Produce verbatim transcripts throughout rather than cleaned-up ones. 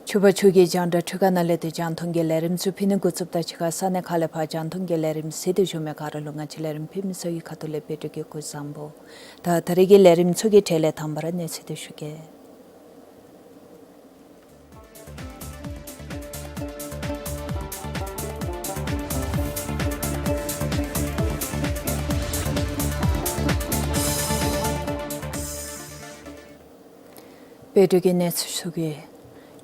ཕྱུ་པ་ཕྱུགས་ཀྱི་རྒྱང་བསྒྲགས་འཕྲུལ་ཁང་ནང་ལས་ཏེ་རྒྱང་མཐོང་གི་ལས་རིམ་ཚུ་ཕུལ་ནི་འགོ་བཙུགསཔ་ད་གཅིག་ཁར་ས་གནས་ཁག་ལས་ཕར་རྒྱང་མཐོང་གི་ལས་རིམ་གཟིགས་ཏེ་བཞུགས་མི་ག་ར་ལུ་ང་བཅས་ལས་རིམ་ཕུལ་མི་ཚུ་གི་ཁ་ཐུག་ལས་བདེ་སྐྱིད་སྐུ་གཟུགས་བཟང་པོ། ད་ད་རིས་ཀྱི་ལས་རིམ་ཚུ་གི་གྲས་ལས་དང་པ་ར་གནས་ཚུལ་དེ་ཞུ་གེ། བོད་འབྲུག་གི་གནས་ཚུལ་ཞུ་གེ།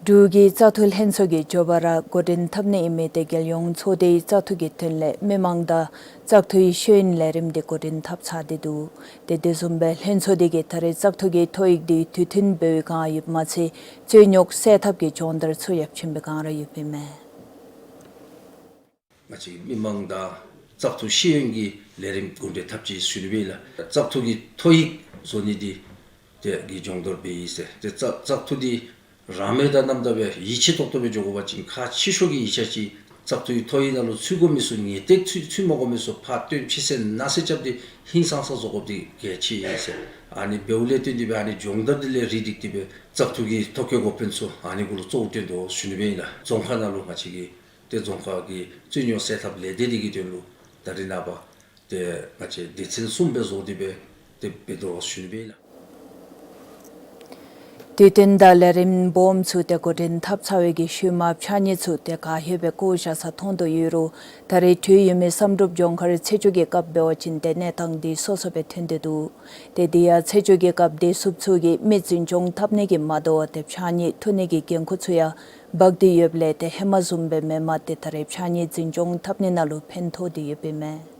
འབྲུག་གི་བཙག་འཐུ་ལྷན་ཚོགས་ཀྱིས་མགྱོགས་པ་ར་འགོ་འདྲེན་འཐབ་ནི་ཨིན་མི་དེ་རྒྱལ་ཡོངས་ཚོགས་སྡེའི་བཙག་འཐུ་གི་དོན་ལས་མི་མང་དང་བཙག་འཐུའི་ཤེས་ཡོན་ལས་རིམ་དེ་འགོ་འདྲེན་འཐབ་ཚར་ཏེ་འདུག། དེ་དེ་བཟུམ་སྦེ་ལྷན་ཚོགས་དེ་གིས་ད་རེས་བཙག་འཐུ་གི་ཐོ་ཡིག་དེ་དུས་མཐུན་འབད་བའི་བསྒང་ཡོདཔ་མ་ཚད་རྩོད་རྙོག་སེལ་ཐབས་ཀྱི་སྦྱོང་བརྡར་ཚུ་ཡང་བྱིན་པའི་བསྒང་ར་ཡོདཔ་ཨིན་མས། ང་བཅས་མི་མང་དང་བཙག་འཐུ་ཤེས་ཡོན་གྱི་ལས་རིམ་འགོ་འདྲེན་འཐབ་ཅི་ཟེར་ཞུ་ནི་སྦེ་ཨིན་ལགས། བཙག་འཐུ་གི་ཐོ་ཡིག་བཟོ་ནི་དེ་དེ་གི་སྦྱོང་བརྡར་འབད་ཡི་ཟེར། དེ་བཙག་བཙག་འཐུ་དེ་རང་མོས་དང་རྣམ་དག་སྦེ་ཡིད་ཆེས་ཏོག་ཏོ་སྦེ་འགྱོ་དགོ་པ་ཅིན་ཁག་ཆེ་ཤོས་ཀྱི་ཡིག་ཆ་ཅིག་བཙག་འཐུའི་ཐོ་ཡིག་ནང་ལུ་ཚུད་དགོ་མི་ཚུ་ངེས་ཏིག་ཚུད་ཚུད་མ་དགོ་མི་ཚུ་ཕར་བཏོན་ཕྱིས་ཟེར་ནཱ་ཟེར་རྐྱབ་སྟེ་ཧིང་སངས་ས་བཟོ་དགོཔ་དེ་གལ་ཆེ་ཨིན་ཟེར། ཨ་ནི་འབདཝ་ལས་བརྟེན་ཏེ་སྦེ་ཨ་ནི་སྦྱོང་བརྡར་དེ་ལས་རིགས་སྒྲིག་སྟེ་སྦེ་བཙག་འཐུ་གི་ཐོ་བཀོད་འགོ་དཔོན་ཚུ་ཨ་ནི་གུ་ལུ་གཙོ་བོ་བཏོན་དོ་ཟེར་ཞུ་ནི་སྦེ་ཨིན་ལགས། རྫོང་ཁག་ནང་ལུ་ང་བཅས་ཀྱི་ཏེ་རྫོང་ཁག་གི་རྩོད་རྙོག་སེལ་ཐབས་ལས་སྡེ་འདི་གི་དོན་ལུ་ད་རེས་ནངས་པ་ཏེ་ང་བཅས་སྡེ་ཚན་གསུམ་སྦེ་བཟོ་སྟེ་སྦེ་ཏེ་འབད་དོ་ཟེར་ཞུ་ནི་སྦེ་ཨིན་ལགས། དུས་སྟོན་དང་ལས་རིམ་སྦོམ་ཚུ་ཏེ་འགོ་འདྲེན་འཐབ་ཚར་བའི་གི་ཤུལ་མ་ཕྱགས་སྙིགས་ཚུ་ཏེ་ག་ཧེ་སྦེ་བཀོ་བཞག་ས་མཐོང་དོ་ཡོད་རུང་ད་རེས་གྲོལ་ཡོད་མི་བསམ་གྲུབ་ལྗོངས་མཁར་ཚེས་བཅུ་གི་སྐབས་འབད་བ་ཅིན་ཏེ་གནས་སྟངས་འདི་སོ་སོ་སྦེ་ཐོན་ཏེ་འདུག། ཏེ་དེ་ཡང་ཚེས་བཅུ་གི་སྐབས་བདེ་སྲུངཔ་ཚུ་གིས་མི་འཛིན་སྐྱོང་འཐབ་ནི་གི་མ་དོ་བར་ཏེ་ཕྱགས་སྙིགས་འཐུ་ནི་གི་འགན་ཁུར་ཚུ་ཡང་འབག་སྟེ་ཡོདཔ་ལས་ཏེ་ཧེ་མ་བཟུམ་སྦེ་མེན་པར་ཏེ་ད་རེས་ཕྱགས་སྙིགས་འཛིན་སྐྱོང་འཐབ་ནི་ནང་ལུ་ཕན་ཐོགས་ཏེ་ཡོདཔ་ཨིན་མས།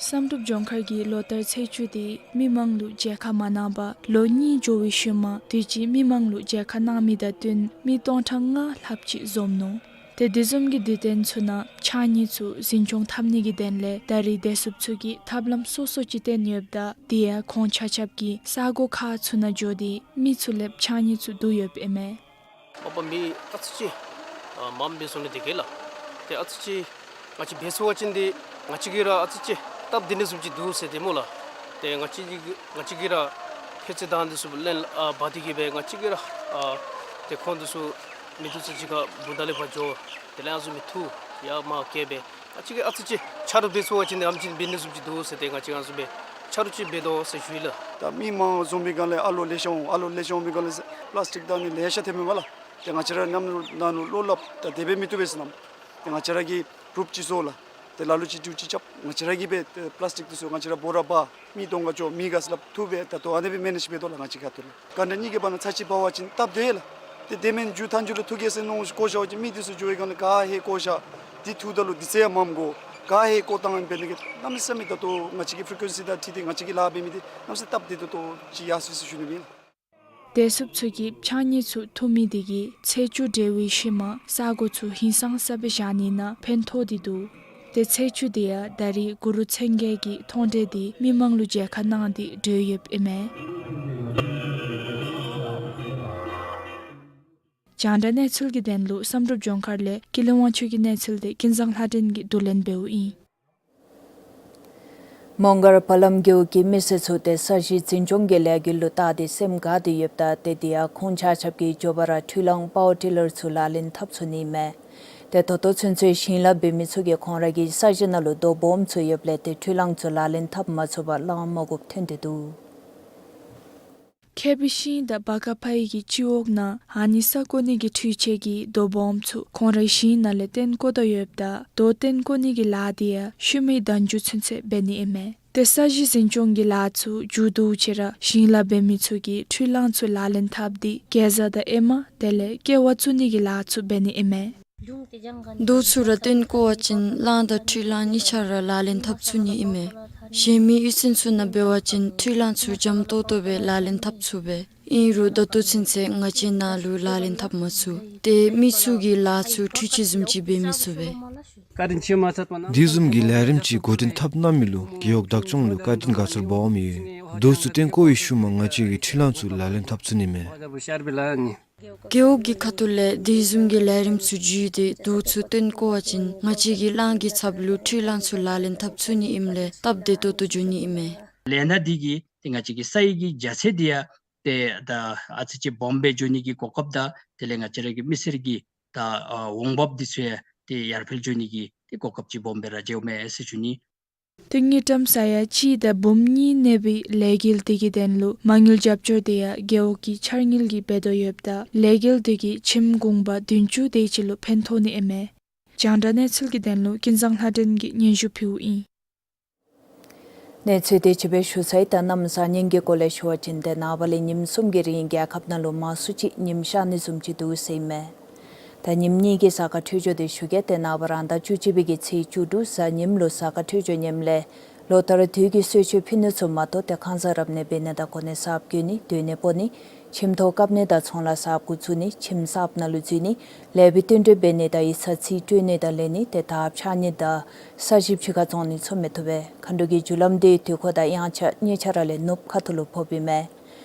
བསམ་གྲུབ་ལྗོངས་མཁར་གྱི་ལོ་ལྟར་ཚེས་བཅུ་དེ་མི་མང་ལུ་མཇལ་ཁ་མ་གནང་པར་ལོ་གཉིས་འགྱོ་བའི་ཤུལ་མ་དུས་ཅི་མི་མང་ལུ་མཇལ་ཁ་གནང་མི་དང་བསྟུན་མི་སྟོང་ཕྲག་ལྔ་ལྷགཔ་ཅིག་འཛོམས་ནུག། ཏེ་དེ་བཟུམ་གྱི་དུས་སྟོན་ཚུ་ནང་ཕྱགས་སྙིགས་ཚུ་འཛིན་སྐྱོང་འཐབ་ནི་གི་དོན་ལས་ད་རེས་བདེ་སྲུངཔ་ཚུ་གིས་ཐབས་ལམ་སོ་སོ་ཅིག་བཏོན་ཡོདཔ་ད་དེ་ཡང་ཁོང་ཆ་ཁྱབ་ཀྱིས་ས་གོ་ཁག་ཚུ་ནང་འགྱོ་སྟེ་མི་ཚུ་ལས་ཕྱགས་སྙིགས་ཚུ་བསྡུ་ཡོདཔ་ཨིན་མས། མ་པ་མི་ཨ་ཙི་ཅིག་ཨ་མངམ་སྦེ་སོང་ནི་དེ་གིས་ལགས། ཏེ་ཨ་ཙི་ཅིག་ང་བཅས་འབད་ཚུགས་པ་ཅིན་ཏེ་ང་བཅས་ཀྱིས་ར་ཨ་ཙི་ཅིག་སྟབས་བདེ་ནི་བཟུམ་ཅིག་འདུག་ཟེར་ཏེ་སྨོ་ལགས། ཏེ་ང་བཅས་ཀྱིས་ང་བཅས་ཀྱིས་ར་ཕྱགས་སྙིགས་དང་འདི་ཚུ་ལེན་ཨ་འབག་སྟེ་གིས་སྦེ་ང་བཅས་ཀྱིས་ར་ཨ་ཏེ་ཁོང་འདི་ཚུ་མི་འདི་ཚུ་གཅིག་ཁར་བུ་ད་ལས་ཕར་འགྱོ། དེ་ལས་ཨ་ནི་བཟུམ་མའི་འཐུ་ཡར་མར་བཀལ་སྦེ་ང་བཅས་ཀྱིས་ཨ་ཙི་ཅིག་ཆ་རོགས་འབད་ཚུགས་པ་ཅིན་ཨ་ནེམ་ཅིག་འབད་ནི་བཟུམ་ཅིག་འདུག་ཟེར་ཏེ་ང་བཅས་ཨ་ནི་བཟུམ་སྦེ་ཆ་རོགས་ཅིག་འབད་དོ་ཟེར་ཞུ་ཡི་ལགས། ད་མི་མང་འཛོམས་པའི་སྒང་ལས་ཨ་ལོ་ལེ་ཤ་འོང་། ཨ་ལོ་ལེ་ཤ་འོང་པའི་སྒང་ལས་པླཱས་ཊིཀ་དང་ནི་ལེ་ཤ་ཐོནམ་མས་ལགས། ཏེ་ང་བཅས་ར་ནམ་ནང་ལུ་བློ་སླབ་ད་དེ་སྦེ་མི་བཏུབ་པས་ཟེར་ནམ། ཏེ་ང་བཅས་ར་གིས་གུ་རུབ་ཅིག་བཟོ་ལགས། ཏེ་ལ་ལུ་ཅིག་འགྲུལ་ཅིག་རྐྱབ། ང་བཅས་ར་གིས་སྦེ་ཏེ་པླཱས་ཊིཀ་འདི་ཚུ་ང་བཅས་ར་སྦོ་ར་འབག། མི་གདོང་ཁར་འགྱོ། མི་ག་ཅི་སླབ་འཐུ་སྦེ་ད་ལྟོ་ཨ་ནི་སྦེ་མེ་ནེཇ་འབད་དོ་ལགས། ང་བཅས་ཁ་ཐུག་ལས་ག་འདྲ་གཉིས་ཀྱི་བར་ན་ཚར་གཅིག་འབག་པ་ཅིན་སྟབས་བདེ་ལགས། ཏེ་དེ་མེན་མཇུག་མཐའ་མཇུག་ལུ་འཐུ་གེ་ཟེར་མནོ་བཀོ་བཞག་པ་ཅིན་མི་འདི་ཚུ་འགྱོ་བའི་སྒང་ལས་ག་ཧེ་བཀོ་བཞག། འདི་འཐུཝ་ད་ལུ་འདི་ཚེ་ཡང་མངམ་དགོ། ག་ཧེ་བཀོ་བཏང་ཡི་འབད་ནི་གི་གནམ་མེད་ས་མེད་ད་ལྟོ་ང་བཅས་ཀྱི་ཕི་རི་ཀུ་ཝེན་སི་དང་འཁྲིལ་ཏེ་ང་བཅས་ཀྱིས་ལཱ་འབད་མི་འདི་གནམ་མེད་ས་མེད་སྟབས་བདེ་ཏོག་ཏོ་ཅིག་ཡར་སོ་ཡི་ཟེར་ཞུ་ནི་ཨིན་ལགས། བདེ་སྲུངཔ་ཚུ་གིས་ཕྱགས་སྙིགས་ཚུ་འཐུ་མི་དེ་གིས་ཚེས་བཅུ་འགྱོ་བའི་ཤུལ་མ་ས་གོ་ཚུ་ཧིང་སངས་ས་སྦེ་བཞག་ནི་ནང་ཕན་ཐོགས་ཏེ་འདུག། ཏེ་ཚེས་བཅུ་དེ་ཡང་ད་རེས་གུ་རུ་མཚན་བརྒྱད་ཀྱི་མཐོང་གྲོལ་དེ་མི་མང་ལུ་མཇལ་ཁ་གནང་སྟེ་གྲོལ་ཡོདཔ་ཨིན་མས། རྒྱང་བསྒྲགས་གནས་ཚུལ་གྱི་དོན་ལུ་བསམ་གྲུབ་ལྗོངས་མཁར་ལས་ཀུན་ལེགས་དབང་ཕྱུག་གི་གནས་ཚུལ་དེ་ཀུན་བཟང་ལྷ་སྒྲོན་གྱིས་བསྡུ་ལེན་འབདཝ་ཨིན། མོང་སྒར་བ་ལམ་རྒེད་འོག་གི་མི་སེར་ཚུ་ཏེ་ས་གཞི་འཛིན་སྐྱོང་གི་ལས་འགུལ་ལུ་བལྟ་སྟེ་སེམས་དགའ་སྟེ་ཡོདཔ་ད་ཏེ་དེ་ཡང་ཁོང་ཆ་ཁྱབ་ཀྱིས་མགྱོགས་པ་ར་འཕྲུལ་གླང་པ་ཝར་ཊི་ལར་ཚུ་ལག་ལེན་འཐབ་ཚུགས་ནི་མས། ཏེ་ད་ལྟོ་ཚུན་ཚོད་ཞིང་ལཱ་འབད་མི་ཚུ་གིས་ཁོང་ར་གི་ས་གཞི་ནང་ལུ་རྡོ་སྦོམ་ཚུ་ཡོདཔ་ལས་ཏེ་འཕྲུལ་གླང་ཚུ་ལག་ལེན་འཐབ་མ་ཚུགས་པར་གླང་མ་དགོཔ་ཐོན་ཏེ་འདུག། ཁེ་པི་ཤིང་དང་བ་ཀ་ཕ་ཡི་གི་སྤྱི་འོག་ནང་ཨ་ནི་ས་བརྐོ་ནི་གི་འཕྲུལ་ཆས་ཀྱིས་རྡོ་སྦོམ་ཚུ་ཁོང་རའི་ཞིང་ནང་ལས་བཏོན་བཀོ་དོ་ཡོདཔ་ད་རྡོ་བཏོན་བཀོ་ནི་གི་ལཱ་དེ་ཡང་ཤུལ་མའི་ཟླཝ་མཇུག་ཚུན་ཚོད་འབད་ནི་ཨིན་མས། ཏེ་ས་གཞི་འཛིན་སྐྱོང་གི་ལཱ་ཚུ་མཇུག་བསྡུ་ཕྱིར་ཞིང་ལཱ་འབད་མི་ཚུ་གིས་འཕྲུལ་གླང་ཚུ་ལག་ལེན་འཐབ་སྟེ་གེ་ཛ་དང་ཨེ་མ་དེ་ལས་ཀེ་བ་བཙུགས་ནི་གི་ལཱ་ཚུ་འབད་ནི་ཨིན་མས། རྡོ་ཚུ་ར་བཏོན་བཀོ་བ་ཅིན་གླང་དང་འཕྲུལ་གླང་གཉིས་ཆ་ར་ལག་ལེན་འཐབ་ཚུགས་ནི་ཨིན་མས། གཞན་མི་གཡུས་ཚན་ཚུ་ནང་འབད་བ་ཅིན་འཕྲུལ་གླང་ཚུ་འཇམ་ཏོག་ཏོ་སྦེ་ལག་ལེན་འཐབ་ཚུགས་པས། ཨིན་རུང་ད་ལྟོ་ཚུན་ཚོད་ང་བཅས་ནཱ་ལུ་ལག་ལེན་འཐབ་མ་ཚུགས། ཏེ་མི་ཚུ་གིས་ལཱ་ཚུ་འཕྲུལ་ཆས་བཟུམ་ཅིག་འབད་མི་ཚུགས་པས། དེ་བཟུམ་གྱི་ལས་རིམ་ཅིག་འགོ་འདྲེན་འཐབ་གནང་མི་ལུ་རྒེད་འོག་བདག་སྐྱོང་ལུ་བཀའ་དྲིན་དགའ་ཚོར་འབག་འོངམ་ཡོད། དུས་ཚོད་བཏོན་བཀོ་བའི་ཤུལ་མ་ང་བཅས་ཀྱིས་འཕྲུལ་གླང་ཚུ་ལག་ལེན་འཐབ་ཚུགས་ནི་མས། རྒེད་འོག་གི་ཁ་ཐུག་ལས་དེ་བཟུམ་གྱི་ལས་རིམ་ཚུ་བརྒྱུད་དེ་དུས་ཚོད་བཏོན་བཀོ་བ་ཅིན་ང་བཅས་ཀྱིས་གླང་གི་ཚབ་ལུ་འཕྲུལ་གླང་ཚུ་ལག་ལེན་འཐབ་ཚུགས་ནི་ཨིནམ་ལས་སྟབས་བདེ་ཏོག་ཏོ་འགྱོ་ནི་ཨིན་མས། ལས་སྣ་འདི་གིས་ཏེ་ང་བཅས་ཀྱི་སའི་གི་རྒྱ་ཚད་འདི་ཡང་ཏེ་ད་ཨ་ཙི་ཅིག་སྦོམ་སྦེ་འགྱོ་ནི་གི་གོ་སྐབས་དང་དེ་ལས་ང་བཅས་ར་གི་མི་སེར་གྱི་ད་ཨ་འོང་འབབ་འདི་ཚུ་ཡང་ཏེ་ཡར་འཕེལ་འགྱོ་ནི་གི་ཏེ་གོ་སྐབས་ཅིག་སྦོམ་སྦེ་ར་འགྱོཝ་མས་ཟེར་ཞུ་ནི། ཏེ་དངུལ་ཀྲམ་ས་ཡ་གཅིག་དང་འབུམ་གཉིས་གནས་པའི་ལས་འགུལ་འདི་གི་དོན་ལུ་མ་དངུལ་རྒྱབ་སྐྱོར་འདི་ཡང་རྒེད་འོག་གི་འཆར་དངུལ་གྱིས་འབད་དོ་ཡོདཔ་ད་ལས་འགུལ་འདི་གིས་ཁྱིམ་གུང་པ་བདུན་ཅུ་དེ་ཅིག་ལུ་ཕན་ཐོགས་ནི་ཨིན་མས། རྒྱང་བསྒྲགས་གནས་ཚུལ་གྱི་དོན་ལུ་ཀུན་བཟང་ལྷ་སྒྲོན་གྱིས་སྙན་ཞུ་ཕུལཝ་ཨིན། གནས་ཚུལ་དེ་ཅིག་སྦེ་ཞུ་ཚར་ཡི། ད་གནམ་གཤིས་ཉིན་གྱི་སྐོར་ལས་ཞུ་བ་ཅིན་ཏེ་ནངས་པ་ལས་ཉིནམ་གསུམ་གྱི་རིང་རྒྱལ་ཁབ་ནང་ལུ་མང་སུ་ཅིག་ཉིམ་ཤར་ནི་བཟུམ་ཅིག་འདུག་ཟེར་ཨིན་མས། ད་ཉིནམ་གཉིས་ཀྱི་གཟའ་སྐར་འཕྲོད་སྦྱོར་དེ་ཞུ་གེ། ཏེ་ནངས་པ་རང་ཟླ་བཅུ་གཅིག་པའི་གི་ཚེས་བཅུ་དྲུག་གཟའ་ཉིམ་ལུ་གཟའ་སྐར་འཕྲོད་སྦྱོར་ཉིནམ་ལས་ལོ་ལྟར་དུས་ཀྱི་གསོལ་མཆོད་ཕུལ་ནི་ཚུ་མ་གཏོགས་ཏེ་ཁང་བཟང་རབ་གནས་འབད་ནི་དང་གོ་གནས་གསརཔ་བསྐོ་ནི་སྡོད་གནས་སྤོ་ནི་ཁྱིམ་ཐོག་བཀབ་ནི་དང་ཚོང་ལཱ་གསརཔ་འགོ་བཙུགས་ནི་ཁྱིམ་གསརཔ་ནང་ལུ་འཛུལ་ནི་ལེགས་པའི་བསྟུན་གྲོས་འབད་ནི་དང་ཡིག་ཚང་རྩིས་སྤྲོད་ནི་དང་ལེན་ནི་ཏེ་དར་འཕྱར་ནི་དང་ས་གཞི་ཕྱི་ཁར་བཙོང་ནི་ཚུ་མི་བཏུབ་པས། མཁའ་འགྲོ་གི་རྒྱུ་ལམ་འདི་དུས་འཁོར་དང་དབྱངས་འཆར་གཉིས་ཆ་ར་ལས་ནུབ་ཁ་ཐུག་ལུ་ཕོགཔ་ཨིན་མས།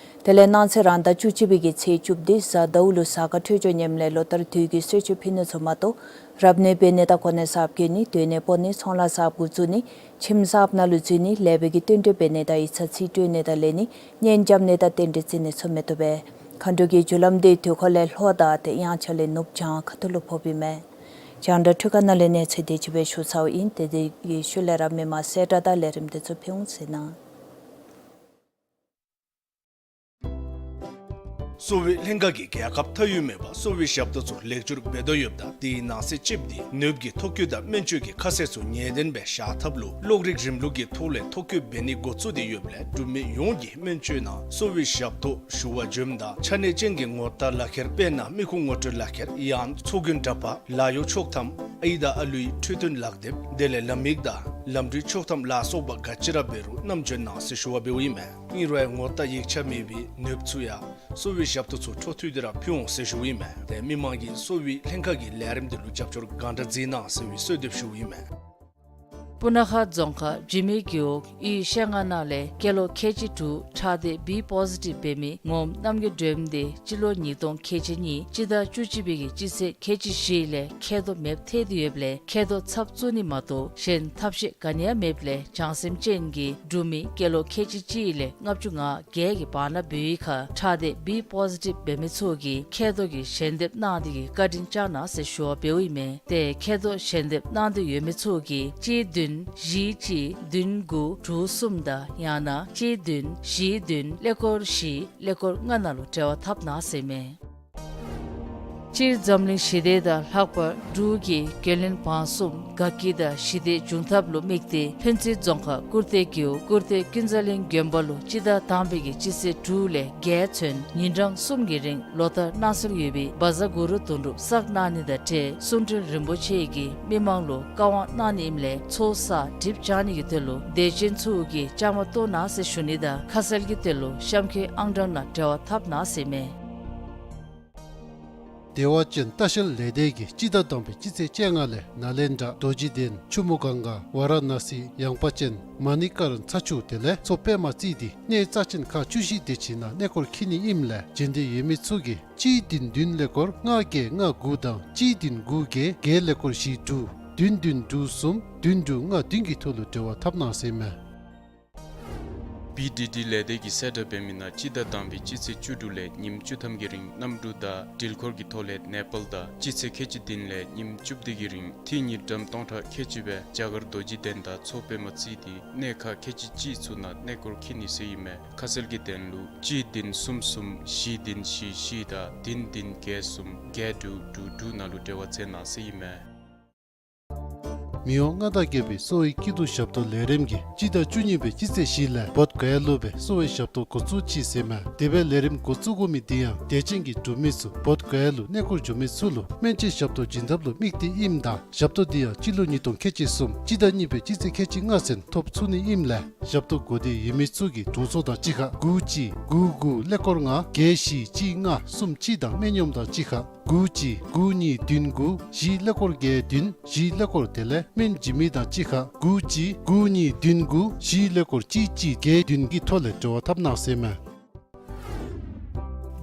དེ་ལས་གནངས་ཚེ་རང་ཟླ་བཅུ་གཅིག་པའི་གི་ཚེས་བཅུ་བདུན་གཟའ་ཟླཝ་ལུ་གཟའ་སྐར་འཕྲོད་སྦྱོར་ཉིནམ་ལས་ལོ་ལྟར་དུས་ཀྱི་གསོལ་མཆོད་ཕུལ་ནི་ཚུ་མ་གཏོགས་རབ་གནས་འབད་ནི་དང་གོ་གནས་གསརཔ་བསྐོ་ནི་སྡོད་གནས་སྤོ་ནི་ཚོང་ལཱ་གསརཔ་འགོ་བཙུགས་ནི་ཁྱིམ་གསརཔ་ནང་ལུ་འཛུལ་ནི་ལེགས་པའི་གི་བསྟུན་གྲོས་འབད་ནི་དང་ཡིག་ཚང་རྩིས་སྤྲོད་ནི་དང་ལེན་ནི་གཉེན་རྐྱབ་ནི་དང་རྟེན་འབྲེལ་བརྩི་ནི་ཚུ་མི་བཏུབ་པས། མཁའ་འགྲོ་གི་རྒྱུ་ལམ་འདི་དུས་འཁོར་ལས་ལྷོ་དང་ཏེ་དབྱངས་འཆར་ལས་ནུབ་བྱང་ཁ་ཐུག་ལུ་ཕོགཔ་ཨིན་མས། རྒྱང་བསྒྲགས་འཕྲུལ་ཁང་ནང་ལས་གནས་ཚུལ་དེ་ཅིག་སྦེ་ཞུ་ཚརཝ་ཨིན། ཏེ་དེ་གི་ཤུལ་ལས་ར་མི་མང་གསལ་བསྒྲགས་དང་ལས་རིམ་དེ་ཚུ་ཕུལ་འོང་ཟེར་ན། གསོ་བའི་ལྷན་ཁག་གིས་རྒྱལ་ཁབ་མཐའ་དབུས་མེད་པར་གསོ་བའི་ཞབས་ཏོག་ཚུ་ལེགས་བཅོས་འབད་དོ་ཡོདཔ་ད་དེའི་ནང་གསེས་གཅིག་འདི་ནདཔ་གི་ཐོ་བཀོད་དང་སྨན་བཅོས་ཀྱི་ཁ་གསལ་ཚུ་ངེས་བདེན་སྦེ་བཞག་ཐབས་ལུ་གློག་རིག་རིམ་ལུགས་ཀྱི་ཐོག་ལས་ཐོ་བཀོད་འབད་ནི་འགོ་བཙུགས་ཏེ་ཡོདཔ་ལས་འབྲུག་མི་ཡོངས་ཀྱིས་སྨན་བཅོས་ནང་གསོ་བའི་ཞབས་ཏོག་ཞུ་བར་འབྱོནམ་ད་ཆ་གནས་ཅན་གྱི་ངོ་རྟགས་ལག་ཁྱེར་དཔེར་ན་མི་ཁུངས་ངོ་སྤྲོད་ལག་ཁྱེར་ཡང་ཚོགས་རྒྱན་འདྲ་པར་ལཱ་གཡོག་ཆོག་ཐམ་ཨའི་དང་ཨ་ལུའི་འཕྲོད་བསྟེན་ལག་དེབ་དེ་ལས་ལམ་ཡིག་དང་ལམ་འགྲུལ་ཆོག་ཐམ་ལ་སོགས་པ་ག་ཅི་ར་འབད་རུང་བསྣམས་འབྱོན་གནང་ཟེར་ཞུ་བ་འབདཝ་ཨིན་མས། ཨིན་རུང་ཡང་ངོ་རྟགས་ཡིག་ཆ་མེད་པའི་ནདཔ་ཚུ་ཡང་གསོ་བའི་ཞབས་ཏོག་ཚུ་འཕྲོ་མཐུད་དེ་ར་ཕུལ་འོང་ཟེར་ཞུཝ་ཨིན་མས། ཏེ་མི་མང་གིས་གསོ་བའི་ལྷན་ཁག་གི་ལས་རིམ་དེ་ལུ་རྒྱབ་སྐྱོར་གང་དྲག་མཛད་གནང་ཟེར་བའི་གསོལ་འདེབས་ཞུཝ་ཨིན་མས། སྤུ་ན་ཁ་རྫོང་ཁག་འཇིགས་མེད་རྒེད་འོག་ཡུལ་ཤེལ་རྔ་ནང་ལས་སྐྱེས་ལོ་ཁལ་གཅིག་དྲུག་ཁྲག་སྡེ་བི་པོ་ཟི་ཊིབ་འབད་མི་ངོམ་རྣམ་རྒྱལ་སྒྲོལམ་དེ་སྤྱི་ལོ་ཉིས་སྟོང་ཁལ་གཅིག་གཉིས་སྤྱི་ཟླ་བཅུ་གཅིག་པའི་གི་སྤྱི་ཚེས་ཁལ་གཅིག་བཞི་ལས་མཁལ་རྡོག་མེདཔ་ཐལ་ཏེ་ཡོདཔ་ལས་མཁལ་རྡོག་ཚབ་བཙུགས་ནི་མ་གཏོགས་གཞན་ཐབས་ཤེས་ག་ནི་ཡང་མེདཔ་ལས་བྱང་སེམས་ཅན་གྱིས་འབྲུག་མི་སྐྱེས་ལོ་ཁལ་གཅིག་གཅིག་ལས་ལྔ་བཅུ་ང་བརྒྱད་ཀྱི་བར་ན་འབད་བའི་ཁར་ཁྲག་སྡེ་བི་པོ་ཟི་ཊིབ་འབད་མི་ཚུ་གིས་མཁལ་རྡོག་གི་ཞལ་འདེབས་གནང་སྟེ་གི་བཀའ་དྲིན་བསྐྱང་གནང་ཟེར་ཞུ་བ་འབདཝ་ཨིན་མས། ཏེ་མཁལ་རྡོག་ཞལ་འདེབས་གནང་འདོད་ཡོད་མི་ཚུ་གིས་གཅིག་བདུན་བཞི་གཅིག་བདུན་དགུ་དྲུག་གསུམ་དང་ཡང་ན་གཅིག་བདུན་བཞི་བདུན་ཀླད་ཀོར་བཞི་ཀླད་ཀོར་ལྔ་ནང་ལུ་འབྲེལ་བ་འཐབ་གནང་ཟེར་ཨིན་མས། སྤྱིར་འཛམ་གླིང་ཞི་བདེ་དང་ལྷག་པར་འབྲུག་གི་རྒྱུན་ལས་བང་གསུམ་དགའ་སྐྱིད་དང་ཞི་བདེ་འབྱུང་ཐབས་ལུ་དམིགས་ཏེ་ཕན་ཚུན་རྫོང་ཁག་ཀུར་སྟོད་རྒེད་འོག་ཀུར་སྟོད་ཀུན་བཟང་གླིང་དགོན་པ་ལུ་སྤྱི་ཟླ་དང་པའི་གི་སྤྱི་ཚེས་དྲུག་ལས་བརྒྱད་ཚུན་ཉིན་གྲངས་གསུམ་གྱི་རིང་ལོ་ལྟར་གནང་སྲོལ་ཡོད་པའི་བཛྲ་གུ་རུ་དོན་གྲུབ་བསགས་གནང་ནི་དང་འབྲེལ་གསུང་འཕྲིན་རིན་པོ་ཆེ་གིས་མི་མང་ལུ་བཀའ་དབང་གནང་ནི་ཨིནམ་ལས་ཚོགས་བསགས་གྲིབ་སྦྱང་ནི་གི་དོན་ལུ་དད་ཅན་ཚུ་གིས་བཅའ་མར་གཏོགས་གནང་ཟེར་ཞུ་ནི་དང་ཁ་གསལ་གྱི་དོན་ལུ་གཤམ་འཁོད་ཨང་གྲངས་ནང་འབྲེལ་བ་འཐབ་གནང་ཟེར་ཨིན་མས། བདེ་བ་ཅན་ལྟ་བཤལ་ལས་སྡེ་གིས་སྤྱི་ཟླ་དང་པའི་སྤྱི་ཚེས་བཅོ་ལྔ་ལས་ནཱ་ལེནྡྲ་རྡོ་རྗེ་གདན་ཆུ་མོ་གངྒཱ་ཝཱ་ར་ཎཱ་སི་ཡངས་པ་ཅན་མ་ཎི་ཀ་ར་ཚ་ཆུ་དེ་ལས་མཚོ་པདྨ་རྩེ་འདི་གནས་རྩ་ཅན་ཁག་བཅུ་བཞི་དེ་ཅིག་ནང་གནས་སྐོར་འཁྱིད་ནི་ཨིནམ་ལས་བྱོན་འདོད་ཡོད་མི་ཚུ་གིས་གཅིག་བདུན་བདུན་ཀླད་ཀོར་ལྔ་བརྒྱད་ལྔ་དགུ་དང་གཅིག་བདུན་དགུ་བརྒྱད་བརྒྱད་ཀླད་ཀོར་བཞི་དྲུག་བདུན་བདུན་དྲུག་གསུམ་བདུན་དྲུག་ལྔ་བདུན་གྱི་ཐོག་ལུ་འབྲེལ་བ་འཐབ་གནང་ཟེར་ཨིན་མས། བི་ཌི་ཌི་ལས་སྡེ་གིས་གསལ་བསྒྲགས་འབད་མི་ནང་སྤྱི་ཟླ་དང་པའི་སྤྱི་ཚེས་བཅུ་དྲུག་ལས་ཉིནམ་བཅུ་ཐམ་གྱི་རིང་གནམ་གྲུ་དང་འགྲུལ་འཁོར་གྱི་ཐོག་ལས་ནེ་པཱལ་དང་སྤྱི་ཚེས་ཁལ་གཅིག་བདུན་ལས་ཉིནམ་བཅུ་བདུན་གྱི་རིང་ཐིག་ཉིས་ཀྲམ་སྟོང་ཕྲག་ཁལ་གཅིག་སྦེ་རྒྱ་གར་རྡོ་རྗེ་གདན་དང་མཚོ་པདྨ་རྩེ་འདི་གནས་ཁག་ཁལ་གཅིག་གཅིག་ཚུ་ནང་གནས་སྐོར་འཁྱིད་ནི་ཟེར་ཨིན་མས། ཁ་གསལ་གྱི་དོན་ལུ་གཅིག་བདུན་གསུམ་གསུམ་བཞི་བདུན་བཞི་བཞི་དང་བདུན་བདུན་བརྒྱད་གསུམ་བརྒྱད་དྲུག་དྲུག་དྲུག་ནང་ལུ་འབྲེལ་བ་འཚོལ་གནང་ཟེར་ཨིན་མས། མི་དབང་མངའ་བདག་རྒྱལ་པོའི་གསོ་བའི་སྐྱིད་སྡུག་ཞབས་ཏོག་ལས་རིམ་གྱིས་སྤྱི་ཟླ་བཅུ་གཉིས་པའི་སྤྱི་ཚེས་བཞི་ལས་བོདྷ་ག་ཡ་ལུ་སྦེ་གསོ་བའི་ཞབས་ཏོག་འགོ་བཙུགས་ཅི་ཟེར་ཨིན་མས། དེ་སྦེ་ལས་རིམ་འགོ་བཙུགས་དགོ་མི་འདི་ཡང་དད་ཅན་གྱི་འབྲུག་མི་ཚུ་བོདྷ་ག་ཡ་ལུ་གནས་སྐོར་འགྱོ་མི་ཚུ་ལུ་སྨན་བཅོས་ཞབས་ཏོག་བྱིན་ཐབས་ལུ་དམིགས་ཏེ་ཨིནམ་ད་ཞབས་ཏོག་འདི་ཡང་སྤྱི་ལོ་ཉིས་སྟོང་ཁལ་གཅིག་གསུམ་སྤྱི་ཟླ་གཉིས་པའི་སྤྱི་ཚེས་ཁལ་གཅིག་ལྔ་ཚུན་ཐོབ་ཚུགས་ནི་ཨིནམ་ལས་ཞབས་ཏོག་དགོས་འདོད་ཡོད་མི་ཚུ་གིས་དྲུང་འཚོ་དང་གཅིག་ཁར་དགུ་གཅིག་དགུ་དགུ་ཀླད་ཀོར་ལྔ་བརྒྱད་བཞི་གཅིག་ལྔ་གསུམ་གཅིག་དང་སྨན་གཡོགམ་དང་གཅིག་ཁར་དགུ་གཅིག་དགུ་གཉིས་བདུན་དགུ་བཞི་ཀླད་ཀོར་བརྒྱད་བདུན་བཞི་ཀླད་ཀོར་དེ་ལས་ སྨན་བྱིན་མི་དང་གཅིག་ཁར་དགུ་གཅིག་དགུ་གཉིས་བདུན་དགུ་བཞི་ཀླད་ཀོར་གཅིག་གཅིག་བརྒྱད་བདུན་གྱི་ཐོག་ལས་འབྲེལ་བ་འཐབ་གནང་ཟེར་མས།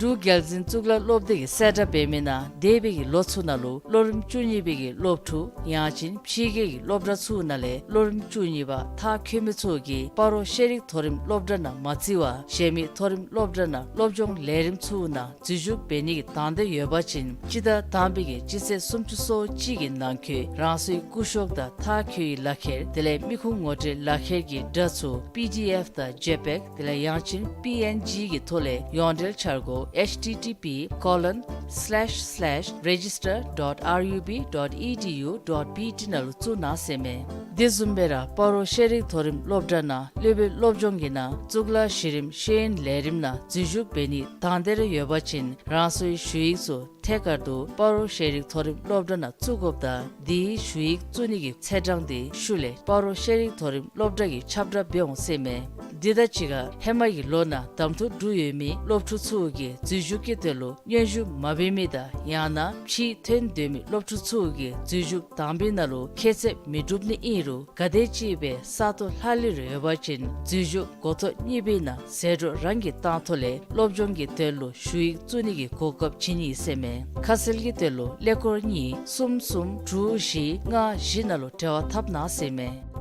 འབྲུག་རྒྱལ་འཛིན་གཙུག་ལག་སློབ་སྡེ་གི་གསལ་བསྒྲགས་འབད་མི་ནང་འདས་པའི་གི་ལོ་ཚུ་ནང་ལུ་སློབ་རིམ་བཅུ་གཉིས་པའི་གི་སློབ་ཕྲུག་ཡང་ཅིན་ཕྱི་རྒྱལ་གྱི་སློབ་གྲྭ་ཚུ་ནང་ལས་སློབ་རིམ་བཅུ་གཉིས་པ་མཐར་འཁྱོལ་མི་ཚུ་གིས་སྤ་རོ་ཤེས་རིག་མཐོ་རིམ་སློབ་གྲྭ་ནང་མ་བརྩི་བར་གཞན་མི་མཐོ་རིམ་སློབ་གྲྭ་ནང་སློབ་སྦྱོང་ལས་རིམ་ཚུ་ནང་འཛུལ་ཞུགས་འབད་ནི་གི་དང་འདོད་ཡོད་པ་ཅིན་སྤྱི་ཟླ་དང་པའི་གི་སྤྱི་ཚེས་སུམ་ཅུ་སོ་གཅིག་གི་ནང་འཁོད་རང་སོའི་སྐུ་ཞབས་དང་མཐར་འཁྱོལ་བའི་ལག་ཁྱེར་དེ་ལས་མི་ཁུངས་ངོ་སྤྲོད་ལག་ཁྱེར་གྱི་སྒྲ་ཚུ་པི་ཌི་ཨེཕ་དང་ཇེ་པེག་དེ་ལས་ཡང་ཅིན་པི་ཨེན་ཇི་གི་ཐོག་ལས་ཡོངས་འབྲེལ་འཆར་སྒོ་ཨེཆ་ཊི་ཊི་པི་ཀོ་ལོན་སི་ལེཤ་སི་ལེཤ་རེ་ཇི་སི་ཊར་ཌོཊ་ཨར་ཡུ་བི་ཌོཊ་ཨི་ཌི་ཡུ་ཌོཊ་བི་ཊི་ནང་ལུ་བཙུགས་གནང་ཟེར་མས། དེ་བཟུམ་སྦེ་ར་སྤ་རོ་ཤེས་རིག་མཐོ་རིམ་སློབ་གྲྭ་ནང་སློབ་དཔོན་སློབ་སྦྱོང་གི་ནང་གཙུག་ལག་གཞི་རིམ་ཤེས་ཡོན་ལས་རིམ་ནང་འཛུལ་ཞུགས་འབད་ནིའི་དང་འདོད་རེ་ཡོད་པ་ཅིན་རང་སོའི་ཞུ་ཡིག་ཚུ་ཐད་ཀར་དུ་སྤ་རོ་ཤེས་རིག་མཐོ་རིམ་སློབ་གྲྭ་ནང་བཙུགས་དགོཔ་དང་དེའི་ཞུ་ཡིག་བཙུགས་ནི་གི་ཚེས་གྲངས་དེ་ཤུལ་ལས་སྤ་རོ་ཤེས་རིག་མཐོ་རིམ་སློབ་གྲྭ་གིས་ཁྱབ་བསྒྲགས་འབད་འོང་ཟེར་མས། དེ་དང་གཅིག་ཁར་ཧེ་མ་གི་ལོ་ནང་གདམ་འཐུ་གྲུབ་ཡོད་མི་སློབ་ཕྲུག་ཚུ་གིས་འཛུལ་ཞུགས་ཀྱི་དོན་ལུ་སྙན་ཞུ་མ་འབད་མི་དང་ཡང་ན་ཕྱིར་ཐོན་འདོད་མི་སློབ་ཕྲུག་ཚུ་གིས་འཛུལ་ཞུགས་དང་པའི་ནང་ལུ་ཁྱད་ཚད་མི་འགྲུབ་ནི་ཨིན་རུང་ག་དེ་ཅིག་སྦེ་ས་སྟོང་ལྷག་ལུས་རེ་ཡོད་པ་ཅིན་འཛུལ་ཞུགས་འགོ་ཐོག་གཉིས་པའི་ནང་ཟད་འགྲོ་རང་གིས་བཏང་ཐོག་ལས་སློབ་སྦྱོང་གི་དོན་ལུ་ཞུ་ཡིག་བཙུགས་ནི་གི་གོ་སྐབས་བྱིན་ནི་ཟེར་མས། ཁ་གསལ་གྱི་དོན་ལུ་ཀླད་ཀོར་གཉིས་གསུམ་གསུམ་དྲུག་བཞི་ལྔ་བཞི་ནང་ལུ་འབྲེལ་བ་འཐབ་གནང་ཟེར་མས།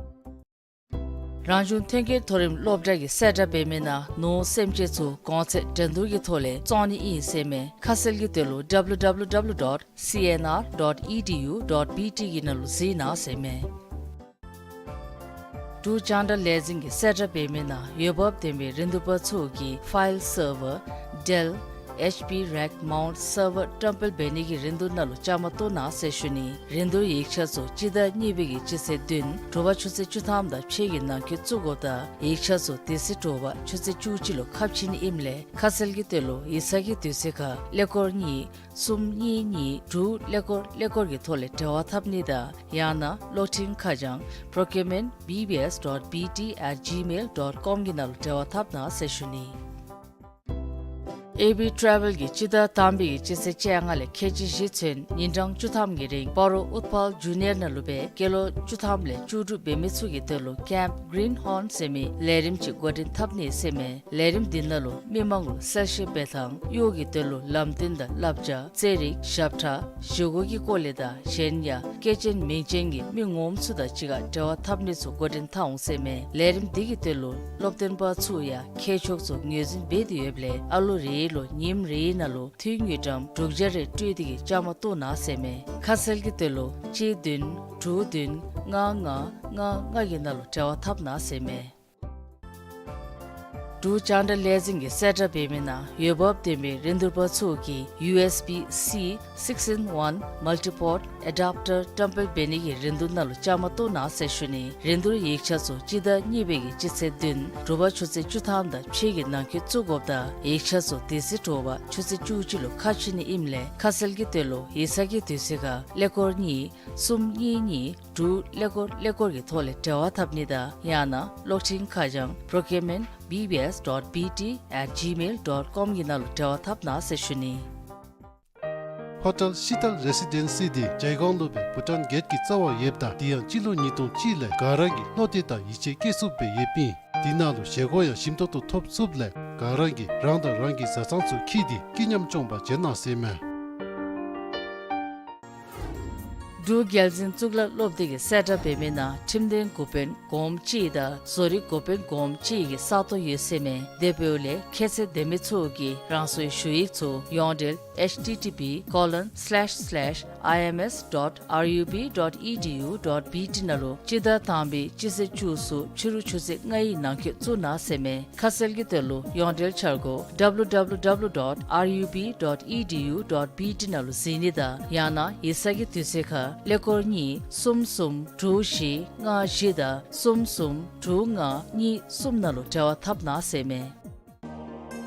རང་བྱུང་ཐོན་སྐྱེད་མཐོ་རིམ་སློབ་གྲྭ་གི་གསལ་བསྒྲགས་འབད་མི་ནང་ནོར་སེམས་ཅན་ཚུ་གོང་ཚད་འགྲན་བསྡུར་གྱི་ཐོག་ལས་བཙོང་ནི་ཨིན་ཟེར་མས། ཁ་གསལ་གྱི་དོན་ལུ་ཌབ་ལུ་ཌབ་ལུ་ཌབ་ལུ་ཌོཊ་སི་ཨེན་ཨར་ཌོཊ་ཨི་ཌི་ཡུ་ཌོཊ་བི་ཊི་གི་ནང་ལུ་གཟིགས་གནང་ཟེར་མས། འབྲུག་རྒྱང་བསྒྲགས་ལས་འཛིན་གྱི་གསལ་བསྒྲགས་འབད་མི་ནང་འོས་འབབ་ལྡན་པའི་རིན་བསྡུར་པ་ཚུ་གིས་ཕའིལ་སར་ཝར་ཌེལ་ཨེཆ་པི་རེཀ་མའུནཊ་སར་ཝར་བཀྲམ་སྤེལ་འབད་ནི་གི་རིན་བསྡུར་ནང་ལུ་བཅའ་མར་གཏོགས་གནང་ཟེར་ཞུ་ནི། རིན་བསྡུར་ཡིག་ཆ་ཚུ་སྤྱི་ཟླ་གཉིས་པའི་གི་སྤྱི་ཚེས་བདུན་དྲོ་པ་ཆུ་ཚོད་བཅུ་ཐམ་དང་ཕྱེད་ཀྱི་ནང་འཁོད་བཙུགས་དགོཔ་དང་ཡིག་ཆ་ཚུ་དེ་ཚེ་དྲོ་པ་ཆུ་ཚོད་བཅུ་གཅིག་ལུ་ཁ་ཕྱེ་ནི་ཨིནམ་ལས་ཁ་གསལ་གྱི་དོན་ལུ་ཡིག་ཚང་གི་དུས་ཚོད་ཁར་ཀླད་ཀོར་གཉིས་གསུམ་གཉིས་གཉིས་དྲུག་ཀླད་ཀོར་ཀླད་ཀོར་གྱི་ཐོག་ལས་འབྲེལ་བ་འཐབ་ནི་དང་ཡང་ན་གློག་འཕྲིན་ཁ་བྱང་procurement B B S dot B T at gmail dot com གི་ནང་ལུ་འབྲེལ་བ་འཐབ་གནང་ཟེར་ཞུ་ནི། ཨེ་བི་ཊ་རེ་ཝེལ་གྱིས་སྤྱི་ཟླ་དང་པའི་གི་སྤྱི་ཚེས་བཅོ་ལྔ་ལས་ཁལ་གཅིག་བཞི་ཚུན་ཉིན་གྲངས་བཅུ་ཐམ་གྱི་རིང་སྤ་རོ་ཨུཏྤལ་ཇུ་ནི་ཡར་ནང་ལུ་སྦེ་སྐྱེས་ལོ་བཅུ་ཐམ་ལས་བཅུ་དྲུག་འབད་མི་ཚུ་གི་དོན་ལུ་ཀེམཔ་གིརིན་ཧོརན་ཟེར་མི་ལས་རིམ་ཅིག་འགོ་འདྲེན་འཐབ་ནི་ཟེར་མས། ལས་རིམ་འདི་ནང་ལུ་མི་མང་ལུ་གསལ་བཤད་འབད་ཐངས་གཡོག་གི་དོན་ལུ་ལམ་སྟོན་དང་བསླབ་བྱ་རྩེད་རིགས་ཞབས་ཁྲ་བཞེས་སྒོ་གི་སྐོར་ལས་དང་གཞན་ཡང་སྐྱེས་ཆེན་མིང་ཅན་གྱི་མི་ངོམ་ཚུ་དང་གཅིག་ཁར་འབྲེལ་བ་འཐབ་ནི་ཚུ་འགོ་འདྲེན་འཐབ་འོང་ཟེར་མས། ལས་རིམ་འདི་གི་དོན་ལུ་སློབ་སྟོན་པ་ཚུ་ཡང་མཁས་མཆོག་ཚུ་ངོས་འཛིན་འབད་དེ་ཡོདཔ་ལས་ཨ་ལོ་རེ་ལུ་ཉིནམ་རེའི་ནང་ལུ་འཐུས་དངུལ་ཀྲམ་དྲུག་བརྒྱ་རེ་སྤྲོད་དེ་གིས་བཅའ་མར་གཏོགས་གནང་ཟེར་མས། ཁ་གསལ་གྱི་དོན་ལུ་གཅིག་བདུན་དྲུག་བདུན་ལྔ་ལྔ་ལྔ་ལྔ་གི་ནང་ལུ་འབྲེལ་བ་འཐབ་གནང་ཟེར་མས། འབྲུག་རྒྱང་བསྒྲགས་ལས་འཛིན་གྱི་གསལ་བསྒྲགས་འབད་མི་ནང་འོས་འབབ་ལྡན་པའི་རིན་བསྡུར་པ་ཚུ་གིས་ཡུ་ཨེསི་བི་སི་six in one multi-port adapter བཀྲམ་སྤེལ་འབད་ནི་གི་རིན་བསྡུར་ནང་ལུ་བཅའ་མར་གཏོགས་གནང་ཟེར་ཞུ་ནི། རིན་བསྡུར་ཡིག་ཆ་ཚུ་སྤྱི་ཟླ་གཉིས་པའི་གི་སྤྱི་ཚེས་བདུན་དྲོ་པ་ཆུ་ཚོད་བཅུ་ཐམ་དང་ཕྱེད་ཀྱི་ནང་འཁོད་བཙུགས་དགོཔ་དང་ཡིག་ཆ་ཚུ་དེ་ཚེ་དྲོ་པ་ཆུ་ཚོད་བཅུ་གཅིག་ལུ་ཁ་ཕྱེ་ནི་ཨིནམ་ལས་ཁ་གསལ་གྱི་དོན་ལུ་ཡིག་ཚང་གི་དུས་ཚོད་ཁར་ཀླད་ཀོར་གཉིས་གསུམ་གཉིས་གཉིས་དྲུག་ཀླད་ཀོར་ཀླད་ཀོར་གྱི་ཐོག་ལས་འབྲེལ་བ་འཐབ་ནི་དང་ཡང་ན་གློག་འཕྲིན་ཁ་བྱང་procurement B B S dot B T at gmail dot com གི་ནང་ལུ་འབྲེལ་བ་འཐབ་གནང་ཟེར་ཞུ་ནི། ཧོ་ཊེལ་ཤི་ཏལ་རེ་སི་ཌེན་སི་འདི་ཇའི་གོང་ལུ་སྦེ་བྷུ་ཊཱན་གེཊ་ཀྱི་རྩ་བར་ཡོདཔ་ད་དེ་ཡང་སྤྱི་ལོ་ཉིས་སྟོང་གཅིག་ལས་ག་ར་གིས་བློ་གཏད་དང་ཡིད་ཆེས་བསྐྱེད་ཚུགསཔ་སྦེ་ཡོདཔ་ཨིན། དེ་ནང་ལུ་བཞེས་སྒོ་ཡང་ཞིམ་ཏོག་ཏོ་ཐོབ་ཚུགསཔ་ལས་ག་ར་གིས་རང་དང་རང་གི་བཟའ་ཚང་ཚུ་འཁྱིད་དེ་སྐྱིད་ཉམས་སྐྱོང་པར་བྱོན་གནང་ཟེར་མས། འབྲུག་རྒྱལ་འཛིན་གཙུག་ལག་སློབ་སྡེ་གི་གསལ་བསྒྲགས་འབད་མི་ནང་ཁྲིམས་དོན་འགོ་དཔོན་གོངམ་གཅིག་དང་བཟོ་རིག་འགོ་དཔོན་གོངམ་གཅིག་གི་ས་སྟོང་ཡོད་ཟེར་མས། དེ་འབདཝ་ལས་ཁྱད་ཚད་ལྡན་མི་ཚུ་གིས་རང་སོའི་ཞུ་ཡིག་ཚུ་ཡོངས་འབྲེལ་H T T P colon slash slash I M S dot R U B dot E D U dot B T ནང་ལུ་སྤྱི་ཟླ་དང་པའི་སྤྱི་ཚེས་བཅུ་གསུམ་ཕྱི་རུ་ཆུ་ཚོད་ལྔའི་ནང་འཁོད་བཙུགས་གནང་ཟེར་མས། ཁ་གསལ་གྱི་དོན་ལུ་ཡོངས་འབྲེལ་འཆར་སྒོ་W W W dot R U B dot E D U dot B T ནང་ལུ་གཟིགས་ནི་དང་ཡང་ན་ཡིག་ཚང་གི་དུས་ཚོད་ཁར་ཀླད་ཀོར་གཉིས་གསུམ་གསུམ་དྲུག་བཞི་ལྔ་བཞི་དང་གསུམ་གསུམ་དྲུག་ལྔ་གཉིས་གསུམ་ནང་ལུ་འབྲེལ་བ་འཐབ་གནང་ཟེར་མས།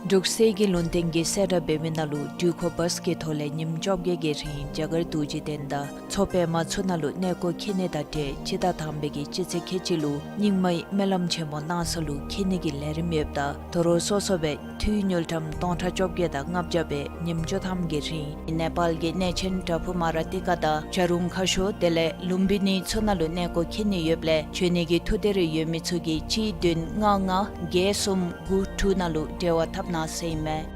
འབྲུག་སྲིད་ཀྱི་ལུང་བསྟན་གྱིས་གསལ་བསྒྲགས་འབད་མི་ནང་ལུ་འགྲུལ་འཁོར་བཱས་ཀྱི་ཐོག་ལས་ཉིནམ་བཅོ་བརྒྱད་ཀྱི་རིང་རྒྱ་གར་རྡོ་རྗེ་གདན་དང་མཚོ་པདྨ་ཚུ་ནང་ལུ་གནས་སྐོར་འཁྱིད་ནི་དང་འབྲེལ་སྤྱི་ཟླ་དང་པའི་གི་སྤྱི་ཚེས་ཁལ་གཅིག་ལུ་རྙིང་མའི་སྨོན་ལམ་ཆེན་མོ་གནང་ས་ལུ་འཁྱིད་ནི་གི་ལས་རིམ་ཡོདཔ་ད་དོ་རུང་སོ་སོ་སྦེ་འཐུས་དངུལ་ཀྲམ་སྟོང་ཕྲག་བཅོ་བརྒྱད་དང་ལྔ་བརྒྱ་སྦེ་ཉིནམ་བཅུ་ཐམ་གྱི་རིང་ནེ་པཱལ་གྱི་གནས་ཆེན་པྲ་བྷུ་མ་ར་ཏི་ཀ་དང་བྱ་རུང་ཁ་ཤོར་དེ་ལས་ལུམ་བི་ནི་ཚུ་ནང་ལུ་གནས་སྐོར་འཁྱིད་ནི་ཡོདཔ་ལས་འབྱོན་ནི་གི་ཐུགས་འདོད་རེ་ཡོད་མི་ཚུ་གིས་གཅིག་བདུན་ལྔ་ལྔ་བརྒྱད་གསུམ་དགུ་དྲུག་ནང་ལུ་འབྲེལ་བ་འཐབ་གནང་ཟེར་ཨིན་མས།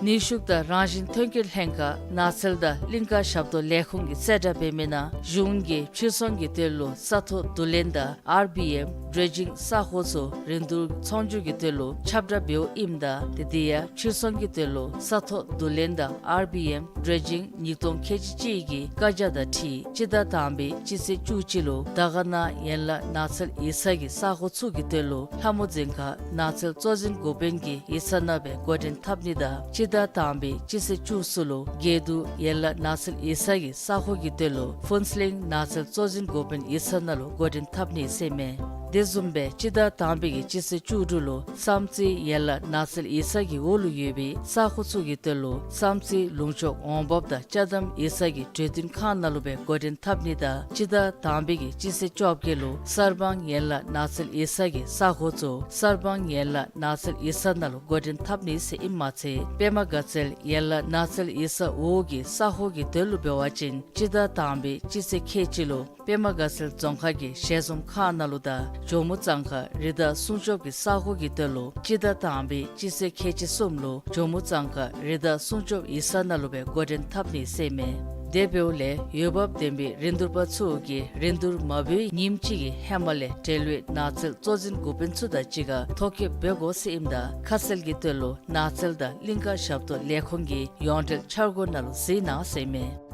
ནུས་ཤུགས་དང་རང་བཞིན་ཐོན་སྐྱེད་ལྷན་ཁག་ནགས་ཚལ་དང་གླིང་ཀ་ཞབས་ཏོག་ལས་ཁུངས་ཀྱིས་གསལ་བསྒྲགས་འབད་མི་ནང་གཞུང་གིས་ཕྱིར་ཚོང་གི་དོན་ལུ་ས་ཐོག་བསྡུ་ལེན་དང་ཨར་བི་ཨེམ་ཌྲེ་ཇིང་ས་གོ་ཚུ་རིན་བསྡུར་ཚོང་སྒྱུར་གྱི་དོན་ལུ་ཁྱབ་བསྒྲགས་འབདཝ་ཨིནམ་ད་དེ་དེ་ཡང་ཕྱིར་ཚོང་གི་དོན་ལུ་ས་ཐོག་བསྡུ་ལེན་དང་ཨར་བི་ཨེམ་ཌྲེ་ཇིང་ཉིས་སྟོང་ཁལ་གཅིག་གཅིག་གི་བཀའ་རྒྱ་དང་འཁྲིལ་སྤྱི་ཟླ་དང་པའི་སྤྱི་ཚེས་བཅུ་གཅིག་ལུ་དར་དཀར་ན་ཡན་ལག་ནགས་ཚལ་ཡིག་ཚང་གི་ས་གོ་ཚུ་གི་དོན་ལུ་ལྷ་མོ་རྫིང་ཁ་ནགས་ཚལ་གཙོ་འཛིན་འགོ་དཔོན་གྱི་ཡིག་ཚང་ནང་སྦེ་འགོ་འདྲེན་འཐབ་ནི་དང་སྤྱི་ཟླ་དང་པའི་སྤྱི་ཚེས་བཅུ་གསུམ་ལུ་དགེ་འདུན་ཡན་ལག་ནགས་ཚལ་ཡིག་ཚང་གི་ས་གོ་གི་དོན་ལུ་ཕུན་ཚོགས་གླིང་ནགས་ཚལ་གཙོ་འཛིན་འགོ་དཔོན་ཡིག་ཚང་ནང་ལུ་འགོ་འདྲེན་འཐབ་ནི་ཟེར་ཨིན་མས། དེ་བཟུམ་སྦེ་སྤྱི་ཟླ་དང་པའི་གི་སྤྱི་ཚེས་བཅུ་དྲུག་ལུ་བསམ་རྩེ་ཡན་ལག་ནགས་ཚལ་ཡིག་ཚང་གི་འོག་ལུ་ཡོད་པའི་ས་གོ་ཚུ་གི་དོན་ལུ་བསམ་རྩེ་ལུང་ཕྱོགས་འོང་འབབ་དང་ཅ་དམ་ཡིག་ཚང་གི་གྲོས་བསྟུན་ཁང་ནང་ལུ་སྦེ་འགོ་འདྲེན་འཐབ་ནི་དང་སྤྱི་ཟླ་དང་པའི་གི་སྤྱི་ཚེས་བཅོ་བརྒྱད་ལུ་གསར་སྤང་ཡན་ལག་ནགས་ཚལ་ཡིག་ཚང་གི་ས་གོ་ཚུ་གསར་སྤང་ཡན་ལག་ནགས་ཚལ་ཡིག་ཚང་ནང་ལུ་འགོ་འདྲེན་འཐབ་ནི་ཟེར་ཨིནམ་མ་ཚད་པདྨ་དགའ་ཚལ་ཡན་ལག་ནགས་ཚལ་ཡིག་ཚང་འོག་གི་ས་གོ་གི་དོན་ལུ་འབད་བ་ཅིན་སྤྱི་ཟླ་དང་པའི་སྤྱི་ཚེས་ཁལ་གཅིག་ལུ་པདྨ་དགའ་ཚལ་རྫོང་ཁག་གི་ཞལ་འཛོམས་ཁང་ནང་ལུ་དང་ཇོ་མོ་གཙང་ཁ་རི་དྭགས་སྲུང་སྐྱོབ་ཀྱི་ས་གོ་གི་དོན་ལུ་སྤྱི་ཟླ་དང་པའི་སྤྱི་ཚེས་ཁལ་གཅིག་གསུམ་ལུ་ཇོ་མོ་གཙང་ཁ་རི་དྭགས་སྲུང་སྐྱོབ་ཡིག་ཚང་ནང་ལུ་སྦེ་འགོ་འདྲེན་འཐབ་ནི་ཟེར་ཨིན་མས། དེ་འབདཝ་ལས་འོས་འབབ་ལྡན་པའི་རིན་བསྡུར་པ་ཚུ་གིས་རིན་བསྡུར་མ་འབད་བའི་ཉིནམ་གཅིག་གི་ཧེ་མ་ལས་འབྲེལ་ཡོད་ནགས་ཚལ་གཙོ་འཛིན་འགོ་དཔོན་ཚུ་དང་གཅིག་ཁར་ཐོ་བཀོད་འབད་དགོ་ཟེར་ཨིནམ་ད་ཁ་གསལ་གྱི་དོན་ལུ་ནགས་ཚལ་དང་གླིང་ཀ་ཞབས་ཏོག་ལས་ཁུངས་ཀྱི་ཡོངས་འབྲེལ་འཆར་སྒོ་ནང་ལུ་གཟིགས་གནང་ཟེར་ཨིན་མས།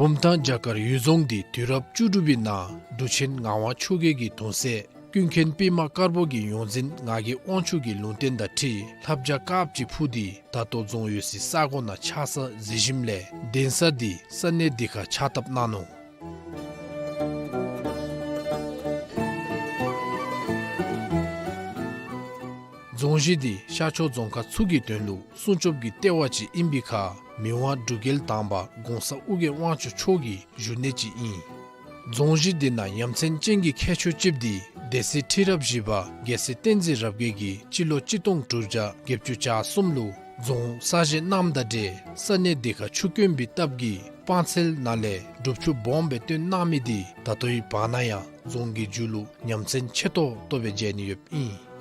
བུམ་ཐང་བྱ་དཀར་གཡུལ་རྫོང་འདི་དུས་རབས་བཅུ་དྲུག་པའི་ནང་འབྲུག་ཆེན་ངག་དབང་ཆོས་རྒྱལ་གྱི་གདུང་སྲས་ཀུན་མཁྱེན་པདྨ་དཀར་པོ་གི་ཡོངས་འཛིན་ངག་གི་དབང་ཕྱུག་གི་ལུང་བསྟན་དང་འཁྲིལ་ལྷ་བྱ་དཀརཔོ་ཅིག་འཕུར་ཏེ་ད་ལྟོ་རྫོང་ཡོད་སའི་ས་གོ་ནང་ཆགས་ས་གཟིགས་ཞིནམ་ལས་གདན་ས་འདི་ས་གནས་འདི་ཁར་ཕྱག་བཏབ་གནང་ནུག། རྫོང་གཞི་འདི་ཤར་ཕྱོགས་རྫོང་ཁག་ཚུ་གི་དོན་ལུ་སྲུང་སྐྱོབ་ཀྱི་ལྟེ་བ་ཅིག་ཨིན་པའི་ཁར་མི་དབང་འབྲུག་རྒྱལ་དང་པ་གོང་ས་ཨོ་རྒྱན་དབང་ཕྱུག་མཆོག་གི་བཞུགས་གནས་ཅིག་ཨིན། རྫོང་གཞི་འདི་ནང་ཡ་མཚན་ཅན་གྱི་ཁྱད་ཆོས་ཅིག་འདི་སྡེ་སྲིད་ཁྲི་རབས་བཞི་པ་རྒྱལ་སྲས་བསྟན་འཛིན་རབ་རྒྱས་ཀྱིས་སྤྱི་ལོ་གཅིག་སྟོང་དྲུག་བརྒྱ་བརྒྱད་ཅུ་གྱ་གསུམ་ལུ་རྫོང་གསར་བཞེངས་གནངམ་དང་འབྲེལ་ས་གནས་འདི་ཁར་ཆུ་དཀོན་པའི་སྟབས་ཀྱིས་སྤང་ཚལ་ནང་ལས་སྒྲུབ་ཆུ་སྦོམ་སྦེ་བཏོན་གནང་མི་འདི་ད་ལྟོའི་བར་ན་ཡང་རྫོང་གི་མཇུག་ལུ་ཡ་མཚན་ཆེ་ཏོག་ཏོ་སྦེ་མཇལ་ནི་ཡོདཔ་ཨིན།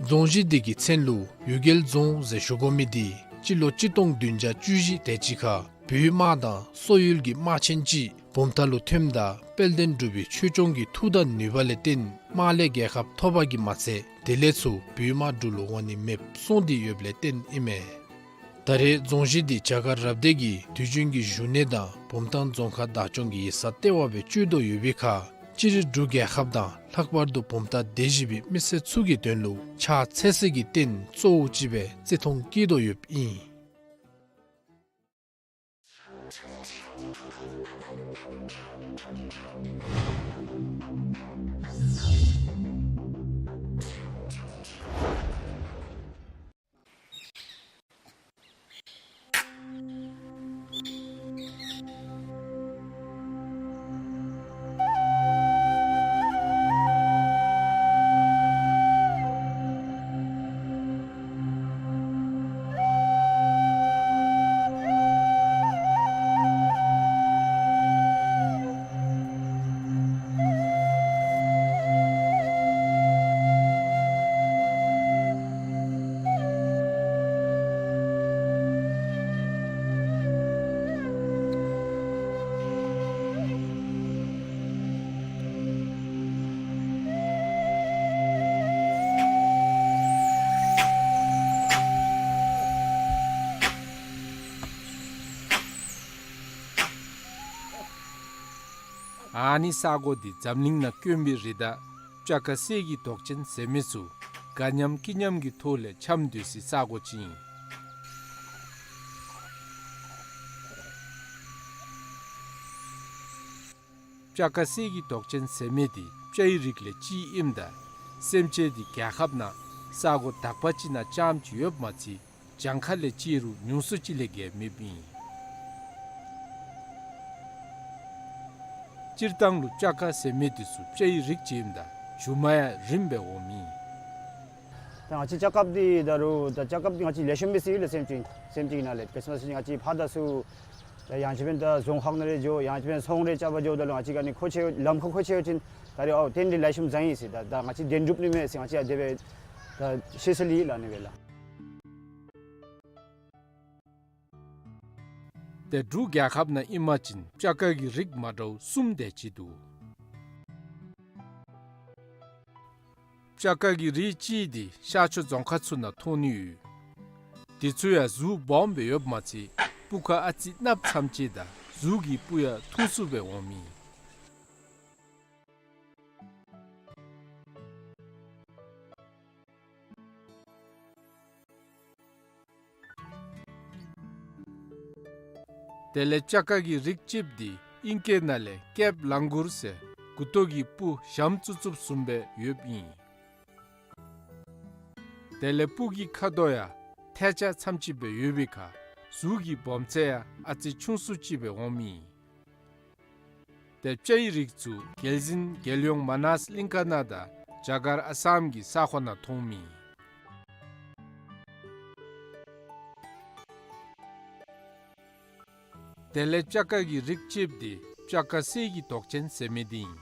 རྫོང་གཞི་འདི་གི་མཚན་ལུ་གཡུལ་རྒྱལ་རྫོང་ཟེར་ཞུ་དགོ་མི་འདི་སྤྱི་ལོ་གཅིག་སྟོང་བདུན་བརྒྱ་བཅུ་བཞི་དེ་ཅིག་ཁར་བོད་དམག་དང་སོག་ཡུལ་གྱི་དམག་ཆེན་ཅིག་བུམ་ཐང་ལུ་ཐོནམ་ད་དཔལ་ལྡན་འབྲུག་པའི་ཆོས་སྐྱོང་གི་མཐུ་དང་ནུས་པ་ལས་བརྟེན་དམག་ལས་རྒྱལ་ཁ་ཐོབ་པ་གིས་མ་ཚད་དེ་ལས་ཚུར་བོད་དམག་འབྲུག་ལུ་འོང་ནི་མེདཔ་སོང་སྟེ་ཡོདཔ་ལས་བརྟེན་ཨིན་མས། ད་རེས་རྫོང་གཞི་འདི་བྱ་དཀར་རབ་སྡེ་གི་དུས་རྒྱུན་གྱི་བཞུགས་གནས་དང་བུམ་ཐང་རྫོང་ཁག་བདག་སྐྱོང་གི་ཡིག་ཚང་ལྟེ་བ་སྦེ་སྤྱོད་དོ་ཡོད་པའི་ཁར་སྤྱིར་འབྲུག་རྒྱལ་ཁབ་དང་ལྷག་པར་དུ་བུམ་ཐང་སྡེ་བཞི་པའི་མི་སེར་ཚུ་གི་དོན་ལུ་ཕྱག་འཚལ་ས་གི་རྟེན་གཙོ་བོ་ཅིག་སྦེ་བརྩི་མཐོང་བསྐྱེད་དོ་ཡོདཔ་ཨིན། ཨ་ནི་ས་གོ་འདི་འཛམ་གླིང་ནང་དཀོན་པའི་རི་དྭགས་བྱ་དཀར་གསེར་གྱི་མདོག་ཅན་ཟེར་མི་ཚུ་དགའ་ཉམས་སྐྱིད་ཉམས་ཀྱི་ཐོག་ལས་འཁྱམས་སྡོད་སའི་ས་གོ་ཅིག་ཨིན། སྤྱ་དཀར་གསེར་གྱི་མདོག་ཅན་ཟེར་མི་འདི་སྤྱའི་རིགས་ལས་གཅིག་ཨིནམ་ད་སེམས་ཅན་འདི་རྒྱལ་ཁབ་ནང་ས་གོ་དག་པ་ཅིག་ནང་རྐྱངམ་ཅིག་ཡོདཔ་མ་ཚད་གྱངས་ཁ་ལས་བརྩིས་རུང་ཉུང་སུ་ཅིག་ལས་བརྒལ་མེདཔ་ཨིན། སྤྱིར་བཏང་ལུ་སྤྱ་དཀར་ཟེར་མི་འདི་ཚུ་སྤྱའི་རིགས་ཅིག་ཨིནམ་ད་མཇུག་མ་ཡང་རིངམ་སྦེ་འོངམ་ཨིན། ད་ང་བཅས་སྤྱ་དཀརཔོ་འདི་ད་རུང་ད་སྤྱ་དཀརཔོ་འདི་ང་བཅས་ལེགས་ཤོམ་སྦེ་སི་ཡོད་ལགས། སེམས་ཅན་སེམས་ཅན་ནང་ལས་ཁྲིསི་མཱསི་ང་བཅས་ཕར་ད་ཚུ་ད་ཡང་ཅིན་ཕན་ད་རྫོང་ཁག་ནང་རེ་འགྱོ་ཡང་ཅིན་ཕན་ཚོང་རེ་རྐྱབ་པར་འགྱོཝ་ད་ལུ་ང་བཅས་ཀྱིས་ཨ་ནི་མཁོ་ཆེ་ལམ་ཁར་མཁོ་ཆེ་ཡོད་ཅིན་ད་རེས་ཨའོ་ཏེ་འདི་ལེགས་ཤོམ་བཟང་ཡི་ཟེར་ད་ད་ང་བཅས་བདེན་གྲུབ་ནི་མས་ཟེར་ང་བཅས་ཨ་དེ་སྦེ་ད་ཤེས་ས་ལི་ལགས་ཨ་ནི་སྦེ་ལགས། ཏེ་འབྲུག་རྒྱལ་ཁབ་ནང་ཨིན་པ་ཅིན་སྤྱ་དཀར་གྱི་རིགས་མ་འདྲཝ་གསུམ་དེ་ཅིག་འདུག། སྤྱ་དཀར་གྱི་རིགས་གཅིག་འདི་ཤར་ཕྱོགས་རྫོང་ཁག་ཚུ་ནང་མཐོང་ནི་ཡོད། དེ་ཚུ་ཡང་གཟུགས་སྦོམ་སྦེ་ཡོདཔ་མ་ཚད་སྤུ་ཁ་ཨ་ཙི་གནགཔོ་ཙམ་ཅིག་དང་གཟུགས་ཀྱི་སྤུ་ཡང་ཐུང་སུ་སྦེ་འོངམ་ཨིན། དེ་ལས་སྤྱ་དཀར་གྱི་རིགས་གཅིགཔོ་འདི་ཨིང་སྐད་ནང་ལས་ཀེབ་ལང་གུར་ཟེར་མགུ་ཏོ་གི་སྤུ་ཞྭམོ་བཙུགས་བཙུགསཔ་བཟུམ་སྦེ་ཡོདཔ་ཨིན། དེ་ལས་སྤུ་གི་ཁ་དོག་ཡང་ཐལ་ཆ་ཙམ་ཅིག་སྦེ་ཡོད་པའི་ཁར་གཟུགས་ཀྱི་སྦོམ་ཚད་ཡང་ཨ་ཙི་ཆུང་སུ་ཅིག་སྦེ་འོངམ་ཨིན། ཏེ་སྤྱའི་རིགས་ཚུ་རྒྱལ་གཞུང་རྒྱལ་ཡོངས་མ་ནཱས་གླིང་ཁ་ནང་དང་རྒྱ་གར་ཨ་སམ་གྱི་ས་ཁོངས་ནང་མཐོངམ་ཨིན། དེ་ལས་སྤྱ་དཀར་གྱི་རིགས་གཅིགཔོ་འདི་སྤྱ་དཀར་གསེར་གྱི་མདོག་ཅན་ཟེར་མི་འདི་ཨིན།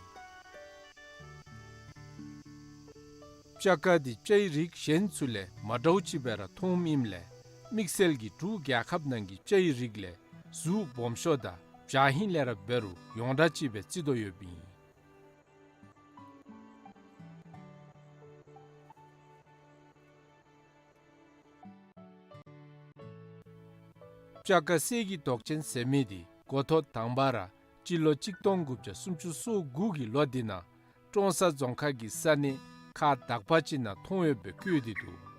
སྤྱ་དཀར་འདི་སྤྱའི་རིགས་གཞན་ཚུ་ལས་མ་འདྲཝ་ཅིག་སྦེ་ར་མཐོངམ་ཨིནམ་ལས་དམིགས་བསལ་གྱིས་འབྲུག་རྒྱལ་ཁབ་ནང་གི་སྤྱའི་རིགས་ལས་གཟུགས་སྦོམ་ཤོས་དང་འཇའ་ཧིང་ལས་ར་འབད་རུང་ཡོངས་གྲགས་ཅིག་སྦེ་བརྩི་དོ་ཡོདཔ་ཨིན། སྤྱ་དཀར་གསེར་གྱི་མདོག་ཅན་ཟེར་མི་འདི་འགོ་ཐོག་དང་པ་ར་སྤྱི་ལོ་གཅིག་སྟོང་དགུ་བརྒྱ་སུམ་ཅུ་སོ་དགུ་གི་ལོ་འདི་ནང་ཀྲོང་གསར་རྫོང་ཁག་གི་ས་གནས་ཁག་དག་པ་ཅིག་ནང་མཐོང་ཡོདཔ་སྦེ་བཀོད་དེ་འདུག།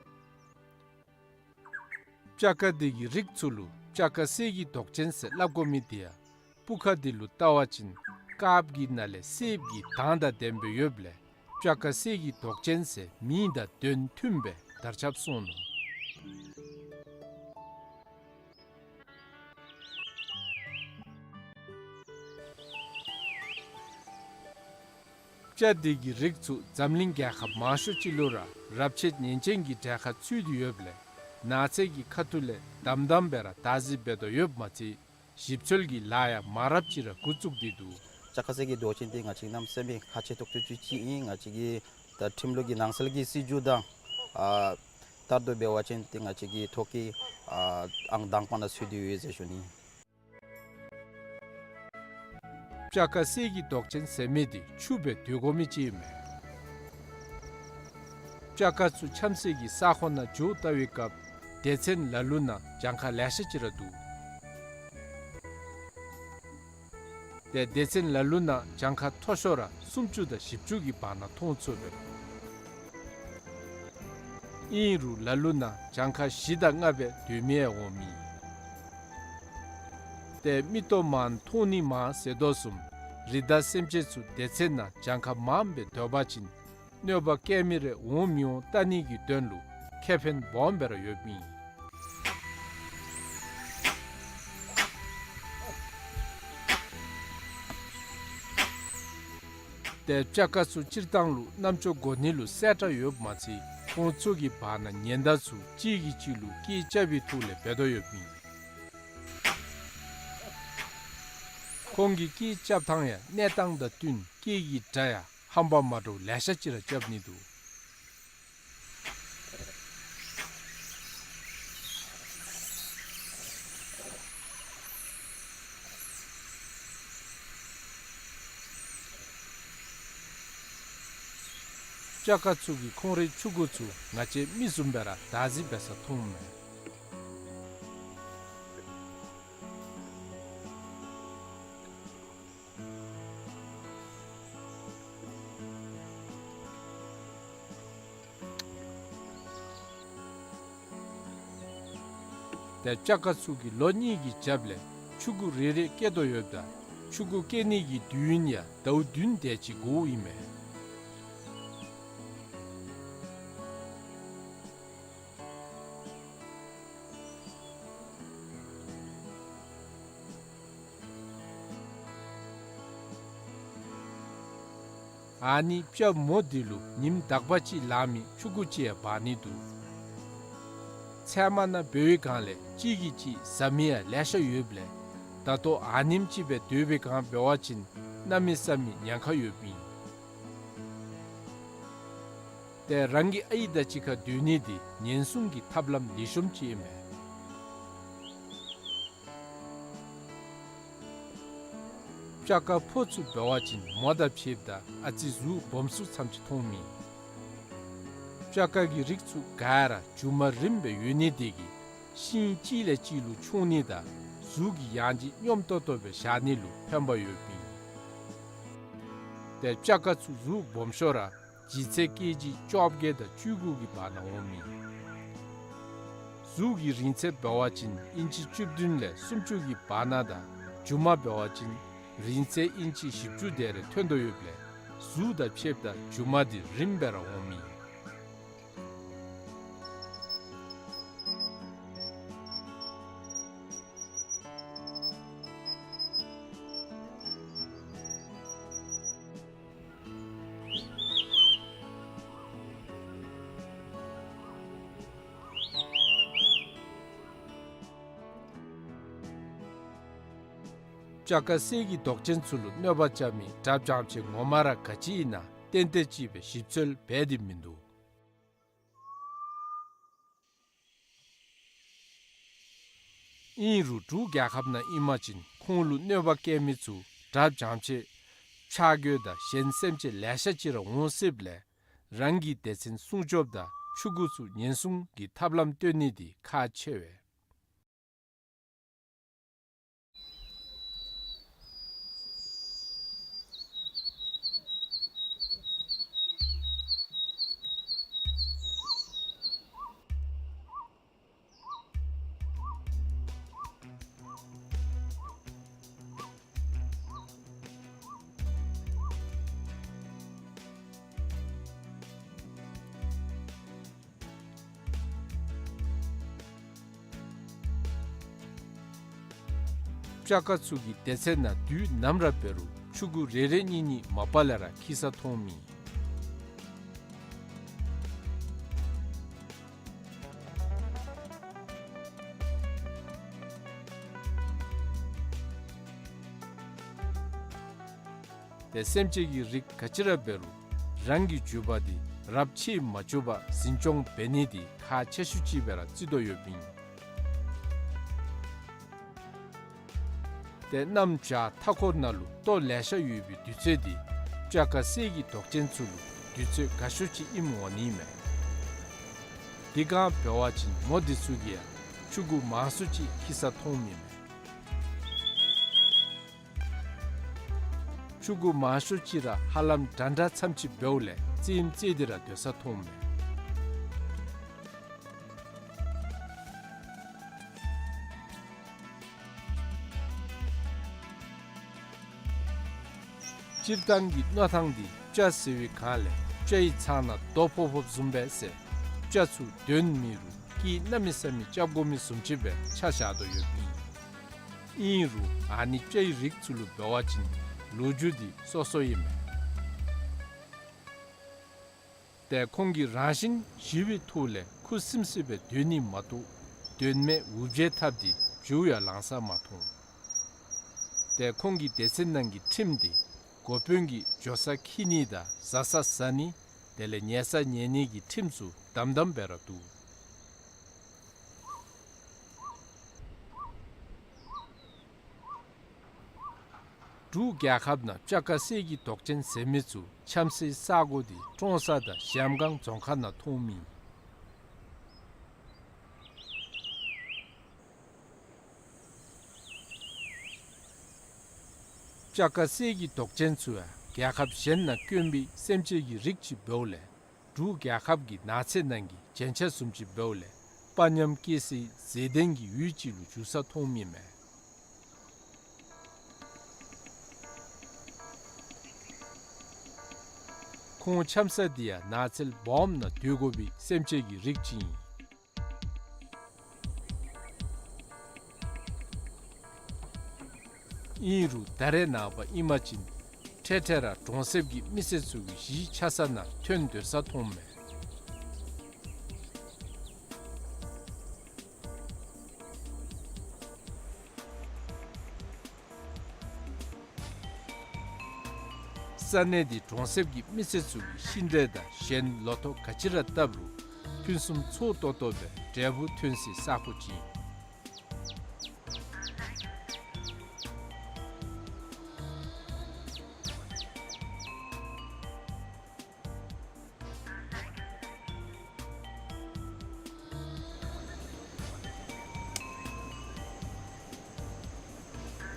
སྤྱ་དཀར་འདི་གི་རིགས་ཚུ་ལུ་སྤྱ་དཀར་གསེར་གྱི་མདོག་ཅན་ཟེར་སླབ་དགོ་མི་འདི་ཡང་སྤུ་ཁ་འདི་ལུ་བལྟ་བ་ཅིན་དཀརཔོ་གི་ནང་ལས་སེརཔོ་གི་མདངས་དང་ལྡནམ་སྦེ་ཡོདཔ་ལས་སྤྱ་དཀར་གསེར་གྱི་མདོག་ཅན་ཟེར་མིང་དང་དོན་མཐུནམ་སྦེ་དར་ཁྱབ་སོང་ནུག། སྤྱ་འདི་གི་རིགས་ཚུ་འཛམ་གླིང་རྒྱལ་ཁབ་མང་ཤོས་ཅིག་ལུ་ར་རབས་ཆད་ཉེན་ཅན་གྱི་གྲལ་ཁར་ཚུད་དེ་ཡོདཔ་ལས་ནགས་ཚལ་གྱི་ཁ་ཐུག་ལས་དམ་དམ་སྦེ་ར་བདག་འཛིན་འབད་དོ་ཡོདཔ་མ་ཚད་ཞིབ་འཚོལ་གྱི་ལཱ་ཡང་མང་རབས་ཅིག་ར་འགོ་བཙུགས་ཏེ་འདུག། སྤྱ་དཀར་གསེར་གྱི་མདོག་ཅན་འདི་ང་བཅས་གནམ་མེད་ས་མེད་ཁག་ཆེ་ཏོག་ཏོ་ཅིག་ཅིག་ཨིན། ང་བཅས་ཀྱི་ད་ཁྲིམས་ལུགས་ཀྱི་ནང་གསལ་གྱི་སྲིད་བྱུས་དང་ཨ་ལྟར་དུ་འབད་བ་ཅིན་ཏེ་ང་བཅས་ཀྱི་ཐོག་ཁར་ཨ་ཨང་དང་པ་ནང་ཚུད་དེ་ཡོད་ཟེར་ཞུ་ནི། སྤྱ་དཀར་གསེར་གྱི་མདོག་ཅན་ཟེར་མི་འདི་ཕྱུགཔོ་སྦེ་སྡོད་དགོ་མི་ཅིག་ཨིན་མས། སྤྱ་དཀར་ཚུ་འཁྱམ་སའི་གི་ས་ཁོངས་ནང་འགྱོ་བལྟ་བའི་སྐབས་སྡེ་ཚན་ལ་ལུ་ནང་གྱངས་ཁ་ལེ་ཤ་ཅིག་ར་འདུག། ཏེ་སྡེ་ཚན་ལ་ལུ་ནང་གྱངས་ཁ་མཐོ་ཤོས་ར་སུམ་ཅུ་དང་བཞི་བཅུ་གི་བར་ན་མཐོང་ཚུགས་པས། ཨིན་རུང་ལ་ལུ་ནང་གྱངས་ཁ་བཞི་དང་ལྔ་སྦེ་སྡོད་མི་ཡང་འོང་མི། ཏེ་མིག་ཏོ་མང་མཐོང་ནི་མང་ཟེར་དོ་བཟུམ་རི་དྭགས་སེམས་ཅན་ཚུ་སྡེ་ཚན་ནང་གྱངས་ཁ་མངམ་སྦེ་སྡོད་པ་ཅིན་གནོད་པ་བཀལ་མི་རེ་འོང་མི་འོང་བལྟ་ནི་གི་དོན་ལུ་ཁེ་ཕན་སྦོམ་སྦེ་ར་ཡོདཔ་ཨིན། ཏེ་སྤྱ་དཀར་ཚུ་སྤྱིར་བཏང་ལུ་རྣམ་ཅོ་གོ་ནི་ལུ་གསལ་དྲགས་ཡོདཔ་མ་ཚད་ཁོང་ཚུ་གི་བར་ན་ཉེན་བརྡ་ཚུ་གཅིག་གིས་གཅིག་ལུ་སྐད་རྐྱབ་པའི་ཐོག་ལས་འབད་དོ་ཡོདཔ་ཨིན། ཁོང་གི་སྐད་རྐྱབ་ཐངས་ཡང་གནས་སྟངས་དང་བསྟུན་སྐད་ཀྱི་སྒྲ་ཡང་ཧམ་པ་མ་འདྲཝ་ལེ་ཤ་ཅིག་ར་རྐྱབ་ནི་འདུག། སྤྱ་དཀར་ཚུ་གིས་ཁོང་རའི་ཕྱུ་གུ་ཚུ་ང་བཅས་མི་བཟུམ་སྦེ་ར་བདག་འཛིན་འབད་ས་མཐོངམ་མས། ཏེ་སྤྱ་དཀར་ཚུ་གིས་ལོ་གཉིས་ཀྱི་རྒྱབ་ལས་ཕྱུ་གུ་རེ་རེ་སྐྱེ་དོ་ཡོདཔ་ད་ ཕྱུ་གུ་སྐྱེ་ནི་གི་དུས་ཡུན་ཡང་ཟླཝ་བདུན་དེ་ཅིག་འགོརཝ་ཨིན་མས། ཨ་ནི་སྤྱ་མོ་འདི་ལུ་ཉིནམ་དག་པ་ཅིག་ལང་མི་ཕྱུ་གུ་ཅིག་ཡང་འབག་ནི་འདུག། ཚལ་མ་ནང་འབད་བའི་སྒང་ལས་གཅིག་གིས་གཅིག་ཟ་མི་ཡང་ལེ་ཤ་ཡོདཔ་ལས་ད་ལྟོ་ཨ་ནེམ་ཅིག་སྦེ་སྡོད་པའི་སྒང་འབད་བ་ཅིན་གནམ་མེད་ས་མེད་ཉེན་ཁ་ཡོདཔ་ཨིན། ཏེ་རང་གི་ཨའི་དང་གཅིག་ཁར་སྡོད་ནི་འདི་ཉེན་སྲུང་གི་ཐབས་ལམ་ལེགས་ཤོམ་ཅིག་ཨིན་མས། སྤྱ་དཀར་ཕོ་ཚུ་འབད་བ་ཅིན་མོ་དང་ཕྱདཔ་ད་ཨ་ཙི་གཟུགས་སྦོམ་སུ་ཙམ་ཅིག་མཐོངམ་ཨིན། སྤྱ་དཀར་གྱི་རིགས་ཚུ་ག་ར་མཇུག་མ་རིངམ་སྦེ་ཡོད་ནི་དེ་གིས་ཤིང་གཅིག་ལས་གཅིག་ལུ་མཆོང་ནི་དང་གཟུགས་ཀྱི་ཡང་ལྗིད་སྙོམས་ཏོག་ཏོ་སྦེ་བཞག་ནི་ལུ་ཕན་པ་ཡོདཔ་ཨིན། ཏེ་སྤྱ་དཀར་ཚུ་གཟུགས་སྦོམ་ཤོས་ར་ལྗིད་ཚད་ཀེ་ཇི་བཅོ་བརྒྱད་དང་བཅུ་དགུ་གི་བར་ན་འོངམ་ཨིན། གཟུགས་ཀྱི་རིང་ཚད་འབད་བ་ཅིན་ཨིན་ཅི་བཅུ་བདུན་ལས་སུམ་ཅུ་གི་བར་ན་དང་མཇུག་མ་འབད་བ་ཅིན་རིང་ཚད་ཨིན་ཅི་བཞི་བཅུ་དེ་རེ་ཐོན་དོ་ཡོདཔ་ལས་གཟུགས་དང་ཕྱདཔ་ད་མཇུག་མ་འདི་རིངམ་སྦེ་ར་འོངམ་ཨིན། སྤྱ་དཀར་གསེར་གྱི་མདོག་ཅན་ཚུ་ལུ་གནོད་པ་རྐྱབ་མི་དགྲ་བྱམས་ཆེ་ངོ་མ་ར་ག་ཅི་ཨིན་ན་ཏན་ཏན་ཅིག་སྦེ་ཞིབ་འཚོལ་འབད་དེ་མིན་འདུག། ཨིན་རུང་འབྲུག་རྒྱལ་ཁབ་ནང་ཨིན་པ་ཅིན་ཁོང་ལུ་གནོད་པ་བཀལ་མི་ཚུ་དགྲ་བྱམས་ཆེ་ཕྱག་གཡོག་དང་གཞན་སེམས་ཅན་ལེ་ཤ་ཅིག་ར་འོང་སྲིདཔ་ལས་རང་གི་སྡེ་ཚན་སྲུང་སྐྱོབ་དང་ཕྱུ་གུ་ཚུ་ཉེན་སྲུང་གི་ཐབས་ལམ་སྟོན་ནི་འདི་ཁག་ཆེ་བས། སྤྱ་དཀར་ཚུ་གི་སྡེ་ཚན་ནང་དུས་ནམ་ར་འབད་རུང་ཕྱུ་གུ་རེ་རེ་གཉིས་གཉིས་མ་པ་ལས་ར་འཁྱིད་ས་མཐོངམ་ཨིན། ཏེ་སེམས་ཅན་གྱི་རིགས་ག་ཅི་ར་འབད་རུང་རང་གི་རྒྱུད་པ་འདི་རབས་ཕྱིས་མ་བཅུག་པར་འཛིན་སྐྱོང་འབད་ནི་འདི་ཁག་ཆེ་ཤོས་ཅིག་སྦེ་ར་བརྩི་དོ་ཡོདཔ་ཨིན། ཏེ་གནམ་བྱཱར་མཐའ་འཁོར་ནང་ལུ་ལྟོ་ལེ་ཤ་ཡོད་པའི་དུས་ཚོད་འདི་སྤྱ་དཀར་གསེར་གྱི་མདོག་ཅན་ཚུ་ལུ་དུས་ཚོད་དགའ་ཤོས་ཅིག་ཨིནམ་འོང་ནི་མས། དེ་སྒང་འབད་བ་ཅིན་མོ་འདི་ཚུ་གིས་ཡང་ཕྱུ་གུ་མང་སུ་ཅིག་འཁྱིད་ས་མཐོངམ་ཨིན་མས། ཕྱུ་གུ་མང་ཤོས་ཅིག་ར་ཧ་ལམ་འདྲ་འདྲ་ཙམ་ཅིག་འབདཝ་ལས་རྩེདམོ་རྩེ་སྟེ་ར་སྡོད་ས་མཐོངམ་མས། སྤྱིར་བཏང་གི་མནོ་ཐངས་འདི་སྤྱ་ཟེར་བའི་སྒང་ལས་སྤྱའི་ཚང་ནང་རྡོ་ཕོག་ཕོགཔ་བཟུམ་སྦེ་ཟེར་སྤྱ་ཚུ་གདོན་མེད་རུང་སྐད་གནམ་མེད་ས་མེད་རྐྱབ་དགོ་མི་བཟུམ་ཅིག་སྦེ་ཆ་བཞག་དོ་ཡོདཔ་ཨིན། ཨིན་རུང་ཨ་ནི་སྤྱའི་རིགས་ཚུ་ལུ་འབད་བ་ཅིན་ལོ་རྒྱུས་འདི་སོ་སོ་ཨིན་མས། ཏེ་ཁོང་གིས་རང་བཞིན་ཞི་བའི་ཐོག་ལས་ཁུ་སིམ་སིམ་སྦེ་སྡོད་ནི་མ་གཏོགས་དོན་མེད་འུར་བྱེལ་འཐབ་སྟེ་མཇུག་ཡང་ལང་ས་མ་མཐོང་། ཏེ་ཁོང་གི་སྡེ་ཚན་ནང་གི་ཁྲིམས་འདི་འགོ་དཔོན་གྱིས་འགྱོ་ས་འཁྱིད་ནི་དང་བཟའ་ས་བཟའ་ནི་དེ་ལས་ཉལ་ས་ཉལ་ནི་གི་ཁྲིམས་ཚུ་དམ་དམ་སྦེ་ར་འདུག། འབྲུག་རྒྱལ་ཁབ་ནང་སྤྱ་དཀར་གསེར་གྱི་མདོག་ཅན་ཟེར་མི་ཚུ་འཁྱམ་སའི་ས་གོ་འདི་ཀྲོང་གསར་དང་གཞལམ་སྒང་རྫོང་ཁག་ནང་མཐོངམ་ཨིན། སྤྱ་དཀར་གསེར་གྱི་མདོག་ཅན་ཚུ་ཡང་རྒྱལ་ཁབ་གཞན་ནང་དཀོན་པའི་སེམས་ཅན་གྱི་རིགས་ཅིག་འབདཝ་ལས་འབྲུག་རྒྱལ་ཁབ་ཀྱི་ནགས་ཚལ་ནང་གི་རྒྱན་ཆ་བཟུམ་ཅིག་འབདཝ་ལས་དཔའ་ཉམས་སྐྱེ་སའི་མཛེས་ལྡན་གྱི་ཡུལ་ཅིག་ལུ་འགྱུར་ས་མཐོངམ་ཨིན་མས། ཁོང་འཁྱམ་ས་འདི་ཡང་ནགས་ཚལ་སྦོམ་ནང་སྡོད་དགོ་པའི་སེམས་ཅན་གྱི་རིགས་ཅིག་ཨིན། ཨིན་རུང་ད་རེས་ནངས་པ་ཨིན་པ་ཅིན་འཕྲལ་འཕྲལ་ར་གྲོང་གསེབ་ཀྱི་མི་སེར་ཚུ་གི་གཞིས་ཆགས་ས་ནང་ཐོན་སྡོད་ས་མཐོངམ་མས། ས་གནས་འདི་གྲོང་གསེབ་ཀྱི་མི་སེར་ཚུ་གིས་ཤིང་འབྲས་དང་གཞན་ལོ་ཐོག་ག་ཅི་ར་བཏབ་རུང་ཕུན་སུམ་ཚོགས་ཏོག་ཏོ་སྦེ་འབྲས་བུ་ཐོན་སའི་ས་ཁོངས་ཅིག་ཨིན།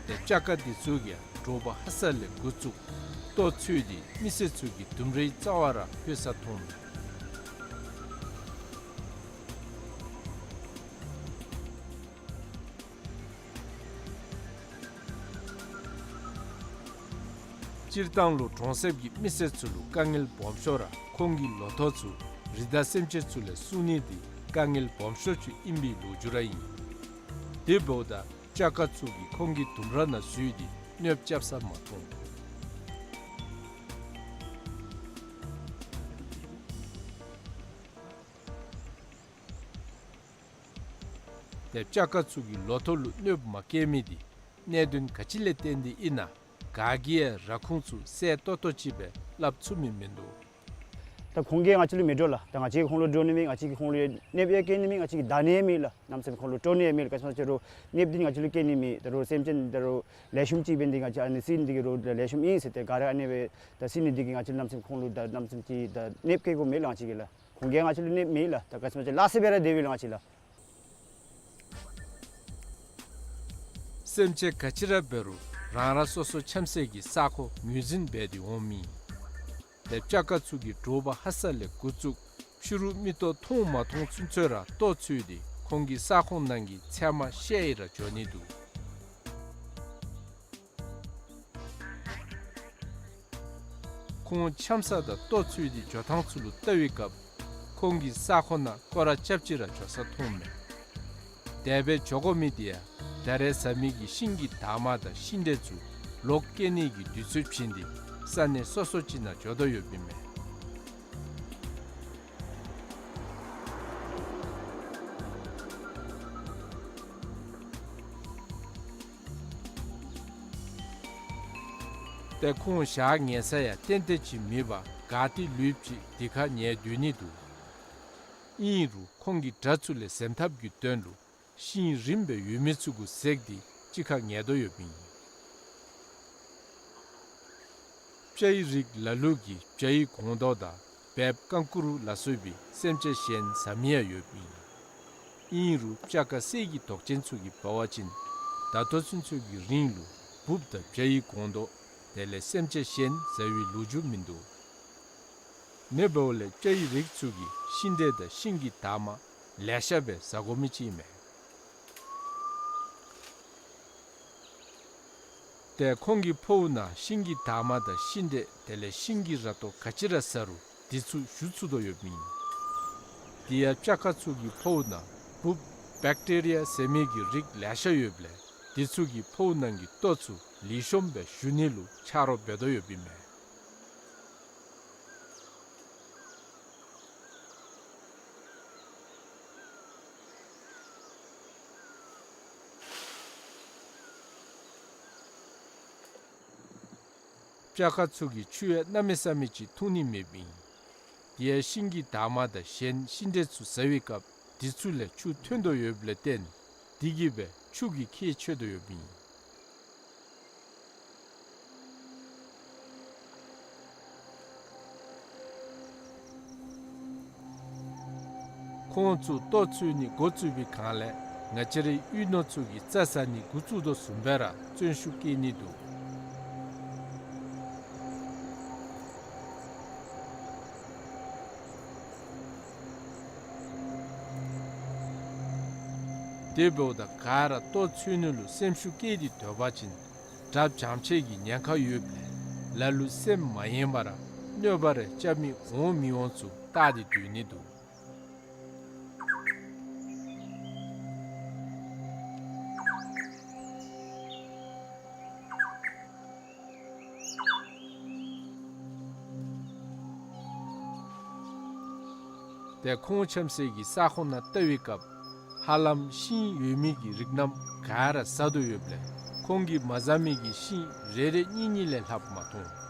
ཏེ་སྤྱ་ཀ་འདི་ཚུ་གིས་དྲོ་པ་ཧ་སག་ལས་འགོ་བཙུགས་ལྟོ་འཚོལ་ཏེ་མི་སེར་ཚུ་གི་ལྡུམ་རའི་རྩ་བར་ར་ལྷོད་ས་མཐོངམ་མས། སྤྱིར་བཏང་ལུ་གྲོང་གསེབ་ཀྱི་མི་སེར་ཚུ་ལུ་དཀའ་ངལ་སྦོམ་ཤོས་ར་ཁོང་གི་ལོ་ཐོག་ཚུ་རི་དྭགས་སེམས་ཅན་ཚུ་ལས་སྲུང་ནི་འདི་དཀའ་ངལ་སྦོམ་ཤོས་ཅིག་ཨིན་པའི་ལོ་རྒྱུས་ར་ཨིན། དེ་འབདཝ་ད་སྤྱ་ཀ་ཚུ་གིས་ཁོང་གི་ལྡུམ་ར་ནང་འཛུལ་ཏེ་གནོདཔ་རྐྱབ་ས་མ་མཐོང་། ཏེ་སྤྱ་ཀ་ཚུ་གིས་ལོ་ཐོག་ལུ་གནོདཔ་མ་བཀལ་མི་འདི་གནད་དོན་ག་ཅི་ལས་བརྟེན་ཏེ་ཨིན་ན་ག་གིས་ཡང་ར་ཁུངས་ཚུ་གསལ་ཏོག་ཏོ་ཅིག་སྦེ་སླབ་ཚུགས་མི་མིན་འདུག། ད་ཁོང་གིས་ང་བཅས་ལུ་མི་འདྲོག་ལགས། ད་ང་བཅས་ཁོང་ལུ་འདྲོག་ནི་མེད། ང་བཅས་ཀྱིས་ཁོང་ལུ་གནོདཔ་ཡང་བཀལ་ནི་མེད། ང་བཅས་ཀྱིས་བདའ་ནི་ཡང་མེད་ལགས། གནམ་མེད་ས་མེད་ཁོང་ལུ་དཀྲོག་ནི་ཡང་མེད་ལགས། ག་ཅི་སྨོ་ཟེར་རུང་གནོདཔ་འདི་ང་བཅས་ལུ་བཀལ་ནི་མེད། ད་རུང་སེམས་ཅན་ད་རུང་ལེགས་ཤོམ་ཅིག་འབད་ནི་འདི་ང་བཅས་ཨ་ནི་བསད་ནི་འདི་གིས་རུང་ལེགས་ཤོམ་ཨིན་ཟེར། ཏེ་ག་ར་ཨ་ནི་སྦེ་ད་བསད་ནི་འདི་གིས་ང་བཅས་གནམ་མེད་ས་མེད་ཁོང་ལུ་ད་གནམ་མེད་ས་མེད་ཅིག་ད་གནོདཔ་བཀལ་དགོཔ་མེད་ལགས། ང་བཅས་ཀྱིས་ལགས། ཁོང་གིས་ང་བཅས་ལུ་གནོདཔ་མེད་ལགས། ད་ག་ཅི་སྨོ་ཟེར་ལཱ་ཟེར་སྦེ་ར་སྡོད་པས་ལགས་ང་བཅས་ལགས། སེམས་ཅན་ག་ཅི་ར་འབད་རུང་རང་རང་སོ་སོ་འཁྱམ་སའི་གི་ས་ཁོངས་ངོས་འཛིན་འབད་དེ་འོངམ་ཨིན། ཏེ་སྤྱ་ཀ་ཚུ་གིས་དྲོ་པ་ཧ་སག་ལས་འགོ་བཙུགས་ཕྱི་རུ་མིག་ཏོ་མཐོང་མ་མཐོང་ཚུན་ཚོད་ར་ལྟོ་འཚོལ་ཏེ་ཁོང་གི་ས་ཁོངས་ནང་གི་ཚལ་མ་བཤལ་ཡི་ར་འགྱོ་ནི་འདུག། ཁོང་འཁྱམ་ས་དང་ལྟོ་འཚོལ་ཏེ་འགྱོ་ཐངས་ཚུ་ལུ་བལྟ་བའི་སྐབས་ཁོང་གི་ས་ཁོངས་ནང་སྐོར་ར་རྐྱབ་སྟེ་ར་འགྱོ་ས་མཐོངམ་མས། དེ་སྦེ་འགྱོ་དགོ་མི་འདི་ཡང་ད་རེས་ཟ་མི་གི་ཤིང་གི་འདབ་མ་དང་ཤིང་འབྲས་ཚུ་ལོག་སྐྱེ་ནི་གི་དུས་ཚོད་བྱིན་ཏེ་ས་གནས་སོ་སོ་ཅིག་ནང་འགྱོ་དོ་ཡོདཔ་ཨིན་མས། ཏེ་ཁོང་ཞག་ཉལ་ས་ཡང་ཏན་ཏན་ཅིག་མེད་པར་ག་ཏེ་ལུསཔ་ཅིག་དེ་ཁར་ཉལ་སྡོད་ནི་འདུག། ཨིན་རུང་ཁོང་གིས་དགྲ་ཚུ་ལས་འཛེམ་ཐབས་ཀྱི་དོན་ལུ་ཤིང་རིངམོ་སྦེ་ཡོད་མི་ཚུ་གུ་འཛེགས་ཏེ་གཅིག་ཁར་ཉལ་དོ་ཡོདཔ་ཨིན། སྤྱ་ཡི་རིགས་ལ་ལུ་གིས་བྱ་ཡི་སྒོང་རྡོག་དང་སྦལཔ་རྐང་བཀུར་ལ་སོགས་པའི་སེམས་ཅན་གཞན་ཟ་མི་ཡང་ཡོདཔ་ཨིན། ཨིན་རུང་སྤྱ་ཀ་གསེར་གྱི་མདོག་ཅན་ཚུ་གིས་འབད་བ་ཅིན་ད་ལྟོ་ཚུན་ཚོད་ཀྱི་རིང་ལུ་འབུཔ་དང་བྱ་ཡི་སྒོང་རྡོག་དེ་ལས་སེམས་ཅན་གཞན་ཟ་བའི་ལོ་རྒྱུས་མིན་འདུག། ཨ་ནི་འབདཝ་ལས་སྤྱ་ཡི་རིགས་ཚུ་གིས་ཤིང་འབྲས་དང་ཤིང་གི་འདབ་མ་ལེ་ཤ་སྦེ་ཟ་དགོ་མི་ཅིག་ཨིན་མས། ཏེ་ཁོང་གི་ཕོཝ་ནང་ཤིང་གི་འདབ་མ་དང་ཤིང་འབྲས་དེ་ལས་ཤིང་གི་ར་ཏོ་ག་ཅི་ར་ཟ་རུང་འདི་ཚུ་ཞུ་ཚུགས་དོ་ཡོདཔ་ཨིན། དེ་ཡང་སྤྱ་ཀ་ཚུ་གི་ཕོཝ་ནང་འབུཔ་བེཀ་ཊི་རི་ཡ་ཟེར་མི་གི་རིགས་ལེ་ཤ་ཡོདཔ་ལས་འདི་ཚུ་གིས་ཕོཝ་ནང་གི་ལྟོ་ཚུ་ལེགས་ཤོམ་སྦེ་ཞུ་ནི་ལུ་ཆ་རོགས་འབད་དོ་ཡོདཔ་ཨིན་མས། སྤྱ་ཀ་ཚུ་གིས་ཆུ་ཡང་གནམ་མེད་ས་མེད་ཅིག་འཐུང་ནི་མེདཔ་ཨིན། དེ་ཡང་ཤིང་གི་འདབ་མ་དང་གཞན་ཤིང་འབྲས་ཚུ་ཟ་བའི་སྐབས་འདི་ཚུ་ལས་ཆུ་ཐོན་དོ་ཡོདཔ་ལས་བརྟེན་དེ་གིས་སྦེ་ཆུ་གི་ཁྱད་ཆོད་དོ་ཡོདཔ་ཨིན། ཁོང་ཚུ་ལྟོ་འཚོལ་ནི་འགོ་བཙུགས་པའི་སྒང་ལས་ང་བཅས་རའི་གཡུས་ནོར་ཚུ་གིས་རྩྭ་ཟ་ནི་འགོ་བཙུགས་དོ་བཟུམ་སྦེ་ར་བརྩོན་ཤུགས་བསྐྱེད་ནི་འདུག། དེ་འབདཝ་ད་ག་ར་ལྟོ་འཚོལ་ནི་ལུ་སེམས་ཤུགས་བསྐྱེད་དེ་སྡོད་པ་ཅིན་དགྲ་བྱང་ཆེ་གི་ཉེན་ཁ་ཡོདཔ་ལས་ལ་ལུ་སེམས་མ་ཡེངས་པར་ གནོད་པ་རེ་རྐྱབ་མི་འོང་མི་འོང་ཚུ་བལྟ་སྟེ་སྡོད་ནི་འདུག། ཏེ་ཁོང་འཁྱམ་སའི་གི་ས་ཁོངས་ནང་བལྟ་བའི་སྐབས་ཧ་ལམ་ཤིང་ཡོད་མི་གི་རིགས་རྣམས་ག་ར་ཟ་དོ་ཡོདཔ་ལས་ཁོང་གིས་མ་ཟ་མི་གི་ཤིང་རེ་རེ་གཉིས་གཉིས་ལས་ལྷགཔ་མ་མཐོང་།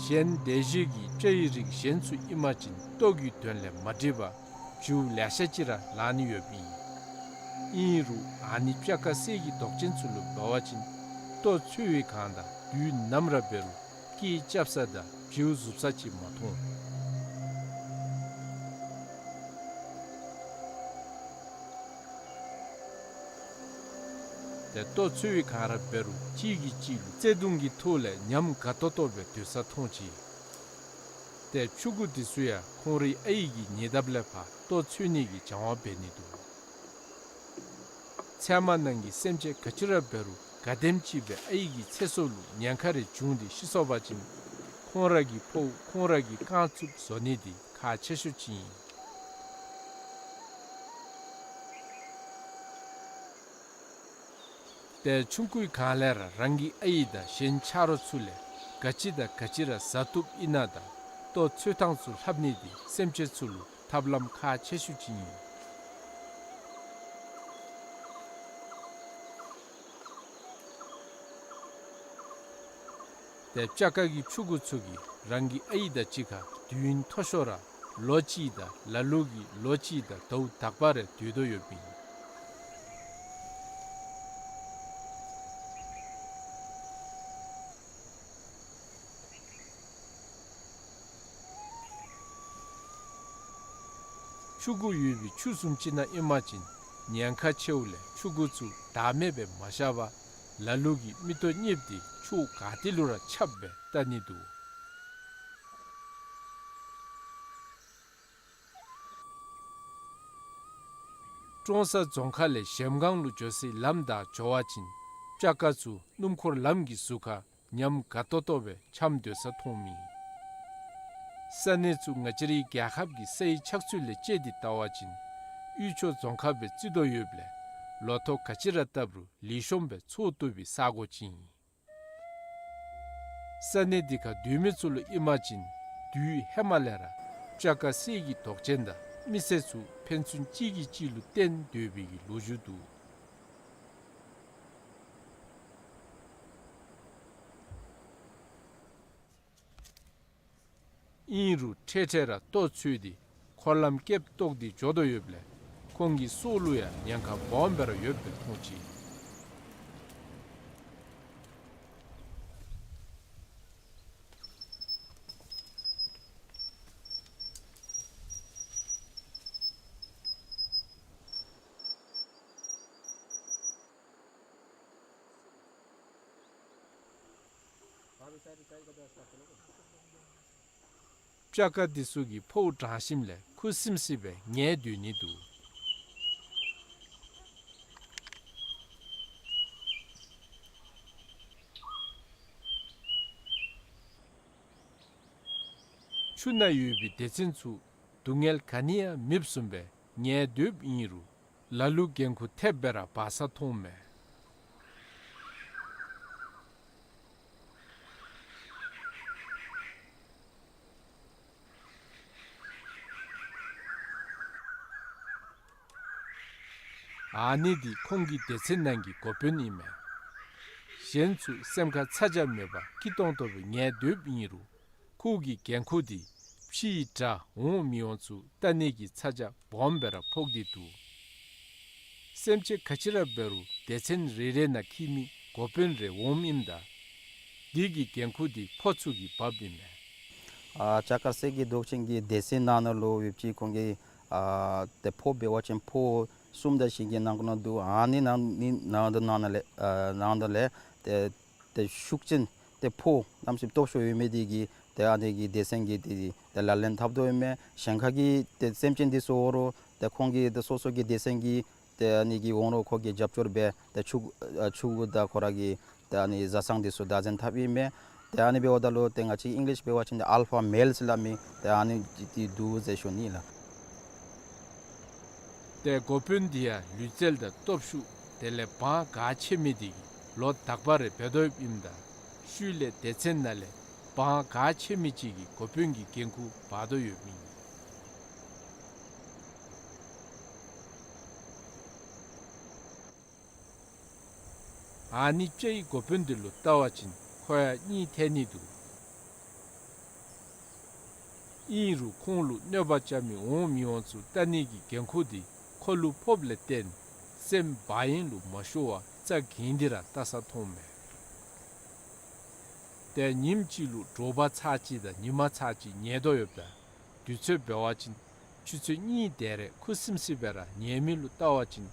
གཞན་སྡེ་བཞི་གི་སྤྱ་ཡི་རིགས་གཞན་ཚུ་ཨིན་པ་ཅིན་ལྟོ་གི་དོན་ལས་མ་འགྲིག་པར་བྱིའུ་ལེ་ཤ་ཅིག་ར་ལང་ནི་ཡོདཔ་ཨིན། ཨིན་རུང་ཨ་ནི་སྤྱ་དཀར་གསེར་གྱི་མདོག་ཅན་ཚུ་ལུ་འབད་བ་ཅིན་ལྟོ་འཚོལ་བའི་སྒང་དང་དུས་ནམ་ར་འབད་རུང་སྐད་རྐྱབ་ས་དང་བྱིའུ་ཟུག་ས་ཅིག་མ་མཐོང་། ཏེ་ལྟོ་འཚོལ་བའི་སྒང་ར་འབད་རུང་གཅིག་གིས་གཅིག་ལུ་བརྩེ་གདུང་གི་ཐོག་ལས་ཉམས་དགའ་ཏོག་ཏོ་སྦེ་སྡོད་ས་མཐོང་ཅི། ཏེ་ཕྱུ་གུ་འདི་ཚུ་ཡང་ཁོང་རའི་ཨའི་གི་ཉེ་འདབས་ལས་ཕར་ལྟོ་འཚོལ་ནི་གི་སྦྱང་བ་འབད་ནི་འདུག། ཚལ་མ་ནང་གི་སེམས་ཅན་ག་ཅི་ར་འབད་རུང་ག་དེམ་ཅིག་སྦེ་ཨའི་གི་ཚེ་སྲོག་ལུ་ཉེན་ཁ་རེ་བྱུང་སྟེ་ཤི་སོང་པ་ཅིན་ཁོང་ར་གི་ཕོཝ་ཁོང་ར་གིས་རྐང་བཙུགས་བཟོ་ནི་འདི་ཁག་ཆེ་ཤོས་ཅིག་ཨིན། ཏེ་ཆུང་ཀུའི་སྒང་ལས་ར་རང་གི་ཨའི་དང་གཞན་ཆ་རོགས་ཚུ་ལས་ག་ཅི་དང་ག་ཅི་ར་ཟ་བཏུབ་ཨིན་ན་དང་ལྟོ་འཚོལ་ཐངས་ཚུ་ལྷབ་ནི་འདི་སེམས་ཅན་ཚུ་ལུ་ཐབས་ལམ་ཁག་ཆེ་ཤོས་ཅིག་ཨིན། ཏེ་སྤྱ་དཀར་གྱི་ཕྱུ་གུ་ཚུ་གིས་རང་གི་ཨའི་དང་གཅིག་ཁར་དུས་ཡུན་མཐོ་ཤོས་ར་ལོ་གཅིག་དང་ལ་ལུ་གིས་ལོ་གཅིག་དང་ཟླཝ་དག་པ་རེ་སྡོད་དོ་ཡོདཔ་ཨིན། ཕྱུ་གུ་ཡོད་པའི་ཆུ་བཟུམ་ཅིག་ནང་ཨིན་པ་ཅིན་ཉེན་ཁ་ཆེཝ་ལས་ཕྱུ་གུ་ཚུ་བདག་མེད་སྦེ་མ་བཞག་པར་ལ་ལུ་གིས་མིག་ཏོ་གཉིསཔ་འདི་ཕྱོགས་ག་ཏེ་ལུ་ར་ཁྱབ་སྦེ་བལྟ་ནི་འདུག། ཀྲོང་གསར་རྫོང་ཁག་ལས་གཞལམ་སྒང་ལུ་འགྱོ་སའི་ལམ་བདའ་འགྱོ་བ་ཅིན་སྤྱ་དཀར་ཚུ་སྣུམ་འཁོར་ལམ་གྱི་ཟུར་ཁར་ཉམས་དགའ་ཏོག་ཏོ་སྦེ་འཁྱམས་སྡོད་ས་མཐོངམ་ཨིན། ས་གནས་ཚུ་ང་བཅས་རའི་རྒྱལ་ཁབ་ཀྱི་སའི་ཆགས་ཚུལ་ལས་དཔྱད་དེ་བལྟ་བ་ཅིན་དབུས་ཕྱོགས་རྫོང་ཁག་སྦེ་བརྩི་དོ་ཡོདཔ་ལས་ལོ་ཐོག་ག་ཅི་ར་བཏབ་རུང་ལེགས་ཤོམ་སྦེ་འཚོ་བཏུབ་པའི་ས་གོ་ཅིག་ཨིན། ས་གནས་འདི་ཁར་སྡོད་མི་ཚུ་ལུ་ཨིན་པ་ཅིན་དུས་ཧེ་མ་ལས་ར་སྤྱ་དཀར་གསེར་གྱི་མདོག་ཅན་དང་མི་སེར་ཚུ་ཕན་ཚུན་གཅིག་གིས་གཅིག་ལུ་བརྟེན་སྡོད་པའི་གི་ལོ་རྒྱུས་འདུག། ཨིན་རུང་འཕྲལ་འཕྲལ་ར་ལྟོ་འཚོལ་ཏེ་འཁོར་ལམ་སྐེདཔ་བཏོག་སྟེ་འགྱོ་དོ་ཡོདཔ་ལས་ཁོང་གི་སྲོག་ལུ་ཡང་ཉེན་ཁ་སྦོམ་སྦེ་ར་ཡོདཔ་སྦེ་མཐོང་ཅི། སྤྱ་དཀར་འདི་ཚུ་གིས་ཕོཝ་དྲང་ཞིནམ་ལས་ཁུ་སིམ་སི་སྦེ་ཉལ་སྡོད་ནི་འདུག། ཆུ་ནང་ཡོད་པའི་སྡེ་ཚན་ཚུ་སྡུག་བསྔལ་ག་ནི་ཡང་མེདཔ་བཟུམ་སྦེ་ཉལ་སྡོདཔ་ཨིན་རུང་ལ་ལུ་འགན་ཁུར་ཐེབས་སྦེ་ར་འབག་ས་མཐོངམ་མས། ཨ་ནི་འདི་ཁོང་གི་སྡེ་ཚན་ནང་གི་འགོ་དཔོན་ཨིན་མས། གཞན་ཚུ་སེམས་ཁར་ཚ་གྱང་མེད་པར་སྐྱིད་ཏོང་ཏོ་སྦེ་ཉལ་སྡོདཔ་ཨིན་རུང་ཁོ་གི་འགན་ཁུར་འདི་ཕྱིའི་དགྲ་འོང་མི་འོང་ཚུ་བལྟ་ནི་གི་ཚ་གྱང་སྦོམ་སྦེ་ར་ཕོག་སྟེ་འདུག། སེམས་ཅན་ག་ཅི་ར་འབད་རུང་སྡེ་ཚན་རེ་རེ་ནང་འཁྱིད་མི་འགོ་དཔོན་རེ་འོངམ་ཨིནམ་ད་འདི་གི་འགན་ཁུར་འདི་ཁོ་ཚུ་གིས་འབགཔ་ཨིན་མས། ཨ་སྤྱ་དཀར་གསེར་གྱི་མདོག་ཅན་གྱི་སྡེ་ཚན་ནང་ན་ལུ་ཡོདཔ་ཅིག་ཁོང་གི་ཨ་ཏེ་ཕོ་འབད་བ་ཅིན་ཕོ་གསུམ་དང་བཞི་གི་ནང་ན་འདུག། ཨ་ནི་ནང་ནི་ནང་དུ་ནང་ན་ལས་ཨ་ནང་དུ་ལས་ཏེ་ཏེ་ཤུགས་ཅན་ཏེ་ཕོ་གནམ་མེད་ས་མེད་སྟོབས་ཤུགས་ཡོད་མི་འདི་གིས་ཏེ་ཨ་ནི་གི་སྡེ་ཚན་གྱི་ཏེ་ཏེ་ལག་ལེན་འཐབ་དོ་ཨིན་མས། གཞན་ཁ་གི་ཏེ་སེམས་ཅན་འདི་ཚུ་འོ་རུང་ ཏེ་ཁོང་གི་ཏེ་སོ་སོ་གི་སྡེ་ཚན་གྱི་ཏེ་ཨ་ནི་གི་འོང་རོགས་ཁོ་གིས་རྒྱབ་སྐྱོར་འབད་ཏེ་ཕྱུ་ཨ་ཕྱུ་གུ་དང་ཁོ་ར་གི་ཏེ་ཨ་ནི་བཟའ་ཚང་འདི་ཚུ་བདག་འཛིན་འཐབ་ཨིན་མས། ཏེ་ཨ་ནི་འབདཝ་ད་ལུ་ཏེ་ང་བཅས་ཨིང་ལིཤ་འབད་བ་ཅིན་ཏེ་ཨལ་ཕ་མེལ་ཟེར་སླབ་མི་ཏེ་ཨ་ནི་འདི་འདུག་ཟེར་ཞུ་ནི་ལགས། ཏེ་འགོ་དཔོན་འདི་ཡང་ལུས་རྩལ་དང་སྟོབས་ཤུགས་དེ་ལས་འབངས་གལ་ཆེ་མི་འདི་གིས་ལོ་དག་པ་རེ་འབད་དོ་ཡོདཔ་ཨིནམ་ད་ཤུལ་ལས་སྡེ་ཚན་ནང་ལས་འབངས་གལ་ཆེ་མི་ཅིག་གིས་འགོ་དཔོན་གྱི་འགན་ཁུར་འབག་དོ་ཡོདཔ་ཨིན། ཨ་ནི་སྤྱ་ཡི་འགོ་དཔོན་འདི་ལུ་བལྟ་བ་ཅིན་ཁོ་ཡང་གཉིད་ཐལ་ནི་འདུག། ཨིན་རུང་ཁོང་ལུ་གནོད་པ་རྐྱབ་མི་འོང་མི་འོང་ཚུ་བལྟ་ནི་གི་འགན་ཁུར་འདི་ཁོ་ལུ་ཕོགཔ་ལས་བརྟེན་སེམས་བག་ཡངས་ལུ་མ་ཤོར་བར་རྩ་འགེངས་ཏེ་ར་བལྟ་ས་མཐོངམ་མས། ཏེ་ཉིནམ་གཅིག་ལུ་དྲོ་པ་ཚར་གཅིག་དང་ཉི་མ་ཚར་གཅིག་ཉལ་དོ་ཡོདཔ་ད་དུས་ཚོད་འབད་བ་ཅིན་ཆུ་ཚོད་གཉིས་དེ་རེ་ཁུ་སིམ་སི་སྦེ་ར་ཉལ་མི་ལུ་བལྟ་བ་ཅིན་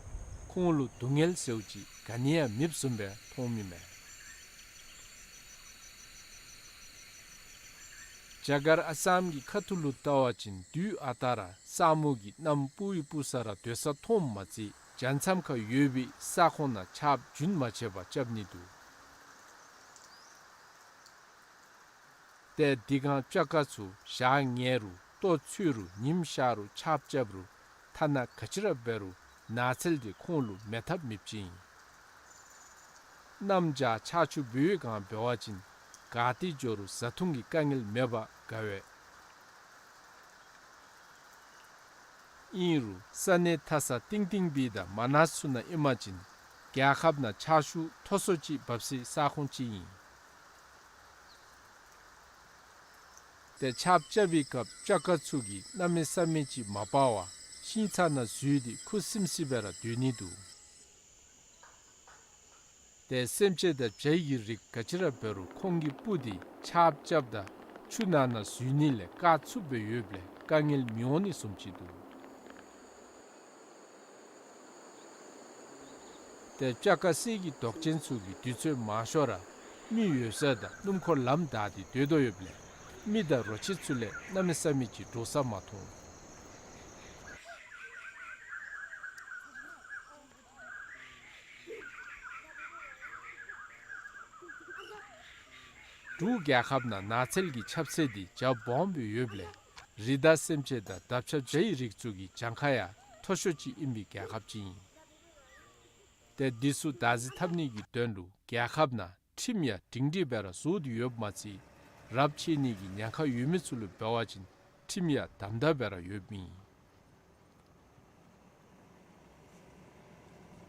ཁོང་ལུ་སྡུག་བསྔལ་ཟེརཝ་ཅིག་ག་ནི་ཡང་མེདཔ་བཟུམ་སྦེ་མཐོངམ་ཨིན་མས། རྒྱ་གར་ཨ་སམ་གྱི་ཁ་ཐུག་ལུ་བལྟ་བ་ཅིན་དུས་ཨ་རྟག་ར་ས་མུ་གི་གནམ་སྤུ་ཡི་སྤུ་ས་ར་སྡོད་ས་མཐོངམ་མ་ཚད་རྒྱ་མཚམས་ཁར་ཡོད་པའི་ས་ཁོངས་ནང་ཆརཔ་རྒྱུན་མ་ཆད་པར་རྐྱབ་ནི་འདུག། ཏེ་འདི་སྒང་སྤྱ་དཀར་ཚུ་ཞག་ཉལ་རུང་ལྟོ་འཚོལ་རུང་ཉིམ་ཤར་རུང་ཆརཔ་རྐྱབ་རུང་ཐ་ན་ག་ཅི་ར་འབད་རུང་ནགས་ཚལ་འདི་ཁོང་ལུ་མེད་ཐབས་མེདཔ་ཅིག་ཨིན། གནམ་བྱཱར་ཆར་ཆུ་འབེལ་བའི་སྒང་འབད་བ་ཅིན་ག་ཏེ་འགྱོ་རུང་བཟའ་འཐུང་གི་དཀའ་ངལ་མེད་པར་དགའ་བས། ཨིན་རུང་ས་གནས་མཐའ་ས་གཏིང་གཏིང་སྦེ་དང་མ་ནཱས་ཚུ་ནང་ཨིན་པ་ཅིན་རྒྱལ་ཁབ་ནང་ཆར་ཆུ་མཐོ་སུ་ཅིག་འབབ་སའི་ས་ཁོངས་ཅིག་ཨིན། ཏེ་ཆརཔ་རྐྱབ་པའི་སྐབས་སྤྱ་དཀར་ཚུ་གིས་གནམ་མེད་ས་མེད་ཅིག་མ་འབག་པར་ཤིང་ཚང་ནང་འཛུལ་ཏེ་ཁུ་སིམ་སི་སྦེ་ར་སྡོད་ནི་འདུག། ཏེ་སེམས་ཅན་དང་བྱ་ཡི་རིགས་ག་ཅི་ར་འབད་རུང་ཁོང་གི་སྤུ་འདི་ཆརཔ་རྐྱབ་དང་ཆུ་ནང་ན་འཛུལ་ནི་ལས་བཀག་ཚུགསཔ་སྦེ་ཡོདཔ་ལས་དཀའ་ངལ་མི་འོང་ནི་བཟུམ་ཅིག་འདུག། ཏེ་སྤྱ་དཀར་གསེར་གྱི་མདོག་ཅན་ཚུ་གིས་དུས་ཚོད་མང་ཤོས་ར་མི་ཡོད་ས་དང་སྣུམ་འཁོར་ལམ་བདའ་སྟེ་སྡོད་དོ་ཡོདཔ་ལས་མི་དང་རོ་ཁྱི་ཚུ་ལས་གནམ་མེད་ས་མེད་ཅིག་འདྲོག་ས་མ་མཐོང་། འབྲུག་རྒྱལ་ཁབ་ནང་ནགས་ཚལ་གྱི་ཁྱབ་ཚད་འདི་རྒྱ་སྦོམ་སྦེ་ཡོདཔ་ལས་རི་དྭགས་སེམས་ཅན་དང་འདབ་ཆགས་བྱ་ཡི་རིགས་ཚུ་གི་གྱངས་ཁ་ཡང་མཐོ་ཤོས་ཅིག་ཨིན་པའི་རྒྱལ་ཁབ་ཅིག་ཨིན། ཏེ་འདི་ཚུ་བདག་འཛིན་འཐབ་ནི་གི་དོན་ལུ་རྒྱལ་ཁབ་ནང་ཁྲིམས་ཡང་སྒྲིང་སྒྲིང་སྦེ་ར་བཟོ་སྟེ་ཡོདཔ་མ་ཚད་རབས་ཆད་ནི་གི་ཉེན་ཁ་ཡོད་མི་ཚུ་ལུ་འབད་བ་ཅིན་ཁྲིམས་ཡང་དམ་དམ་སྦེ་ར་ཡོདཔ་ཨིན།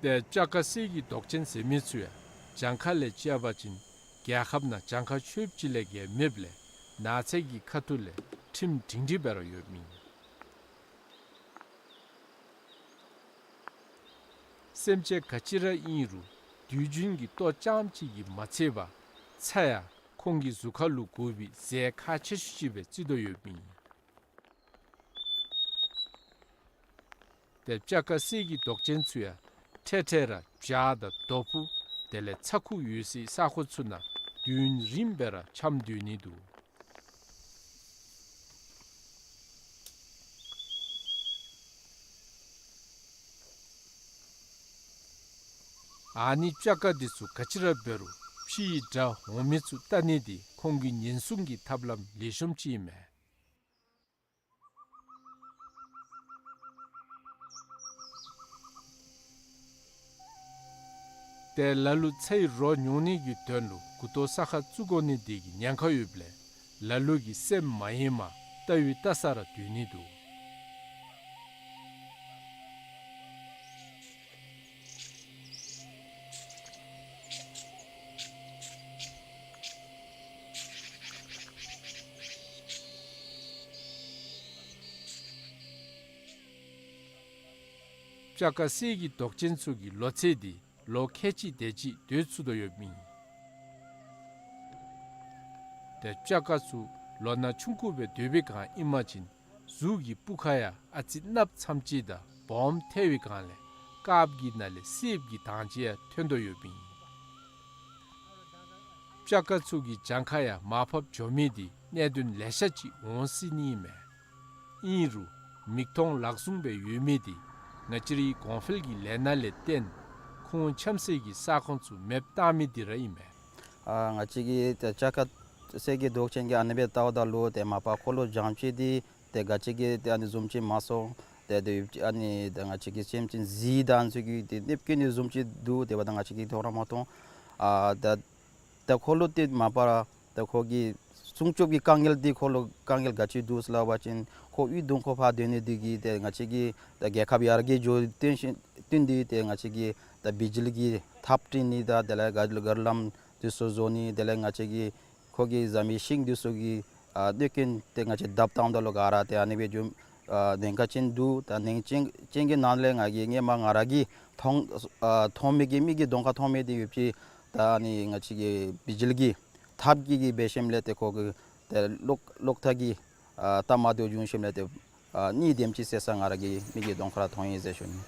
ཏེ་སྤྱ་དཀར་གསེར་གྱི་མདོག་ཅན་ཟེར་མི་ཚུ་ཡང་གྱངས་ཁ་ལས་བཅད་པ་ཅིན་རྒྱལ་ཁབ་ནང་གྱངས་ཁ་ཆོདཔ་ཅིག་ལས་བརྒལ་མེདཔ་ལས་ནགས་ཚལ་གྱི་ཁ་ཐུག་ལས་ཁྲིམས་སྒྲིང་སྒྲིང་སྦེ་ར་ཡོདཔ་ཨིན། སེམས་ཅན་ག་ཅི་ར་ཨིན་རུང་དུས་རྒྱུན་གྱི་ལྟོ་རྐྱངམ་གཅིག་གིས་མ་ཚད་པར་ཚྭ་ཡང་ཁོང་གི་གཟུགས་ཁར་ལུ་དགོ་པའི་རྫས་ཁག་ཆེ་ཤོས་ཅིག་སྦེ་བརྩི་དོ་ཡོདཔ་ཨིན། ཏེ་སྤྱ་དཀར་གསེར་གྱི་མདོག་ཅན་ཚུ་ཡང་འཕྲལ་འཕྲལ་ར་བྱག་དང་རྡོ་ཕུ་དེ་ལས་ཚྭ་ཁུ་ཡོད་སའི་ས་ཁོངས་ཚུ་ནང་དུས་ཡུན་རིངམོ་སྦེ་ར་འཁྱམས་སྡོད་ནི་འདུག། ཨ་ནི་སྤྱ་དཀར་འདི་ཚུ་ག་ཅི་ར་འབད་རུང་ཕྱི་ཡི་དགྲ་འོང་མི་ཚུ་བལྟ་ནི་འདི་ཁོང་གི་ཉེན་སྲུང་གི་ཐབས་ལམ་ལེགས་ཤོམ་ཅིག་ཨིན་མས། ཏེ་ལ་ལུ་ཚྭ་ཡི་རོ་ཉོ་ནི་གི་དོན་ལུ་མགུ་ཏོ་ས་ཁར་བཙུགས་དགོ་ནི་འདི་གིས་ཉེན་ཁ་ཡོདཔ་ལས་ལ་ལུ་གིས་སེམས་མ་ཡེངས་པར་བལྟ་བའི་བལྟ་ས་ར་སྡོད་ནི་འདུག། སྤྱ་དཀར་གསེར་གྱི་མདོག་ཅན་ཚུ་གི་ལོ་ཚད་འདི་ལོ་ཁལ་གཅིག་དེ་ཅིག་སྡོད་ཚུགས་དོ་ཡོདཔ་ཨིན། ཏེ་སྤྱ་དཀར་ཚུ་ལོ་ན་ཆུང་ཀུ་སྦེ་སྡོད་པའི་སྒང་ཨིན་པ་ཅིན་གཟུགས་ཀྱི་སྤུ་ཁ་ཡང་ཨ་ཙི་གནགཔོ་ཙམ་ཅིག་དང་སྦོམ་ཐལ་བའི་སྒང་ལས་དཀརཔོ་གི་ནང་ལས་སེརཔོ་གི་མདངས་ཅིག་ཡང་ཐོན་དོ་ཡོདཔ་ཨིན། སྤྱ་དཀར་ཚུ་གི་གྱངས་ཁ་ཡང་མར་ཕབ་འགྱོ་མི་འདི་གནད་དོན་ལེ་ཤ་ཅིག་འོང་སྲིད་ནི་ཨིན་མས། ཨིན་རུང་ མིག་མཐོང་ལག་ཟུང་སྦེ་ཡོད་མི་འདི་ང་བཅས་རའི་གོང་འཕེལ་གྱི་ལས་སྣ་ལས་བརྟེན་ཁོང་འཁྱམ་སའི་གི་ས་ཁོངས་ཚུ་མེདཔ་བཏང་མི་འདི་ར་ཨིན་མས། ཨ་ང་བཅས་ཀྱི་ཏེ་ལྕགས་ཁ་སེ་གི་མདོག་ཅན་གྱི་ཨ་ནི་སྦེ་བལྟཝ་ད་ལུ་ཏེ་མ་པ་ཁོ་ལུ་འཇམ་ཅིག་འདི་ཏེ་ག་ཅི་གི་ཏེ་ཨ་ནི་བཟུམ་ཅིག་མ་སོང་། ཏེ་ཏེ་ཨ་ནི་ཏེ་ང་བཅས་ཀྱི་སེམས་ཅན་གཟིག་དང་ཚུ་གི་ཏེ་གནོད་སྐྱོན་ནི་བཟུམ་ཅིག་འདུག། དེ་འབདཝ་ད་ང་བཅས་ཀྱིས་མཐོང་ར་མ་མཐོང་། ཨ་ད་ད་ཁོ་ལུ་ཏེ་མ་པ་ར་ད་ཁོ་གི་སྲུང་སྐྱོབ་ཀྱི་དཀའ་ངལ་འདི་ཁོ་ལུ་དཀའ་ངལ་ག་ཅི་འདུག་ཟེར་སླབ་པ་ཅིན་ཁོ་གཡུས་གདོང་ཁོ་ཕར་སྡོད་ནི་འདི་གིས་ཏེ་ང་བཅས་ཀྱིས་ད་རྒྱལ་ཁབ་ཡར་རྒྱས་འགྱོ་བརྟེན་ཞིན་བརྟེན་ཏེ་ཏེ་ང་བཅས་ཀྱིས་ད་བི་ཇི་ལི་གི་ཐགཔ་བཏིང་ནི་དང་དེ་ལས་ག་ག་ར་ལམ་འདི་ཚུ་བཟོ་ནི་དེ་ལས་ང་བཅས་ཀྱིས་ཁོ་གི་བཟའ་མི་ཤིང་འདི་ཚུ་གི་ཨ་གནོད་སྐྱོན་ཏེ་ང་བཅས་བརྡབ་བཏངམ་ད་ལུ་ག་ར་ཏེ་ཨ་ནི་སྦེ་འགྱོ་ཨ་ཉེན་ཁ་ཅན་འདུག། ད་ཉེན་ཅན་ཅན་གྱི་ནང་ལས་ང་གིས་སྔོན་མ་ང་ར་གིས་མཐོང་ཨ་མཐོང་མི་གི་མིག་གི་གདོང་ཁར་མཐོང་མི་འདི་ཡོདཔ་ཅིག་ད་ཨ་ནི་ང་བཅས་ཀྱི་བི་ཇི་ལི་གི་ཐགཔ་གི་གིས་འབད་ཞིནམ་ལས་ཏེ་ཁོ་གི་ཏེ་གློག་གློག་ཐག་གི་ཨ་ལྟ་མ་བདེཝ་བྱུང་ཞིནམ་ལས་ཏེ་ཨ་གཉིས་དེམ་ཅིག་བསད་ས་ང་ར་གི་མིག་གི་གདོང་ཁར་མཐོང་ཡི་ཟེར་ཞུ་ནི།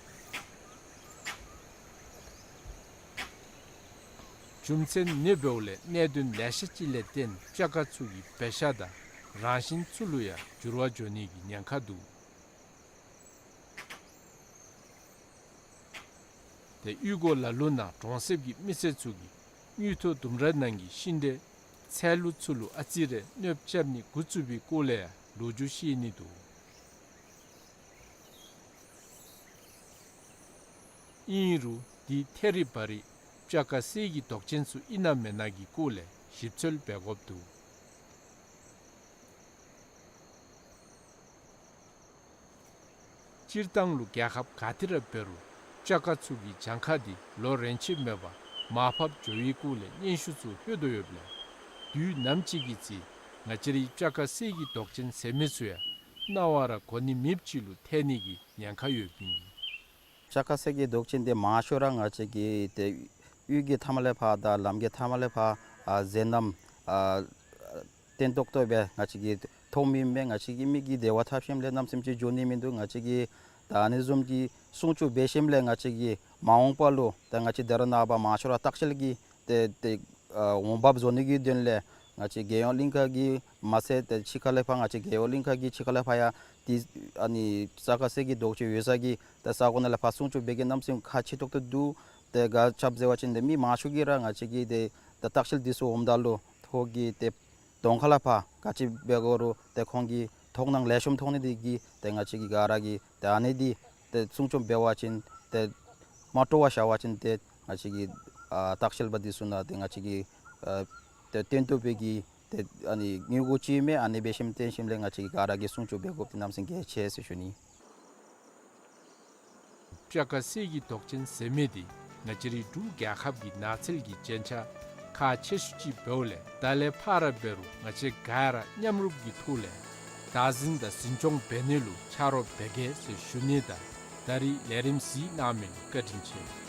རྒྱུ་མཚན་ཨ་ནི་འབདཝ་ལས་གནད་དོན་ལེ་ཤ་ཅིག་ལས་བརྟེན་སྤྱ་ཁ་ཚུ་གི་འབད་བཞག་དང་རང་བཞིན་ཚུ་ལུ་ཡང་འགྱུར་བ་འགྱོ་ནི་གི་ཉེན་ཁ་འདུག། ཏེ་གཡུས་སྒོ་ལ་ལུ་ནང་གྲོང་གསེབ་ཀྱི་མི་སེར་ཚུ་གིས་དངུལ་ཐོག་ལྡུམ་ར་ནང་གི་ཤིང་འབྲས་ཚལ་ལུ་ཚུ་ལུ་ཨ་ཙི་རེ་གནོདཔ་རྐྱབ་ནི་འགོ་བཙུགས་པའི་སྐོར་ལས་ཡང་ལོ་རྒྱུས་བཤད་ནི་འདུག། ཨིན་རུང་འདི་ཐད་རི་བ་རི་སྤྱ་ཁ་སེ་གི་མདོག་ཅན་ཚུ་ཨིན་ན་མེན་ན་གི་སྐོར་ལས་ཞིབ་འཚོལ་འབད་དགོཔ་འདུག། སྤྱིར་བཏང་ལུ་རྒྱལ་ཁབ་ག་ཏེ་ར་འབད་རུང་སྤྱ་ཁ་ཚུ་གི་གྱངས་ཁ་འདི་ལོ་རེ་ཆད་མེད་པར་མར་ཕབ་འགྱོ་བའི་སྐོར་ལས་སྙན་ཞུ་ཚུ་ལྷོད་དོ་ཡོདཔ་ལས་དུས་ནམ་ཅིག་གི་ཚེ་ང་བཅས་རའི་སྤྱ་ཁ་སེ་གི་མདོག་ཅན་ཟེར་མི་ཚུ་ཡང་རྣ་བར་གོ་ནི་མེདཔ་ཅིག་ལུ་ཐལ་ནི་གི་ཉེན་ཁ་ཡོདཔ་ཨིན། སྤྱ་ཁ་སེ་གི་མདོག་ཅན་འདི་མང་ཤོས་ར་ང་བཅས་ཀྱི་ཏེ་གཡུས་ཀྱི་མཐའ་མ་ལས་ཕར་དང་ལམ་གྱི་མཐའ་མ་ལས་ཕར་ཨ་མཛེས་ལམ་ཨ་བརྟན་ཏོག་ཏོ་སྦེ་ང་བཅས་ཀྱིས་མཐོང་མི་མས། ང་བཅས་ཀྱི་མིག་གིས་དེ་བ་འཐབ་ཞིནམ་ལས་གནམ་མེད་ས་མེད་ཅིག་འགྱོ་ནི་མིན་འདུག། ང་བཅས་ཀྱིས་ད་ཨ་ནི་བཟུམ་གྱི་སྲུང་སྐྱོབ་འབད་ཞིནམ་ལས་ང་བཅས་ཀྱིས་མ་འོངས་པ་ལུ་ད་ང་བཅས་ད་རེས་ནངས་པ་མང་ཤོས་ར་ལྟ་བཤལ་གྱི་ཏེ་ཏེ་ཨ་འོང་འབབ་བཟོ་ནི་གི་དོན་ལས་ང་བཅས་རྒྱལ་ཡོངས་གླིང་ཁ་གི་མ་ཚད་ཏེ་ཕྱི་ཁ་ལས་ཕར་ང་བཅས་རྒྱལ་ཡོངས་གླིང་ཁ་གི་ཕྱི་ཁ་ལས་ཕར་ཡང་ཏེ་ཨ་ནི་སྤྱ་ཁ་སེ་གི་མདོག་ཅན་ཡོད་ས་གི་ཏེ་ས་གོ་ནང་ལས་ཕར་སྲུང་སྐྱོབ་འབད་གེ་གནམ་མེད་ས་མེད་ཁག་ཆེ་ཏོག་ཏོ་འདུག། ཏེ་ག་ཅི་འབད་ཟེར་བ་ཅིན་ཏེ་མི་མང་ཤོས་ཀྱིས་ར་ང་བཅས་ཀྱི་ཏེ་ད་ལྟ་བཤལ་འདི་ཚུ་འོངམ་ད་ལུ་ཁོ་གི་ཏེ་གདོང་ཁ་ལས་ཕར་ག་ཅི་འབད་དགོ་རུང་ཏེ་ཁོང་གིས་མཐོང་སྣང་ལེགས་ཤོམ་མཐོང་ནི་འདི་གིས་ཏེ་ང་བཅས་ཀྱིས་ག་ར་གིས་ཏེ་ཨ་ནི་འདི་ཏེ་སྲུང་སྐྱོབ་འབད་བ་ཅིན་ཏེ་མ་སྤྲོ་བར་བཞག་པ་ཅིན་ཏེ་ང་བཅས་ཀྱི་ཨ་ལྟ་བཤལ་པ་འདི་ཚུ་ནང་ཏེ་ང་བཅས་ཀྱི་ཨ་ཏེ་བརྟན་ཏོག་ཏོ་སྦེ་གི་ཏེ་ཨ་ནི་དངུལ་སྒོར་ཅིག་མས། ཨ་ནི་འབད་ཞིནམ་བརྟེན་ཞིནམ་ལས་ང་བཅས་ཀྱིས་ག་ར་གིས་སྲུང་སྐྱོབ་འབད་དགོཔ་འདི་གནམ་མེད་ས་མེད་གལ་ཆེ་ཟེར་ཞུ་ནི། སྤྱ་ཁ་སེ་གི་མདོག་ཅན་ཟེར་མི་འདི་ང་བཅས་རའི་འབྲུག་རྒྱལ་ཁབ་ཀྱི་ནགས་ཚལ་གྱི་རྒྱན་ཆ་ཁག་ཆེ་ཤོས་ཅིག་འབདཝ་ལས་ད་ལས་ཕར་ར་འབད་རུང་ང་བཅས་ག་ར་མཉམ་རུབ་ཀྱི་ཐོག་ལས་བདག་འཛིན་དང་འཛིན་སྐྱོང་འབད་ནི་ལུ་ཆ་རོགས་འབད་གེ་ཟེར་ཞུ་ནི་དང་ད་རིས་ལས་རིམ་གཟིགས་གནང་མི་ལུ་བཀའ་དྲིན་ཆེ།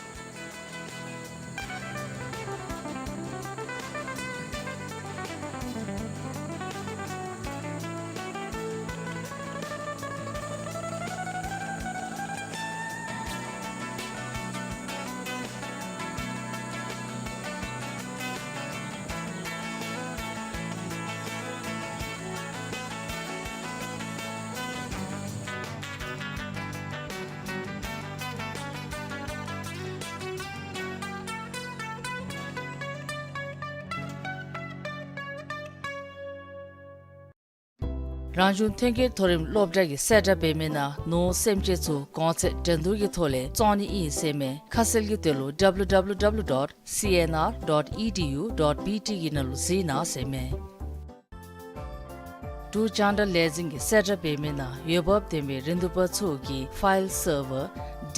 རང་བྱུང་ཐོན་སྐྱེད་མཐོ་རིམ་སློབ་གྲྭ་གིས་གསལ་བསྒྲགས་འབད་མི་ནང་ནོར་སེམས་ཅན་ཚུ་གོང་ཚད་འགྲན་བསྡུར་གྱི་ཐོག་ལས་བཙོང་ནི་ཨིན་ཟེར་མས། ཁ་གསལ་གྱི་དོན་ལུ་W W W dot C N R dot E D U dot B T གི་ནང་ལུ་གཟིགས་གནང་ཟེར་མས། འབྲུག་རྒྱང་བསྒྲགས་ལས་འཛིན་གྱིས་གསལ་བསྒྲགས་འབད་མི་ནང་འོས་འབབ་ལྡན་པའི་རིན་བསྡུར་པ་ཚུ་གིས་ཕའིལ་སར་བར་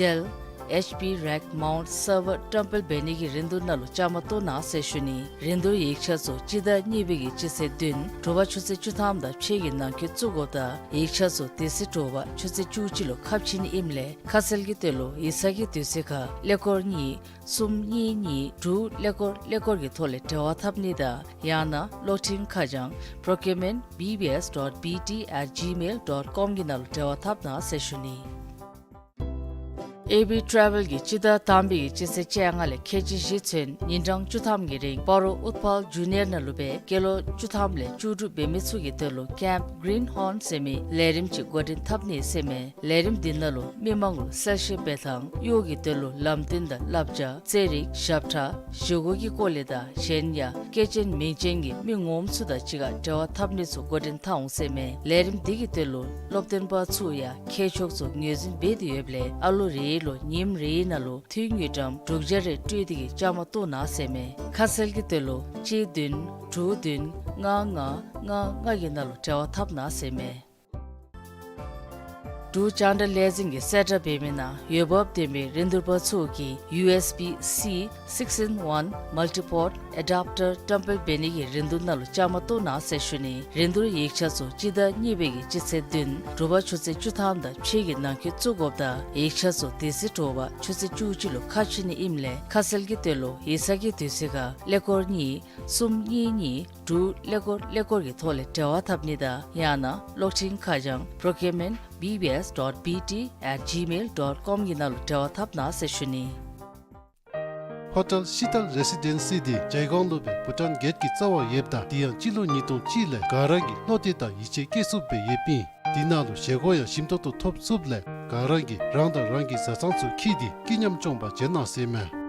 ཌེལ་ཨེཆ་པི་རེཀ་མའུནཊ་སར་བར་བཀྲམ་སྤེལ་འབད་ནི་གི་རིན་བསྡུར་ནང་ལུ་བཅའ་མར་གཏོགས་གནང་ཟེར་ཞུ་ནི། རིན་བསྡུར་ཡིག་ཆ་ཚུ་སྤྱི་ཟླ་གཉིས་པའི་གི་སྤྱི་ཚེས་བདུན་དྲོ་པ་ཆུ་ཚོད་བཅུ་ཐམ་དང་ཕྱེད་ཀྱི་ནང་འཁོད་བཙུགས་དགོཔ་དང་ཡིག་ཆ་ཚུ་དེ་ཚེ་དྲོ་པ་ཆུ་ཚོད་བཅུ་གཅིག་ལུ་ཁ་ཕྱེ་ནི་ཨིནམ་ལས་ཁ་གསལ་གྱི་དོན་ལུ་ཡིག་ཚང་གི་དུས་ཚོད་ཁར་ཀླད་ཀོར་གཉིས་གསུམ་གཉིས་གཉིས་དྲུག་ཀླད་ཀོར་ཀླད་ཀོར་གྱི་ཐོག་ལས་འབྲེལ་བ་འཐབ་ནི་དང་ཡང་ན་གློག་འཕྲིན་ཁ་བྱང་procurement B B S dot B T at gmail dot com གི་ནང་ལུ་འབྲེལ་བ་འཐབ་གནང་ཟེར་ཞུ་ནི། ཨེ་བི་ཊ་རེ་ཝེལ་གྱིས་སྤྱི་ཟླ་དང་པའི་གི་སྤྱི་ཚེས་བཅོ་ལྔ་ལས་ཁལ་གཅིག་བཞི་ཚུན་ཉིན་གྲངས་བཅུ་ཐམ་གྱི་རིང་སྤ་རོ་ཨུཏྤལ་ཇུ་ནི་ཡར་ནང་ལུ་སྦེ་སྐྱེས་ལོ་བཅུ་ཐམ་ལས་བཅུ་དྲུག་འབད་མི་ཚུ་གི་དོན་ལུ་ཀེམཔ་གིརིན་ཧོརན་ཟེར་མི་ལས་རིམ་ཅིག་འགོ་འདྲེན་འཐབ་ནི་ཟེར་མས། ལས་རིམ་འདི་ནང་ལུ་མི་མང་ལུ་གསལ་བཤད་འབད་ཐངས་གཡོག་གི་དོན་ལུ་ལམ་སྟོན་དང་བསླབ་བྱ་རྩེད་རིགས་ཞབས་ཁྲ་བཞེས་སྒོ་གི་སྐོར་ལས་དང་གཞན་ཡང་སྐྱེས་ཆེན་མིང་ཅན་གྱི་མི་ངོམ་ཚུ་དང་གཅིག་ཁར་འབྲེལ་བ་འཐབ་ནི་ཚུ་འགོ་འདྲེན་འཐབ་འོང་ཟེར་མས། ལས་རིམ་འདི་གི་དོན་ལུ་སློབ་སྟོན་པ་ཚུ་ཡང་མཁས་མཆོག་ཚུ་ངོས་འཛིན་འབད་དེ་ཡོདཔ་ལས་ཨ་ལོ་རེ་ལུ་ཉིནམ་རེ་ནང་ལུ་འཐུས་དངུལ་ཀྲམ་དྲུག་བརྒྱ་རེ་སྤྲོད་དེ་གིས་བཅའ་མར་གཏོགས་གནང་ཟེར་མས། ཁ་གསལ་གྱི་དོན་ལུ་གཅིག་བདུན་དྲུག་བདུན་ལྔ་ལྔ་ལྔ་ལྔ་གི་ནང་ལུ་འབྲེལ་བ་འཐབ་གནང་ཟེར་མས། འབྲུག་རྒྱང་བསྒྲགས་ལས་འཛིན་གྱིས་གསལ་བསྒྲགས་འབད་མི་ནང་འོས་འབབ་ལྡན་པའི་རིན་བསྡུར་པ་ཚུ་གིས་ཡུ་ཨེསི་བི་སི་six in one multi-port adapter བཀྲམ་སྤེལ་འབད་ནི་གི་རིན་བསྡུར་ནང་ལུ་བཅའ་མར་གཏོགས་གནང་ཟེར་ཞུ་ནི། རིན་བསྡུར་ཡིག་ཆ་ཚུ་སྤྱི་ཟླ་གཉིས་པའི་གི་སྤྱི་ཚེས་བདུན་དྲོ་པ་ཆུ་ཚོད་བཅུ་ཐམ་དང་ཕྱེད་ཀྱི་ནང་འཁོད་བཙུགས་དགོཔ་དང་ཡིག་ཆ་ཚུ་དེ་ཚེ་དྲོ་པ་ཆུ་ཚོད་བཅུ་གཅིག་ལུ་ཁ་ཕྱེ་ནི་ཨིནམ་ལས་ཁ་གསལ་གྱི་དོན་ལུ་ཡིག་ཚང་གི་དུས་ཚོད་ཁར་ཀླད་ཀོར་གཉིས་གསུམ་གཉིས་གཉིས་དྲུག་ཀླད་ཀོར་ཀླད་ཀོར་གྱི་ཐོག་ལས་འབྲེལ་བ་འཐབ་ནི་དང་ཡང་ན་གློག་འཕྲིན་ཁ་བྱང་procurement B B S dot B T at gmail dot com གི་ནང་ལུ་འབྲེལ་བ་འཐབ་གནང་ཟེར་ཞུ་ནི། ཧོ་ཊེལ་ཤི་ཏལ་རེ་སི་ཌེན་སི་འདི་ཇའི་གོང་ལུ་སྦེ་བྷུ་ཊཱན་གེཊ་ཀྱི་རྩ་བར་ཡོདཔ་ད་དེ་ཡང་སྤྱི་ལོ་ཉིས་སྟོང་གཅིག་ལས་ག་ར་གིས་བློ་གཏད་དང་ཡིད་ཆེས་བསྐྱེད་ཚུགསཔ་སྦེ་ཡོདཔ་ཨིན། དེ་ནང་ལུ་བཞེས་སྒོ་ཡང་ཞིམ་ཏོག་ཏོ་ཐོབ་ཚུགསཔ་ལས་ག་ར་གིས་རང་དང་རང་གི་བཟའ་ཚང་ཚུ་འཁྱིད་དེ་སྐྱིད་ཉམས་སྐྱོང་པར་བྱོན་གནང་ཟེར་མས།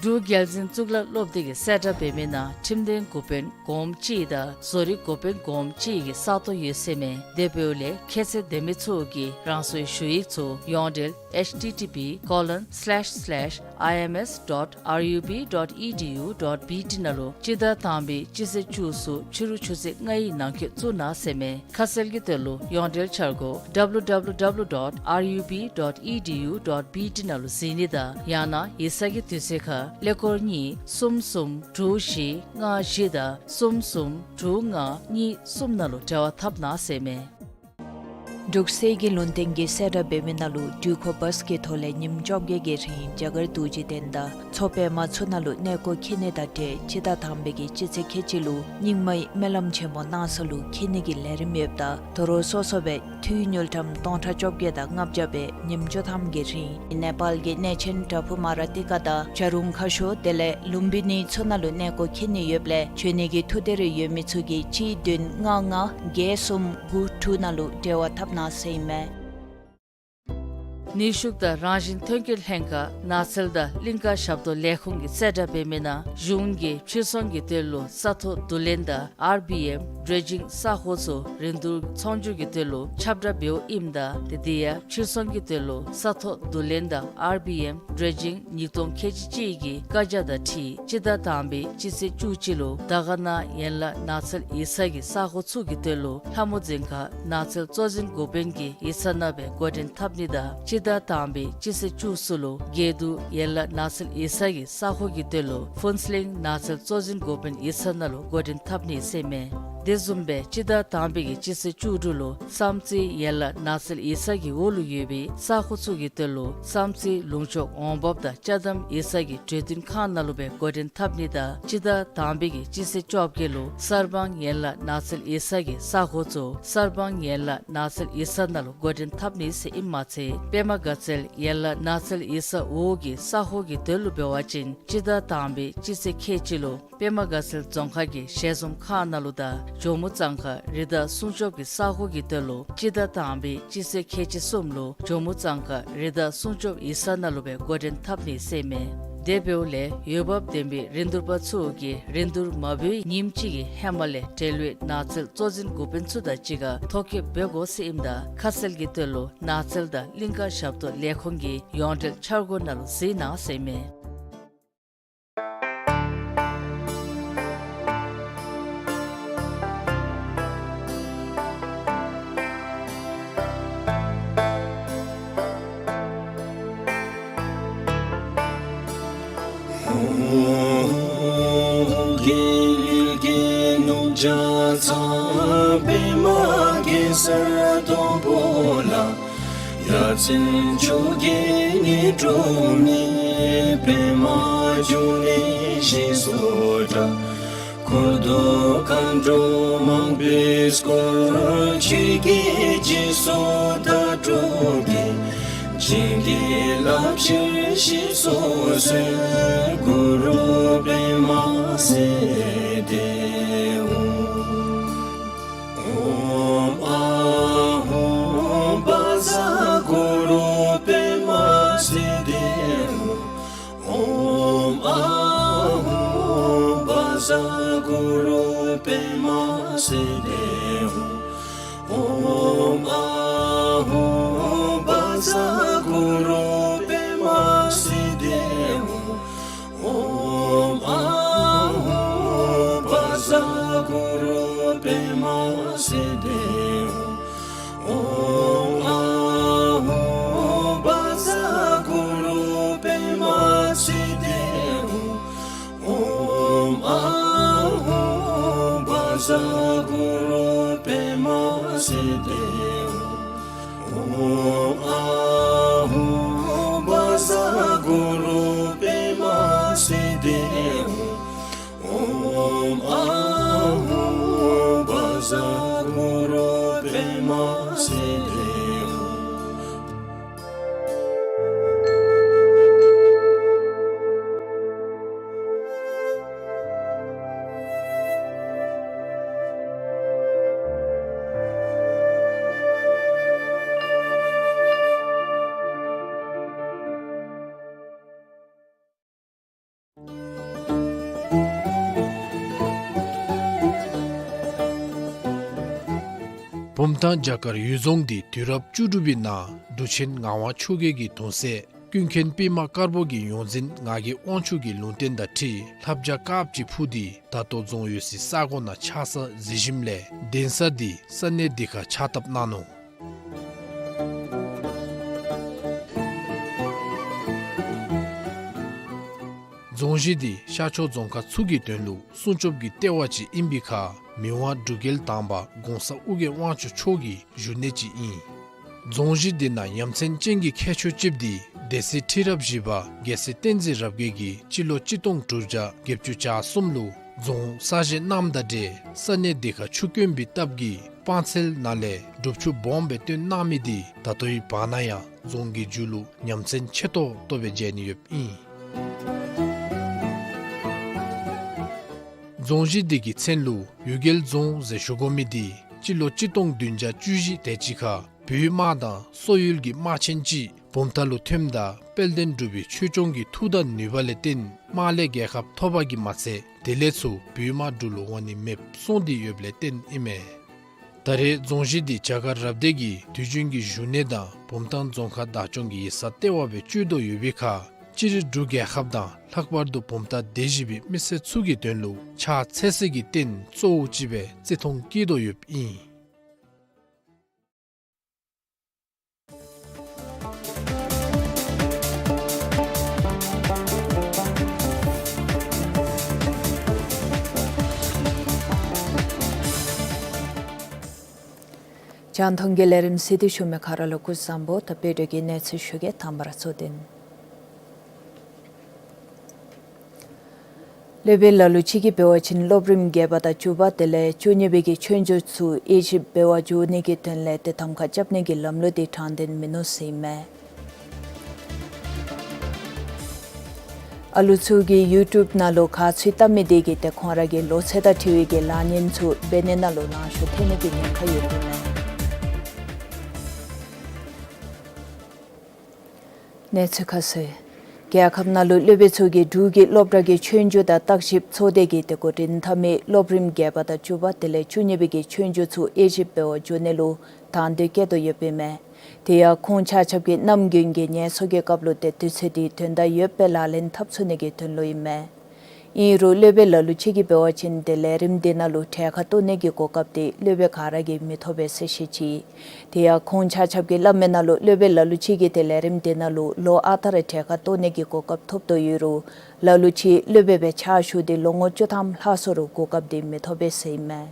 འབྲུག་རྒྱལ་འཛིན་གཙུག་ལག་སློབ་སྡེ་གིས་གསལ་བསྒྲགས་འབད་མི་ནང་ཁྲིམས་དོན་འགོ་དཔོན་གོངམ་གཅིག་དང་བཟོ་རིག་འགོ་དཔོན་གོངམ་གཅིག་གི་ས་སྟོང་ཡོད་ཟེར་མས། དེ་འབདཝ་ལས་ཁྱད་ཚད་ལྡན་མི་ཚུ་གིས་རང་སོའི་ཞུ་ཡིག་ཚུ་ཡོངས་འབྲེལ་H T T P colon slash slash I M S dot R U B dot E D U dot B T ནང་ལུ་སྤྱི་ཟླ་དང་པའི་སྤྱི་ཚེས་བཅུ་གསུམ་ཕྱི་རུ་ཆུ་ཚོད་ལྔའི་ནང་འཁོད་བཙུགས་གནང་ཟེར་མས། ཁ་གསལ་གྱི་དོན་ལུ་ཡོངས་འབྲེལ་འཆར་སྒོ་W W W dot R U B dot E D U dot B T ནང་ལུ་གཟིགས་ནི་དང་ཡང་ན་ཡིག་ཚང་གི་དུས་ཚོད་ཁར་ཀླད་ཀོར་གཉིས་གསུམ་གསུམ་དྲུག་བཞི་ལྔ་བཞི་དང་གསུམ་གསུམ་དྲུག་ལྔ་གཉིས་གསུམ་ནང་ལུ་འབྲེལ་བ་འཐབ་གནང་ཟེར་མས། འབྲུག་གསེར་གྱི་ལུང་བསྟན་གྱིས་གསལ་བསྒྲགས་འབད་མི་ནང་ལུ་འགྲུལ་འཁོར་བཱས་ཀྱི་ཐོག་ལས་ཉིནམ་བཅོ་བརྒྱད་ཀྱི་རིང་རྒྱ་གར་རྡོ་རྗེ་གདན་དང་མཚོ་པདྨ་ཚུ་ནང་ལུ་གནས་སྐོར་འཁྱིད་ནི་དང་འབྲེལ་སྤྱི་ཟླ་དང་པའི་གི་སྤྱི་ཚེས་ཁལ་གཅིག་ལུ་རྙིང་མའི་སྨོན་ལམ་ཆེན་མོ་གནང་ས་ལུ་འཁྱིད་ནི་གི་ལས་རིམ་ཡོདཔ་ད་དོ་རུང་སོ་སོ་སྦེ་འཐུས་དངུལ་ཀྲམ་སྟོང་ཕྲག་བཅོ་བརྒྱད་དང་ལྔ་བརྒྱ་སྦེ་ཉིནམ་བཅུ་ཐམ་གྱི་རིང་ནེ་པཱལ་གྱི་གནས་ཆེན་བྲག་ཕུག་མ་ར་ཏི་ཀ་དང་བྱ་རུང་ཁ་ཤོར་དེ་ལས་ལུམ་བི་ནི་ཚུ་ནང་ལུ་གནས་སྐོར་འཁྱིད་ནི་ཡོདཔ་ལས་བྱོན་ནི་གི་ཐུགས་འདོད་རེ་ཡོད་མི་ཚུ་གིས་གཅིག་བདུན་ལྔ་ལྔ་བརྒྱད་གསུམ་དགུ་དྲུག་ནང་ལུ་འབྲེལ་བ་འཐབ་གནང་ཟེར་ཨིན་མས། ནུས་ཤུགས་དང་རང་བཞིན་ཐོན་སྐྱེད་ལྷན་ཁག་ནགས་ཚལ་དང་གླིང་ཀ་ཞབས་ཏོག་ལས་ཁུངས་ཀྱིས་གསལ་བསྒྲགས་འབད་མི་ནང་གཞུང་གིས་ཕྱིར་ཚོང་གི་དོན་ལུ་ས་ཐོག་བསྡུ་ལེན་དང་R B M dredging ས་ཁོངས་ཚུ་རིན་བསྡུར་ཚོང་སྒྱུར་གྱི་དོན་ལུ་ཁྱབ་བསྒྲགས་འབདཝ་ཨིནམ་ད་དེ་དེ་ཡང་ཕྱིར་ཚོང་གི་དོན་ལུ་ས་ཐོག་བསྡུ་ལེན་དང་R B M dredging ཉིས་སྟོང་ཁལ་གཅིག་གཅིག་གི་བཀའ་རྒྱ་དང་འཁྲིལ་སྤྱི་ཟླ་དང་པའི་སྤྱི་ཚེས་བཅུ་གཅིག་ལུ་དར་དཀར་ན་ཡན་ལག་ནགས་ཚལ་ཡིག་ཚང་གི་ས་ཁོངས་ཚུ་གི་དོན་ལུ་ལྷ་མོ་རྫོང་ཁག་ནགས་ཚལ་གཙོ་འཛིན་འགོ་དཔོན་གྱི་ཡིག་ཚང་ནང་སྦེ་འགོ་འདྲེན་འཐབ་ནི་དང་སྤྱི་ཟླ་དང་པའི་སྤྱི་ཚེས་བཅུ་གསུམ་ལུ་དགེ་འདུན་ཡན་ལག་ནགས་ཚལ་ཡིག་ཚང་གི་ས་ཁོངས་ཀྱི་དོན་ལུ་ཕུན་ཚོགས་གླིང་ནགས་ཚལ་གཙོ་འཛིན་འགོ་དཔོན་ཡིག་ཚང་ནང་ལུ་འགོ་འདྲེན་འཐབ་ནི་ཟེར་ཨིན་མས། དེ་བཟུམ་སྦེ་སྤྱི་ཟླ་དང་པའི་གི་སྤྱི་ཚེས་བཅུ་དྲུག་ལུ་བསམ་རྩེ་ཡན་ལག་ནགས་ཚལ་ཡིག་ཚང་གི་འོག་ལུ་ཡོད་པའི་ས་ཁོངས་ཚུ་གི་དོན་ལུ་བསམ་རྩེ་ལུང་ཕྱོགས་འོང་འབབ་དང་ཅ་དམ་ཡིག་ཚང་གི་གྲོས་བསྟུན་ཁང་ནང་ལུ་སྦེ་འགོ་འདྲེན་འཐབ་ནི་དང་སྤྱི་ཟླ་དང་པའི་གི་སྤྱི་ཚེས་བཅོ་བརྒྱད་ལུ་གསར་སྤང་ཡན་ལག་ནགས་ཚལ་ཡིག་ཚང་གི་ས་ཁོངས་ཚུ་གསར་སྤང་ཡན་ལག་ནགས་ཚལ་ཡིག་ཚང་ནང་ལུ་འགོ་འདྲེན་འཐབ་ནི་ཟེར་ཨིནམ་མ་ཚད་པདྨ་དགའ་ཚལ་ཡན་ལག་ནགས་ཚལ་ཡིག་ཚང་འོག་གི་ས་ཁོངས་ཀྱི་དོན་ལུ་འབད་བ་ཅིན་སྤྱི་ཟླ་དང་པའི་སྤྱི་ཚེས་ཁལ་གཅིག་ལུ་པདྨ་དགའ་ཚལ་རྫོང་ཁག་གི་ཞལ་འཛོམས་ཁང་ནང་ལུ་དང་ཇོ་མོ་གཙང་ཁ་རི་དྭགས་སྲུང་སྐྱོབ་ཀྱི་ས་ཁོངས་ཀྱི་དོན་ལུ་སྤྱི་ཟླ་དང་པའི་སྤྱི་ཚེས་ཁལ་གཅིག་གསུམ་ལུ་ཇོ་མོ་གཙང་ཁ་རི་དྭགས་སྲུང་སྐྱོབ་ཡིག་ཚང་ནང་ལུ་སྦེ་འགོ་འདྲེན་འཐབ་ནི་ཟེར་ཨིན་མས། དེ་འབདཝ་ལས་འོས་འབབ་ལྡན་པའི་རིན་བསྡུར་པ་ཚུ་གིས་རིན་བསྡུར་མ་འབད་བའི་ཉིནམ་གཅིག་གི་ཧེ་མ་ལས་འབྲེལ་ཡོད་ནགས་ཚལ་གཙོ་འཛིན་འགོ་དཔོན་ཚུ་དང་གཅིག་ཁར་ཐོ་བཀོད་འབད་དགོ་ཟེར་ཨིནམ་ད་ཁ་གསལ་གྱི་དོན་ལུ་ནགས་ཚལ་དང་གླིང་ཀ་ཞབས་ཏོག་ལས་ཁུངས་ཀྱི་ཡོངས་འབྲེལ་འཆར་སྒོ་ནང་ལུ་གཟིགས་གནང་ཟེར་ཨིན་མས། རྒྱལ་གྱི་ནུབ་བྱང་ཚང་པདྨ་གེ་སར་སྡོང་པོ་ལ། ཡ་མཚན་མཆོག་གི་ཉི་སྒྲོན་མེ། པདྨ་འབྱུང་གནས་ཞེས་སུ་གྲགས། འཁོར་དང་མཁའ་འགྲོ་མང་པོས་བསྐོར། ཆོས་ཀྱི་རྗེས་སུ་བདག་སྒྲུབ་ བྱིན་གྱིས་བརླབ་ཕྱིར་ཞེས་གསོལ་ཚེ་གུ་རུ་པདྨ་སིདྡྷི་ཧཱུྃ། ཨོཾ་ཨཱཿཧཱུྃ་བཛྲ་གུ་རུ་པདྨ་སིདྡྷི་ཧཱུྃ། ཨོཾ་ཨཱཿཧཱུྃ་བཛྲ་གུ་རུ་པདྨ་སིདྡྷི་ཧཱུྃ། ཨོཾ་ཨཱཿཧཱུྃ་བཛྲ་གུ་རུ་པདྨ་སིདྡྷི་ཧཱུྃ། ཨོཾ་ཨཱཿཧཱུྃ་བཛྲ་གུ་རུ་པདྨ་སིདྡྷི་ཧཱུྃ། ཨོཾ་ཨཱཿཧཱུྃ་བཛྲ་གུ་རུ་པདྨ་སིདྡྷི་ཧཱུྃ། ཨོཾ་ཨཱཿཧཱུྃ་བཛྲ་གུ་རུ་པདྨ་སིདྡྷི་ཧཱུྃ། ཨོཾ་ཨཱཿཧཱུྃ་བཛྲ་གུ་རུ་པདྨ་སིདྡྷི་ཧཱུྃ། ཨོཾ་ཨཱཿཧཱུྃ་བཛྲ་གུ་རུ་པདྨ་སིདྡྷི་ཧཱུྃ། བུམ་ཐང་བྱ་དཀར་གཡུལ་རྫོང་འདི་དུས་རབས་བཅུ་དྲུག་པའི་ནང་འབྲུག་ཆེན་ངག་དབང་ཆོས་རྒྱལ་གྱི་གདུང་སྲས་ཀུན་མཁྱེན་པདྨ་དཀར་པོ་གི་ཡོངས་འཛིན་ངག་གི་དབང་ཕྱུག་གི་ལུང་བསྟན་དང་འཁྲིལ་ལྷ་བྱ་དཀརཔོ་ཅིག་འཕུར་ཏེ་ད་ལྟོ་རྫོང་ཡོད་སའི་ས་གོ་ནང་ཆགས་ས་གཟིགས་ཞིནམ་ལས་གདན་ས་འདི་ས་གནས་འདི་ཁར་ཕྱག་བཏབ་གནང་ནུག། རྫོང་གཞི་འདི་ཤར་ཕྱོགས་རྫོང་ཁག་ཚུ་གི་དོན་ལུ་སྲུང་སྐྱོབ་ཀྱི་ལྟེ་བ་ཅིག་ཨིན་པའི་ཁར་མི་དབང་འབྲུག་རྒྱལ་དང་པ་གོང་ས་ཨྱོན་དབང་ཕྱུག་མཆོག་གི་བཞུགས་གནས་ཅིག་ཨིན། རྫོང་གཞི་འདི་ནང་ཡ་མཚན་ཅན་གྱི་ཁྱད་ཆོས་ཅིག་འདི་སྡེ་སྲིད་ཁྲི་རབས་བཞི་པ་རྒྱལ་སྲས་བསྟན་འཛིན་རབ་རྒྱས་ཀྱིས་སྤྱི་ལོ་གཅིག་སྟོང་དྲུག་བརྒྱ་བརྒྱད་ཅུ་གྱ་གསུམ་ལུ་རྫོང་གསར་བཞེངས་གནངམ་དང་འབྲེལ་ས་གནས་འདི་ཁར་ཆུ་དཀོན་པའི་སྟབས་ཀྱིས་སྤང་ཚལ་ནང་ལས་སྒྲུབ་ཆུ་སྦོམ་སྦེ་བཏོན་གནང་མི་འདི་ད་ལྟོའི་བར་ན་ཡང་རྫོང་གི་མཇུག་ལུ་ཡ་མཚན་ཆེ་ཏོག་ཏོ་སྦེ་མཇལ་ནི་ཡོདཔ་ཨིན། རྫོང་གཞི་འདི་གི་མཚན་ལུ་གཡུལ་རྒྱལ་རྫོང་ཟེར་ཞུ་དགོ་མི་འདི་སྤྱི་ལོ་གཅིག་སྟོང་བདུན་བརྒྱ་བཅུ་བཞི་དེ་ཅིག་ཁར་བོད་དམག་དང་སོག་ཡུལ་གྱི་དམག་ཆེན་ཅིག་བུམ་ཐང་ལུ་ཐོནམ་ད་དཔལ་ལྡན་འབྲུག་པའི་ཆོས་སྐྱོང་གི་མཐུ་དང་ནུས་པ་ལས་བརྟེན་དམག་ལས་རྒྱལ་ཁ་ཐོབ་པ་གིས་མ་ཚད་དེ་ལས་ཚུར་བོད་དམག་འབྲུག་ལུ་འོང་ནི་མེདཔ་སོང་སྟེ་ཡོདཔ་ལས་བརྟེན་ཨིན་མས། ད་རེས་རྫོང་གཞི་འདི་བྱ་དཀར་རབ་སྡེ་གི་དུས་རྒྱུན་གྱི་བཞུགས་གནས་དང་བུམ་ཐང་རྫོང་ཁག་བདག་སྐྱོང་གི་ཡིག་ཚང་ལྟེ་བ་སྦེ་སྤྱོད་དོ་ཡོད་པའི་ཁར་སྤྱིར་འབྲུག་རྒྱལ་ཁབ་དང་ལྷག་པར་དུ་བུམ་ཐང་སྡེ་བཞི་པའི་མི་སེར་ཚུ་གི་དོན་ལུ་ཕྱག་འཚལ་སའི་རྟེན་གཙོ་བོ་ཅིག་སྦེ་བརྩི་མཐོང་བསྐྱེད་དོ་ཡོདཔ་ཨིན། རྒྱང་མཐོང་གི་ལས་རིམ་གཟིགས་ཏེ་བཞུགས་མི་ག་ར་ལུ་སྐུ་གཟུགས་བཟང་པོ། ད་དཔལ་སྒྲོན་གྱིས་གནས་ཚུལ་ཞུ་གེ། དང་པ་ར་གཙོ་དོན། སློབ་དཔོན་ལ་ལུ་ཅིག་གིས་འབད་བ་ཅིན་སློབ་རིམ་བརྒྱད་པ་དང་བཅུ་པ་དེ་ལས་བཅུ་གཉིས་པའི་གི་ཆོས་རྒྱུགས་ཚུ་ཨི་ཇིབ་འབད་བར་འགྱོ་ནི་གི་དོན་ལས་ཏེ་གདམ་ཁ་རྐྱབ་ནི་གི་ལམ་ལུགས་འདི་དྲང་བདེན་མིན་ནུག་ཟེར་ཨིན་མས། ཨ་ལུ་ཚུ་གིས་ཡུ་ཊུབ་ནང་ལུ་ག་ཚོད་བལྟ་མི་དེ་གིས་ཏེ་ཁོང་ར་གི་ལོ་ཚད་དང་འཁྲིལ་བའི་གི་ལག་ལེན་ཚུ་འབད་ནི་ནང་ལུ་ལང་ཤོར་ཐལ་ནི་གི་ཉེན་ཁ་ཡོདཔ་ཨིན་མས། གནས་ཚུལ་ཁ་གསལ། རྒྱལ་ཁབ་ནང་ལུ་སློབ་དཔོན་ཚུ་གིས་འབྲུག་གི་སློབ་གྲྭ་གི་ཆོས་རྒྱུགས་དང་བརྟག་ཞིབ་ཚོགས་སྡེ་གིས་ཏེ་འགོ་འདྲེན་འཐབ་མི་སློབ་རིམ་བརྒྱད་པ་དང་བཅུ་པ་དེ་ལས་བཅུ་གཉིས་པའི་གི་ཆོས་རྒྱུགས་ཚུ་ཨི་ཇིབ་འབད་བར་འགྱོ་ནི་ལུ་དང་འདོད་བསྐྱེད་དོ་ཡོདཔ་ཨིན་མས། དེ་ཡང་ཁོང་ཆ་ཁྱབ་ཀྱིས་གནམ་དགུན་གྱི་ངལ་གསོ་གི་སྐབས་ལུ་ཏེ་དུས་ཚོད་འདི་དོན་དག་ཡོདཔ་སྦེ་ལག་ལེན་འཐབ་ཚུགས་ནི་གི་དོན་ལུ་ཨིན་མས། ཨིན་རུང་སློབ་དཔོན་ལ་ལུ་ཅིག་གིས་འབད་བ་ཅིན་ཏེ་ལས་རིམ་འདི་ནང་ལུ་གྲལ་ཁར་གཏོགས་ནི་གི་གོ་སྐབས་འདི་སློབ་དཔོན་ག་ར་གིས་མི་ཐོབ་པས་ཟེར་བཤད་ཅི། དེ་ཡང་ཁོང་ཆ་ཁྱབ་ཀྱིས་སླབ་མི་ནང་ལུ་སློབ་དཔོན་ལ་ལུ་ཅིག་གིས་ཏེ་ལས་རིམ་འདི་ནང་ལུ་ལོ་ཨ་རྟག་ར་གྲལ་ཁར་གཏོགས་ནི་གི་གོ་སྐབས་ཐོབ་དོ་ཡོད་རུང་ལ་ལུ་ཅིག་སློབ་དཔོན་སྦེ་ཕྱག་ཞུ་སྟེ་ལོ་ངོ་བཅུ་ཐམ་ལྷག་སོ་རུང་གོ་སྐབས་འདི་མི་ཐོབ་པས་ཟེར་ཨིན་མས།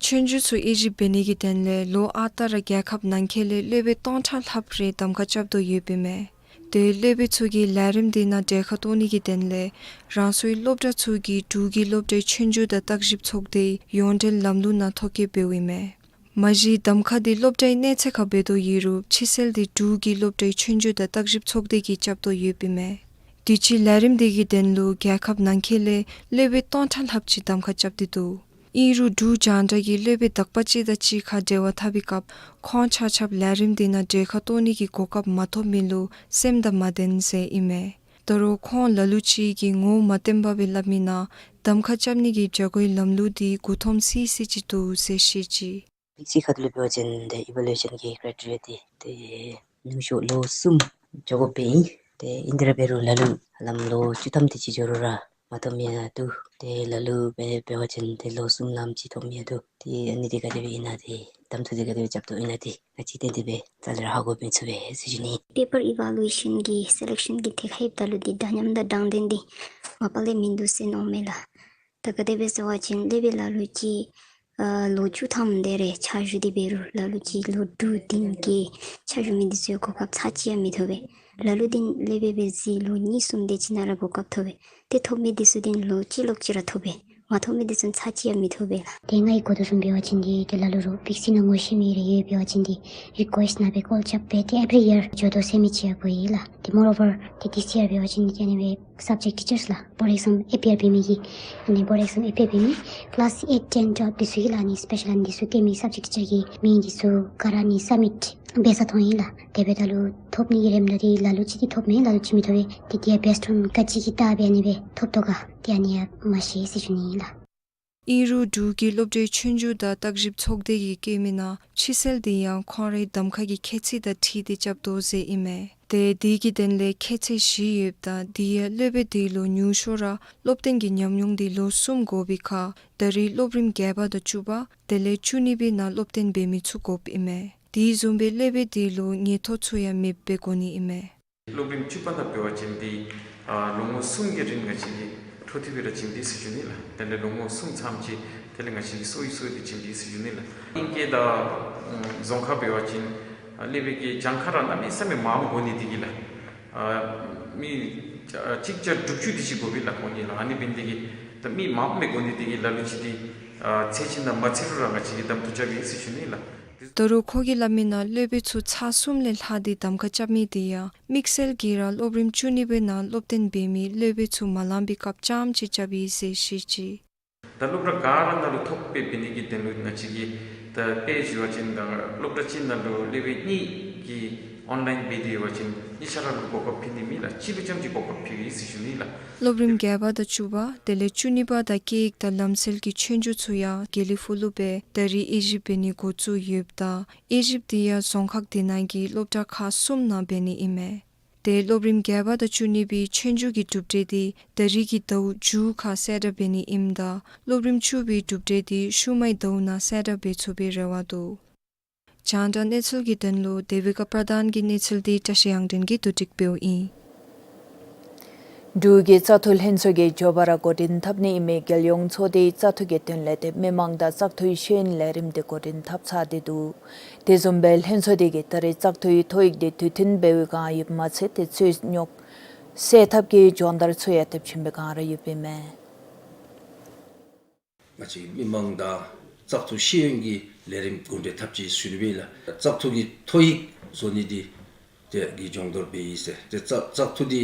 ཆོས་རྒྱུགས་ཚུ་ཨི་ཇིབ་འབད་ནི་གི་དོན་ལས་ལོ་ཨ་རྟག་ར་རྒྱལ་ཁབ་ནང་འཁོད་ལས་སློབ་དཔོན་སྟོང་ཕྲག་ལྷགཔ་རེ་གདམ་ཁ་རྐྱབ་དོ་ཡོདཔ་ཨིན་མས། ཏེ་སློབ་དཔོན་ཚུ་གིས་ལས་རིམ་འདི་ནང་གྲལ་ཁར་གཏོགས་ནི་གི་དོན་ལས་རང་སོའི་སློབ་གྲྭ་ཚུ་གི་འབྲུག་གི་སློབ་གྲྭའི་ཆོས་རྒྱུགས་དང་བརྟག་ཞིབ་ཚོགས་སྡེའི་ཡོངས་འབྲེལ་ལམ་ལུགས་ནང་ཐོ་བཀོད་འབདཝ་ཨིན་མས། མ་གཞི་གདམ་ཁ་འདི་སློབ་གྲྭའི་གནས་ཚད་ཁར་འབད་དོ་ཡོད་རུང་ཕྱི་སེལ་འདི་འབྲུག་གི་སློབ་གྲྭའི་ཆོས་རྒྱུགས་དང་བརྟག་ཞིབ་ཚོགས་སྡེ་གིས་རྐྱབ་དོ་ཡོདཔ་ཨིན་མས། དུས་ཅི་ལས་རིམ་འདི་གི་དོན་ལུ་རྒྱལ་ཁབ་ནང་འཁོད་ལས་སློབ་དཔོན་སྟོང་ཕྲག་ལྷགཔ་ཅིག་གདམ་ཁ་རྐྱབ་སྟེ་འདུག། ཨིན་རུང་འབྲུག་རྒྱང་བསྒྲགས་ཀྱིས་སློབ་དཔོན་དག་པ་ཅིག་དང་གཅིག་ཁར་འབྲེལ་བ་འཐབ་པའི་སྐབས་ཁོང་ཆ་ཁྱབ་ལས་རིམ་འདི་ནང་གྲལ་ཁར་གཏོགས་ནི་གི་གོ་སྐབས་མ་ཐོབ་མི་ལུ་སེམས་དང་མ་བདེན་ཟེར་ཨིན་མས། ད་རུང་ཁོང་ལ་ལུ་ཅིག་གིས་ངོ་མ་བསྟན་པར་སྦེ་སླབ་མི་ནང་གདམ་ཁ་རྐྱབ་ནི་གི་བྱ་སྒོའི་ལམ་ལུགས་འདི་མགུ་འཐོམ་སི་སི་ཅིག་འདུག་ཟེར་བཤད་ཅི། ཕྱི་ཁ་ཐུག་ལས་འབད་བ་ཅིན་ཏེ་ཨི་བེ་ལུ་ཨེ་ཤཱན་གྱི་ཀྲའི་ཊི་རི་ཡ་འདི་ཏེ་ཉུང་ཤོས་ལོ་གསུམ་འགྱོ་དགོཔ་སྦེ་ཨིན། ཏེ་ཨིན་ཏེ་ར་འབད་རུང་ལ་ལུ་ཧ་ལམ་ལོ་བཅུ་ཐམ་དེ་ཅིག་འགྱོ་རུང་ར་མ་ཐོབ་མི་ཡང་འདུག། ཏེ་ལ་ལུ་སྦེ་འབད་བ་ཅིན་ཏེ་ལོ་གསུམ་ལངམ་ཅིག་ཐོབ་མི་ཡང་འདུག། ཏེ་ཨ་ནི་འདི་ག་དེ་སྦེ་ཨིན་ན་ཏེ་གདམ་འཐུ་འདི་ག་དེ་སྦེ་རྐྱབ་དོ་ཨིན་ན་ཏེ་ང་བཅས་ཏན་ཏན་སྦེ་རྩ་ལས་ར་ཧ་གོ་མི་ཚུགས་པས་ཟེར་ཞུ་ནི། Paper evaluation གི་སེ་ལེག་ཤཱན་གྱི་ཐད་ཁར་ལྷོདཔ་ད་ལུ་འདི་འདྲ་མཉམ་དང་དྲང་བདེན་འདི་མ་པ་ལས་མིན་འདུག་ཟེར་མནོཝ་མས་ལགས། ད་ག་དེ་སྦེ་ཟེར་བ་ཅིན་སློབ་དཔོན་ལ་ལུ་ཅིག་ཨ་ལོ་བཅུ་ཐམ་དེ་རེ་ཕྱག་ཞུ་སྟེ་འབད་རུང་ལ་ལུ་ཅིག་ལོ་དྲུག་བདུན་བརྒྱད་ཕྱག་ཞུ་མི་འདི་ཚུ་གོ་སྐབས་ཚར་གཅིག་ཡང་མི་ཐོབ་པས། ལ་ལུ་འདི་སློབ་དཔོན་སྦེ་ཟེར་ལོ་གཉིས་གསུམ་དེ་ཅིག་ནང་ར་གོ་སྐབས་ཐོབ་པས། ཏེ་ཐོབ་མི་འདི་ཚུ་འདི་ལོ་གཅིག་ལོག་ཅིག་ར་ཐོབ་པས། མ་ཐོབ་མི་འདི་ཚུ་ཚར་གཅིག་ཡང་མི་ཐོབ་པས་ལགས། ཏེ་ང་གིས་གོ་དོ་བཟུམ་འབད་བ་ཅིན་འདི་ཏེ་ལ་ལུ་རུང་བིག་སི་ནང་ངོ་ཤེས་མི་རེ་ཡོད་འབད་བ་ཅིན་འདི་རི་ཀུ་ཨེསཊ་ནང་སྦེ་ཀོལ་རྐྱབ་སྦེ་ཏེ་ཨེབ་རི་ཡར་འགྱོ་དོ་ཟེར་མི་ཅིག་ཡང་གོ་ཡི་ལགས། ཏེ་moreover ཏེ་this year འབད་བ་ཅིན་འདི་ཨ་ནི་སྦེ་subject teachers ལགས་board exam appear འབད་མི་གི་ཨ་ནི་board exam appear འབད་མི་class eight ten twelve འདི་ཚུ་གི་ལགས་ཨ་ནི་སི་པེ་ཤཱལ་ཨ་ནི་འདི་ཚུ་སྟོན་མི་subject teacher གི་མིང་འདི་ཚུ་ག་ར་ཨ་ནི་སབ་མིཊ་འབད་ས་མཐོང་ཡི་ལགས། དེ་འབདཝ་ད་ལུ་ཐོབ་ནི་གི་རེ་མ་ད་འདི་ལ་ལུ་ཅིག་འདི་ཐོབ་མས། ལ་ལུ་ཅིག་མི་ཐོབ་པས། ཏེ་འདི་ཡང་བེསཌ་ཨོན་ག་ཅི་གི་ལྟ་སྦེ་ཨ་ནི་སྦེ་ཐོབ་དོ་ག་ཏེ་ཨ་ནི་ཡང་མ་ཤེས་ཟེར་ཞུ་ནི་ཨིན་ལགས། ཨིན་རུང་འབྲུག་གི་སློབ་གྲྭའི་ཆོས་རྒྱུགས་དང་བརྟག་ཞིབ་ཚོགས་སྡེ་གིས་བཀོད་མི་ནང་ཕྱི་སེལ་འདི་ཡང་ཁོང་རའི་གདམ་ཁ་གི་ཁྱད་ཚད་དང་འཁྲིལ་ཏེ་རྐྱབ་དོ་ཟེར་ཨིན་མས། ཏེ་འདི་གི་དོན་ལས་ཁྱད་ཚད་བཞི་ཡོདཔ་ད་འདི་ཡང་སློབ་དཔོན་འདི་ལུ་ཉུང་ཤོས་ར་སློབ་སྟོན་གྱི་ཉམས་མྱོང་འདི་ལོ་གསུམ་དགོ་པའི་ཁར་ད་རེས་སློབ་རིམ་བརྒྱད་པ་དང་བཅུ་པ་དེ་ལས་བཅུ་གཉིས་པའི་ནང་སློབ་སྟོན་འབད་མི་ཚུ་དགོཔ་ཨིན་མས། དེ་བཟུམ་སྦེ་སློབ་དཔོན་འདི་ལུ་ཉེན་རྟོག་ཚུ་ཡང་མེདཔ་སྦེ་དགོ་ནི་ཨིན་མས། སློབ་རིམ་བཅུ་པ་ནང་འབད་བ་ཅིན་འདི་ཨ་ལོ་ངོ་གསུམ་གྱི་རིང་ང་བཅས་ཀྱིས་འཕྲོ་མཐུད་སྦེ་ར་བྱིན་ཏེ་ཟེར་ཞུ་ནི་ལགས། དེ་ལས་ལོ་ངོ་གསུམ་ཚརཝ་ཅིག་དེ་ལས་ང་བཅས་ཀྱིས་གསོ་བའི་གསོ་བའི་དེ་བྱིན་ཏེ་ཟེར་ཞུ་ནི་ལགས། ཨིང་སྐད་དང་རྫོང་ཁ་འབད་བ་ཅིན་ཨ་སློབ་དཔོན་གྱིས་གྱངས་ཁ་ར་གནམ་མེད་ས་མེད་མངམ་དགོ་ནི་དེ་གིས་ལགས། ཨ་མི་ཨ་གཅིག་བརྒྱ་དྲུག་ཅུ་དེ་ཅིག་དགོ་པས་ལགས་ཁོང་གིས་ལགས། ཨ་ནི་འབད་ནི་དེ་གིས་ད་མི་མངམ་སྦེ་དགོ་ནི་དེ་གིས་ལ་ལུ་ཅིག་འདི་ཨ་ཚར་གཅིག་ནང་མ་ཚར་རུང་ར་ང་བཅས་ཀྱིས་གདམ་འཐུ་རྐྱབ་ཡི་ཟེར་ཞུ་ནི་ལགས། ད་རུང་ཁོ་གིས་སླབ་མི་ནང་སློབ་དཔོན་ཚུ་ཚར་གསུམ་ལས་ལྷག་སྟེ་གདམ་ཁ་རྐྱབ་མི་དེ་ཡང་དམིགས་བསལ་གྱིས་ར་སློབ་རིམ་བཅུ་གཉིས་པའི་ནང་སློབ་སྟོན་འབད་མི་སློབ་དཔོན་ཚུ་མ་ལང་པའི་སྐབས་རྐྱངམ་ཅིག་རྐྱབ་ཡི་ཟེར་བཤད་ཅི། ད་སློབ་གྲྭ་ག་ར་ནང་ལུ་ཐོབ་སྦེ་འབད་ནི་གི་དོན་ལུ་ང་བཅས་ཀྱིས་ད་དཔེ་ཞུ་བ་ཅིན་ད་སློབ་གྲྭ་གཅིག་ནང་ལུ་སློབ་དཔོན་གཉིས་ཀྱིས་ཨོན་ལའིན་འབད་དེ་ཡོད་པ་ཅིན་གཉིས་ཆ་ར་ལུ་གོ་སྐབས་ཕུལ་ནི་མེད་ལགས། གཅིག་ལུ་རྐྱངམ་ཅིག་གོ་སྐབས་ཕུལ་ཡི་ཟེར་ཞུ་ནི་ལགས། སློབ་རིམ་བརྒྱད་པ་དང་བཅུ་པ་དེ་ལས་བཅུ་གཉིས་པ་དང་སྐད་ཡིག་དང་ལམ་སྲོལ་གྱི་ཆོས་རྒྱུགས་ཚུ་ཡང་དགེ་ལེགས་ཕུག་ལུ་སྦེ་ད་རིས་དབྱེ་ཞིབ་འབད་ནི་འགོ་བཙུགས་ཡོདཔ་ད་དབྱེ་ཞིབ་དེ་ཡང་རྫོང་ཁག་དེ་ནང་གི་སློབ་གྲྭ་ཁག་གསུམ་ནང་འབད་ནི་ཨིན་མས། ཏེ་སློབ་རིམ་བརྒྱད་པ་དང་བཅུ་གཉིས་པའི་ཆོས་རྒྱུགས་ཀྱི་གྲུབ་འབྲས་དེ་ད་རིས་ཀྱི་ཟླཝ་མཇུག་ཁར་གསལ་བསྒྲགས་འབད་ནི་ཨིནམ་ད་སློབ་རིམ་བཅུ་པའི་གྲུབ་འབྲས་དེ་ཤུལ་མའི་ཟླཝ་ནང་གསལ་བསྒྲགས་འབད་ཚུགས་པའི་རེ་བ་འདུག། རྒྱང་བསྒྲགས་གནས་ཚུལ་གྱི་དོན་ལུ་དེ་བི་ཀ་པྲ་དཱན་གྱི་གནས་ཚུལ་དེ་བཀྲ་ཤིས་དབྱངས་སྒྲོན་གྱིས་བསྡུ་སྒྲིག་འབདཝ་ཨིན། འབྲུག་གི་བཙག་འཐུ་ལྷན་ཚོགས་ཀྱིས་མགྱོགས་པ་ར་འགོ་འདྲེན་འཐབ་ནི་ཨིན་མི་རྒྱལ་ཡོངས་ཚོགས་སྡེའི་བཙག་འཐུ་གི་དོན་ལས་ཏེ་མི་མང་དང་བཙག་འཐུའི་ཤེས་ཡོན་ལས་རིམ་དེ་འགོ་འདྲེན་འཐབ་ཚར་ཏེ་འདུག། དེ་བཟུམ་སྦེ་ལྷན་ཚོགས་དེ་གིས་ད་རེས་བཙག་འཐུའི་ཐོ་ཡིག་དེ་དུས་མཐུན་འབད་བའི་བསྒང་ཡོདཔ་མ་ཚད་ཏེ་རྩོད་རྙོགས་སེལ་ཐབས་ཀྱི་སྦྱོང་བརྡར་ཚུ་ཡང་སྟབས་ཆེན་པོའི་བསྒང་ར་ཡོདཔ་ཨིན་མས། ང་བཅས་མི་མང་དང་བཙག་འཐུ་ཤེས་ཡོན་གྱི་ལས་རིམ་འགོ་འདྲེན་འཐབ་ཅི་ཟེར་ཞུ་ནི་སྦེ་ཨིན་ལགས། བཙག་འཐུ་གི་ཐོ་ཡིག་བཟོ་ནི་འདི་དེ་གི་སྦྱོང་བརྡར་འབད་ཡི་ཟེར། ཏེ་བཙག་བཙག་འཐུ་འདི་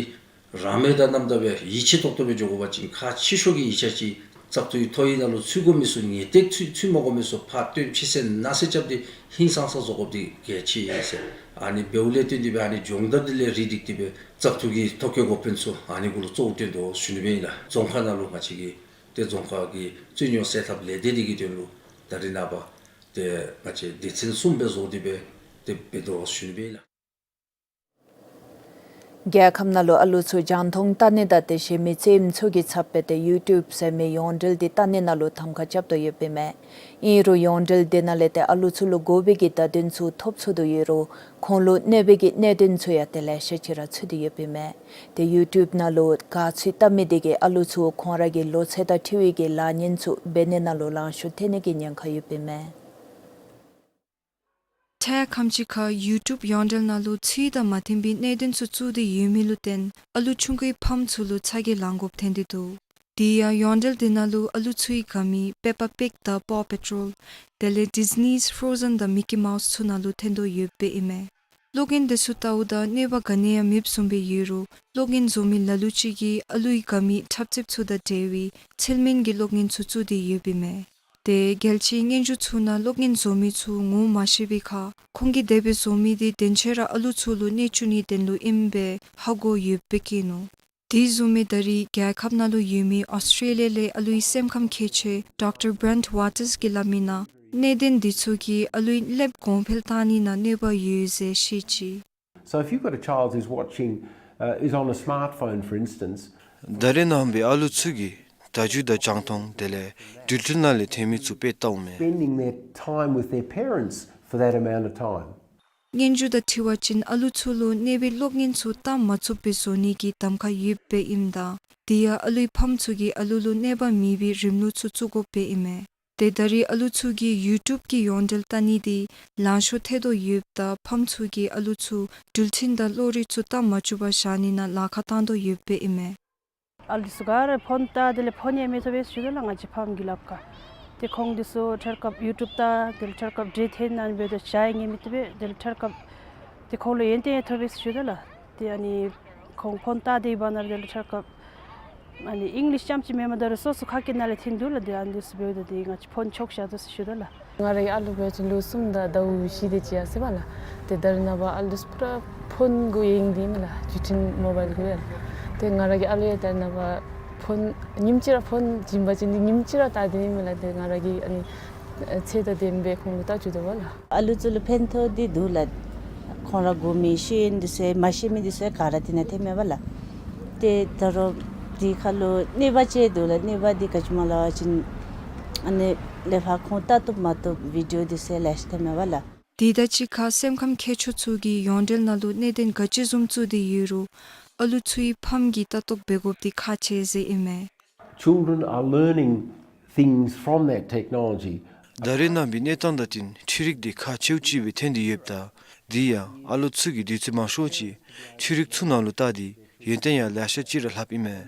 རང་མོས་དང་རྣམ་དག་སྦེ་ཡིད་ཆེས་ཏོག་ཏོ་སྦེ་འགྱོ་དགོ་པ་ཅིན་ཁག་ཆེ་ཤོས་ཀྱི་ཡིག་ཆ་ཅིག་བཙག་འཐུའི་ཐོ་ཡིག་ནང་ལུ་ཚུད་དགོ་མི་ཚུ་ངེས་ཏིག་ཚུད་ཚུད་མ་དགོ་མི་ཚུ་ཕར་བཏོན་ཕྱིར་བསལ་ནང་གསལ་རྐྱབ་སྟེ་ཧིང་སངས་ས་བཟོ་དགོཔ་འདི་གལ་ཆེ་ཡི་ཟེར། ཨ་ནི་འབདཝ་ལས་བརྟེན་ཏེ་སྦེ་ཨ་ནི་སྦྱོང་བརྡར་འདི་ལས་རིགས་སྒྲིག་སྟེ་སྦེ་བཙག་འཐུ་གི་ཐོ་བཀོད་འགོ་དཔོན་ཚུ་ཨ་ནི་གུ་ལུ་གཙོ་བོ་བཏོན་དོ་ཟེར་ཞུ་ནི་སྦེ་ཨིན་ལགས། རྫོང་ཁག་ནང་ལུ་ང་བཅས་ཀྱི་ཏེ་རྫོང་ཁག་གི་རྩོད་རྙོགས་སེལ་ཐབས་ལས་སྡེ་འདི་གི་དོན་ལུ་ད་རེས་ནངས་པ་ཏེ་ང་བཅས་སྡེ་ཚན་གསུམ་སྦེ་བཟོ་སྟེ་སྦེ་ཏེ་འབད་དོ་ཟེར་ཞུ་ནི་སྦེ་ཨིན་ལགས། རྒྱལ་ཁབ་ནང་ལུ་ཨ་ལུ་ཚུ་རྒྱང་མཐོང་ལྟ་ནི་དང་དེ་བཞིན་མི་རྩེདམོ་ཚུ་གི་ཚབ་སྦེ་ཏེ་ཡུ་ཊུབ་ཟེར་མི་ཡོངས་འབྲེལ་འདི་ལྟ་ནི་ནང་ལུ་གདམ་ཁ་རྐྱབ་དོ་ཡོདཔ་ཨིན་མས། ཨིན་རུང་ཡོངས་འབྲེལ་འདི་ནང་ལས་ཏེ་ཨ་ལུ་ཚུ་ལུ་དགོ་པའི་གི་བརྡ་དོན་ཚུ་ཐོབ་ཚུགས་དོ་ཡོད་རུང་ཁོང་ལུ་གནོད་པའི་གི་གནད་དོན་ཚུ་ཡང་ཏེ་ལེ་ཤ་ཅིག་ར་ཚུད་དེ་ཡོདཔ་ཨིན་མས། ཏེ་ཡུ་ཊུབ་ནང་ལུ་ག་ཚོད་ལྟ་མི་དེ་གིས་ཨ་ལུ་ཚུ་ཁོང་ར་གི་ལོ་ཚད་དང་འཁྲིལ་བའི་གི་ལཱ་ཉེན་ཚུ་འབད་ནི་ནང་ལུ་ལང་ཤོར་ཐལ་ནི་གི་ཉེན་ཁ་ཡོདཔ་ཨིན་མས། ཐད་ཁམས་ཅིག་ཁར་ཡུ་ཊུབ་ཡོངས་འབྲེལ་ནང་ལུ་ཚུལ་དང་མ་མཐུན་པའི་གནད་དོན་ཚུ་བཙུགས་ཏེ་ཡོད་མི་ལུ་བརྟེན་ཨ་ལུ་ཆུང་ཀུའི་ཕམ་ཚུ་ལུ་ཚ་གྱང་ལང་དགོཔ་ཐོན་ཏེ་འདུག། དེ་ཡང་ཡོངས་འབྲེལ་དེ་ནང་ལུ་ཨ་ལུ་ཚུ་གི་དགའ་མི་པེ་པ་པིག་དང་པོ་པེ་ཊོལ་དེ་ལས་ཌིས་ནིས་ཕྲོ་ཟེན་དང་མི་ཀི་མའུས་ཚུ་ནང་ལུ་ཐོན་དོ་ཡོདཔ་ཨིན་མས། གློག་བརྙན་དེ་ཚུ་བལྟཝ་ད་གནོད་པ་ག་ནི་ཡང་མེདཔ་བཟུམ་སྦེ་ཡོད་རུང་གློག་བརྙན་བཟོ་མི་ལ་ལུ་ཅིག་གིས་ཨ་ལུའི་དགའ་མི་འཁྲབ་རྩེདཔ་ཚུ་དང་འབྲེལ་བའི་ཚུལ་མིན་གྱི་གློག་བརྙན་ཚུ་བཙུགས་ཏེ་ཡོདཔ་ཨིན་མས། ཏེ་རྒྱལ་སྤྱིའི་སྙན་ཞུ་ཚུ་ནང་གློག་བརྙན་བཟོ་མི་ཚུ་ངོ་མ་ཤེས་པའི་ཁར་ཁོང་གིས་དེ་སྦེ་བཟོ་མི་དེ་དོན་ཆེན་ར་ཨ་ལུ་ཚུ་ལུ་གནོད་བཅུག་ནིའི་དོན་ལུ་ཨིནམ་སྦེ་ཧ་གོ་ཡོདཔ་སྦེ་བཀོད་ནུག། དེ་བཟུམ་སྦེ་ད་རེས་རྒྱལ་ཁབ་ནང་ལུ་ཡོད་མི་ཨོསི་ཊྲེ་ལི་ཡ་ལས་ཨ་ལུའི་སེམས་ཁམས་མཁས་མཆོག་ཌོག་ཊར་བྷྲེནཊ་ཝ་ཊརསི་གིས་སླབ་མི་ནང་གནད་དོན་དེ་ཚུ་གིས་ཨ་ལུའི་ཀླདཔ་གོང་འཕེལ་བཏང་ནི་ནང་གནོད་པ་ཡོད་ཟེར་བཤད་ཅི། So if you've got a child who's watching, uh, is on a smartphone, for instance, ད་རེས་ནངས་པའི་ཨ་ལུ་ཚུ་གིས་བརྡ་བརྒྱུད་དང་རྒྱང་མཐོང་དེ་ལས་འགྲུལ་འཕྲིན་ནང་ལས་ཐོན་མི་ཚུ་དཔེ་བལྟཝ་མས། Spending their time with their parents for that amount of time. སྙན་ཞུ་དང་འཁྲིལ་བ་ཅིན་ཨ་ལུ་ཚུ་ལུ་གནོད་པའི་གློག་བརྙན་ཚུ་བལྟ་མ་ཚུགསཔ་སྦེ་བཟོ་ནི་གི་གདམ་ཁ་ཡོདཔ་ཨིནམ་ད་དེ་ཡང་ཨ་ལུའི་ཕམ་ཚུ་གིས་ཨ་ལུ་ལུ་གནོད་པ་མེད་པའི་རིམ་ལུགས་ཚུ་བཙུགས་དགོཔ་སྦེ་ཨིན་མས། ཏེ་ད་རེས་ཨ་ལུ་ཚུ་གིས་ཡུ་ཊུབ་ཀྱི་ཡོངས་འབྲེལ་བལྟ་ནི་དེ་ལང་ཤོར་ཐལ་དོ་ཡོདཔ་ད་ཕམ་ཚུ་གིས་ཨ་ལུ་ཚུ་འགྲུལ་འཕྲིན་དང་གློག་རིག་ཚུ་བལྟ་མ་བཅུག་པར་བཞག་ནི་ནང་ལཱ་ཁག་བཏང་དོ་ཡོདཔ་སྦེ་ཨིན་མས། ཨ་ལུ་ཚུ་ག་ར་ཕོན་བལྟ་དེ་ལས་ཕོན་ཡང་མི་ཐོབ་པས་ཞུ་དོ་ལགས། ང་བཅས་ཕམ་གྱིས་སླབ་ཁར་ཏེ་ཁོང་དེ་ཚུ་ཁྲེལ་སྐབས་ཡུ་ཊུབ་བལྟ་དེ་ལས་ཁྲེལ་སྐབས་འདྲེ་འཐེན་ཨ་ནི་འབདཝ་ད་བྱ་ཡང་ཉན་མི་བཏུབ་པས། དེ་ལས་ཁྲེལ་སྐབས་ཏེ་ཁོང་ལུ་ཡོན་ཏན་ཡང་ཐོབ་པས་ཞུ་དོ་ལགས། ཏེ་ཨ་ནི་ཁོང་ཕོན་བལྟ་སྡོད་པ་ན་ར་དེ་ལས་ཁྲེལ་སྐབས་ཨ་ནི་ཨིང་ལིཤ་རྐྱངམ་ཅིག་མེན་པར་ད་རུང་སོ་སོ་ཁ་སྐད་ནང་ལས་འཐེན་འདུག་ལགས། ཏེ་ཨ་ནི་འདི་ཚུ་འབདཝ་ད་ཏེ་ང་བཅས་ཕོན་འཕྲོག་བཞག་དོ་ཟེར་ཞུ་དོ་ལགས། ང་རའི་ཨ་ལུ་འབད་བ་ཅིན་ལོ་གསུམ་དང་ཟླཝ་བཞི་དེ་ཅིག་ཡར་སོ་ཡི་པ་ལགས། ཏེ་ད་རེས་ནངས་པ་ཨ་ལུ་འདི་ཚུ་པུ་ར་ཕོན་གུ་ཡེངས་ཏེ་ཨིན་མས་ལགས། བརྒྱུད་འཕྲིན་མོ་བཱའིལ་གུ་ཡང་། ཏེ་ང་ར་གི་ཨ་ལུ་ཡང་ད་རེས་ནངས་པ་ཕོན་ཉིནམ་གཅིག་ར་ཕོན་བྱིན་པ་ཅིན་ཏེ་ཉིནམ་གཅིག་ར་བལྟ་སྡོད་ཨིན་མས་ལགས། ཏེ་ང་ར་གིས་ཨ་ནི་ཚད་དང་ལྡནམ་སྦེ་ཁོང་ལུ་བལྟ་བཅུག་དོ་པ་ལགས། ཨ་ལུ་ཚུ་ལུ་ཕན་ཐོགས་འདི་འདུག་ལགས། ཁོང་ར་གོ་མི་ཤེས་ཡོན་འདི་ཚུ་མ་ཤེས་མི་འདི་ཚུ་ག་ར་དེ་ནང་ཐོནམ་མས་པ་ལགས། ཏེ་ད་རུང་དེ་ཁར་ལུ་གནོད་པ་ཅིག་འདུག་ལགས། གནོད་པ་འདི་ག་ཅི་སྨོ་ལབ་པ་ཅིན་ཨ་ནི་ལས་ཕར་ཁོང་བལྟ་བཏུབ་མ་བཏུབ་བི་ཌིའོ་འདི་ཚུ་ལེ་ཤ་ཐོནམ་མས་པ་ལགས། དེ་དང་གཅིག་ཁར་སེམས་ཁམས་མཁས་མཆོག་ཚུ་གིས་ཡོངས་འབྲེལ་ནང་ལུ་གནད་དོན་ག་ཅི་བཟུམ་བཙུགས་ཏེ་ཡོད་རུང་ཨ་ལུ་ཚུའི་ཕམ་གྱིས་ལྟ་རྟོག་འབད་དགོཔ་འདི་ཁག་ཆེ་ཟེར་ཨིན་མས། Children are learning things from that technology. ད་རེས་ནངས་པའི་གནས་སྟངས་དང་བསྟུན་འཕྲུལ་རིག་འདི་ཁག་ཆེཝ་ཅིག་སྦེ་ཐོན་ཏེ་ཡོདཔ་ད་དེ་ཡང་ཨ་ལུ་ཚུ་གིས་དུས་ཚོད་མང་ཤོས་ཅིག་འཕྲུལ་རིག་ཚུ་ནང་ལུ་བལྟ་སྟེ་ཡོན་ཏན་ཡང་ལེ་ཤ་ཅིག་ར་ལྷབ་ཨིན་མས།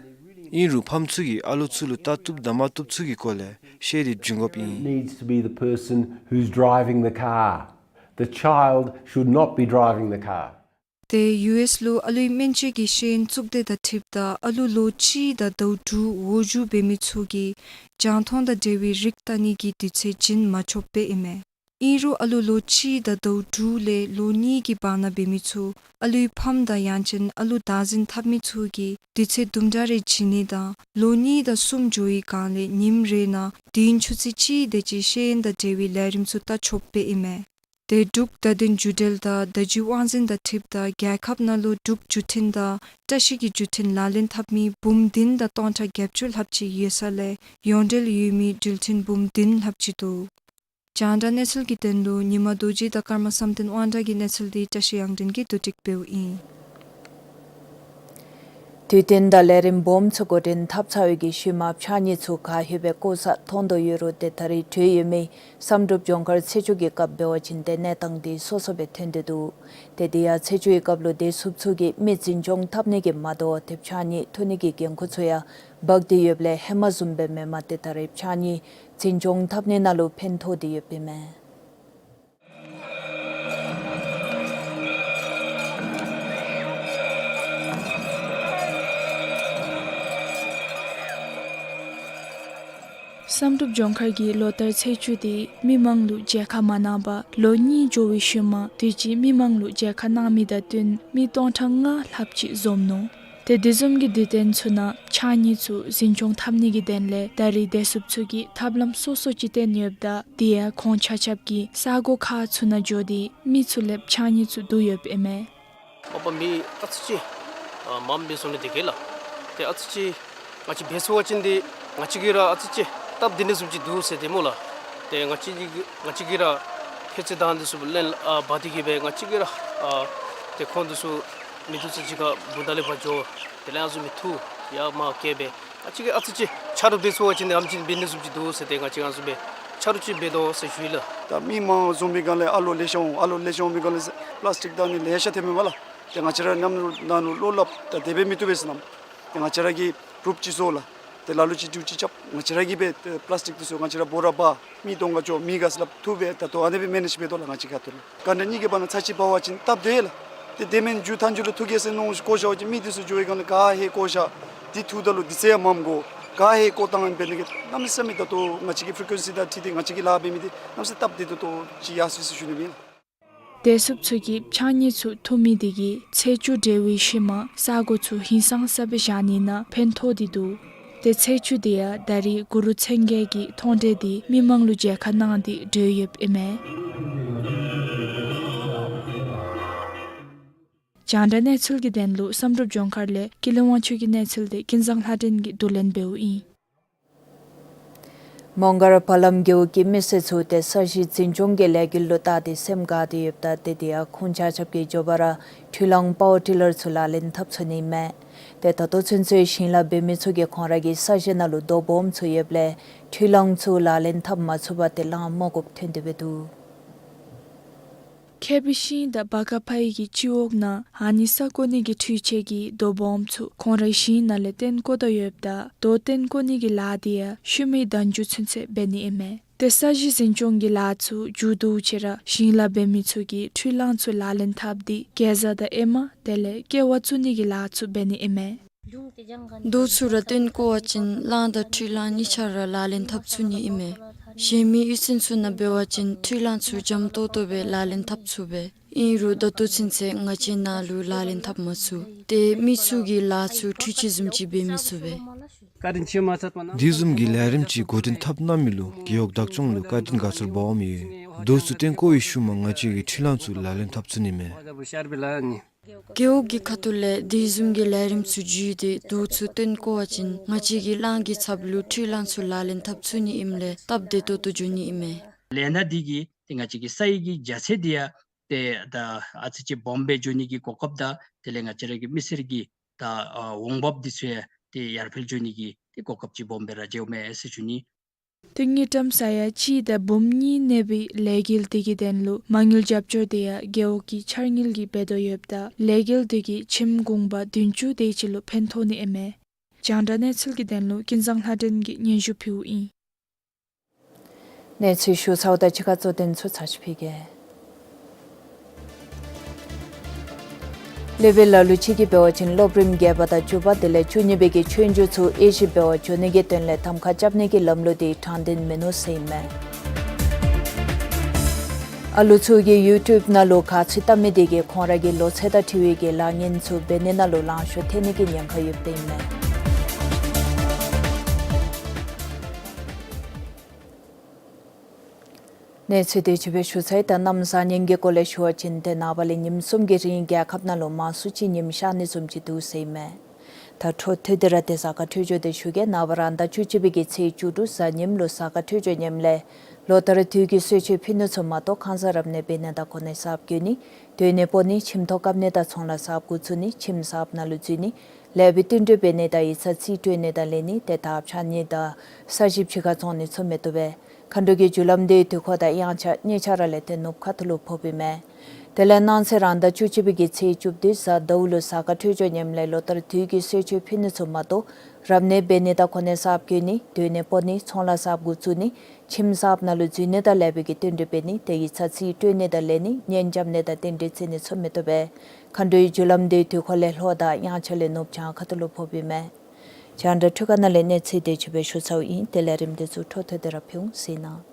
ཨིན་རུང་ཕམ་ཚུ་གིས་ཨ་ལུ་ཚུ་ལུ་བལྟ་བཏུབ་དང་མ་བཏུབ་ཚུ་གི་སྐོར་ལས་ཤེས་ཏེ་བྱིན་དགོཔ་ཨིན། Needs to be the person who's driving the car. The child should not be driving the car. ཏེ་ཡུ་ཨེསི་ལུ་ཨ་ལུའི་སྨན་བཅོས་ཀྱི་ཤེས་ཡོན་བཙུགས་དེ་དང་འཁྲིལཝ་ད་ཨ་ལུ་ལོ་གཅིག་དང་ཟླཝ་དྲུག་འོག་འགྱོ་འབད་མི་ཚུ་གིས་རྒྱང་མཐོང་དང་འབྲེལ་བའི་རིགས་བལྟ་ནི་གི་དུས་ཚོད་བྱིན་མ་ཆོགཔ་སྦེ་ཨིན་མས། ཨིན་རུང་ཨ་ལུ་ལོ་གཅིག་དང་ཟླཝ་དྲུག་ལས་ལོ་གཉིས་ཀྱི་བར་ན་འབད་མི་ཚུ་ཨ་ལུའི་ཕམ་དང་ཡང་ཅིན་ཨ་ལུ་བདག་འཛིན་འཐབ་མི་ཚུ་གིས་དུས་ཚོད་དུམ་གྲ་རེ་བྱིན་ནི་དང་ལོ་གཉིས་དང་གསུམ་འགྱོ་བའི་སྒང་ལས་ཉིནམ་རེ་ནང་དུས་ཡུན་ཆུ་ཚོད་གཅིག་དེ་ཅིག་ཤེས་ཡོན་དང་འབྲེལ་བའི་ལས་རིམ་ཚུ་བལྟ་ཆོགཔ་སྦེ་ཨིན་མས། ཏེ་འབྲུག་བརྡ་དོན་བརྒྱུད་འབྲེལ་དང་བརྡ་བརྒྱུད་དབང་འཛིན་དང་འཁྲིལཝ་ད་རྒྱལ་ཁབ་ནང་ལུ་འབྲུག་བརྒྱུད་འཕྲིན་དང་བཀྲ་ཤིས་ཀྱི་བརྒྱུད་འཕྲིན་ལག་ལེན་འཐབ་མི་འབུམ་བདུན་དང་སྟོང་ཕྲག་བརྒྱད་ཅུ་ལྷགཔ་ཅིག་ཡོད་ས་ལས་ཡོངས་འབྲེལ་ཡོད་མི་འགྲུལ་འཕྲིན་འབུམ་བདུན་ལྷགཔ་ཅིག་འདུག། རྒྱང་བསྒྲགས་གནས་ཚུལ་གྱི་དོན་ལུ་ཉི་མ་རྡོ་རྗེ་དང་ཀརྨ་བསམ་གཏན་དབང་གྲགས་ཀྱི་གནས་ཚུལ་འདི་བཀྲ་ཤིས་དབྱངས་སྒྲོན་གྱིས་བསྡུ་སྒྲིག་འབདཝ་ཨིན། དུས་སྟོན་དང་ལས་རིམ་སྦོམ་ཚུ་འགོ་འདྲེན་འཐབ་ཚར་བའི་ཤུལ་མ་ཕྱགས་སྙིགས་ཚུ་ག་ཧེ་སྦེ་བཀོ་ས་མཐོང་དོ་ཡོད་རུང་ཏེ་ད་རེས་གྲོལ་ཡོད་མི་བསམ་གྲུབ་ལྗོངས་མཁར་ཚེས་བཅུ་གི་སྐབས་འབད་བ་ཅིན་ཏེ་གནས་སྟངས་འདི་སོ་སོ་སྦེ་ཐོན་ཏེ་འདུག། ཏེ་དེ་ཡང་ཚེས་བཅུ་གི་སྐབས་ལུ་བདེ་སྲུངཔ་ཚུ་གིས་མི་འཛིན་སྐྱོང་འཐབ་ནི་གི་མ་དོ་ཏེ་ཕྱགས་སྙིགས་འཐུ་ནི་གི་འགན་ཁུར་ཚུ་ཡང་འབག་སྟེ་ཡོདཔ་ལས་ཧེ་མ་བཟུམ་སྦེ་མེན་པར་ཏེ་ད་རེས་ཕྱགས་སྙིགས་འཛིན་སྐྱོང་འཐབ་ནི་ནང་ལུ་ཕན་ཐོགས་ཏེ་ཡོདཔ་ཨིན་མས། བསམ་གྲུབ་ལྗོངས་མཁར་གྱིས་ལོ་ལྟར་ཚེས་བཅུ་དེ་མི་མང་ལུ་མཇལ་ཁ་མ་གནང་པར་ལོ་གཉིས་འགྱོ་བའི་ཤུལ་མ་དུས་ཅི་མི་མང་ལུ་མཇལ་ཁ་གནང་མི་དང་བསྟུན་མི་སྟོང་ཕྲག་ལྔ་ལྷགཔ་ཅིག་འཛོམས་ནུག། ཏེ་དེ་བཟུམ་གྱི་དུས་སྟོན་ཚུ་ནང་ཕྱགས་སྙིགས་ཚུ་འཛིན་སྐྱོང་འཐབ་ནི་གི་དོན་ལས་ད་རེས་བདེ་སྲུངཔ་ཚུ་གིས་ཐབས་ལམ་སོ་སོ་ཅིག་བཏོན་ཡོདཔ་ད་དེ་ཡང་ཁོང་ཆ་ཁྱབ་ཀྱིས་ས་གོ་ཁག་ཚུ་ནང་འགྱོ་སྟེ་མི་ཚུ་ལས་ཕྱགས་སྙིགས་ཚུ་བསྡུ་ཡོདཔ་ཨིན་མས། མ་པ་མི་ཨ་ཙི་ཅིག་ཨ་མངམ་སྦེ་བཟོ་ནི་དེ་གིས་ལགས། ཏེ་ཨ་ཙི་ཅིག་ང་བཅས་འབད་ཚུགས་པ་ཅིན་ཏེ་ང་བཅས་ཀྱིས་ར་ཨ་ཙི་ཅིག་སྟབས་བདེ་ནི་བཟུམ་ཅིག་འདུག་ཟེར་ཏེ་སྨོ་ལགས། ཏེ་ང་བཅས་ཀྱིས་ང་བཅས་ཀྱིས་ར་ཕྱགས་སྙིགས་དང་འདི་ཚུ་ལེན་ཨ་འབག་སྟེ་གིས་སྦེ་ང་བཅས་ཀྱིས་ར་ཨ་ཏེ་ཁོང་འདི་ཚུ་མི་འདི་ཚུ་གཅིག་ཁར་སྦུག་ད་ལས་ཕར་འགྱོ། དེ་ལས་ཨ་ནི་བཟུམ་མའི་འཐུ་ཡར་མར་བཀལ་སྦེ་ང་བཅས་ཀྱིས་ཨ་ཙི་ཅིག་ཆ་རོགས་འབད་ཚུགས་པ་ཅིན་ཏེ་ཨ་ནེམ་ཅིག་འབད་ནི་བཟུམ་ཅིག་འདུག་ཟེར་ཏེ་ང་བཅས་ཨ་ནི་བཟུམ་སྦེ་ཆ་རོགས་ཅིག་འབད་དོ་ཟེར་ཞུ་ཡི་ལགས། ད་མི་མང་འཛོམས་པའི་སྒང་ལས་ཨ་ལོ་ལེ་ཤ་འོང་། ཨ་ལོ་ལེ་ཤ་འོང་པའི་སྒང་ལས་པ་ལཱསི་ཊིག་དང་ནི་ལེ་ཤ་ཐོནམ་མས་པ་ལགས། ཏེ་ང་བཅས་ར་ནམ་ནང་ལུ་བློ་སླབ་ད་དེ་སྦེ་མི་བཏུབ་པས་ཟེར་ནམ། ཏེ་ང་བཅས་ར་གིས་གུ་རུབ་ཅིག་བཟོ་ལགས། ཏེ་ལ་ལུ་ཅིག་འགྲུལ་ཅིག་རྐྱབ། ང་བཅས་ར་གིས་སྦེ་ཏེ་པ་ལཱསི་ཊིག་འདི་ཚུ་ང་བཅས་ར་སྦོ་ར་འབག་མི་གཏོང་ག་འགྱོ་མི་ག་ཟེར་སླབ་བཏུབ་པས། ད་ལྟོ་ཨ་ནི་སྦེ་མེ་ནེཇ་འབད་དོ་ལགས། ང་བཅས་ཀྱི་ཁ་ཐུག་ལས་ག་འདྲ་གཉིས་ཀྱི་བར་ན་ཚར་གཅིག་འབག་པ་ཅིན་སྟབས་བདེ་ལགས། ཏེ་དེ་མེན་མཇུག་མཐའ་མཇུག་ལུ་ཐུག་གེ་ཟེར་མནོ་བཀོ་བཞག་པ་ཅིན་མི་འདི་ཚུ་འགྱོ་བའི་སྒང་ལུ་ག་ཧེ་བཀོ་བཞག། འདི་ཐུག་ད་ལུ་འདི་ཚེ་ཡང་མངམ་དགོ། ག་ཧེ་བཀོ་བཏང་ཨིན་འབད་ནི་གི་གནམ་མེད་ས་མེད་ད་ལྟོ་ང་བཅས་ཀྱི་ཕི་རི་ཀུ་ཨེན་སི་དང་འཁྲིལ་ཏེ་ང་བཅས་ཀྱིས་ལཱ་འབད་མི་འདི་གནམ་མེད་ས་མེད་སྟབས་བདེ་ཏོག་ཏོ་ཅིག་ཡར་སོ་ཡི་ཟེར་ཞུ་ནི་ཨིན་ལགས། བདེ་སྲུངཔ་ཚུ་གིས་ཕྱགས་སྙིགས་ཚུ་འཐུ་མི་དེ་གིས་ཚེས་བཅུ་འབྲེལ་བའི་ཤུལ་མ་ས་གོ་ཚུ་ཧིང་སངས་ས་སྦེ་བཞག་ནི་ནང་ཕན་ཐོགས་ཏེ་འདུག། ཏེ་ཚེས་བཅུ་དེ་ཡང་ད་རིས་གུ་རུ་མཚན་བརྒྱད་ཀྱི་མཐོང་གྲོལ་དེ་མི་མང་ལུ་མཇལ་ཁ་གནང་སྟེ་གྲོལ་ཡོདཔ་ཨིན་མས། རྒྱང་བསྒྲགས་གནས་ཚུལ་གྱི་དོན་ལུ་བསམ་གྲུབ་ལྗོངས་མཁར་ལས་ཀུན་ལེགས་དབང་ཕྱུག་གི་གནས་ཚུལ་དེ་ཀུན་བཟང་ལྷ་སྒྲོན་གྱིས་བསྡུ་ལེན་འབདཝ་ཨིན། མོང་སྒར་བ་ལམ་རྒེད་འོག་གི་མི་སེར་ཚུ་ཏེ་ས་གཞི་འཛིན་སྐྱོང་གི་ལས་འགུལ་ལུ་བལྟ་སྟེ་སེམས་དགའ་སྟེ་ཡོདཔ་ད་ཏེ་དེ་ཡང་ཁོང་ཆ་ཁྱབ་ཀྱིས་མགྱོགས་པ་ར་འཕྲུལ་གླང་པ་ཝར་ཊི་ལར་ཚུ་ལག་ལེན་འཐབ་ཚུགས་ནི་མས། ཏེ་ད་ལྟོ་ཚུན་ཚོད་ཞིང་ལཱ་འབད་མི་ཚུ་གིས་ཁོང་ར་གི་ས་གཞི་ནང་ལུ་རྡོ་སྦོམ་ཚུ་ཡོདཔ་ལས་འཕྲུལ་གླང་ཚུ་ལག་ལེན་འཐབ་མ་ཚུགས་པར་ཏེ་གླང་རྨོ་དགོཔ་ཐོན་ཏེ་འབད་འདུག། ཁེ་པི་ཤིང་དང་བ་ཀ་ཕའི་གི་སྤྱི་འོག་ནང་ཨ་ནི་ས་བརྐོ་ནི་གི་འཕྲུལ་ཆས་ཀྱིས་རྡོ་སྦོམ་ཚུ་ཁོང་རའི་ཞིང་ནང་ལས་བཏོན་བཀོ་དོ་ཡོདཔ་ད་རྡོ་བཏོན་བཀོ་ནི་གི་ལཱ་དེ་ཡང་ཤུལ་མའི་ཟླཝ་མཇུག་ཚུན་ཚོད་འབད་ནི་ཨིན་མས། ཏེ་ས་གཞི་འཛིན་སྐྱོང་གི་ལཱ་ཚུ་མཇུག་བསྡུ་ཕྱི་ར་ཞིང་ལཱ་འབད་མི་ཚུ་གིས་འཕྲུལ་གླང་ཚུ་ལག་ལེན་འཐབ་སྟེ་གེ་ཛ་དང་ཨེ་མ་དེ་ལས་ཀེ་བ་བཙུགས་ནི་གི་ལཱ་ཚུ་འབད་ནི་ཨིན་མས། རྡོ་ཚུ་ར་བཏོན་བཀོ་བ་ཅིན་གླང་དང་འཕྲུལ་གླང་གཉིས་ཆ་ར་ལག་ལེན་འཐབ་ཚུགས་ནི་ཨིན་མས། གཞན་མི་གཡུས་ཚན་ཚུ་ནང་འབད་བ་ཅིན་འཕྲུལ་གླང་ཚུ་འཇམ་ཏོང་ཏོ་སྦེ་ལག་ལེན་འཐབ་ཚུགས་པས། ཨིན་རུང་ད་ལྟོ་ཚུན་ཚོད་ང་བཅས་ནང་ལུ་ལག་ལེན་འཐབ་མ་ཚུགས། ཏེ་མི་ཚུ་གིས་ལཱ་ཚུ་འཕྲུལ་ཆས་བཟུམ་ཅིག་འབད་མི་ཚུགས་པས། འདི་བཟུམ་གྱི་ལས་རིམ་ཅིག་འགོ་འདྲེན་འཐབ་གནང་མི་ལུ་རྒེད་འོག་བདག་སྐྱོང་ལུ་བཀའ་དྲིན་དགའ་ཚོར་འབགཔ་ཡོད། རྡོ་ཚུ་བཏོན་བཀོ་བའི་ཤུལ་མ་ང་བཅས་ཀྱི་འཕྲུལ་གླང་ཚུ་ལག་ལེན་འཐབ་ཚུགས་ནི་མས། རྒེད་འོག་གི་ཁ་ཐུག་ལས་འདི་བཟུམ་གྱི་ལས་རིམ་ཚུ་བརྒྱུད་དེ་རྡོ་ཚུ་བཏོན་བཀོ་བ་ཅིན་ང་བཅས་ཀྱི་གླང་གི་ཚབ་ལུ་འཕྲུལ་གླང་ཚུ་ལག་ལེན་འཐབ་ཚུགས་ནི་ཨིནམ་ལས་སྟབས་བདེ་ཏོག་ཏོ་འགྱོ་ནི་ཨིན་མས། ལས་སྣ་འདི་གིས་ཏེ་ང་བཅས་ཀྱི་སའི་གི་རྒྱ་ཚད་འདི་ཡང་ཏེ་ད་ཨ་ཙི་ཅིག་སྦོམ་སྦེ་འགྱོ་ནི་གི་གོ་སྐབས་དང་དེ་ལས་ང་བཅས་ར་གི་མི་སེར་གྱི་ད་ཨ་འོང་འབབ་འདི་ཚུ་ཡང་ཏེ་ཡར་འཕེལ་འགྱོ་ནི་གི་ཏེ་གོ་སྐབས་ཅིག་སྦོམ་སྦེ་ར་འགྱོཝ་མས་ཟེར་ཞུ་ནི། དངུལ་ཀྲམ་ས་ཡ་གཅིག་དང་འབུམ་གཉིས་གནས་པའི་ལས་འགུལ་འདི་གི་དོན་ལུ་མ་དངུལ་རྒྱབ་སྐྱོར་དེ་ཡང་རྒེད་འོག་གིས་འཆར་དངུལ་གྱིས་འབད་དོ་ཡོདཔ་ད་ལས་འགུལ་འདི་གིས་ཁྱིམ་གུང་པ་བདུན་ཅུ་དེ་ཅིག་ལུ་ཕན་ཐོགས་ནི་ཨིན་མས། རྒྱང་བསྒྲགས་གནས་ཚུལ་གྱི་དོན་ལུ་ཀུན་བཟང་ལྷ་སྒྲོན་གྱིས་སྙན་ཞུ་ཕུལཝ་ཨིན། གནས་ཚུལ་ཞུ་ཚརཝ་དང་གཅིག་ཁར་གཙོ་དོན་ཚུ་ཚར་ཅིག་ཕུལ་གེ། སློབ་དཔོན་ལ་ལུ་ཅིག་གིས་འབད་བ་ཅིན་སློབ་རིམ་བརྒྱད་པ་དང་བཅུ་པ་དེ་ལས་བཅུ་གཉིས་པའི་གི་ཆོས་རྒྱུགས་ཚུ་དབྱེ་ཞིབ་འབད་བར་འགྱོ་ནི་གི་དོན་ལས་གདམ་ཁ་རྐྱབ་ནི་གི་ལམ་ལུགས་འདི་དྲང་བདེན་མིན་ནུག་ཟེར་ཨིན་མས། ཨ་ལུ་ཚུ་གིས་ཡུ་ཊུབ་ནང་ལུ་ག་ཚོད་བལྟ་མི་དེ་གིས་ཁོང་ར་གི་ལོ་ཚད་དང་འཁྲིལ་བའི་གི་ལཱ་ངན་ཚུ་འབད་ནི་ནང་ལུ་ལང་ཤོར་ཐལ་ནི་གི་ཉེན་ཁ་ཡོདཔ་ཨིན་མས། གནས་ཚུལ་དེ་ཅིག་སྦེ་ཞུ་ཚར་ཡི། ད་གནམ་བཟང་ངན་གྱི་སྐོར་ལས་ཞུ་བ་ཅིན་ཏེ་ནངས་པ་ལས་ཉིནམ་གསུམ་གྱི་རིང་རྒྱལ་ཁབ་ནང་ལུ་མང་སུ་ཅིག་ཉིམ་ཤར་ནི་བཟུམ་ཅིག་འདུག་ཟེར་ཨིན་མས། ད་འཕྲོ་མཐུད་དེ་ར་ཏེ་གཟའ་སྐར་འཕྲོད་སྦྱོར་དེ་ཞུ་གེ། ནངས་པ་རང་ཟླ་བཅུ་གཅིག་པའི་གི་ཚེས་བཅུ་དྲུག་གཟའ་ཉིམ་ལུ་གཟའ་སྐར་འཕྲོད་སྦྱོར་ཉིནམ་ལས་ལོ་ལྟར་དུས་ཀྱི་གསོལ་མཆོད་ཕུལ་ནི་ཚུ་མ་གཏོགས་ཁང་གསར་རབ་གནས་འབད་ནི་དང་གོ་གནས་གསརཔ་བསྐོ་ནི་སྡོད་གནས་སྤོ་ནི་ཁྱིམ་ཐོག་བཀབ་ནི་དང་ཚོང་ལཱ་གསརཔ་འགོ་བཙུགས་ནི་ཁྱིམ་གསརཔ་ནང་ལུ་འཛུལ་ནི་ལེགས་པའི་བསྟུན་གྲོས་འབད་ནི་དང་ཡིག་ཚང་རྩིས་སྤྲོད་ནི་དང་ལེན་ནི་ཏེ་དར་ཕྱར་ནི་དང་ས་གཞི་ཕྱི་ཁར་བཙོང་ནི་ཚུ་མི་བཏུབ་པས། མཁའ་འགྲོ་གི་རྒྱུ་ལམ་འདི་དུས་འཁོར་དང་དབྱངས་འཆར་གཉིས་ཆ་ར་ལས་ཏེ་ནུབ་ཁ་ཐུག་ལུ་ཕོགཔ་ཨིན་མས། དེ་ལས་གནངས་ཚེ་རང་ཟླ་བཅུ་གཅིག་པའི་གི་ཚེས་བཅུ་བདུན་གཟའ་ཟླཝ་ལུ་གཟའ་སྐར་འཕྲོད་སྦྱོར་ཉིནམ་ལས་ལོ་ལྟར་དུས་ཀྱི་གསོལ་མཆོད་ཕུལ་ནི་ཚུ་མ་གཏོགས་རབ་གནས་འབད་ནི་དང་གོ་གནས་གསརཔ་བསྐོ་ནི་སྡོད་གནས་སྤོ་ནི་ཚོང་ལཱ་གསརཔ་འགོ་བཙུགས་ནི་ཁྱིམ་གསརཔ་ནང་ལུ་འཛུལ་ནི་དང་ལེགས་པའི་གི་བསྟུན་གྲོས་འབད་ནི་ཏེ་ཡིག་ཚང་རྩིས་སྤྲོད་ནི་དང་ལེན་ནི་གཉེན་རྐྱབ་ནི་དང་རྟེན་འབྲེལ་བརྩི་ནི་ཚུ་མི་བཏུབ་པས། མཁའ་འགྲོའི་རྒྱུ་ལམ་འདི་དུས་འཁོར་ལས་ལྷོ་དང་དབྱངས་འཆར་ལས་ནུབ་བྱང་ཁ་ཐུག་ལུ་ཕོགཔ་ཨིན་མས། རྒྱང་བསྒྲགས་འཕྲུལ་ཁང་ནང་ལས་གནས་ཚུལ་དེ་ཅིག་སྦེ་ཞུ་ཚརཝ་ཨིན། ཏེ་ལས་རིམ་འདི་ཚུ་འཕྲོ་མཐུད་དེ་ར་ཕུལ་འོང་ཟེར་ཨིན་ན།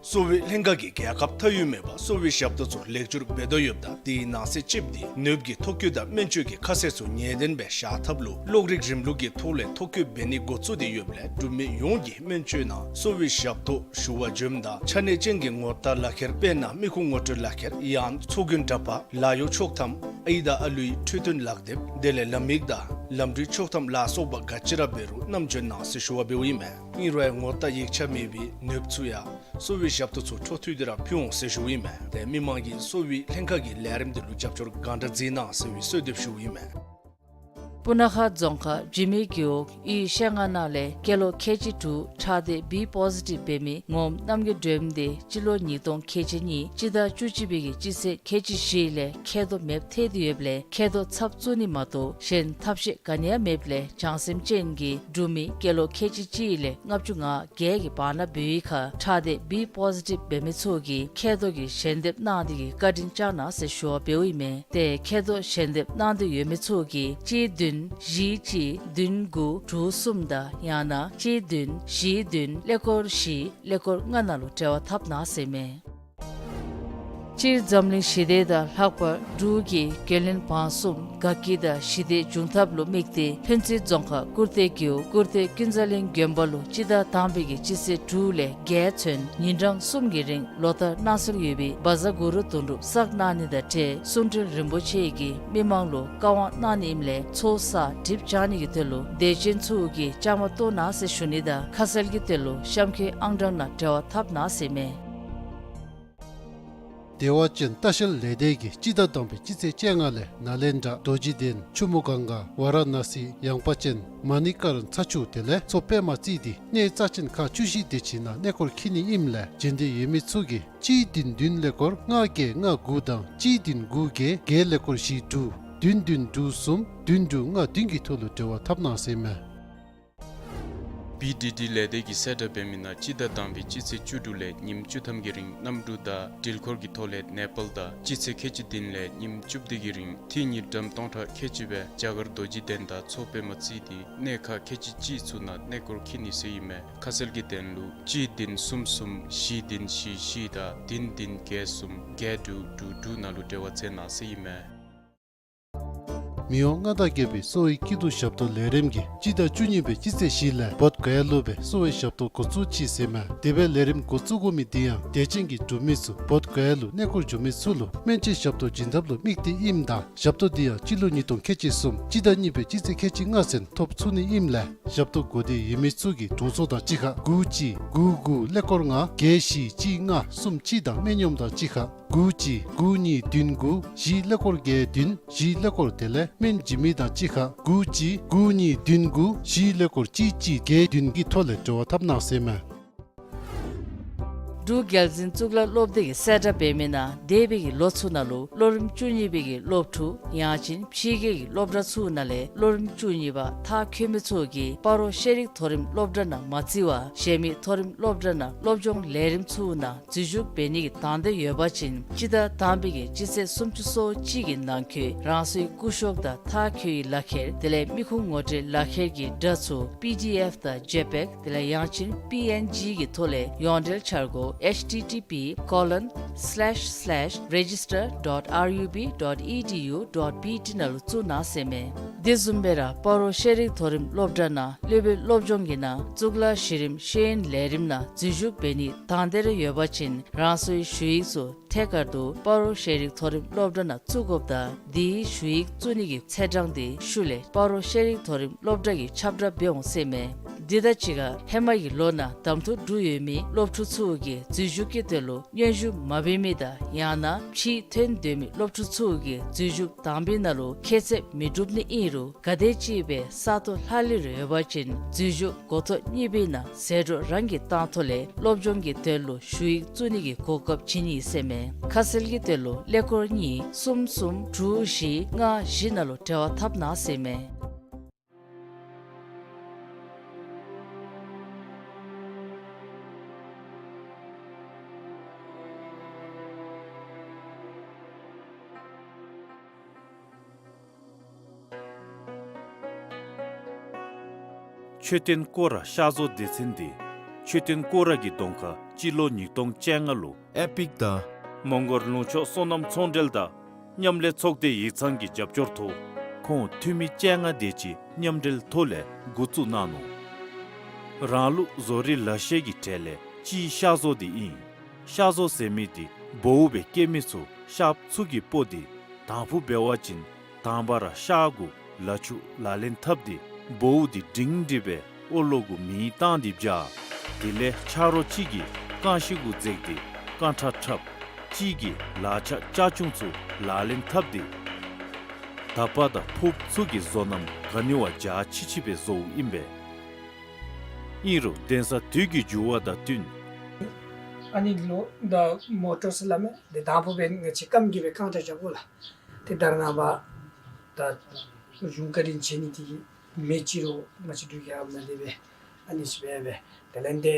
གསོ་བའི་ལྷན་ཁག་གིས་རྒྱལ་ཁབ་མཐའ་དབུས་མེད་པར་གསོ་བའི་ཞབས་ཏོག་ཚུ་ལེགས་བཅོས་འབད་དོ་ཡོདཔ་ད་དེའི་ནང་གསེས་ཅིག་འདི་ནདཔ་གི་ཐོ་བཀོད་དང་སྨན་བཅོས་ཀྱི་ཁ་གསལ་ཚུ་ངེས་བདེན་སྦེ་བཞག་ཐབས་ལུ་གློག་རིག་རིམ་ལུགས་ཀྱི་ཐོག་ལས་ཐོ་བཀོད་འབད་ནི་འགོ་བཙུགས་ཏེ་ཡོདཔ་ལས་འབྲུག་མི་ཡོངས་ཀྱིས་སྨན་བཅོས་ནང་གསོ་བའི་ཞབས་ཏོག་ཞུ་བར་འབྱོནམ་ད་ཆ་གནས་ཅན་གྱི་ངོ་རྟགས་ལག་ཁྱེར་དཔེར་ན་མི་ཁུངས་ངོ་སྤྲོད་ལག་ཁྱེར་ཡང་ཚོགས་རྒྱུན་འདྲ་པར་ལཱ་གཡོག་ཆོག་ཐམ་ཨའི་དང་ཨ་ལུའི་འཕྲོད་བསྟེན་ལག་དེབ་དེ་ལས་ལམ་ཡིག་དང་ལམ་འགྲུལ་ཆོག་ཐམ་ལ་སོགས་པ་ག་ཅི་ར་འབད་རུང་ནམ་འབྱོན་གནང་ཟེར་ཞུ་བ་འབདཝ་ཨིན་མས། ཨིན་རུང་ངོ་རྟགས་ཡིག་ཆ་མེད་པའི་ནདཔ་ཚུ་ཡང་གསོ་བའི་ཞབས་ཏོག་ཚུ་འཕྲོ་མཐུད་དེ་ར་ཕུལ་འོང་ཟེར་ཞུཝ་ཨིན་མས། ཏེ་མི་མང་གིས་གསོ་བའི་ལྷན་ཁག་གི་ལས་རིམ་དེ་ལུ་རྒྱབ་སྐྱོར་གང་དྲག་མཛད་གནང་ཟེར་བའི་གསོལ་འདེབས་ཞུཝ་ཨིན་མས། སྤུ་ན་ཁ་རྫོང་ཁག་འཇིགས་མེད་རྒེད་འོག་ཡུལ་ཤེལ་རྔ་ནང་ལས་སྐྱེས་ལོ་ཁལ་གཅིག་དྲུག་ཁྲག་སྡེ་བི་པོ་ཟི་ཊིབ་འབད་མི་ངོམ་རྣམ་རྒྱལ་སྒྲོལམ་དེ་སྤྱི་ལོ་ཉིས་སྟོང་ཁལ་གཅིག་གཉིས་སྤྱི་ཟླ་བཅུ་གཅིག་པའི་གི་སྤྱི་ཚེས་ཁལ་གཅིག་བཞི་ལས་མཁལ་རྡོག་མེདཔ་ཐལ་ཏེ་ཡོདཔ་ལས་མཁལ་རྡོག་ཚབ་བཙུགས་ནི་མ་གཏོགས་གཞན་ཐབས་ཤེས་ག་ནི་ཡང་མེདཔ་ལས་བྱང་སེམས་ཅན་གྱི་འབྲུག་མི་སྐྱེས་ལོ་ཁལ་གཅིག་གཅིག་ལས་ལྔ་བཅུ་ང་བརྒྱད་ཀྱི་བར་ན་འབད་བའི་ཁར་ཁྲག་སྡེ་བི་པོ་ཟི་ཊིབ་འབད་མི་ཚུ་གིས་མཁལ་རྡོག་གི་ཞལ་འདེབས་གནང་སྟེ་གི་བཀའ་དྲིན་བསྐྱངས་གནང་ཟེར་ཞུ་བ་འབདཝ་ཨིན་མས། ཏེ་མཁལ་རྡོག་ཞལ་འདེབས་གནང་འདོད་ཡོད་མི་ཚུ་གིས་གཅིག་བདུན་བཞི་གཅིག་བདུན་དགུ་དྲུག་གསུམ་དང་ཡང་ན་གཅིག་བདུན་བཞི་བདུན་ཀླད་ཀོར་བཞི་ཀླད་ཀོར་ལྔ་ནང་ལུ་འབྲེལ་བ་འཐབ་གནང་ཟེར་མས། སྤྱིར་འཛམ་གླིང་ཞི་བདེ་དང་ལྷག་པར་འབྲུག་གི་རྒྱུན་ལས་བང་གསུམ་དགའ་སྐྱིད་དང་ཞི་བདེ་འབྱུང་ཐབས་ལུ་དམིགས་ཏེ་ཕན་ཚུན་རྫོང་ཁག་ཀུར་སྟོད་རྒེད་འོག་ཀུར་སྟོད་ཀུན་བཟང་གླིང་དགོན་པ་ལུ་སྤྱི་ཟླ་དང་པའི་གི་སྤྱི་ཚེས་དྲུག་ལས་བརྒྱད་ཚུན་ཉིན་གྲངས་གསུམ་གྱི་རིང་ལོ་ལྟར་གནང་སྲོལ་ཡོད་པའི་བཛྲ་གུ་རུ་དོན་གྲུབ་བསགས་གནང་ནི་དང་འབྲེལ་གསུང་འཕྲིན་རིན་པོ་ཆེ་གིས་མི་མང་ལུ་བཀའ་དབང་གནང་ནི་ཨིནམ་ལས་ཚོགས་བསགས་སྒྲིབ་སྦྱང་ནི་གི་དོན་ལུ་དད་ཅན་ཚུ་གིས་བཅའ་མར་གཏོགས་གནང་ཟེར་ཞུ་ནི་དང་ཁ་གསལ་གྱི་དོན་ལུ་གཤམ་འཁོད་ཨང་གྲངས་ནང་འབྲེལ་བ་འཐབ་གནང་ཟེར་མས། བདེ་བ་ཅན་ལྟ་བཤལ་ལས་སྡེ་གིས་སྤྱི་ཟླ་དང་པའི་སྤྱི་ཚེས་བཅོ་ལྔ་ལས་ནཱ་ལེནྡྲ་རྡོ་རྗེ་གདན་ཆུ་མོ་གངྒཱ་ཝཱ་ར་ཎ་སི་ཡངས་པ་ཅན་མ་ཎི་ཀ་ར་ན་ཚ་ཆུ་དེ་ལས་མཚོ་པདྨ་རྩེ་འདི་གནས་རྩ་ཅན་ཁག་བཅུ་བཞི་དེ་ཅིག་ནང་གནས་སྐོར་འཁྱིད་ནི་ཨིནམ་ལས་འབྱོན་འདོད་ཡོད་མི་ཚུ་གིས་གཅིག་བདུན་བདུན་ཀླད་ཀོར་ལྔ་བརྒྱད་ལྔ་དགུ་དང་གཅིག་བདུན་དགུ་བརྒྱད་བརྒྱད་ཀླད་ཀོར་བཞི་དྲུག་བདུན་བདུན་དྲུག་གསུམ་བདུན་དྲུག་ལྔ་བདུན་གྱི་ཐོག་ལུ་འབྲེལ་བ་འཐབ་གནང་ཟེར་མས། བི་ཌི་ཌི་ལས་སྡེ་གིས་གསལ་བསྒྲགས་འབད་མི་ནང་སྤྱི་ཟླ་དང་པའི་སྤྱི་ཚེས་བཅུ་དྲུག་ལས་ཉིནམ་བཅུ་ཐམ་གྱི་རིང་གནམ་གྲུ་དང་འགྲུལ་འཁོར་གྱི་ཐོག་ལས་ནེ་པཱལ་དང་སྤྱི་ཚེས་ཁལ་གཅིག་བདུན་ལས་ཉིནམ་བཅུ་བདུན་གྱི་རིང་ཐིག་གཉིས་ཌམ་སྟོང་ཕྲག་ཁལ་གཅིག་སྦེ་རྒྱ་གར་རྡོ་རྗེ་གདན་དང་མཚོ་པདྨ་རྩེ་འདི་གནས་ཁག་ཁལ་གཅིག་གཅིག་ཚུ་ནང་གནས་སྐོར་འཁྱིད་ནི་ཟེར་ཨིན་མས། ཁ་གསལ་གྱི་དོན་ལུ་གཅིག་བདུན་གསུམ་གསུམ་བཞི་བདུན་བཞི་བཞི་དང་བདུན་བདུན་བརྒྱད་གསུམ་བརྒྱད་དྲུག་དྲུག་དྲུག་ནང་ལུ་འབྲེལ་བ་མཛད་གནང་ཟེར་ཨིན་མས། མི་དབང་མངའ་བདག་རྒྱལ་པོའི་གསོ་བའི་སྐྱིད་སྡུག་ཞབས་ཏོག་ལས་རིམ་གྱིས་སྤྱི་ཟླ་བཅུ་གཉིས་པའི་སྤྱི་ཚེས་བཞི་ལས་བོདྷ་ག་ཡ་ལུ་སྦེ་གསོ་བའི་ཞབས་ཏོག་འགོ་བཙུགས་ཅི་ཟེར་མས། དེ་སྦེ་ལས་རིམ་འགོ་བཙུགས་དགོ་མི་འདི་ཡང་དད་ཅན་གྱི་འབྲུག་མི་ཚུ་བོདྷ་ག་ཡ་ལུ་གནས་སྐོར་འགྱོ་མི་ཚུ་ལུ་སྨན་བཅོས་ཞབས་ཏོག་བྱིན་ཐབས་ལུ་དམིགས་ཏེ་ཨིནམ་ད་ཞབས་ཏོག་འདི་ཡང་སྤྱི་ལོ་ཉིས་སྟོང་ཁལ་གཅིག་གསུམ་སྤྱི་ཟླ་གཉིས་པའི་སྤྱི་ཚེས་ཁལ་གཅིག་ལྔ་ཚུན་ཐོབ་ཚུགས་ནི་ཨིནམ་ལས་ཞབས་ཏོག་དགོས་འདོད་ཡོད་མི་ཚུ་གིས་དྲུང་འཚོ་དང་གཅིག་ཁར་དགུ་གཅིག་དགུ་དགུ་ཀླད་ཀོར་ལྔ་བརྒྱད་བཞི་གཅིག་ལྔ་གསུམ་གཅིག་དང་སྨན་གཡོགམོ་དང་གཅིག་ཁར་དགུ་གཅིག་དགུ་གཉིས་བདུན་དགུ་བཞི་ཀླད་ཀོར་བརྒྱད་བདུན་བཞི་ཀླད་ཀོར་དེ་ལས་སྨན་བྱིན་མི་དང་གཅིག་ཁར་དགུ་གཅིག་དགུ་གཉིས་བདུན་དགུ་བཞི་ཀླད་ཀོར་གཅིག་གཅིག་བརྒྱད་བདུན་གྱི་ཐོག་ལས་འབྲེལ་བ་འཐབ་གནང་ཟེར་མས། འབྲུག་རྒྱལ་འཛིན་གཙུག་ལག་སློབ་སྡེ་གིས་གསལ་བསྒྲགས་འབད་མི་ནང་འདས་པའི་གི་ལོ་ཚུ་ནང་ལུ་སློབ་རིམ་བཅུ་གཉིས་པའི་གི་སློབ་ཕྲུག་ཡང་ཅིན་ཕྱི་རྒྱལ་གྱི་སློབ་གྲྭ་ཚུ་ནང་ལས་སློབ་རིམ་བཅུ་གཉིས་པ་མཐར་འཁྱོལ་མི་ཚུ་གིས་སྤ་རོ་ཤེས་རིག་མཐོ་རིམ་སློབ་གྲྭ་ནང་མ་བརྩི་བར་གཞན་མི་མཐོ་རིམ་སློབ་གྲྭ་ནང་སློབ་སྦྱོང་ལས་རིམ་ཚུ་ནང་འཛུལ་ཞུགས་འབད་ནི་གི་དང་འདོད་ཡོད་པ་ཅིན་སྤྱི་ཟླ་དང་པའི་གི་སྤྱི་ཚེས་སུམ་ཅུ་སོ་གཅིག་གི་ནང་འཁོད་རང་སོའི་སྐུ་ཤོག་དང་མཐར་འཁྱོལ་བའི་ལག་ཁྱེར་དེ་ལས་མི་ཁུངས་ངོ་སྤྲོད་ལག་ཁྱེར་གྱི་སྒྲ་ཚུ་པི་ཌི་ཨེཕ་དང་ཇེ་པེག་དེ་ལས་ཡང་ཅིན་པི་ཨེན་ཇི་གི་ཐོག་ལས་ཡོངས་འབྲེལ་འཆར་སྒོ་ཨེཆ་ཊི་ཊི་པི་ཀོ་ལོན་སི་ལེཤ་སི་ལེཤ་རེ་ཇི་སི་ཊར་ཌོཊ་ཨར་ཡུ་བི་ཌོཊ་ཨི་ཌི་ཡུ་ཌོཊ་བི་ཊི་ནང་ལུ་བཙུགས་གནང་ཟེར་མས། དེ་བཟུམ་སྦེ་ར་སྤ་རོ་ཤེས་རིག་མཐོ་རིམ་སློབ་གྲྭ་ནང་སློབ་དཔོན་སློབ་སྦྱོང་གི་ནང་གཙུག་ལག་གཞི་རིམ་ཤེས་ཡོན་ལས་རིམ་ནང་འཛུལ་ཞུགས་འབད་ནིའི་དང་འདོད་རེ་ཡོད་པ་ཅིན་རང་སོའི་ཞུ་ཡིག་ཚུ་ཐད་ཀར་དུ་སྤ་རོ་ཤེས་རིག་མཐོ་རིམ་སློབ་གྲྭ་ནང་བཙུགས་དགོཔ་དང་དེའི་ཞུ་ཡིག་བཙུགས་ནི་གི་ཚེས་གྲངས་དེ་ཤུལ་ལས་སྤ་རོ་ཤེས་རིག་མཐོ་རིམ་སློབ་གྲྭ་གིས་ཁྱབ་བསྒྲགས་འབད་འོང་ཟེར་མས། དེ་དང་གཅིག་ཁར་ཧེ་མ་གི་ལོ་ནང་གདམ་འཐུ་གྲུབ་ཡོད་མི་སློབ་ཕྲུག་ཚུ་གིས་འཛུལ་ཞུགས་ཀྱི་དོན་ལུ་སྙན་ཞུ་མ་འབད་མི་དང་ཡང་ན་ཕྱིར་ཐོན་འདོད་མི་སློབ་ཕྲུག་ཚུ་གིས་འཛུལ་ཞུགས་དང་པའི་ནང་ལུ་ཁྱད་ཚད་མི་འགྲུབ་ནི་ཨིན་རུང་ག་དེམ་ཅིག་སྦེ་ས་སྟོང་ལྷག་ལུས་རེ་ཡོད་པ་ཅིན་འཛུལ་ཞུགས་འགོ་ཐོག་གཉིས་པའི་ནང་ཟད་འགྲོ་རང་གིས་བཏང་ཐོག་ལས་སློབ་སྦྱོང་གི་དོན་ལུ་ཞུ་ཡིག་བཙུགས་ནི་གི་གོ་སྐབས་བྱིན་ནི་ཟེར་མས། ཁ་གསལ་གྱི་དོན་ལུ་ཀླད་ཀོར་གཉིས་གསུམ་གསུམ་དྲུག་བཞི་ལྔ་བཞི་ནང་ལུ་འབྲེལ་བ་འཐབ་གནང་ཟེར་མས། མཆོད་རྟེན་སྐོར་ར་ཤར་བཟོ་སྡེ་ཚན་འདི་མཆོད་རྟེན་སྐོར་ར་གི་གདོང་ཁར་ སྤྱི་ལོ་ཉིས་སྟོང་བཅོ་ལྔ་ལུ་ཨེ་པིག་དང་མོང་གོལ་ལུང་ཕྱོགས་སོ་ནམ་ཚོང་འབྲེལ་དང་མཉམ་ལས་ཚོགས་སྡེ་ཡིག་ཚང་གི་རྒྱབ་སྐྱོར་ཐོག་ཁོང་འཐུས་མི་བཅོ་ལྔ་དེ་ཅིག་མཉམ་འབྲེལ་ཐོག་ལས་འགོ་བཙུགས་གནང་ནུག། རང་ལུགས་བཟོ་རིག་ལག་ཤེས་ཀྱི་གྲས་ལས་གཅིག་ཤ་བཟོ་དེ་ཨིན། ཤ་བཟོ་ཟེར་མི་དེ་བོཝ་སྦེ་སྐྱེ་མི་ཚུ་ཤ་ཚུ་གིས་སྤོ་སྟེ་དང་ཕུ་འབད་བ་ཅིན་དང་པ་ར་ཤ་གུ་ལ་ཕྱུགས་ལག་ལེན་འཐབ་སྟེ་བོཝ་དེ་སྒྲིང་སྒྲི་སྦེ་ཨོ་ལོ་གུ་མེ་བཏང་སྟེ་སྦྱར། དེ་ལས་ཆ་རོགས་གཅིག་གིས་རྐང་ཤུལ་གུ་འཛེགས་ཏེ་རྐང་ཁྲ་འཁྲབ། གཅིག་གིས་ལག་ཆ་ལྕགས་ཆུང་ཚུ་ལག་ལེན་འཐབ་སྟེ་དག་པ་དང་ཕོརཔ་ཚུ་གི་བཟོ་རྣམ་ག་ནི་བ་འཇའ་ཆི་ཆི་སྦེ་བཟོཝ་ཨིན་པས། ཨིན་རུང་གདན་ས་དུས་ཀྱི་འགྱུར་བ་དང་བསྟུན། ཨ་ནི་ལུ་ད་མོ་ཊར་ཟེར་སླབ་མས། དེ་དང་ཕུ་འབད་ང་བཅས་རྐངམ་གིས་སྦེ་རྐང་ཁྲ་རྐྱབ་དགོ་ལགས། དེ་ད་རེས་ནངས་པ་ད་གཞུང་བཀའ་དྲིན་ཆེ་ནི་དེ་གིས་མེ་ཅིག་རུང་ང་བཅས་འབྲུག་རྒྱལ་ཁབ་ནང་དེ་སྦེ་ཨ་ནི་ཅིག་འབད་འབད་དེ་ལས་འདི་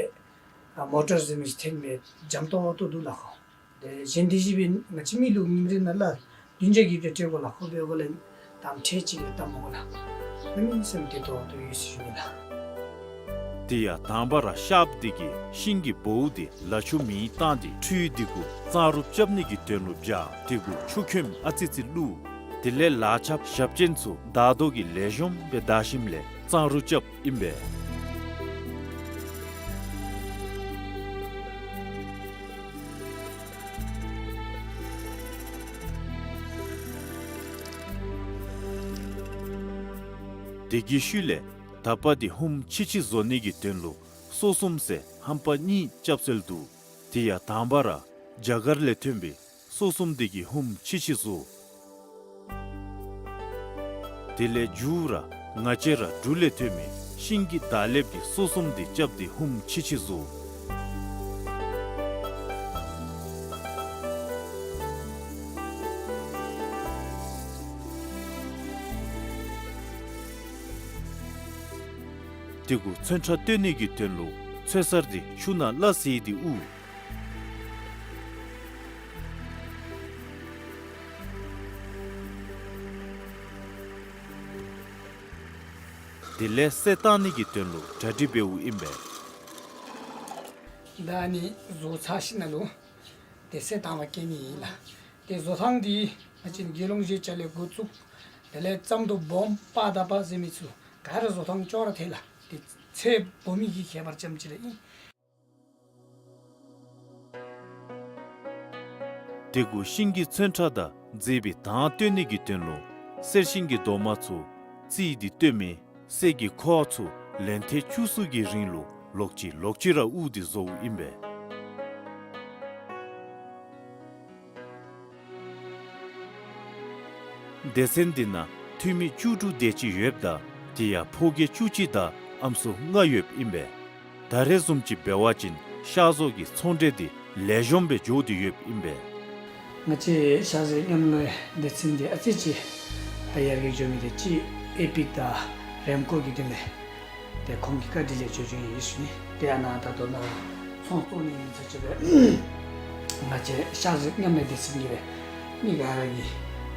ཨ་མོ་ཊར་ཟེར་མི་ཅིག་འཐེན་སྦེ་འཇམ་ཏོང་ཏོ་འདུག་ལགས་ཁོ། དེ་གཞན་དེ་བཞིན་སྦེ་ང་བཅས་མི་ལུ་ཉིནམ་རེ་ནང་ལག་བདུན་བརྒྱ་གིས་སྦེ་སྤྲོད་དགོ་ལགས། ཁོ་འབད་དགོ་ལགས། དམ་ཁྲལ་ཅིག་ལས་བཏབ་མི་དགོ་ལགས། ཨ་ནི་སེམས་བདེ་ཏོག་ཏོ་ཡོད་ཟེར་ཞུ་ནི་ལགས། དེ་ཡང་དང་པ་ར་ཤ་བོཝ་དེ་གིས་ཤིང་གི་བོཝ་དེ་ལ་ཕྱུགས་མེ་བཏང་སྟེ་འཁྲུད་དེ་གུ་གཙང་རུ་རྐྱབ་ནི་གི་དོན་ལུ་སྦྱར། དེ་གུ་ཆུ་ཁོལམ་ཨ་ཙི་ཙི་བླུགས། དེ་ལས་ལག་ཆ་ཞབས་ཅན་ཚུ་བདའ་དོ་གི་ལེགས་ཤོམ་སྦེ་བདའ་ཞིནམ་ལས་གཙང་རུ་རྐྱབ་ཨིན་པས། དེ་གི་ཤུལ་ལས་དག་པ་དེ་ཧུམ་ཆི་ཆི་བཟོ་ནི་གི་དོན་ལུ་སོ་གསུམ་ཟེར་ཧམ་པ་གཉིས་རྐྱབ་སྲོལ་འདུག། དེ་ཡང་དང་པ་ར་རྒྱ་གར་ལས་ཐོན་པའི་སོ་གསུམ་དེ་གིས་ཧུམ་ཆི་ཆི་བཟོ། དེ་ལས་མཇུག་ར་ང་བཅས་ར་འབྲུག་ལས་ཐོན་མི་ཤིང་གི་འདག་ལེབ་ཀྱི་སོ་གསུམ་དེ་རྐྱབ་སྟེ་ཧུམ་ཆི་ཆི་བཟོ། དེ་གུ་ཚོན་ཁྲ་སྟོན་ནི་གི་དོན་ལུ་ཚོད་གསར་དེ་ཆུ་ནང་སླ་བསྲེས་ཏེ་དབུར། དེ་ལས་གསེར་བཏང་ནི་གི་དོན་ལུ་གྲ་སྒྲིག་འབདཝ་ཨིན་པས། ད་ཨ་ནི་བཟོ་ཚར་ཞིནམ་ལས་དེ་གསེར་བཏང་བར་བསྐྱལ་ནི་ཨིན་ལགས། དེ་བཟོ་ཐངས་དེ་ང་བཅས་དགེ་སློང་བཞེས་ཅ་ལས་འགོ་བཙུགས། དེ་ལས་ཙམ་དུ་སྦོམ་པ་དང་པ་ཟེར་མི་ཚུ་ག་ར་བཟོ་ཐངས་ཅོག་ར་འཐད་ལགས། དེ་ཚེ་སྦོམ་མི་གི་ཁྱད་པར་ཙམ་ཅིག་ར་ཨིན། དེ་གུ་ཤིང་གི་ཚོན་ཁྲ་དང་མཛེས་པའི་མདངས་སྟོན་ནི་གི་དོན་ལུ་གསེར་ཤིང་གི་རྡོག་མ་ཚུ་བརྩིགས་ཏེ་སྟོན་མི་གསེར་གྱི་ཁོ་བ་ཚུ་ལན་ཐེངས་བཅུ་གསུམ་གྱི་རིང་ལུ་ལོག་ཅི་ལོག་ཅི་ར་དབུར་ཏེ་བཟོཝ་ཨིན་པས། སྡེ་ཚན་འདི་ནང་འཐུས་མི་བཅུ་དྲུག་དེ་ཅིག་ཡོདཔ་ད་དེ་ཡང་ཕོ་སྐྱེས་བཅུ་གཅིག་དང་ཨམ་སྲུ་ལྔ་ཡོདཔ་ཨིན་པས། ད་རེས་བཟུམ་ཅིག་འབད་བ་ཅིན་ཤ་བཟོ་གི་ཚོང་འབྲེལ་འདི་ལེགས་ཤོམ་སྦེ་འགྱོ་སྟེ་ཡོདཔ་ཨིན་པས། ང་བཅས་ཤ་ཟ་མཉམ་ལས་སྡེ་ཚན་འདི་ཨ་ཙི་ཅིག་ད་ཡར་རྒྱས་འགྱོ་མི་དེ་ཅིག་ཨེ་པིག་དང་རེམ་ཀོ་གི་དོན་ལས་དེ་ཁོང་གི་བཀའ་དྲིན་ལས་འགྱོ་འགྱོཝ་ཨིན་ཞུ་ནི། དེ་ཡང་ནཱ་ད་ལྟོ་ནཱ་ཚོང་བཙོང་ནི་ཨིན་ས་ཅིག་སྦེ་ང་བཅས་ཤ་ཟ་མཉམ་ལས་སྡེ་ཚན་གྱི་སྦེ་མི་ག་ར་གིས་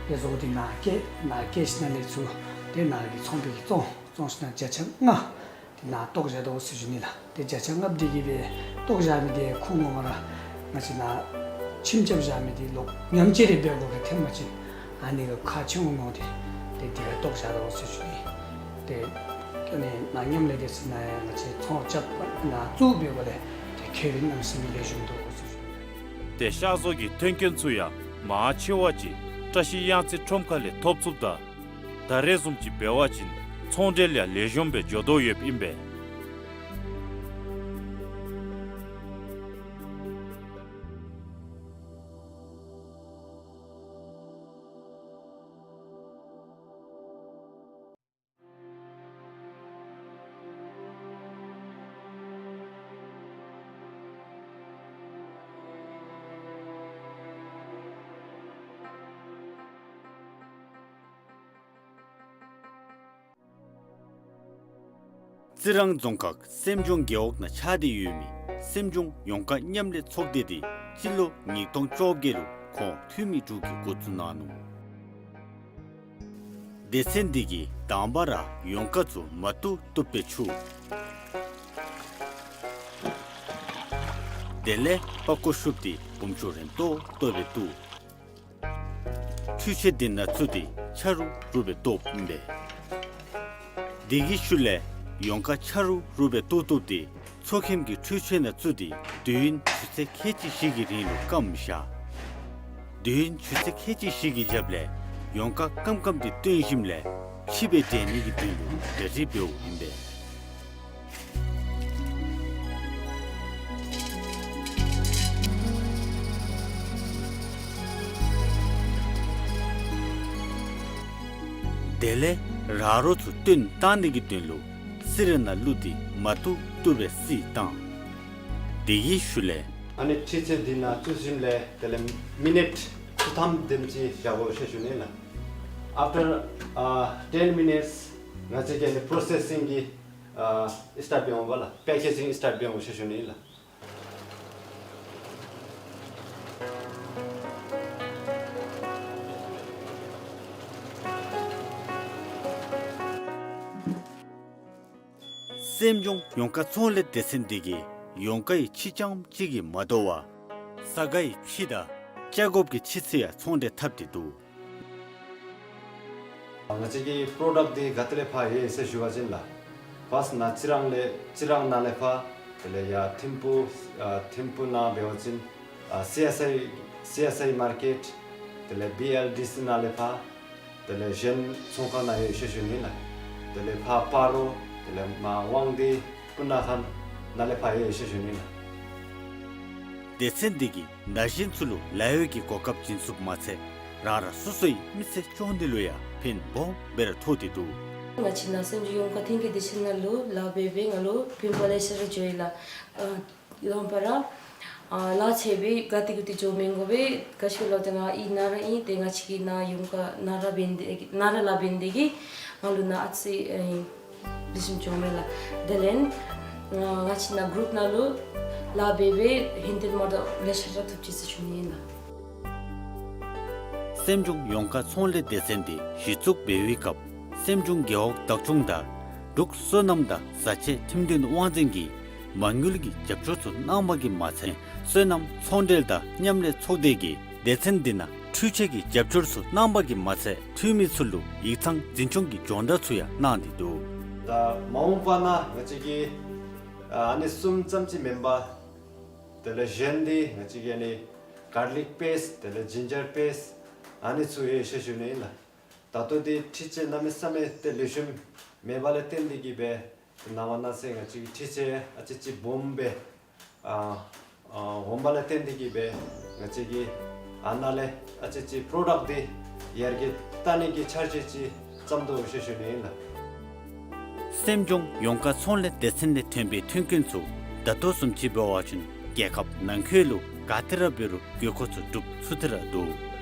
དེ་བཟོ་སྟེ་ནཱ་བསྐྱལ་ནཱ་བསྐྱལ་ཞིནམ་ལས་ཚུར་དེ་ནཱ་གི་ཚོང་པའི་གིས་བཙོང་བཙོང་ཞིནམ་ལས་བརྒྱ་ཆ་ལྔ་དེ་ནཱ་བཏོག་བཞག་དོ་ཟེར་ཞུ་ནི་ལགས། དེ་བརྒྱ་ཆ་ལྔ་དེ་གིས་སྦེ་བཏོག་བཞག་མི་དེ་ཁོང་ངོ་མ་ར་ང་བཅས་ནཱ་ཁྱིམ་རྐྱབ་བཞག་མི་དེ་ལོག་ཉམས་བཅོས་རེ་འབད་དགོ་པའི་ཐེངས་མ་ཅིག་ཨ་ནི་གི་ཁག་ཆེ་འོང་མནོ་སྟེ་དེ་དེ་སྦེ་བཏོག་བཞག་དོ་ཟེར་ཞུ་ནི། དེ་ཨ་ནི་ནཱ་མཉམ་ལས་སྡེ་ཚན་ནང་ཡང་ང་བཅས་ཚོང་རྐྱབ་ནཱ་བཙུགས་པའི་སྒོ་ལས་དེ་ཁེ་ཕན་གནམ་མེད་ས་མེད་ལེགས་ཤོམ་འདུག་ཟེར་ཞུ་ནི། དེ་ཤ་བཟོ་གི་མཐུན་རྐྱེན་ཚུ་ཡང་མང་ཆེ་བ་ཅིག་བཀྲ་ཤིས་གཡང་རྩེ་ཁྲོམ་ཁ་ལས་ཐོབ་ཚུགསཔ་ད་ད་རེས་བཟུམ་ཅིག་འབད་བ་ཅིན་ཚོང་འབྲེལ་ཡང་ལེགས་ཤོམ་སྦེ་འགྱོ་དོ་ཡོདཔ་ཨིན་པས། རྩི་རང་རྫོང་ཁག་སེམས་ལྗོངས་རྒེད་འོག་ནང་ཆགས་ཏེ་ཡོད་མི་སེམས་ལྗོངས་ཡོངས་བཀག་མཉམ་ལས་ཚོགས་སྡེ་དེ་སྤྱི་ལོ་ཉིས་སྟོང་བཅོ་བརྒྱད་ལུ་ཁོང་འཐུས་མི་དྲུག་གིས་འགོ་བཙུགས་གནང་ནུག། སྡེ་ཚན་འདི་གིས་དང་པ་ར་ཡོངས་བཀག་ཚུ་མ་བཏུབ་བཏུབ་སྦེ་འཁྱུ། དེ་ལས་པགས་ཀོ་ཤུབས་ཏེ་སྦོམ་ཤོས་རན་ཏོག་ཏོ་སྦེ་བཏོག། འཕྲུལ་ཆས་འདི་ནང་བཙུགས་ཏེ་ཆ་རུག་རུག་སྦེ་བཏོགཔ་ཨིན་པས། དེ་གི་ཤུལ་ལས་ཡོང་ཀ་ཆ་རུག་རུག་སྦེ་བཏོག་བཏོག་སྟེ་མཚོ་ཁེམ་གྱི་འཕྲུལ་ཆས་ནང་བཙུགས་ཏེ་དུས་ཡུན་ཆུ་ཚོད་ཁལ་གཅིག་བཞི་གི་རིང་ལུ་སྐམ་བཞག། དུས་ཡུན་ཆུ་ཚོད་ཁལ་གཅིག་བཞི་གི་རྒྱབ་ལས་ཡོང་ཀ་སྐམ་སྐམ་དེ་བཏོན་ཞིནམ་ལས་ཕྱེ་སྦེ་འདྲེན་ནི་གི་དོན་ལུ་གྲ་སྒྲིག་འབདཝ་ཨིན་པས། དེ་ལས་ར་རོ་ཚུ་བཏོན་བཏང་ནི་གི་དོན་ལུ་སི་ར་ནང་བླུགས་ཏེ་མ་བཏུབ་བཏུབ་སྦེ་བསིལ་བཏང་། དེ་གི་ཤུལ་ལས་ཨ་ནི་འཕྲུལ་ཆས་འདི་ནང་བཙུགས་ཞིནམ་ལས་དེ་ལས་མི་ནིཊ་བཅུ་ཐམ་དེམ་ཅིག་བཞག་དགོ་ཟེར་ཞུ་ནི་ལགས། After, uh, ten minutes ང་བཅས་ཀྱི་ཨ་ནི་པྲོ་སེ་སིང་གི་ཨ་སི་ཊཱཊ་འབད་འོང་པ་ལགས། པེ་ཀེ་ཇིང་སི་ཊཱཊ་འབད་འོང་ཟེར་ཞུ་ནི་ལགས། སེམས་ལྗོངས་ཡོང་ཀ་ཚོང་ལས་སྡེ་ཚན་འདི་གིས་ཡོང་ཀའི་ཕྱེ་རྐྱངམ་གཅིག་གིས་མ་དོ་བར་ས་གའི་ཕྱེ་དང་ལྕགས་སྒོབ་ཀྱི་ཕྱེ་ཚུ་ཡང་ཚོང་འབྲེལ་འཐབ་སྟེ་འདུག། ང་བཅས་ཀྱི་པྲོ་ཌཀཊ་འདི་ག་ཏེ་ལས་ཕར་ཡོད་ཟེར་ཞུ་བ་ཅིན་ལགས། ཕརསཊ་ནཱ་རྩི་རང་ལས་རྩི་རང་ནང་ལས་ཕར། དེ་ལས་ཡར་ཐིམ་ཕུ་ཨ་ཐིམ་ཕུ་ནང་འབད་བ་ཅིན་ཨ་སི་ཨེསི་ཨའི་སི་ཨེསི་ཨའི་མར་ཀེཊ། དེ་ལས་བི་ཨེལ་ཌི་སི་ནང་ལས་ཕར། དེ་ལས་གཞན་ཚོང་ཁང་ནང་ཡོད་ཟེར་ཞུ་ནི་ལགས། དེ་ལས་ཕར་སྤ་རོ། དེ་ལས་མར་དབང་འདུས་སྤུ་ན་ཁ་ནང་ལས་ཕར་ཡོད་ཟེར་ཞུ་ནི་ལགས། སྡེ་ཚན་འདི་གིས་ན་གཞོན་ཚུ་ལུ་ལཱ་གཡོག་གི་གོ་སྐབས་བྱིན་ཚུགསཔ་མ་ཚད་རང་རང་སོ་སོའི་མི་ཚེ་སྐྱོང་ནི་ལུ་ཡང་ཕན་སྦོམ་སྦེ་ར་ཐོགས་ཏེ་འདུག། ང་བཅས་ནཱ་སེམས་ལྗོངས་ཡོང་ཀ་ཐོན་སྐྱེད་སྡེ་ཚན་ནང་ལུ་ལཱ་འབད་འབད་ང་ལུ་ཕན་པ་ལེ་ཤ་ར་འགྱོ་ཡི་ལགས། ཨ་ལོང་པ་ར། ཨ་ལཱ་ཆེ་སྦེ་ག་ཏེ་གུ་ཏེ་འགྱོ་མི་དགོ་པས། ག་ཅི་ལོ་ཏེ་ང་ཨི་ནཱ་ར་ཨིན། ཏེ་ང་བཅས་ཀྱི་ནཱ་ཡོང་ཀ་ནཱ་ར་འབད་ནི་དེ་གིས་ནཱ་ར་ལཱ་འབད་ནི་དེ་གིས་ང་ལུ་ནཱ་ཨ་ཙི་ཨེ་ལེགས་ཤོམ་འགྱོཝ་མས་ལགས། དེ་ལས་ང་བཅས་ནཱ་གུ་རུབ་ནང་ལུ་ལཱ་འབད་འབད་ཧིང་དེ་མ་དོ་ལེ་ཤ་ར་ཐོབ་ཅི་ཟེར་ཞུ་ནི་ཨིན་ལགས། སེམས་ལྗོངས་ཡོང་ཀ་ཚོང་ལས་སྡེ་ཚན་འདི་གཞི་བཙུགས་འབད་བའི་སྐབས་སེམས་ལྗོངས་རྒེད་འོག་བདག་སྐྱོང་དང་འབྲུག་སོ་ནམ་དང་བཟའ་ཆས་ཁྲིམས་དོན་དབང་འཛིན་གྱིས་མ་དངུལ་གྱི་རྒྱབ་སྐྱོར་ཚུ་གནངམ་གིས་མ་ཚད་སོ་ནམ་ཚོང་འབྲེལ་དང་མཉམ་ལས་ཚོགས་སྡེ་གིས་སྡེ་ཚན་འདི་ནང་འཕྲུལ་ཆས་ཀྱི་རྒྱབ་སྐྱོར་ཚུ་གནངམ་གིས་མ་ཚད་འཐུས་མི་ཚུ་ལུ་ཡིག་ཚང་འཛིན་སྐྱོང་གི་སྦྱོང་བརྡར་ཚུ་ཡང་གནང་སྟེ་འདུག། ད་མ་འོངས་པ་ནང་ང་བཅས་ཀྱི་ཨ་ནི་གསུམ་ཙམ་ཅིག་མེན་པར་དེ་ལས་གཞན་འདི་ང་བཅས་ཀྱི་ཨ་ནི་གར་ལིཀ་པེསཊ་དེ་ལས་ཇིན་ཇར་པེསཊ་ཨ་ནི་ཚུ་ཡོད་ཟེར་ཞུ་ནི་ཨིན་ལགས། ད་ལྟོ་འདི་འཕྲུལ་ཆས་གནམ་མེད་ས་མེད་ཏེ་ལེགས་ཤོམ་མེད་པ་ལས་བརྟེན་ཏེ་གིས་སྦེ་ནངས་པ་གནངས་ཚེ་ང་བཅས་ཀྱི་འཕྲུལ་ཆས་ཨ་ཙི་ཅིག་སྦོམ་སྦེ་ཨ་ཨ་འོངམ་ལས་བརྟེན་ཏེ་གིས་སྦེ་ང་བཅས་ཀྱིས་ཨ་ནཱ་ལས་ཨ་ཙི་ཅིག་པྲོ་ཌཀཊ་འདི་ཡར་རྒྱས་གཏང་ནི་གི་འཆར་གཞི་ཅིག་བརྩམ་དོ་ཟེར་ཞུ་ནི་ཨིན་ལགས། སེམས་ལྗོངས་ཡོང་ཀ་ཚོང་ལས་སྡེ་ཚན་ལས་ཐོན་པའི་མཐུན་རྐྱེན་ཚུ་ད་ལྟོ་བཟུམ་ཅིག་འབད་བ་ཅིན་རྒྱལ་ཁབ་ནང་འཁོད་ལུ་ག་ཏེ་ར་འབད་རུང་དགོས་མཁོ་ཚུ་སྒྲུབ་ཚུགས་ཏེ་ར་འདུག།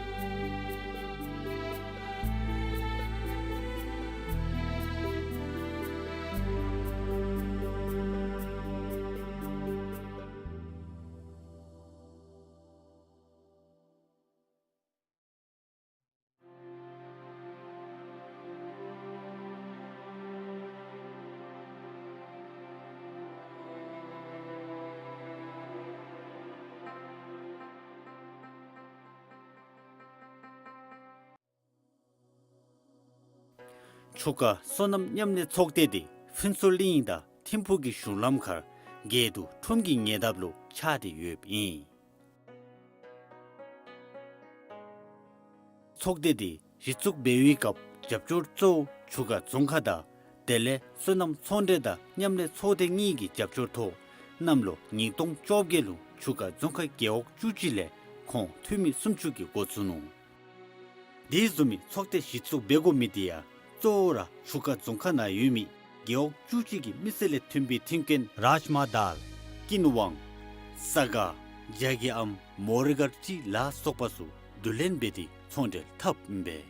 ཆུ་ཁ་སོ་ནམ་མཉམ་ལས་ཚོགས་སྡེ་འདི་ཕུན་ཚོགས་གླིང་དང་ཐིམ་ཕུག་གི་གཞུང་ལམ་ཁར་སྒལ་དུ་ཁྲོམ་གྱི་ཉེ་འདབས་ལུ་ཆགས་ཏེ་ཡོདཔ་ཨིན། ཚོགས་སྡེ་འདི་གཞི་བཙུགས་འབད་བའི་སྐབས་རྒྱབ་སྐྱོར་གཙོ་བོ་ཆུ་ཁ་རྫོང་ཁག་དང་དེ་ལས་སོ་ནམ་ཚོང་འབྲེལ་དང་མཉམ་ལས་ཚོགས་སྡེ་གཉིས་ཀྱི་རྒྱབ་སྐྱོར་ཐོག་གནམ་ལོ་ཉིས་སྟོང་བཅོ་བརྒྱད་ལུ་ཆུ་ཁ་རྫོང་ཁག་རྒེད་འོག་བཅུ་གཅིག་ལས་ཁོངས་འཐུས་མི་སུམ་ཅུ་གིས་འགོ་བཙུགས་ནུག། དེ་བཟུམ་མའི་ཚོགས་སྡེ་གཞི་བཙུགས་འབད་དགོ་མི་དེ་ཡང་གཙོ་བོ་ར་ཆུ་ཁ་རྫོང་ཁག་ནང་ཡོད་མི་རྒེད་འོག་བཅུ་གཅིག་གི་མི་སེར་ལས་ཐོན་པའི་མཐུན་རྐྱེན་རཱཇ་མཱ་དཱལ་ཀིན་ཝང་ས་ག་རྒྱ་སྐྱེགས་ཨམ་མོ་རི་གར་ཅི་ལ་སོགས་པ་ཚུ་བསྡུ་ལེན་འབད་དེ་ཚོང་འབྲེལ་འཐབ་ཨིན་པས།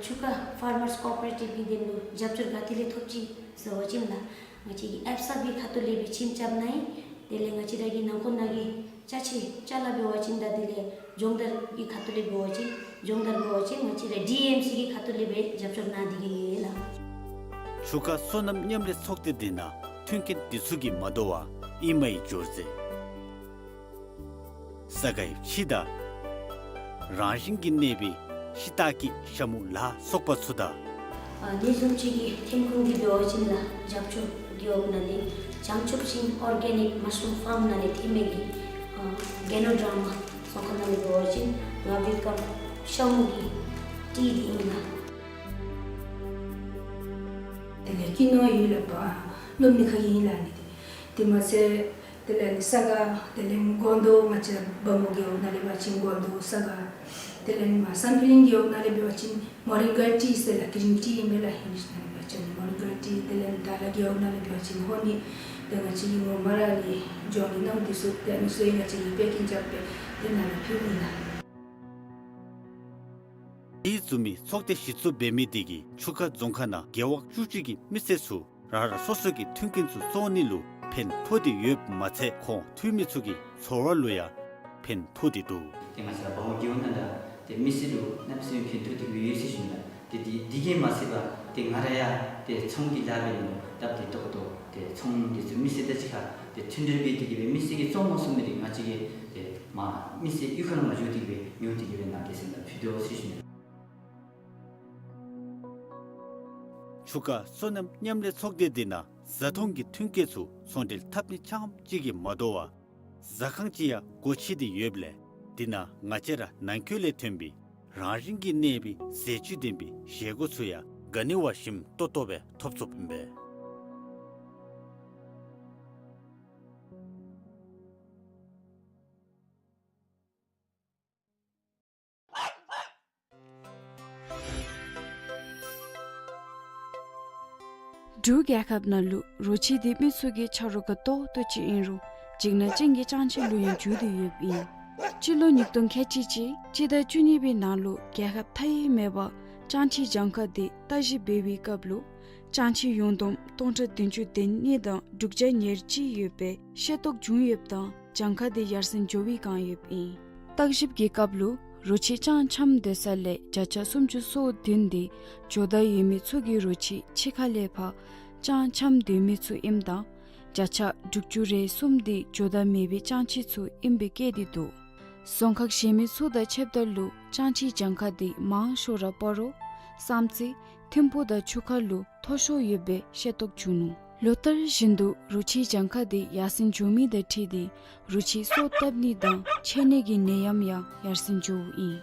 ཆུ་ཁ་ཕར་མརས་ཀོ་ཨོ་པ་རེ་ཊིབ་ཀྱིས་དེ་ལུ་རྒྱབ་སྐྱོར་ག་ཏེ་ལས་ཐོབ་ཅི་ཟེར་བ་ཅིན་ལགས། ང་བཅས་ཀྱིས་ཨེཕ་སབ་ཀྱི་ཁ་ཐུག་ལས་སྦེ་ཁྱིམ་རྐྱབ་ནི་ཨིན། དེ་ལས་ང་བཅས་ར་གི་ནང་འཁོད་ནང་གི་ཅ་ཆས་ཅ་ལ་འབད་བ་ཅིན་དང་དེ་ལས་སྦྱོང་བརྡར་གྱི་ཁ་ཐུག་ལས་འབད་བ་ཅིན་སྦྱོང་བརྡར་འབད་བ་ཅིན་ང་བཅས་ར་ཌི་ཨེམ་སི་གི་ཁ་ཐུག་ལས་སྦེ་རྒྱབ་སྐྱོར་གནང་སྟེ་གིས་ཡོད་ལགས། ཆུ་ཁ་སོ་ནམ་མཉམ་ལས་ཚོགས་སྡེ་འདི་ནང་མཐུན་རྐྱེན་འདི་ཚུ་གིས་མ་དོ་བར་ཨིན་མའི་སྦྱོར་རྫས་ ས་གའི་ཕྱེ་དང་རང་བཞིན་གྱིས་གནས་པའི་ཕྱེ་སྟག་གི་ཤ་མུ་ལ་སོགས་པ་ཚུ་དང་། ཨ་ནི་བཟུམ་ཅིག་གི་ཐོན་ཁུངས་ཀྱི་འབད་བ་ཅིན་ལགས་རྒྱབ་ཕྱོགས་རྒེད་འོག་ནང་ལས་བྱང་ཆུབ་ཤིང་ཨོར་གེ་ནིཀ་མ་ཤ་རུམ་ཕཱརམ་ནང་ལས་ཐོན་མི་གི་ཨ་རྒྱ་ནོར་ཌ་ར་མ་ཚོང་ཁང་ནང་ལས་འབད་བ་ཅིན་ང་བི་ཀམ་ཤ་མུ་གི་ཊི་འདི་ཨིན་ལགས། དེ་ལས་ཀུན་ནུ་ཡུལ་ལས་ཕར་སློབ་གཉེར་ཁག་ཨིན་ལགས་ནི། དེ་མ་ཚད་དེ་ལས་ནི་ས་ག་དེ་ལས་མགོ་མདོ་ང་བཅས་ར་བ་མོ་རྒེད་འོག་ནང་ལས་འབད་བ་ཅིན་མགོ་མདོ་ས་ག། དེ་ལས་ནི་མར་སམ་ཕི་ལིང་རྒེད་འོག་ནང་ལས་འབད་བ་ཅིན་མོ་རིང་ག་ཊི་ཟེར་ལགས་གི་རིན་ཊི་ཨིན་པས་ལགས་ཧིན་དི་ནང་ལས་འབད་བ་ཅིན་མོ་རིང་ག་ཊི། དེ་ལས་ནི་དར་ལ་རྒེད་འོག་ནང་ལས་འབད་བ་ཅིན་ཧོར་ནི་དེ་ང་བཅས་ཀྱི་ངོ་མ་ར་ནི་འབྱུང་ནི་ནང་འདི་ཚུ་དེ་ནི་ཚུ་ཡང་ང་བཅས་ཀྱིས་པེ་ཀིང་རྐྱབ་སྦེ་དེ་ནང་ལུ་ཕུལཝ་ཨིན་ལགས། དེ་བཟུམ་མའི་ཚོགས་སྡེ་གཞི་བཙུགས་འབད་མི་དེ་གིས་ཆུ་ཁ་རྫོང་ཁག་ནང་རྒེད་འོག་བཅུ་གཅིག་གི་མི་སེར་ཚུ་རང་རང་སོ་སོ་གི་མཐུན་རྐྱེན་ཚུ་བཙོང་ནི་ལུ་ཕན་ཐོགས་ཏེ་ཡོདཔ་མ་ཚད་ཁོང་འཐུས་མི་ཚུ་གི་འཚོ་བ་ལུ་ཡང་ཕན་ཐོགས་ཏེ་འདུག། ཏེ་ང་བཅས་ར་བ་མོ་རྒེད་འོག་ནང་ལས་ཏེ་མི་སེར་ལུ་གནམ་མེད་ས་མེད་ཕན་ཐོགས་ཏེ་གི་ཡོད་ཟེར་ཞུ་ནི་ལགས། ཏེ་འདི་འདི་གིས་མ་ཚད་པར་ཏེ་ང་ར་ཡང་ཏེ་ཚོང་གི་ལཱ་འབད་ནི་ལུ་སྟབས་བདེ་ཏོག་ཏོ་ཏེ་ཚོང་འདི་ཚུ་མི་སེར་དང་གཅིག་ཁར་ཏེ་མཐུན་འབྲེལ་འབད་དེ་གི་སྦེ་མི་སེར་གྱིས་བཙོང་མ་ཚུགས་མི་འདི་ང་བཅས་ཀྱིས་ཏེ་མ་མི་སེར་གཡུས་ཁར་མ་འགྱོ་སྟེ་གི་སྦེ་ཉོ་སྟེ་གི་སྦེ་ནཱ་སྡེ་ཚན་ནང་ཕུལ་དོ་ཟེར་ཞུ་ནི་ལགས། ཆུ་ཁ་སོ་ནམ་མཉམ་ལས་ཚོགས་སྡེ་འདི་ནང་བཟའ་འཐུང་གི་མཐུན་རྐྱེན་ཚུ་ཚོང་འབྲེལ་འཐབ་ནི་རྐྱངམ་གཅིག་གིས་མ་དོ་བར་ཟ་ཁང་ཅིག་ཡང་སྒོ་ཕྱེ་སྟེ་ཡོདཔ་ལས་འདི་ནང་ང་བཅས་ར་ནང་འཁོད་ལས་ཐོན་པའི་རང་བཞིན་གྱིས་གནས་པའི་ཟས་བཅུད་ལྡན་པའི་བཞེས་སྒོ་ཚུ་ཡང་ག་ནི་བ་ཞིམ་ཏོག་ཏོ་སྦེ་ཐོབ་ཚུགསཔ་ཨིན་པས། འབྲུག་རྒྱལ་ཁབ་ནང་ལུ་རོ་ཁྱི་འདི་མི་ཚུ་གི་ཆ་རོགས་དགའ་ཏོག་ཏོ་ཅིག་ཨིན་རུང་འཇིགས་སྣང་ཅན་གྱི་ཅང་ཅིག་ལུ་ཡང་འགྱུར་ཏེ་ཡོདཔ་ཨིན། སྤྱི་ལོ་ཉིས་སྟོང་ཁལ་གཅིག་གཅིག་སྤྱི་ཟླ་བཅུ་གཉིས་པའི་ནང་ལུ་རྒྱལ་ཁབ་མཐའ་ཡས་མེད་པར་ཅང་ཅིག་གྱངས་ཁ་འདི་བརྟག་ཞིབ་འབད་བའི་སྐབས་ལུ་ཅང་ཅིག་ཡུང་བསྡོམས་སྟོང་ཕྲག་བདུན་ཅུ་དོན་གཉིས་དང་དྲུག་བརྒྱ་ཉེར་གཅིག་ཡོད་པའི་ཤེས་རྟོགས་བྱུང་ཡོདཔ་དང་གྱངས་ཁ་འདི་ཡར་སེང་འགྱོ་བའི་བསྒང་ཡོདཔ་ཨིན། བརྟག་ཞིབ་ཀྱི་སྐབས་ལུ་རོ་ཁྱི་ཅང་འཁྱམས་སྡོད་ས་ལས་བརྒྱ་ཆ་སུམ་ཅུ་སོ་བདུན་འདི་ཇོ་བདག་ཡོད་མི་ཚུ་གི་རོ་ཁྱི་ཕྱི་ཁ་ལས་ཕར་ཅང་འཁྱམས་སྡོད་མི་ཚུ་ཨིནམ་དང་བརྒྱ་ཆ་དྲུག་ཅུ་རེ་གསུམ་འདི་ཇོ་བདག་མེད་པའི་ཅང་ཅིག་ཚུ་ཨིནམ་སྦེ་བཀོད་དེ་འདུག། རྫོང་ཁག་གཞན་མི་ཚུ་དང་ཕྱདཔ་ད་ལུ་ཅང་ཅིག་གྱངས་ཁ་འདི་མང་ཤོས་ར་སྤ་རོ་བསམ་རྩེ་ཐིམ་ཕུག་དང་ཆུ་ཁ་ལུ་མཐོ་ཤོས་ཡོད་པའི་ཤེས་རྟོགས་བྱུང་ནུག། ལོ་ལྟར་བཞིན་དུ་རོ་ཁྱི་གྱངས་ཁ་འདི་ཡར་སེང་འགྱོ་མི་དང་འཁྲིལ་ཏེ་རོ་ཁྱི་སོ་བཏབ་ནི་དང་འཕྱད་ནི་གི་ནད་ཡམས་ཡང་ཡར་སེང་འགྱོཝ་ཨིན།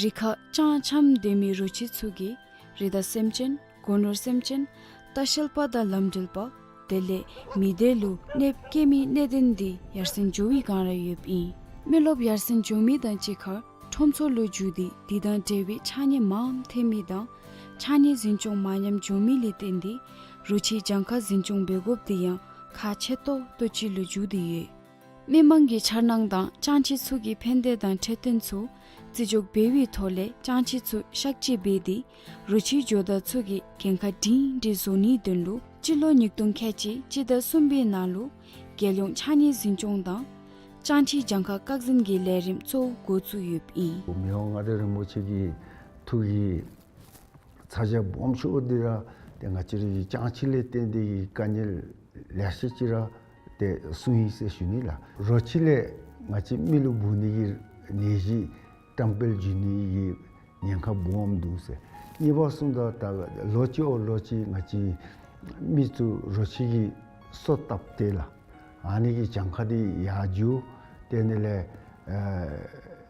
རི་ཁར་ཅང་འཁྱམས་སྡོད་མི་རོ་ཁྱི་ཚུ་གིས་རི་དྭགས་སེམས་ཅན་སྒོ་ནོར་སེམས་ཅན་ལྟ་བཤལ་པ་དང་ལམ་འགྲུལ་པ་དེ་ལས་མི་སྡེ་ལུ་གནོདཔ་བཀལ་མི་གནད་དོན་འདི་ཡར་སེང་འགྱོ་བའི་བསྒང་ར་ཡོདཔ་ཨིན། མི་རློབས་ཡར་སེང་འགྱོ་མི་དང་གཅིག་ཁར་ཁྲོམ་ཚོགས་ལུ་འགྱུར་ཏེ་དེ་དང་འབྲེལ་བའི་ཕྱགས་སྙིགས་མངམ་ཐོན་མི་དང་ཕྱགས་སྙིགས་འཛིན་སྐྱོང་མ་ཉམས་འགྱོ་མི་ལས་བརྟེན་ཏེ་རོ་ཁྱི་གྱངས་ཁ་འཛིན་སྐྱོང་འབད་དགོཔ་འདི་ཡང་ཁག་ཆེ་ཏོག་ཏོ་ཅིག་ལུ་འགྱུར་ཏེ་ཡོད། མི་མང་གི་འཆར་སྣང་དང་ཅང་ཅིག་ཚུ་གི་ཕན་བདེ་དང་འཕྲོད་བསྟེན་ཚུ་བརྩི་འཇོག་འབད་བའི་ཐོག་ལས་ཅང་ཅིག་ཚུ་གཤག་བཅོས་འབད་དེ་རོ་ཁྱི་ཇོ་བདག་ཚུ་གི་འགན་ཁག་སྒྲིང་སྒྲི་བཟོ་ནིའི་དོན་ལུ་སྤྱི་ལོ་ཉིས་སྟོང་ཁལ་གཅིག་སྤྱི་ཟླ་གསུམ་པའི་ནང་ལུ་རྒྱལ་ཡོངས་ཕྱགས་སྙིགས་འཛིན་སྐྱོང་དང་ཅང་ཅིག་གྱངས་ཁ་བཀག་འཛིན་གྱི་ལས་རིམ་གཙོ་བོ་འགོ་བཙུགས་ཡོདཔ་ཨིན། མི་དབང་མངའ་བདག་རིན་པོ་ཆེ་གི་ཐུགས་ཀྱི་ཚ་གྱང་སྦོམ་ཤོས་འདི་ར་ཏེ་ང་བཅས་རའི་ཅང་ཅིག་ལས་བརྟེན་ཏེ་གི་དཀའ་ངལ་ལེ་ཤ་ཅིག་ར་ཏེ་གསུངས་ཡི་ཟེར་ཞུ་ནི་ལགས། རོ་ཁྱི་ལས་ང་བཅས་མི་ལུ་འབུ་ནི་གི་ནད་གཞི་བཀྲམ་སྤེལ་འགྱོ་ནི་གི་ཉེན་ཁ་སྦོམ་འདུག་ཟེར། གཉིས་པ་གསུངམ་ད་ད་ལོ་གཅིག་འོག་ལོ་གཅིག་ང་བཅས་མི་ཚུ་རོ་ཁྱི་གི་སོ་བཏབ་སྟེ་ལགས། ཨ་ནི་གི་གྱངས་ཁ་འདི་ཡར་འགྱོ། དེ་ནི་ལས་ཨེ་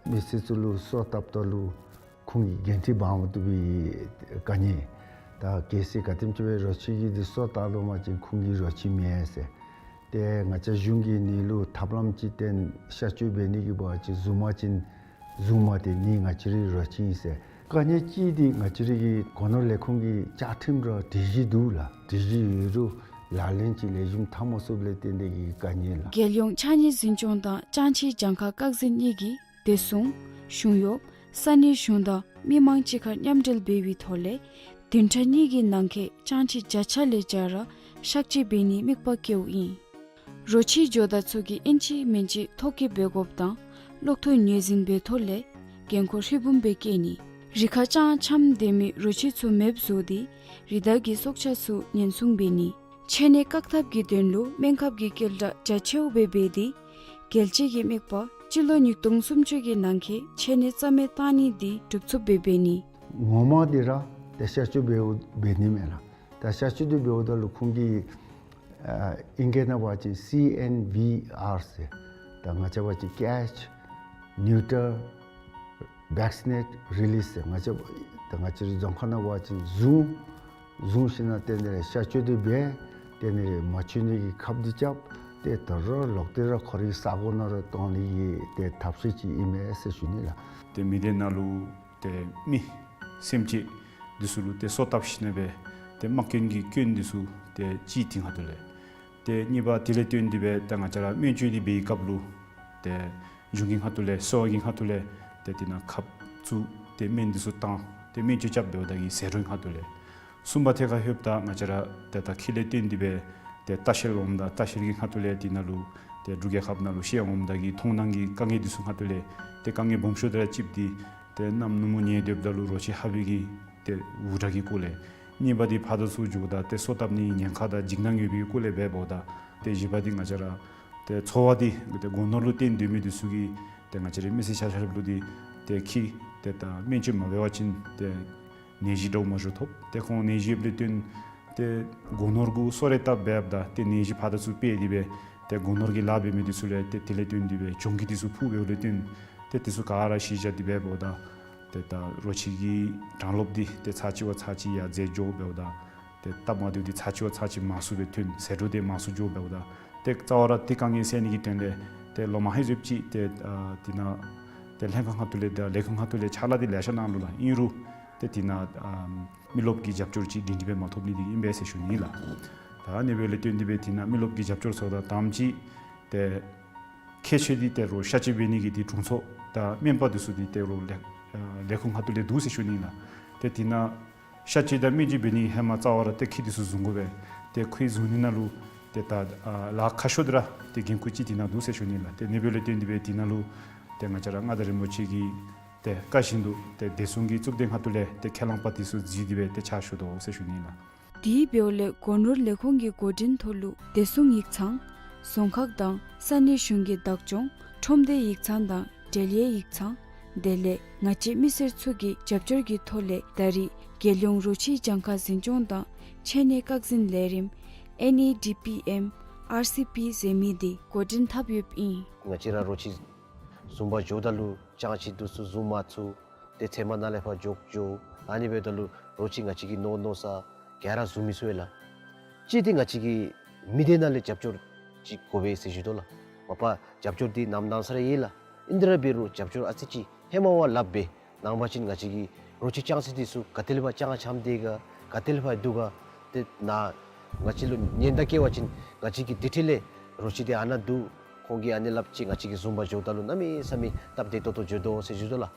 མི་སེར་ཚུ་ལུ་སོ་བཏབ་ད་ལུ་ཁོང་གིས་འགན་འཁྲི་འབག་མ་བཏུབ་པའི་དཀའ་ངལ། ད་གལ་སྲིད་ག་དེམ་ཅིག་སྦེ་རོ་ཁྱི་གིས་འདི་སོ་བཏབ་ལོ་མ་ཅིན་ཁོང་གིས་རོ་ཁྱི་མེན་ཟེར། ཏེ་ང་བཅས་གཞུང་གིས་ནི་ལུ་ཐབས་ལམ་ཅིག་བཏོན་གཤག་བཅོས་འབད་ནི་གི་འབད་བ་ཅིན་བཟུང་མ་ཅིན་བཟུང་མ་སྟེར་ནི་ང་བཅས་རའི་རོ་ཁྱི་ཨིན་ཟེར། དཀའ་ངལ་ཅིག་འདི་ང་བཅས་རའི་གི་སྒོ་ནོར་ལས་ཁུངས་ཀྱི་བཅའ་ཁྲིམས་ར་སྒྲིག་གཞི་འདུག་ལགས། སྒྲིག་གཞི་ཡོད་རུང་ལག་ལེན་ཅིག་ལེགས་ཤོམ་འཐབ་མ་ཚུགསཔ་ལས་བརྟེན་ཏེ་གི་དཀའ་ངལ་ལགས། རྒྱལ་ཡོངས་ཕྱགས་སྙིགས་འཛིན་སྐྱོང་དང་ཅང་ཅིག་གྱངས་ཁ་བཀག་འཛིན་གཉིས་ཀྱིས་བདེ་སྲུང་གཞུང་གཡོགཔ་ས་གནས་གཞུང་དང་མི་མང་གཅིག་ཁར་མཉམ་འབྲེལ་འབད་བའི་ཐོག་ལས་བདུན་ཕྲག་གཉིས་ཀྱི་ནང་འཁོད་ཅང་ཅིག་བརྒྱ་ཆ་ལས་བརྒྱ་ར་གཤག་བཅོས་འབད་ནིའི་དམིགས་པ་བསྐྱེདཔ་ཨིན། རོ་ཁྱི་ཇོ་བདག་ཚུ་གིས་ཨིན་ཅི་མིན་ཅི་ཐོ་བཀོད་འབད་དགོཔ་དང་གློག་ཐོག་ངོས་འཛིན་འབད་ཐོག་ལས་འགན་ཁུར་ཧྲིལ་བུམ་སྦེ་བཀལ་ནི། རི་ཁར་ཅང་འཁྱམས་སྡོད་མི་རོ་ཁྱི་ཚུ་མེདཔ་བཟོ་སྟེ་རི་དྭགས་ཀྱི་སྲོག་ཆགས་ཚུ་ཉེན་སྲུང་འབད་ནི། འཕྱད་ནད་བཀག་ཐབས་ཀྱི་དོན་ལུ་སྨན་ཁབ་ཀྱི་སྐྱེལ་གྲངས་རྒྱ་ཆེཝ་སྦེ་འབད་དེ་རྒྱལ་སྤྱི་གི་དམིགས་པ་ སྤྱི་ལོ་ཉིས་སྟོང་སུམ་ཅུ་གི་ནང་འཁོད་ཆེ་ནི་རྩ་མེད་བཏང་ནི་འདི་གྲུབ་ཚུགསཔ་སྦེ་འབད་ནི། ངོ་མ་འདི་ར་ཏེ་གཤག་བཅོས་འབདཝ་འབད་ནི་མས་ལགས། ད་གཤག་བཅོས་འདི་འབདཝ་ད་ལུ་ཁོང་གིས་ཨ་ཨིང་སྐད་ནང་འབད་བ་ཅིན་སི་ཨེན་བི་ཨར་ཟེར། ད་ང་བཅས་འབད་བ་ཅིན་catch, neuter, vaccinate, release ཟེར། ང་བཅས་ད་ང་བཅས་རའི་རྫོང་ཁ་ནང་འབད་བ་ཅིན་བཟུང་བཟུང་ཞིནམ་ལས་དེ་ནང་ལས་གཤག་བཅོས་འདི་འབད། དེ་ནང་ལས་མ་འཆོལ་ནི་གི་ཁབ་འདི་རྐྱབ། ཏེ་ད་རུང་ལོག་སྟེ་ར་ཁོ་རའི་ས་གོ་ནང་ར་གཏང་ནི་གི་ཏེ་ཐབས་ཤེས་ཅིག་ཨིན་མས་ཟེར་ཞུ་ནི་ལགས། ཏེ་མི་སྡེ་ནང་ལུ་ཏེ་མི་སེམས་ཅན་འདི་ཚུ་ལུ་ཏེ་སོ་བཏབ་ཞིནམ་ལས་ཏེ་དམག་རྐྱེན་གྱི་སྐྱོན་འདི་ཚུ་ཏེ་གཅིག་དེ་ཁ་ཐུག་ལས། ཏེ་གཉིས་པ་དེ་ལས་བརྟེན་ཏེ་སྦེ་ཏེ་ང་བཅས་ར་སྨན་བཅོས་འདི་འབད་བའི་སྐབས་ལུ་ཏེ་གཞུང་གི་ཁ་ཐུག་ལས་གསོ་བ་གི་ཁ་ཐུག་ལས་ཏེ་དེ་ནང་ཁབ་བཙུགས་ཏེ་སྨན་འདི་ཚུ་བཏང་སྟེ་སྨན་བཅོས་རྐྱབ་འབདཝ་ད་གི་ཟད་འགྲོའི་ཁ་ཐུག་ལས། གསུམ་པ་ཐད་ཁར་ལྷོདཔ་ད་ང་བཅས་ར་ཏེ་ད་ཁྱི་ལས་བརྟེན་ཏེ་སྦེ་ཏེ་ལྟ་བཤལ་འོངམ་ད་ལྟ་བཤལ་གྱི་ཁ་ཐུག་ལས་དེ་ནང་ལུ་ཏེ་འབྲུག་རྒྱལ་ཁབ་ནང་ལུ་བཤལ་འོངམ་ད་གི་མཐོང་སྣང་གི་དཀའ་ངལ་འདི་ཚུ་ཁ་ཐུག་ལས་ཏེ་དཀའ་ངལ་སྦོམ་ཤོས་དེ་ར་གཅིག་འདི་ཏེ་གནམ་ནུབ་མོ་ཉལ་སྡོདཔ་ད་ལུ་རོ་ཁྱི་ཧ་བི་གི་ཏེ་འུར་སྒྲ་གི་སྐོར་ལས། གཉིས་པ་འདི་ཕར་དང་ཚུར་འགྱོཝ་ད་ཏེ་སོ་བཏབ་ནི་ཉེན་ཁ་དང་འཇིགས་སྣང་ཡོད་པའི་སྐོར་ལས་འབད་འབདཝ་ད། ཏེ་བཞི་པ་འདི་ང་བཅས་ར་ཏེ་འཚོ་བ་འདི་ཏེ་སྒོ་ནོར་ལུ་བརྟེན་སྡོད་མི་འདི་ཚུ་གིས་ཏེ་ང་བཅས་རའི་མི་སེར་ཆ་ཁྱབ་ལུ་འདི་ཏེ་ཁྱི་ཏེ་ད་སྨན་བཅོས་མ་འབད་བ་ཅིན་ཏེ་ནད་གཞི་འདྲཝ་མ་འགྱོ་ཐོབ། ཏེ་ཁོང་ནད་གཞི་ཡོདཔ་ལས་བརྟེན་ཏེ་སྒོ་ནོར་གུ་གསོལ་རས་བཏབ་འབདཝ་ད་ཏེ་ནད་གཞི་ཕར་དང་ཚུར་སྤེལ་ཏེ་སྦེ་ཏེ་སྒོ་ནོར་གྱི་ལཱ་འབད་མི་འདི་ཚུ་ལས་ཏེ་དེ་ལས་བརྟེན་ཏེ་སྦེ་གྱོང་གུད་འདི་ཚུ་ཕོག་འབདཝ་ལས་བརྟེན་ཏེ་འདི་ཚུ་ག་ར་གཞི་བཞག་སྟེ་འབད་འབདཝ་ད་ཏེ་ད་རོ་ཁྱི་གི་གྲངས་ལོབ་འདི་ཏེ་ཚར་གཅིག་བ་ཚར་གཅིག་ཡར་འཛེགས་འགྱོ་འབདཝ་ད་ཏེ་སྟབས་མ་བདེཝ་འདི་ཚར་གཅིག་བ་ཚར་གཅིག་མང་སུ་སྦེ་ཐོན། ཟད་འགྲོ་འདི་མང་སུ་འགྱོ་འབདཝ་ད་ཏེ་རྩ་བ་ར་ཏེ་དཀའ་ངལ་སེལ་ནི་གི་དོན་ལས་ཏེ་ལོ་མ་ཧེ་ཟེབ་ཅིག་ཏེ་ཨ་དེ་ནང་ཏེ་ལྷན་ཁག་ཁ་ཐུག་ལས་ཏེ་ལས་ཁུངས་ཁ་ཐུག་ལས་ཕྱག་ལཱ་འདི་ལེ་ཤ་གནང་ནུག་ལགས། ཨིན་རུང་ཏེ་དེ་ནང་ཨ་མི་རློབས་ཀྱི་རྒྱབ་སྐྱོར་ཅིག་སྒྲིང་སྒྲི་སྦེ་མ་ཐོབ་ནི་འདི་ཨིན་པས་ཟེར་ཞུ་ནི་ལགས། ད་ཨ་ནི་འབདཝ་ལས་བརྟེན་ཏེ་སྦེ་དེ་ནང་མི་རློབས་ཀྱི་རྒྱབ་སྐྱོར་ཚུ་དང་དང་པ་ཅིག་ཏེ་ཁྱད་ཆོས་འདི་ཏེ་རོ་གཤག་བཅོས་འབད་ནི་གི་འདི་དྲུང་འཚོ་དང་སྨན་པ་འདི་ཚུ་འདི་ཏེ་རོ་ལས་ཨ་ལས་ཁུངས་ཁ་ཐུག་ལས་འདུག་ཟེར་ཞུ་ནི་ལགས། ཏེ་དེ་ནང་གཤག་བཅོས་དང་སྨན་བཅོས་འབད་ནི་ཧེ་མ་རྩ་བ་ར་ཏེ་ཁྱི་འདི་ཚུ་བཟུང་དགོ་པས། ཏེ་ཁྱི་བཟུང་ནི་ནང་ལུ་ཏེ་ད་ཨ་ལཱ་ཁག་ཤོས་འདི་ར་ཏེ་འགན་ཁུར་ཅིག་དེ་ནང་འདུག་ཟེར་ཞུ་ནི་ལགས། ཏེ་ཨ་ནི་འབདཝ་ལས་བརྟེན་ཏེ་སྦེ་དེ་ནང་ལུ་ཏེ་ང་བཅས་ར་མངའ་བདག་རིན་པོ་ཆེ་གི་ཏེ་བཀའ་བཞིན་དུ་ཏེ་བདེ་སྲུང་གི་གཙུག་སྡེ་ཁ་ཐུག་ལས་ཏེ་ཁས་བླངས་པ་འདི་ཚུ་བརྩིས་ཏེ་སྦེ་ཏེ་ཕྱག་ཞུ་དོ་ཟེར་ཞུ་ནི་ལགས། དེ་འབདཝ་ལས་སྒོ་ནོར་ལས་ཁུངས་ཀྱི་འགོ་འདྲེན་ཐོག་ལུ་བདེ་སྲུང་ཡིག་ཚང་། རྫོང་ཁག་དང་ས་གནས་གཞུང་གི་བདག་སྐྱོང་ཁྲོམ་སྡེ་ཡིག་ཚང་དང་འབྲེལ་ཡོད་ཡིག་ཚང་། དེ་ལས་ང་བཅས་མི་སེར་ཚུ་གི་རྒྱབ་སྐྱོར་གྱི་ཐོག་ལས་ད་རེས་རྒྱལ་ཡོངས་རོ་ཁྱི་གྱངས་ཁ་འཛིན་སྐྱོང་དང་ཆེ་ནི་བཀག་འཛིན་ལས་རིམ་ཨེན་ཨི་ཌི་པི་ཨེམ་ཨར་སི་པི་ཟེར་མི་འདི་འགོ་འདྲེན་འཐབ་ཡོདཔ་ཨིན། ང་བཅས་ར་རོ་ཁྱི་བཟུང་པར་འགྱོཝ་ད་ལུ་ཅང་ཅིག་འདི་ཚུ་བཟུང་མ་ཚུགས། ཏེ་ཚལ་མ་ནང་ལས་ཕར་འགྱོ་འགྱོ། ཨ་ནི་འབདཝ་ད་ལུ་རོ་ཁྱི་ང་བཅས་ཀྱི་མནོ་མནོ་ས་ག་ར་བཟུང་མི་ཚུགས་ཡོད་ལགས། གཅིག་འདི་ང་བཅས་ཀྱི་མི་སྡེ་ནང་ལས་རྒྱབ་སྐྱོར་ཅིག་དགོ་པས་ཟེར་ཞུ་དོ་ལགས། མ་པ་རྒྱབ་སྐྱོར་འདི་ནམ་གནང་ས་ར་ཡོད་ལགས། ཨིན་ཏེ་ར་འབད་རུང་རྒྱབ་སྐྱོར་ཨ་ཙི་ཅིག་ཧེ་མ་བ་ལྷགཔ་སྦེ་གནང་པ་ཅིན་ང་བཅས་ཀྱི་རོ་ཁྱི་ཅང་ཅིག་འདི་ཚུ་ག་ཏེ་ལས་ཕར་ཅང་འཁྱམས་ཏེ་ག་ག་ཏེ་ལས་ཕར་འདུག་ག་ཏེ་ནཱ་ང་བཅས་ལུ་ཉེན་བརྡ་བཀལ་བ་ཅིན་ང་བཅས་ཀྱིས་དེ་འཕྲལ་ལས་རོ་ཁྱི་འདི་ཨ་ནཱ་འདུག་ཁོང་གིས་ཨ་ནི་སླབ་ཅི། ང་བཅས་ཀྱིས་བཟུང་པར་འགྱོཝ་ད་ལུ་གནམ་མེད་ས་མེད་སྟབས་བདེ་ཏོག་ཏོ་འགྱོ་དོ་ཟེར་ཞུ་དོ་ལགས།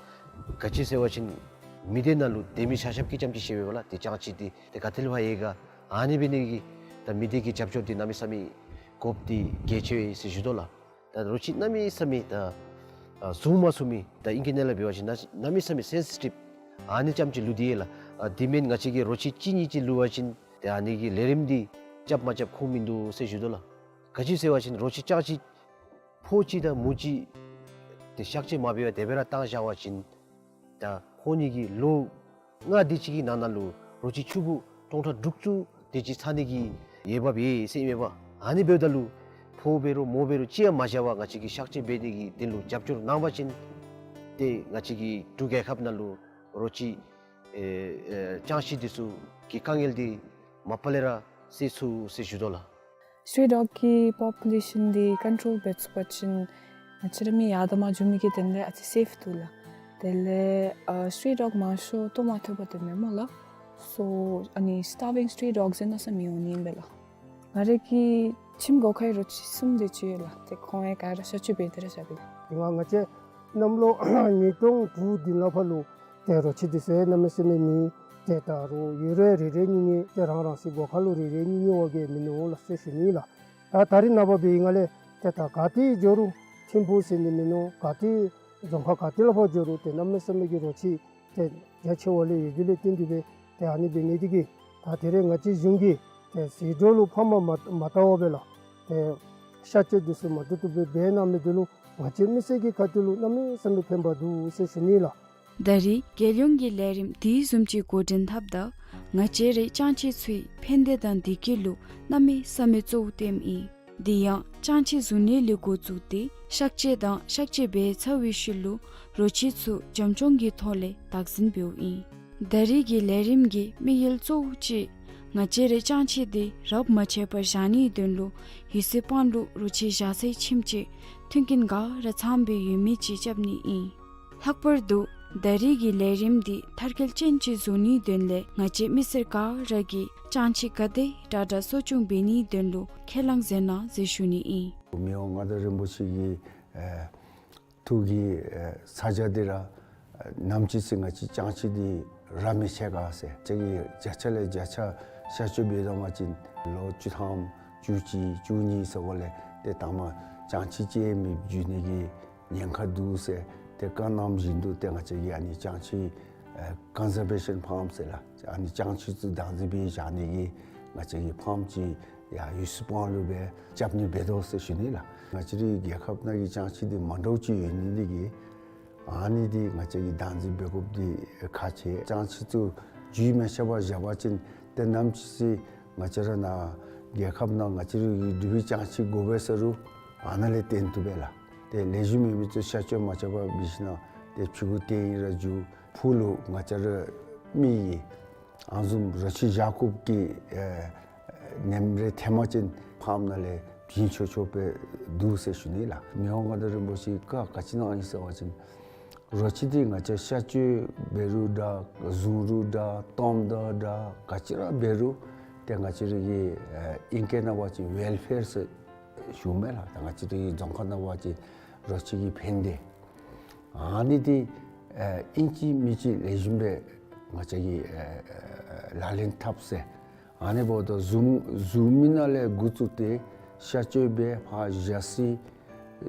ག་ཅི་ཟེར་བ་ཅིན་མི་སྡེ་ནང་ལུ་སྡོད་མི་ཆ་ཁྱབ་ཀྱིས་ཙམ་ཅིག་ཤེས་པས་ལགས། ཏེ་ཅང་ཅིག་འདི་ཏེ་ག་ཏེ་ལས་ཕར་ཡོད་ག་ཨ་ནི་འབད་ནི་གི་ད་མི་སྡེ་གི་རྒྱབ་སྐྱོར་འདི་གནམ་མེད་ས་མེད་དགོཔ་འདི་གལ་ཆེ་བས་ཟེར་ཞུ་དོ་ལགས། ད་རོ་ཁྱི་གནམ་མེད་ས་མེད་ད་ཨ་བཟུང་མ་ཚུགས་མི་ད་ཨིང་སྐད་ནང་ལས་འབད་བ་ཅིན་གནམ་མེད་ས་མེད་སེན་སི་ཊིབ་ཨ་ནི་ཙམ་ཅིག་ལུས་ཏེ་ཡོད་ལགས། ཨ་དེ་མེན་ང་བཅས་ཀྱིས་རོ་ཁྱི་གཅིག་གཉིས་ཅིག་ལུས་པ་ཅིན་ཏེ་ཨ་ནི་གི་ལས་རིམ་འདི་རྐྱབ་མ་རྐྱབ་ཁུངས་མིན་འདུག་ཟེར་ཞུ་དོ་ལགས། ག་ཅི་ཟེར་བ་ཅིན་རོ་ཁྱི་ཅང་ཅིག་ཕོ་ཅིག་དང་མོ་ཅིག་ཏེ་གཤག་བཅོས་མ་འབད་བར་དེ་སྦེ་ར་བཏང་བཞག་པ་ཅིན་ད་ཁོང་གཉིས་ཀྱི་ལོ་ལྔ་དེ་ཅིག་གི་ནང་ན་ལུ་རོ་ཁྱི་ཕྱུག་པོ་སྟོང་ཕྲག་དྲུག་ཅུ་དེ་ཅིག་ཚང་ནི་གི་འོས་འབབ་ཡོད་ཟེར་ཨིན་མས་པ། ཨ་ནི་འབདཝ་ད་ལུ་ཕོ་འབད་རུང་མོ་འབད་རུང་ཅི་ཡང་མ་བཞག་པར་ང་བཅས་ཀྱིས་གཤག་བཅོས་འབད་ནི་གི་དོན་ལུ་རྒྱབ་སྐྱོར་གནང་པ་ཅིན་ཏེ་ང་བཅས་ཀྱི་འབྲུག་རྒྱལ་ཁབ་ནང་ལུ་རོ་ཁྱི་ཨེ་ཨེ་ཅང་ཅིག་འདི་ཚུ་གི་དཀའ་ངལ་འདི་མ་པ་ལས་ར་སེལ་ཚུགས་ཟེར་ཞུ་དོ་ལགས། སི་ཊི་རི་ཊི་ཌོག་གི་པོ་པུ་ལེ་ཤཱན་འདི་ཀོན་ཊོལ་འབད་ཚུགས་པ་ཅིན་ང་བཅས་ར་མི་ཡར་དང་མར་འགྱོ་མི་གི་དོན་ལས་ཨ་ཙི་སེཕ་འདུག་ལགས། དེ་ལས་ཨ་སི་ཊི་རི་ཊི་ཌོག་མང་ཤོས་ལྟོ་མ་ཐོབ་པར་སྡོད་མི་སྨོ་ལགས། སོ་ཨ་ནི་སི་ཊར་བིང་སི་ཊི་རི་ཊི་ཌོག་ཟེར་མནོ་ས་མི་འོང་ནི་ཨིན་པས་ལགས། ང་རའི་གི་ཁྱིམ་སྒོ་ཁའི་རོ་ཁྱི་གསུམ་དེ་ཅིག་ཡོད་ལགས། ཏེ་ཁོང་ཡང་ག་ར་གཤག་བཅོས་འབད་དེ་ར་བཞག་པས་ལགས། ང་ང་བཅས་གནམ་ལོ་ཉིས་སྟོང་དྲུག་འདི་ནང་ཕར་ལུ་ཏེ་རོ་ཁྱི་འདི་ཚུ་གནམ་མེད་ས་མེད་མེད། ཏེ་ད་རུང་ཡོད་རུང་རེ་རེ་གཉིས་གཉིས་ཏེ་རང་རང་སོའི་སྒོ་ཁ་ལུ་རེ་རེ་གཉིས་གཉིས་བ་གིས་མེན་ནུག་ལགས་ཟེར་ཞུ་ནི་ལགས། ད་ད་རེས་ནངས་པ་འབད་བའི་སྒང་ལས་ཏེ་ད་ག་ཏེ་འགྱོ་རུང་ཐིམ་ཕུག་ཟེར་ནི་མེན་ནུག། ག་ཏེ་རྫོང་ཁག་ག་ཏེ་ལུ་ཕར་འགྱོ་རུང་ཏེ་གནམ་མེད་ས་མེད་ཀྱི་རོ་ཁྱི་ཏེ་རྒྱ་ཆེ་བ་ལས་ཡོད་དེ་ལས་བརྟེན་ཏེ་སྦེ་ཏེ་ཨ་ནི་འབད་ནི་དེ་གིས་ད་དེ་རེས་ང་བཅས་གཞུང་གིས་ཏེ་ཟད་འགྲོ་ལུ་ཕམ་མ་མ་མ་བཏང་བར་སྦེ་ལགས་ཏེ་གཤག་བཅོས་འདི་ཚུ་མ་བཏུབ་བཏུབ་སྦེ་འབད་གནང་མི་འདི་ལུ་ ང་བཅས་མི་སེར་གྱི་ཁ་ཐུག་ལུ་གནམ་མེད་ས་མེད་ཕན་པ་འདུག་ཟེར་ཞུ་ནི་ལགས། ད་རེས་རྒྱལ་ཡོངས་ཀྱི་ལས་རིམ་དེ་བཟུམ་ཅིག་འགོ་འདྲེན་འཐབ་ད་ང་བཅས་རའི་ཅང་ཆི་ཚུའི་ཕན་བདེ་དང་བདེ་སྐྱིད་ལུ་གནམ་མེད་ས་མེད་གཙོ་བོ་བསྟནམ་ཨིན། དེ་ཡང་ཅང་ཆི་བཟུང་ནི་ལས་འགོ་བཙུགས་ཏེ་གཤག་བཅོས་དང་གཤག་བཅོས་འབད་ཚར་བའི་ཤུལ་ལུ་རོ་ཁྱི་ཚུ་བྱམས་སྐྱོང་གི་ཐོག་ལས་བདག་འཛིན་འབདཝ་ཨིན། ད་རེས་ཀྱི་ལས་རིམ་གྱི་དམིགས་ཡུལ་གཙོ་བོ་གཅིག་ང་བཅས་རའི་ཅང་ཆི་དེ་རབ་མ་ཆད་པར་བཞག་ནིའི་དོན་ལུ་ཡུལ་སྲིད་དཔང་ལུ་རོ་ཁྱི་བཞག་སའི་ཁྱིམ་ཅིག་མཐུན་རྐྱེན་ག་ར་ཚངམ་སྦེ་ཡོད་མི་ཅིག་རྐྱབ་ནི་ཨིན། ལྷག་པར་དུ་ད་རེས་ཀྱི་ལས་རིམ་འདི་མཐར་འཁྱོལ་ཅན་ཅིག་བཟོ་ནིའི་དོན་ལས་ང་བཅས་མི་སེར་ག་ར་གིས་ཅང་ཆི་ག་དེ་དྲག་དྲག་གསོ་སྐྱོང་འབད་ནིའི་དོན་ལུ་ཁས་བླངས་མཛད་གནང་ཟེར་ཞུ་ནི་ཨིན། མི་དབང་མངའ་བདག་རིན་པོ་ཆེ་གི་ཨེ་ཐུགས་ཀྱི་ཨེ་ས་ཆ་འདི་ར་ཨེ་ནམ་ཅིག་ཚེ་ང་བཅས་ཅང་ཆི་འདི་ར་མི་ཆད་ག་ཟེར་ཅིག་གིས་བརྒྱ་ཆ་ལས་བརྒྱ་ཆ་གཤག་བཅོས་འབད་དོ་བ་ཅིན་ལོ་བཅུ་ཐམ་བཅུ་གཅིག་བཅུ་གཉིས་ཟེརཝ་ལས་ཏེ་ད་མ་ཅང་ཆི་ཅིག་མེདཔ་འགྱོ་ནི་གི་ཉེན་ཁ་འདུག་ཟེར་ཏེ་བཀའ་གནངམ་བཞིན་དུ་ཏེ་ང་བཅས་ཀྱིས་ཨ་ནི་ཅང་ཆི་ཨེ་ཀོན་ཛར་བེ་ཤཱན་ཕཱརམ་ཟེར་ལགས། ཨ་ནི་ཅང་ཆི་ཚུ་བདག་འཛིན་འབད་བཞག་ནི་གི་ང་བཅས་ཀྱིས་ཕཱརམ་ཅིག་ཡར་ཡུལ་སྲིད་དཔང་ལུ་སྦེ་རྐྱབ་ནི་འབད་དོ་ཟེར་ཞུ་ནི་ལགས། ང་བཅས་རའི་རྒྱལ་ཁབ་ནང་གི་ཅང་ཆི་འདི་མ་འདྲཝ་ཅིག་ཡོད་ནི་འདི་གིས་ཨ་ནི་འདི་ང་བཅས་ཀྱིས་བདག་འཛིན་འབད་དགོཔ་འདི་ཁག་ཆེ། ཅང་ཆི་ཚུ་རྒྱུས་མ་ཆད་པར་བཞག་པ་ཅིན་ཏེ་ནམ་ཅིག་ཚེ་ང་བཅས་ར་ནཱ་རྒྱལ་ཁབ་ནང་ང་བཅས་རའི་འབྲུག་པའི་ཅང་ཆི་དགོ་པས་ཟེར་རུང་ཨ་ནཱ་ལས་བཏོན་བཏུབ་པས་ལགས། ཏེ་ལེགས་ཤོམ་མེད་མི་ཚུ་གཤག་བཅོས་མ་རྐྱབ་པར་འབད་ཞིན་ན་ཏེ་ཕྱི་གུ་བཏོན་ར་འགྱོ། ཕུགས་ལུ་ང་བཅས་ར་མི་གིས་ཨ་ནི་བཟུམ་རོ་ཁྱི་བཞག་དགོཔ་གི་ཨེ་ནེམ་རེ་ཐོན་པ་ཅིན་ཕཱརམ་ནང་ལས་བྱིན་ཆོག་ཆོག་སྦེ་འདུག་ཟེར་ཞུ་ནི་ལགས། མི་དབང་མངའ་བདག་རིན་པོ་ཆེ་གིས་བཀའ་ག་ཅི་གནང་ཡི་ཟེར་བ་ཅིན་རོ་ཁྱི་འདི་ང་བཅས་གཤག་བཅོས་འབད་རུང་འདྲ་བཟུང་རུང་འདྲ་བཏངམ་དང་འདྲ་ག་ཅི་ར་འབད་རུང་ཏེ་ང་བཅས་རའི་གི་ཨེ་ཨིང་སྐད་ནང་འབད་བ་ཅིན་ཝེལ་ཕེར་ཟེར་ཞུཝ་མས་ལགས། ད་ང་བཅས་རའི་རྫོང་ཁ་ནང་འབད་བ་ཅིན་རོ་ཁྱི་གི་ཕན་བདེ། ཨ་ནི་འདི་ཨེ་ཨིན་ཅི་མིན་ཅི་ལེགས་ཤོམ་སྦེ་ང་བཅས་ཀྱིས་ཨེ་ལག་ལེན་འཐབ་ཟེར། ཨ་ནི་འབདཝ་ད་བཟུང་བཟུང་མི་ནང་ལས་འགོ་བཙུགས་ཏེ་གཤག་བཅོས་འབད་ཕར་བཞག་ས་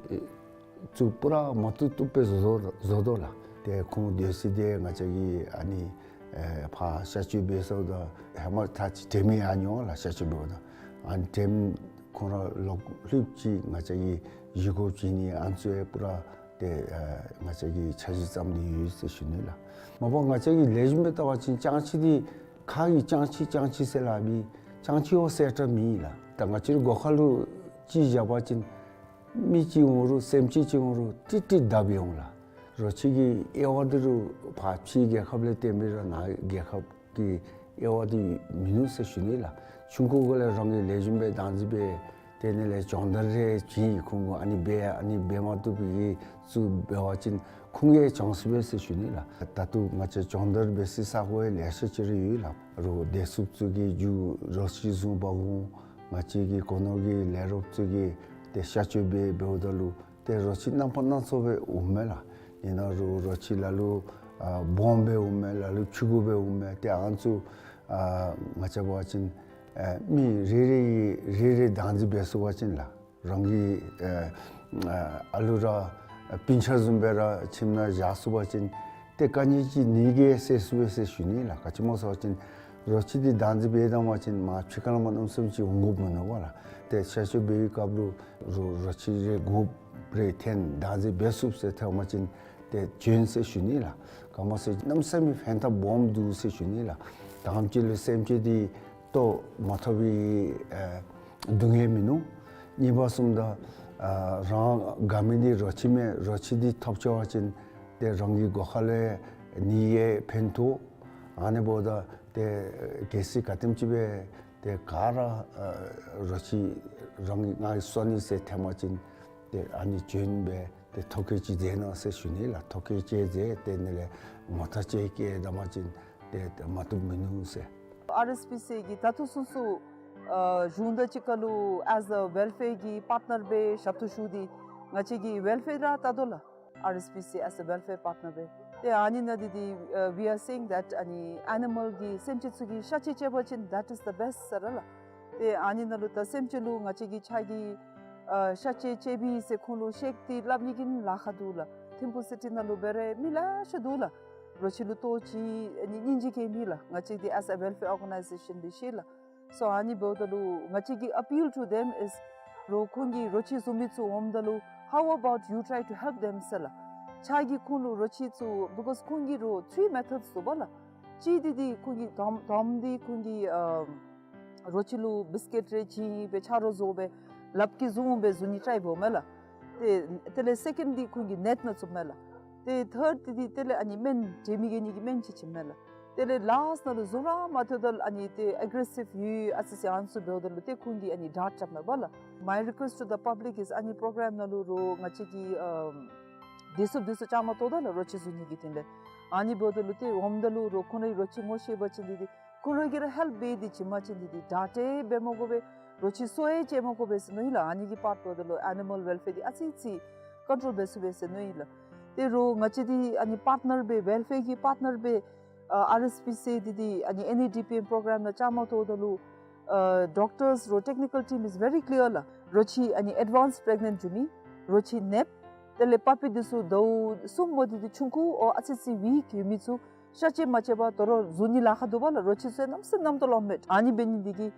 ཚུ་པུ་ར་མ་བཏུབ་བཏུབ་སྦེ་བཟོ་དོ་བཟོ་དོ་ལགས། ཏེ་ཁོང་སྡོད་ས་འདི་ང་བཅས་ཀྱིས་ཨ་ནི་ཨེ་ཕར་གཤག་བཅོས་འབད་སོངམ་ད་ཧེ་མ་ད་ཅི་དྲནམ་ཡང་མྱོང་ལགས། གཤག་བཅོས་འབདཝ་ད་ཨ་ནི་དྲནམ་ཁོང་ར་ལོག་ལྷོདཔ་ཅིག་ང་བཅས་ཀྱིས་བཞེས་སྒོ་བྱིན་ནི་ཨ་ནི་ཚུ་ཡང་པུ་ར་ཏེ་ཨེ་ང་བཅས་ཀྱིས་འཆར་གཞི་བརྩམས་ཏེ་ཡོད་ཟེར་ཞུ་ནི་ལགས། མ་པ་ང་བཅས་ཀྱིས་ལེགས་ཤོམ་སྦེ་བལྟ་བ་ཅིན་ཅང་ཆི་འདི་ཁ་གིས་ཅང་ཆི་ཅང་ཆི་ཟེར་སླབ་མི་ཅང་ཆི་བ་ཟེར་ར་མེད་ལགས། ད་ང་བཅས་རའི་སྒོ་ཁ་ལུ་ཅིག་བཞག་པ་ཅིན་མི་ཅིག་འོང་རུང་སེམས་ཅན་ཅིག་འོང་རུང་ཏིག་ཏིག་བརྡབ་འོང་ལགས། རོ་ཁྱི་གི་དབྱེ་བ་འདི་རུང་ཕར་ཕྱི་རྒྱལ་ཁབ་ལས་བརྟེན་པའི་ར་ནཱ་རྒྱལ་ཁབ་ཀྱི་དབྱེ་བ་འདི་མིན་ནུག་ཟེར་ཞུ་ནི་ལགས། ཆུང་ཀུ་གུ་ལས་རང་གིས་ལེགས་ཤོམ་སྦེ་བདག་འཛིན་འབད་དེ་ནི་ལས་སྦྱོང་བརྡར་རེ་བྱིན་ཡི། ཁོང་གུ་ཨ་ནི་འབད་ཨ་ནི་འབད་མ་བཏུབ་པའི་གི་ཚུ་འབད་བ་ཅིན་ཁོང་གིས་སྦྱང་ཚུགས་པས་ཟེར་ཞུ་ནི་ལགས། ད་ལྟོ་ང་བཅས་སྦྱོང་བརྡར་འབད་སའི་ས་གོ་ཡང་ལེ་ཤ་ཅིག་ར་ཡོད་ལགས། རོགས་བདེ་སྲུངཔ་ཚུ་གིས་རྒྱུ་རོ་ཁྱི་བཟུང་པ་འོང་། ང་བཅས་ཀྱི་སྒོ་ནོར་གྱི་ལས་རོགསཔ་ཚུ་གིས་ཏེ་གཤག་བཅོས་འབད་འབདཝ་ད་ལུ་ཏེ་རོ་ཁྱི་རྣམ་པ་སྣ་ཚོགས་སྦེ་འོངམ་མས་ལགས། ཨིན་ན་རུང་རོ་ཁྱི་ལ་ལུ་ཨ་སྦོམ་སྦེ་འོངམ་མས། ལ་ལུ་ཕྱུ་གུ་སྦེ་འོངམ་མས། ཏེ་ཨ་ནི་ཚུ་ཨ་ང་བཅས་འབད་བ་ཅིན་ཨ་མི་རེ་རེ་གིས་རེ་རེ་བདག་འཛིན་འབད་ཚུགས་པ་ཅིན་ལགས། རང་གི་ཨ་ཨ་ཨ་ལུ་ར་ཨ་སྤུན་ཆ་བཟུམ་སྦེ་ར་ཁྱིམ་ནང་བཞག་ཚུགས་པ་ཅིན་ཏེ་དཀའ་ངལ་ཅིག་ནི་གིས་སེལ་ཚུགས་པས་ཟེར་ཞུ་ནི་ལགས། ག་ཅི་སྨོ་ཟེར་བ་ཅིན་རོ་ཁྱི་འདི་བདག་འཛིན་འབད་བཏང་པ་ཅིན་མར་ཕྱི་ཁར་ལས་མར་གནམ་མེད་ས་མེད་ཅིག་འོང་དགོཔ་མིན་ནུག་པ་ལགས། ཏེ་གཤག་བཅོས་འབད་བའི་སྐབས་ལུ་རོ་རོ་ཁྱི་རེ་དགོཔ་རེ་ཐོན་བདག་འཛིན་འབད་ཚུགས་ཟེར་ཐོན་པ་ཅིན་ཏེ་བྱོན་ཟེར་ཞུ་ནི་ལགས། ག་སྨོ་ཟེར་གནམ་མེད་ས་མེད་ཕན་ཐབས་སྦོམ་འདུག་ཟེར་ཞུ་ནི་ལགས། དང་པ་ཅིག་ལུ་སེམས་ཅན་འདི་ལྟོ་མ་ཐོབ་པའི་ཨ་སྡུག་བསྔལ་མིན་ནུག། གཉིས་པ་བཟུམ་ད་ཨ་རང་དགའ་མི་འདི་རོ་ཁྱི་མས། རོ་ཁྱི་འདི་ཐོབ་ཚུགས་པ་ཅིན་ཏེ་རང་གི་སྒོ་ཁ་ལས་ནི་གིས་ཕན་ཐོགས། ཨ་ནི་འབདཝ་ད་ཏེ་གལ་སྲིད་ག་དེམ་ཅིག་སྦེ་ཏེ་ག་ར་ཨ་རོ་ཁྱི་རང་གི་ང་གིས་གསོ་ནི་ཟེར་ཐོན་པ་ཅིན་ཏེ་ཨ་ནི་བྱོན་སྦེ་ཏེ་ཐོ་བཀོད་ཅིག་མཛད་གནང་ཟེར་ཞུ་ནི་ལགས། ཐོ་བཀོད་ཅིག་མཛད་དེ་ནི་ལས་ངོ་རྟགས་ཅིག་བཀོད་བཏང་པ་ཅིན་ཏེ་མ་བཏུབ་མིན་ནུག་ཟེར། ཨར་ཨེསི་པི་སི་གི་ད་ལྟོ་ཚུན་ཚོད་ཨ་གཞུང་དང་གཅིག་ཁར་ལུ་as a welfare གི་པར་ཊི་ནར་སྦེ་ཞབས་ཏོག་ཞུ་སྟེ་ང་བཅས་ཀྱིས་ཝེལ་ཕེར་ར་བལྟ་དོ་ལགས། ཨར་ཨེསི་པི་སི་as a welfare partner སྦེ། ཏེ་ཨ་ནི་ནང་འདི་འདི་ཨ་we are saying that ཨ་ནི་ཨེ་ནི་མཱལ་གྱི་སེམས་ཅན་ཚུ་གི་གཤག་བཅོས་རྐྱབ་པ་ཅིན་that is the best ཟེར་ར་ལགས། ཏེ་ཨ་ནི་ནང་ལུ་ད་སེམས་ཅན་ལུ་ང་བཅས་ཀྱིས་ཕྱག་གི་ཨ་གཤག་བཅོས་རྐྱབ་པས་ཟེར་ཁོང་ལུ་བཤད་དེ་སླབ་ནི་གི་ལཱ་ཁག་འདུག་ལགས། ཐིམ་ཕུག་སི་ཊི་ནང་ལུ་འབད་རུང་མི་ལེ་ཤ་འདུག་ལགས། རོ་ཁྱི་ལུ་ལྟོ་ཅིག་ཨ་ནི་སྙིང་རྗེ་གི་མེད་ལགས། ང་བཅས་འདི་as a welfare organization འདི་ཤེས་ལགས། སོ་ཨ་ནི་འབདཝ་ད་ལུ་ང་བཅས་ཀྱི་appeal to them is རོགས་ཁོང་གིས་རོ་ཁྱི་བཟུང་མི་ཚུ་འོངམ་ད་ལུ་ How about you try to help them ཟེར་ལགས། ཕྱག་གིས་ཁོང་ལུ་རོ་ཁྱི་ཚུ་because ཁོང་གིས་རོ་three methods འདུག་པ་ལགས། གཅིག་འདི་འདི་ཁོང་གིས་དོམ་དོམ་འདི་ཁོང་གིས་ཨ་རོ་ཁྱི་ལུ་བིསི་ཀེཊ་རེ་བྱིན་སྦེ་ཆ་རོགས་བཟོ་སྦེ་ལགཔ་གིས་བཟུང་སྦེ་བཟུང་ནི་ཊའིཔ་འབདཝ་མས་ལགས། ཏེ་དེ་ལས་སེ་ཀེནཌ་འདི་ཁོང་གིས་ནེཊ་ནང་བཙུགསཔ་མས་ལགས། ཏེ་ཐརཌ་འདི་འདི་དེ་ལས་ཨ་ནི་སྨན་དྲོད་མི་རྒྱས་ནི་གི་སྨན་ཅིག་བྱིནམ་མས་ལགས། དེ་ལས་ལཱསཊ་ནང་ལུ་བཟུང་ར་མ་ཐོབ་ད་ལུ་ཨ་ནི་ཏེ་ཨེག་རེ་སིབ་ཡོད་ཨ་ཙི་ཅིག་ཨ་ནི་ཚུ་འབདཝ་ད་ལུ་ཏེ་ཁོང་གིས་ཨ་ནི་ཌརཊ་རྐྱབ་མས་པ་ལགས། My request to the public is ཨ་ནི་པོརོ་གརམ་ནང་ལུ་རོ་ང་བཅས་ཀྱིས་ཨམ་བདེ་སྲུངཔ་འདི་ཚུ་བཅའ་མར་གཏོགས་ད་ལགས་རོ་ཁྱི་བཟུང་ནི་གི་དོན་ལས། ཨ་ནི་འབདཝ་ད་ལུ་ཏེ་འོངམ་ད་ལུ་རོ་ཁོང་རའི་རོ་ཁྱི་ངོ་ཤེས་པ་ཅིན་འདི་འདི་ཁོང་ར་གིས་ར་ཧེལཔ་འབད་དེ་བྱིན་པ་ཅིན་འདི་འདི་ཌརཊ་འབད་མ་དགོ་པས། རོ་ཁྱི་གསོ་ཡང་བྱེད་མ་དགོ་པས་ཟེར་མནོ་ཡི་ལགས། ཨ་ནི་གི་པརཊ་འབདཝ་ད་ལུ་ཨེ་ནི་མཱལ་ཝེལ་ཕེར་འདི་ཨ་ཙི་ཅིག་ཀོན་ཊོལ་འབད་ཚུགས་པས་ཟེར་མནོ་ཡི་ལགས། ཏེ་རོ་ང་བཅས་འདི་ཨ་ནི་པརཊ་ནར་སྦེ་ཝེལ་ཕེར་གྱི་པརཊ་ནར་སྦེ་ཨ་ཨར་ཨེསི་པི་སི་འདི་འདི་ཨ་ནི་ཨེན་ཨི་ཌི་པི་ཨེམ་པོརོ་གརམ་ནང་བཅའ་མར་གཏོགས་ད་ལུ་ཨ་ཌོག་ཊརསི་རོ་ཊེཀ་ནི་ཀལ་ཊིམ་is very clear ལགས། རོ་ཁྱི་ཨ་ནི་ཨེཌ་ཝཱནསི་པི་རེག་ནེནཊ་འགྱོ་མི་རོ་ཁྱི་ནདཔ་དེ་ལས་པ་པི་འདི་ཚུ་ཟླཝ་གསུམ་མོ་འདི་འདི་ཆུང་ཀུ་ཨོ་ཨ་ཙི་ཅིག་ཝིཀ་ཡོད་མི་ཚུ་ཤ་བཅད་མ་བཅད་པར་དོ་རུང་བཟུང་ནི་ལཱ་ཁག་འདུག་པ་ལགས། རོ་ཁྱི་ཚུ་གནམ་མེད་ས་མེད་གནམ་སྟོང་ལོ་མེད། ཨ་ནི་འབད་ནི་འདི་གིས་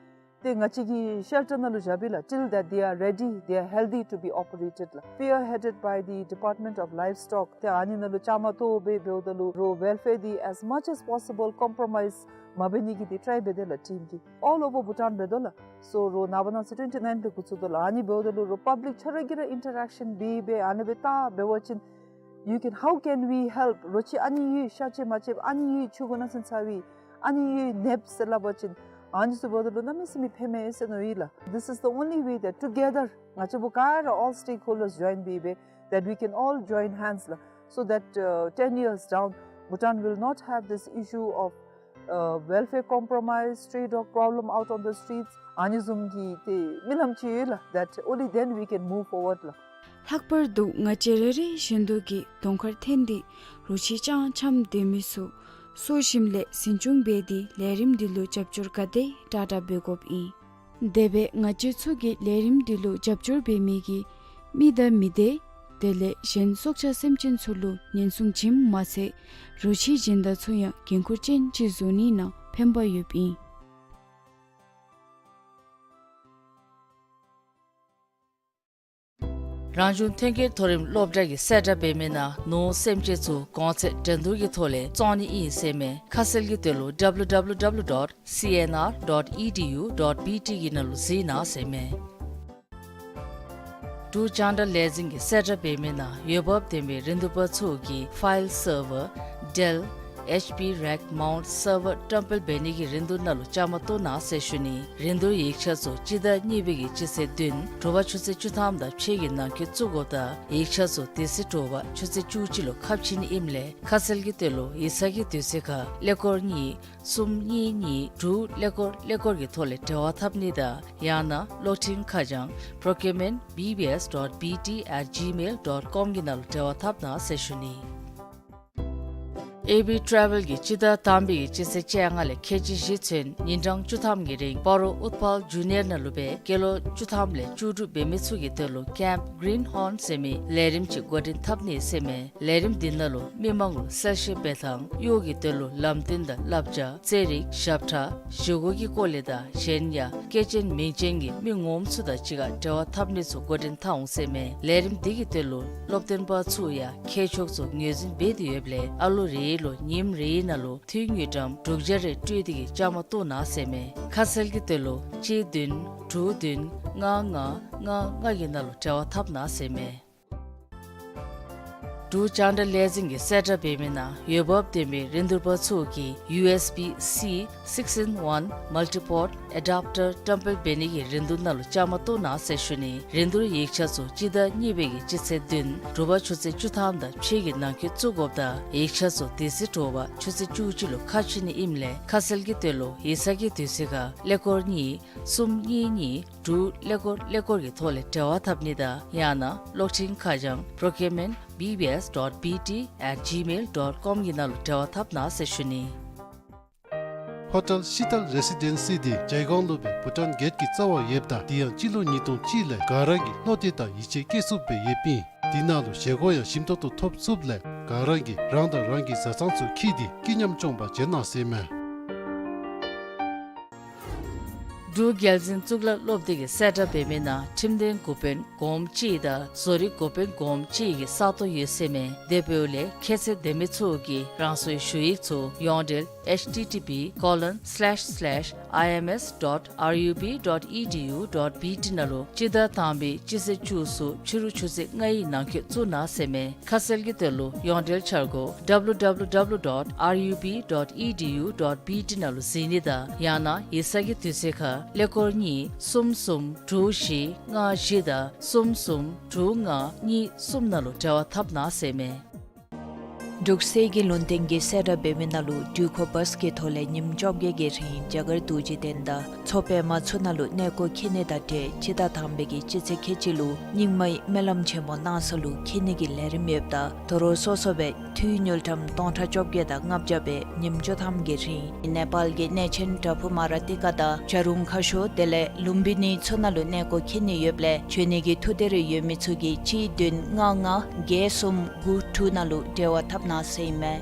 ཏེ་ང་བཅས་ཀྱིས་ཤེལ་ཊར་ནང་ལུ་བཞགཔ་ཨིན་ལགས། Till that they are ready, they are healthy to be operated ལགས། Spearheaded by the Department of Livestock ཏེ་ཨ་ནི་ནང་ལུ་བཅའ་མར་གཏོགས་སྦེ་འབདཝ་ད་ལུ་རོ་ཝེལ་ཕེར་འདི་as much as possible compromise མ་འབད་ནི་གི་འདི་ཊའི་འབད་དེ་ལགས་ཊིམ་གྱིས། All over Bhutan འབད་དོ་ལགས། སོ་རོ་ནངས་པ་གནངས་ཚེ་ཊུ་ཝེན་ཊི་ནའིན་ལས་འགོ་བཙུགས་དོ་ལགས། ཨ་ནི་འབདཝ་ད་ལུ་རོ་པབ་ལིཀ་ཆ་ར་གིས་ར་ཨིན་ཊར་ཨེག་ཤཱན་འབད་སྦེ་ཨ་ནི་སྦེ་བལྟ་འབད་བ་ཅིན་you can, how can we help? རོ་ཁྱི་ཨ་ནི་ཡོད་ཤ་བཅད་མ་བཅདཔ་ཨ་ནི་ཡོད་ཆུང་ཀུ་ནང་སེམས་ཚ་བའི་ཨ་ནི་ཡོད་ནདཔ་ཟེར་སླབ་པ་ཅིན་ཨ་ནི་ཚུ་འབདཝ་ད་ལུ་གནམ་མེད་ས་མེད་ཕན་མས་ཟེར་མནོ་ཡི་ལགས། This is the only way that together ང་བཅས་པོ་ག་ར་all stakeholders join སྦེ་སྦེ་that we can all join hands ལགས། So that uh, ten years down Bhutan will not have this issue of uh, welfare compromise, stray dog problem out on the streets. ཨ་ནི་བཟུམ་གྱི་ཏེ་རྨི་ལམ་ཅིག་ཡོད་ལགས། That only then we can move forward ལགས། ལྷག་པར་དུ་ང་བཅས་རེ་རེ་བཞིན་དུ་གིས་གདོང་ཁར་འཐོན་ཏེ་རོ་ཁྱི་སྤྱང་འཁྱམས་སྡོད་མི་ཚུ་གསོ་ཞིནམ་ལས་འཛིན་སྐྱོང་འབད་དེ་ལས་རིམ་འདི་ལུ་རྒྱབ་སྐྱོར་ག་དེ་དྲག་དྲག་འབད་དགོཔ་ཨིན། དེ་སྦེ་ང་བཅས་ཚུ་གིས་ལས་རིམ་འདི་ལུ་རྒྱབ་སྐྱོར་འབད་མི་གིས་མི་དང་མི་སྡེ་དེ་ལས་གཞན་སྲོག་ཆགས་སེམས་ཅན་ཚུ་ལུ་ཉེན་སྲུང་བྱིནམ་མ་ཚད་རོ་ཁྱི་སྦྱིན་བདག་ཚུ་ཡང་འགན་ཁུར་ཅན་ཅིག་བཟོ་ནི་ནང་ཕན་པ་ཡོདཔ་ཨིན། རང་བྱུང་ཐོན་སྐྱེད་མཐོ་རིམ་སློབ་གྲྭ་གི་གསལ་བསྒྲགས་འབད་མི་ནང་ནོར་སེམས་ཅན་ཚུ་གོང་ཚད་འགྲན་བསྡུར་གྱི་ཐོག་ལས་བཙོང་ནི་ཨིན་ཟེར་མས། ཁ་གསལ་གྱི་དོན་ལུ་W W W dot C N R dot E D U dot B T གི་ནང་ལུ་གཟིགས་གནང་ཟེར་མས། འབྲུག་རྒྱང་བསྒྲགས་ལས་འཛིན་གྱི་གསལ་བསྒྲགས་འབད་མི་ནང་འོས་འབབ་ལྡན་པའི་རིན་བསྡུར་པ་ཚུ་གིས་ཕའིལ་སར་ཝར་ཌེལ་ཨེཆ་པི་རེག་མའུནཊ་སར་ཝར་བཀྲམ་སྤེལ་འབད་ནི་གི་རིན་བསྡུར་ནང་ལུ་བཅའ་མར་གཏོགས་གནང་ཟེར་ཞུ་ནི། རིན་བསྡུར་ཡིག་ཆ་ཚུ་སྤྱི་ཟླ་གཉིས་པའི་གི་སྤྱི་ཚེས་བདུན་དྲོ་པ་ཆུ་ཚོད་བཅུ་ཐམ་དང་ཕྱེད་ཀྱི་ནང་འཁོད་བཙུགས་དགོཔ་དང་ཡིག་ཆ་ཚུ་དེ་ཚེ་དྲོ་པ་ཆུ་ཚོད་བཅུ་གཅིག་ལུ་ཁ་ཕྱེ་ནི་ཨིནམ་ལས་ཁ་གསལ་གྱི་དོན་ལུ་ཡིག་ཚང་གི་དུས་ཚོད་ཁར་ཀླད་ཀོར་གཉིས་གསུམ་གཉིས་གཉིས་དྲུག་ཀླད་ཀོར་ཀླད་ཀོར་གྱི་ཐོག་ལས་འབྲེལ་བ་འཐབ་ནི་དང་ཡང་ན་གློག་འཕྲིན་ཁ་བྱང་procurement B B S dot B T at gmail dot com གི་ནང་ལུ་འབྲེལ་བ་འཐབ་གནང་ཟེར་ཞུ་ནི། ཨེ་བི་ཊ་རེ་ཝལ་གྱིས་སྤྱི་ཟླ་དང་པའི་གི་སྤྱི་ཚེས་བཅོ་ལྔ་ལས་ཁལ་གཅིག་བཞི་ཚུན་ཉིན་གྲངས་བཅུ་ཐམ་གྱི་རིང་སྤ་རོ་ཨུཏྤལ་ཇུ་ནི་ཡར་ནང་ལུ་སྦེ་སྐྱེས་ལོ་བཅུ་ཐམ་ལས་བཅུ་དྲུག་འབད་མི་ཚུ་གི་དོན་ལུ་ཀེམཔ་གིརིན་ཧོརན་ཟེར་མི་ལས་རིམ་ཅིག་འགོ་འདྲེན་འཐབ་ནི་ཟེར་མས། ལས་རིམ་འདི་ནང་ལུ་མི་མང་ལུ་གསལ་བཤད་འབད་ཐངས་གཡོག་གི་དོན་ལུ་ལམ་སྟོན་དང་བསླབ་བྱ་རྩེད་རིགས་ཞབས་ཁྲ་བཞེས་སྒོ་གི་སྐོར་ལས་དང་གཞན་ཡང་སྐྱེས་ཆེན་མིང་ཅན་གྱི་མི་ངོམ་ཚུ་དང་གཅིག་ཁར་འབྲེལ་བ་འཐབ་ནི་ཚུ་འགོ་འདྲེན་འཐབ་འོང་ཟེར་མས། ལས་རིམ་འདི་གི་དོན་ལུ་སློབ་སྟོན་པ་ཚུ་ཡང་མཁས་མཆོག་ཚུ་ངོས་འཛིན་འབད་དེ་ཡོདཔ་ལས་ཨ་ལོ་རེ་ལུ་ཉིནམ་རེའི་ནང་ལུ་འཐུས་དངུལ་ཀྲམ་དྲུག་བརྒྱ་རེ་སྤྲོད་དེ་གིས་བཅའ་མར་གཏོགས་གནང་ཟེར་མས། ཁ་གསལ་གྱི་དོན་ལུ་གཅིག་བདུན་དྲུག་བདུན་ལྔ་ལྔ་ལྔ་ལྔ་གི་ནང་ལུ་འབྲེལ་བ་འཐབ་གནང་ཟེར་མས། འབྲུག་རྒྱང་བསྒྲགས་ལས་འཛིན་གྱི་གསལ་བསྒྲགས་འབད་མི་ནང་འོས་འབབ་ལྡན་པའི་རིན་བསྡུར་པ་ཚུ་གིས་ཡུ་ཨེསི་བི་སི་six in one multi-port adapter བཀྲམ་སྤེལ་འབད་ནི་གི་རིན་བསྡུར་ནང་ལུ་བཅའ་མར་གཏོགས་གནང་ཟེར་ཞུ་ནི། རིན་བསྡུར་ཡིག་ཆ་ཚུ་སྤྱི་ཟླ་གཉིས་པའི་གི་སྤྱི་ཚེས་བདུན་དྲོ་པ་ཆུ་ཚོད་བཅུ་ཐམ་དང་ཕྱེད་ཀྱི་ནང་འཁོད་བཙུགས་དགོཔ་དང་ཡིག་ཆ་ཚུ་དེ་ཚེ་དྲོ་པ་ཆུ་ཚོད་བཅུ་གཅིག་ལུ་ཁ་ཕྱེ་ནི་ཨིནམ་ལས་ཁ་གསལ་གྱི་དོན་ལུ་ཡིག་ཚང་གི་དུས་ཚོད་ཁར་ཀླད་ཀོར་གཉིས་གསུམ་གཉིས་གཉིས་དྲུག་ཀླད་ཀོར་ཀླད་ཀོར་གྱི་ཐོག་ལས་འབྲེལ་བ་འཐབ་ནི་དང་ཡང་ན་གློག་འཕྲིན་ཁ་བྱང་procurement B B S dot B T at gmail dot com གི་ནང་ལུ་འབྲེལ་བ་འཐབ་གནང་ཟེར་ཞུ་ནི། ཧོ་ཊེལ་ཤི་ཏལ་རེ་སི་ཌེན་སི་འདི་ཇའི་གོང་ལུ་སྦེ་བྷུ་ཊཱན་གེཊ་ཀྱི་རྩ་བར་ཡོདཔ་ད་དེ་ཡང་སྤྱི་ལོ་ཉིས་སྟོང་གཅིག་ལས་ག་ར་གིས་བློ་གཏད་དང་ཡིད་ཆེས་བསྐྱེད་ཚུགསཔ་སྦེ་ཡོདཔ་ཨིན། དེ་ནང་ལུ་བཞེས་སྒོ་ཡང་ཞིམ་ཏོག་ཏོ་ཐོབ་ཚུགསཔ་ལས་ག་ར་གིས་རང་དང་རང་གི་བཟའ་ཚང་ཚུ་འཁྱིད་དེ་སྐྱིད་ཉམས་སྐྱོང་པར་བྱོན་གནང་ཟེར་མས། འབྲུག་རྒྱལ་འཛིན་གཙུག་ལག་སློབ་སྡེ་གིས་གསལ་བསྒྲགས་འབད་མི་ནང་ཁྲིམས་དོན་འགོ་དཔོན་གོངམ་གཅིག་དང་བཟོ་རིག་འགོ་དཔོན་གོངམ་གཅིག་གི་ས་སྟོང་ཡོད་ཟེར་མས། དེ་འབདཝ་ལས་ཁྱད་ཚད་ལྡན་མི་ཚུ་གིས་རང་སོའི་ཞུ་ཡིག་ཚུ་ཡོངས་འབྲེལ་H T T P colon slash slash I M S dot R U B dot E D U dot B T ནང་ལུ་སྤྱི་ཟླ་དང་པའི་སྤྱི་ཚེས་བཅུ་གསུམ་ཕྱི་རུ་ཆུ་ཚོད་ལྔའི་ནང་འཁོད་བཙུགས་གནང་ཟེར་མས། ཁ་གསལ་གྱི་དོན་ལུ་ཡོངས་འབྲེལ་འཆར་སྒོ་W W W dot R U B dot E D U dot B T ནང་ལུ་གཟིགས་ནི་དང་ཡང་ན་ཡིག་ཚང་གི་དུས་ཚོད་ཁར་ཀླད་ཀོར་གཉིས་གསུམ་གསུམ་དྲུག་བཞི་ལྔ་བཞི་དང་གསུམ་གསུམ་དྲུག་ལྔ་གཉིས་གསུམ་ནང་ལུ་འབྲེལ་བ་འཐབ་གནང་ཟེར་མས། འབྲུག་གསེར་གྱི་ལུང་བསྟན་གྱིས་གསལ་བསྒྲགས་འབད་མི་ནང་ལུ་དྲོད་ཁོལ་བཱས་ཀྱི་ཐོག་ལས་ཉིནམ་བཅོ་བརྒྱད་ཀྱི་རིང་རྒྱ་གར་རྡོ་རྗེ་གདན་དང་མཚོ་པདྨ་ཚུ་ནང་ལུ་གནས་སྐོར་འཁྱིད་ནི་དང་འབྲེལ་སྤྱི་ཟླ་དང་པའི་གི་སྤྱི་ཚེས་ཁལ་གཅིག་ལུ་རྙིང་མའི་སྨོན་ལམ་ཆེན་མོ་གནང་ས་ལུ་འཁྱིད་ནི་གི་ལས་རིམ་ཡོདཔ་ད་དོ་རུང་སོ་སོ་སྦེ་འཐུས་དངུལ་ཀྲམ་སྟོང་ཕྲག་བཅོ་བརྒྱད་དང་ལྔ་བརྒྱ་སྦེ་ཉིནམ་བཅུ་ཐམ་གྱི་རིང་ནེ་པཱལ་གྱི་གནས་ཆེན་བྲག་ཕུག་མ་ར་ཏི་ཀ་དང་བྱ་རུང་ཁ་ཤོར་དེ་ལས་ལུམ་བི་ནི་ཚུ་ནང་ལུ་གནས་སྐོར་འཁྱིད་ནི་ཡོདཔ་ལས་འབྱོན་ནི་གི་ཐུགས་འདོད་རེ་ཡོད་མི་ཚུ་གིས་གཅིག་བདུན་ལྔ་ལྔ་བརྒྱད་གསུམ་དགུ་དྲུག་ནང་ལུ་འབྲེལ་བ་འཐབ་གནང་ཟེར་ཨིན་མས།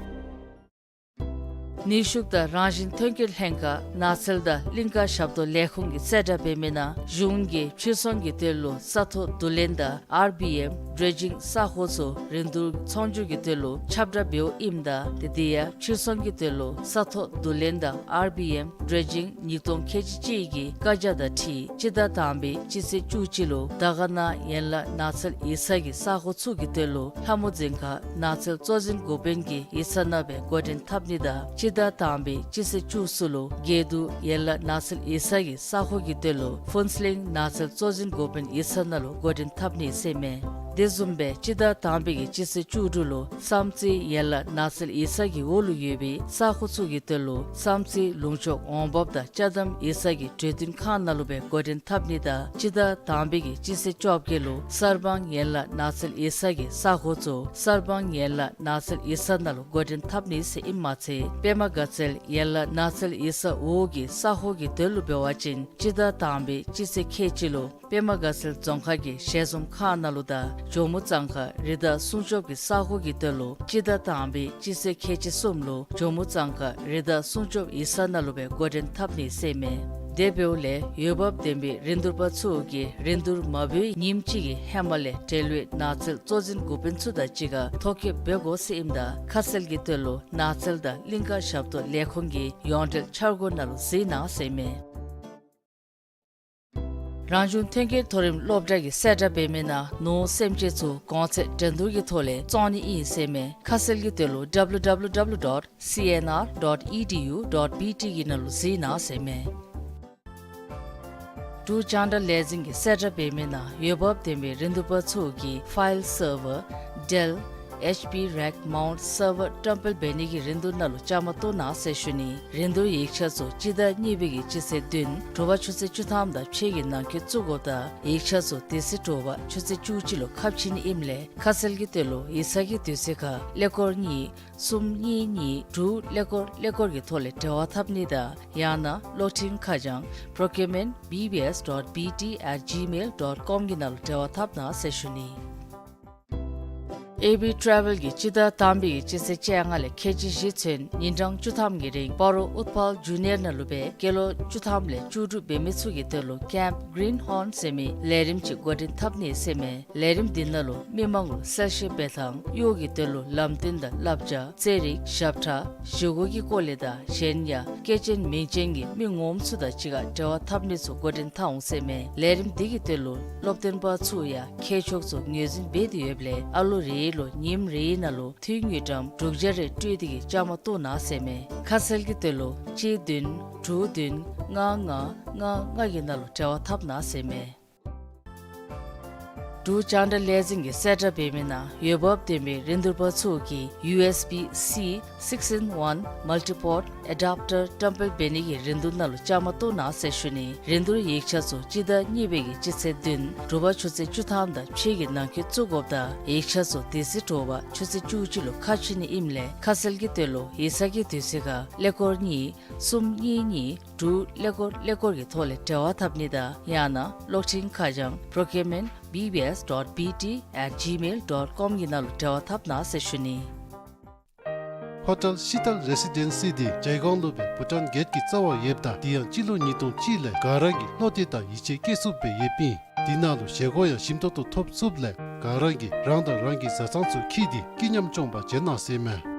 ནུས་ཤུགས་དང་རང་བཞིན་ཐོན་སྐྱེད་ལྷན་ཁག་ནགས་ཚལ་དང་གླིང་ཀ་ཞབས་ཏོག་ལས་ཁུངས་ཀྱིས་གསལ་བསྒྲགས་འབད་མི་ནང་གཞུང་གིས་ཕྱིར་ཚོང་གི་དོན་ལུ་ས་ཐོག་བསྡུ་ལེན་དང་R B M dredging ས་ཁོངས་ཚུ་རིན་བསྡུར་ཚོང་སྒྱུར་གྱི་དོན་ལུ་ཁྱབ་བསྒྲགས་འབདཝ་ཨིནམ་ད་དེ་དེ་ཡང་ཕྱིར་ཚོང་གི་དོན་ལུ་ས་ཐོག་བསྡུ་ལེན་དང་R B M dredging ཉིས་སྟོང་ཁལ་གཅིག་གཅིག་གི་བཀའ་རྒྱ་དང་འཁྲིལ་སྤྱི་ཟླ་དང་པའི་སྤྱི་ཚེས་བཅུ་གཅིག་ལུ་དར་དཀར་ན་ཡན་ལག་ནགས་ཚལ་ཡིག་ཚང་གི་ས་ཁོངས་ཚུ་གི་དོན་ལུ་ལྷ་མོ་རྫིང་ཁ་ནགས་ཚལ་གཙོ་འཛིན་འགོ་དཔོན་གྱི་ཡིག་ཚང་ནང་སྦེ་འགོ་འདྲེན་འཐབ་ནི་དང་སྤྱི་ཟླ་དང་པའི་སྤྱི་ཚེས་བཅུ་གསུམ་ལུ་དགེ་འདུན་ཡན་ལག་ནགས་ཚལ་ཡིག་ཚང་གི་ས་ཁོངས་ཀྱི་དོན་ལུ་ཕུན་ཚོགས་གླིང་ནགས་ཚལ་གཙོ་འཛིན་འགོ་དཔོན་ཡིག་ཚང་ནང་ལུ་འགོ་འདྲེན་འཐབ་ནི་ཟེར་མས། དེ་བཟུམ་སྦེ་སྤྱི་ཟླ་དང་པའི་གི་སྤྱི་ཚེས་བཅུ་དྲུག་ལུ་བསམ་རྩེ་ཡན་ལག་ནགས་ཚལ་ཡིག་ཚང་གི་འོག་ལུ་ཡོད་པའི་ས་ཁོངས་ཚུ་གི་དོན་ལུ་བསམ་རྩེ་ལུང་ཕྱོགས་འོང་འབབ་དང་ཅ་དམ་ཡིག་ཚང་གི་གྲོས་བསྟུན་ཁང་ནང་ལུ་སྦེ་འགོ་འདྲེན་འཐབ་ནི་དང་སྤྱི་ཟླ་དང་པའི་གི་སྤྱི་ཚེས་བཅོ་བརྒྱད་ལུ་གསར་སྤང་ཡན་ལག་ནགས་ཚལ་ཡིག་ཚང་གི་ས་ཁོངས་ཚུ་གསར་སྤང་ཡན་ལག་ནགས་ཚལ་ཡིག་ཚང་ནང་ལུ་འགོ་འདྲེན་འཐབ་ནི་ཟེར་ཨིནམ་མ་ཚད་པདྨ་དགའ་ཚལ་ཡན་ལག་ནགས་ཚལ་ཡིག་ཚང་འོག་གི་ས་ཁོངས་ཀྱི་དོན་ལུ་འབད་བ་ཅིན་སྤྱི་ཟླ་དང་པའི་སྤྱི་ཚེས་ཁལ་གཅིག་ལུ་པདྨ་དགའ་ཚལ་རྫོང་ཁག་གི་ཞལ་འཛོམས་ཁང་ནང་ལུ་དང་ཇོ་མོ་གཙང་ཁ་རི་དྭགས་སྲུང་སྐྱོབ་ཀྱི་ས་ཁོངས་ཀྱི་དོན་ལུ་སྤྱི་ཟླ་དང་པའི་སྤྱི་ཚེས་ཁལ་གཅིག་གསུམ་ལུ་ཇོ་མོ་གཙང་ཁ་རི་དྭགས་སྲུང་སྐྱོབ་ཡིག་ཚང་ནང་ལུ་སྦེ་འགོ་འདྲེན་འཐབ་ནི་ཟེར་མས། དེ་འབདཝ་ལས་འོས་འབབ་ལྡན་པའི་རིན་བསྡུར་པ་ཚུ་གིས་རིན་བསྡུར་མ་འབད་བའི་ཉིནམ་གཅིག་གི་ཧེ་མ་ལས་འབྲེལ་ཡོད་ནགས་ཚལ་གཙོ་འཛིན་འགོ་དཔོན་ཚུ་དང་གཅིག་ཁར་ཐོ་བཀོད་འབད་དགོ་ཟེར་ཨིནམ་ད་ཁ་གསལ་གྱི་དོན་ལུ་ནགས་ཚལ་དང་གླིང་ཀ་ཞབས་ཏོག་ལས་ཁུངས་ཀྱི་ཡོངས་འབྲེལ་འཆར་སྒོ་ནང་ལུ་གཟིགས་གནང་ཟེར་མས། རང་བྱུང་ཐོན་སྐྱེད་མཐོ་རིམ་སློབ་གྲྭ་གིས་གསལ་བསྒྲགས་འབད་མི་ནང་ནོར་སེམས་ཅན་ཚུ་གོང་ཚད་འགྲན་བསྡུར་གྱི་ཐོག་ལས་བཙོང་ནི་ཨིན་ཟེར་མས། ཁ་གསལ་གྱི་དོན་ལུ་W W W dot C N R dot E D U dot B T གི་ནང་ལུ་གཟིགས་གནང་ཟེར་མས། འབྲུག་རྒྱང་བསྒྲགས་ལས་འཛིན་གྱིས་གསལ་བསྒྲགས་འབད་མི་ནང་འོས་འབབ་ལྡན་པའི་རིན་བསྡུར་པ་ཚུ་གིས་ཕའིལ་སར་ཝར་ཌེལ་H P rack mount server བཀྲམ་སྤེལ་འབད་ནི་གི་རིན་བསྡུར་ནང་ལུ་བཅའ་མར་གཏོགས་གནང་ཟེར་ཞུ་ནི། རིན་བསྡུར་ཡིག་ཆ་ཚུ་སྤྱི་ཟླ་གཉིས་པའི་གི་སྤྱི་ཚེས་བདུན་དྲོ་པ་ཆུ་ཚོད་བཅུ་ཐམ་དང་ཕྱེད་ཀྱི་ནང་འཁོད་བཙུགས་དགོཔ་ད་ཡིག་ཆ་ཚུ་དེ་ཚེ་དྲོ་པ་ཆུ་ཚོད་བཅུ་གཅིག་ལུ་ཁ་ཕྱེ་ནི་ཨིནམ་ལས་ཁ་གསལ་གྱི་དོན་ལུ་ཡིག་ཚང་གི་དུས་ཚོད་ཁར་ཀླད་ཀོར་གཉིས་གསུམ་གཉིས་གཉིས་དྲུག་ཀླད་ཀོར་ཀླད་ཀོར་གྱི་ཐོག་ལས་འབྲེལ་བ་འཐབ་ནི་དང་ཡང་ན་གློག་འཕྲིན་ཁ་བྱང་procurement B B S dot B T at gmail dot com གི་ནང་ལུ་འབྲེལ་བ་འཐབ་གནང་ཟེར་ཞུ་ནི། ཨེ་བི་ཊ་རེ་ཝེལ་གྱིས་སྤྱི་ཟླ་དང་པའི་གི་སྤྱི་ཚེས་བཅོ་ལྔ་ལས་ཁལ་གཅིག་བཞི་ཚུན་ཉིན་གྲངས་བཅུ་ཐམ་གྱི་རིང་སྤ་རོ་ཨུཏྤལ་ཇུ་ནིར་ནང་ལུ་སྦེ་སྐྱེས་ལོ་བཅུ་ཐམ་ལས་བཅུ་དྲུག་འབད་མི་ཚུ་གི་དོན་ལུ་ཀེམཔ་གིརིན་ཧོརན་ཟེར་མི་ལས་རིམ་ཅིག་འགོ་འདྲེན་འཐབ་ནི་ཟེར་མས། ལས་རིམ་འདི་ནང་ལུ་མི་མང་ལུ་གསལ་བཤད་འབད་ཐངས་གཡོག་གི་དོན་ལུ་ལམ་སྟོན་དང་བསླབ་བྱ་རྩེད་རིགས་ཞབས་ཁྲ་བཞེས་སྒོ་གི་སྐོར་ལས་དང་གཞན་ཡང་སྐྱེས་ཆེན་མིང་ཅན་གྱི་མི་ངོམ་ཚུ་དང་གཅིག་ཁར་འབྲེལ་བ་འཐབ་ནི་ཚུ་འགོ་འདྲེན་འཐབ་འོང་ཟེར་མས། ལས་རིམ་འདི་གི་དོན་ལུ་སློབ་སྟོན་པ་ཚུ་ཡང་ཁྱད་ཆོས་ཚུ་ངོས་འཛིན་འབད་དེ་ཡོདཔ་ལས་ཨ་ལོ་རེ་ལུ་ཉིནམ་རེ་ནང་ལུ་འཐུས་དངུལ་ཀྲམ་དྲུག་བརྒྱ་རེ་སྤྲོད་དེ་གིས་བཅའ་མར་གཏོགས་གནང་ཟེར་མས། ཁ་གསལ་གྱི་དོན་ལུ་གཅིག་བདུན་དྲུག་བདུན་ལྔ་ལྔ་ལྔ་ལྔ་གི་ནང་ལུ་འབྲེལ་བ་འཐབ་གནང་ཟེར་མས། འབྲུག་རྒྱང་བསྒྲགས་ལས་འཛིན་གྱིས་གསལ་བསྒྲགས་འབད་མི་ནང་འོས་འབབ་ལྡན་པའི་རིན་བསྡུར་པ་ཚུ་གིས་ཡུ་ཨེསི་བི་སི་six in one multi-port adapter བཀྲམ་སྤེལ་འབད་ནི་གི་རིན་བསྡུར་ནང་ལུ་བཅའ་མར་གཏོགས་གནང་ཟེར་ཞུ་ནི། རིན་བསྡུར་ཡིག་ཆ་ཚུ་སྤྱི་ཟླ་གཉིས་པའི་གི་སྤྱི་ཚེས་བདུན་དྲོ་པ་ཆུ་ཚོད་བཅུ་ཐམ་དང་ཕྱེད་ཀྱི་ནང་འཁོད་བཙུགས་དགོཔ་ད་ཡིག་ཆ་ཚུ་དེ་ཚེ་དྲོ་པ་ཆུ་ཚོད་བཅུ་གཅིག་ལུ་ཁ་ཕྱེ་ནི་ཨིནམ་ལས་ཁ་གསལ་གྱི་དོན་ལུ་ཡིག་ཚང་གི་དུས་ཚོད་ཁར་ཀླད་ཀོར་གཉིས་གསུམ་གཉིས་གཉིས་དྲུག་ཀླད་ཀོར་ཀླད་ཀོར་གྱི་ཐོག་ལས་འབྲེལ་བ་འཐབ་ནི་དང་ཡང་ན་གློག་འཕྲིན་ཁ་བྱང་procurement B B S dot B T at gmail dot com གི་ནང་ལུ་འབྲེལ་བ་འཐབ་གནང་ཟེར་ཞུ་ནི། ཧོ་ཊེལ་ཤི་ཏཱལ་རེ་སི་ཌེན་སི་འདི་ཇའི་གོང་ལུ་སྦེ་བྷུ་ཊཱན་གེཊ་ཀྱི་རྩ་བར་ཡོདཔ་ད་དེ་ཡང་སྤྱི་ལོ་ཉིས་སྟོང་གཅིག་ལས་ག་ར་གིས་བློ་གཏད་དང་ཡིད་ཆེས་བསྐྱེད་ཚུགསཔ་སྦེ་ཡོདཔ་ཨིན། དེ་ནང་ལུ་བཞེས་སྒོ་ཡང་ཞིམ་ཏོང་ཏོ་ཐོབ་ཚུགསཔ་ལས་ག་ར་གིས་རང་དང་རང་གི་བཟའ་ཚང་ཚུ་འཁྱིད་དེ་སྐྱིད་ཉམས་སྐྱོང་པར་བྱོན་གནང་ཟེར་ཨིན་མས།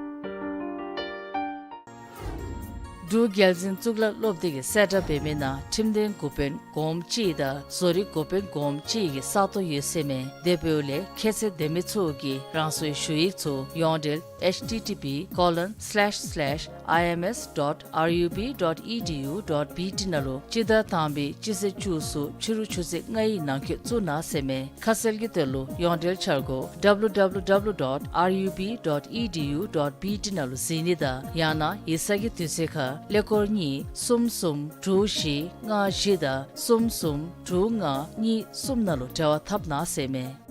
འབྲུག་རྒྱལ་འཛིན་གཙུག་ལག་སློབ་སྡེ་གིས་གསལ་བསྒྲགས་འབད་མི་ནང་ཁྲིམས་དོན་འགོ་དཔོན་གོངམ་གཅིག་དང་བཟོ་རིག་འགོ་དཔོན་གོངམ་གཅིག་གི་ས་སྟོང་ཡོད་ཟེར་ཨིན་མས། དེ་འབདཝ་ལས་ཁྱད་ཚད་ལྡན་མི་ཚུ་གིས་རང་སོའི་ཞུ་ཡིག་ཚུ་ཡོངས་འབྲེལ་ཨེཆ་ཊི་ཊི་པི་ཀོ་ལོན་སི་ལེཤ་སི་ལེཤ་ཨའི་ཨེམ་ཨེསི་ཌོཊ་ཨར་ཡུ་བི་ཌོཊ་ཨི་ཌི་ཡུ་ཌོཊ་བི་ཊི་ནང་ལུ་སྤྱི་ཟླ་དང་པའི་སྤྱི་ཚེས་བཅུ་གསུམ་ཕྱི་རུ་ཆུ་ཚོད་ལྔའི་ནང་འཁོད་བཙུགས་གནང་ཟེར་ཨིན་མས། ཁ་གསལ་གྱི་དོན་ལུ་ཡོངས་འབྲེལ་འཆར་སྒོ་ཌབ་ལུ་ཌབ་ལུ་ཌབ་ལུ་ཌོཊ་ཨར་ཡུ་བི་ཌོཊ་ཨི་ཌི་ཡུ་ཌོཊ་བི་ཊི་ནང་ལུ་གཟིགས་ནི་དང་ཡང་ན་ཡིག་ཚང་གི་དུས་ཚོད་ཁར་ཀླད་ཀོར་གཉིས་གསུམ་གསུམ་དྲུག་བཞི་ལྔ་བཞི་དང་གསུམ་གསུམ་དྲུག་ལྔ་གཉིས་གསུམ་ནང་ལུ་འབྲེལ་བ་འཐབ་གནང་ཟེར་ཨིན་མས།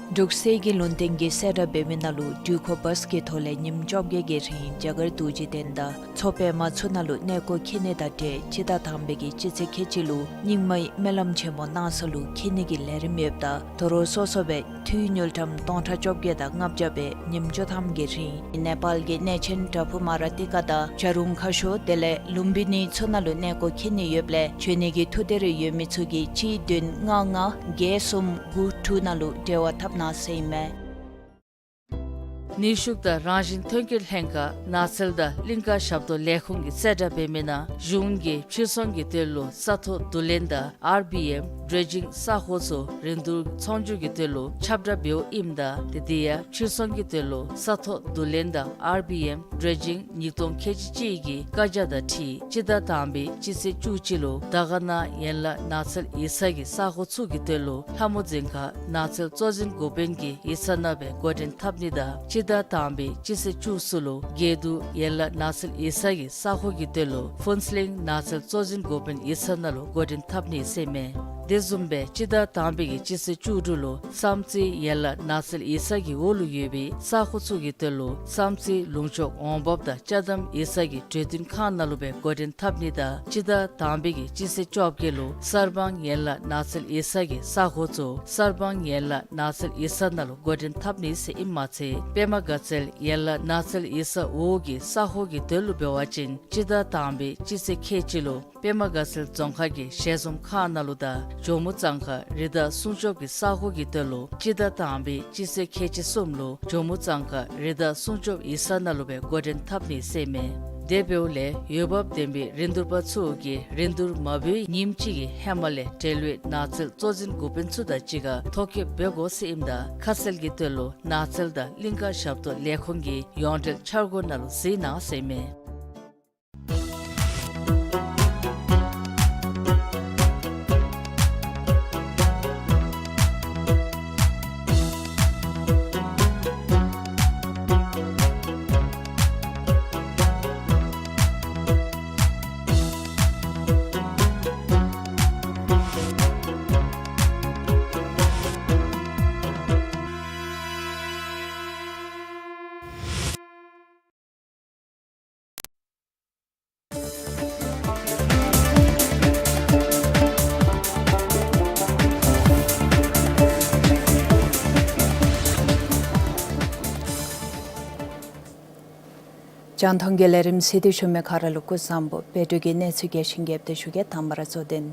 འབྲུག་གསེར་གྱི་ལུང་བསྟན་གྱིས་གསལ་བསྒྲགས་འབད་མི་ནང་ལུ་འགྲུལ་འཁོར་བཱས་ཀྱི་ཐོག་ལས་ཉིནམ་བཅོ་བརྒྱད་ཀྱི་རིང་རྒྱ་གར་རྡོ་རྗེ་གདན་དང་མཚོ་པདྨ་ཚུ་ནང་ལུ་གནས་སྐོར་འཁྱིད་ནི་དང་འབྲེལ་སྤྱི་ཟླ་དང་པའི་གི་སྤྱི་ཚེས་ཁལ་གཅིག་ལུ་རྙིང་མའི་སྨོན་ལམ་ཆེན་མོ་གནང་ས་ལུ་འཁྱིད་ནི་གི་ལས་རིམ་ཡོདཔ་ད་དོ་རུང་སོ་སོ་སྦེ་འཐུས་དངུལ་ཀྲམ་སྟོང་ཕྲག་བཅོ་བརྒྱད་དང་ལྔ་བརྒྱ་སྦེ་ཉིནམ་བཅུ་ཐམ་གྱི་རིང་ནེ་པཱལ་གྱི་གནས་ཆེན་པྲ་བྷུ་མ་ར་ཏི་ཀ་དང་བྱ་རུང་ཁ་ཤོར་དེ་ལས་ལུམ་བི་ནི་ཚུ་ནང་ལུ་གནས་སྐོར་འཁྱིད་ནི་ཡོདཔ་ལས་བྱོན་ནི་གི་ཐུགས་འདོད་རེ་ཡོད་མི་ཚུ་གིས་གཅིག་བདུན་ལྔ་ལྔ་བརྒྱད་གསུམ་དགུ་དྲུག་ནང་ལུ་འབྲེལ་བ་འཐབ་གནང་ཟེར་ཨིན་མས། ནུས་ཤུགས་དང་རང་བཞིན་ཐོན་སྐྱེད་ལྷན་ཁག་ནགས་ཚལ་དང་གླིང་ཀ་ཞབས་ཏོག་ལས་ཁུངས་ཀྱིས་གསལ་བསྒྲགས་འབད་མི་ནང་གཞུང་གིས་ཕྱིར་ཚོང་གི་དོན་ལུ་ས་ཐོག་བསྡུ་ལེན་དང་ཨར་བི་ཨེམ་ཌྲེ་ཇིང་ས་ཧོ་ཚུ་རིན་བསྡུར་ཚོང་སྒྱུར་གྱི་དོན་ལུ་ཁྱབ་བསྒྲགས་འབདཝ་ཨིནམ་ད་དེ་དེ་ཡང་ཕྱིར་ཚོང་གི་དོན་ལུ་ས་ཐོག་བསྡུ་ལེན་དང་ཨར་བི་ཨེམ་ཌྲེ་ཇིང་ཉིས་སྟོང་ཁལ་གཅིག་གཅིག་གི་བཀའ་རྒྱ་དང་འཁྲིལ་སྤྱི་ཟླ་དང་པའི་སྤྱི་ཚེས་བཅུ་གཅིག་ལུ་དར་དཀར་ན་ཡན་ལག་ནགས་ཚལ་ཡིག་ཚང་གི་ས་ཧོ་ཚུ་གི་དོན་ལུ་ལྷ་མོ་རྫིང་ཁ་ནགས་ཚལ་གཙོ་འཛིན་འགོ་དཔོན་གྱི་ཡིག་ཚང་ནང་སྦེ་འགོ་འདྲེན་འཐབ་ནི་དང་སྤྱི་ཟླ་དང་པའི་སྤྱི་ཚེས་བཅུ་གསུམ་ལུ་དགེ་འདུན་ཡན་ལག་ནགས་ཚལ་ཡིག་ཚང་གི་ས་ཧོ་གི་དོན་ལུ་ཕུན་ཚོགས་གླིང་ནགས་ཚལ་གཙོ་འཛིན་འགོ་དཔོན་ཡིག་ཚང་ནང་ལུ་འགོ་འདྲེན་འཐབ་ནི་ཟེར་ཨིན་མས། དེ་བཟུམ་སྦེ་སྤྱི་ཟླ་དང་པའི་གི་སྤྱི་ཚེས་བཅུ་དྲུག་ལུ་བསམ་རྩེ་ཡན་ལག་ནགས་ཚལ་ཡིག་ཚང་གི་འོག་ལུ་ཡོད་པའི་ས་ཧོ་ཚུ་གི་དོན་ལུ་བསམ་རྩེ་ལུང་ཕྱོགས་འོང་འབབ་དང་ཅ་དམ་ཡིག་ཚང་གི་གྲོས་བསྟུན་ཁང་ནང་ལུ་སྦེ་འགོ་འདྲེན་འཐབ་ནི་དང་སྤྱི་ཟླ་དང་པའི་གི་སྤྱི་ཚེས་བཅོ་བརྒྱད་ལུ་གསར་སྤང་ཡན་ལག་ནགས་ཚལ་ཡིག་ཚང་གི་ས་ཧོ་ཚུ་གསར་སྤང་ཡན་ལག་ནགས་ཚལ་ཡིག་ཚང་ནང་ལུ་འགོ་འདྲེན་འཐབ་ནི་ཟེར་ཨིནམ་མ་ཚད་པདྨ་དགའ་ཚལ་ཡན་ལག་ནགས་ཚལ་ཡིག་ཚང་འོག་གི་ས་ཧོ་གི་དོན་ལུ་འབད་བ་ཅིན་སྤྱི་ཟླ་དང་པའི་སྤྱི་ཚེས་ཁལ་གཅིག་ལུ་པདྨ་དགའ་ཚལ་རྫོང་ཁག་གི་ཞལ་འཛོམས་ཁང་ནང་ལུ་དང་ཇོ་མོ་གཙང་ཁ་རི་དྭགས་སྲུང་སྐྱོབ་ཀྱི་ས་ཧོ་གི་དོན་ལུ་སྤྱི་ཟླ་དང་པའི་སྤྱི་ཚེས་ཁལ་གཅིག་གསུམ་ལུ་ཇོ་མོ་གཙང་ཁ་རི་དྭགས་སྲུང་སྐྱོབ་ཡིག་ཚང་ནང་ལུ་སྦེ་འགོ་འདྲེན་འཐབ་ནི་ཟེར་ཨིན་མས། དེ་འབདཝ་ལས་འོས་འབབ་ལྡན་པའི་རིན་བསྡུར་པ་ཚུ་གིས་རིན་བསྡུར་མ་འབད་བའི་ཉིནམ་གཅིག་གི་ཧེ་མ་ལས་འབྲེལ་ཡོད་ནགས་ཚལ་གཙོ་འཛིན་འགོ་དཔོན་ཚུ་དང་གཅིག་ཁར་ཐོ་བཀོད་འབད་དགོ་ཟེར་ཨིནམ་ད་ཁ་གསལ་གྱི་དོན་ལུ་ནགས་ཚལ་དང་གླིང་ཀ་ཞབས་ཏོག་ལས་ཁུངས་ཀྱི་ཡོངས་འབྲེལ་འཆར་སྒོ་ནང་ལུ་གཟིགས་གནང་ཟེར་ཨིན་མས། རྒྱང་མཐོང་གི་ལས་རིམ་གཟིགས་ཏེ་བཞུགས་མི་ག་ར་ལུ་སྐུ་གཟུགས་བཟང་པོ། སྦེ་འབྲུག་གི་གནས་ཚུལ་རྒྱས་ཤིང་རྒྱསཔ་དེ་ཞུ་གེ། དང་པ་ར་གཙོ་དོན།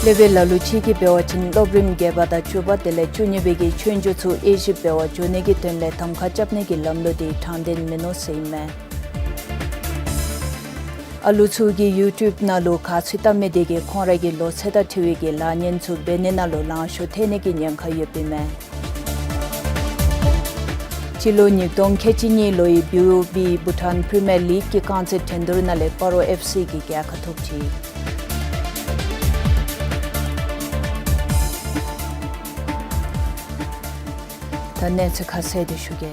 སློབ་དཔོན་ལ་ལུ་ཅིག་གིས་འབད་བ་ཅིན་སློབ་རིམ་བརྒྱད་པ་དང་བཅུ་པ་དེ་ལས་བཅུ་གཉིས་པའི་གི་ཆོས་རྒྱུགས་ཚུ་དབྱེ་ཞིབ་འབད་བར་འགྱོ་ནི་གི་དོན་ལས་གདམ་ཁ་རྐྱབ་ནི་གི་ལམ་ལུགས་དེ་དྲང་བདེན་མིན་ནུག་ཟེར་ཨིན་མས། ཨ་ལུ་ཚུ་གིས་ཡུ་ཊུབ་ནང་ལུ་ག་ཚོད་བལྟ་མི་དེ་གིས་ཁོང་ར་གི་ལོ་ཚད་དང་འཁྲིལ་བའི་གི་ལཱ་ངན་ཚུ་འབད་ནི་ནང་ལུ་ལང་ཤོར་ཐལ་ནི་གི་ཉེན་ཁ་ཡོདཔ་ཨིན་མས། སྤྱི་ལོ་ཉིས་སྟོང་ཁལ་གཅིག་གཉིས་ལོའི་བི་ཨོ་བི་བྷུ་ཊཱན་པི་རི་མི་ཡར་ལིག་གི་རྐང་རྩེད་འགྲན་བསྡུར་ནང་ལས་སྤ་རོ་ཨེཕ་སི་གིས་རྒྱལ་ཁ་ཐོབ་ཅི། ད་གནས་ཚུལ་ཁ་གསལ་དེ་ཞུ་གེ།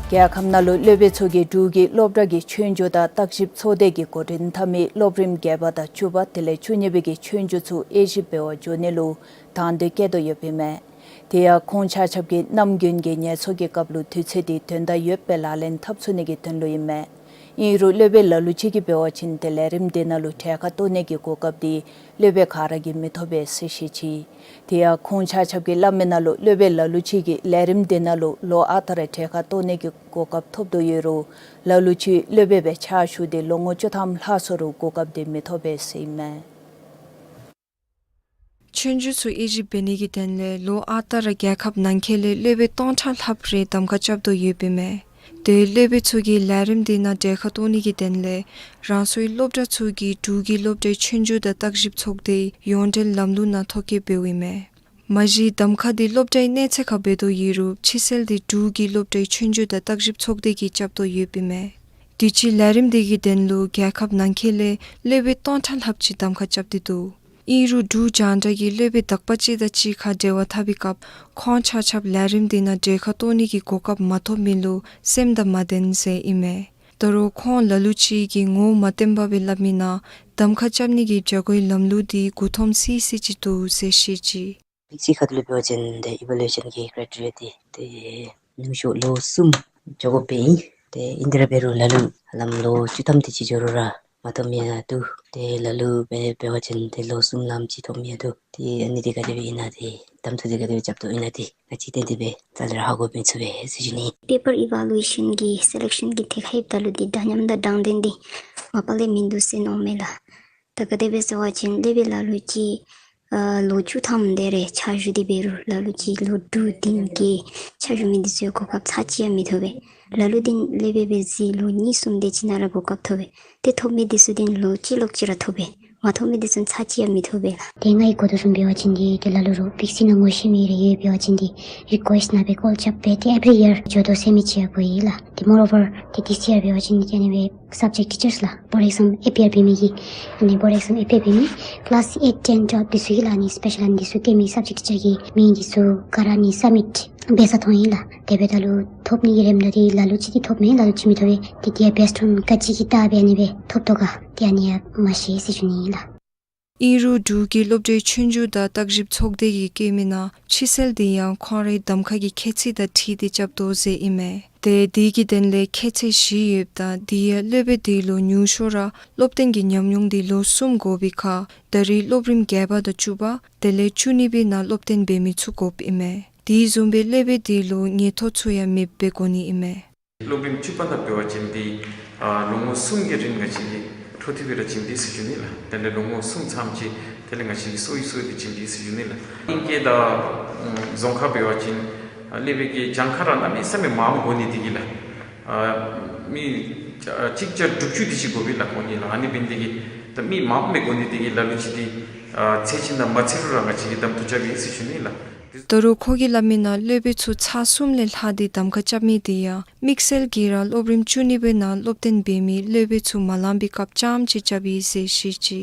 རྒྱལ་ཁབ་ནང་ལུ་སློབ་དཔོན་ཚུ་གིས་འབྲུག་གི་སློབ་གྲྭ་གི་ཆོས་རྒྱུགས་དང་བརྟག་ཞིབ་ཚོགས་སྡེ་གིས་འགོ་འདྲེན་འཐབ་མི་སློབ་རིམ་བརྒྱད་པ་དང་བཅུ་པ་དེ་ལས་བཅུ་གཉིས་པའི་གི་ཆོས་རྒྱུགས་ཚུ་དབྱེ་ཞིབ་འབད་བར་འགྱོ་ནི་ལུ་དང་འདོད་བསྐྱེད་དོ་ཡོདཔ་ཨིན་མས། དེ་ཡང་ཁོང་ཆ་ཁྱབ་ཀྱིས་ནམ་རྒྱུན་གྱི་ངལ་འཚོ་གི་སྐབས་ལུ་དུས་ཚོད་དེ་དོན་དག་ཡོདཔ་སྦེ་ལག་ལེན་འཐབ་ཚུགས་ནི་གི་དོན་ལུ་ཨིན་མས། ཨིན་རུང་སློབ་དཔོན་ལ་ལུ་ཅིག་གིས་འབད་བ་ཅིན་ཏེ་ལས་རིམ་འདི་ནང་ལུ་གྲལ་ཁར་གཏོགས་ནི་གི་གོ་སྐབས་འདི་སློབ་དཔོན་ག་ར་གིས་མི་ཐོབ་པས་ཟེར་བཤད་ཅི། དེ་ཡང་ཁོང་ཆ་ཁྱབ་ཀྱིས་སླབ་མི་ནང་ལུ་སློབ་དཔོན་ལ་ལུ་ཅིག་གིས་ལས་རིམ་འདི་ནང་ལུ་ལོ་ཨ་རྟག་ར་གྲལ་ཁར་གཏོགས་ནི་གི་གོ་སྐབས་ཐོབ་དོ་ཡོད་རུང་ལ་ལུ་ཅིག་སློབ་དཔོན་སྦེ་ཕྱག་ཞུ་སྟེ་ལོ་ངོ་བཅུ་ཐམ་ལྷག་སོང་རུང་གོ་སྐབས་འདི་མི་ཐོབ་པས་ཟེར་ཨིན་མས། ཆོས་རྒྱུགས་ཚུ་དབྱེ་ཞིབ་འབད་ནི་གི་དོན་ལས་ལོ་ཨ་རྟག་ར་རྒྱལ་ཁབ་ནང་འཁོད་ལས་སློབ་དཔོན་སྟོང་ཕྲག་ལྷགཔ་རེ་གདམ་ཁ་རྐྱབ་དོ་ཡོདཔ་ཨིན་མས། དེ་སློབ་དཔོན་ཚུ་གིས་ལས་རིམ་འདི་ནང་གྲལ་ཁར་གཏོགས་ནི་གི་དོན་ལས་རང་སོའི་སློབ་གྲྭ་ཚུ་གི་འབྲུག་གི་སློབ་གྲྭའི་ཆོས་རྒྱུགས་དང་བརྟག་ཞིབ་ཚོགས་སྡེའི་ཡོངས་འབྲེལ་ལམ་ལུགས་ནང་ཐོ་བཀོད་འབདཝ་ཨིན་མས། མ་གཞི་གདམ་ཁ་འདི་སློབ་གྲྭའི་གནས་ཚད་ཁར་འབད་དོ་ཡོད་རུང་ཕྱི་སེལ་འདི་འབྲུག་གི་སློབ་གྲྭའི་ཆོས་རྒྱུགས་དང་བརྟག་ཞིབ་ཚོགས་སྡེ་གིས་རྐྱབ་དོ་ཡོདཔ་ཨིན་མས། དུས་ཅི་ལས་རིམ་འདི་གི་དོན་ལུ་རྒྱལ་ཁབ་ནང་འཁོད་ལས་སློབ་དཔོན་སྟོང་ཕྲག་ལྷགཔ་ཅིག་གདམ་ཁ་རྐྱབ་སྟེ་འདུག། ཨིན་རུང་འབྲུག་རྒྱང་བསྒྲགས་ཀྱི་སློབ་དཔོན་དག་པ་ཅིག་དང་གཅིག་ཁར་འབྲེལ་བ་འཐབ་པའི་སྐབས་ཁོང་ཆ་ཁྱབ་ལས་རིམ་འདི་ནང་གྲལ་ཁར་གཏོགས་ནི་གི་གོ་སྐབས་མ་ཐོབ་མི་ལུ་སེམས་དང་མ་བདེན་ཟེར་ཨིན་མས། ད་རུང་ཁོང་ལ་ལུ་ཅིག་གིས་ངོ་མ་བསྟན་པ་སྦེ་སླབ་མི་ནང་གདམ་ཁ་རྐྱབ་ནི་གི་བྱ་སྒོའི་ལམ་ལུགས་འདི་མགུ་འཐོམ་སི་སི་ཅིག་འདུག་ཟེར་བཤད་ཅི། ཕྱི་ཁ་ཐུག་ལུ་འབད་བ་ཅིན་ཏེ་ཨི་ཝ་ལུ་ཨེ་ཤཱན་གྱི་ཀྲའི་ཊི་རི་ཡ་འདི་ཏེ་ཉུང་ཤོས་ལོ་གསུམ་འགྱོ་དགོཔ་ཨིན། ཏེ་ཨིན་ཏེ་ར་འབད་རུང་ལ་ལུ་ཧ་ལམ་ལོ་བཅུ་ཐམ་དེ་ཅིག་འགྱོ་རུང་ར་མ་ཐོབ་མི་ཡང་འདུག། ཏེ་ལ་ལུ་འབད་འབད་བ་ཅིན་ཏེ་ལོ་གསུམ་ལངམ་ཅིག་ཐོབ་མི་ཡང་འདུག། ཏེ་ཨ་ནི་འདི་ག་དེ་སྦེ་ཨིན་ན་ཏེ་གདམ་འཐུ་འདི་ག་དེ་སྦེ་རྐྱབ་དོ་ཨིན་ན་འདི་ང་བཅས་ཏེ་དེ་སྦེ་རྩ་ལས་ར་ཧ་གོ་མི་ཚུགས་པས་ཟེར་ཞུ་ནི། པེ་པར་ཨི་ཝ་ལུ་ཨེ་ཤཱན་གྱི་སེ་ལེག་ཤཱན་གྱི་ཐད་ཁར་ཡོདཔ་ད་ལུ་འདི་འདྲ་མཉམ་དང་དྲང་བདེན་འདི་མ་པ་ལས་མིན་འདུག་ཟེར་མནོཝ་མས་ལགས། ད་ག་དེ་སྦེ་ཟེར་བ་ཅིན་སློབ་དཔོན་ལ་ལུ་ཅིག་ཨ་ལོ་བཅུ་ཐམ་དེ་རེ་ཕྱག་ཞུ་སྟེ་འབད་རུང་ལ་ལུ་ཅིག་ལོ་དྲུག་བདུན་བརྒྱད་ཕྱག་ཞུ་མི་འདི་ཚུ་གོ་སྐབས་ཚར་གཅིག་ཡང་མི་ཐོབ་པས། ལ་ལུ་འདི་སློབ་དཔོན་སྦེ་གཟིགས་ལོ་གཉིས་གསུམ་དེ་ཅིག་ནང་ར་གོ་སྐབས་ཐོབ་པས། ཏེ་ཐོབ་མི་འདི་ཚུ་འདི་ལོ་གཅིག་ལོག་ཅིག་ར་ཐོབ་པས། མ་ཐོབ་མི་འདི་ཚུ་ཚར་གཅིག་ཡང་མི་ཐོབ་པས་ལགས། ཏེ་ངེའི་གོ་དོ་བཟུམ་འབད་བ་ཅིན་འདི་ཏེ་ལ་ལུ་རོགས་བིག་སི་ནང་ངོ་ཤེས་མི་རེ་ཡོད་འབད་བ་ཅིན་འདི་རི་ཀུ་ཨེསཊ་ནང་སྦེ་ཀོལ་རྐྱབ་སྦེ་ཏེ་ཨེབ་རི་ཡར་འགྱོ་དོ་ཟེར་མི་ཅིག་ཡང་གོ་ཡི་ལགས། ཏེ་མོར་ཨོ་ཝར་ཏེ་ཐིསི་ཡར་འབད་བ་ཅིན་འདི་ཨ་ནི་སྦེ་སབ་ཇེཀཊ་ཊི་ཅརསི་ལགས་བོརཌ་ཨེག་ཛམ་ཨེ་པིཡར་འབད་མི་གི་ཨ་ནི་བོརཌ་ཨེག་ཛམ་ཨེ་པིཡར་འབད་མི་ཀི་ལཱསི་ཨེཊ་ཊེན་ཊུ་ཝེལབ་འདི་ཚུ་གི་ལགས་ཨ་ནི་སི་པེ་ཤཱལ་ཨ་ནི་འདི་ཚུ་སྐྱེལ་མི་སབ་ཇེཀཊ་ཊི་ཅར་གྱི་མིང་འདི་ཚུ་ག་ར་ཨ་ནི་སབ་མིཊ་འབད་ས་མཐོང་ཡི་ལགས། དེ་འབདཝ་ད་ལུ་ཐོབ་ནི་གི་རེ་འདོད་འདི་ལ་ལུ་ཅིག་འདི་ཐོབ་མས། ལ་ལུ་ཅིག་མི་ཐོབ་པས། ཏེ་འདི་ཡང་བེསཌ་ཨོན་ག་ཅི་གི་རྟགས་སྦེ་ཨ་ནི་སྦེ་ཐོབ་དོ་ག་ཏེ་ཨ་ནི་ཡང་མ་ཤེས་ཟེར་ཞུ་ནི་ཨིན་ལགས། ཨིན་རུང་འབྲུག་གི་སློབ་གྲྭའི་ཆོས་རྒྱུགས་དང་བརྟག་ཞིབ་ཚོགས་སྡེ་གིས་བཀོད་མི་ནང་ཕྱི་སེལ་འདི་ཡང་ཁོང་རའི་གདམ་ཁ་གི་ཁྱད་ཚད་དང་འཁྲིལ་ཏེ་རྐྱབ་དོ་ཟེར་ཨིན་མས། ཏེ་འདི་གི་དོན་ལས་ཁྱད་ཚད་བཞི་ཡོདཔ་ད་འདི་ཡང་སློབ་དཔོན་འདི་ལུ་ཉུང་ཤོས་ར་སློབ་ཐོན་གྱི་ཉམས་མྱོང་འདི་ལོ་གསུམ་དགོ་པའི་ཁར་ད་རེས་སློབ་རིམ་བརྒྱད་པ་དང་བཅུ་པ་དེ་ལས་བཅུ་གཉིས་པའི་ནང་སློབ་ཐོན་འབད་མི་ཚུ་དགོཔ་ཨིན་མས། དེ་བཟུམ་སྦེ་སློབ་དཔོན་འདི་ལུ་ཉེན་རྟོག་ཚུ་ཡང་མེདཔ་སྦེ་དགོ་ནི་ཨིན་མས། སློབ་རིམ་བཅུ་པ་ནང་འབད་བ་ཅིན་འདི་ཨ་ལོ་ངོ་གསུམ་གྱི་རིང་ང་བཅས་ཀྱིས་འཕྲོ་མཐུད་སྦེ་ར་བྱིན་ནི་ཟེར་ཞུ་ནི་ལགས། དེ་ལས་ལོ་ངོ་གསུམ་ཚརཝ་ཅིག་དེ་ལས་ང་བཅས་ཀྱིས་གསོ་བའི་གསོ་བའི་སྦེ་བྱིན་ནི་ཟེར་ཞུ་ནི་ལགས། དབྱིན་སྐད་དང་རྫོང་ཁ་འབད་བ་ཅིན་ཨ་སློབ་དཔོན་གྱིས་གྱངས་ཁ་ར་གནམ་མེད་ས་མེད་མངམ་དགོ་ནི་འདི་གིས་ལགས། ཨ་མི་ཨ་གཅིག་བརྒྱ་དྲུག་ཅུ་དེ་ཅིག་དགོ་པས་ལགས་ཁོང་གཉིས་ལགས། ཨ་ནི་འབད་ནི་འདི་གིས་ད་མི་མངམ་སྦེ་དགོ་ནི་འདི་གིས་ལ་ལུ་ཅིག་འདི་ཨ་ཚད་ཅིག་ནང་མ་ཚད་རུང་ར་ང་བཅས་ཀྱིས་གདམ་འཐུ་རྐྱབ་ཨིན་ཟེར་ཞུ་ནི་ལགས། ད་རུང་ཁོ་གིས་སླབ་མི་ནང་སློབ་དཔོན་ཚུ་ཚར་གསུམ་ལས་ལྷག་སྟེ་གདམ་ཁ་རྐྱབ་མི་འདི་ཡང་དམིགས་བསལ་གྱིས་ར་སློབ་རིམ་བཅུ་གཉིས་པའི་ནང་སློབ་ཐོན་འབད་མི་སློབ་དཔོན་ཚུ་མ་ལང་པའི་སྐབས་རྐྱངམ་ཅིག་རྐྱབ་ཨིན་ཟེར་བཤད་ཅི།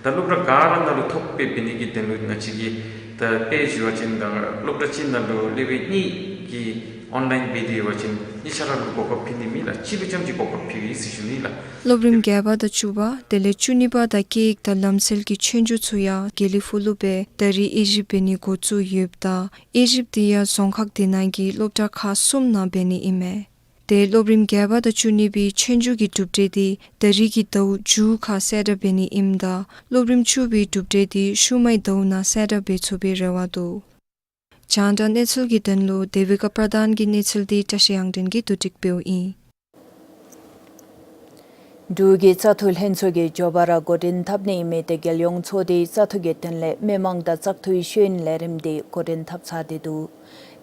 ད་སློབ་གྲྭ་ག་ར་ནང་ལུ་ཐོབ་སྦེ་འབད་ནི་གི་དོན་ལུ་ང་བཅས་ཀྱིས་ད་དཔེ་ཞུ་བ་ཅིན་ད་སློབ་གྲྭ་གཅིག་ནང་ལུ་སློབ་དཔོན་གཉིས་ཀྱིས་ཨོན་ལའིན་འབད་དེ་ཡོད་པ་ཅིན་གཉིས་ཆ་ར་ལུ་གོ་སྐབས་ཕུལ་ནི་མེད་ལགས། གཅིག་ལུ་རྐྱངམ་ཅིག་གོ་སྐབས་ཕུལ་ཡི་ཟེར་ཞུ་ནི་ལགས། སློབ་རིམ་བརྒྱད་པ་དང་བཅུ་པ་དེ་ལས་བཅུ་གཉིས་པ་དང་སྐད་ཡིག་དང་ལམ་སྲོལ་གྱི་ཆོས་རྒྱུགས་ཚུ་ཡང་དགེ་ལེགས་ཕུག་ལུ་སྦེ་ད་རེས་དབྱེ་ཞིབ་འབད་ནི་འགོ་བཙུགས་ཡོདཔ་ད་དབྱེ་ཞིབ་འདི་ཡང་རྫོང་ཁག་དེ་ནང་གི་སློབ་གྲྭ་ཁག་གསུམ་ནང་འབད་ནི་ཨིན་མས། ཏེ་སློབ་རིམ་བརྒྱད་པ་དང་བཅུ་གཉིས་པའི་ཆོས་རྒྱུགས་ཀྱི་གྲུབ་འབྲས་འདི་ད་རེས་ཀྱི་ཟླཝ་མཇུག་ཁར་གསལ་བསྒྲགས་འབད་ནི་ཨིནམ་ད་སློབ་རིམ་བཅུ་པའི་གྲུབ་འབྲས་འདི་ཤུལ་མའི་ཟླཝ་ནང་གསལ་བསྒྲགས་འབད་ཚུགས་པའི་རེ་བ་འདུག། རྒྱང་བསྒྲགས་གནས་ཚུལ་གྱི་དོན་ལུ་དེ་བི་ཀ་པྲ་དཱན་གྱི་གནས་ཚུལ་འདི་བཀྲ་ཤིས་དབྱངས་སྒྲོན་གྱིས་བསྡུ་སྒྲིག་འབདཝ་ཨིན། འབྲུག་གི་བཙག་འཐུ་ལྷན་ཚོགས་ཀྱིས་མགྱོགས་པ་ར་འགོ་འདྲེན་འཐབ་ནི་ཨིན་མི་དེ་རྒྱལ་ཡོངས་ཚོགས་སྡེའི་བཙག་འཐུ་གི་དོན་ལས་མི་མང་དང་བཙག་འཐུའི་ཤེས་ཡོན་ལས་རིམ་དེ་འགོ་འདྲེན་འཐབ་ཚར་ཏེ་འདུག།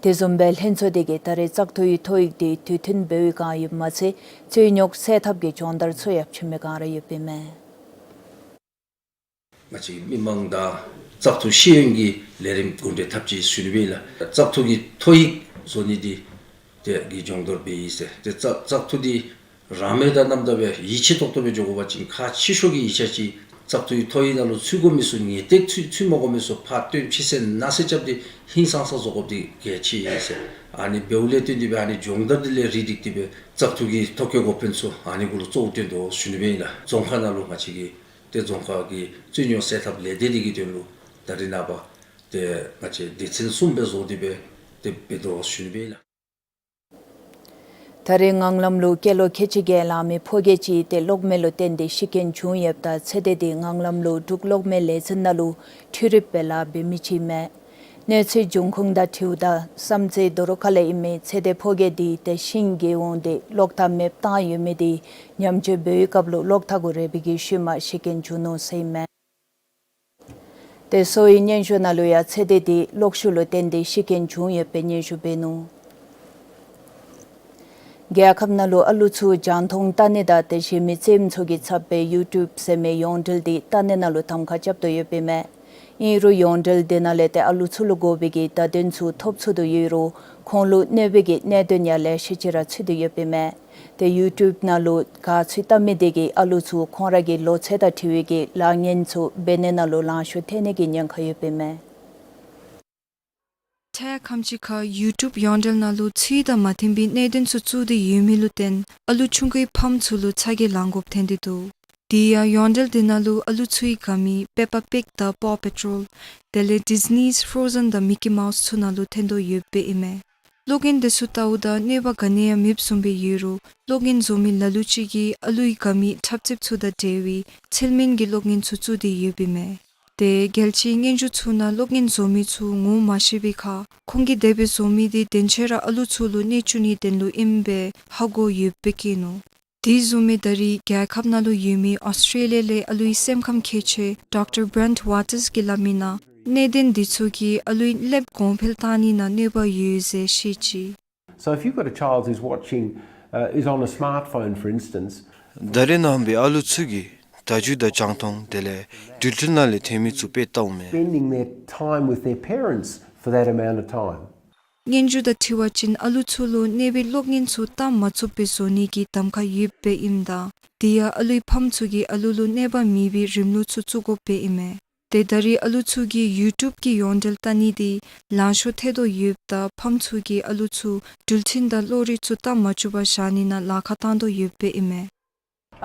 དེ་བཟུམ་སྦེ་ལྷན་ཚོགས་དེ་གིས་ད་རེས་བཙག་འཐུའི་ཐོ་ཡིག་དེ་དུས་མཐུན་འབད་བའི་བསྒང་ཡོདཔ་མ་ཚད་རྩོད་རྙོགས་སེལ་ཐབས་ཀྱི་སྦྱོང་བརྡར་ཚུ་ཡང་ཕྱེ་མི་བསྒང་ར་ཡོདཔ་ཨིན་མས། ང་བཅས་མི་མང་དང་བཙག་འཐུ་ཤེས་ཡོན་གྱི་ལས་རིམ་འགོ་འདྲེན་འཐབ་ཅི་ཟེར་ཞུ་ནི་སྦེ་ཨིན་ལགས། བཙག་འཐུ་གི་ཐོ་ཡིག་བཟོ་ནི་འདི་དེ་གི་སྦྱོང་བརྡར་འབད་ཡི་ཟེར། ཏེ་བཙག་བཙག་འཐུ་འདི་རང་མོས་དང་རྣམ་དག་སྦེ་ཡིད་ཆེས་ཏོག་ཏོ་སྦེ་འགྱོ་དགོ་པ་ཅིན་ཁག་ཆེ་ཤོས་ཀྱི་ཡིག་ཆ་ཅིག་བཙག་འཐུའི་ཐོ་ཡིག་ནང་ལུ་ཚུད་དགོ་མི་ཚུ་ངེས་ཏིག་ཚུད་ཚུད་མ་དགོ་མི་ཚུ་ཕར་བཏོན་ཕྱིས་ཟེར་ནཱ་ཟེར་རྐྱབ་སྟེ་ཧིང་སངས་ས་བཟོ་དགོཔ་འདི་གལ་ཆེ་ཡི་ཟེར། ཨ་ནི་འབདཝ་ལས་བརྟེན་ཏེ་སྦེ་ཨ་ནི་སྦྱོང་བརྡར་འདི་ལས་རིགས་སྒྲིག་སྟེ་སྦེ་བཙག་འཐུ་གི་ཐོ་བཀོད་འགོ་དཔོན་ཚུ་ཨ་ནི་གུ་ལུ་གཙོ་བོ་བཏོན་དོ་ཟེར་ཞུ་ནི་སྦེ་ཨིན་ལགས། རྫོང་ཁག་ནང་ལུ་ང་བཅས་ཀྱི་ཏེ་རྫོང་ཁག་གི་རྩོད་རྙོགས་སེལ་ཐབས་ལས་སྡེ་འདི་གི་དོན་ལུ་ད་རེས་ནངས་པ་ཏེ་ང་བཅས་སྡེ་ཚན་གསུམ་སྦེ་བཟོ་སྟེ་སྦེ་ཏེ་འབད་དོ་ཟེར་ཞུ་ནི་སྦེ་ཨིན་ལགས། ད་རེས་ངང་ལམ་ལུ་སྐྱེས་ལོ་ཁལ་གཅིག་བརྒལ་ལང་མི་ཕོ་སྐྱེས་ཅིག་ཏེ་གློག་མེ་ལུ་བརྟེན་ཏེ་ཤི་རྐྱེན་བྱུང་ཡོདཔ་ད་ཚེ་འདས་དེ་ངང་ལམ་ལུ་འབྲུག་གློག་མེ་ལས་འཛིན་ནང་ལུ་འཕྲུལ་རིགཔ་སྦེ་ལཱ་འབད་མི་ཅིག་མས། གནས་ཚུལ་འབྱུང་ཁུངས་དང་འཁྲིལཝ་ད་བསམ་རྩེ་རྡོ་རུ་ཁ་ལས་ཨིན་མི་ཚེ་འདས་ཕོ་སྐྱེས་དེ་ཏེ་ཤིང་གི་འོང་སྟེ་གློག་ཐག་མེདཔ་བཏང་ཡོད་མི་དེ་ཉམས་བཅོས་འབད་བའི་སྐབས་ལུ་གློག་ཐག་གུ་རེག་པའི་གི་ཤུལ་མ་ཤི་རྐྱེན་བྱུང་ནུག་ཟེར་ཨིན་མས། ཏེ་གསོ་བའི་སྙན་ཞུ་ནང་ལུ་ཡང་ཚེ་འདས་དེ་གློག་ཤུགས་ལུ་བརྟེན་ཏེ་ཤི་རྐྱེན་བྱུང་ཡོདཔ་སྦེ་སྙན་ཞུ་འབད་ནུག། རྒྱལ་ཁབ་ནང་ལུ་ཨ་ལུ་ཚུ་རྒྱང་མཐོང་ལྟ་ནི་དང་ཏེ་གཞན་མི་རྩེདམོ་ཚུ་གིས་ཚབ་སྦེ་ཡུ་ཊུབ་ཟེར་མི་ཡོངས་འབྲེལ་དེ་ལྟ་ནི་ནང་ལུ་གདམ་ཁ་རྐྱབ་དོ་ཡོདཔ་ཨིན་མས། ཨིན་རུང་ཡོངས་འབྲེལ་དེ་ནང་ལས་ཏེ་ཨ་ལུ་ཚུ་ལུ་དགོ་པའི་གི་བརྡ་དོན་ཚུ་ཐོབ་ཚུགས་དོ་ཡོད་རུང་ཁོང་ལུ་གནོད་པའི་གི་གནད་དོན་ཡང་ལེ་ཤ་ཅིག་ར་ཚུད་དེ་ཡོདཔ་ཨིན་མས། ཏེ་ཡུ་ཊུབ་ནང་ལུ་དགའ་ཚོད་བལྟ་མི་དེ་གིས་ཨ་ལུ་ཚུ་ཁོང་ར་གི་ལོ་ཚད་དང་འཁྲིལ་བའི་གི་ལཱ་ངན་ཚུ་འབད་ནི་ནང་ལུ་ལང་ཤོར་ཐལ་ནི་གི་ཉེན་ཁ་ཡོདཔ་ཨིན་མས། ཐད་ཁམས་ཅིག་ཁར་ཡུ་ཊུབ་ཡོངས་འབྲེལ་ནང་ལུ་ཚུལ་དང་མ་མཐུན་པའི་གནད་དོན་ཚུ་བཙུགས་ཏེ་ཡོད་མི་ལུ་བརྟེན་ཨ་ལུ་ཆུང་ཀུའི་ཕམ་ཚུ་ལུ་ཚ་གྱང་ལང་དགོཔ་ཐོན་ཏེ་འདུག། དེ་ཡང་ཡོངས་འབྲེལ་དེ་ནང་ལུ་ཨ་ལུ་ཚུ་གིས་དགའ་མི་པེ་པ་པིག་དང་པོ་པེ་ཊོལ་དེ་ལས་ཌིཛ་ནིས་ཕོརོ་ཟེན་དང་མི་ཀི་མའུས་ཚུ་ནང་ལུ་ཐོན་དོ་ཡོདཔ་ཨིན་མས། གློག་རྒྱུན་དེ་ཚུ་བལྟཝ་ད་གནོད་པ་ག་ནི་ཡང་མེདཔ་བཟུམ་སྦེ་ཡོད་རུང་གློག་རྒྱུན་བཟོ་མི་ལ་ལུ་ཅིག་གིས་ཨ་ལུའི་དགའ་མི་འཁྲབ་རྩེདཔ་ཚུ་དང་འབྲེལ་བའི་ཚད་མེད་ཀྱི་གློག་རྒྱུན་ཚུ་བཙུགས་ཏེ་ཡོདཔ་ཨིན་མས། ཏེ་རྒྱལ་སྤྱིའི་སྙན་ཞུ་ཚུ་ནང་གློག་རྒྱུན་བཟོ་མི་ཚུ་ངོ་མ་ཤེས་པའི་ཁར་ཁོང་གིས་དེ་སྦེ་བཟོ་མི་དེ་དོན་ཆེན་ར་ཨ་ལུ་ཚུ་ལུ་གནོད་བཅུག་ནིའི་དོན་ལུ་ཨིནམ་སྦེ་ཧ་གོ་ཡོདཔ་སྦེ་བཀོད་ནུག། དེ་བཟུམ་སྦེ་ད་རེས་རྒྱལ་ཁབ་ནང་ལུ་ཡོད་མི་ཨོསི་ཊྲེ་ལི་ཡ་ལས་ཨ་ལུའི་སེམས་ཁམས་མཁས་མཆོག་ཌོག་ཊར་བྷྲེནཊ་ཝ་ཊརསི་གིས་སླབ་མི་ནང་གནད་དོན་དེ་ཚུ་གིས་ཨ་ལུའི་ཀླདཔ་གོང་འཕེལ་བཏང་ནི་ནང་གནོད་པ་ཡོད་ཟེར་བཤད་ཅི། So if you've got a child who's watching, uh, is on a smartphone, for instance, ད་རེས་ནངས་པའི་ཨ་ལུ་ཚུ་གིས་བརྡ་བརྒྱུད་དང་རྒྱང་མཐོང་དེ་ལས་འགྲུལ་འཕྲིན་ནང་ལས་ཐོན་མི་ཚུ་དཔེ་བལྟཝ་མས། Spending their time with their parents for that amount of time. སྙན་ཞུ་དང་འཁྲིལ་བ་ཅིན་ཨ་ལུ་ཚུ་ལུ་གནོད་པའི་གློག་རྒྱུན་ཚུ་བཏང་མ་ཚུགསཔ་སྦེ་བཟོ་ནི་གི་གདམ་ཁ་ཡོདཔ་སྦེ་ཨིནམ་ད་དེ་ཡང་ཨ་ལུའི་ཕམ་ཚུ་གིས་ཨ་ལུ་ལུ་གནོད་པ་མེད་པའི་རིམ་ལུགས་ཚུ་བཙུགས་དགོཔ་སྦེ་ཨིན་མས། ཏེ་ད་རེས་ཨ་ལུ་ཚུ་གིས་ཡུ་ཊུབ་ཀྱི་ཡོངས་འབྲེལ་བལྟ་ནི་དེ་ལང་ཤོར་ཐལ་དོ་ཡོདཔ་ད་ཕམ་ཚུ་གིས་ཨ་ལུ་ཚུ་འགྲུལ་འཕྲིན་དང་གློག་རིག་ཚུ་བཏང་མ་བཅུག་པར་བཞག་ནི་ནང་ལཱ་ཁག་བཏང་དོ་ཡོདཔ་སྦེ་ཨིན་མས།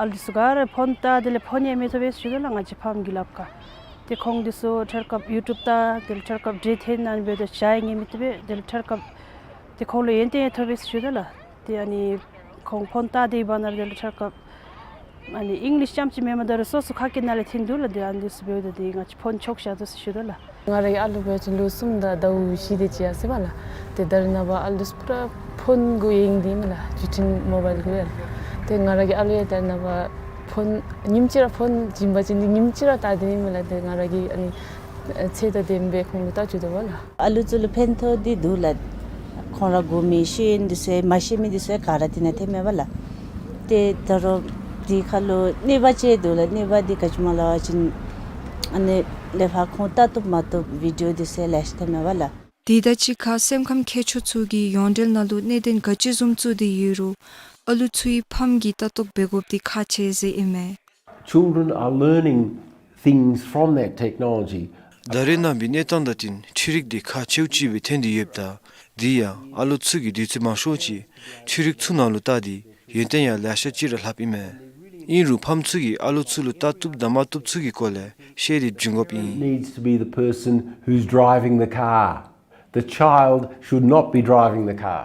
ཨ་ལུ་ཚུ་ག་ར་ཕོན་བལྟ་དེ་ལས་ཕོན་ཡང་མི་ཐོབ་པས་ཟེར་ཞུ་དོ་ལགས། ང་བཅས་ཕམ་གྱི་ལབ་ཁར། ཏེ་ཁོང་དེ་ཚུ་ཐད་ཀར་ཡུ་ཊུབ་བལྟ་དེ་ལས་ཐད་ཀར་འདྲེ་ཐེན་ནང་འབད་དེ་ཞ་ཡང་ཉན་མི་ཐོབ་པས། དེ་ལས་ཐད་ཀར་ཏེ་ཁོང་ལུ་ཡོན་ཏན་ཡང་ཐོབ་པས་ཟེར་ཞུ་དོ་ལགས། ཏེ་ཨ་ནི་ཁོང་ཕོན་བལྟ་དེ་འབད་ནི་དེ་ལས་ཐད་ཀར་ཨ་ནི་ཨིང་ལིཤ་རྐྱངམ་ཅིག་མེན་པར་ད་རུང་སོ་སོ་ཁ་སྐད་ནང་ལས་ཐོན་འདུག་ལགས། ཏེ་ཨ་ནི་དེ་ཚུ་འབདཝ་ད་ཏེ་ང་བཅས་ཕོན་ཆོག་བཞག་དོ་ཟེར་ཞུ་དོ་ལགས། ང་ར་གི་ཨ་ལུ་འབད་བ་ཅིན་ལོ་གསུམ་དང་ཟླཝ་བཞི་དེ་ཅིག་ཡར་སོ་ཡི་པ་ལགས། ཏེ་ད་རེས་ནངས་པ་ཨ་ལུ་ཚུ་པུ་ར་ཕོན་གུ་ཡེངས་ཏེ་ཨིན་མས་ལགས། བརྒྱུད་འཕྲིན་མོ་བཱའིལ་གུ་ཡང་། ཏེ་ང་ར་གི་ཨ་ལུ་ཡང་ད་རེས་ནངས་པ་ཕོན་ཉིནམ་གཅིག་ར་ཕོན་བྱིན་པ་ཅིན་ཏེ་ཉིནམ་གཅིག་ར་བལྟ་སྟེ་ཨིན་མས་ལགས། ཏེ་ང་ར་གིས་ཨ་ནི་ཚད་དང་ལྡནམ་སྦེ་ཁོང་ལུ་བལྟ་བཅུག་དོ་བ་ལགས། ཨ་ལུ་ཚུ་ལུ་ཕན་ཐོགས་ཏེ་འདུག་ལགས། ཁོང་ར་དགོ་མི་ཤེས་ཡོན་དེ་ཚུ་མ་ཤེས་མི་དེ་ཚུ་ག་ར་དེ་ནང་ཐོནམ་མས་པ་ལགས། ཏེ་ད་རུང་དེ་ཁར་ལུ་གནོད་པ་ཅིག་འདུག་ལགས། གནོད་པ་དེ་ག་ཅི་སྨོ་ལབ་པ་ཅིན་ཨ་ནི་ལེགས་ཤོམ་ཁོང་བལྟ་བཏུབ་མ་བཏུབ་བི་ཌིའོ་དེ་ཚུ་ལེ་ཤ་ཐོནམ་མས་པ་ལགས། དེ་དང་གཅིག་ཁར་སེམས་ཁམས་མཁས་མཆོག་ཚུ་གིས་ཡོངས་འབྲེལ་ནང་ལུ་གནད་དོན་ག་ཅི་བཟུམ་བཙུགས་ཏེ་ཡོད་རུང་ཨ་ལུ་ཚུའི་ཕམ་གྱིས་བལྟ་རྟོག་འབད་དགོཔ་དེ་ཁག་ཆེ་ཟེར་ཨིན་མས། Children are learning things from that technology. ད་རེས་ནངས་པའི་གནས་སྟངས་དང་བསྟུན་འཕྲུལ་རིག་དེ་ཁག་ཆེཝ་ཅིག་སྦེ་ཐོན་ཏེ་ཡོདཔ་ད་དེ་ཡང་ཨ་ལུ་ཚུ་གིས་དུས་ཚོད་མང་ཤོས་ཅིག་འཕྲུལ་རིག་ཚུ་ནང་ལུ་བལྟ་སྟེ་ཡོན་ཏན་ཡང་ལེ་ཤ་ཅིག་ར་ལྷབ་ཨིན་མས། ཨིན་རུང་ཕམ་ཚུ་གིས་ཨ་ལུ་ཚུ་ལུ་བལྟ་བཏུབ་དང་མ་བཏུབ་ཚུ་གི་སྐོར་ལས་ཤེས་ཏེ་བྱིན་དགོཔ་ཨིན། Needs to be the person who's driving the car. The child should not be driving the car.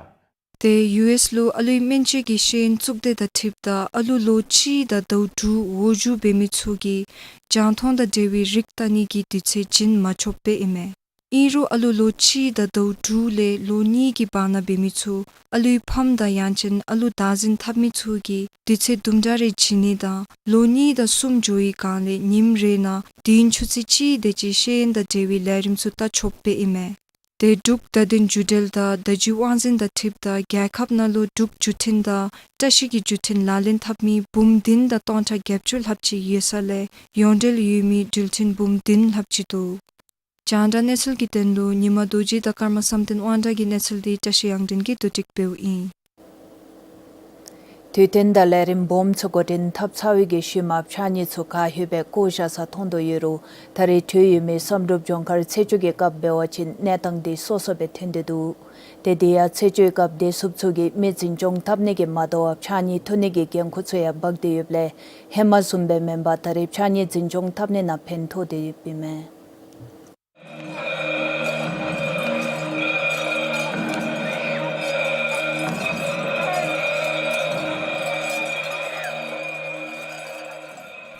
ཏེ་ཡུ་ཨེསི་ལུ་ཨ་ལུའི་སྨན་བཅོས་ཀྱི་ཤེས་ཡོན་བཙུགས་དེ་དང་འཁྲིལཝ་ད་ཨ་ལུ་ལོ་གཅིག་དང་ཟླཝ་དྲུག་འོག་འགྱོ་འབད་མི་ཚུ་གིས་རྒྱང་མཐོང་དང་འབྲེལ་བའི་རིགས་བལྟ་ནི་གི་དུས་ཚོད་བྱིན་མ་ཆོགཔ་སྦེ་ཨིན་མས། ཨིན་རུང་ཨ་ལུ་ལོ་གཅིག་དང་ཟླཝ་དྲུག་ལས་ལོ་གཉིས་ཀྱི་བར་ན་འབད་མི་ཚུ་ཨ་ལུའི་ཕམ་དང་ཡང་ཅིན་ཨ་ལུ་བདག་འཛིན་འཐབ་མི་ཚུ་གིས་དུས་ཚོད་དུམ་གྲ་རེ་བྱིན་ནི་དང་ལོ་གཉིས་དང་གསུམ་འགྱོ་བའི་སྒང་ལས་ཉིནམ་རེ་ནང་དུས་ཡུན་ཆུ་ཚོད་གཅིག་དེ་ཅིག་ཤེས་ཡོན་དང་འབྲེལ་བའི་ལས་རིམ་ཚུ་བལྟ་ཆོགཔ་སྦེ་ཨིན་མས། ཏེ་འབྲུག་བརྡ་དོན་བརྒྱུད་འབྲེལ་དང་བརྡ་བརྒྱུད་དབང་འཛིན་དང་འཁྲིལཝ་ད་རྒྱལ་ཁབ་ནང་ལུ་འབྲུག་བརྒྱུད་འཕྲིན་དང་བཀྲ་ཤིས་ཀྱི་བརྒྱུད་འཕྲིན་ལག་ལེན་འཐབ་མི་འབུམ་བདུན་དང་སྟོང་ཕྲག་བརྒྱད་ཅུ་ལྷགཔ་ཅིག་ཡོད་ས་ལས་ཡོངས་འབྲེལ་ཡོད་མི་འགྲུལ་འཕྲིན་འབུམ་བདུན་ལྷགཔ་ཅིག་འདུག། རྒྱང་བསྒྲགས་གནས་ཚུལ་གྱི་དོན་ལུ་ཉི་མ་རྡོ་རྗེ་དང་ཀརྨ་བསམ་གཏན་དབང་གྲགས་ཀྱི་གནས་ཚུལ་དེ་བཀྲ་ཤིས་དབྱངས་སྒྲོན་གྱིས་བསྡུ་སྒྲིག་འབདཝ་ཨིན། དུས་སྟོན་དང་ལས་རིམ་སྦོམ་ཚུ་འགོ་འདྲེན་འཐབ་ཚར་བའི་གི་ཤུལ་མ་ཕྱགས་སྙིགས་ཚུ་ག་ལྷོད་སྦེ་བཀོ་བཞག་ས་མཐོང་དོ་ཡོད་རུང་ད་རེས་འཕྲོ་ཡོད་མི་བསམ་གྲུབ་ལྗོངས་མཁར་ཚེས་བཅུ་གི་སྐབས་འབད་བ་ཅིན་གནས་སྟངས་དེ་སོ་སོ་སྦེ་ཐོན་ཏེ་འདུག། ཏེ་དེ་ཡང་ཚེས་བཅུའི་སྐབས་བདེ་སྲུངཔ་ཚུ་གིས་མི་འཛིན་སྐྱོང་འཐབ་ནི་གི་མ་དོ་བར་ཕྱགས་སྙིགས་འཐུ་ནི་གི་འགན་ཁུར་ཚུ་ཡང་འབག་སྟེ་ཡོདཔ་ལས་ཧེ་མ་བཟུམ་སྦེ་མེན་པར་ད་རེས་ཕྱགས་སྙིགས་འཛིན་སྐྱོང་འཐབ་ནི་ནང་ཕན་ཐོགས་ཏེ་ཡོདཔ་ཨིན་མས།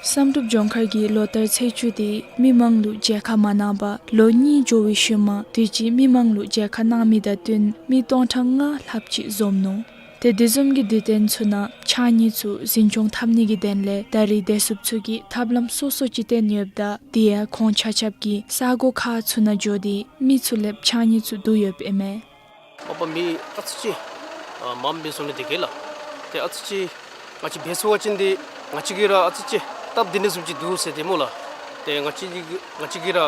བསམ་གྲུབ་ལྗོངས་མཁར་གྱི་ལོ་ལྟར་ཚེས་བཅུ་དེ་མི་མང་ལུ་མཇལ་ཁ་མ་གནང་པར་ལོ་གཉིས་འགྱོ་བའི་ཤུལ་མ་དུས་ཅི་མི་མང་ལུ་མཇལ་ཁ་གནང་མི་དང་བསྟུན་མི་སྟོང་ཕྲག་ལྔ་ལྷགཔ་ཅིག་འཛོམས་ནུག། ཏེ་དེ་བཟུམ་གྱི་དུས་སྟོན་ཚུ་ནང་ཕྱགས་སྙིགས་ཚུ་འཛིན་སྐྱོང་འཐབ་ནི་གི་དོན་ལས་ད་རེས་བདེ་སྲུངཔ་ཚུ་གིས་ཐབས་ལམ་སོ་སོ་ཅིག་བཏོན་ཡོདཔ་ད་དེ་ཡང་ཁོང་ཆ་ཁྱབ་ཀྱིས་ས་གོ་ཁག་ཚུ་ནང་འགྱོ་སྟེ་མི་ཚུ་ལས་ཕྱགས་སྙིགས་ཚུ་བསྡུ་ཡོདཔ་ཨིན་མས། ཨོ་པ་མི་ཨ་ཙི་ཅིག་ཨ་མངམ་སྦེ་བཟོ་ནི་དེ་གིས་ལགས། ཏེ་ཨ་ཙི་ཅིག་ང་བཅས་འབད་ཚུགས་པ་ཅིན་ཏེ་ང་བཅས་ཀྱིས་ར་ཨ་ཙི་ཅིག་སྟབས་བདེ་ནི་བཟུམ་ཅིག་འདུག་ཟེར་ཏེ་སྨོ་ལགས། ཏེ་ང་བཅས་ཀྱིས་ང་བཅས་ཀྱིས་ར་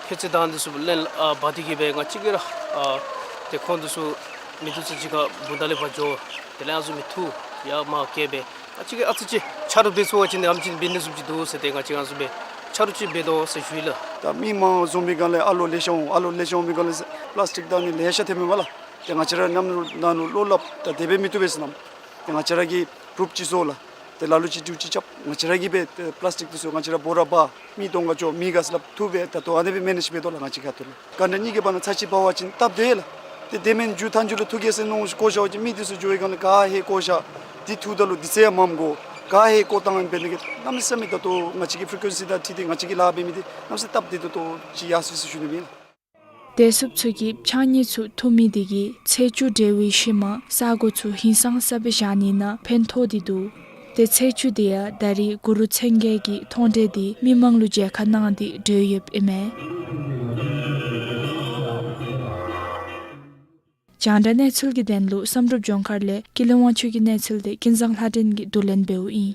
ཕྱགས་སྙིགས་དང་དེ་ཚུ་ལེན་ཨ་འབག་སྟེ་གིས་སྦེ་ང་བཅས་ཀྱིས་ར་ཨ་ཏེ་ཁོང་དེ་ཚུ་མི་འདི་ཚུ་གཅིག་ཁར་བུ་ད་ལས་ཕར་འགྱོ། དེ་ལས་ཨ་ཟུག་མི་འཐུ་ཡར་མར་བཀལ་སྦེ་ང་བཅས་ཀྱིས་ཨ་ཙི་ཅིག་ཆ་རོགས་འབད་ཚུགས་པ་ཅིན་ཏེ་ཨ་ཙི་ཅིག་འབད་ནི་བཟུམ་ཅིག་འདུག་ཟེར་ཏེ་ང་བཅས་ཨ་ཟུག་སྦེ་ཆ་རོགས་ཅིག་འབད་དོ་ཟེར་ཞུ་ཡི་ལགས། ད་མི་མང་འཛོམས་པའི་སྒང་ལས་ཨ་ལོ་ལེ་ཤ་འོང་། ཨ་ལོ་ལེ་ཤ་འོང་པའི་སྒང་ལས་པ་ལཱས་ཊིཀ་དང་ནི་ལེ་ཤ་ཐོནམ་མས་ལགས། ཏེ་ང་བཅས་ར་ནམ་ནང་ལུ་བློ་སླབ་ད་དེ་སྦེ་མི་བཏུབ་པས་ཟེར་ནམ། ཏེ་ང་བཅས་ར་གིས་གུ་རུབ་ཅིག་བཟོ་ལགས། ཏེ་ལ་ལུ་ཅིག་ཌིའུ་ཊི་རྐྱབ། ང་བཅས་ར་གིས་སྦེ་ཏེ་པ་ལཱས་ཊིཀ་དེ་ཚུ་ང་བཅས་ར་སྦོ་ར་འབག། མི་སྟོང་ག་ཅོག་མི་ག་ས་ལུ་འཐུ་སྦེ་ད་ལྟོ་ཨ་ནི་སྦེ་མེ་ནེཇ་འབད་དོ་ལགས། ང་བཅས་ཁ་ཐུག་ལས་ག་འདྲ་གཉིས་ཀྱི་བར་ན་ཚར་གཅིག་འབག་པ་ཅིན་སྟབས་བདེ་ལགས། ཏེ་དེ་མེན་མཇུག་མཐའ་མཇུག་ལུ་འཐུ་གེ་ཟེར་མནོ་བཀོ་བཞག་པ་ཅིན་མི་དེ་ཚུ་འགྱོ་བའི་སྒང་ལས་ག་ཧེ་བཀོ་བཞག། འདི་འཐུཝ་ད་ལུ་འདི་ཚུ་ཡང་མངམ་དགོ། ག་ཧེ་བཀོ་བཏང་ཡི་འབད་ནི་གི་གནམ་མེད་ས་མེད་ད་ལྟོ་ང་བཅས་ཀྱི་ཕི་རི་ཀུ་ཨེན་སི་དང་འཁྲིལ་ཏེ་ང་བཅས་ཀྱིས་ལཱ་འབད་མི་འདི་གནམ་མེད་ས་མེད་སྟབས་བདེ་ཏོག་ཏོ་ཅིག་ཡར་སོ་ཡི་ཟེར་ཞུ་ནི་མས་ལགས། བདེ་སྲུངཔ་ཚུ་གིས་ཕྱགས་སྙིགས་ཚུ་འཐུ་མི་དེ་གིས་ཚེས་བཅུ་འགྱོ་བའི་ཤུལ་མ་ས་གོ་ཚུ་ཧིང་སངས་ས་སྦེ་བཞག་ནི་ནང་ཕན་ཐོགས་ཏེ་འདུག། ཏེ་ཚེས་བཅུ་དེ་ཡང་ད་རེས་གུ་རུ་མཚན་བརྒྱད་ཀྱི་མཐོང་གྲོལ་དེ་མི་མང་ལུ་མཇལ་ཁ་གནང་སྟེ་གྲོལ་ཡོདཔ་ཨིན་མས། རྒྱང་བསྒྲགས་གནས་ཚུལ་གྱི་དོན་ལུ་བསམ་གྲུབ་ལྗོངས་མཁར་ལས་ཀུན་ལེགས་དབང་ཕྱུག་གི་གནས་ཚུལ་དེ་ཀུན་བཟང་ལྷ་སྒྲོན་གྱིས་བསྡུ་ལེན་འབདཝ་ཨིན།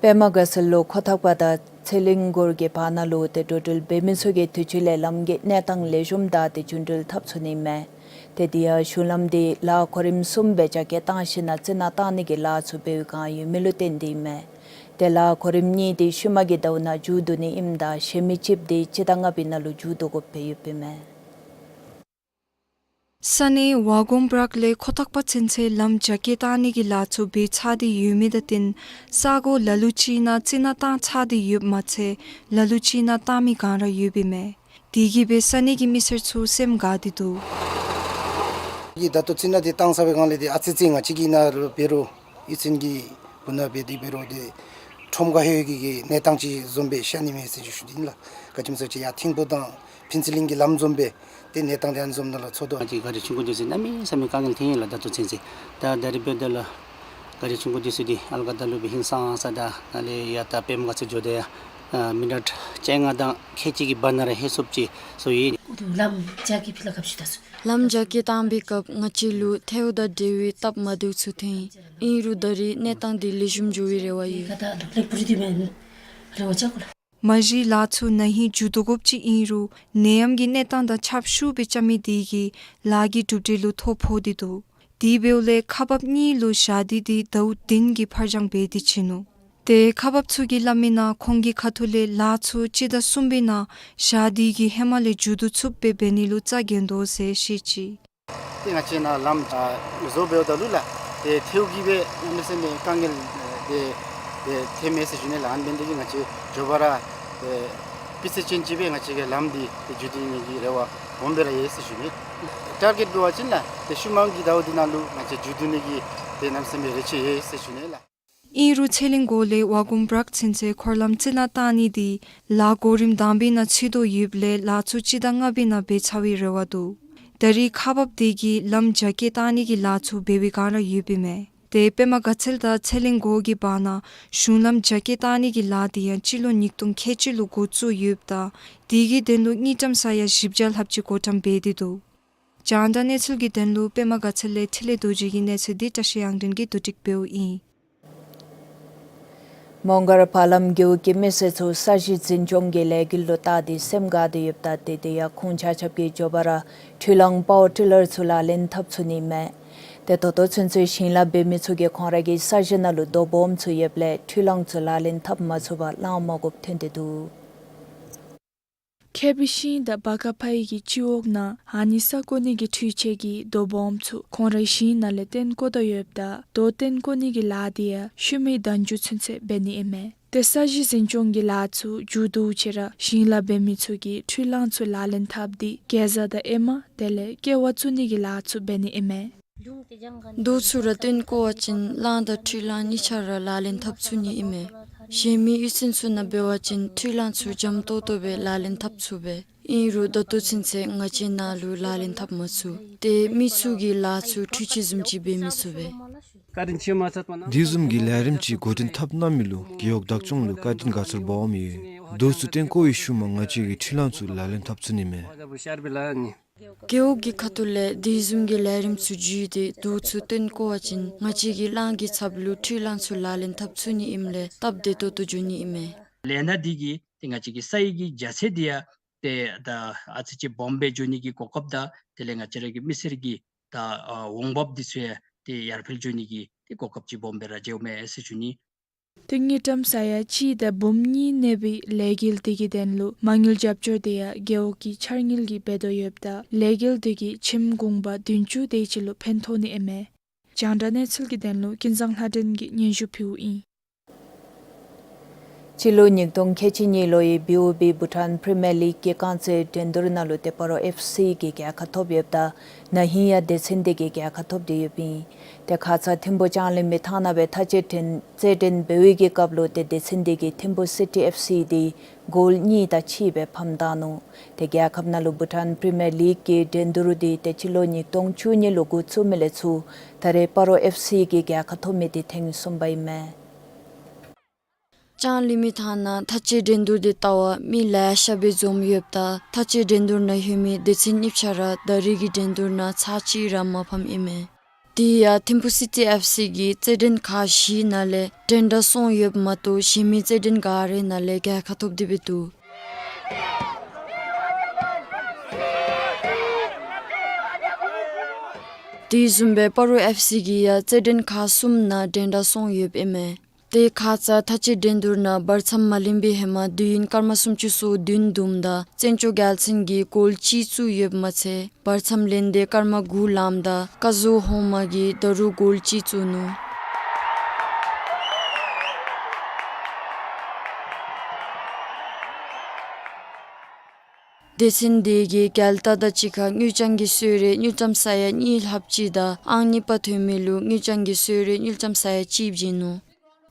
པདྨ་དགའ་ཚལ་ལུ་ཁོ་ཐག་པ་དང་ཚེ་གླིང་སྒོར་གྱི་བར་ན་ལུ་ཏེ་འགྲོ་འགྲུལ་འབད་མི་ཚུ་གིས་དུས་ཅི་ལས་ལམ་གྱི་གནས་སྟངས་ལེགས་ཤོམ་དང་ཏེ་རྒྱུ་འགྲུལ་འཐབ་ཚུགས་ནི་མས། ཏེ་དེ་ཡང་གཞུང་ལམ་དེ་ལཱ་གོ་རིམ་གསུམ་སྦེ་རྒྱ་སྐྱེད་བཏང་ཞིནམ་ན་རྩི་ནག་བཏང་ནི་གི་ལཱ་ཚུ་འབད་བའི་བསྒང་ཡོད་མི་ལུ་བརྟེན་ཏེ་ཨིན་མས། ཏེ་ལཱ་གོ་རིམ་གཉིས་དེ་ཤུལ་མ་གི་ཟླཝ་ནང་མཇུག་བསྡུ་ནི་ཨིནམ་ད་གཞན་མི་གཅིག་དེ་སྤྱི་ཟླ་ལྔ་པའི་ནང་ལུ་མཇུག་བསྡུ་དགོཔ་སྦེ་ཡོདཔ་ཨིན་མས། ས་གནས་ཝ་གོམ་བྲག་ལས་ཁོ་ཐག་པ་ཚུན་ཚོད་ལམ་རྒྱ་སྐྱེད་བཏང་ནི་གི་ལཱ་ཚུ་འབད་ཚར་ཏེ་ཡོད་མི་དང་བསྟུན་ས་གོ་ལ་ལུ་ཅིག་ནང་རྩི་ནག་བཏང་ཚར་ཏེ་ཡོདཔ་མ་ཚད་ལ་ལུ་ཅིག་ནང་བཏང་མི་གང་ར་ཡོདཔ་ཨིན་མས། དེ་གིས་སྦེ་ས་གནས་ཀྱི་མི་སེར་ཚུ་སེམས་དགའ་སྟེ་འདུག། ཡི་ད་ལྟོ་རྩི་ནག་འདི་བཏང་ཚར་བའི་སྒང་ལས་འདི་ཨ་ཙི་ཅིག་ང་བཅས་ཀྱི་ནཱ་རུ་འབད་རུང་ཡུལ་ཚན་གྱི་སྦུག་ན་འབད་དེ་འབད་རུང་འདི་ཁྲོམ་ཁ་ཧེ་གི་གི་གནས་སྟངས་ཅིག་བཟུམ་སྦེ་ཤར་ནི་མས་ཟེར་ཞུ་ཞུ་ནི་ལགས། ག་ཅི་སྨོ་ཟེར་བ་ཅིན་ཡར་ཐིམ་ཕུག་དང་ཕུན་ཚོགས་གླིང་གི་ལམ་བཟུམ་སྦེ་ཏེ་གནས་སྟངས་འདི་ཨ་ནི་བཟུམ་ནང་ལུ་འཚོལ་དོ། ང་བཅས་གཱ་རི་ཆུང་ཀུ་འདི་ཚུ་གནམ་མེད་ས་མེད་དཀའ་ངལ་ཐོན་ཡི་ལགས། ད་ལྟོ་ཚུན་ཚོད་ད་ད་རིས་འབདཝ་ད་ལུ་གཱ་རི་ཆུང་ཀུ་འདི་ཚུ་འདི་ཨལ་ཀ་ད་ལུ་སྦེ་ཧིང་སངས་ས་དང་ནཱ་ལས་ཡར་ད་པདྨ་དགའ་ཚལ་འགྱོཝ་ད་ཡང་ཨ་མི་ནཊ་བཅོ་ལྔ་དང་ཁལ་གཅིག་གི་བར་ན་ར་ལྷོད་སོངམ་ཅིག་བཟོ་ཡི། ལམ་རྒྱ་སྐྱེད་ཕུལ་ལ་སྐབས་ཤིག་ད་སོ། ལམ་རྒྱ་སྐྱེད་བཏང་པའི་སྐབས་ང་བཅས་ལུ་ཐལཝ་དང་འབྲེལ་བའི་སྟབས་མ་བདེཝ་ཚུ་ཐོན་ཡི། ཨིན་རུང་ད་རེས་གནས་སྟངས་འདི་ལེགས་ཤོམ་འགྱོ་བའི་རེ་བ་ཡོད། ད་ལེགས་པོ་རེ་འདི་མེན་རེ་བ་ཅ་གོ་ལ། མ་གཞི་ལཱ་ཚུ་ན་ཧིང་མཇུག་བསྡུ་དགོཔ་ཅིག་ཨིན་རུང་ནད་ཡམས་ཀྱི་གནས་སྟངས་དང་ཆབས་ཅིག་སྦེ་རྐྱབ་མི་དེ་གིས་ལཱ་གི་གྲུབ་འབྲས་ལུ་ཐོ་ཕོག་སྟེ་འདུག། དེ་འབདཝ་ལས་ཁག་འབགཔ་གཉིས་ལུ་ཞག་སྡེ་འདི་ཟླཝ་བདུན་གྱི་ཕར་འགྱངས་འབད་དེ་བྱིན་ནུག། ཏེ་ཁག་འབགཔ་ཚུ་གིས་སླབ་མིའི་ནང་ཁོང་གི་ཁ་ཐུག་ལས་ལཱ་ཚུ་སྤྱི་ཟླ་གསུམ་པའི་ནང་ཞག་སྡེ་གི་ཧེ་མ་ལས་མཇུག་བསྡུ་ཚུགསཔ་སྦེ་འབད་ནི་ལུ་རྩ་འགེངས་དོ་ཟེར་བཤད་ཅི། ཏེ་ང་བཅས་ནཱ་ལམ་ཨ་བཟོ་འབདཝ་ད་ལུ་ལགས་ཏེ་ཐལཝ་གིས་སྦེ་གནམ་མེད་ས་མེད་དཀའ་ངལ་ཏེ་ཏེ་ཐོནམ་མས་ཟེར་ཞུ་ནི་ལགས། ཨ་ནི་འབད་ནི་དེ་གིས་ང་བཅས་མགྱོགས་པ་ར་ཏེ་སྤུས་ཚད་ཅན་ཅིག་སྦེ་ང་བཅས་ཀྱི་ལམ་འདི་ཏེ་མཇུག་བསྡུ་ནི་གི་རེ་བ་སྦོམ་སྦེ་ར་ཡོད་ཟེར་ཞུ་ནི། ཊར་གེཊ་འབད་བ་ཅིན་ལགས་ཏེ་ཤུལ་མ་གི་ཟླཝ་འདི་ནང་ལུ་ང་བཅས་མཇུག་བསྡུ་ནི་གི་ཏེ་གནམ་མེད་ས་མེད་རེ་ཆེ་ཡོད་ཟེར་ཞུ་ནི་ལགས། ཨིན་རུང་ཚེ་གླིང་སྒོ་ལས་ཝ་གོམ་བྲག་ཚུན་ཚོད་འཁོར་ལམ་རྩི་ནག་བཏང་ནི་འདི་ལཱ་གོ་རིམ་དང་པའི་ནང་ཚུད་དོ་ཡོདཔ་ལས་ལཱ་ཚུ་སྤྱི་ཟླ་ལྔ་པའི་ནང་འབད་ཚར་བའི་རེ་བ་འདུག། ད་རེས་ཁག་འབགཔ་དེ་གིས་ལམ་རྒྱ་སྐྱེད་བཏང་ནི་གི་ལཱ་ཚུ་འབད་བའི་བསྒང་ར་ཡོདཔ་ཨིན་མས། ཏེ་པདྨ་དགའ་ཚལ་དང་ཚེ་གླིང་སྒོ་གི་བར་ན་གཞུང་ལམ་རྒྱ་སྐྱེད་བཏང་ནི་གི་ལཱ་དེ་ཡང་སྤྱི་ལོ་ཉིས་སྟོང་ཁལ་གཅིག་ལུ་འགོ་བཙུགས་ཡོདཔ་ད་དེ་གི་དོན་ལུ་དངུལ་ཀྲམ་ས་ཡ་བཞི་བརྒྱ་ལྷགཔ་ཅིག་བགོ་བཀྲམ་འབད་དེ་འདུག། རྒྱང་བསྒྲགས་གནས་ཚུལ་གྱི་དོན་ལུ་པདྨ་དགའ་ཚལ་ལས་འཕྲིན་ལས་རྡོ་རྗེ་གི་གནས་ཚུལ་འདི་བཀྲ་ཤིས་དབྱངས་སྒྲོན་གྱིས་བསྡུ་སྒྲིག་འབདཝ་ཨིན། མོང་སྒར་བར་ལམ་རྒེད་འོག་གི་མི་སེར་ཚུ་ས་གཞི་འཛིན་སྐྱོང་གི་ལས་འགུལ་ལུ་བལྟ་སྟེ་སེམས་དགའ་སྟེ་ཡོདཔ་ད་ཏེ་དེ་ཡང་ཁོང་ཆ་ཁྱབ་ཀྱིས་མགྱོགས་པ་ར་འཕྲུལ་གླང་པ་ཝར་ཊི་ལར་ཚུ་ལག་ལེན་འཐབ་ཚུགས་ནི་མས། ཏེ་ད་ལྟོ་ཚུན་ཚོད་ཞིང་ལཱ་འབད་མི་ཚུ་གིས་ཁོང་ར་གི་ས་གཞི་ནང་ལུ་རྡོ་སྦོམ་ཚུ་ཡོདཔ་ལས་འཕྲུལ་གླང་ཚུ་ལག་ལེན་འཐབ་མ་ཚུགས་པར་གླང་མ་དགོཔ་ཐོན་ཏེ་འདུག། མཁས་པའི་ཤིང་དང་བ་ཀ་ཕ་ཡི་གི་སྤྱི་འོག་ནང་ཨ་ནི་ས་བརྐོ་ནི་གི་འཕྲུལ་ཆས་ཀྱི་རྡོ་སྦོམ་ཚུ་ཁོང་རའི་ཞིང་ནང་ལས་བཏོན་བཀོ་དོ་ཡོདཔ་ད་རྡོ་བཏོན་བཀོ་ནི་གི་ལཱ་དེ་ཡང་ཤུལ་མའི་ཟླ་མཇུག་ཚུན་ཚོད་འབད་ནི་ཨིན་མས། ཏེ་ས་གཞི་འཛིན་སྐྱོང་གི་ལཱ་ཚུ་མཇུག་བསྡུ་ཕྱིར་ར་ཞིང་ལཱ་འབད་མི་ཚུ་གིས་འཕྲུལ་གླང་ཚུ་ལག་ལེན་འཐབ་སྟེ་གེ་ཛ་དང་ཨེ་མ་དེ་ལས་ཀེ་བ་བཙུགས་ནི་གི་ལཱ་ཚུ་འབད་ནི་ཨིན་མས། རྡོ་ཚུ་ར་བཏོན་བཀོ་བ་ཅིན་གླང་དང་འཕྲུལ་གླང་གཉིས་ཆ་ར་ལག་ལེན་འཐབ་ཚུགས་ནི་ཨིན་མས། གཞན་མི་གཡུས་ཚན་ཚུ་ནང་འབད་བ་ཅིན་འཕྲུལ་གླང་ཚུ་འཇམ་ཏོང་ཏོ་སྦེ་ལག་ལེན་འཐབ་ཚུགས་པས། ཨིན་རུང་ད་ལྟོ་ཚུན་ཚོད་ང་བཅས་ནང་ལུ་ལག་ལེན་འཐབ་མ་ཚུགས། ཏེ་མི་ཚུ་གིས་ལཱ་ཚུ་འཕྲུལ་ཆས་བཟུམ་ཅིག་འབད་མི་ཚུགས་པས། དེ་བཟུམ་གྱི་ལས་རིམ་ཅིག་འགོ་འདྲེན་འཐབ་གནང་མི་ལུ་རྒེད་འོག་བདག་སྐྱོང་ལུ་བཀའ་དྲིན་དགའ་ཚོར་འབག་འོངམ་ཡོད། དུས་ཚོད་བཏོན་བཀོ་བའི་ཤུལ་མ་ང་བཅས་ཀྱིས་འཕྲུལ་གླང་ཚུ་ལག་ལེན་འཐབ་ཚུགས་ནི་མས། རྒེད་འོག་གི་ཁ་ཐུག་ལས་དེ་བཟུམ་གྱི་ལས་རིམ་ཚུ་བརྒྱུད་དེ་དུས་ཚོད་བཏོན་བཀོ་བ་ཅིན་ང་བཅས་ཀྱིས་གླང་གི་ཚབ་ལུ་འཕྲུལ་གླང་ཚུ་ལག་ལེན་འཐབ་ཚུགས་ནི་ཨིནམ་ལས་སྟབས་བདེ་ཏོག་ཏོ་འགྱོ་ནི་ཨིན་མས། ལས་སྣ་འདི་གིས་ཏེ་ང་བཅས་ཀྱི་ས་ཡི་གི་རྒྱ་ཚད་འདི་ཡང་ཏེ་ད་ཨ་ཙི་ཅིག་སྦོམ་སྦེ་འགྱོ་ནི་གི་གོ་སྐབས་དང་དེ་ལས་ང་བཅས་ར་གི་མི་སེར་གྱི་ད་ཨ་འོང་འབབ་འདི་ཚུ་ཡང་ཏེ་ཡར་འཕེལ་འགྱོ་ནི་གི་ཏེ་གོ་སྐབས་ཅིག་སྦོམ་སྦེ་ར་འཇལཝ་མས་ཟེར་ཞུ་ནི། ཏེ་དངུལ་ཀྲམ་ས་ཡ་གཅིག་དང་འབུམ་གཉིས་གནས་པའི་ལས་འགུལ་འདི་གི་དོན་ལུ་མ་དངུལ་རྒྱབ་སྐྱོར་འདི་ཡང་རྒེད་འོག་གི་འཆར་དངུལ་གྱིས་འབད་དོ་ཡོདཔ་ད་ལས་འགུལ་འདི་གིས་ཁྱིམ་གུང་པ་བདུན་ཅུ་དེ་ཅིག་ལུ་ཕན་ཐོགས་ནི་ཨིན་མས། རྒྱང་བསྒྲགས་གནས་ཚུལ་གྱི་དོན་ལུ་ཀུན་བཟང་ལྷ་སྒྲོན་གྱིས་སྙན་ཞུ་ཕུལཝ་ཨིན། སྤྱི་ལོ་ཉིས་སྟོང་ཁལ་གཅིག་གཉིས་ལོའི་བི་ཨོ་བི་བྷུ་ཊཱན་པི་རི་མི་ཡར་ལིག་གི་རྐང་རྩེད་འགྲན་བསྡུར་ནང་ལུ་ཏེ་སྤ་རོ་ཨེཕ་སི་གིས་རྒྱལ་ཁ་ཐོབ་ཡོདཔ་ད་ན་ཧིང་ཡང་སྡེ་ཚན་འདི་གིས་རྒྱལ་ཁ་ཐོབ་སྟེ་ཡོདཔ་ཨིན། ཏེ་ཁ་ཙ་ཐིམ་ཕུ་ལྕང་གླིང་མི་ཐང་ནང་སྦེ་མཐའ་དཔྱད་འགྲན་རྩེད་འགྲན་འབད་བའི་གི་སྐབས་ལུ་ཏེ་སྡེ་ཚན་འདི་གིས་ཐིམ་ཕུ་སི་ཊི་ཨེཕ་སི་འདི་གོལ་གཉིས་དང་གཅིག་སྦེ་ཕམ་བཏང་ནུག། ཏེ་རྒྱལ་ཁབ་ནང་ལུ་བྷུ་ཊཱན་པི་རི་མི་ཡར་ལིག་གི་འགྲན་བསྡུར་འདི་ཏེ་སྤྱི་ལོ་ཉིས་སྟོང་བཅུ་གཉིས་ལུ་འགོ་བཙུགས་མི་ལས་ཚུར་ད་རེས་སྤ་རོ་ཨེཕ་སི་གིས་རྒྱལ་ཁ་ཐོབ་མི་འདི་ཐེངས་གསུམ་པ་ཨིན་མས། ལྕང་གླིང་མི་ཐང་ནང་མཐའ་དཔྱད་འགྲན་བསྡུར་འདི་བལྟ་བར་མི་ལེ་ཤ་སྦེ་འཛོམས་ཡོདཔ་ད་མཐའ་དཔྱད་འགྲན་བསྡུར་ནང་ལྷོད་མི་སྡེ་ཚན་གཉིས་ཆ་ར་ད་རེས་ཀྱི་འགྲན་བསྡུར་ནང་ཚར་གཅིག་ར་མ་ཕམ་ཨིན་མས། དེ་ཡང་ཐིམ་ཕུ་སི་ཊི་ཨེཕ་སི་གིས་རྩེད་འགྲན་ཁག་བཞིའི་ནང་ལས་འགྲན་ཟླ་སོང་ཡོདཔ་མ་གཏོགས་གཞན་མི་རྩེད་འགྲན་ག་རའི་ནང་ལས་རྒྱལ་ཁ་ཐོབ་སྟེ་སྦེ་འདུག། དེ་བཟུམ་སྦེ་སྤ་རོ་ཨེཕ་སི་གིས་ཡང་རྩེད་འགྲན་ཁག་གསུམ་ནང་འགྲན་ཟླ་སོང་ཡོདཔ་ཨིན་མས། ཏེ་ཁ་ཙ་མཐའ་དཔྱད་འགྲན་བསྡུར་ནང་བར་མཚམས་མ་ལེན་པའི་ཧེ་མ་དུས་ཡུན་སྐར་མ་སུམ་ཅུ་སོ་བདུན་བསྡོམས་ད་བཙན་སྐྱོགས་རྒྱལ་མཚན་གྱིས་གོལ་གཅིག་བཙུགས་ཡོདཔ་མ་ཚད་བར་མཚམས་ལེན་ཏེ་སྐར་མ་དགུ་ལངམ་ད་ཀ་ཟུ་ཧོ་མ་གིས་ད་རུང་གོལ་གཅིག་བཙུགས་ནུག། སྡེ་ཚན་འདི་གིས་རྒྱལ་རྟགས་དང་གཅིག་ཁར་དངུལ་རྐྱང་གི་གསོལ་རས་དངུལ་ཀྲམ་ས་ཡ་གཉིས་ལྷགཔ་ཅིག་དང་ཨང་གཉིས་པ་ཐོན་མི་ལུ་དངུལ་རྐྱང་གི་གསོལ་རས་དངུལ་ཀྲམ་ས་ཡ་གཅིག་བྱིན་ནུག།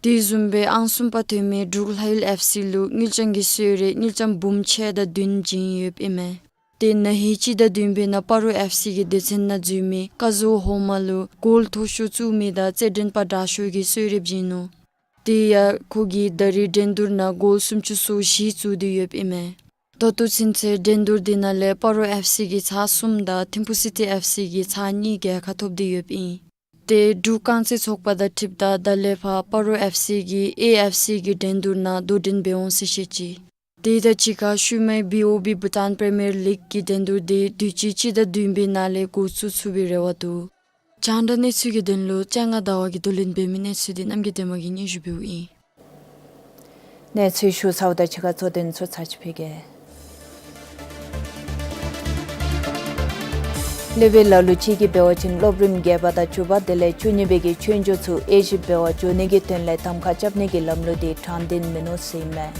དེ་བཟུམ་སྦེ་ཨང་གསུམ་པ་ཐོན་མི་འབྲུག་ལྷ་ཡུལ་ཨེཕ་སི་ལུ་དངུལ་རྐྱང་གི་གསོལ་རས་དངུལ་ཀྲམ་འབུམ་ཕྱེད་དང་བདུན་བྱིན་ཡོདཔ་ཨིན་མས། ཏེ་ན་ཧིང་སྤྱི་ཟླ་བདུན་པའི་ནང་སྤ་རོ་ཨེཕ་སི་གི་སྡེ་ཚན་ནང་འཛུལ་མི་ཀ་ཟུ་ཧོ་མ་ལུ་གོལ་མཐོ་ཤོས་བཙུགས་མི་དང་རྩེད་འགྲན་པ་དྲག་ཤོས་ཀྱི་གསོལ་རས་བྱིན་ནུག། དེ་ཡང་ཁོ་གིས་ད་རེས་འགྲན་བསྡུར་ནང་གོལ་སུམ་ཅུ་སོ་བཞི་བཙུགས་ཏེ་ཡོདཔ་ཨིན་མས། ད་ལྟོ་ཚུན་ཚོད་འགྲན་བསྡུར་འདི་ནང་ལས་སྤ་རོ་ཨེཕ་སི་གིས་ཚར་གསུམ་དང་ཐིམ་ཕུ་སི་ཊི་ཨེཕ་སི་གིས་ཚར་གཉིས་རྒྱལ་ཁ་ཐོབ་སྟེ་ཡོདཔ་ཨིན། ཏེ་འབྲུག་རྐང་རྩེད་ཚོགས་པ་དང་འཁྲིལཝ་ད་ད་ལས་ཕར་སྤ་རོ་ཨེཕ་སི་གིས་ཨེ་ཨེཕ་སི་གི་འགྲན་བསྡུར་ནང་དོ་འགྲན་འབད་འོང་ཟེར་བཤད་ཅི། དེ་དང་གཅིག་ཁར་ཤུལ་མའི་བི་ཨོ་བི་བྷུ་ཊཱན་པི་རི་མི་ཡར་ལིག་གི་འགྲན་བསྡུར་འདི་དུས་ཅི་སྤྱི་ཟླ་བདུན་པའི་ནང་ལས་འགོ་བཙུགས་ཚུགས་པའི་རེ་བ་འདུག། རྒྱང་བསྒྲགས་གནས་ཚུལ་གྱི་དོན་ལུ་ལྕང་ང་ཟླ་བ་གིས་བསྡུ་ལེན་འབད་མི་གནས་ཚུལ་འདི་རྣམ་རྒྱལ་བདེ་མོ་གིས་སྙན་ཞུ་འབདཝ་ཨིན། གནས་ཚུལ་ཞུ་ཚརཝ་ད་ཕྱི་ཁར་གཙོ་དོན་ཚུ་ཚར་གཅིག་ཕུལ་གེ། སློབ་དཔོན་ལ་ལུ་ཅིག་གིས་འབད་བ་ཅིན་སློབ་རིམ་བརྒྱད་པ་དང་བཅུ་པ་དེ་ལས་བཅུ་གཉིས་པའི་གི་ཆོས་རྒྱུགས་ཚུ་ཨེ་ཞིབ་འབད་བར་འགྱོ་ནི་གི་དོན་ལས་གདམ་ཁ་རྐྱབ་ནི་གི་ལམ་ལུགས་འདི་དྲང་བདེན་མིན་ནུག་ཟེར་ཨིན་མས།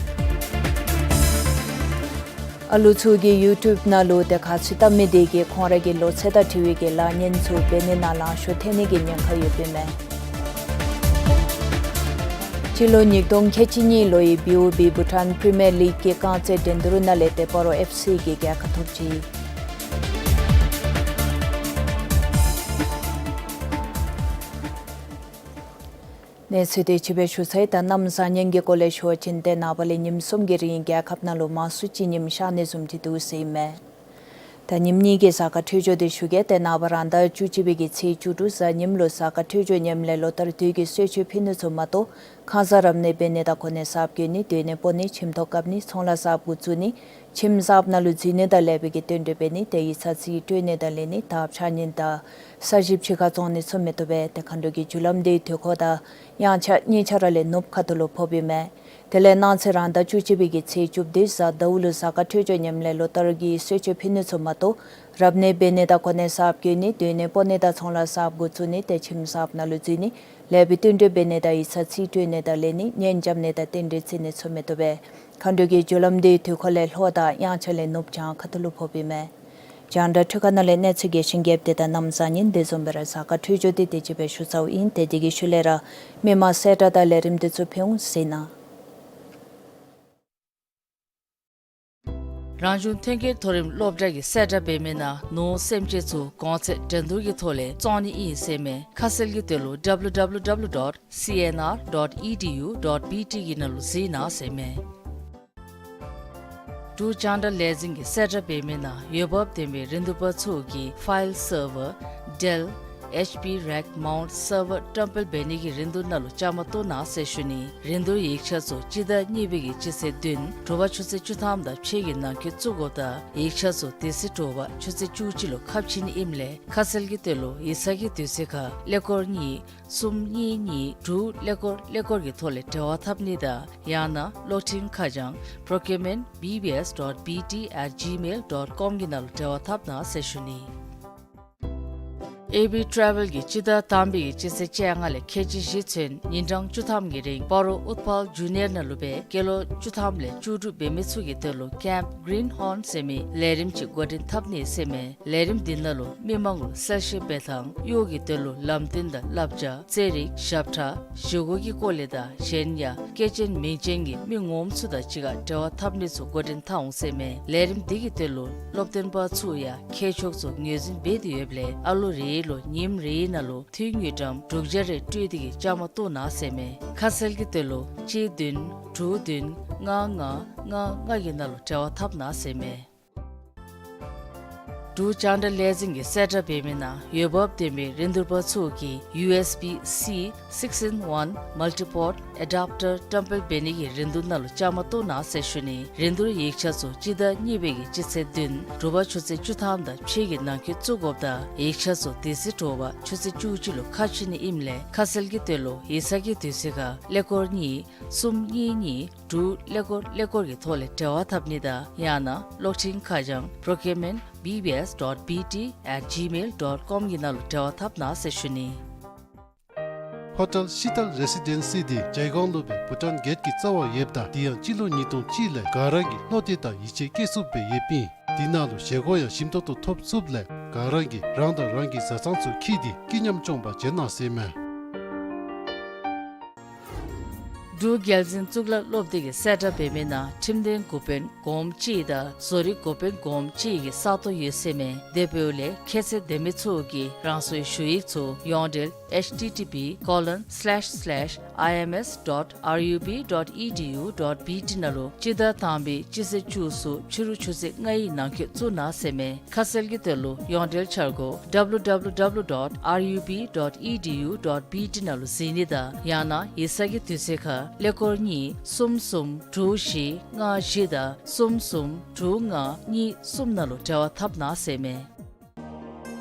ཨ་ལུ་ཚུ་གིས་ཡུ་ཊུབ་ནང་ལུ་ཏེ་ག་ཚོད་བལྟ་མི་དེ་གིས་ཁོང་ར་གི་ལོ་ཚད་དང་འཁྲིལ་བའི་གི་ལཱ་གཉེན་ཚུ་འབད་ནི་ནང་ལང་ཤོར་ཐལ་ནི་གི་ཉེན་ཁ་ཡོདཔ་ཨིན་མས། སྤྱི་ལོ་ཉིས་སྟོང་ཁལ་གཅིག་གཉིས་ལོའི་བི་ཨོ་བི་བྷུ་ཊཱན་པི་རི་མི་ཡར་ལིག་གི་རྐང་རྩེད་འགྲན་བསྡུར་ནང་ལས་ཏེ་སྤ་རོ་ཨེཕ་སི་གིས་རྒྱལ་ཁ་ཐོབ་ཅི། གནས་ཚུལ་འདི་ཅིག་སྦེ་ཞུ་ཚར་ཡི། ད་གནམ་བཟང་ངན་གྱི་སྐོར་ལས་ཞུ་བ་ཅིན་ཏེ་ནངས་པ་ལས་ཉིནམ་གསུམ་གྱི་རིང་རྒྱལ་ཁབ་ནང་ལུ་མང་སུ་ཅིག་ཉིམ་ཤར་ནི་བཟུམ་ཅིག་འདུག་ཟེར་ཨིན་མས། ད་ཉིནམ་གཉིས་ཀྱི་གཟའ་སྐར་འཕྲོད་སྦྱོར་འདི་ཞུ་གེ། ཏེ་ནངས་པ་རང་ཟླ་བཅུ་གཅིག་པའི་གི་ཚེས་བཅུ་དྲུག་གཟའ་ཉིམ་ལུ་གཟའ་སྐར་འཕྲོད་སྦྱོར་ཉེསམ་ལས་ལོ་ལྟར་དུས་ཀྱི་གསོལ་མཆོད་ཕུལ་ནི་ཚུ་མ་གཏོགས་ཁང་གསར་རབ་གནས་འབད་ནི་དང་གོ་གནས་གསརཔ་བསྐོ་ནི་སྡོད་གནས་སྤོ་ནི་ཁྱིམ་ཐོག་བཀབ་ནི་ཚོང་ལཱ་གསརཔ་འགོ་བཙུགས་ནི་ཁྱིམ་གསརཔ་ནང་ལུ་འཛུལ་ནི་དང་ལེགས་པའི་གི་བསྟུན་གྲོས་འབད་ནི་ཏེ་ཡིག་ཚང་རྩིས་སྤྲོད་ནི་དང་ལེན་ནི་དར་ཕྱར་ནི་དང་ས་ཞིབ་ཕྱི་ཁར་བཙོང་ནི་ཚུ་མི་བཏུབ་པས། ཏེ་མཁའ་འགྲོ་གི་རྒྱུ་ལམ་འདི་དུས་འཁོར་དང་དབྱངས་འཆར་གཉིས་ཆ་ར་ལས་ནུབ་ཁ་ཐུག་ལུ་ཕོགཔ་ཨིན་མས། དེ་ལས་གནངས་ཚེ་རང་ཟླ་བཅུ་གཅིག་པའི་གི་ཚེས་བཅུ་བདུན་གཟའ་ཟླཝ་ལུ་གཟའ་སྐར་འཕྲོད་སྦྱོར་ཉེསམ་ལས་ལོ་ལྟར་གྱི་གསོལ་མཆོད་ཕུལ་ནི་ཚུ་མ་གཏོགས་རབ་གནས་འབད་ནི་དང་གོ་གནས་གསརཔ་བསྐོ་ནི་སྡོད་གནས་སྤོ་ནི་དང་ཚོང་ལཱ་གསརཔ་འགོ་བཙུགས་ནི་ཏེ་ཁྱིམ་གསརཔ་ནང་ལུ་འཛུལ་ནི་ལེགས་པའི་བསྟུན་གྲོས་འབད་ནི་དང་ཡིག་ཚང་རྩིས་སྤྲོད་ནི་དང་ལེན་ནི་གཉེན་རྐྱབ་ནི་དང་རྟེན་འབྲེལ་བརྩི་ནི་ཚུ་མི་བཏུབ་པས། མཁའ་འགྲོ་གི་རྒྱུ་ལམ་འདི་དུས་འཁོར་ལས་ལྷོ་དང་དབྱངས་འཆར་ལས་ནུབ་བྱང་ཁ་ཐུག་ལུ་ཕོགཔ་ཨིན་མས། རྒྱང་བསྒྲགས་འཕྲུལ་ཁང་ནང་ལས་གནས་ཚུལ་རྒྱས་ཤིང་རྒྱསཔ་དེ་དང་གནམ་བཟང་ངན་དེ་བཟུམ་སྦེ་ར་གཟའ་སྐར་འཕྲོད་སྦྱོར་འདི་དེ་ཅིག་སྦེ་ཞུ་ཚརཝ་ཨིན། ཏེ་དེ་གི་ཤུལ་ལས་ར་མི་མང་གསལ་བསྒྲགས་དང་ལས་རིམ་འདི་ཚུ་ཕུལ་འོང་ཟེར་ཨིན་ན། རང་བྱུང་ཐོན་སྐྱེད་མཐོ་རིམ་སློབ་གྲྭ་གི་གསལ་བསྒྲགས་འབད་མི་ནང་ནོར་སེམས་ཅན་ཚུ་གོང་ཚད་འགྲན་བསྡུར་གྱི་ཐོག་ལས་བཙོང་ནི་ཨིན་ཟེར་མས། ཁ་གསལ་གྱི་དོན་ལུ་W W W dot C N R dot E D U dot B T གི་ནང་ལུ་གཟིགས་གནང་ཟེར་མས། འབྲུག་རྒྱང་བསྒྲགས་ལས་འཛིན་གྱི་གསལ་བསྒྲགས་འབད་མི་ནང་འོས་འབབ་ལྡན་པའི་རིན་བསྡུར་པ་ཚུ་གིས་ཕའིལ་སར་ཝར་ཌེལ་ཨེཆ་པི་རེག་མའུནཊ་སར་ཝར་བཀྲམ་སྤེལ་འབད་ནི་གི་རིན་བསྡུར་ནང་ལུ་བཅའ་མར་གཏོགས་གནང་ཟེར་ཞུ་ནི། རིན་བསྡུར་ཡིག་ཆ་ཚུ་སྤྱི་ཟླ་གཉིས་པའི་གི་སྤྱི་ཚེས་བདུན་དྲོ་པ་ཆུ་ཚོད་བཅུ་ཐམ་དང་ཕྱེད་ཀྱི་ནང་འཁོད་བཙུགས་དགོཔ་དང་ཡིག་ཆ་ཚུ་དེ་ཚེ་དྲོ་པ་ཆུ་ཚོད་བཅུ་གཅིག་ལུ་ཁ་ཕྱེ་ནི་ཨིནམ་ལས་ཁ་གསལ་གྱི་དོན་ལུ་ཡིག་ཚང་གི་དུས་ཚོད་ཁར་ཀླད་ཀོར་གཉིས་གསུམ་གཉིས་གཉིས་དྲུག་ཀླད་ཀོར་ཀླད་ཀོར་གྱི་ཐོག་ལས་འབྲེལ་བ་འཐབ་ནི་དང་ཡང་ན་གློག་འཕྲིན་ཁ་བྱང་procurement B B S dot B T at gmail dot com གི་ནང་ལུ་འབྲེལ་བ་འཐབ་གནང་ཟེར་ཞུ་ནི། ཨེ་བི་ཊེ་རེ་ཝེལ་གྱིས་སྤྱི་ཟླ་དང་པའི་གི་སྤྱི་ཚེས་བཅོ་ལྔ་ལས་ཁལ་གཅིག་བཞི་ཚུན་ཉིན་གྲངས་བཅུ་ཐམ་གྱི་རིང་སྤ་རོ་ཨུཏྤལ་ཇུ་ནི་ཡར་ནང་ལུ་སྦེ་སྐྱེས་ལོ་བཅུ་ཐམ་ལས་བཅུ་དྲུག་འབད་མི་ཚུ་གི་དོན་ལུ་ཀེམཔ་གིརིན་ཧོརན་ཟེར་མི་ལས་རིམ་ཅིག་འགོ་འདྲེན་འཐབ་ནི་ཟེར་མས། ལས་རིམ་འདི་ནང་ལུ་མི་མང་ལུ་གསལ་བཤད་འབད་ཐངས་གཡོག་གི་དོན་ལུ་ལམ་སྟོན་དང་བསླབ་བྱ་རྩེད་རིགས་ཞབས་ཁྲ་བཞེས་སྒོ་གི་སྐོར་ལས་དང་གཞན་ཡང་སྐྱེས་ཆེན་མིང་ཅན་གྱི་མི་ངོམ་ཚུ་དང་གཅིག་ཁར་འབྲེལ་བ་འཐབ་ནི་ཚུ་འགོ་འདྲེན་འཐབ་འོང་ཟེར་མས། ལས་རིམ་འདི་གི་དོན་ལུ་སློབ་སྟོན་པ་ཚུ་ཡང་མཁས་མཆོག་ཚུ་ངོས་འཛིན་འབད་དེ་ཡོདཔ་ལས་ཨ་ལོ་རེ་ལུ་ཉིནམ་རེའི་ནང་ལུ་འཐུས་དངུལ་ཀྲམ་དྲུག་བརྒྱ་རེ་སྤྲོད་དེ་གིས་བཅའ་མར་གཏོགས་གནང་ཟེར་མས། ཁ་གསལ་གྱི་དོན་ལུ་གཅིག་བདུན་དྲུག་བདུན་ལྔ་ལྔ་ལྔ་ལྔ་གི་ནང་ལུ་འབྲེལ་བ་འཐབ་གནང་ཟེར་མས། འབྲུག་རྒྱང་བསྒྲགས་ལས་འཛིན་གྱི་གསལ་བསྒྲགས་འབད་མི་ནང་འོས་འབབ་ལྡན་པའི་རིན་བསྡུར་པ་ཚུ་གིས་ཡུ་ཨེསི་བི་སི་six in one multi-port adapter བཀྲམ་སྤེལ་འབད་ནི་གི་རིན་བསྡུར་ནང་ལུ་བཅའ་མར་གཏོགས་གནང་ཟེར་ཞུ་ནི། རིན་བསྡུར་ཡིག་ཆ་ཚུ་སྤྱི་ཟླ་གཉིས་པའི་གི་སྤྱི་ཚེས་བདུན་དྲོ་པ་ཆུ་ཚོད་བཅུ་ཐམ་དང་ཕྱེད་ཀྱི་ནང་འཁོད་བཙུགས་དགོཔ་དང་ཡིག་ཆ་ཚུ་དེ་ཚེ་དྲོ་པ་ཆུ་ཚོད་བཅུ་གཅིག་ལུ་ཁ་ཕྱེ་ནི་ཨིནམ་ལས་ཁ་གསལ་གྱི་དོན་ལུ་ཡིག་ཚང་གི་དུས་ཚོད་ཁར་ཀླད་ཀོར་གཉིས་གསུམ་གཉིས་གཉིས་དྲུག་ཀླད་ཀོར་ཀླད་ཀོར་གྱི་ཐོག་ལས་འབྲེལ་བ་འཐབ་ནི་དང་ཡང་ན་གློག་འཕྲིན་ཁ་བྱང་procurement B B S dot B T at gmail dot com གི་ནང་ལུ་འབྲེལ་བ་འཐབ་གནང་ཟེར་ཞུ་ནི། ཧོ་ཊེལ་ཤི་ཏལ་རེ་སི་ཌེན་སི་འདི་ཇའི་ཀོང་ལུ་སྦེ་བྷུ་ཊཱན་གེཊ་ཀྱི་རྩ་བར་ཡོདཔ་ད་དེ་ཡང་སྤྱི་ལོ་ཉིས་སྟོང་གཅིག་ལས་ག་ར་གིས་བློ་གཏད་དང་ཡིད་ཆེས་བསྐྱེད་ཚུགསཔ་སྦེ་ཡོདཔ་ཨིན། དེ་ནང་ལུ་བཞེས་སྒོ་ཡང་ཞིམ་ཏོག་ཏོ་ཐོབ་ཚུགསཔ་ལས་ག་ར་གིས་རང་དང་རང་གི་བཟའ་ཚང་ཚུ་འཁྱིད་དེ་སྐྱིད་ཉམས་སྐྱོང་པར་བྱོན་གནང་ཟེར་མས། འབྲུག་རྒྱལ་འཛིན་གཙུག་ལག་སློབ་སྡེ་གི་གསལ་བསྒྲགས་འབད་མི་ནང་ཁྲིམས་དོན་འགོ་དཔོན་སྒོམ་གཅིག་དང་བཟོ་རིག་འགོ་དཔོན་སྒོམ་གཅིག་གི་ས་སྟོང་ཡོད་ཟེར་མས། དེ་འབདཝ་ལས་ཁྱད་ཚད་ལྡན་མི་ཚུ་གིས་རང་སོའི་ཞུ་ཡིག་ཚུ་ཡོངས་འབྲེལ་H T T P colon slash slash I M S dot R U B dot E D U dot B T ནང་ལུ་སྤྱི་ཟླ་དང་པའི་སྤྱི་ཚེས་བཅུ་གསུམ་ཕྱི་རུ་ཆུ་ཚོད་ལྔའི་ནང་འཁོད་བཙུགས་གནང་ཟེར་མས། ཁ་གསལ་གྱི་དོན་ལུ་ཡོངས་འབྲེལ་འཆར་སྒོ W W W dot R U B dot E D U dot B T ནང་ལུ་གཟིགས་ནི་དང་ཡང་ན་ཡིག་ཚང་གི་དུས་ཚོད་ཁར་ཀླད་ཀོར་གཉིས་གསུམ་གསུམ་དྲུག་བཞི་ལྔ་བཞི་དང་གསུམ་གསུམ་དྲུག་ལྔ་གཉིས་གསུམ་ནང་ལུ་འབྲེལ་བ་འཐབ་གནང་ཟེར་མས།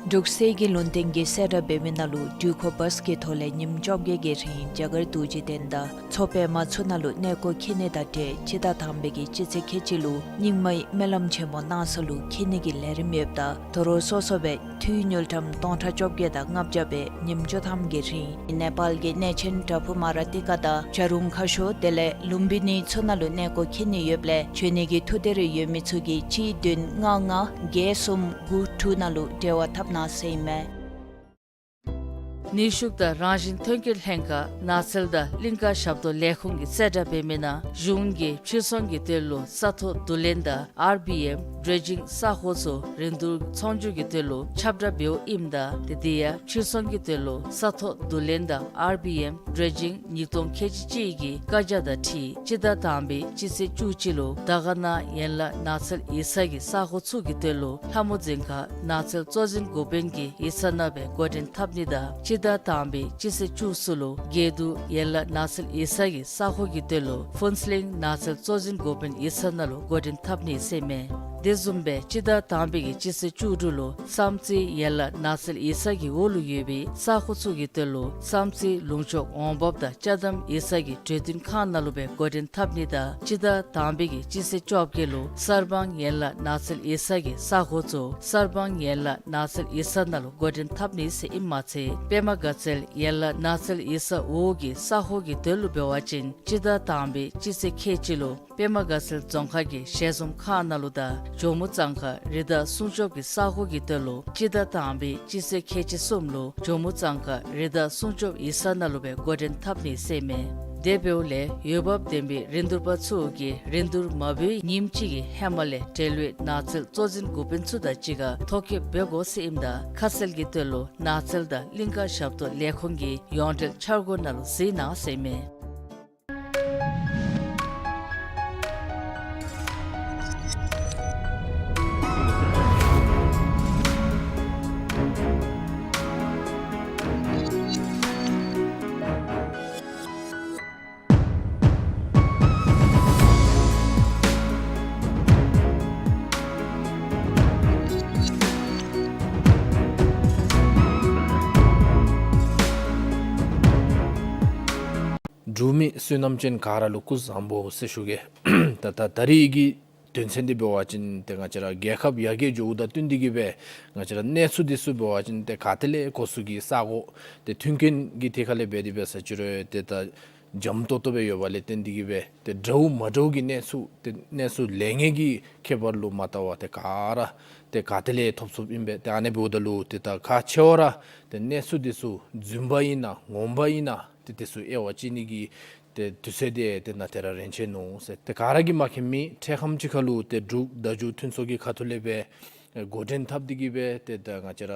འབྲུག་གསེར་གྱི་ལུང་བསྟན་གྱི་གསལ་བསྒྲགས་འབད་མི་ནང་ལུ་འགྲུལ་འཁོར་བཱས་ཀྱི་ཐོག་ལས་ཉིནམ་བཅོ་བརྒྱད་ཀྱི་རིང་རྒྱ་གར་རྡོ་རྗེ་གདན་དང་མཚོ་པདྨ་ཚུ་ནང་ལུ་གནས་སྐོར་འཁྱིད་ནི་དང་འབྲེལ་སྤྱི་ཟླ་དང་པའི་གི་སྤྱི་ཚེས་ཁལ་གཅིག་ལུ་རྙིང་མའི་སྨོན་ལམ་ཆེན་མོ་གནང་ས་ལུ་འཁྱིད་ནི་གི་ལས་རིམ་ཡོདཔ་ད་དོ་རུང་སོ་སོ་སྦེ་འཐུས་དངུལ་ཀྲམ་སྟོང་ཕྲག་བཅོ་བརྒྱད་དང་ལྔ་བརྒྱ་སྦེ་ཉིནམ་བཅུ་ཐམ་གྱི་རིང་ནེ་པཱལ་གྱི་གནས་ཆེན་བྲག་ཕུག་མཱ་ར་ཏི་ཀ་དང་བྱ་རུང་ཁ་ཤོར་དེ་ལས་ལུམ་བི་ནི་ཚུ་ནང་ལུ་གནས་སྐོར་འཁྱིད་ནི་ཡོདཔ་ལས་བྱོན་ནི་གི་ཐུགས་འདོད་རེ་ཡོད་མི་ཚུ་གིས་གཅིག་བདུན་ལྔ་ལྔ་བརྒྱད་གསུམ་དགུ་དྲུག་ནང་ལུ་འབྲེལ་བ་འཐབ་གནང་ཟེར་ཨིན་མས། ནུས་ཤུགས་དང་རང་བཞིན་ཐོན་སྐྱེད་ལྷན་ཁག་ནགས་ཚལ་དང་གླིང་ཀ་ཞབས་ཏོག་ལས་ཁུངས་ཀྱི་གསལ་བསྒྲགས་འབད་མི་ནང་གཞུང་གིས་ཕྱིར་ཚོང་གི་དོན་ལུ་ས་ཐོག་བསྡུ་ལེན་དང་ཨར་བི་ཨེམ་ཌེ་རེ་ཇིང་ས་ཁོངས་ཚུ་རིན་བསྡུར་ཚོང་སྒྱུར་གྱི་དོན་ལུ་ཁྱབ་བསྒྲགས་འབདཝ་ཨིནམ་ད་དེ་དེ་ཡང་ཕྱིར་ཚོང་གི་དོན་ལུ་ས་ཐོག་བསྡུ་ལེན་དང་ཨར་བི་ཨེམ་ཌེ་རེ་ཇིང་ཉིས་སྟོང་ཁལ་གཅིག་གཅིག་གི་བཀའ་རྒྱ་དང་འཁྲིལ་སྤྱི་ཟླ་དང་པའི་སྤྱི་ཚེས་བཅུ་གཅིག་ལུ་དར་དཀར་ན་ཡན་ལག་ནགས་ཚལ་ཡིག་ཚང་གི་ས་ཁོངས་ཚུ་གི་དོན་ལུ་ལྷ་མོ་རྫིང་ཁ་ནགས་ཚལ་གཙོ་འཛིན་འགོ་དཔོན་གྱི་ཡིག་ཚང་ནང་སྦེ་འགོ་འདྲེན་འཐབ་ནི་དང་སྤྱི་ཟླ་དང་པའི་སྤྱི་ཚེས་བཅུ་གསུམ་ལུ་དགེ་འདུན་ཡན་ལག་ནགས་ཚལ་ཡིག་ཚང་གི་ས་ཁོངས་ཀྱི་དོན་ལུ་ཕུན་ཚོགས་གླིང་ནགས་ཚལ་གཙོ་འཛིན་འགོ་དཔོན་ཡིག་ཚང་ནང་ལུ་འགོ་འདྲེན་འཐབ་ནི་ཟེར་ཨིན་མས། དེ་བཟུམ་སྦེ་སྤྱི་ཟླ་དང་པའི་གི་སྤྱི་ཚེས་བཅུ་དྲུག་ལུ་བསམ་རྩེ་ཡན་ལག་ནགས་ཚལ་ཡིག་ཚང་གི་འོག་ལུ་ཡོད་པའི་ས་ཁོངས་ཚུ་གི་དོན་ལུ་བསམ་རྩེ་ལུང་ཕྱོགས་འོང་འབབ་དང་ཅ་དམ་ཡིག་ཚང་གི་གྲོས་བསྟུན་ཁང་ནང་ལུ་སྦེ་འགོ་འདྲེན་འཐབ་ནི་དང་སྤྱི་ཟླ་དང་པའི་གི་སྤྱི་ཚེས་བཅོ་བརྒྱད་ལུ་གསར་སྤང་ཡན་ལག་ནགས་ཚལ་ཡིག་ཚང་གི་ས་ཁོངས་ཚུ་གསར་སྤང་ཡན་ལག་ནགས་ཚལ་ཡིག་ཚང་ནང་ལུ་འགོ་འདྲེན་འཐབ་ནི་ཟེར་ཨིནམ་མ་ཚད་པདྨ་དགའ་ཚལ་ཡན་ལག་ནགས་ཚལ་ཡིག་ཚང་འོག་གི་ས་ཁོངས་ཀྱི་དོན་ལུ་འབད་བ་ཅིན་སྤྱི་ཟླ་དང་པའི་སྤྱི་ཚེས་ཁལ་གཅིག་ལུ་པདྨ་དགའ་ཚལ་རྫོང་ཁག་གི་ཞལ་འཛོམས་ཁང་ནང་ལུ་དང་ཇོ་མོ་གཙང་ཁ་རི་དྭགས་སྲུང་སྐྱོབ་ཀྱི་ས་ཁོངས་ཀྱི་དོན་ལུ་སྤྱི་ཟླ་དང་པའི་སྤྱི་ཚེས་ཁལ་གཅིག་གསུམ་ལུ་ཇོ་མོ་གཙང་ཁ་རི་དྭགས་སྲུང་སྐྱོབ་ཡིག་ཚང་ནང་ལུ་སྦེ་འགོ་འདྲེན་འཐབ་ནི་ཟེར་ཨིན་མས། དེ་འབདཝ་ལས་འོས་འབབ་ལྡན་པའི་རིན་བསྡུར་པ་ཚུ་གིས་རིན་བསྡུར་མ་འབད་བའི་ཉིནམ་གཅིག་གི་ཧེ་མ་ལས་འབྲེལ་ཡོད་ནགས་ཚལ་གཙོ་འཛིན་འགོ་དཔོན་ཚུ་དང་གཅིག་ཁར་ཐོ་བཀོད་འབད་དགོ་ཟེར་ཨིནམ་ད་ཁ་གསལ་གྱི་དོན་ལུ་ནགས་ཚལ་དང་གླིང་ཀ་ཞབས་ཏོག་ལས་ཁུངས་ཀྱི་ཡོངས་འབྲེལ་འཆར་སྒོ་ནང་ལུ་གཟིགས་གནང་ཟེར་ཨིན་མས། འབྲུག་མི་བསོད་ནམས་ཅན་ག་ར་ལུ་སྐུ་གཟུགས་བཟང་པོ་ཟེར་ཞུ་གེ། ད་ད་ད་རིས་ཀྱི་དོན་ཚན་འདི་འབད་བ་ཅིན་ཏེ་ང་བཅས་ར་རྒྱལ་ཁབ་ཡར་རྒྱས་འགྱོཝ་དང་བསྟུན་ཏེ་གི་སྦེ་ང་བཅས་ར་གནས་ཚུལ་འདི་ཚུ་འབད་བ་ཅིན་ཏེ་ག་ཏེ་ལས་གོ་ས་གི་ས་གོ་ཏེ་མཐུན་རྐྱེན་གྱི་ཐད་ཁ་ལས་འབད་དེ་འབད་ས་ཅི་རུང་ཏེ་ད་འཇམ་ཏོང་ཏོ་སྦེ་ཡོདཔ་ལས་བརྟེན་ཏེ་གི་སྦེ་ཏེ་འདྲཝ་མ་འདྲཝ་གི་གནས་ཚུལ་ཏེ་གནས་ཚུལ་ལེགས་ཉེས་ཀྱི་ཁྱད་པར་ལུ་མ་བལྟ་བར་ཏེ་ག་ར་ཏེ་ག་ཏེ་ལས་ཐོབ་ཚུགསཔ་ཨིན་པས། ཏེ་ཨ་ནི་འབདཝ་ད་ལུ་ཏེ་ད་ཁག་ཆེ་བ་ར་ཏེ་གནས་ཚུལ་འདི་ཚུ་རྫུན་པ་ཨིན་ན་ངོ་མ་ཨིན་ན་ཏེ་དེ་ཚུ་དབྱེ་བ་དཔྱད་ནི་གི་ཏེ་དུས་ཚོད་འདི་ཏེ་ནཱ་ཏེ་ར་རན་ཆི་ནུག་ཟེར། ཏེ་ག་ར་གིས་མ་མཁྱེན་མི་འཕྲལ་ཁམས་ཅིག་ཁར་ལུ་ཏེ་འབྲུག་བརྡ་བརྒྱུད་མཐུན་ཚོགས་ཀྱི་ཁ་ཐུག་ལས་སྦེ་འགོ་འདྲེན་འཐབ་སྟེ་གི་སྦེ་ཏེ་ད་ང་བཅས་ར་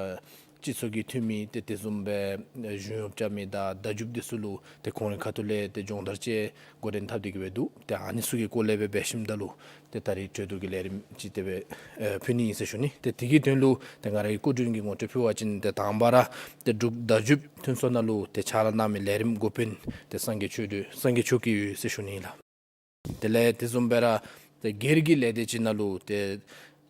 སྤྱི་ཚོགས་ཀྱི་འཐུས་མི་ཏེ་དེ་བཟུམ་སྦེ་གཞུང་གཡོགཔ་རྐྱབ་མི་དང་བརྡ་བརྒྱུདཔ་འདི་ཚུ་ལུ་ཏེ་ཁོང་རའི་ཁ་ཐུག་ལས་ཏེ་སྦྱོང་བརྡར་ཅིག་འགོ་འདྲེན་འཐབ་སྟེ་གི་སྦེ་འདུག། ཏེ་ཨ་ནི་ཚུ་གི་སྐོར་ལས་སྦེ་འབད་ཞིནམ་ད་ལུ་ཏེ་ད་རིས་གྲོས་བསྡུར་གྱི་ལས་རིམ་ཅིག་དེ་སྦེ་ཨེ་ཕུལ་ནི་ཨིན་ཟེར་ཞུ་ནི། ཏེ་དེ་གི་དོན་ལུ་ཏེ་ང་ར་གི་སྐུ་མགྲོན་གྱི་ངོ་སྤྲོད་ཕུལ་བ་ཅིན་ཏེ་དང་པ་ར་ཏེ་འབྲུག་བརྡ་བརྒྱུད་མཐུན་ཚོགས་ནང་ལུ་ཏེ་ཕྱག་ལཱ་གནང་མི་ལས་རིམ་འགོ་དཔོན་ཏེ་སངས་རྒྱས་ཆོས་སྒྲོན་སངས་རྒྱས་ཆོས་སྐྱིད་ཡོད་ཟེར་ཞུ་ནི་ལགས། དེ་ལས་དེ་བཟུམ་སྦེ་ར་ཏེ་སྒེར་གྱི་ལས་སྡེ་ཅིག་ནང་ལུ་ཏེ་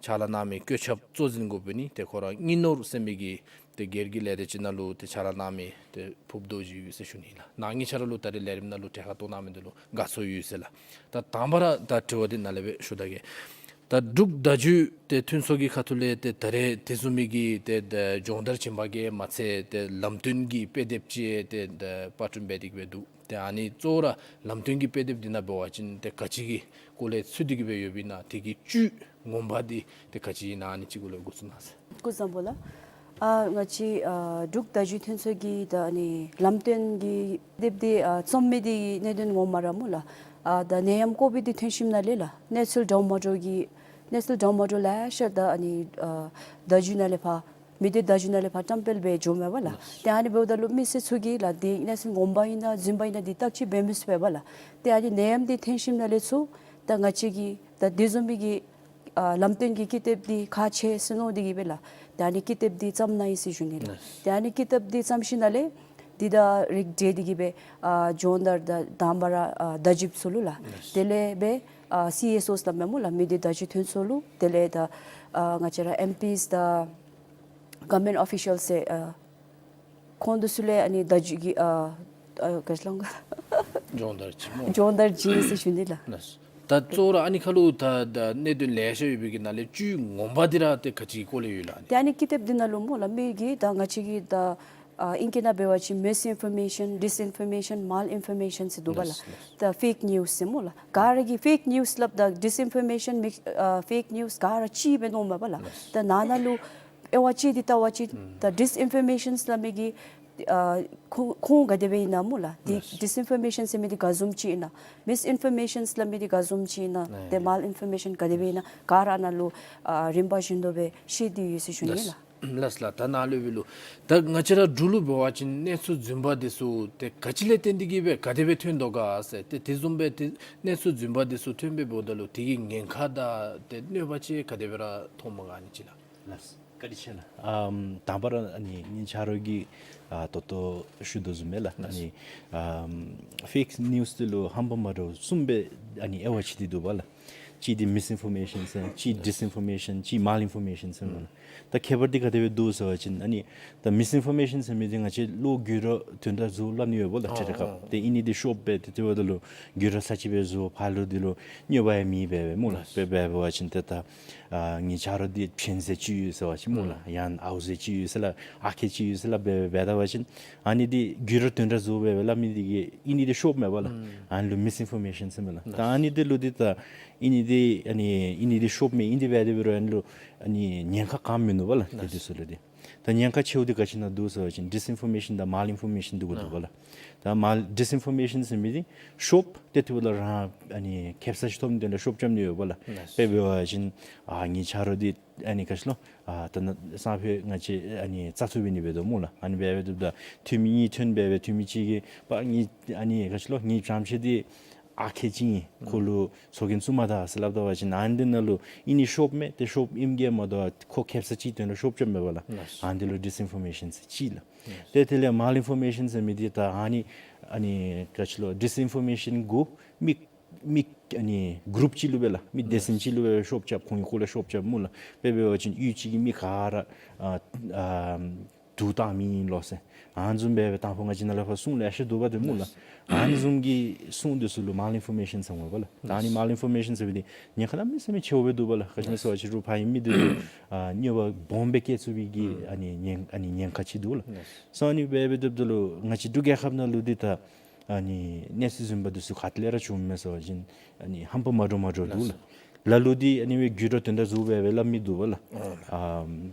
ཕྱག་ལཱ་གནང་མི་བཀོད་ཁྱབ་གཙོ་འཛིན་འགོ་དཔོན་ནི་ཏེ་ཁོ་ར་དངུལ་ནོར་ཟེར་མི་གི་ཏེ་སྒེར་གྱི་ལས་སྡེ་ཅིག་ནང་ལུ་ཏེ་ཕྱག་ལཱ་གནང་མི་ཏེ་ཕུབ་རྡོ་རྗེ་ཡོད་ཟེར་ཞུ་ནི་ལགས། ནཱ་གཉིས་ཆ་ར་ལུ་ད་རིས་ལས་རིམ་ནང་ལུ་གྲལ་ཁར་གཏོགས་གནང་མི་འདི་ལུ་དགའ་ཚོར་ཡོད་ཟེར་ལགས། ད་དང་པ་ར་ད་དྲི་བ་འདི་ནཱ་ལས་སྦེ་ཞུ་ད་གེ། ད་འབྲུག་བརྡ་བརྒྱུད་ཏེ་མཐུན་ཚོགས་ཀྱི་ཁ་ཐུག་ལས་ཏེ་ད་རེས་དེ་བཟུམ་མའི་གི་ཏེ་ད་སྦྱོང་བརྡར་བྱིན་པ་གིས་མ་ཚད་ཏེ་ལམ་སྟོན་གྱི་དཔེ་དེབ་ཅིག་ཏེ་ད་པར་སྐྲུན་འབད་དེ་གི་སྦེ་འདུག། ཏེ་ཨ་ནི་གཙོ་བོ་ར་ལམ་སྟོན་གྱི་དཔེ་དེབ་འདི་ནང་འབད་བ་ཅིན་ཏེ་ག་ཅི་གི་སྐོར་ལས་ཚུད་དེ་གི་སྦེ་ཡོདཔ་ཨིན་ན་དེ་གི་བཅུད་ངོ་མ་འདི་ཏེ་ག་ཅི་ཨིན་ན་ཨ་ནི་ཅིག་གུ་ལས་འགོ་བཙུགས་གནང་ཟེར། སྐུ་གཟུགས་བཟང་པོ་ལགས། ཨ་ང་བཅས་ཨ་འབྲུག་བརྡ་བརྒྱུད་མཐུན་ཚོགས་ཀྱིས་ད་ཨ་ནི་ལམ་སྟོན་གྱི་དེབ་འདི་ཨ་རྩོམ་མི་འདི་གནད་དོན་ངོ་མ་ར་སྨོ་ལགས། ཨ་ད་ནད་ཡམས་ཀོ་བིཌ་འདི་ཐོན་ཞིནམ་ལས་ལགས་གནས་ཚུལ་འདྲཝ་མ་འདྲཝ་གི་གནས་ཚུལ་འདྲཝ་མ་འདྲཝ་ལེ་ཤ་ད་ཨ་ནི་ཨ་བརྡ་བརྒྱུད་ནང་ལས་ཕར་མི་སྡེ་བརྡ་བརྒྱུད་ནང་ལས་ཕར་བཀྲམ་སྤེལ་འབད་འགྱོཝ་མས་པ་ལགས། ཏེ་ཨ་ནི་འབདཝ་ད་ལུ་མི་སེར་ཚུ་གིས་ལགས་འདི་གནས་ཚུལ་ངོ་མ་ཨིན་ན་རྫུན་པ་ཨིན་ན་འདི་བརྟག་དཔྱད་འབད་མི་ཚུགས་པས་པ་ལགས། ཏེ་ཨ་ནི་ནད་ཡམས་འདི་ཐོན་ཞིནམ་ལས་ཚུར་ད་ང་བཅས་ཀྱིས་ད་དེ་བཟུམ་མའི་གི་ཨ་ལམ་སྟོན་གྱི་ཀི་དེབ་འདི་ཁག་ཆེ་ཟེར་མནོ་སྟེ་གི་སྦེ་ལགས་ཏེ་ཨ་ནི་ཀི་དེབ་འདི་བརྩམས་གནང་ཡི་ཟེར་ཞུ་ནི་ལགས། ཏེ་ཨ་ནི་ཀི་དེབ་འདི་བརྩམས་ཞིནམ་ལས་འདི་དང་རིགས་བསྒྲེས་ཏེ་གི་སྦེ་ཨ་སྦྱོང་བརྡར་དང་དང་པ་ར་ཨ་བརྡ་བརྒྱུདཔ་ཚུ་ལུ་ལགས། དེ་ལས་སྦེ་ཨ་སི་ཨེསི་ཨོ་སླབ་མས་སྨོ་ལགས་མི་སྡེ་བརྡ་བརྒྱུད་མཐུན་ཚོགས་ལུ། དེ་ལས་ད་ཨ་ང་བཅས་ར་ཨེམ་པིསི་དང་གོ་ཝརནམེནཊ་ཨོ་ཕི་ཤལ་ཟེར་ཨ་ཁོང་འདི་ཚུ་ལས་ཨ་ནི་བརྡ་བརྒྱུད་ཀྱི་ཨ་ཨ་ག་ཅི་ལོ་སྦྱོང་བརྡར་བྱིན་སྨོ། སྦྱོང་བརྡར་བྱིན་ཟེར་ཞུ་ནི་ལགས། ལགས། ད་གཙོ་བོ་ར་ཨ་ནི་ཁར་ལུ་ད་ད་གནད་དོན་ལེ་ཤ་ཡོད་པའི་གི་ནང་ལས་བཅུད་ངོ་མ་འདི་ར་ཏེ་ག་ཅི་གི་སྐོར་ལས་ཡོད་ལགས། ཏེ་ཨ་ནི་ཀི་དེབ་འདི་ནང་ལུ་སྨོ་ལགས་མི་གིས་ད་ང་བཅས་ཀྱིས་ད་ཨ་ཨིང་སྐད་ནང་འབད་བ་ཅིན་མིསི་ཨིན་ཕོར་མེ་ཤཱན་ཌིསི་ཨིན་ཕོར་མེ་ཤཱན་མཱལ་ཨིན་ཕོར་མེ་ཤཱན་ཟེར་འདུག་པ་ལགས། ལགས། ད་ཕེཀ་ནིའུསི་ཟེར་སྨོ་ལགས། ག་ར་གིས་ཕེཀ་ནིའུསི་སླབ་ད་ཌིསི་ཨིན་ཕོར་མེ་ཤཱན་མིག་ཨ་ཕེཀ་ནིའུསི་ག་ར་གཅིག་སྦེ་མནོཝ་མས་པ་ལགས། ལགས། ད་ནང་ན་ལུ་དབྱེ་བ་དཔྱད་དེ་བལྟ་བ་ཅིན་ད་ཌིསི་ཨིན་ཕོར་མེ་ཤཱན་སླབ་མི་གི་ཨ་ཁུངས་ཁུངས་ག་དེ་སྦེ་ཨིན་ན་སྨོ་ལགས། ཏེ་ལགས། ཌིསི་ཨིན་ཕོར་མེ་ཤཱན་ཟེར་མི་འདི་ག་བཟུམ་ཅིག་ཨིན་ན། མིསི་ཨིན་ཕོར་མེ་ཤཱན་སླབ་མི་འདི་ག་བཟུམ་ཅིག་ཨིན་ན། ཨེ་ཏེ་མཱལ་ཨིན་ཕོར་མེ་ཤཱན་ག་དེ་སྦེ་ཨིན་ན། ག་ར་ནཱ་ལུ་ཨ་རིམ་པ་བཞིན་དུ་སྦེ་བཤད་དེ་ཡོད་ཟེར་ཞུ་ནི་ལགས། ལགས་ལགས། ད་ནཱ་ལུ་འབད་རུང་ད་ང་བཅས་ར་འབྲུག་ལུ་འབད་བ་ཅིན་གནས་ཚུལ་རྫུན་པ་འདི་ཚུ་ཏེ་ག་ཅི་ལས་བརྟེན་ཏེ་གི་སྦེ་ག་དེ་སྦེ་ཐོན་དོ་ག་ཟེར། ཏེ་དེ་བཟུམ་སྦེ་ཏེ་གནས་ཚུལ་རྫུན་པ་འདི་ཚུ་ཐོན་སྦེ་འབདཝ་ད་ལུ་དེ་གི་ཉེན་ཁ་དང་ཏེ་གནོད་པ་ཅིག་ག་དེ་སྦེ་ར་མཐོངམ་ག་ཨ་ནི་ཅིག་ལགས། ལགས། བཀའ་དྲིན་ཆེ་ལགས། ཨམ་དང་པ་ར་ཨ་ནི་ངེའི་ཆ་རོགས་ཀྱིས་ཨ་ད་ལྟོ་ཞུ་དོ་བཟུམ་སྦེ་ལགས། ཨ་ནི་ཨམ་ཕེཀ་ནིའུསི་འདི་ལུ་རྣམ་པ་མ་འདྲཝ་གསུམ་སྦེ་ཨ་ནི་དབྱེ་བ་ཕྱེ་སྟེ་འདུག་པ་ལགས། གཅིག་འདི་མིསི་ཨིན་ཕོར་མེ་ཤཱན་ཟེར་གཅིག་ལགས། ཌིསི་ཨིན་ཕོར་མེ་ཤཱན་གཅིག་མཱལ་ཨིན་ཕོར་མེ་ཤཱན་ཟེར་སྨོ་ལགས། ད་ཁྱད་པར་འདི་ག་དེ་སྦེ་འདུག་ཟེར་བ་ཅིན་ཨ་ནི་ད་མིསི་ཨིན་ཕོར་མེ་ཤཱན་ཟེར་མི་འདི་ང་བཅས་བློ་འགྱོད་ར་དོན་དག་བཟོ་སླབ་ནི་ཡོད་པ་ལགས། ཨོ་ཏེ་རེ་ཁ་ཨོ་ཏེ་ཨིན་ནི་འདི་ཤོབ་སྦེ་ཏེ་དེ་འབདཝ་ད་ལུ་འགྱོད་ར་ས་ཅིག་སྦེ་བཟོ། ཕར་ལུ་འདི་ལུ་གནོད་པ་ཡང་མེད་པས་སྦེ་སྨོ་ལགས། ཨོ་སྦེ་འབད་བ་ཅིན་ཏེ་ད་ཨ་ངེའི་ཆ་རོགས་འདི་ཕྱེན་ཟེར་ཅིག་ཡོད་ཟེར་བ་ཅིན་སྨོ་ལགས། ཨོ་ཡང་ཨའུ་ཟེར་ཅིག་ཡོད་ཟེར་ལགས། ཨ་ཁེ་ཅིག་ཡོད་ཟེར་ལགས། འབད་འབད་ད་བ་ཅིན་ཨ་ནི་འདི་འགྱོད་ར་དོན་དག་བཟོ་སྦེ་སྦེ་སླབ་མི་འདི་གིས་ཨིན་ནི་འདི་ཤོབ་མས་པ་ལགས། ཨོ་ཨ་ནི་ལུ་མིསི་ཨིན་ཕོར་མེ་ཤཱན་ཟེར་མས་ལགས། ད་ཨ་ནི་འདི་ལུ་འདི་ད་ཨིན་ནི་འདི་ཨ་ནི་ཨིན་ནི་འདི་ཤོབ་མས། ཨིན་འདི་འབད་དེ་འབད་རུང་ཨ་ནི་ལུ་ཨ་ནི་ཉེན་ཁ་ག་མིན་ནུག་པ་ལགས། ཏེ་འདི་ཚུ་ལུ་འདི་ ད་ཉེན་ཁ་ཆེཝ་འདི་ག་ཅི་ནང་འདུག་ཟེར་བ་ཅིན་ཌིསི་ཨིན་ཕོར་མེ་ཤཱན་དང་མཱལ་ཨིན་ཕོར་མེ་ཤཱན་འདུག་གོ་འདུག་པ་ལགས། ད་མཱལ་ཌིསི་ཨིན་ཕོར་མེ་ཤཱན་ཟེར་མི་འདི་ཤོབ་ཏེ་དེ་འབདཝ་ད་རང་ཨ་ནི་ཁེབ་ས་ཅིག་ཐོབ་ནི་དོན་ལས་ཤོབ་རྐྱབ་ནི་ཡོདཔ་ལགས། དཔེ་འབད་བ་ཅིན་ཨ་ངེའི་ཆ་རོགས་འདི་ཨ་ནི་ག་ཅི་ལོ། ཨ་ད་ནཱ་སང་ཕོད་ང་བཅས་ཨ་ནི་བཙག་འཐུ་འབད་ནི་འབད་དོ་སྨོ་ལགས། ཨ་ནི་འབད་འབད་དོ་ད་འཐུས་མི་གཉིས་ཐོན་འབད་འབད་འཐུས་མི་གཅིག་གིས་པ་ངེའི་ཨ་ནི་ག་ཅི་ལོ་ངེའི་བྱམས་ཆེ་འདི་ཨ་ཁེ་ཅིག་ཨིན། ཁོ་ལུ་ཚོགས་རྒྱན་བཙུགས་མ་ད་ཟེར་སླབ་ད་པ་ཅིན་ཨ་ནི་འདི་ནང་ལུ་ཨིན་ནི་ཤོབ་མས། ཏེ་ཤོབ་ཨིནམ་གྱིས་མ་དོ་ཁོ་ཁེབ་ས་ཅིག་དོན་ལས་ཤོབ་རྐྱབ་མས་པ་ལགས། ཨ་ནི་འདི་ལུ་ཌིསི་ཨིན་ཕོར་མེ་ཤཱན་ཟེར་ཅི་ལགས། ཏེ་དེ་ལས་མཱལ་ཨིན་ཕོར་མེ་ཤཱན་ཟེར་མི་འདི་ད་ཨ་ནི་ཨ་ནི་ག་ཅི་ལོ་ཌིསི་ཨིན་ཕོར་མེ་ཤཱན་གུ་མི་མི་ཨ་ནི་གུ་རུབ་ཅིག་ལུ་སྦེ་ལགས། མི་སྡེ་ཚན་ཅིག་ལུ་སྦེ་ཤོབ་རྐྱབ། ཁོང་གིས་ཁོ་ལུ་ཤོབ་རྐྱབ་སྨོ་ལགས། དཔེ་འབད་བ་ཅིན་གཡུས་ཅིག་གི་མི་ག་ར་ཨ་ཨ་དུག་བཏང་མི་ཨིན་ལོ་ཟེར། ཨ་ནི་བཟུམ་སྦེ་སྦེ་དང་ཕུ་ང་བཅས་ནཱ་ལས་ཕར་སྲུང་ལེ་ཤ་འདུག་པ་ཏེ་སྨོ་ལགས། ཨ་ནི་བཟུམ་གྱི་སྲུང་འདི་ཚུ་ལུ་མཱལ་ཨིན་ཕོར་མེ་ཤཱན་ཟེར་སྨོ་པ་ལགས། ད་ཨ་ནི་མཱལ་ཨིན་ཕོར་མེ་ཤཱན་ཟེར་བའི་འདི་ཉེན་ཁ་གནམ་མེད་ས་མེད་ཆེཝ་སྦེ་འདུག་པ་ལགས། ག་ཅི་སྨོ་ཟེར་བ་ཅིན་རུང་ཕར་ཨིན་མི་འདི་ཚུ་ཨ་གནོད་པ་སྦོམ་སྦེ་བཀལ་ཚུགས་པའི་གི་ཨ་ནི་ཉེན་ཨ་ནི་ཉེན་ཁ་ཅིག་འདུག་ལགས། སོ་ཨ་ནི་སྦེ་སྦེ་འབདཝ་ད་ལུ་ང་བཅས་འབྲུག་རྒྱལ་ཁབ་ནང་ལུ་འདི་ད་ཨ་ནི་གནས་ཚུལ་བཟུམ་པ་འདི་ཚུ་ག་ཏེ་ལས་ར་བྱུངམ་མས་ཟེར་བ་ཅིན་ཨ་ནི་རྣམ་པ་མ་འདྲཝ་མ་འདྲཝ་འདུག་ལགས། ལ་ལུ་འདི་ཨ་ནི་སྦེ་རྒྱུད་དོན་དག་བཟུམ་སྦེ་སྦེ་སླབ་མི་འདུག་པ་ལགས། ཨ་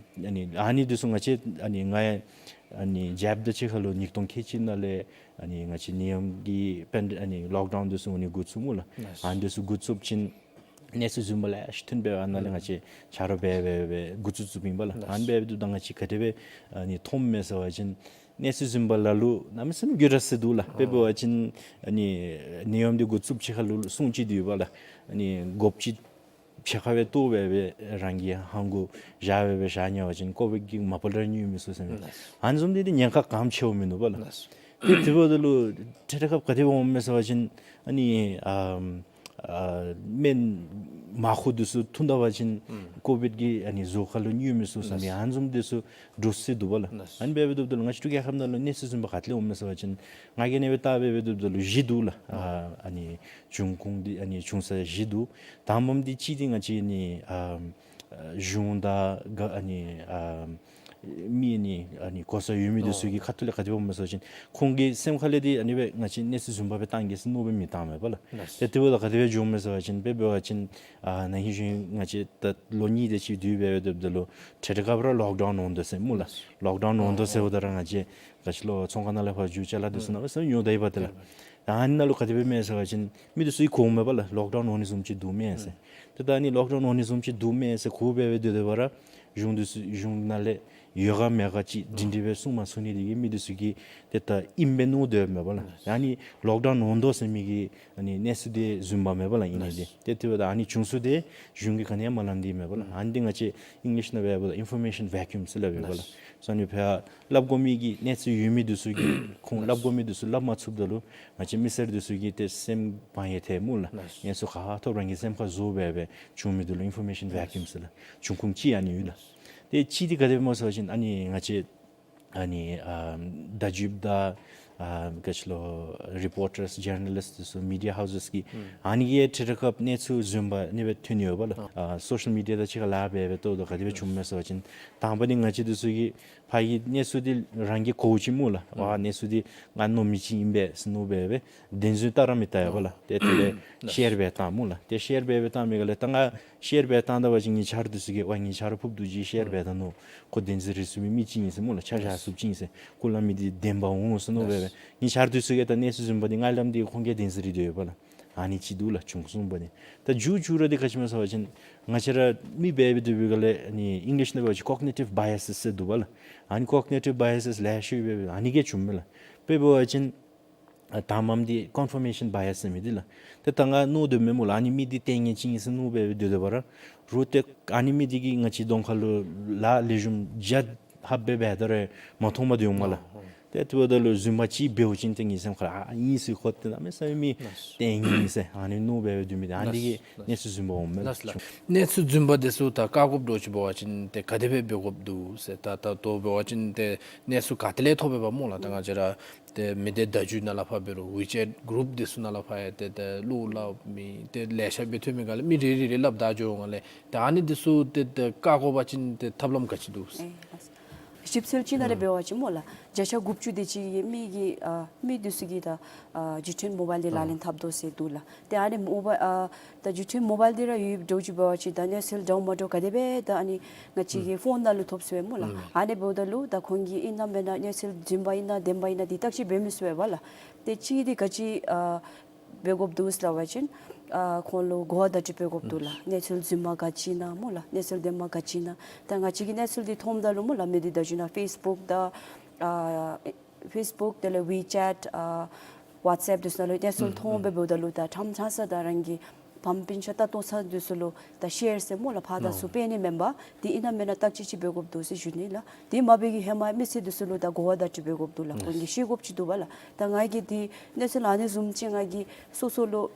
ཨ་ནི་ཨ་ནི་འདི་ཚུ་ང་བཅས་ཨ་ནི་ང་ཡང་ཨ་ནི་རྒྱབ་དང་གཅིག་ཁར་ལུ་ཉིས་སྟོང་ཁལ་གཅིག་ནང་ལས་ཨ་ནི་ང་བཅས་ནད་ཡམས་ཀྱི་པེན་ཨ་ནི་ལོག་ཌའུན་འདི་ཚུ་ཨ་ནི་འགོ་བཙུགས་སྨོ་ལགས། ཨ་ནི་འདི་ཚུ་འགོ་བཙུགས་ཅིན་གནས་ཚུལ་བཟུམ་པ་ལེ་ཤ་ཐོན་སྦེ་ཨ་ནཱ་ལས་ང་བཅས་ཆ་རོགས་འབད་འབད་འབད་འགོ་བཙུགས་བཙུགསཔ་ཨིན་པ་ལགས། ཨ་ནི་འབད་འབདཝ་ད་ང་བཅས་ག་དེ་སྦེ་ཨ་ནི་མཐོངམ་མས་ཟེར་བ་ཅིན་གནས་ཚུལ་བཟུམ་པ་ལ་ལུ་གནམ་མེད་ས་མེད་འགྱུར་ར་སོ་ཡི་འདུག་ལགས། དཔེ་འབད་བ་ཅིན་ཨ་ནི་ནད་ཡམས་འདི་འགོ་བཙུགསཔ་ཅིག་ཁར་ལུ་སྲུང་ཅིག་འདུག་པ་ལགས། ཨ་ནི་གོབ་ཅིག་ཕྱེད་ཀ་སྦེ་བཏོག་སྦེ་སྦེ་རང་གི་ཧང་གུ་བཞག་སྦེ་སྦེ་བཞག་ཉལ་བ་ཅིན་ཀོ་བིཌ་ཀྱིས་མ་པ་ལས་ར་ཉུང་མི་ཚུགས་ཟེར་མས། ཨ་ནི་བཟུམ་འདི་འདི་ཉེན་ཁ་གངམ་ཆེཝ་མིན་འདུག་པ་ལགས། ཏེ་དེ་འབདཝ་ད་ལུ་ཏེ་དེ་སྐབས་ག་དེ་སྦེ་འོངམ་མས་ཟེར་བ་ཅིན་ཨ་ནི་ཨ་ཨ་སྨན་མར་ཁུ་འདི་ཚུ་འཐུང་ད་པ་ཅིན་ཀོ་བིཌ་ཀྱི་ཨ་ནི་གཟུགས་ཁར་ལུ་ཉུང་མི་ཚུགས་ཟེར་མི་ཨ་ནི་བཟུམ་འདི་ཚུ་འདྲོག་སོ་ཡི་འདུག་པ་ལགས། ཨ་ནི་འབད་འབད་དོ་བཟུམ་ད་ལུ་ང་བཅས་འབྲུག་རྒྱལ་ཁབ་ནང་ལུ་གནས་ཚུལ་བཟུམ་པ་ག་ཏེ་ལས་འོངམ་མས་ཟེར་བ་ཅིན་ང་གིས་ཨ་ནི་སྦེ་བལྟ་སྦེ་འབད་འབད་དོ་བཟུམ་ད་ལུ་བཞི་འདུག་ལགས། ཨ་ཨ་ནི་བྱུང་ཁུངས་འདི་ཨ་ནི་བྱུང་ས་བཞི་འདུག། དང་པམ་འདི་གཅིག་འདི་ང་བཅས་ཨ་ནི་ཨ་གཞུང་དང་ག་ཨ་ནི་ཨ་མི་ཨ་ནི་ཨ་ནི་གོ་ས་ཡོད་མི་འདི་ཚུ་གི་ཁ་ཐུག་ལས་ག་དེ་སྦེ་འོངམ་མས་ཟེར་བ་ཅིན་ཁོང་གི་སེམས་ཁ་ལས་འདི་ཨ་ནི་སྦེ་ང་བཅས་གནས་ཚུལ་བཟུམ་པ་སྦེ་བཏང་གེ་ཟེར་མནོ་སྦེ་མི་བཏངམ་མས་པ་ལགས། ཏེ་དེ་འབདཝ་ད་ག་དེ་སྦེ་བྱུངམ་མས་ཟེར་བ་ཅིན་དཔེ་འབད་བ་ཅིན་ཨ་ན་ཧིང་གཞེས་ནིང་ང་བཅས་ད་ལོ་གཉིས་དེ་ཅིག་དུས་འབད་འབད་དོ་བཟུམ་ད་ལུ་ཏེ་དེ་སྐབས་ར་ལོག་ཌའུན་འོང་དོ་ཟེར་སྨོ་ལགས། ལོག་ཌའུན་འོང་དོ་ཟེརཝ་ད་ར་ང་བཅས་ག་ཅི་ལོ་ཚོང་ཁང་ནང་ལས་ཕར་འགྱོ་ཅ་ལ་འདི་ཚུ་ནང་ལུ་ས་ཡོང་ད་ཡི་པ་ཏེ་ལགས། ད་ཨ་ནི་ནང་ལུ་ག་དེ་སྦེ་མས་ཟེར་བ་ཅིན་མི་འདི་ཚུ་གིས་གོཝ་མས་པ་ལགས། ལོག་ཌའུན་འོང་ནི་བཟུམ་ཅིག་འདུག་མས་ཟེར། ཏེ་ད་ཨ་ནི་ལོག་ཌའུན་འོང་ནི་བཟུམ་ཅིག་འདུག་མས་ཟེར་གོ་སྦེ་སྦེ་སྡོད་སྡོདཔ་ར་གཞུང་འདི་ཚུ་གཞུང་ནང་ལས་ཡོད་ག་མེད་ག་ཅིག་སྒྲིང་སྒྲིང་སྦེ་གསུང་མ་ཚུགས་ནི་འདི་གིས་མི་འདི་ཚུ་གིས་ཏེ་ད་ཨིནམ་སྦེ་མནོ་སྡོདཔ་མས་པ་ལགས། ཨ་ནི་ལོག་ཌའུན་འོང་དོ་ཟེར་མི་གི་ཨ་ནི་གནས་ཚུལ་འདི་བཟུམ་པ་མས་པ་ལགས་ཨིན་ནི་འདི། ཏེ་དེ་འབདཝ་ད་ཨ་ནི་བྱུང་ས་འདི་གཞུང་གིས་ག་ནི་ཡང་མ་སླབ་ནི་འདི་མས་པ་ལགས། ཨ་ནི་འདི་ང་བཅས་ཨིང་ལིཤ་ནང་འབད་འབདཝ་ད་ཨིན་ཕོར་མེ་ཤཱན་ཝེ་ཀིའུམ་ཟེར་སླབ་ཡོད་པ་ལགས། སོ་ཨ་ནི་ཕར་སླབ་དགོ་མི་གི་གནས་ཚུལ་ཡོད་མི་འདི་ཚུ་གིས་ཁོང་སླབ་དགོ་མི་འདི་ཚུ་སླབ་མ་ཚུགསཔ་ད་ལུ་ང་བཅས་མི་སེར་འདི་ཚུ་གིས་ཏེ་སེམས་བག་ཡངས་ཏེ་སྨོ་ལགས། གནས་ཚུལ་ག་ཐོབ་རང་གི་སེམས་ཁར་བཟོ་སྦེ་སྦེ་བྱུང་མི་འདི་ལུ་ཨིན་ཕོར་མེ་ཤཱན་ཝེ་ཀིའུམ་ཟེར་ལགས། བྱུང་ཁུངས་ཅིག་ཨ་ནི་ཡོད་ལགས། ཏེ་གཅིག་འདི་ག་དེ་སྦེ་སྨོ་ཟེར་བ་ཅིན་ཨ་ནི་ང་བཅས་ཨ་ནི་ཨ་བརྡ་བརྒྱུདཔ་དང་ཨ་ག་ཅི་ལོ་རི་པོར་ཊརསི་ཇར་ནལ་ལིསཊ་འདི་ཚུ་མི་ཌི་ཡ་ཧའུ་སེསི་གི་ཨ་ནི་གིས་ཏེ་དེ་སྐབས་གནས་ཚུལ་བཟུམ་པ་ཨ་ནི་སྦེ་ཐོན་ཡོད་པ་ལགས། ཨ་སོ་ཤལ་མི་ཌི་ཡ་དང་གཅིག་ཁར་ལཱ་འབད་འབད་ལྟཝ་ད་ག་དེ་སྦེ་བྱུངམ་མས་ཟེར་བ་ཅིན་དང་པ་འདི་ང་བཅས་འདི་ཚུ་གིས་ཕར་གྱི་གནས་ཚུལ་འདི་རང་གིས་གོཝ་ཅིག་སྨོ་ལགས། ཝ་གནས་ཚུལ་འདི་ང་མནོ་མི་ཅིག་ཨིན་པས་ཟེར་མནོ་སྦེ་སྦེ་བདེན་རྫུན་བལྟ་ར་མི་བལྟ་ཡོད་པ་ལགས། ཏེ་དེ་ལས་ཤེར་འབད་བཏང་སྨོ་ལགས། ཏེ་ཤེར་འབད་འབད་བཏང་མི་ག་ལས་ད་ང་ཤེར་འབད་བཏང་ད་པ་ཅིན་ངེའི་ཆ་རོགས་འདི་ཚུ་གིས་ཝ་ངེའི་ཆ་རོགས་ཕུརཔ་རྡོ་རྗེ་ཤེར་འབད་ད་ནུག། ཁོ་བདེན་རྫུན་རེ་ཚུགས་མི་མི་ཅིག་ཨིན་ཟེར་སྨོ་ལགས། ཆ་བཞག་ཚུགསཔ་ཅིག་ཨིན་ཟེར། སྐུ་ལུ་མི་འདི་བདེན་པ་འོང་ཟེར་མནོ་སྦེ་སྦེ་ངེའི་ཆ་རོགས་འདི་ཚུ་གིས་ད་གནས་ཚུལ་བཟུམ་པ་འདི་ང་སླབ་ནི་འདི་ཁོང་གིས་བདེན་རྫུན་རེ་སྡོད་ཡོད་པ་ལགས། ཨ་ནི་ཅིག་འདུག་ལགས། བྱུང་སོང་པ་ནི། ད་མཇུག་མཇུག་ར་འདི་ག་ཅི་སྨོ་ཟེར་བ་ཅིན་ང་བཅས་ར་མི་འབད་འབད་སྡོད་པའི་སྒང་ལས་ཨ་ནི་ཨིང་ལིཤ་ནང་འབད་བ་ཅིན་ཀོག་ནི་ཊིབ་བའི་ཨེ་སི་ཟེར་འདུག་པ་ལགས། ཨ་ནི་ཀོག་ནི་ཊིབ་བའི་ཨེ་སི་ལེ་ཤ་ཡོད་པས། ཨ་ནི་གིས་བྱུངམ་མས་ལགས། དཔེ་འབད་བ་ཅིན་ཨ་དང་པམ་འདི་ཀོན་ཕར་མེ་ཤཱན་བའི་ཨེ་སི་ཟེར་མི་འདི་ལགས། ཏེ་ད་ང་མནོ་སྡོདཔ་མས་སྨོ་ལགས། ཨ་ནི་མི་འདི་ལྟས་ངན་ཅིག་ཨིན་ཟེར་མནོ་སྦེ་སྦེ་སྡོད་སྡོདཔ་ར་རུང་ཏེ་ཨ་ནི་མི་འདི་གིས་ང་བཅས་གདོང་ཁ་ལུ་ལཱ་ལེགས་ཤོམ་རྒྱབ་ཧབ་སྦེ་འབད་དོ་རུང་མ་མཐོངམ་སྡོདཔ་མས་ལགས། ཏེ་དེ་འབདཝ་ད་ལུ་བཟུམ་མ་ཅིག་འབདཝ་ཅིན་ཏེ་ངེའི་སེམས་ཁར་ཨ་ཨིན་ཟེར་ཁོ་ཏེ་གནམ་མེད་ས་མེད་མི་ལྟས་ངན་ཨིན་ཟེར་ཨ་ནི་མནོ་སྦེ་སྦེ་སྡོད་མི་འདི་ཨ་ནི་གིས་གནས་ཚུལ་བཟུམ་པ་འོངམ་མས་ལགས། གནས་ཚུལ་བཟུམ་པ་འདི་ཚུ་ད་བཀག་དགོཔ་འདྲཝ་ཅིག་འབད་བ་ཅིན་ཏེ་ག་དེ་སྦེ་འབད་དགོཔ་འདུག་ཟེར། ད་ད་ལྟོ་འབད་བ་ཅིན་ཏེ་གནས་ཚུལ་ག་ཏེ་ལས་ཐོབ་པས་པ་སྨོ་ལགས། ད་ང་བཅས་ར་ཏེ་མི་སྡེ་བརྡ་བརྒྱུད་ནང་ལས་ཕར་འབད་རུང་ཝི་ཅེཊ་གུ་རུབ་འདི་ཚུ་ནང་ལས་ཕར་ཡང་ཏེ་ཏེ་བློ་སླབ་མི་ཏེ་ལེ་ཤ་སྦེ་ཐོན་མི་སྒང་ལས་མི་རེ་རེ་རེ་སླབ་ད་འགྱོ་སྒང་ལས་ཏེ་ཨ་ནི་འདི་ཚུ་ཏེ་ཏེ་བཀག་དགོ་པ་ཅིན་ཏེ་ཐབས་ལམ་ག་ཅི་འདུག་ཟེར། ཨེ་ཨ་ ཞིབ་འཚོལ་ཅིག་ནང་ལས་འབད་བ་ཅིན་སྨོ་ལགས། བརྒྱ་ཆ་དགུ་བཅུ་དེ་ཅིག་གིས་མི་གི་ཨ་མི་འདི་ཚུ་གིས་ད་ཨ་བརྒྱུད་འཕྲིན་མོ་བཱའིལ་འདི་ལག་ལེན་འཐབ་དོ་ཟེར་འདུག་ལགས། ཏེ་ཨ་ནི་མོ་བཱའིལ་ཨ་ད་བརྒྱུད་འཕྲིན་མོ་བཱའིལ་འདི་ར་ཡོདཔ་འདྲཝ་ཅིག་འབད་བ་ཅིན་ད་གནས་ཚུལ་འདྲཝ་མ་འདྲཝ་ག་དེ་སྦེ་ད་ཨ་ནི་ང་བཅས་ཀྱི་ཕོན་ནང་ལུ་ཐོབ་ཚུགས་པས་སྨོ་ལགས། ཨ་ནི་འབདཝ་ད་ལུ་ད་ཁོང་གིས་ཨིན་ན་མེན་ན་གནས་ཚུལ་རྫུན་པ་ཨིན་ན་བདེན་པ་ཨིན་ན་འདི་བརྟག་དཔྱད་འབད་མི་ཚུགས་པས་ལགས། ཏེ་གཅིག་འདི་ག་ཅི་ཨ་འབད་དགོཔ་འདུག་ཟེར་བ་ཅིན་ཨ་ཁོང་ལུ་གོ་བ་བརྡ་སྤྲོད་འབད་དགོཔ་འདུག་ལགས། གནས་ཚུལ་རྫུན་མ་ག་ཅི་ཨིན་ན་སྨོ་ལགས། གནས་ཚུལ་བདེན་པ་ག་ཅི་ཨིན་ན། ད་ང་བཅས་ཀྱིས་གནས་ཚུལ་འདི་མཐོངམ་ད་ལུ་སྨོ་ལགས་མི་སྡེ་བརྡ་བརྒྱུད་ནང་ཕེསི་བུཀ་དང་ཨ་ཕེསི་བུཀ་དེ་ལས་ཝི་ཅེཊ་ཨ་ཝཊས་ཨེཔ་འདི་ཚུ་ནང་ལུ་གནས་ཚུལ་མཐོང་སྦེ་འབདཝ་ད་ལུ་ད་ཕྲང་ཕྲང་ས་ད་རང་གི་ཕམ་སྤུན་ཆ་ལྟ་ཏོ་ཚ་འདི་ཚུ་ལུ་ད་ཤེར་ཟེར་སྨོ་ལགས། ཕར་དང་ཚུར་སྤེལ་ནི་མེན་པར་འདི་ཨིན་ན་མེན་ན་བརྟག་དཔྱད་ཅིག་འབད་དགོཔ་འདུག་ཟེར་ཞུ་ནི་ལགས། དེ་མ་འབད་གི་ཧེ་མ་མི་སེར་འདི་ཚུ་ལུ་ད་གོ་བ་བརྡ་སྤྲོད་འབད་དགོཔ་འདུག་ལགས། ཁོང་གིས་ཤེས་དགོཔ་ཅིག་འདུག་པ་ལགས། ད་ང་གིས་འདི་གནས་ཚུལ་ཨ་ནི་བཟུམ་ཅིག་ང་གིས་སོ་སོ་ལུ་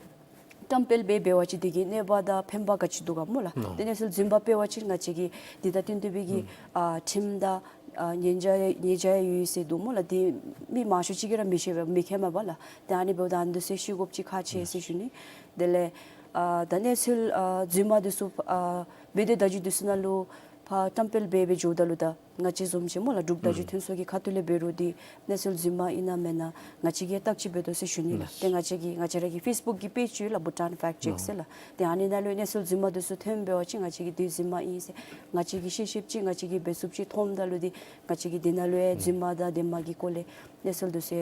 བཀྲམ་སྤེལ་འབད་འབད་བ་ཅིན་དེ་གི་གནོད་པ་དང་ཕན་པ་ག་ཅི་འདུག་ག་སྨོ་ལགས། ཏེ་གནས་ཚུལ་རྫུན་པ་སྤེལ་བ་ཅིན་ང་བཅས་ཀྱི་འདི་དང་བསྟུན་ཏེ་སྦེ་གི་ཨ་ཁྲིམས་དང་ཨ་ཉེས་བྱ་ཉེས་བྱ་ཡོད་ཟེར་འདུག་སྨོ་ལགས། དེ་མི་མང་ཤོས་ཅིག་གིས་ར་མི་ཤེས་པས་མི་མཁྱེནམ་པ་ལགས། ཏེ་ཨ་ནི་འབདཝ་ད་ཨ་ནི་འདི་ཚུ་ཤེས་དགོཔ་ཅིག་ཁག་ཆེ་ཟེར་ཞུ་ནི། དེ་ལས་ཨ་ད་གནས་ཚུལ་ཨ་རྫུན་མ་འདི་ཚུ་ཨ་མི་སྡེ་བརྡ་བརྒྱུད་འདི་ཚུ་ནང་ལུ་ཕར་བཀྲམ་སྤེལ་འབད་འབད་འགྱོཝ་ད་ལུ་ད་ང་བཅས་བཟུམ་ཅིག་སྨོ་ལགས་འབྲུག་བརྡ་བརྒྱུད་ཐོན་ཚུ་གི་ཁ་ཐུག་ལས་འབད་རུང་འདི་གནས་ཚུལ་རྫུན་མ་ཨིན་ན་མེན་ན་ང་བཅས་ཀྱིས་བརྟག་དཔྱད་འབད་དོ་ཟེར་ཞུ་ནི་ལགས། ཏེ་ང་བཅས་ཀྱི་ང་བཅས་ར་གི་ཕེསི་བུཀ་གི་པེཇ་ཡོད་ལགས། བྷུ་ཊཱན་ཕེཀཊ་ཅེཀ་ཟེར་ལགས། ཏེ་ཨ་ནི་ནང་ལུ་གནས་ཚུལ་རྫུན་མ་འདི་ཚུ་ཐོན་འབད་བ་ཅིན་ང་བཅས་ཀྱིས་འདི་རྫུན་མ་ཨིན་ཟེར་ང་བཅས་ཀྱིས་ཤེས་ཤེསཔ་ཅིག་ང་བཅས་ཀྱིས་འབད་ཚུགསཔ་ཅིག་མཐོངམ་ད་ལུ་འདི་ང་བཅས་ཀྱིས་འདི་ནང་ལུ་ཡང་རྫུན་མ་དང་བདེན་མ་གི་སྐོར་ལས་གནས་ཚུལ་འདི་ཚུ་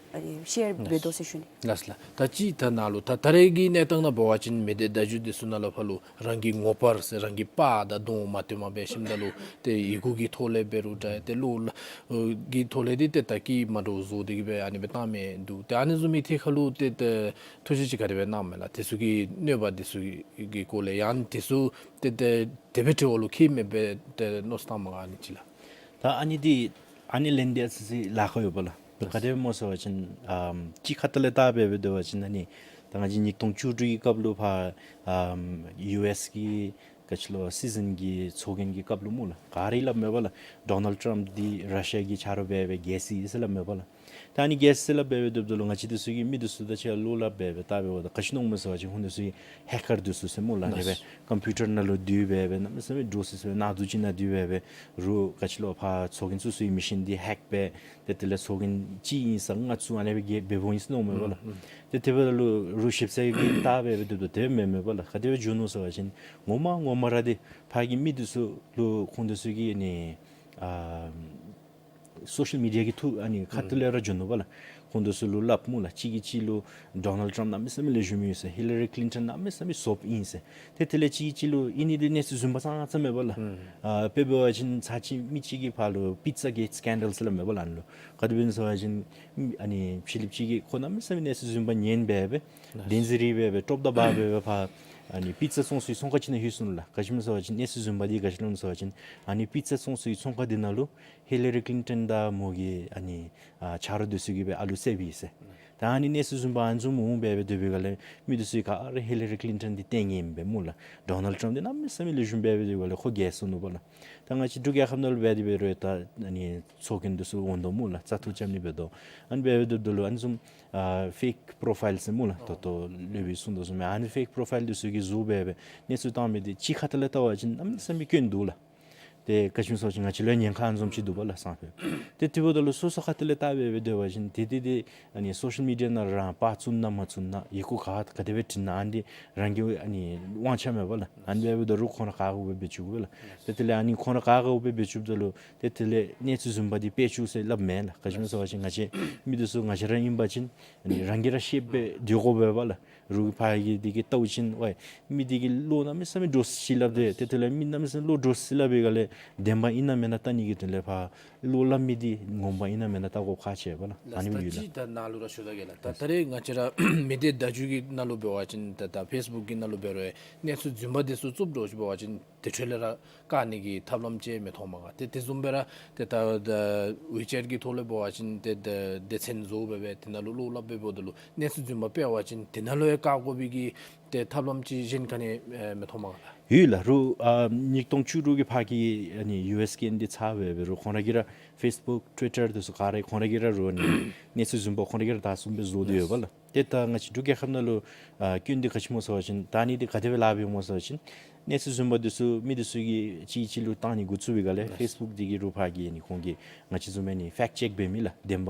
ཨ་ནི་ཤེར་འབད་དོ་ཟེར་ཞུ་ནི། ལགས་ལགས། ད་ཅི་ད་ནཱ་ལུ་ད་ད་རེས་ཀྱི་གནས་སྟངས་ནང་འབད་བ་ཅིན་མི་སྡེ་བརྡ་བརྒྱུད་འདི་ཚུ་ནང་ལུ་ཕར་ལུ་རང་གི་ངོ་པར་ཟེར་རང་གི་པར་དང་གདོང་མ་སྟོནམ་སྦེ་ཞིནམ་ད་ལུ་ཏེ་ཡི་གུ་གི་ཐོག་ལས་འབད་རུང་འདྲ་ཏེ་གློག་ལ་གི་ཐོག་ལས་འདི་ཏེ་ད་གིས་མ་འདྲཝ་བཟོ་སྟེ་གི་སྦེ་ཨ་ནི་སྦེ་བཏང་མི་འདུག། ཏེ་ཨ་ནི་བཟུམ་མའི་ཐད་ཁར་ལུ་ཏེ་ཏེ་ཐུགས་བཞེད་ཅིག་ག་དེ་སྦེ་གནངམ་མས་ལགས། དེ་ཚུ་གི་གནོད་པ་དེ་ཚུ་གི་སྐོར་ལས་ཡང་དེ་ཚུ་ཏེ་ཏེ་དེ་སྦེ་འབྲེལ་བ་ལུ་འཁྱིད་མི་འབད་ཏེ་མནོ་བསམ་བཏངམ་ག་ཨ་ནི་ཅིག་ལགས། ད་ཨ་ནི་འདི་ཨ་ནི་ལན་འདི་ཨ་ཙི་ཅིག་ལཱ་ཁག་ཡོདཔ་ལགས། ག་དེ་སྦེ་སྨོ་ཟེར་བ་ཅིན་ཨམ་གཅིག་ཁ་ཐུག་ལས་བལྟ་སྦེ་འབད་སྡོད་པ་ཅིན་ཨ་ནི་ད་ང་བཅས་ཉིས་སྟོང་བཅུ་དྲུག་གི་སྐབས་ལུ་ཕར་ཨམ་ཡུ་ཨེསི་གི་ག་ཅི་ལོ་སྲིད་འཛིན་གྱི་ཚོགས་རྒྱན་གྱི་སྐབས་ལུ་སྨོ་ལགས། ག་ར་གིས་སླབ་མས་པ་ལགས། ཌོ་ནལཌ་ཊམཔ་འདི་ར་ཤི་ཡ་གི་ཆ་རོགས་འབད་སྦེ་རྒྱལ་སྲིད་ཟེར་སླབ་མས་པ་ལགས། ད་ཨ་ནི་རྒྱལ་སྲིད་ཟེར་སླབ་སྦེ་འབད་སྡོདཔ་ད་ལུ་ང་བཅས་འདི་ཚུ་གིས་མི་འདི་ཚུ་དང་གཅིག་ཁར་བློ་སླབ་སྦེ་འབད་བལྟ་སྦེ་འབདཝ་ད་ག་ཅི་མནོཝ་མས་ཟེར་བ་ཅིན་ཁོང་འདི་ཚུ་གིས་ཧེཀ་ཀར་འདི་ཚུ་ཟེར་སྨོ་ལགས། ཨ་ནི་སྦེ་ཀམ་པིའུ་ཊར་ནང་ལུ་འདུས་སྦེ་འབད་གནམ་མེད་ས་མེད་འདྲོག་སི་སི་སྦེ་ནང་དུ་ཅིག་ནང་འདུས་སྦེ་འབད་རུང་ག་ཅི་ལོ་ཕར་ཚོགས་རྒྱན་ཚུ་ཚུ་གི་མེ་ཤིན་འདི་ཧེཀ་འབད་ཏེ་དེ་ལས་ཚོགས་རྒྱན་གཅིག་ཨིན་ས་ལྔ་བཙུགས་ཨ་ནི་སྦེ་རྒྱལ་འབད་འོང་ཡི་ཟེར་མནོཝ་མས་པ་ལགས། ཨུམ་ཨུམ། ཏེ་དེ་འབདཝ་ད་ལུ་རུང་ཞིབ་འཚོལ་གྱིས་བལྟ་སྦེ་འབད་སྡོདཔ་ད་དེ་སྦེ་མེན་མས་པ་ལགས། ག་དེ་སྦེ་འགྱོ་ནུག་ཟེར་བ་ཅིན་ངོ་མ་ངོ་མ་ར་འདི་ཕར་གྱི་མི་འདི་ཚུ་ལུ་ཁོང་འདི་ཚུ་གིས་ཨ་ནི་ཨ་སོ་ཤལ་མི་ཌི་ཡ་གི་ཐོག་ཨ་ནི་ཁ་ཐུག་ལས་ར་འགྱོ་ནུག་པ་ལགས། ཁོང་འདི་ཚུ་ལུ་སླབ་སྨོ་ལགས། གཅིག་གིས་གཅིག་ལུ་ཌོ་ནལཌ་ཊམཔ་གནམ་མེད་ས་མེད་ལེགས་ཤོམ་ཡོད་ཟེར། ཧི་ལ་རི་ཀི་ལིན་ཊོན་གནམ་མེད་ས་མེད་ཟོགཔ་ཨིན་ཟེར། ཏེ་དེ་ལས་གཅིག་གིས་གཅིག་ལུ་ཨ་ནི་འདི་གནས་ཚུལ་རྫུན་པ་ཙང་ཙང་མས་པ་ལགས། ཨ་དཔེ་འབད་བ་ཅིན་ཚར་གཅིག་མི་གཅིག་གིས་ཕར་ལུ་པི་ཛ་གེཊ་སི་ཀེན་ཌལ་ཟེར་སླབ་མས་པ་ལགས་ཨ་ནི་ལུ། ག་དེ་སྦེ་ཨིན་ཟེར་བ་ཅིན་ཨ་ནི་ཕྱི་གླིངཔ་ཅིག་གིས་ཁོ་གནམ་མེད་ས་མེད་གནས་ཚུལ་རྫུན་པ་ཉན་སྦེ་སྦེ་བདེན་རྫུན་ར་སྦེ་སྦེ་ཊོབ་དང་བར་སྦེ་སྦེ་ཕར་ཨ་ནི་པི་ཛ་བཙོང་སའི་ཚོང་ཁང་ཅིག་ནང་ལྷོད་སོང་ནུག་ལགས། ག་ཅི་སྨོ་ཟེར་བ་ཅིན་གནས་ཚུལ་རྫུན་པ་འདི་ག་ཅི་སླབ་ནུག་ཟེར་བ་ཅིན་ཨ་ནི་པི་ཛ་བཙོང་སའི་ཚོང་ཁང་འདི་ནང་ལུ་ཧི་ལ་རི་ཀི་ལིན་ཊོན་དང་མོ་གི་ཨ་ནི་ཨ་ཆ་རོགས་འདི་ཚུ་གིས་སྦེ་ཨ་ལུ་བསདཔ་ཨིན་ཟེར། ད་ཨ་ནི་གནས་ཚུལ་རྫུན་པ་ཨ་ནི་བཟུམ་འོང་སྦེ་སྦེ་སྡོད་པའི་སྒང་ལས་མི་འདི་ཚུ་ག་ར་ཧི་ལ་རི་ཀི་ལིན་ཊོན་འདི་བསྟེན་ནི་ཨིན་པས་སྨོ་ལགས། ཌོ་ནལཌ་ཊམཔ་འདི་གནམ་མེད་ས་མེད་ལེགས་ཤོམ་སྦེ་སྦེ་སྡོད་པའི་སྒང་ལས་ཁོ་རྒྱལ་སོང་ནུག་པ་ལགས། ད་ང་བཅས་འབྲུག་རྒྱལ་ཁབ་ནང་ལུ་འབད་དེ་འབད་རུང་ད་ཨ་ནི་ཚོགས་རྒྱན་འདི་ཚུ་འོང་དོ་སྨོ་ལགས། བཙག་འཐུ་རྐྱབ་ནི་འབད་དོ། ཨ་ནི་སྦེ་སྦེ་སྡོདཔ་ད་ལུ་ཨ་ནི་བཟུམ་ཨ་ཕེཀ་པོ་རོ་ཕའིལ་ཟེར་སྨོ་ལགས། ད་ལྟོ་སློབ་དཔོན་གསུང་དོ་བཟུམ་སྦེ་ཨ་ནི་ཕེཀ་པོ་རོ་ཕའིལ་འདི་ཚུ་གིས་བཟོ་སྦེ་སྦེ་གནས་ཚུལ་བཏང་མི་འདི་གཅིག་ཁ་ཐུག་ལས་བལྟ་བ་ཅིན་གནམ་མེད་ས་མེད་སྐྱོན་འདུག་ལགས། ཏེ་ག་ཅི་སྨོ་ཟེར་བ་ཅིན་ང་བཅས་ལུ་ཡང་ཉེན་ཁ་ཨ་ནི་བཟུམ་ཅིག་འདུག་པ་ལགས་སང་ཕོད། ཏེ་དེ་འབདཝ་ད་ལུ་སོ་སོ་ཁ་ཐུག་ལས་བལྟ་སྦེ་སྦེ་སྡོད་པ་ཅིན་ཏེ་ཏེ་ཏེ་ཨ་ནི་སོ་ཤལ་མི་ཌི་ཡ་ནང་རང་པར་བཙུགས་ན་མ་བཙུགས་ན་ཡི་གུ་ག་ག་དེ་སྦེ་བྲིས་ན་ཨ་ནི་འདི་རང་གི་ཨ་ནི་དབང་ཆ་མས་པ་ལགས། ཨ་ནི་སྦེ་འབདཝ་ད་ལུ་ཁོང་ར་ག་དགོ་སྦེ་འབད་བཅུག་པས་ལགས། ཏེ་དེ་ལས་ཨ་ནི་ཁོང་ར་ག་དགོ་སྦེ་འབད་བཅུགཔ་ད་ལུ་ཏེ་དེ་ལས་གནས་ཚུལ་རྫུན་པ་འདི་སྤེལ་བཅུག་ཟེར་སླབ་མས་ལགས། ག་ཅི་སྨོ་ཟེར་བ་ཅིན་ང་བཅས་མི་འདི་ཚུ་ང་བཅས་ར་ཨིན་པ་ཅིན་ཨ་ནི་རང་གིས་ར་ཤེས་སྦེ་སྡོད་དགོ་པས་པ་ལགས། རུང་ཕར་གྱི་འདི་གིས་བལྟཝ་ཅིན་ཝའི་མི་འདི་གིས་བློ་གནམ་མེད་ས་མེད་འདྲོག་སི་སི་སླབ་སྟེ་ཏེ་དེ་ལས་མི་གནམ་མེད་ས་མེད་བློ་འདྲོག་སི་སི་སླབ་པའི་སྒང་ལས་བདེན་པ་ཨིན་ན་མེན་ན་བལྟ་ནི་གི་དོན་ལས་ཕར་བློ་སླབ་མི་འདི་ངོ་མ་ཨིན་ན་མེན་ན་བལྟ་དགོཔ་ཁག་ཆེ་བས་ལགས། ཨ་ནི་སྦེ་ཡོད་ལགས། ད་ཅི་ད་ནཱ་ལུ་ར་ཞུ་ད་གེ་ལགས། ད་ད་རེས་ང་བཅས་ར་མི་སྡེ་བརྡ་བརྒྱུད་ཀྱི་ནང་ལུ་འབད་བ་ཅིན་ད་ད་ཕེསི་བུཀ་གི་ནང་ལུ་འབད་རུང་གནས་ཚུལ་རྫུན་པ་འདི་ཚུ་བཙུགསཔ་འདྲཝ་ཅིག་འབད་བ་ཅིན་དེ་འཕྲོ་ལས་ར་བཀག་ནི་གི་ཐབས་ལམ་ཅིག་མི་མཐོང་མས་ག། ཏེ་དེ་བཟུམ་སྦེ་ར་ཏེ་ད་ད་ཝི་ཅེཊ་གི་ཐོག་ལས་འབད་བ་ཅིན་ཏེ་ད་སྡེ་ཚན་བཟོ་སྦེ་སྦེ་དེ་ནང་ལུ་བློ་སླབ་སྦེ་འབདཝ་ད་ལུ་གནས་ཚུལ་རྫུན་པ་སྤེལ་བ་ཅིན་དེ་ནང་ལུ་ཡང་བཀག་དགོ་པའི་གི་ཏེ་ཐབས་ལམ་ཅིག་གཞན་ག་ནི་ཨེ་མི་མཐོང་མས་ག་ལགས། ཡོད་ལགས། རུང་ཨ་ཉིས་སྟོང་བཅུ་དྲུག་གི་ཕར་གྱི་ཨ་ནི་ཡུ་ཨེསི་གི་ཨ་ནི་འདི་ཚར་སྦེ་འབད་རུང་ཁོང་ར་གིས་ར་ཕེསི་བུཀ་ཊུ་ཝི་ཊར་འདི་ཚུ་ག་ར་ཁོང་ར་གིས་ར་རུང་ཨ་ནི་གནས་ཚུལ་རྫུན་པ་ཁོང་ར་གིས་ར་ད་བཟུམ་སྦེ་བཟོ་སྟེ་ཡོད་པས་ལགས། ཏེ་ད་ང་བཅས་འབྲུག་རྒྱལ་ཁབ་ནང་ལུ་ཨ་སྐྱོན་འདི་ག་ཅི་སྨོ་ཟེར་བ་ཅིན་ད་ཨ་ནི་འདི་ག་དེ་སྦེ་སླབ་ཨིན་སྨོ་ཟེར་བ་ཅིན་ གནས་ཚུལ་བཟུམ་འབད་དེ་ཚུ་མི་དེ་ཚུ་གིས་གཅིག་གཅིག་ལུ་བཏང་ནི་འགོ་བཙུགས་པའི་སྒང་ལས་ལགས། ཕེསི་བུཀ་འདི་གིས་རུང་ཕར་གྱི་ཨ་ནི་ཁོང་གིས་ང་བཅས་བཟུམ་ཨ་ནི་ཕེཀཊ་ཅེཀ་འབད་མི་ལགས། བདེན་པ་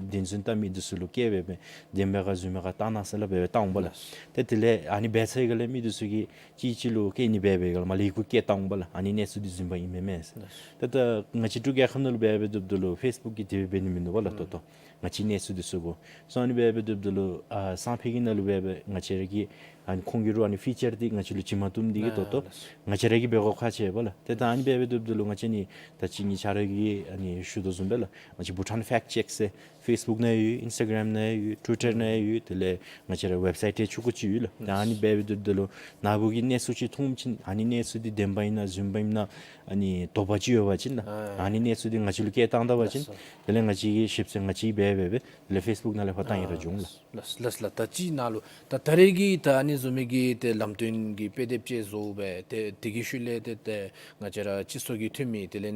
བདེན་རྫུན་བལྟ་མི་དེ་ཚུ་ལུ་བཀལ་སྦེ་སྦེ་བདེན་པས་ག་རྫུན་མས་ག་བལྟ་གནང་ཟེར་སླབ་སྦེ་བཏང་འོང་པ་ལགས། ལགས། ཏེ་དེ་ལས་ཨ་ནི་འབད་ཚར་བའི་སྒང་ལས་མི་དེ་ཚུ་གིས་གཅིག་གཅིག་ལུ་བཀལ་ནི་འབད་བའི་སྒང་ལས་མར་ལས་འགུལ་བཀལ་བཏང་འོང་པ་ལགས། ཨ་ནི་གནས་ཚུལ་འདི་རྫུན་པ་ཨིན་མས་མས་ཟེར། ལགས། ཏེ་ད་ང་བཅས་འབྲུག་རྒྱལ་ཁབ་ནང་ལུ་འབད་འབད་སྡོདཔ་ད་ལུ་ཕེསི་བུཀ་གིས་དེ་སྦེ་འབད་ནི་མིན་ནུག་པ་ལགས། ཨུམ། ཏོག་ཏོ་ང་བཅས་གནས་ཚུལ་དེ་ཚུ་གོ། སོ་ཨ་ནི་འབད་འབད་སྡོདཔ་ད་ལུ་ཨ་སང་ཕོད་ཀྱི་ནང་ལུ་འབད་འབད་ང་བཅས་ར་གི་ཨ་ནི་ཁོང་གིས་རུང་ཨ་ནི་ཕི་ཅར་འདི་ང་བཅས་ལུ་བྱིན་མ་བཏུབ་འདི་གིས། ཨ་ཏོག་ཏོ་ལགས། ང་བཅས་ར་གིས་འབད་དགོ་ཁག་ཆེ་བས་ལགས། ཏེ་ད་ཨ་ནི་འབད་འབད་སྡོདཔ་ད་ལུ་ང་བཅས་ནི་ད་ཅི་ངེའི་ཆ་ར་གིས་ཨ་ནི་ཞུ་དོ་བཟུམ་སྦེ་ལགས། ང་བཅས་བྷུ་ཊཱན་ཕེཀཊ་ཅེཀ་ཟེར་ཕེསི་བུཀ་ནང་ཡོད། ཨིནསི་ཊ་གརམ་ནང་ཡོད། ཊུ་ཝི་ཊར་ནང་ཡོད། དེ་ལས་ང་བཅས་ར་ཝེབ་སའིཊ་ཡང་ཆུང་ཀུ་ཅིག་ཡོད་ལགས། ད་ཨ་ནི་འབད་འབད་སྡོདཔ་ད་ལུ་ནཱ་བུ་གིས་གནས་ཚུལ་ཅིག་མཐོངམ་ཅིན་ཨ་ནི་གནས་ཚུལ་འདི་བདེན་པ་ཨིན་ན་རྫུན་པ་ཨིན་ན་ཨ་ནི་དོགས་པ་ཅིག་ཡོད་པ་ཅིན་ལགས། ཨ་ཨ་ནི་གནས་ཚུལ་འདི་ང་བཅས་ལུ་བཀལ་བཏང་ད་པ་ཅིན། ལགས་སོ། དེ་ལས་ང་བཅས་ཀྱིས་ཞིབ་འཚོལ་ང་བཅས་འབད་འབད་སྦེ་དེ་ལས་ཕེསི་བུཀ་ནང་ལས་ཕར་བཏང་ཡི་ར་འགྱོ་འོང་ལགས། ལགས་ལགས་ལགས། ད་ཅི་ནཱ་ལུ་ད་ད་རེས་ཀྱི་ད་ཨ་ནི་བཟུམ་མའི་གི་ཏེ་ལམ་སྟོན་གྱི་དཔེ་དེབ་ཅིག་བཟོ་སྦེ་ཏེ་དེ་གི་ཤུལ་ལས་ཏེ་ཏེ་ང་བཅས་ར་སྤྱི་ཚོགས་ཀྱི་འཐུས་མི་དེ་ལས་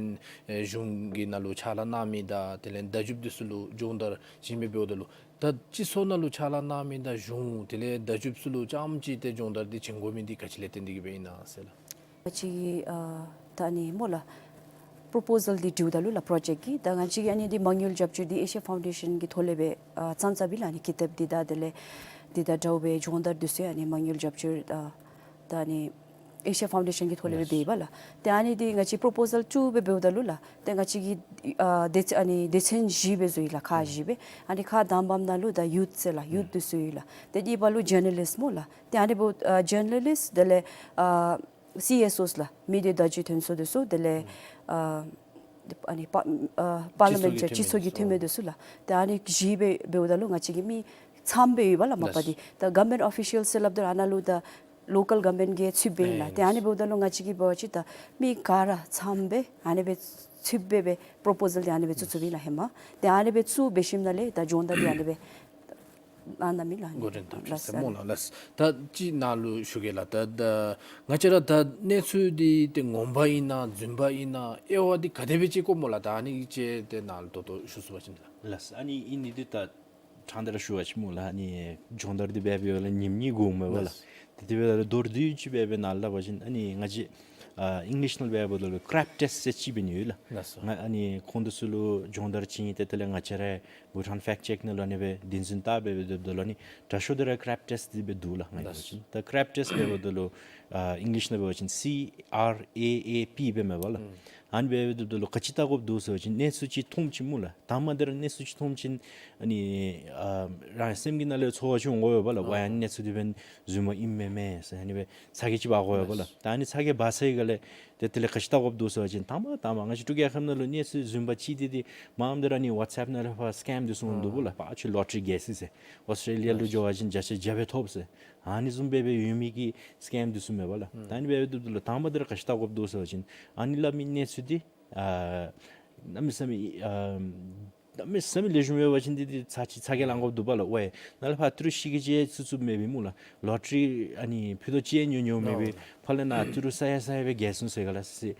ཨེ་གཞུང་གི་ནང་ལུ་ཕྱག་ལཱ་གནང་མི་དང་དེ་ལས་བརྡ་བརྒྱུདཔ་དེ་ཚུ་ལུ་སྦྱོང་བརྡར་བྱིན་སྦེ་འབདཝ་ད་ལུ་ད་སྤྱི་ཚོགས་ནང་ལུ་ཕྱག་ལཱ་གནང་མི་དང་གཞུང་དེ་ལས་བརྡ་བརྒྱུདཔ་ཚུ་ལུ་རྐྱངམ་ཅིག་ཏེ་སྦྱོང་བརྡར་འདི་བྱིན་དགོ་མི་འདི་ག་ཅི་ལས་བརྟེན་ཏེ་གིས་སྦེ་ཨིན་ན་ཟེར་ལགས། ང་བཅས་ཀྱིས་ཨ་ད་ཨ་ནི་སྨོ་ལགས་པོརོ་པོ་ཟཱལ་འདི་བྲིཝ་ད་ལུ་ལགས་པྲོ་ཇེཀཊ་ཀྱི་ད་ང་བཅས་ཀྱིས་ཨ་ནི་འདི་མ་དངུལ་རྒྱབ་སྐྱོར་འདི་ཨེ་ཤི་ཡ་ཕའུན་ཌེ་ཤཱན་གྱི་ཐོག་ལས་སྦེ་ཨ་བརྩམས་བརྩམསཔ་ཨིན་ལགས། ཨ་ནི་ཀི་དེབ་འདི་དང་དེ་ལས་འདི་དང་འདྲཝ་སྦེ་སྦྱོང་བརྡར་འདི་ཚུ་ཡང་ཨ་ནི་མ་དངུལ་རྒྱབ་སྐྱོར་ཨ་ད་ཨ་ནི་ཨེ་ཤི་ཡ་ཕའུན་ཌེ་ཤཱན་གྱི་ཐོག་ལས་སྦེ་ལགས། འབད་བ་ལགས། ཏེ་ཨ་ནི་འདི་ང་བཅས་པོརོ་པོ་ཟཱལ་བཙུགས་སྦེ་འབདཝ་ད་ལུ་ལགས་ཏེ་ང་བཅས་ཀྱིས་ཨ་སྡེ་ཚན་ཨ་ནི་སྡེ་ཚན་བཞི་སྦེ་བཟོ་ཡི་ལགས། ཁག་ཨུམ་བཞི་སྦེ། ཨ་ནི་ཁག་དང་པམ་ནང་ལུ་ད་ཡུཐ་ཟེར་ལགས། ཨུམ་ཡུཐ་འདི་ཚུ་ཡོད་ལགས། ཏེ་གཉིས་པ་ལུ་ཇར་ན་ལིསཊ་སྨོ་ལགས། ཏེ་ཨ་ནི་འབདཝ་ཨ་ཇར་ན་ལིསཊ་དེ་ལས་ཨ་སི་ཨེསི་ཨོས་ལགས། མི་སྡེ་བརྡ་བརྒྱུད་ཐོན་ས་དེ་ཚུ་དེ་ལས་ཨ་ཨ་ནི་པ་ཨ་པར་ལི་མེནཊ་སྤྱི་ཚོགས་ཀྱི་འཐུས་མི་དེ་ཚུ་ལགས། ཏེ་ཨ་ནི་བཞི་སྦེ་འབདཝ་ད་ལུ་ང་བཅས་ཀྱི་མི་ཚངམ་སྦེ་ཡོད་པ་ལགས་མ་པ་འདི། ད་གཱ་ཝརནམེནཊ་ཨོ་ཕི་ཤཱལ་ཟེར་སླབ་ད་ཨ་ནཱ་ལུ་ད་ལོ་ཀཱལ་གཱ་ཝརནམེནཊ་གིས་ཚུདཔ་སྦེ་ཨིན་ལགས། ཏེ་ཨ་ནི་འབདཝ་ད་ལུ་ང་བཅས་ཀྱིས་འབད་བ་ཅིན་ད་མི་ག་ར་ཚངམ་སྦེ་ཨ་ནི་སྦེ་ཚུདཔ་སྦེ་སྦེ་པོརོ་པོ་ཟཱལ་འདི་ཨ་ནི་སྦེ་བཙུགས་བཙུགསཔ་ཨིན་ལགས་ཧེ་མ། ཏེ་ཨ་ནི་སྦེ་བཙུགས་འབད་ཞིནམ་ལས་ད་སྦྱོང་བརྡར་འདི་ཨ་ནི་སྦེ་གནངམ་ཨིན་ལགས། འགོ་འདྲེན་འཐབ་ཅི་ཟེར་སྨོ་ལགས། ལགས། ད་ཅི་ནཱ་ལུ་ཞུ་གེ་ལགས། ད་ད་ང་བཅས་ར་ད་གནས་ཚུལ་འདི་ཏེ་ངོ་མ་ཨིན་ན་རྫུན་པ་ཨིན་ན་དབྱེ་བ་འདི་ག་དེ་སྦེ་དཔྱད་དགོཔ་སྨོ་ལགས། ད་ཨ་ནི་ཅིག་ཏེ་ནཱ་ལུ་ད་ལྟོ་ཞུ་ཚུགས་པ་ཅིན་ལགས། ལགས། ཨ་ནི་ཨིན་ནི་འདི་ད་ཕྲང་སྟེ་ར་ཞུ་བ་ཅིན་སྨོ་ལགས། ཨ་ནི་སྦྱོང་བརྡར་འདི་འབད་འབདཝ་ལས་ཉིནམ་གཉིས་འགོརཝ་མས་པ་ལགས། ལགས། ཏེ་དེ་འབདཝ་ད་ལུ་མདོར་བསྡུས་ཅིག་སྦེ་སྦེ་ནཱ་སླབ་པ་ཅིན་ཨ་ནི་ང་བཅས་ཨ་ཨིང་ལིཤ་ནང་ལུ་འབདཝ་ད་ལུ་ཀྲེབ་ཊེསཊ་ཟེར་ཅིག་འབད་ནི་ཡོད་ལགས། ལགས་སོ། ང་ཨ་ནི་ཁོང་དེ་ཚུ་ལུ་སྦྱོང་བརྡར་བྱིན་ཏེ་དེ་ལས་ང་བཅས་ར་བྷུ་ཊཱན་ཕེཀཊ་ཅེཀ་ནང་ལུ་ཨ་ནི་སྦེ་བདེན་རྫུན་བལྟ་འབད་འབད་སྡོདཔ་ད་ལུ་ཨ་ནི་དྲག་ཤོས་འདི་ར་ཀྲེབ་ཊེསཊ་འདི་སྦེ་འདུག་ལགས། ང་ལགས། ད་ཀྲེབ་ཊེསཊ་འབདཝ་ད་ལུ་ཨ་ཨིང་ལིཤ་ནང་འབད་བ་ཅིན་སི་ཨར་ཨེ་ཨེ་པི་འབདཝ་མས་པ་ལགས། ཨུམ། ཨ་ནི་འབད་འབད་སྡོདཔ་ད་ལུ་ག་ཅི་བལྟ་དགོཔ་འདུག་ཟེར་བ་ཅིན་གནས་ཚུལ་ཅིག་མཐོངམ་ཅིག་སྨོ་ལགས། དང་པ་འདི་ར་གནས་ཚུལ་ཅིག་མཐོངམ་ཅིག་ཨ་ནི་ཨ་རང་སེམས་ཀྱི་ནང་ལས་ཚོར་བ་ཅིག་འོང་དགོ་པས་པ་ལགས། ཨོ། ཝའི་ཨ་ནི་གནས་ཚུལ་འདི་འབདན་རྫུན་མ་ཨིན་མས་མས་ཟེར་ཨ་ནི་སྦེ་ཚ་གྱང་ཅིག་འབག་དགོ་པས་པ་ལགས། ལགས། ད་ཨ་ནི་ཚ་གྱང་འབག་ཚར་བའི་སྒང་ལས་ཏེ་དེ་ལས་ག་ཅི་བལྟ་དགོཔ་འདུག་ཟེར་བ་ཅིན་དང་པ་དང་པ་ང་བཅས་འབྲུག་རྒྱལ་ཁབ་ནང་ལུ་གནས་ཚུལ་རྫུན་པ་ཅིག་འདི་འདི་མངམ་འདི་ར་ཨ་ནི་ཝཊས་ཨེཔ་ནང་ལས་ཕར་སི་ཀེམ་འདི་ཚུ་འོང་འདུག་པ་ལགས། ཨོ། ཕར་ཕྱི་ལོ་ཊ་རི་རྒྱལ་སྲིད་ཟེར་ཨོསི་ཊྲེ་ལི་ཡ་ལུ་འགྱོ་བ་ཅིན་བརྒྱ་ཆ་བརྒྱ་སྦེ་ཐོབ་ཟེར། ཨ་ནི་བཟུམ་སྦེ་སྦེ་ཡོད་མི་གི་སི་ཀེམ་འདི་ཚུ་མས་པ་ལགས། ཨུམ། ད་ཨ་ནི་འབད་འབད་སྡོདཔ་ད་ལུ་དང་པ་འདི་ར་ག་ཅི་བལྟ་དགོཔ་འདུག་ཟེར་བ་ཅིན་ཨ་ནི་སླབ་མི་གནས་ཚུལ་འདི་ཨ་གནམ་མེད་ས་མེད་ཨ་གནམ་མེད་ས་མེད་ལེགས་ཤོམ་ཡོད་པ་ཅིན་འདི་འདི་ཚ་གྱང་ཚ་གྱང་ལང་དགོཔ་འདུག་པ་ལགས། ཝའི་ནཱ་ལས་ཕར་ཏི་རུ་ཤི་གི་ཅིག་ཚུད་ཚུདཔ་མེདཔ་སྨོ་ལགས། ལོ་ཊ་རི་ཨ་ནི་ཕུད་རྡོག་ཅིག་ཉོ་ཉོཝ་མེད་པར་ཨོ། ཕར་ལས་ནཱ་ཏི་རུ་ས་ཡ་ས་ཡ་སྦེ་རྒྱལ་སོང་ཟེར་ག་ལགས་ཟེར་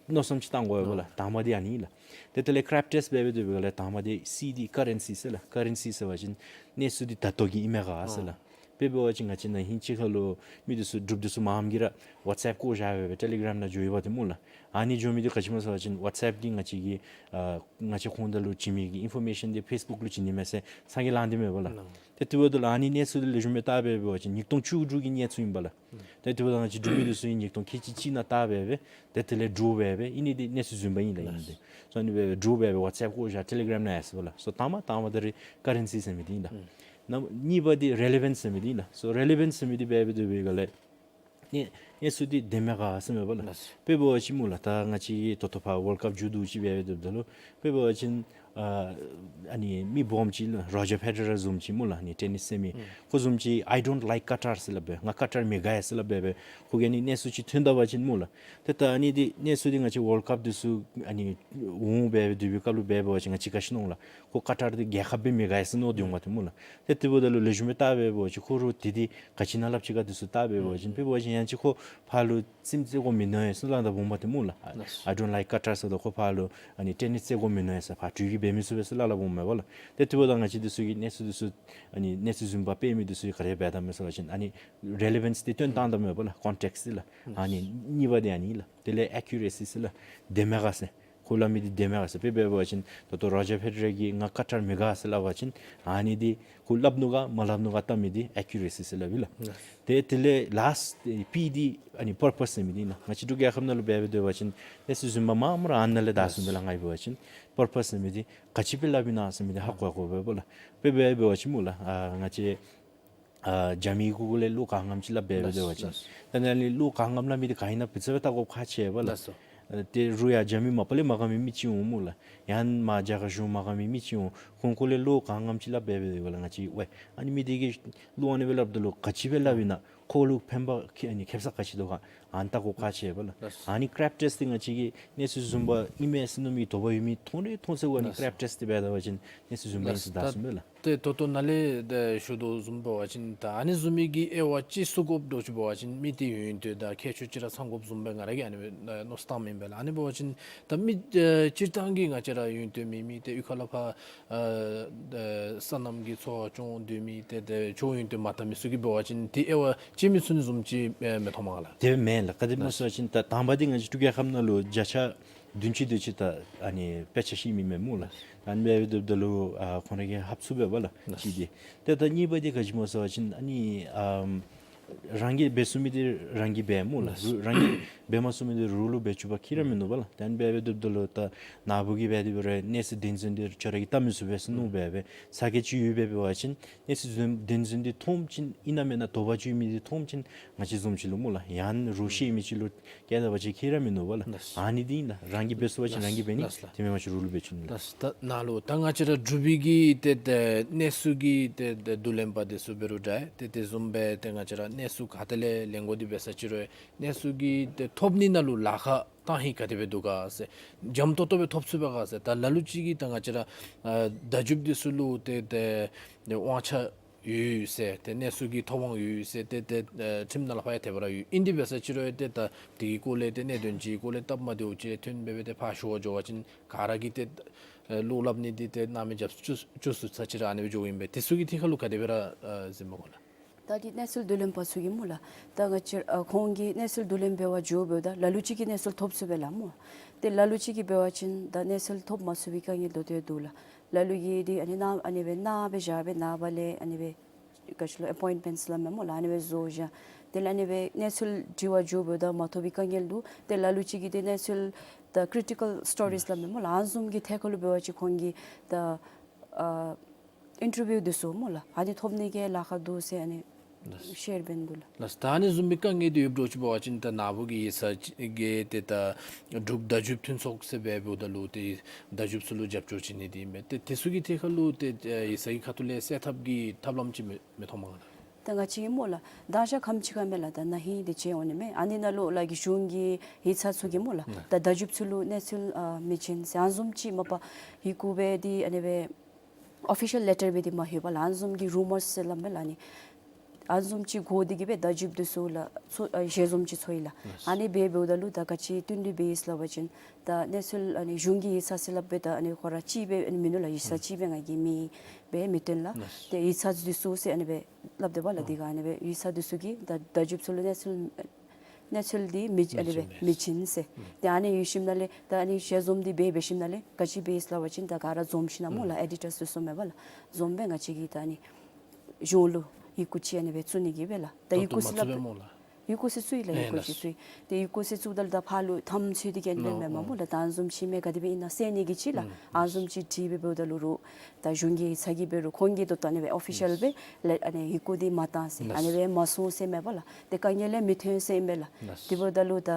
མནོ་བསམ་ཅིག་བཏང་དགོ་པས་པ་ལགས། ཨོ། དང་པ་འདི་ཨ་ནི་ལགས། ཏེ་དེ་ལས་ཀྲེབ་ཊེསཊ་འབད་འབད་སྡོད་པའི་སྒང་ལས་དང་པ་འདི་སི་འདི་ཀ་རེན་སི་ཟེར་ལགས། ཀ་རེན་སི་ཟེར་བ་ཅིན་གནས་ཚུལ་འདི་ད་ལྟོ་གི་ཨིན་མས་ག་ཟེར་ལགས། ཨོ། དཔེ་འབད་བ་ཅིན་ང་བཅས་ནཱ་ཧིང་གཅིག་ཁར་ལུ་མི་འདི་ཚུ་འབྲུགཔ་འདི་ཚུ་མངམ་གིས་ར་ཝཊས་ཨེཔ་བཀོ་བཞག་སྦེ་སྦེ་ཊེ་ལི་གརམ་ནང་འགྱོ་ཡོདཔ་འདི་སྨོ་ལགས། ཨ་ནི་འགྱོ་མི་འདི་ག་ཅི་སྨོ་ཟེར་བ་ཅིན་ཝཊས་ཨེཔ་འདི་ང་བཅས་ཀྱི་ཨ་ང་བཅས་ཁོང་དང་ལུ་བྱིན་མི་གི་ཨིན་ཕོར་མེ་ཤཱན་འདི་ཕེསི་བུཀ་ལུ་བྱིན་ནི་མས་ཟེར་ཚ་གྱང་ལང་སྟེ་མས་པ་ལགས། ལགས། ཏེ་དེ་འབདཝ་ད་ལུ་ཨ་ནི་གནས་ཚུལ་འདི་ལེགས་ཤོམ་སྦེ་བལྟ་འབད་འབད་བ་ཅིན་ཉིས་སྟོང་བཅུ་དྲུག་གི་གནས་ཚུལ་ཨིན་པ་ལགས། ཨུམ། ཏེ་དེ་འབདཝ་ད་ང་བཅས་འབྲུག་མི་འདི་ཚུ་གིས་ཉིས་སྟོང་ཁལ་གཅིག་གཅིག་ནང་བལྟ་འབད་འབད་ཏེ་དེ་ལས་འདྲོག་འབད་འབད་ཨ་ནི་འདི་གནས་ཚུལ་རྫུན་པ་ཨིན་ལགས། ཨིན་ལགས། ཏེ་སོ་ཨ་ནི་འབད་འབད་འདྲོག་འབད་འབད་ཝཊས་ཨེཔ་བཀོ་བཞག་ཊེ་ལི་གརམ་ནང་ཡར་སོང་པ་ལགས། སོ་དང་པ་དང་པ་འདི་ར་ཀ་རེན་སི་ཟེར་མི་འདི་ཨིན་ལགས། ཨུམ། ནམ་གཉིས་པ་འདི་རི་ལི་ཝེནསི་ཟེར་མི་འདི་ཨིན་ལགས། སོ་རི་ལི་ཝེནསི་ཟེར་མི་འདི་འབད་འབད་སྡོད་པའི་སྒང་ལས་ཨ་ནི་གནས་ཚུལ་འདི་བདེན་མས་ག་ཟེར་མས་པ་ལགས། ལགས། དཔེ་འབད་བ་ཅིན་སྨོ་ལགས། ད་ང་བཅས་ད་ལྟོ་ཕར་ཝཱལཌ་ཀཔ་མཇུག་བསྡུ་ཅིག་འབད་འབད་སྡོདཔ་ད་ལུ་དཔེ་འབད་བ་ཅིན་ཨ་ཨ་ནི་མི་སྦོམ་ཅིག་ལགས་རོ་ཇར་ཕེ་ཌེ་རར་བཟུམ་ཅིག་སྨོ་ལགས། ཨ་ནི་ཊེ་ནིསི་རྩེད་མི། ཨུམ། ཁོ་བཟུམ་ཅིག་I don't like Qatar ཟེར་སླབ་སྦེ་ང་ཀ་ཊར་མི་དགའ་ཟེར་སླབ་སྦེ་སྦེ་ཁོ་གིས་ཨ་ནི་གནས་ཚུལ་ཅིག་ཐོན་ད་པ་ཅིན་སྨོ་ལགས། ཏེ་ད་ཨ་ནི་འདི་གནས་ཚུལ་འདི་ང་བཅས་ཝཱལཌ་ཀཔ་འདི་ཚུ་ཨ་ནི་འོང་འབད་འབད་སྡོད་པའི་སྐབས་ལུ་འབད་འབད་བ་ཅིན་ང་བཅས་ག་ཅི་མནོ་འོང་ལགས། ཁོ་ཀ་ཊར་འདི་རྒྱལ་ཁབ་སྦེ་མི་དགའ་ཟེར་མནོ་སྟེ་འོང་པ་ཏེ་སྨོ་ལགས། ཏེ་དེ་འབདཝ་ད་ལུ་ལེགས་ཤོམ་སྦེ་བལྟ་འབད་འབད་བ་ཅིན་ཁོ་ར་འདི་འདི་ག་ཅི་ནང་སླབ་ཅི་ག་འདི་ཚུ་བལྟ་འབད་འབད་བ་ཅིན་ཨུམ་དཔེ་འབད་བ་ཅིན་ཡང་ཅིན་ཁོ་ ཕར་ལུ་རྩེདམོ་རྩེ་དགོ་མི་ནུས་ཟེར་སླབ་ད་འབུངམ་ཏེ་སྨོ་ལགས། ལགས། I don't like kata ཟེརཝ་ད་ཁོ་ཕར་ལུ་ཨ་ནི་ཊེ་ནིསི་རྩེ་དགོ་མི་ནུས་ཟེར་ཕར་འགྲུལ་གྱིས་འབད་མི་ཚུགས་པས་ཟེར་སླབ་སླབ་འབུངམ་མས་པ་ལགས། ཏེ་དེ་འབདཝ་ད་ང་བཅས་འདི་ཚུ་གིས་གནས་ཚུལ་འདི་ཚུ་ཨ་ནི་གནས་ཚུལ་བཟུམ་པ་སྤེལ་མི་འདི་ཚུ་ག་དེ་སྦེ་འབདཝ་ད་མས་ཟེར་བ་ཅིན་ཨ་ནི་རེ་ལེ་བཱནསི་འདི་སྟོན་བཏངམ་ད་མས་པ་ལགས། ཀོན་ཊེགསཊི་འདི་ལགས། ཨ་ནི་གཉིས་པ་འདི་ཨ་ནི་ལགས། དེ་ལས་ཨེ་ཀུ་རེ་སི་ཟེར་ལགས། བདེན་མས་ག་ཟེར། ཁོ་སླབ་མི་འདི་བདེན་མས་ག་ཟེར། དཔེ་འབད་བ་ཅིན་ད་ལྟོ་རོ་ཇར་ཕེ་ཌེ་ར་གིས་ང་ཀ་ཊར་མི་དགའ་ཟེར་སླབ་པ་ཅིན་ཨ་ནི་འདི་ཁོ་སླབ་ནུག་ག་མ་སླབ་ནུག་ག་བལྟ་མི་འདི་ཨེ་ཀུ་རེ་སི་ཟེར་སླབ་ཨིན་ལགས། ལགས། ཏེ་དེ་ལས་ལཱསཊ་པི་འདི་ཨ་ནི་པར་པཱསི་ཟེར་མི་འདི་ཨིན་ལགས། ང་བཅས་འབྲུག་རྒྱལ་ཁབ་ནང་ལུ་འབད་འབད་སྡོད་པ་ཅིན་གནས་ཚུལ་བཟུམ་པ་མངམ་ར་ཨ་ནཱ་ལས་བདའ་སོང་པས་ལགས། ང་ཨིན་པ་ཅིན་པར་པཱསི་ཟེར་མི་འདི་ག་ཅི་སྦེ་སླབ་ཨིན་ན་ཟེར་མི་འདི་ཧ་གོ་ཧ་གོཝ་སྦེ་པ་ལགས། དཔེ་འབད་འབད་བ་ཅིན་སྨོ་ལགས། ཨ་ང་བཅས་ཨ་རྒྱ་མི་གུ་གུ་ལས་བློ་ག་ངམ་ཅིག་སླབ་འབད་འབད་སྡོད་པ་ཅིན། ལགས། ད་ནཱ་ལས་བློ་ག་ངམ་སླབ་མི་འདི་ག་ཨིན་ན་ཕུ་ཚ་སྦེ་བལྟ་དགོཔ་ཁག་ཆེ་བས་ལགས། ལགས་སོ། ཨ་ཏེ་རུང་ཡང་རྒྱ་མི་མ་པ་ལས་མ་དགའ་མི་མི་ཅིག་འོང་སྨོ་ལགས། ཡང་མ་རྒྱ་གར་གཞུང་མ་དགའ་མི་མི་ཅིག་འོང་། ཁོང་གུ་ལས་བློ་ག་ངམ་ཅིག་སླབ་འབད་འབད་སྡོད་པ་ལགས། ང་བཅས་ཝའི་ཨ་ནི་མི་འདི་གིས་བློ་ཨ་ནི་སྦེ་སླབ་ད་ལུ་ག་ཅི་སྦེ་སླབ་ཨིན་ན། ཁོ་ལུ་ཕན་པ་ཁེ་ཨ་ནི་ཁེབ་ས་ག་ཅི་འདུག་ག་ཨ་ནི་བལྟ་དགོཔ་ཁག་ཆེ་བས་ལགས། ལགས། ཨ་ནི་ཀྲེབ་ཊེསཊི་འདི་ང་བཅས་ཀྱིས་གནས་ཚུལ་བཟུམ་པ་ཨིན་མས་ཟེར་མནོ་མི་དོགས་པ་ཡོད་མི་མཐོང་ར་མཐོང་ཚད་གུ་ཨ་ནི། ལགས། ཀྲེབ་ཊེསཊི་འདི་འབད་ད་པ་ཅིན་གནས་ཚུལ་བཟུམ་པ་ཨིན་ཟེར་བདའ་སོང་པས་ལགས། ཏེ་ད་ལྟོ་ནཱ་ལས་ཏེ་ཞུ་དོ་བཟུམ་འབད་བ་ཅིན་ད་ཨ་ནི་བཟུམ་མའི་གི་དབྱེ་བ་ཅིག་བསུབ་དགོཔ་འདྲཝ་ཅིག་འབད་བ་ཅིན་མི་འདི་ཡོན་ཏན་དང་ཁྱད་ཆོས་ཅིག་ར་ཚང་དགོཔ་བཟུམ་སྦེ་ང་ར་གིས་ཨ་ནི་སྦེ་མནོ་བསམ་བཏངམ་ཨིན་པས་ལགས། ཨ་ནི་འབད་བ་ཅིན་ད་མི་ཨེ་སྤྱིར་བཏང་གི་ང་བཅས་ར་ཡོན་ཏན་མེད་མི་ཏེ་གཡུས་ཁ་ལས་ཕར་ཨ་ཏེ་སོ་ནམ་གྱི་འཚོ་བ་སྐྱོང་སྡོད་མི་ཏེ་ཏེ་ཆོས་ཡོན་ཏན་མ་དར་མི་ཚུ་གིས་འབད་བ་ཅིན་ཏེ་དབྱེ་བ་ཕྱེ་མི་ཚུགས་ནི་བཟུམ་ཅིག་ཨེ་མི་མཐོང་མས་ག་ལགས། དེ་མེན་ལགས། ག་དེ་སྨོ་ཟེར་བ་ཅིན་ད་དང་པ་འདི་ང་བཅས་འབྲུག་རྒྱལ་ཁབ་ནང་ལུ་བརྒྱ་ཆ་བདུན་ཅུ་དེ་ཅིག་ད་ཨ་ནི་དཔེ་ཆ་ཤེས་མི་མེད་སྨོ་ལགས། ཨ་ནི་འབད་འབད་སྡོདཔ་ད་ལུ་ཨ་ཁོང་ར་གིས་ཧབ་ཚུགས་པས་པ་ལགས། ཅིག་འདི། ཏེ་ད་གཉིས་པ་འདི་ག་ཅི་སྨོ་ཟེར་བ་ཅིན་ཨ་ནི་ཨམ་རང་གིས་འབད་ཚུགས་མི་འདི་རང་གིས་འབད་སྨོ་ལགས། ལགས། རང་གིས་འབད་མ་ཚུགས་མི་འདི་རོགས་ལུ་འབད་བཅུག་པ་ཁྱད་ར་མིན་ནུག་པ་ལགས། ཏེ་ཨ་ནི་འབད་འབད་སྡོདཔ་ད་ལུ་ད་ནཱ་བུ་གིས་འབད་དེ་འབད་རུང་གནས་ཚུལ་བདེན་རྫུན་འདི་ཁྱོད་ར་གིས་བལྟ་མི་ཚུགས་པས་ཟེར་མནོ་འབད་འབད་ཚ་གྱང་ཅིག་ཡོད་པས། འབད་བ་ཅིན་གནས་ཚུལ་བདེན་རྫུན་འདི་མཐོངམ་ཅིག་ཨིན་ན་མེན་ན་དོགས་པ་ཅིག་ཡོད་མི་འདི་མཐོངམ་ཅིག་ང་བཅས་བཟུམ་ཅིག་ལུ་སྨོ་ལགས། ཡང་རོགས་ཤེས་མི་ཅིག་ལུ་བཀལ་ད་པ་ཅིན་ཁྱད་ར་མིན་ནུག་པ་ལགས། ལགས། ཨ་ནི་འདི་ཨིན་ལགས། རང་གིས་འབད་ཚུགས་པ་ཅིན་རང་གིས་འབད་ནི། ལགས་ལགས། དེ་མེན་པ་ཅིན་རོགས་ལུ་འབད་བཅུག་ནི་ལགས། ལགས། ད་ནཱ་ལུ་ད་ང་བཅས་ར་འབྲུག་པའི་གི་ཏེ་ཏེ་གནས་ཚུལ་གྱི་ཏེ་ཏེ་བསྡུ་ལེན་པ་འདི་ཚུ་འབད་རུང་འདྲ། ཏེ་དེ་བཟུམ་སྦེ་ཏེ་ང་བཅས་ར་གནས་ཚུལ་ག་ཏེ་ལས་ལེན་དགོ་འདི་འབད་ས་ཅིག་རུང་གནས་ཚུལ་གྱི་ཏེ་ཐོབ་ནི་ནང་ལུ་ལཱ་ཁག་གཏང་ཧིང་ག་དེ་སྦེ་འདུག་ག་ཟེར། འཇམ་ཏོག་ཏོ་སྦེ་ཐོབ་ཚུགས་པས་ག་ཟེར། ད་ལ་ལུ་ཅིག་གིས་ད་ང་བཅས་ར་ཨ་བརྡ་བརྒྱུདཔ་འདི་ཚུ་ལུ་ཏེ་ཏེ་དབང་ཆ་ཡོད་ཟེར་ཏེ་གནས་ཚུལ་གྱི་ཐོབ་དབང་ཡོད་ཟེར་ཏེ་ཏེ་ཨ་ཁྲིམས་ནང་ལས་ཕར་ཡང་དེ་སྦེ་ར་ཡོད། ཨིན་དེ་འབད་ས་ཅིག་རུང་ཏེ་ད་དེ་གི་སྐོར་ལས་ཏེ་གནད་དོན་ཅིག་གི་སྐོར་ལས་སྟབས་མ་བདེཝ་ཅིག་ཐོན་འབད་འབད་ཏེ་ཕར་ཞུ་བར་འགྱོ་བ་ཅིན་ག་ར་གིས་ཏེ་ཨ་བློ་སླབ་ནི་འདི་ཏེ་སྣང་མེད་རྒྱབ་བཅུག་བཅུག་ཚུགས་ས་ཅིག་ར་ཨ་ནི་སྦེ་འགྱོཝ་ཨིན་པས། དེ་ཚུ་གི་ཐད་ཁར་ལུ་ག་དེ་སྦེ་ར་ཨ་གཟིགས་མས་གོ་ལགས། ད་འདི་གནས་ཚུལ་བསྡུ་ལེན་པ་ཚུ་གིས་སྨོ་ལགས། ད་ང་བཅས་ཨ་ཁོང་གིས་གནས་ཚུལ་བསྡུ་ལེན་འབད་བར་འགྱོཝ་ད་ལ་ལུ་ཅིག་གིས་གནས་ཚུལ་ཐོབ་ཚུགས་པས་ལགས་སྨོ། ཏེ་ལ་ལུ་ཅིག་གིས་འབད་བ་ཅིན་ད་གནས་ཚུལ་ཐོབ་མ་ཚུགས་པའི་དཀའ་ངལ་ད་ལྟོ་ཡང་འདུག་ལགས། ལ་ལུ་གིས་འདི་ཨ་ནི་ནཱ་ཨ་ནི་སྦེ་ནཱ་སྦེ་བཞག་སྦེ་ནངས་པ་ལས་ཨ་ནི་སྦེ་ག་ཅི་ལོ་ཨེ་པོའིནཊ་མེནཊ་སླབ་མས་སྨོ་ལགས། ཨ་ནི་སྦེ་བཟོ་བཞག། དེ་ལས་ཨ་ནི་སྦེ་གནས་ཚུལ་དྲི་བར་འགྱོཝ་ད་མ་ཐོབ་པའི་དཀའ་ངལ་འདུག། ཏེ་ལ་ལུ་ཅིག་གིས་ཏེ་གནས་ཚུལ་ད་ཀི་རི་ཊི་ཀལ་སི་ཊོ་རིསི་སླབ་མས་སྨོ་ལགས། ཨ་ནི་བཟུམ་གྱི་ཐད་ཁར་ལུ་འབད་བ་ཅིན་ཁོང་གིས་ད་ཨ་ཨིན་ཊར་བིའུ་འདི་ཚུ་སྨོ་ལགས་ཨ་ནི་ཐོབ་ནི་གི་ལཱ་ཁག་འདུག་ཟེར་ཨ་ནི་ཤེར་འབད་ནི་འདུག་ལགས། ལགས། ད་ཨ་ནི་བཟུམ་མའི་དཀའ་ངལ་འདི་ཡོདཔ་འདྲཝ་ཅིག་འབད་བ་ཅིན་ད་ནཱ་བུ་གི་ཡིག་ཚང་གི་ཏེ་ད་འབྲུག་བརྡ་བརྒྱུདཔ་མཐུན་ཚོགས་ཟེར་སྦེ་འབདཝ་ད་ལུ་ཏེ་བརྡ་བརྒྱུདཔ་ཚུ་ལུ་རྒྱབ་སྐྱོར་བྱིན་ནི་འདི་ཨིན་པས། ཏེ་དེ་ཚུ་གི་ཐད་ཁར་ལུ་ཏེ་ཨེ་ཡིག་ཚང་གི་ཁ་ཐུག་ལས་སེལ་ཐབས་ཀྱི་ཐབས་ལམ་ཅིག་མི་མི་མཐོང་མས་ག་ལགས། ད་ང་བཅས་ཀྱིས་སྨོ་ལགས་ད་ཞག་ཁམས་ཅིག་ཁར་མས་ལགས་ད་ན་ཧིང་འདི་ཅིག་འོང་ནི་མས། ཨ་ནི་ནང་ལུ་ལ་གི་གཞུང་གི་ཡིག་ཚང་ཚུ་གིས་སྨོ་ལགས་ད་བརྡ་བརྒྱུདཔ་ཚུ་ལུ་གནས་ཚུལ་ཨ་མི་བྱིན་ཟེར་ཨ་ནི་བཟུམ་ཅིག་མ་པ་ཡི་གུ་སྦེ་འདི་ཨ་ནི་སྦེ་ཨོ་ཕི་ཤལ་ལེ་ཊར་སྦེ་འདི་མ་ལྷོད་པས་ལགས། ཨ་ནི་བཟུམ་གྱི་རུ་མརསི་ཟེར་སླབ་མས་ལགས། ཨ་ནི་ཨ་ནི་བཟུམ་ཅིག་གོ་སྟེ་གིས་སྦེ་བརྡ་བརྒྱུདཔ་འདི་ཚུ་ལགས་ཚོ་ཨ་ཞལ་འཛོམས་ཅིག་ཚོགས་ཡི་ལགས། ཨ་ནི་སྦེ་འབདཝ་ད་ལུ་ད་ག་ཅི་བསྟུན་གྲོས་འབད་ཡི་ཟེར་བ་ཅིན་ད་གནས་ཚུལ་ཨ་ནི་གཞུང་གི་ཡིག་ཚང་ཟེར་སླབ་སྦེ་ད་ཨ་ནི་ཁོ་ར་གཅིག་སྦེ་ཨ་ནི་མིན་ནུག་ལགས། ཡིག་ཚང་གཅིག་སྦེ་ང་གིས་མེད་སྦེ་མི་སྟོན་ལགས། ཏེ་ཡིག་ཚང་འདི་ཚུ་ཟེར་ཨ་ནི་སྦེ་སླབ་དེས་པ་ལགས། འདི་ག་ཨ་ནི་སྦེ་ཡིག་ཚང་འདི་ཚུ་གིས་ད་བརྡ་བརྒྱུདཔ་ཚུ་ལུ་གནས་ཚུལ་གནས་ཚུལ་འདི་མི་ཨ་ནི་སྦེ་མི་བྱིན་ཟེར། ཏེ་ཨ་ནི་ཡོད་ཞིནམ་ལས་ད་ཨ་ནི་ཞལ་འཛོམས་འདི་འབད་འབད་ཞིནམ་ལས་ག་ཅི་འབད་ཡི་ཟེར་བ་ཅིན་ད་ག་ར་འཛོམས་ཞིན་ན་སྨོ་ལགས་ཨེ་ཌི་ཊརསི་འདི་ཚུ་མས་པ་ལགས། འཛོམས་སྦེ་ང་བཅས་ཀྱིས་ད་ཨ་ནི་གཞུང་ལུ་ཡི་གུ་ཅིག་ཨ་ནི་སྦེ་བཙུགས་ནི་གི་སྦེ་ལགས། ད་ཡི་གུ་ཟེར་སླབ་ཡི་གུ་ཟེར་བཙུགས་ཡི་ལགས། ཡི་གུ་ཟེར་བཙུགས་ཡི། ཏེ་ཡི་གུ་ཟེར་བཙུགསཔ་ད་ལུ་ད་ཕར་ལུ་དམ་ཚིག་འདི་ག་ཨ་ནི་སྦེ་མེན་མས་སྨོ་ལགས། ད་ཨ་ནི་བཟུམ་ཅིག་མས་ག་དེ་སྦེ་ཨིན་ན་སེལ་ནི་གི་ཅིག་ལགས། ཨ་ནི་བཟུམ་ཅིག་དྲི་སྦེ་འབདཝ་ད་ལུ་རུང་ད་གཞུང་གི་ཡིག་ཚང་གིས་འབད་རུང་ཁོང་གིས་ད་ལྟོ་ཨ་ནི་སྦེ་ཨོ་ཕི་ཤལ་སྦེ་ལགས་ཨ་ནི་ཡི་གུ་འདི་མ་བཏང་ཟེར་ཨ་ནི་སྦེ་མ་སོང་ཟེར་མས་པ་ལགས། ཏེ་དཀའ་ངལ་ལས་མི་ཐོན་ཟེར་ཨིན་པས་ལགས། དེ་འབདཝ་ད་ལུ་ད་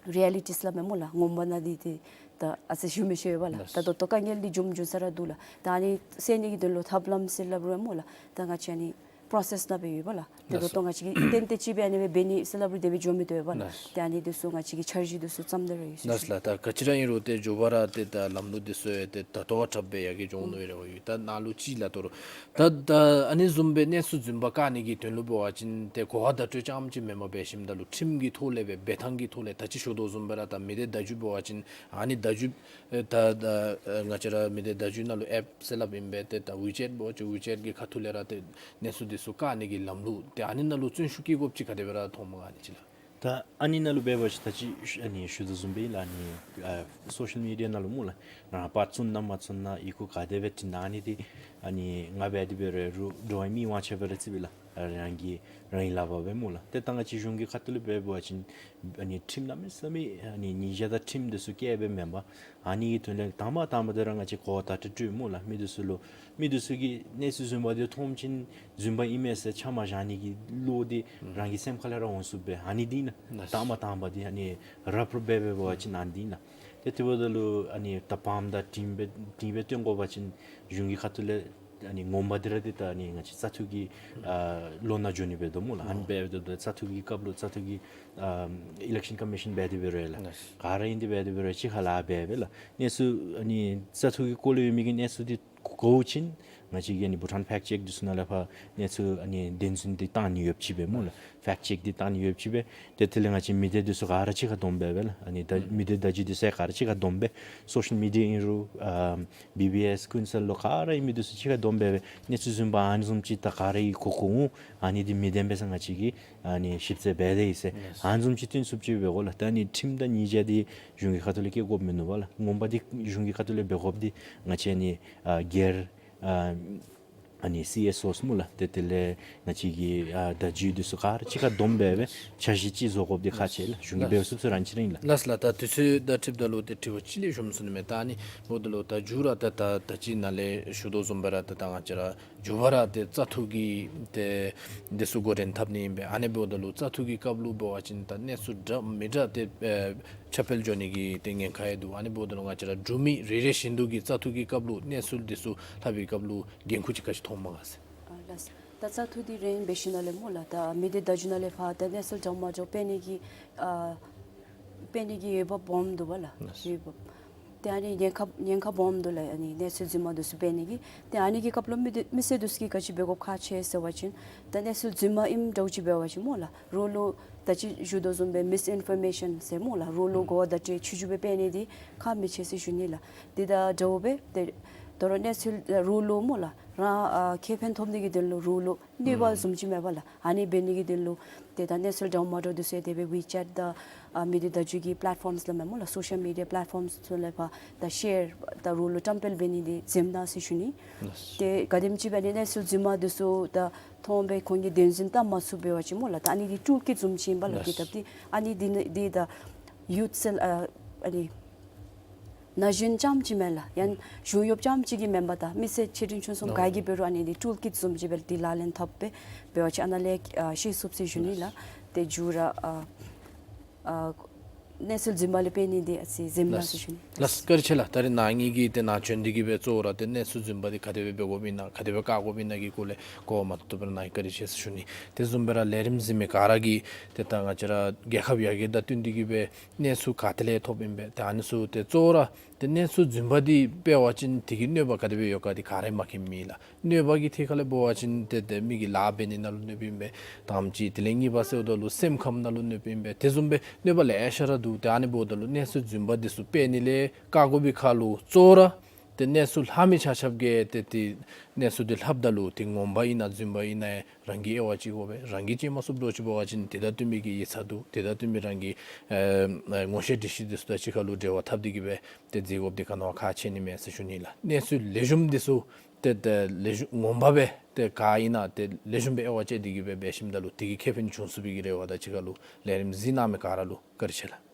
རི་ཡ་ལི་ཊི་ཟེར་སླབ་མས་སྨོ་ལགས། ངོ་མ་ནང་འདི་ཏེ་ད་ཨ་ཙི་ཞུ་མི་ཤེས་པས་ལགས། ད་ད་ལྟོ་དཀའ་ངལ་འདི་བྱུང་བྱུང་ས་ར་འདུག་ལགས། ད་ཨ་ནི་སེལ་ནི་གི་དོན་ལུ་ཐབས་ལམ་ཟེར་སླབ་རུང་སྨོ་ལགས་ད་ང་བཅས་ཨ་ནི་ པྲོ་སེསི་ནང་སྦེ་ཡོདཔ་ལགས། ཏེ་ད་ལྟོ་ང་བཅས་ཀྱིས་གཏན་གཏན་ཅིག་སྦེ་ཨ་ནི་སྦེ་འབད་ནི་ཟེར་སླབ་རུང་དེ་སྦེ་འགྱོ་མི་བཏུབ་པས་ལགས། ཏེ་ཨ་ནི་འདི་ཚུ་ང་བཅས་ཀྱིས་འཆར་གཞི་འདི་ཚུ་བརྩམ་སྟེ་ར་ཡོད་ཟེར་ཞུ་ནི། ལགས་ལགས། ད་ག་ཅི་ར་ཨིན་རུང་ཏེ་མགྱོགས་པ་ར་ཏེ་ད་ལམ་ལུགས་འདི་ཚུ་ཡང་ཏེ་ད་ལྟོ་བ་དྲགཔ་སྦེ་ཡར་རྒྱས་འགྱོ་འོང་མནོ་བའི་རེ་བ་ཡོད། ད་ནཱ་ལུ་ཅིག་ལགས། ད་རུང་ད་ད་ཨ་ནི་བཟུམ་སྦེ་གནས་ཚུལ་རྫུན་པ་བཀག་ནི་གི་དོན་ལུ་འབད་བ་ཅིན་ཏེ་གོ་བ་བརྡ་སྤྲོད་རྐྱངམ་ཅིག་མེན་པར་འབད་ཞིནམ་ད་ལུ་ཁྲིམས་ཀྱི་ཐོག་ལས་སྦེ་འབད་ཐངས་ཀྱི་ཐོག་ལས་ད་ཅི་ཞུ་དོ་བཟུམ་སྦེ་ར་ད་མི་སྡེ་བརྡ་བརྒྱུད་འབད་བ་ཅིན་ཨ་ནི་བརྡ་བརྒྱུད་ཨེ་ད་ད་ཨེ་ང་བཅས་ར་མི་སྡེ་བརྡ་བརྒྱུད་ནང་ལུ་ཨེཔ་ཟེར་སླབ་ཨིན་པས། ཏེ་ད་ཝི་ཅེཊ་འབད་བ་ཅིན་ཝི་ཅེཊ་གི་ཁ་ཐུག་ལས་ར་ཏེ་གནས་ཚུལ་འདི་ཚུ་བཀག་ནི་གི་ལམ་ལུགས་ཏེ་ཨ་ནི་ནང་ལུ་བརྩོན་ཤུགས་བསྐྱེད་དགོཔ་ཅིག་ག་དེ་སྦེ་ར་མཐོངམ་ག་ཨ་ནི་ཅིག་ལགས། ད་ཨ་ནི་ནང་ལུ་འབད་བ་ཅིན་ད་ཅི་ཨ་ནི་ཞུ་དོ་བཟུམ་སྦེ་ལགས། ཨ་ནི་ཨ་སོ་ཤལ་མི་ཌི་ཡ་ནང་ལུ་སྨོ་ལགས། རང་པར་བཙུགས་ན་མ་བཙུགས་ན་ཡི་གུ་ག་དེ་སྦེ་བྲིས་ན་ཨ་ནི་འདི་ཨ་ནི་ང་འབད་དེ་འབད་རུང་འགྲོ་བ་མི་དབང་ཆ་སྦེ་ར་བརྩི་བས་ལགས། རང་གི་རང་གི་ལག་པར་སྦེ་སྨོ་ལགས། ཏེ་ད་ང་བཅས་གཞུང་གི་ཁ་ཐུག་ལས་འབད་བ་ཅིན་ཨ་ནི་ཁྲིམས་གནམ་མེད་ས་མེད་ཨ་ནི་ཉེས་བྱ་དང་ཁྲིམས་འདི་ཚུ་བཀལ་སྦེ་མེན་པར་ཨ་ནི་གི་དོན་ལས་དང་པ་དང་པ་འདི་ར་ང་བཅས་གོ་བ་བརྡ་སྤྲོད་སྤྲོད་སྨོ་ལགས། མི་འདི་ཚུ་ལུ་མི་འདི་ཚུ་གིས་གནས་ཚུལ་རྫུན་པ་འདི་མཐོང་ཞིནམ་རྫུན་པ་ཨིན་མས་ཟེར་ཆ་མ་བཞག་ནི་གི་བློ་འདི་ཨུམ་རང་གི་སེམས་ཁ་ལས་ར་འོང་ཚུགསཔ་སྦེ་ཨ་ནི་འདི་ཨིན་ལགས། ལགས། དང་པ་དང་པ་འདི་ཨ་ནི་ར་འཕྲོད་འབད་འབད་བ་ཅིན་ཨ་ནི་འདི་ཨིན་ལགས། ཏེ་དེ་འབདཝ་ད་ལུ་ཨ་ནི་ད་བམ་དང་དྲིམ་སྦེ་དྲིམ་སྦེ་སྟོན་དགོ་པ་ཅིན་གཞུང་གི་ཁ་ཐུག་ལས་ཨ་ནི་ངོ་མ་འདི་ར་འདི་ད་ཨ་ནི་ང་བཅས་བཙག་འཐུ་གི་ཨ་ལོ་ནང་འགྱོ་ནི་འབད་དོ་སྨོ་ལགས། ཨ་ནི་འབད་དོ་ད་བཙག་འཐུ་གི་སྐབས་ལུ་བཙག་འཐུ་གི་ཨ་ཨི་ལེག་ཤཱན་ཀོ་མི་ཤཱན་འབད་དེ་འབད་རུང་ལགས། ག་ར་ཨིན་དེ་འབད་དེ་འབད་རུང་གཅིག་ཁར་ལཱ་འབད་འབད་ལགས། གནས་ཚུལ་ཨ་ནི་བཙག་འཐུ་གི་སྐོར་ལས་ཡོད་མི་གི་གནས་ཚུལ་འདི་གོ་ཞིནམ་ང་བཅས་ཀྱིས་ཨ་ནི་བྷུ་ཊཱན་ཕེཀཊ་ཅེཀ་འདི་ཚུ་ནང་ལས་ཕར་གནས་ཚུལ་ཨ་ནི་བདེན་རྫུན་འདི་བཏང་ནི་ཡོདཔ་ཅིག་སྦེ་སྨོ་ལགས། ཕེཀཊ་ཅེཀ་འདི་བཏང་ནི་ཡོདཔ་ཅིག་སྦེ། ཏེ་དེ་ལས་ང་བཅས་མི་སྡེ་འདི་ཚུ་ག་ར་གཅིག་ཁར་བསྡོམས་འབད་འབད་ལགས། ཨ་ནི་ད་ཨུམ་མི་སྡེ་བརྡ་བརྒྱུད་འདི་ཚུ་ག་ར་གཅིག་ཁར་བསྡོམས་སྦེ་སོ་ཤལ་མི་ཌི་ཡ་ཨིན་རུང་ཨ་བི་བི་ཨེསི་ཀུན་གསལ་ལོ་ག་ར་ཨིན་མི་འདི་ཚུ་གཅིག་ཁར་བསྡོམས་འབད་འབད་གནས་ཚུལ་རྫུན་པ་ཨ་ནི་བཟུམ་ཅིག་ད་ག་ར་གིས་གོ་གོ་འོང་། ཨ་ནི་འདི་མི་བདེན་པས་ཟེར་ང་བཅས་ཀྱིས་ཨ་ནི་ཞིབ་རྩད་འབད་དེ་ཡི་ཟེར། ཨ་ནི་བཟུམ་ཅིག་སྟོན་ཚུགསཔ་ཅིག་འབད་དགོ་ལགས། ད་ཨ་ནི་ཁྲིམས་དང་ཉེས་བྱ་འདི་གཞུང་གི་ཁ་ཐུག་ལས་བཀལ་དགོཔ་མིན་ནུག་པ་ལགས། ངོ་མ་འདི་གཞུང་གི་ཁ་ཐུག་ལས་འབད་དགོཔ་འདི་ང་བཅས་ཨ་ནི་ཨ་སྒེར་ཨ་ཨ་ནི་སི་ཨེསི་ཨོ་སྨོ་ལགས། ཏེ་དེ་ལས་ང་བཅས་ཀྱི་ཨ་བརྡ་བརྒྱུད་འདི་ཚུ་ག་ར་གཅིག་ཁར་བསྡོམས་འབད་འབད་འཆར་གཞི་ཅིག་བཟོ་དགོཔ་འདི་ཁག་ཆེ་ལགས། གཞུང་གིས་འབད་ཚུགས་ཚུགས་རང་ཅིག་ར་ཨིན་ལགས། ལགས་ལགས། ད་དུས་ཚོད་དང་འཁྲིལཝ་ད་ལུ་ཏེ་དྲི་བ་ཅིག་ལས་ཞུམ་སོང་ནི་མས། ད་ཨ་ནི་འབདཝ་ད་ལུ་ད་མཇུག་ར་ད་ད་ད་ཅི་ནཱ་ལས་ཞུ་དོ་བཟུམ་སྦེ་ར་ད་ད་ང་བཅས་ར་མཇུག་པ་ར་ཏེ་བཙག་འཐུ་གི་ཏེ་འདི་ཚུ་འགོ་འདྲེན་འཐབ་ནི་ཨིན་པས། ཨ་ནི་འབདཝ་ད་ལུ་བཙག་འཐུ་གི་སྐབས་ལུ་འབད་བ་ཅིན་ད་གནས་ཚུལ་འདྲ་མི་འདྲ་ཏེ་ཨེ་ཁྱབ་སྤེལ་འགྱོ་ནི་གི་ཏེ་ཉེན་ཁ་ཡང་འདུག། ཨ་ནི་འབདཝ་ད་ལུ་ང་བཅས་ར་འབྲུག་མི་རེ་རེ་བཞིན་དུ་གིས་བཙག་འཐུ་གི་སྐབས་ལུ་གནས་ཚུལ་འདི་ཚུ་ལྷབ་པའི་སྐབས་ལུ་འགན་ཁུར་ཅིག་ག་ཅི་མཐོངམ་ག་ཟེར། ཨ་ལགས། ད་བཙག་འཐུ་འདི་རན་འབད་ཞིནམ་ལས་སྨོ་ལགས། ད་མི་སྡེ་བརྡ་བརྒྱུད་ནང་ལས་ཕར་ད་གནས་ཚུལ་འདྲཝ་མ་འདྲཝ་སྤེལ་ནི་གི་ཨ་སྤེལ་ནི་གི་འོས་འབབ་སྦོམ་འདུག་པ་ལགས། ལགས། འོས་འབབ། ཏེ་ཨ་ནི་ཉེན་ཁ་ཉེན་ཁ་སྦོམ་འདུག་ལགས། ཨ་ནི་གནས་ཚུལ་རྫུན་མ་འདི་ཚུ་སྤེལ་ནི་གི། ཏེ་ཨ་ནི་གི་སྐབས་ལུ་མི་སྡེ་མི་སེར་འདི་ཚུ་གིས་ག་ཅི་འབད་དགོཔ་ཁག་ཆེ་ཟེར་བ་ཅིན་ད་གནས་ཚུལ་རྫུན་མ་ཨིནམ་འདྲཝ་ཅིག་འབད་བ་ཅིན་སྨོ་ལགས། རོགས་ལུ་ད་ཅི་ཞུ་དོ་བཟུམ་སྦེ་མིས་ཨིན་ཕོར་མེ་ཤཱན་ཟེར་སྨོ་ལགས། རོགས་ལུ་གོ་བརྡ་སྤྲོད་ཆུང་ཆུང་སྦེ་སྤེལ་ནི་འདི་ཁག་མི་ཆེ་ཟེར་ཞུ་ནི་ལགས། དེ་དང་འདྲཝ་སྦེ་ཏེ་ད་རུང་གནས་ཚུལ་རོགས་ལུ་སྨོ་ལགས། རང་ཨ་ཁེ་ཕན་ཐོབ་ནི་གི་དོན་ལུ་རོགས་ལུ་གནོད་པ་བཟུམ་ཅིག་མེད་པ་ལགས། ཨ་ནི་འབད་ནི་གི་དོན་ལུ་ཏེ་ད་གནས་ཚུལ་འདྲཝ་མ་འདྲཝ་འདི་ཚུ་ཡང་དེ་སྦེ་ཝི་ཅེཊ་དང་ཨ་མི་སྡེ་བརྡ་བརྒྱུད་ཀྱི་པ་ལེཊ་ཕོརམས་ལུ་མས་སྨོ་ལགས། སོ་ཤལ་མི་ཌི་ཡ་པ་ལེཊ་ཕོརམས་ཚུ་ལས་ཕར་ད་ཤེར་ད་རོགས་ལུ་བཀྲམ་སྤེལ་འབད་ནི་འདི་འཛེམ་གནང་ཟེར་ཞུ་ནི། ལགས། ཏེ་ག་དེམ་ཅིག་སྦེ་ཨ་ནི་གནས་ཚུལ་རྫུན་མ་འདི་ཚུ་ད་མཐོང་སྦེ་ཁོང་གིས་བདེན་རྫུན་བལྟ་མ་ཚུགས་པ་འབད་བ་ཅིན་སྨོ་ལགས། ད་ཨ་ནི་འདི་ཊུལ་ཀིཊ་བཟུམ་ཅིག་ཨིན་པ་ལགས། ལགས། དེ་སྟབས་འདི་ཨ་ནི་འདི་ནི་འདི་ད་ཡུཐ་སེལ་ཨ་ཨ་ནི་ན་གཞོན་རྐྱངམ་ཅིག་མེན་ལགས། ཡང་གཞུང་གཡོགཔ་རྐྱངམ་ཅིག་གིས་མེན་པར་ད་མི་སེར་ཆེ་འབྲིང་ཆུང་གསུམ་ག་གིས་འབད་རུང་ཨ་ནི་འདི་ཊུལ་ཀིཊ་བཟུམ་ཅིག་སྦེ་འདི་ལག་ལེན་འཐབ་སྦེ་འབད་བ་ཅིན་ཨ་ནཱ་ལས་ཨ་ཤེས་ཚུགས་ཟེར་ཞུ་ནི་ལགས། ཏེ་མཇུག་ར་ཨ་ཨ་གནས་ཚུལ་རྫུན་མ་ལས་སྤེལ་ནི་འདི་ཨ་ཙི་འཛེམ་གནང་ཟེར་ཞུ་ནི། ལགས། བཀའ་དྲིན་ཆེ་ལགས། ད་རེས་ནཱ་ངེ་གི་ཏེ་ནཱ་བྱོན་ཏེ་གིས་སྦེ་གཙོ་བོ་ར་ཏེ་གནས་ཚུལ་རྫུན་པ་འདི་ག་དེ་སྦེ་འབད་དགོཔ་ཨིན་ན་ག་དེ་སྦེ་བཀག་དགོཔ་ཨིན་ན་གི་སྐོར་ལས་གོ་བ་མ་ཐོབ་ཐོབ་པར་ནཱ་བཀའ་དྲིན་ཆེ་ཟེར་ཞུ་ནི། དེ་བཟུམ་སྦེ་ར་ལས་རིམ་གཟིགས་མི་ག་ར་གིས་ཏེ་ད་ང་བཅས་ར་རྒྱལ་ཁབ་ཡར་རྒྱས་དང་བསྟུན་ཏེ་གིས་སྦེ་གནས་ཚུལ་ག་ཏེ་ལས་ཐོབ་ཨིན་པས། ཏེ་ཨ་ནི་ཚུ་ཏེ་གཙོ་བོ་ར་ཏེ་གནས་ཚུལ་རྫུན་པ་འདི་སྤེལ་བ་ཅིན་དེ་གི་གནོད་པ་ག་དེ་སྦེ་ཡོད་ག་འདི་ག་ར་མཁྱེན་མི་ལགས། གནོད་པ་གི་ཐད་ཁ་ལས་འབད་བ་ཅིན་ཏེ་ཏེ་མི་གི་ལཱ་འབད་ནི་ནང་ལུ་གནོདཔ་ཨིན་པས། དང་པ་ཅིག་དེ་ལས་གཉིས་པ་ཟེརཝ་ད་ལུ་སེམས་ཁམས་ནང་ལུ་གནོདཔ་ཨིན་པས། དེ་བཟུམ་སྦེ་གནོད་པ་ལེ་ཤ་ར་འདུག། ཏེ་ཨ་ནི་འབདཝ་ད་ལུ་གནས་ཚུལ་རྫུན་པ་འདི་ཚུ་སྤེལ་ནི་ལས་བཀག་དགོ་པའི་ཁར་ལུ་གཙོ་བོ་ར་ཏེ་གནས་ཚུལ་ལྷབ་མི་ཆ་ཁྱབ་ཀྱིས་ཏེ་ཏེ་གནས་ཚུལ་འདི་ལྷབ་ད་ལུ་ཏེ་ངོ་མ་ཨིན་ན་རྫུན་པ་ཨིན་ན་རང་གིས་དབྱེ་བ་ཕྱེ་དགོ་པས། རང་གིས་ཕྱེ་མ་ཚུགསཔ་འདྲཝ་ཅིག་འབད་བ་ཅིན་དེ་དང་བསྟུན་མི་གི་ཡིག་ཚང་འདུག། དེ་དང་བསྟུན་མི་རང་གི་ཨེ་ཨེ་ངོ་ཤེས་འདྲིས་ཤེས་འདི་ཚུ་དང་གཅིག་ཁར་ལུ་འབྲེལ་བ་འཐབ་སྟེ་གིས་སྦེ་ཏེ་འཛིན་དགོཔ་འདི་ག་ནི་བ་ཁག་ཆེ་ནི་མས་ཟེར་ཞུ་ནི་ལགས། གནས་ཚུལ་ལེགས་ཤོམ་འདི་ཚུ་ཏེ་ཏེ་ལེགས་ཤོམ་ངོ་མ་སྦེ་ཏེ་ག་ཨིན་ན་ཏེ་ལེགས་ཤོམ་སྦེ་དབྱེ་བ་ཕྱེ་སྟེ་གིས་སྦེ་འབད་ཞིནམ་ད་ལུ་དེ་གིས་ཁེ་ཕན་འབྱུང་ཚུགས་པའི་གི་རེ་བ་དང་གཅིག་ཁར་ལུ་ལས་རིམ་གཟིགས་གནང་མི་ག་ར་ལུ་བཀའ་དྲིན་ཆེ་ལགས།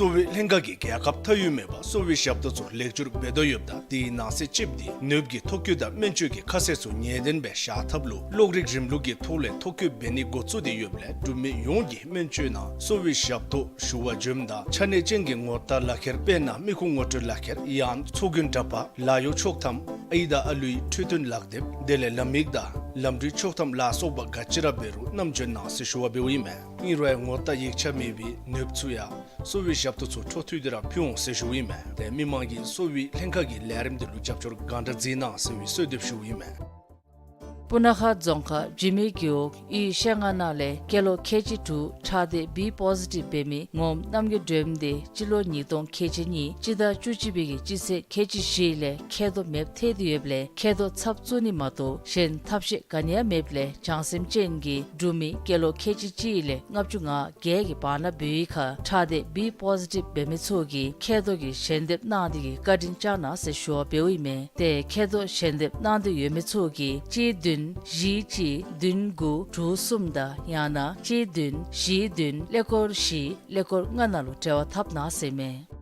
གསོ་བའི་ལྷན་ཁག་གིས་རྒྱལ་ཁབ་མཐའ་དབུས་མེད་པར་གསོ་བའི་ཞབས་ཏོག་ཚུ་ལེགས་བཅོས་འབད་དོ་ཡོདཔ་ད་དེའི་ནང་གསེས་གཅིགཔོ་དེ་ནདཔ་གི་ཐོ་བཀོད་དང་སྨན་བཅོས་ཀྱི་ཁ་གསལ་ཚུ་ངེས་བདེན་སྦེ་བཞག་ཐབས་ལུ་གློག་རིག་རིམ་ལུགས་ཀྱི་ཐོག་ལས་ཐོ་བཀོད་འབད་ནི་འགོ་བཙུགས་ཏེ་ཡོདཔ་ལས་འབྲུག་མི་ཡོངས་ཀྱིས་སྨན་བཅོས་ནང་གསོ་བའི་ཞབས་ཏོག་ཞུ་བར་འབྱོནམ་ད་ཆ་གནས་ཅན་གྱི་ངོ་རྟགས་ལག་ཁྱེར་དཔེར་ན་མི་ཁུངས་ངོ་སྤྲོད་ལག་ཁྱེར་ཡང་ཚོགས་རྒྱུན་འདྲ་པར་ལཱ་གཡོག་ཆོག་ཐམ་ཨའི་དང་ཨ་ལུའི་འཕྲོད་བསྟེན་ལག་དེབ་དེ་ལས་ལམ་ཡིག་དང་ལམ་འགྲུལ་ཆོག་ཐམ་ལ་སོགས་པ་ག་ཅི་ར་འབད་རུང་བསྣམས་འབྱོན་གནང་ཟེར་ཞུ་བ་འབདཝ་ཨིན་མས། ཨིན་རུང་ངོ་རྟགས་ཡིག་ཆ་མེད་པའི་ནདཔ་ཚུ་ཡང་གསོ་བའི་ཞབས་ཏོག་ཚུ་འཕྲོ་མཐུད་དེ་ར་ཕུལ་འོང་ཟེར་ཞུཝ་ཨིན་མས། ཏེ་མི་མང་གིས་གསོ་བའི་ལྷན་ཁག་གི་ལས་རིམ་དེ་ལུ་རྒྱབ་སྐྱོར་གང་དྲག་མཛད་གནང་ཟེར་བའི་གསོལ་འདེབས་ཞུཝ་ཨིན་མས། སྤུ་ན་ཁ་རྫོང་ཁག་འཇིགས་མེད་རྒེད་འོག་ཨི་ཤ་ང་ནང་ལས་སྐྱེས་ལོ་ཁལ་གཅིག་དྲུག་ཁྲག་ལྡན་བི་པོ་ཟི་ཊིབ་འབད་མི་ངོམ་རྣམ་རྒྱལ་སྒྲོལམ་དེ་སྤྱི་ལོ་ཉིས་སྟོང་ཁལ་གཅིག་གཉིས་སྤྱི་ཟླ་བཅུ་གཅིག་པའི་གི་སྤྱི་ཚེས་ཁལ་གཅིག་བཞི་ལས་མཁལ་རྡོག་མེདཔ་ཐལ་ཏེ་ཡོདཔ་ལས་མཁལ་རྡོག་ཚབ་བཙུགས་ནི་མ་གཏོགས་གཞན་ཐབས་ཤེས་ག་ནི་ཡང་མེདཔ་ལས་བྱང་སེམས་ཅན་གྱི་འབྲུག་མི་སྐྱེས་ལོ་ཁལ་གཅིག་གཅིག་ལས་ལྔ་བཅུ་ང་བརྒྱད་ཀྱི་བར་ན་འབད་བའི་ཁར་ཁྲག་ལྡན་བི་པོ་ཟི་ཊིབ་འབད་མི་ཚུ་གིས་མཁལ་རྡོག་གི་ཞལ་འདེབས་གནང་སྟེ་གི་བཀའ་དྲིན་བསྐྱང་གནང་ཟེར་ཞུ་བ་འབདཝ་ཨིན་མས། ཏེ་མཁལ་རྡོག་ཞལ་འདེབས་གནང་སྟེ་ཡོད་མི་ཚུ་གིས་གཅིག་བདུན་བཞི་གཅིག་བདུན་དགུ་དྲུག་གསུམ་དང་ཡང་ན་གཅིག་བདུན་བཞི་བདུན་ཀླད་ཀོར་བཞི་ཀླད་ཀོར་ལྔ་ནང་ལུ་འབྲེལ་བ་འཐབ་གནང་ཟེར་མས།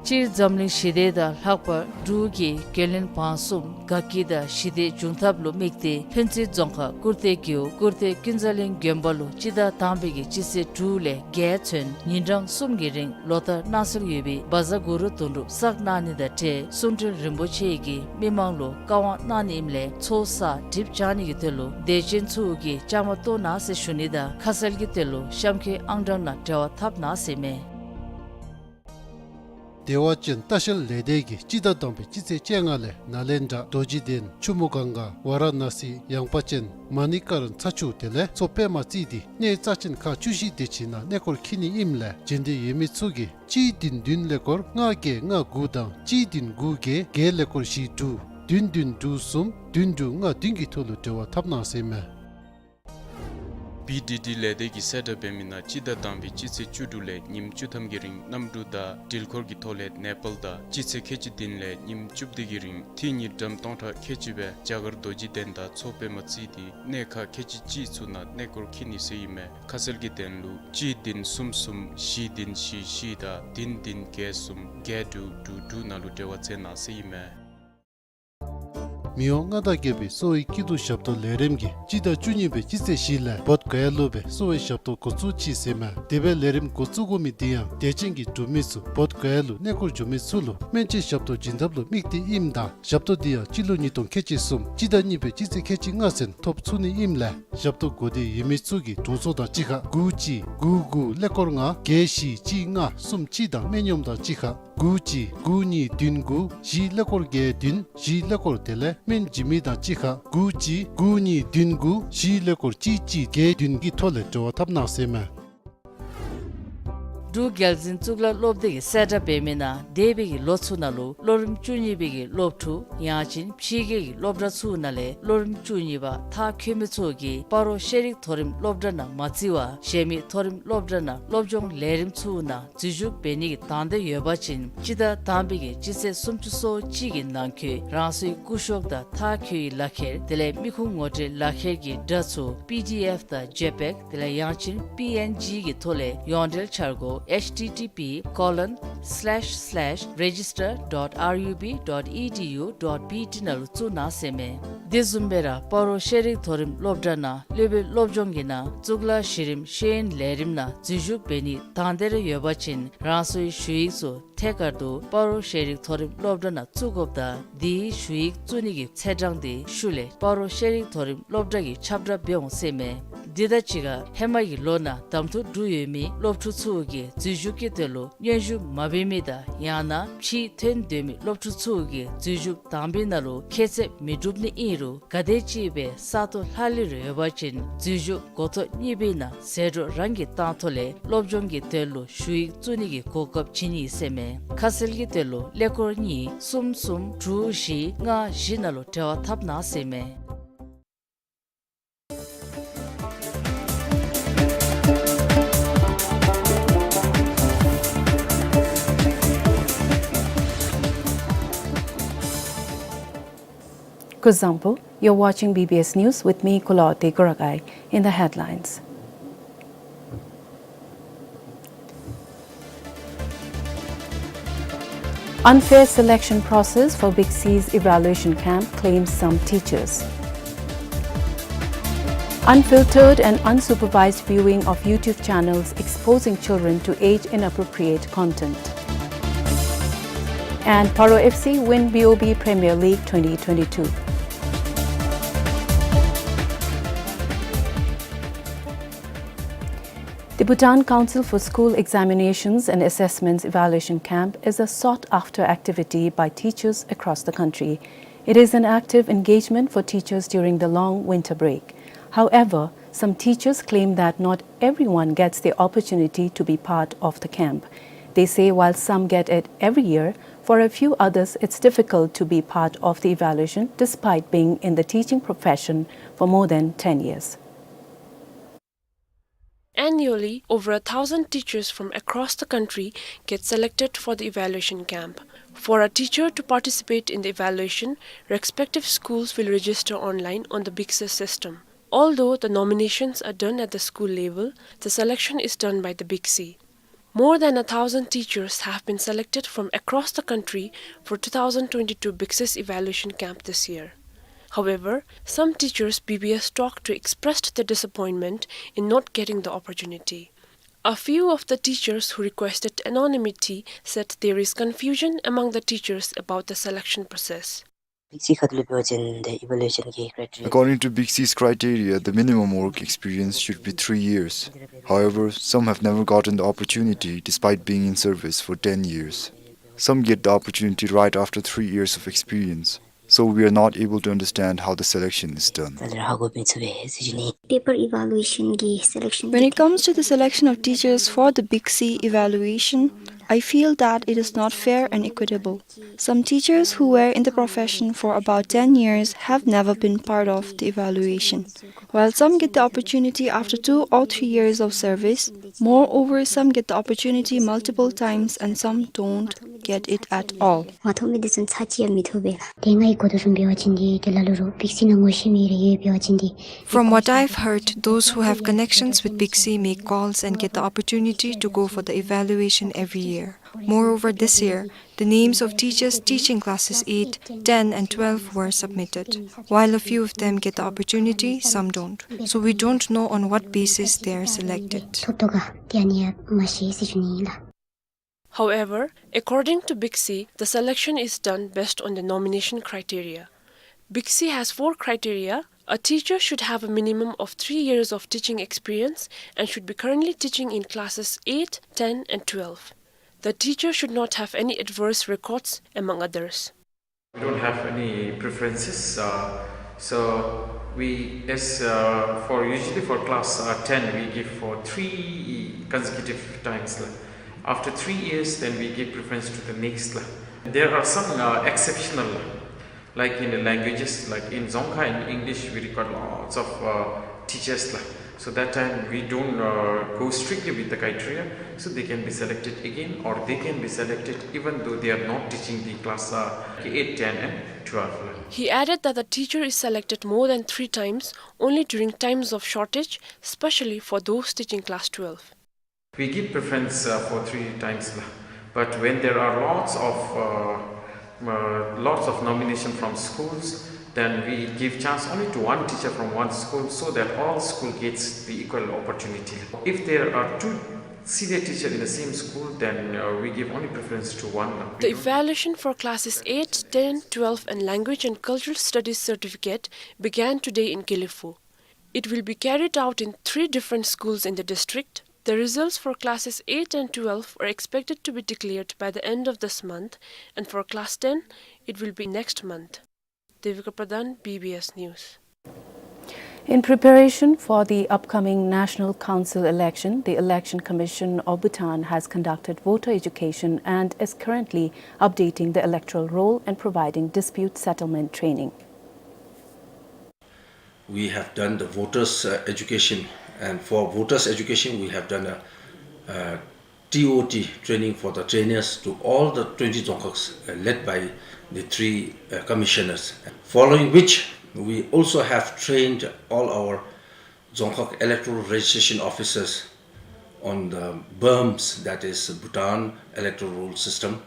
སྤྱིར་འཛམ་གླིང་ཞི་བདེ་དང་ལྷག་པར་འབྲུག་གི་རྒྱུན་ལས་བང་གསུམ་དགའ་སྐྱིད་དང་ཞི་བདེ་འབྱུང་ཐབས་ལུ་དམིགས་ཏེ་ཕན་ཚུན་རྫོང་ཁག་ཀུར་སྟོད་རྒེད་འོག་ཀུར་སྟོད་ཀུན་བཟང་གླིང་དགོན་པ་ལུ་སྤྱི་ཟླ་དང་པའི་གི་སྤྱི་ཚེས་དྲུག་ལས་བརྒྱད་ཚུན་ཉིན་གྲངས་གསུམ་གྱི་རིང་ལོ་ལྟར་གནང་སྲོལ་ཡོད་པའི་བཛྲ་གུ་རུ་དོན་གྲུབ་བསགས་གནང་ནི་དང་འབྲེལ་གསུང་སྤྲུལ་རིན་པོ་ཆེ་གིས་མི་མང་ལུ་བཀའ་དབང་གནང་ནི་ཨིནམ་ལས་ཚོགས་བསགས་སྒྲིབ་སྦྱང་ནི་གི་དོན་ལུ་དད་ཅན་ཚུ་གིས་བཅའ་མར་གཏོགས་གནང་ཟེར་ཞུ་ནི་དང་ཁ་གསལ་གྱི་དོན་ལུ་གཤམ་འཁོད་ཨང་གྲངས་ནང་འབྲེལ་བ་འཐབ་གནང་ཟེར་མས། བདེ་བ་ཅན་ལྟ་བཤལ་ལས་སྡེ་གིས་སྤྱི་ཟླ་དང་པའི་སྤྱི་ཚེས་བཅོ་ལྔ་ལས་ནཱ་ལེནྡྲ་རྡོ་རྗེ་གདན་ཆུ་མོ་གངྒཱ་ཝཱ་ར་ཎ་སི་ཡངས་པ་ཅན་མ་ཎི་ཀ་ར་ན་ཚ་ཆུ་དེ་ལས་མཚོ་པདྨ་རྩེ་འདི་གནས་རྩ་ཅན་ཁག་བཅུ་བཞི་དེ་ཅིག་ནང་གནས་སྐོར་འཁྱིད་ནི་ཨིནམ་ལས་འབྱོན་འདོད་ཡོད་མི་ཚུ་གིས་གཅིག་བདུན་བདུན་ཀླད་ཀོར་ལྔ་བརྒྱད་ལྔ་དགུ་དང་གཅིག་བདུན་དགུ་བརྒྱད་བརྒྱད་ཀླད་ཀོར་བཞི་དྲུག་བདུན་བདུན་དྲུག་གསུམ་བདུན་དྲུག་ལྔ་བདུན་གྱི་ཐོག་ལུ་འབྲེལ་བ་འཐབ་གནང་ཟེར་མས། བི་ཌི་ཌི་ལས་སྡེ་གིས་གསལ་བསྒྲགས་འབད་མི་ནང་སྤྱི་ཟླ་དང་པའི་སྤྱི་ཚེས་བཅུ་དྲུག་ལས་ཉིནམ་བཅུ་ཐམ་གྱི་རིང་གནམ་གྲུ་དང་འགྲུལ་འཁོར་གྱི་ཐོག་ལས་ནེ་པཱལ་དང་སྤྱི་ཚེས་ཁལ་གཅིག་བདུན་ལས་ཉིནམ་བཅུ་བདུན་གྱི་རིང་ཏི་ཉིས་འགྲམ་སྟོང་ཕྲག་ཁལ་གཅིག་སྦེ་རྒྱ་གར་རྡོ་རྗེ་གདན་དང་མཚོ་པདྨ་རྩེ་འདི་གནས་ཁག་ཁལ་གཅིག་གཅིག་ཚུ་ནང་གནས་སྐོར་འཁྱིད་ནི་ཟེར་ཨིན་མས། ཁ་གསལ་གྱི་དོན་ལུ་གཅིག་བདུན་གསུམ་གསུམ་བཞི་བདུན་བཞི་བཞི་དང་བདུན་བདུན་བརྒྱད་གསུམ་བརྒྱད་དྲུག་དྲུག་དྲུག་ནང་ལུ་འབྲེལ་བ་འཚོལ་གནང་ཟེར་ཨིན་མས། མི་དབང་མངའ་བདག་རྒྱལ་པོའི་གསོ་བའི་སྐྱིད་སྡུག་ཞབས་ཏོག་ལས་རིམ་གྱིས་སྤྱི་ཟླ་བཅུ་གཉིས་པའི་སྤྱི་ཚེས་བཞི་ལས་བོདྷ་ག་ཡ་ལུ་སྦེ་གསོ་བའི་ཞབས་ཏོག་འགོ་བཙུགས་ཅི་ཟེར་མས། དེ་སྦེ་ལས་རིམ་འགོ་བཙུགས་དགོ་མི་དེ་ཡང་དད་ཅན་གྱི་འབྲུག་མི་ཚུ་བོདྷ་ག་ཡ་ལུ་གནས་སྐོར་འབྱོན་མི་ཚུ་ལུ་སྨན་བཅོས་ཞབས་ཏོག་བྱིན་ཐབས་ལུ་དམིགས་ཏེ་ཨིནམ་ད་ཞབས་ཏོག་དེ་ཡང་སྤྱི་ལོ་ཉིས་སྟོང་ཁལ་གཅིག་གསུམ་སྤྱི་ཟླ་གཉིས་པའི་སྤྱི་ཚེས་ཁལ་གཅིག་ལྔ་ཚུན་ཐོབ་ཚུགས་ནི་ཨིནམ་ལས་ཞབས་ཏོག་དགོས་འདོད་ཡོད་མི་ཚུ་གིས་དྲུང་འཚོ་དང་གཅིག་ཁར་དགུ་གཅིག་དགུ་དགུ་ཀླད་ཀོར་ལྔ་བརྒྱད་བཞི་གཅིག་ལྔ་གསུམ་གཅིག་དང་སྨན་གཡོགམོ་དང་གཅིག་ཁར་དགུ་གཅིག་དགུ་གཉིས་བདུན་དགུ་བཞི་ཀླད་ཀོར་བརྒྱད་བདུན་བཞི་ཀླད་ཀོར་དེ་ལས་སྨན་བྱིན་མི་དང་གཅིག་ཁར་དགུ་གཅིག་དགུ་གཉིས་བདུན་དགུ་བཞི་ཀླད་ཀོར་གཅིག་གཅིག་བརྒྱད་བདུན་གྱི་ཐོག་ལས་འབྲེལ་བ་འཐབ་གནང་ཟེར་མས། འབྲུག་རྒྱལ་འཛིན་གཙུག་ལག་སློབ་སྡེ་གིས་གསལ་བསྒྲགས་འབད་མི་ནང་འདས་པའི་གི་ལོ་ཚུ་ནང་ལུ་ལོ་རིམ་བཅུ་གཉིས་པའི་གི་སློབ་ཕྲུག་ཡང་ཅིན་ཕྱི་རྒྱལ་གྱི་སློབ་གྲྭ་ཚུ་ནང་ལས་ལོ་རིམ་བཅུ་གཉིས་པ་མཐར་འཁྱོལ་མི་ཚུ་གིས་སྤ་རོ་ཤེས་རིག་མཐོ་རིམ་སློབ་གྲྭ་ནང་མ་བརྩི་བར་གཞན་མི་མཐོ་རིམ་སློབ་གྲྭ་ནང་སློབ་སྦྱོང་ལས་རིམ་ཚུ་ནང་འཛུལ་ཞུགས་འབད་ནི་གི་དང་འདོད་ཡོད་པ་ཅིན་སྤྱི་ཟླ་དང་པའི་གི་སྤྱི་ཚེས་སུམ་ཅུ་སོ་གཅིག་གི་ནང་འཁོད་རང་སོའི་སྐུ་ཤོག་དང་མཐར་འཁྱོལ་གྱི་ལག་ཁྱེར་དེ་ལས་མི་ཁུངས་ངོ་སྤྲོད་ལག་ཁྱེར་གྱི་སྒྲ་ཚུ་པི་ཌི་ཨེཕ་དང་ཇེ་པེག་དེ་ལས་ཡང་ཅིན་པི་ཨེན་ཇི་གི་ཐོག་ལས་ཡོངས་འབྲེལ་འཆར་སྒོ་ཨེཆ་ཊི་ཊི་པི་ཀོ་ལོན་སི་ལེཤ་སི་ལེཤ་རེ་ཇི་སི་ཊར་ཌོཊ་ཨར་ཡུ་བི་ཌོཊ་ཨི་ཌི་ཡུ་ཌོཊ་བི་ཊི་ནང་ལུ་བཙུགས་གནང་ཟེར་མས། དེ་བཟུམ་སྦེ་ར་སྤ་རོ་ཤེས་རིག་མཐོ་རིམ་སློབ་གྲྭ་ནང་སློབ་དཔོན་སློབ་སྦྱོང་གི་ནང་གཙུག་ལག་གཞི་རིམ་ཤེས་ཡོན་ལས་རིམ་ནང་འཛུལ་ཞུགས་འབད་ནི་དང་འདོད་ར་ཡོད་པ་ཅིན་རང་སོའི་ཞུ་ཡིག་ཚུ་ཐད་ཀར་དུ་སྤ་རོ་ཤེས་རིག་མཐོ་རིམ་སློབ་གྲྭ་ནང་བཙུགས་དགོཔ་དང་དེའི་ཞུ་ཡིག་བཙུགས་ནི་གི་ཚེས་གྲངས་དེ་ཤུལ་ལས་སྤ་རོ་ཤེས་རིག་མཐོ་རིམ་སློབ་གྲྭ་གིས་ཁྱབ་བསྒྲགས་འབད་འོང་ཟེར་མས། དེ་དང་གཅིག་ཁར་ཧེ་མ་གི་ལོ་ནང་གདམ་འཐུ་གྲུབ་ཡོད་མི་སློབ་ཕྲུག་ཚུ་གིས་འཛུལ་ཞུགས་ཀྱི་དོན་ལུ་སྙན་ཞུ་མ་འབད་མི་དང་ཡང་ན་ཕྱིར་ཐོན་འདོད་མི་སློབ་ཕྲུག་ཚུ་གིས་འཛུལ་ཞུགས་དང་པའི་ནང་ལུ་ཁྱད་ཚད་མི་འགྲུབ་ནི་ཨིན་རུང་ག་དེམ་ཅིག་སྦེ་ས་སྟོང་ལྷག་ལུས་ར་ཡོད་པ་ཅིན་འཛུལ་ཞུགས་འགོ་ཐོག་གཉིས་པའི་ནང་ཟད་འགྲོ་རང་གིས་བཏང་ཐོག་ལས་སློབ་སྦྱོང་གི་དོན་ལུ་ཞུ་ཡིག་བཙུགས་ནི་གི་གོ་སྐབས་བྱིན་ཡི་ཟེར་མས། ཁ་གསལ་གྱི་དོན་ལུ་ཀླད་ཀོར་གཉིས་གསུམ་གསུམ་དྲུག་བཞི་ལྔ་བཞི་ནང་ལུ་འབྲེལ་བ་འཐབ་གནང་ཟེར་མས། Kuzuzangpo, you're watching B B S News with me, Kulawarti Kurakai. In the headlines. Unfair selection process for Big C's evaluation camp, claim some teachers. Unfiltered and unsupervised viewing of YouTube channels exposing children to age-inappropriate content. And Paro F C win B O B Premier League twenty twenty-two. The Bhutan Council for School Examinations and Assessments Evaluation Camp is a sought-after activity by teachers across the country. It is an active engagement for teachers during the long winter break. However, some teachers claim that not everyone gets the opportunity to be part of the camp. They say while some get it every year, for a few others it's difficult to be part of the evaluation despite being in the teaching profession for more than ten years. Annually, over a thousand teachers from across the country get selected for the evaluation camp. For a teacher to participate in the evaluation, respective schools will register online on the BICSE system. Although the nominations are done at the school level, the selection is done by the BICSE. More than a thousand teachers have been selected from across the country for two thousand twenty-two BICSE's evaluation camp this year. However, some teachers B B S talked to expressed their disappointment in not getting the opportunity. A few of the teachers who requested anonymity said there is confusion among the teachers about the selection process. BICSE ཁ་ཐུག་ལས་འབད་བ་ཅིན་the evaluation གི་criteria. According to BICSE's criteria, the minimum work experience should be three years. However, some have never gotten the opportunity despite being in service for ten years. Some get the opportunity right after three years of experience. So we are not able to understand how the selection is done. ད་ལས་ཧ་གོ་མི་ཚུགས་པས་ཟེར་ཞུ་ནི། Paper evaluation གི་selection. When it comes to the selection of teachers for the BICSE evaluation, I feel that it is not fair and equitable. Some teachers who were in the profession for about ten years have never been part of the evaluation. While some get the opportunity after two or three years of service, moreover, some get the opportunity multiple times and some don't get it at all. མ་ཐོབ་མི་དེ་ཚུ་ཚར་གཅིག་ཡང་མི་ཐོབ་པས་ལགས། ཏེ་ང་གིས་གོ་དོ་བཟུམ་འབད་བ་ཅིན་འདི་ཏེ་ལ་ལུ་རུང་BICSE ནང་ངོ་ཤེས་མི་རེ་ཡོད་པ་འབད་བ་ཅིན་འདི། From what I've heard, those who have connections with BICSE make calls and get the opportunity to go for the evaluation every year. Moreover, this year, the names of teachers teaching classes eight, ten and twelve were submitted. While a few of them get the opportunity, some don't. So we don't know on what basis they are selected. ཐོབ་དོ་ག་ཏེ་ཨ་ནི་ཡང་མ་ཤེས་ཟེར་ཞུ་ནི་ལགས། However, according to BICSE, the selection is done based on the nomination criteria. BICSE has four criteria. A teacher should have a minimum of three years of teaching experience and should be currently teaching in classes eight, ten and twelve. The teacher should not have any adverse records, among others. We don't have any preferences. Uh, so we, as, uh, for, usually for class, uh, ten, we give for three consecutive times, la. After three years, then we give preference to the next, la. There are some, uh, exceptional, la. Like in the languages, like in Dzongkha and English, we require lots of, uh, teachers, la. So that time we don't, uh, go strictly with the criteria. So they can be selected again, or they can be selected even though they are not teaching the class, uh, eight, ten and twelve, la. He added that the teacher is selected more than three times only during times of shortage, especially for those teaching class twelve. We give preference, uh, for three times, la. But when there are lots of, uh, uh, lots of nomination from schools, then we give chance only to one teacher from one school so that all school gets the equal opportunity. If there are two senior teacher in the same school, then, uh, we give only preference to one, la. The evaluation for classes eight, ten, twelve and Language and Cultural Studies certificate began today in Gelephu. It will be carried out in three different schools in the district. The results for classes eight and twelve are expected to be declared by the end of this month, and for class ten, it will be next month. Devika Pradhan, B B S News. In preparation for the upcoming National Council election, the Election Commission of Bhutan has conducted voter education and is currently updating the electoral roll and providing dispute settlement training. We have done the voters, uh, education, and for voters education, we have done a, uh, T O T training for the trainers to all the twenty Dzongkhags, uh, led by the three, uh, commissioners. Following which, we also have trained all our Dzongkhag electoral registration officers on the BERMS, that is Bhutan Electoral Roll System,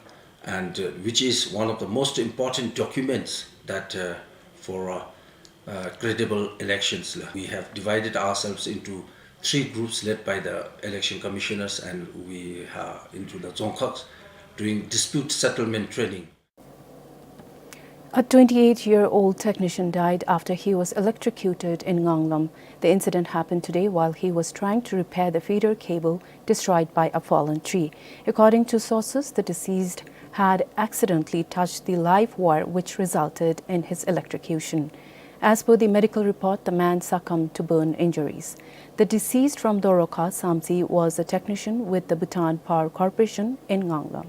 and, uh, which is one of the most important documents that, uh, for, uh, uh, credible elections. We have divided ourselves into three groups led by the election commissioners, and we are into the dzongkhags doing dispute settlement training. A twenty-eight-year-old technician died after he was electrocuted in Nganglam. The incident happened today while he was trying to repair the feeder cable destroyed by a fallen tree. According to sources, the deceased had accidentally touched the live wire, which resulted in his electrocution. As per the medical report, the man succumbed to burn injuries. The deceased from Doroka, Samtse, was a technician with the Bhutan Power Corporation in Nganglam.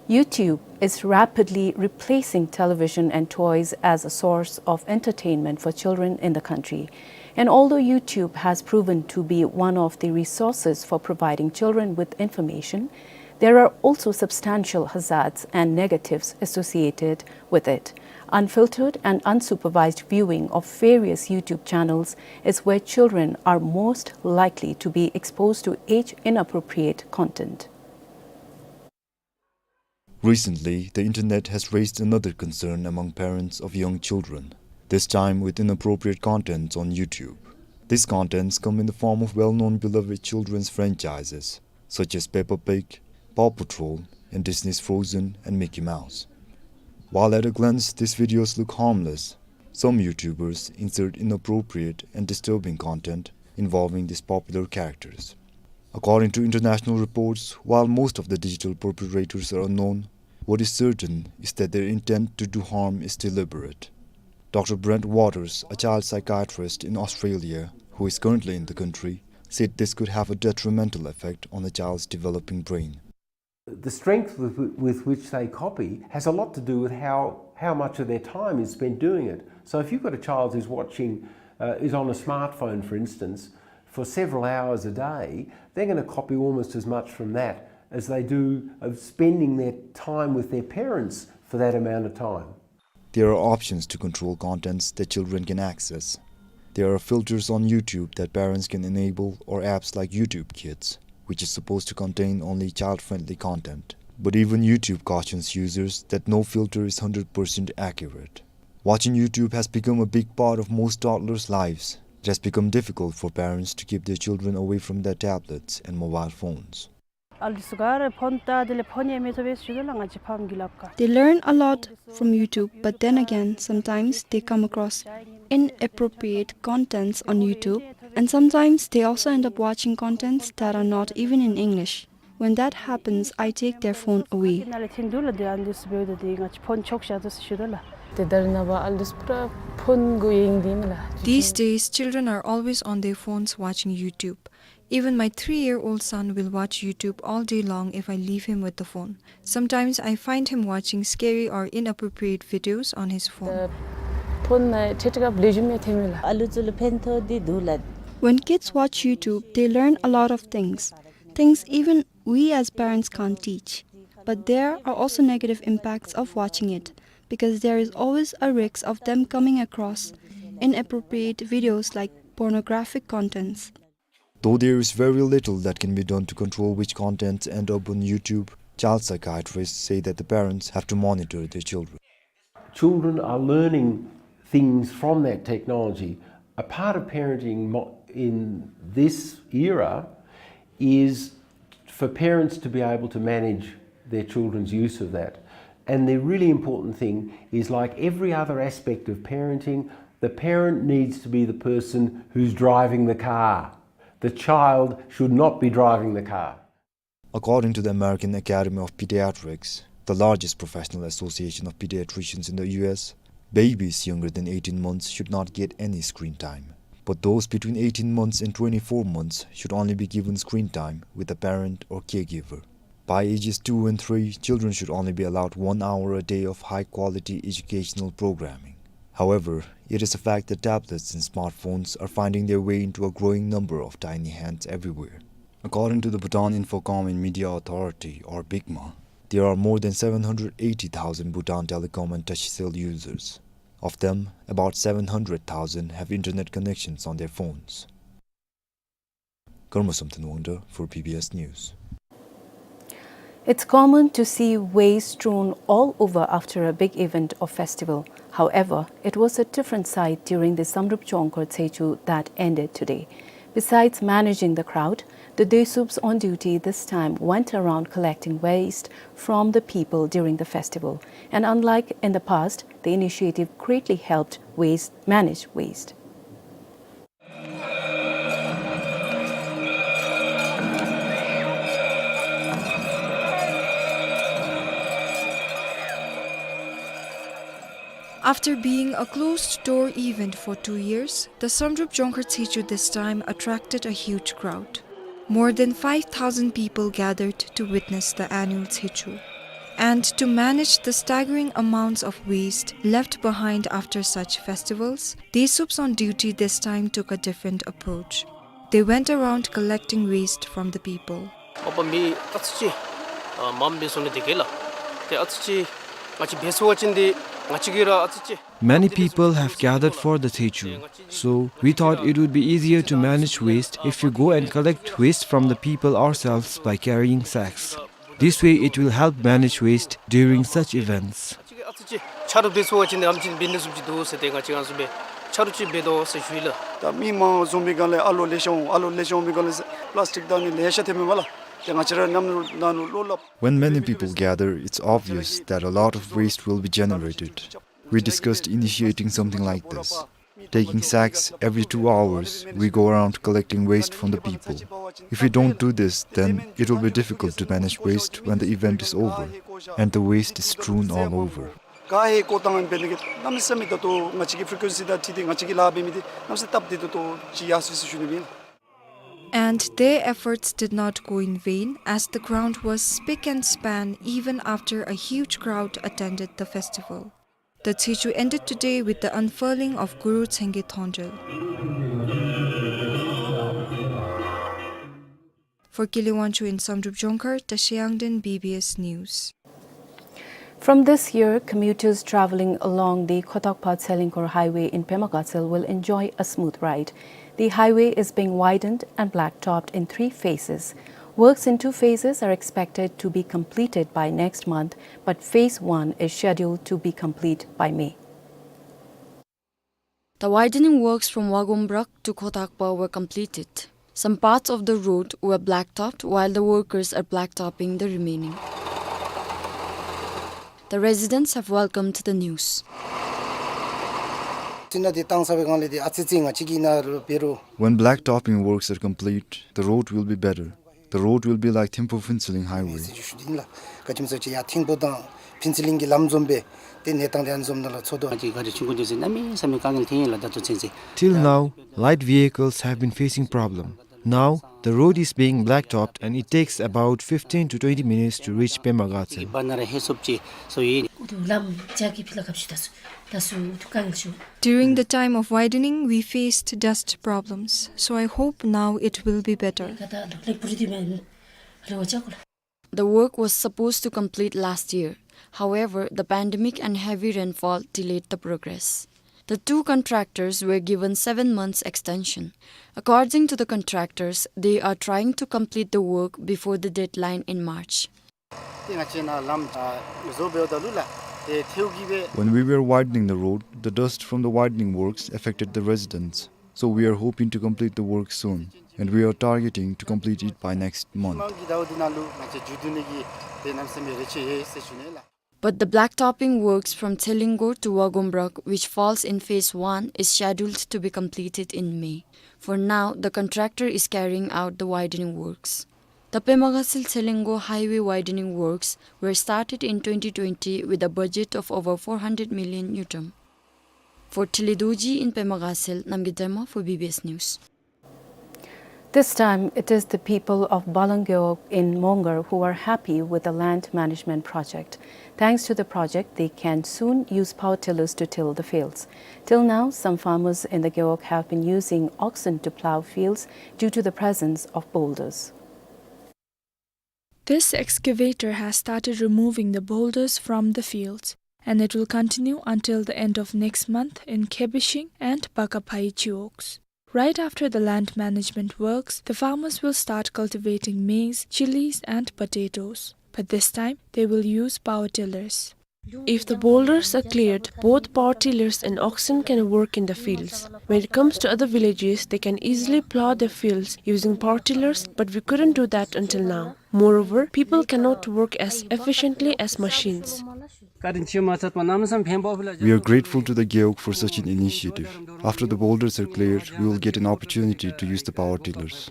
YouTube is rapidly replacing television and toys as a source of entertainment for children in the country. And although YouTube has proven to be one of the resources for providing children with information, there are also substantial hazards and negatives associated with it. Unfiltered and unsupervised viewing of various YouTube channels is where children are most likely to be exposed to age-inappropriate content. Recently, the internet has raised another concern among parents of young children, this time with inappropriate contents on YouTube. These contents come in the form of well-known beloved children's franchises, such as Peppa Pig, Paw Patrol, and Disney's Frozen and Mickey Mouse. While at a glance these videos look harmless, some YouTubers insert inappropriate and disturbing content involving these popular characters. According to international reports, while most of the digital perpetrators are unknown, what is certain is that their intent to do harm is deliberate. Doctor Brent Waters, a child psychiatrist in Australia who is currently in the country, said this could have a detrimental effect on the child's developing brain. The strength with, with which they copy has a lot to do with how, how much of their time is spent doing it. So if you've got a child who's watching, uh, is on a smartphone, for instance, for several hours a day, they're gonna copy almost as much from that as they do of spending their time with their parents for that amount of time. There are options to control contents that children can access. There are filters on YouTube that parents can enable, or apps like YouTube Kids, which is supposed to contain only child-friendly content. But even YouTube cautions users that no filter is hundred percent accurate. Watching YouTube has become a big part of most toddlers' lives. It has become difficult for parents to keep their children away from their tablets and mobile phones. ཨ་ལུ་ཚུ་ག་ར་ཕོན་ལྟ་དེ་ལས་ཕོན་ཡང་མི་ཐོབ་པས་ཞུ་དོ་ལགས། ང་བཅས་ཕམ་གྱི་ལབ་ཁ། They learn a lot from YouTube, but then again, sometimes they come across inappropriate contents on YouTube, and sometimes they also end up watching contents that are not even in English. When that happens, I take their phone away. ནང་ལས་ཐོན་འདུག་ལགས། དེ་ཨ་ལུ་ཚུ་འབདཝ་ད་དེ་ང་བཅས་ཕོན་འཕྱོག་བཞག་དོ་ཟེར་ཞུ་དོ་ལགས། དེ་ལྟར་ན་བ་ཨ་ལུ་ཚུ་པུ་ར་ཕོན་གུ་ཡེངས་ཏེ་ཨིན་ལགས། These days, children are always on their phones watching YouTube. Even my three-year-old son will watch YouTube all day long if I leave him with the phone. Sometimes I find him watching scary or inappropriate videos on his phone. ཕོན་ནང་ཁྲིད་སྐབས་ལེགས་ཤོམ་ཡང་ཐོན་མས་ལགས། ཨ་ལུ་ཚུ་ལུ་ཕན་ཐོགས་འདི་འདུག་ལགས། When kids watch YouTube, they learn a lot of things, things even we as parents can't teach. But there are also negative impacts of watching it, because there is always a risk of them coming across inappropriate videos like pornographic contents. Though there is very little that can be done to control which contents end up on YouTube, child psychiatrists say that the parents have to monitor their children. Children are learning things from that technology. A part of parenting mo-, in this era is for parents to be able to manage their children's use of that. And the really important thing is, like every other aspect of parenting, the parent needs to be the person who's driving the car. The child should not be driving the car. According to the American Academy of Pediatrics, the largest professional association of pediatricians in the U S, babies younger than eighteen months should not get any screen time. But those between eighteen months and twenty-four months should only be given screen time with a parent or caregiver. By ages two and three, children should only be allowed one hour a day of high-quality educational programming. However, it is a fact that tablets and smartphones are finding their way into a growing number of tiny hands everywhere. According to the Bhutan Infocom and Media Authority, or BICMA, there are more than seven hundred eighty thousand Bhutan Telecom and Tashcell users. Of them, about seven hundred thousand have internet connections on their phones. Karma Samten Wangda for B B S News. It's common to see waste strewn all over after a big event or festival. However, it was a different sight during the Samdrup Jongkhar Tsechu that ended today. Besides managing the crowd, the Desups on duty this time went around collecting waste from the people during the festival. And unlike in the past, the initiative greatly helped waste, manage waste. After being a closed-door event for two years, the Samdrup Jongkhar Tsechu this time attracted a huge crowd. More than five thousand people gathered to witness the annual Tsechu. And to manage the staggering amounts of waste left behind after such festivals, Desups on duty this time took a different approach. They went around collecting waste from the people. ཨོ་པ་མི་ཨ་ཙི་ཅིག་ཨ་མངམ་སྦེ་སོང་ནི་དེ་གིས་ལགས། ཏེ་ཨ་ཙི་ཅིག་ང་བཅས་འབད་ཚུགས་པ་ཅིན་ཏེ་ང་བཅས་ཀྱིས་ར་ཨ་ཙི་ཅིག Many people have gathered for the Tsechu, so we thought it would be easier to manage waste if we go and collect waste from the people ourselves by carrying sacks. This way, it will help manage waste during such events. ཨ་ཙི་ཅིག་ཆ་རོགས་འབད་ཚུགས་པ་ཅིན་ཏེ་ཨ་ཙི་ཅིག་འབད་ནི་བཟུམ་ཅིག་འདུག་ཟེར་ཏེ་ང་བཅས་ང་བཟུམ་སྦེ་ཆ་རོགས་ཅིག་འབད་དོ་ཟེར་ཞུ་ཡི་ལགས། ད་མི་མང་འཛོམས་པའི་སྒང་ལས་ཨ་ལོ་ལེ་ཤ་འོང་། ཨ་ལོ་ལེ་ཤ་འོང་པའི་སྒང་ལས་པ་ལཱསི་ཊིག་དང་ནི་ལེ་ཤ་ཐོནམ་མས་ལགས། ཏེ་ང་བཅས་ར་ནམ་ནང་ལུ་བློ་སླབ། When many people gather, it's obvious that a lot of waste will be generated. We discussed initiating something like this. Taking sacks every two hours, we go around collecting waste from the people. If we don't do this, then it will be difficult to manage waste when the event is over and the waste is strewn all over. ག་ཧེ་བཀོ་བཏང་འབད་ནི་གི་གནམ་མེད་ས་མེད་ད་ལྟོ་ང་བཅས་ཀྱི་ཕི་རི་ཀུ་ཨེན་སི་དང་འཁྲིལ་ཏེ་ང་བཅས་ཀྱིས་ལཱ་འབད་མི་འདི་གནམ་མེད་ས་མེད་སྟབས་བདེ་ཏོག་ཏོ་ཅིག་ཡར་སོ་ཡི་ཟེར་ཞུ་ནི་ཨིན། And their efforts did not go in vain, as the ground was spick and span even after a huge crowd attended the festival. The Tsechu ended today with the unfurling of Guru Tsenge Thondel. For Kili Wangchuk in Samdrup Jongkhar, Tashi Yangden, B B S News. From this year, commuters traveling along the Khotakpa-Tselengkor highway in Pema Gatshel will enjoy a smooth ride. The highway is being widened and blacktopped in three phases. Works in two phases are expected to be completed by next month, but phase one is scheduled to be complete by May. The widening works from Wagombarak to Khotakpa were completed. Some parts of the road were blacktopped, while the workers are blacktopping the remaining. The residents have welcomed the news. ཏེ་ནཱ་འདི་བཏང་ཚར་བའི་སྒང་ལས་འདི་ཨ་ཙི་ཅིག་ང་བཅས་ཀྱིས་ནཱ་རུ་འབད་རུང་། When blacktopping works are complete, the road will be better. The road will be like Thimphu-Phuentsholing highway. ཞུ་ནི་ལགས། ག་ཅི་སྨོ་ཟེར་བ་ཅིན་ཡར་ཐིམ་ཕུ་དང་ཕུན་ཚོགས་གླིང་གི་ལམ་འཛོམས་སྦེ་ཏེ་གནས་སྟངས་འདི་ཨ་ནི་བཟུམ་ནང་ལུ་འཚོལ་དོ། ཨ་ཙི་ག་རི་ཆུང་ཀུ་འདི་ཚུ་གནམ་མེད་ས་མེད་དཀའ་ངལ་ཐོན་ཡི་ལགས་ད་ལྟོ་ཚུན་ཚོད། Till now, light vehicles have been facing problem. Now, the road is being blacktopped and it takes about fifteen to twenty minutes to reach Pema Gatshel. ཨིན་པ་ན་ར་ཧེ་སོབ་ཅིག་སོ་ཡི། ལམ་ཅ་གི་ཕི་ལ་གབ་ཤུ་ད་སུ་ད་སུ་དཀའ་ངལ་ཤོར། During the time of widening, we faced dust problems, so I hope now it will be better. ག་ད་ལེགས་པོ་རེད་དེ་མེན་རེ་བ་ཅ་གོ་ལགས། The work was supposed to complete last year. However, the pandemic and heavy rainfall delayed the progress. The two contractors were given seven months extension. According to the contractors, they are trying to complete the work before the deadline in March. ཏེ་ང་བཅས་ནཱ་ལམ་ཨ་བཟོ་འབདཝ་ད་ལུ་ལགས་ཏེ་ཐལཝ་གིས་སྦེ། When we were widening the road, the dust from the widening works affected the residents. So we are hoping to complete the work soon, and we are targeting to complete it by next month. མང་གི་ཟླཝ་འདི་ནང་ལུ་ང་བཅས་མཇུག་བསྡུ་ནི་གི་ཏེ་གནམ་མེད་ས་མེད་རེ་ཆེ་ཡོད་ཟེར་ཞུ་ནི་ལགས། But the blacktopping works from Tselengkor to Wagombarak, which falls in phase one, is scheduled to be completed in May. For now, the contractor is carrying out the widening works. The Pema Gatshel-Tselengkor highway widening works were started in twenty twenty with a budget of over four hundred million ngultrum. For Thili Dorji in Pema Gatshel, Namgay Dema for B B S News. This time, it is the people of Balang Gewog in Mongar who are happy with the land management project. Thanks to the project, they can soon use power tillers to till the fields. Till now, some farmers in the Gewog have been using oxen to plow fields due to the presence of boulders. This excavator has started removing the boulders from the fields, and it will continue until the end of next month in Khebeshing and Bakaphai Gewogs. Right after the land management works, the farmers will start cultivating maize, chillies, and potatoes. but this time they will use power tillers. If the boulders are cleared, both power tillers and oxen can work in the fields. When it comes to other villages, they can easily plough their fields using power tillers, but we couldn't do that until now. Moreover, people cannot work as efficiently as machines. We are grateful to the Gewog for such an initiative. After the boulders are cleared, we will get an opportunity to use the power tillers.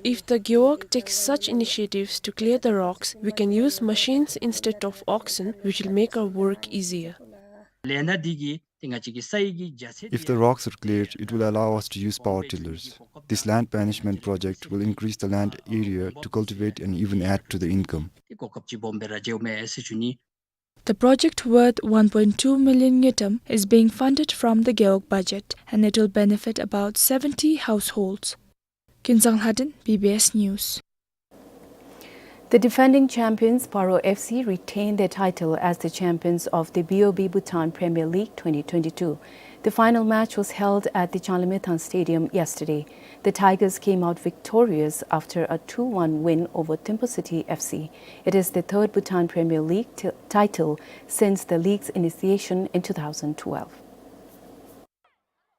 If the Gewog takes such initiatives to clear the rocks, we can use machines instead of oxen, which will make our work easier. If the rocks are cleared, it will allow us to use power tillers. This land management project will increase the land area to cultivate and even add to the income. The project, worth one point two million ngultrum, is being funded from the Gewog budget, and it will benefit about seventy households. Kinzang Lhaden, B B S News. The defending champions Paro F C retained their title as the champions of the B O B Bhutan Premier League twenty twenty-two. The final match was held at the Changlimethang Stadium yesterday. The Tigers came out victorious after a two one win over Thimphu City F C. It is the third Bhutan Premier League ti-, title since the league's initiation in two thousand twelve.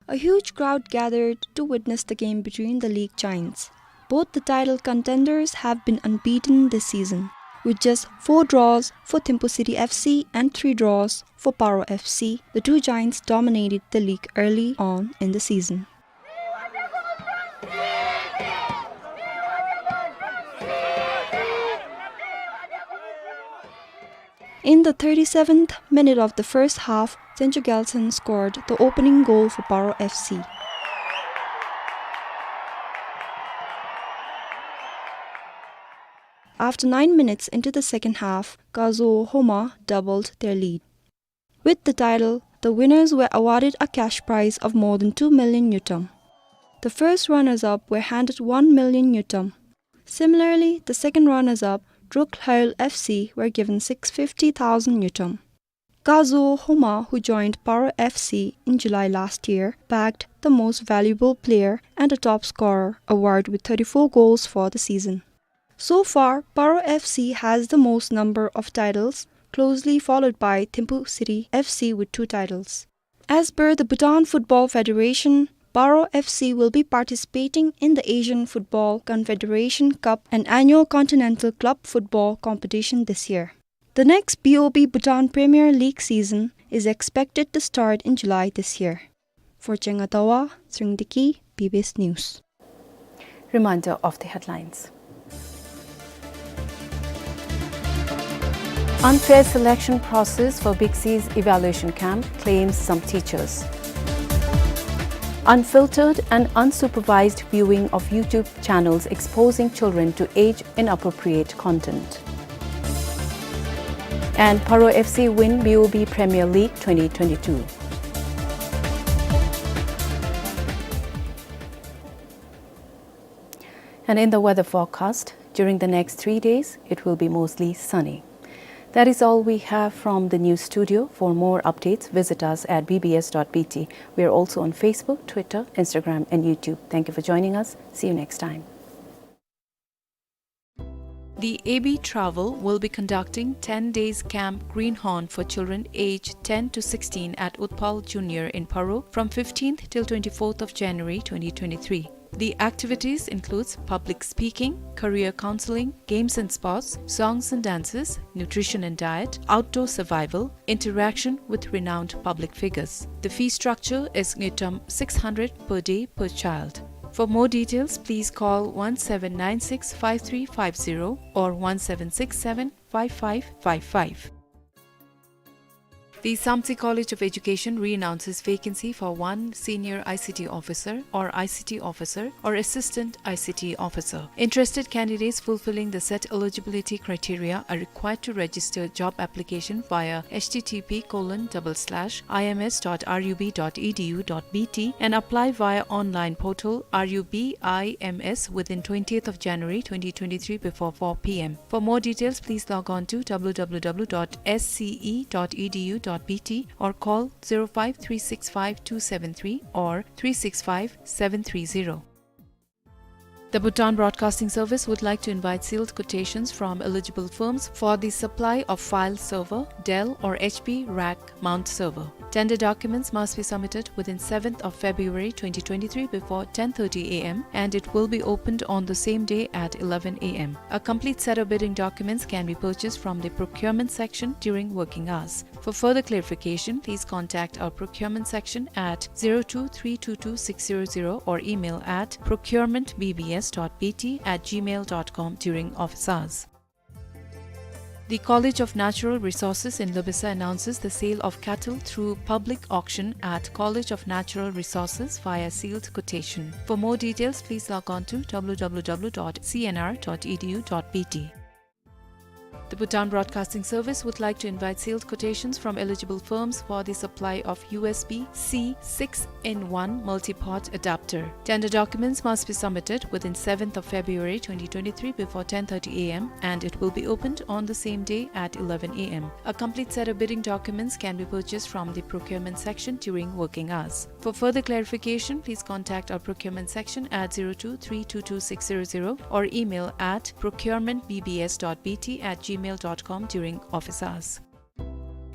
A huge crowd gathered to witness the game between the league giants. Both the title contenders have been unbeaten this season. With just four draws for Thimphu City F C and three draws for Paro F C, the two giants dominated the league early on in the season. In the thirty-seventh minute of the first half, Tsencho Gyaltsen scored the opening goal for Paro F C. After nine minutes into the second half, Kazuo Homa doubled their lead. With the title, the winners were awarded a cash prize of more than two million ngultrum. The first runners-up were handed one million ngultrum. Similarly, the second runners-up, Druk Lhaol F C, were given six fifty thousand ngultrum. Kazuo Homa, who joined Paro F C in July last year, bagged the Most Valuable Player and a Top Scorer award with thirty-four goals for the season. So far, Paro F C has the most number of titles, closely followed by Thimphu City F C with two titles. As per the Bhutan Football Federation, Paro F C will be participating in the Asian Football Confederation Cup, an annual continental club football competition, this year. The next B O B Bhutan Premier League season is expected to start in July this year. For Chenga Tawa, Tshering Deki, B B S News. Reminder of the headlines. Unfair selection process for Big C's evaluation camp, claims some teachers. Unfiltered and unsupervised viewing of YouTube channels exposing children to age-inappropriate content. And Paro F C win B O B Premier League twenty twenty-two. And in the weather forecast, during the next three days, it will be mostly sunny. That is all we have from the news studio. For more updates, visit us at B B S dot B T. We are also on Facebook, Twitter, Instagram, and YouTube. Thank you for joining us. See you next time. The A B Travel will be conducting ten days Camp Greenhorn for children aged ten to sixteen at Utpal Junior in Paro from fifteenth till twenty-fourth of January twenty twenty-three. The activities includes public speaking, career counseling, games and sports, songs and dances, nutrition and diet, outdoor survival, interaction with renowned public figures. The fee structure is ngultrum six hundred per day per child. For more details, please call one seven nine six five three five zero or one seven six seven five five five five. The Samtse College of Education re-announces vacancy for one senior I C T officer or I C T officer or assistant I C T officer. Interested candidates fulfilling the set eligibility criteria are required to register job application via H T T P colon double slash I M S dot R U B dot E D U dot B T and apply via online portal R U B I M S within twentieth of January twenty twenty-three before four P M. For more details, please log on to W W W dot S C E dot E D U dot B T or call zero five three six five two seven three or three six five seven three zero. The Bhutan Broadcasting Service would like to invite sealed quotations from eligible firms for the supply of file server, Dell or H P rack mount server. Tender documents must be submitted within seventh of February twenty twenty-three before ten thirty A M, and it will be opened on the same day at eleven A M. A complete set of bidding documents can be purchased from the procurement section during working hours. For further clarification, please contact our procurement section at zero two three two two six zero zero or email at procurement B B S dot B T at gmail dot com during office hours. The College of Natural Resources in Loipensa announces the sale of cattle through public auction at College of Natural Resources via sealed quotation. For more details, please log on to W W W dot C N R dot E D U dot B T. The Bhutan Broadcasting Service would like to invite sealed quotations from eligible firms for the supply of U S B C six in one multi-port adapter. Tender documents must be submitted within seventh of February twenty twenty-three before ten thirty A M, and it will be opened on the same day at eleven A M. A complete set of bidding documents can be purchased from the procurement section during working hours. For further clarification, please contact our procurement section at zero two three two two six zero zero or email at procurement B B S dot B T at gmail dot com during office hours.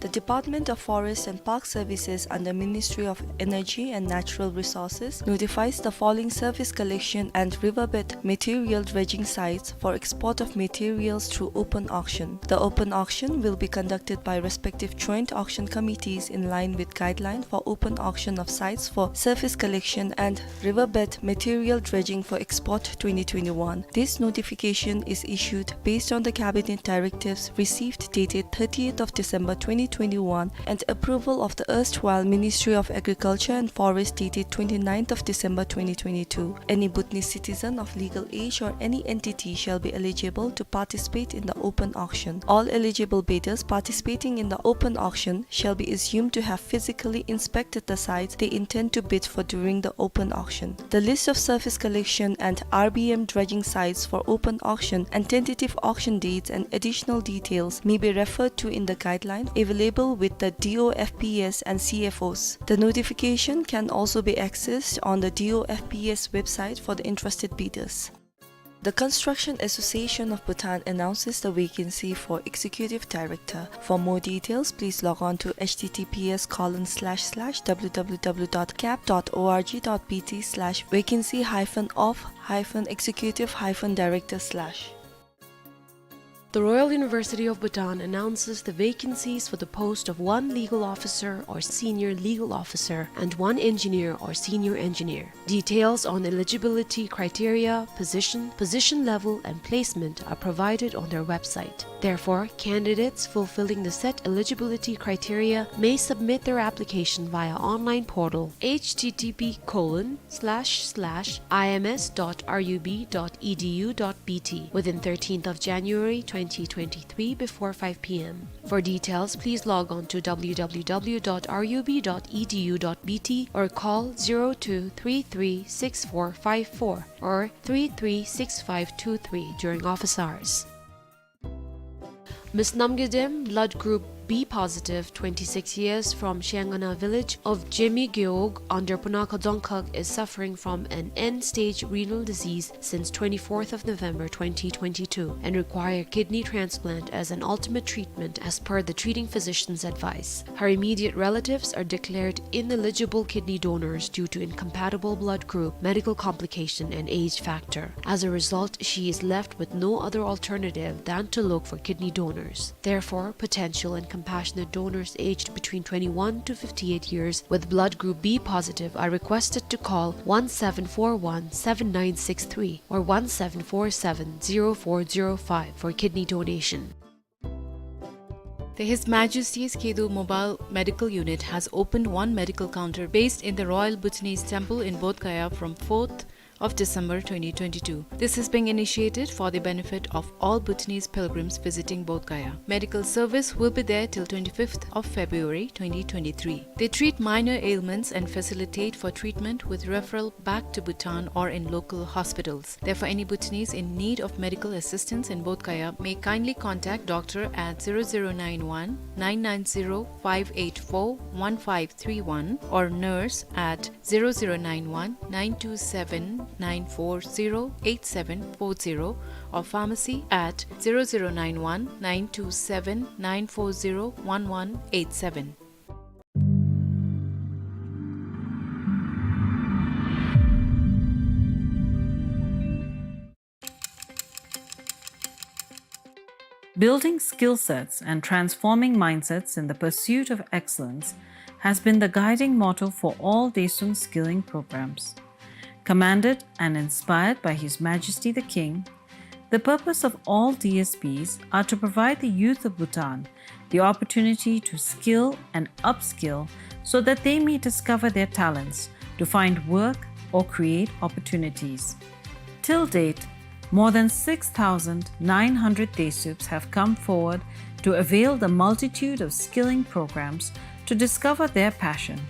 The Department of Forest and Park Services under Ministry of Energy and Natural Resources notifies the following surface collection and riverbed material dredging sites for export of materials through open auction. The open auction will be conducted by respective joint auction committees in line with guideline for open auction of sites for surface collection and riverbed material dredging for export twenty twenty-one. This notification is issued based on the Cabinet directives received dated thirtieth of December twenty twenty-one and approval of the erstwhile Ministry of Agriculture and Forest dated twenty-ninth of December twenty twenty-two. Any Bhutanese citizen of legal age or any entity shall be eligible to participate in the open auction. All eligible bidders participating in the open auction shall be assumed to have physically inspected the sites they intend to bid for during the open auction. The list of surface collection and R B M dredging sites for open auction and tentative auction dates and additional details may be referred to in the guideline available with the D O F P S and C F Os. The notification can also be accessed on the D O F P S website for the interested bidders. The Construction Association of Bhutan announces the vacancy for Executive Director. For more details, please log on to H T T P S colon slash slash W W W dot cap dot O R G dot B T slash vacancy hyphen of hyphen executive hyphen director slash. The Royal University of Bhutan announces the vacancies for the post of one legal officer or senior legal officer and one engineer or senior engineer. Details on eligibility criteria, position, position level, and placement are provided on their website. Therefore, candidates fulfilling the set eligibility criteria may submit their application via online portal H T T P colon slash slash I M S dot R U B dot E D U dot B T within thirteenth of January twenty twenty-three before five P M. For details, please log on to W W W dot R U B dot E D U dot B T or call zero two three three six four five four or three three six five two three during office hours. Miss Namgay Dem, blood group B positive, twenty-six years, from Shangana village of Jemi Gewog under Punakha Dzongkhag, is suffering from an end-stage renal disease since twenty-fourth of November twenty twenty-two and require kidney transplant as an ultimate treatment as per the treating physician's advice. Her immediate relatives are declared ineligible kidney donors due to incompatible blood group, medical complication, and age factor. As a result, she is left with no other alternative than to look for kidney donors. Therefore, potential and compassionate donors aged between twenty-one to fifty-eight years with blood group B positive are requested to call one seven four one seven nine six three or one seven four seven zero four zero five for kidney donation. The His Majesty's Khedo Mobile Medical Unit has opened one medical counter based in the Royal Bhutanese Temple in Bodh Gaya from fourth of December twenty twenty-two. This is being initiated for the benefit of all Bhutanese pilgrims visiting Bodh Gaya. Medical service will be there till twenty-fifth of February twenty twenty-three. They treat minor ailments and facilitate for treatment with referral back to Bhutan or in local hospitals. Therefore, any Bhutanese in need of medical assistance in Bodh Gaya may kindly contact doctor at zero zero nine one nine nine zero five eight four one five three one or nurse at zero zero nine one nine two seven nine four zero eight seven four zero or pharmacy at zero zero nine one nine two seven nine four zero one one eight seven. Building skill sets and transforming mindsets in the pursuit of excellence has been the guiding motto for all Daesung skilling programs. Commanded and inspired by His Majesty the King, the purpose of all D S Ps are to provide the youth of Bhutan the opportunity to skill and upskill so that they may discover their talents, to find work or create opportunities. Till date, more than six thousand nine hundred Daesups have come forward to avail the multitude of skilling programs to discover their passion.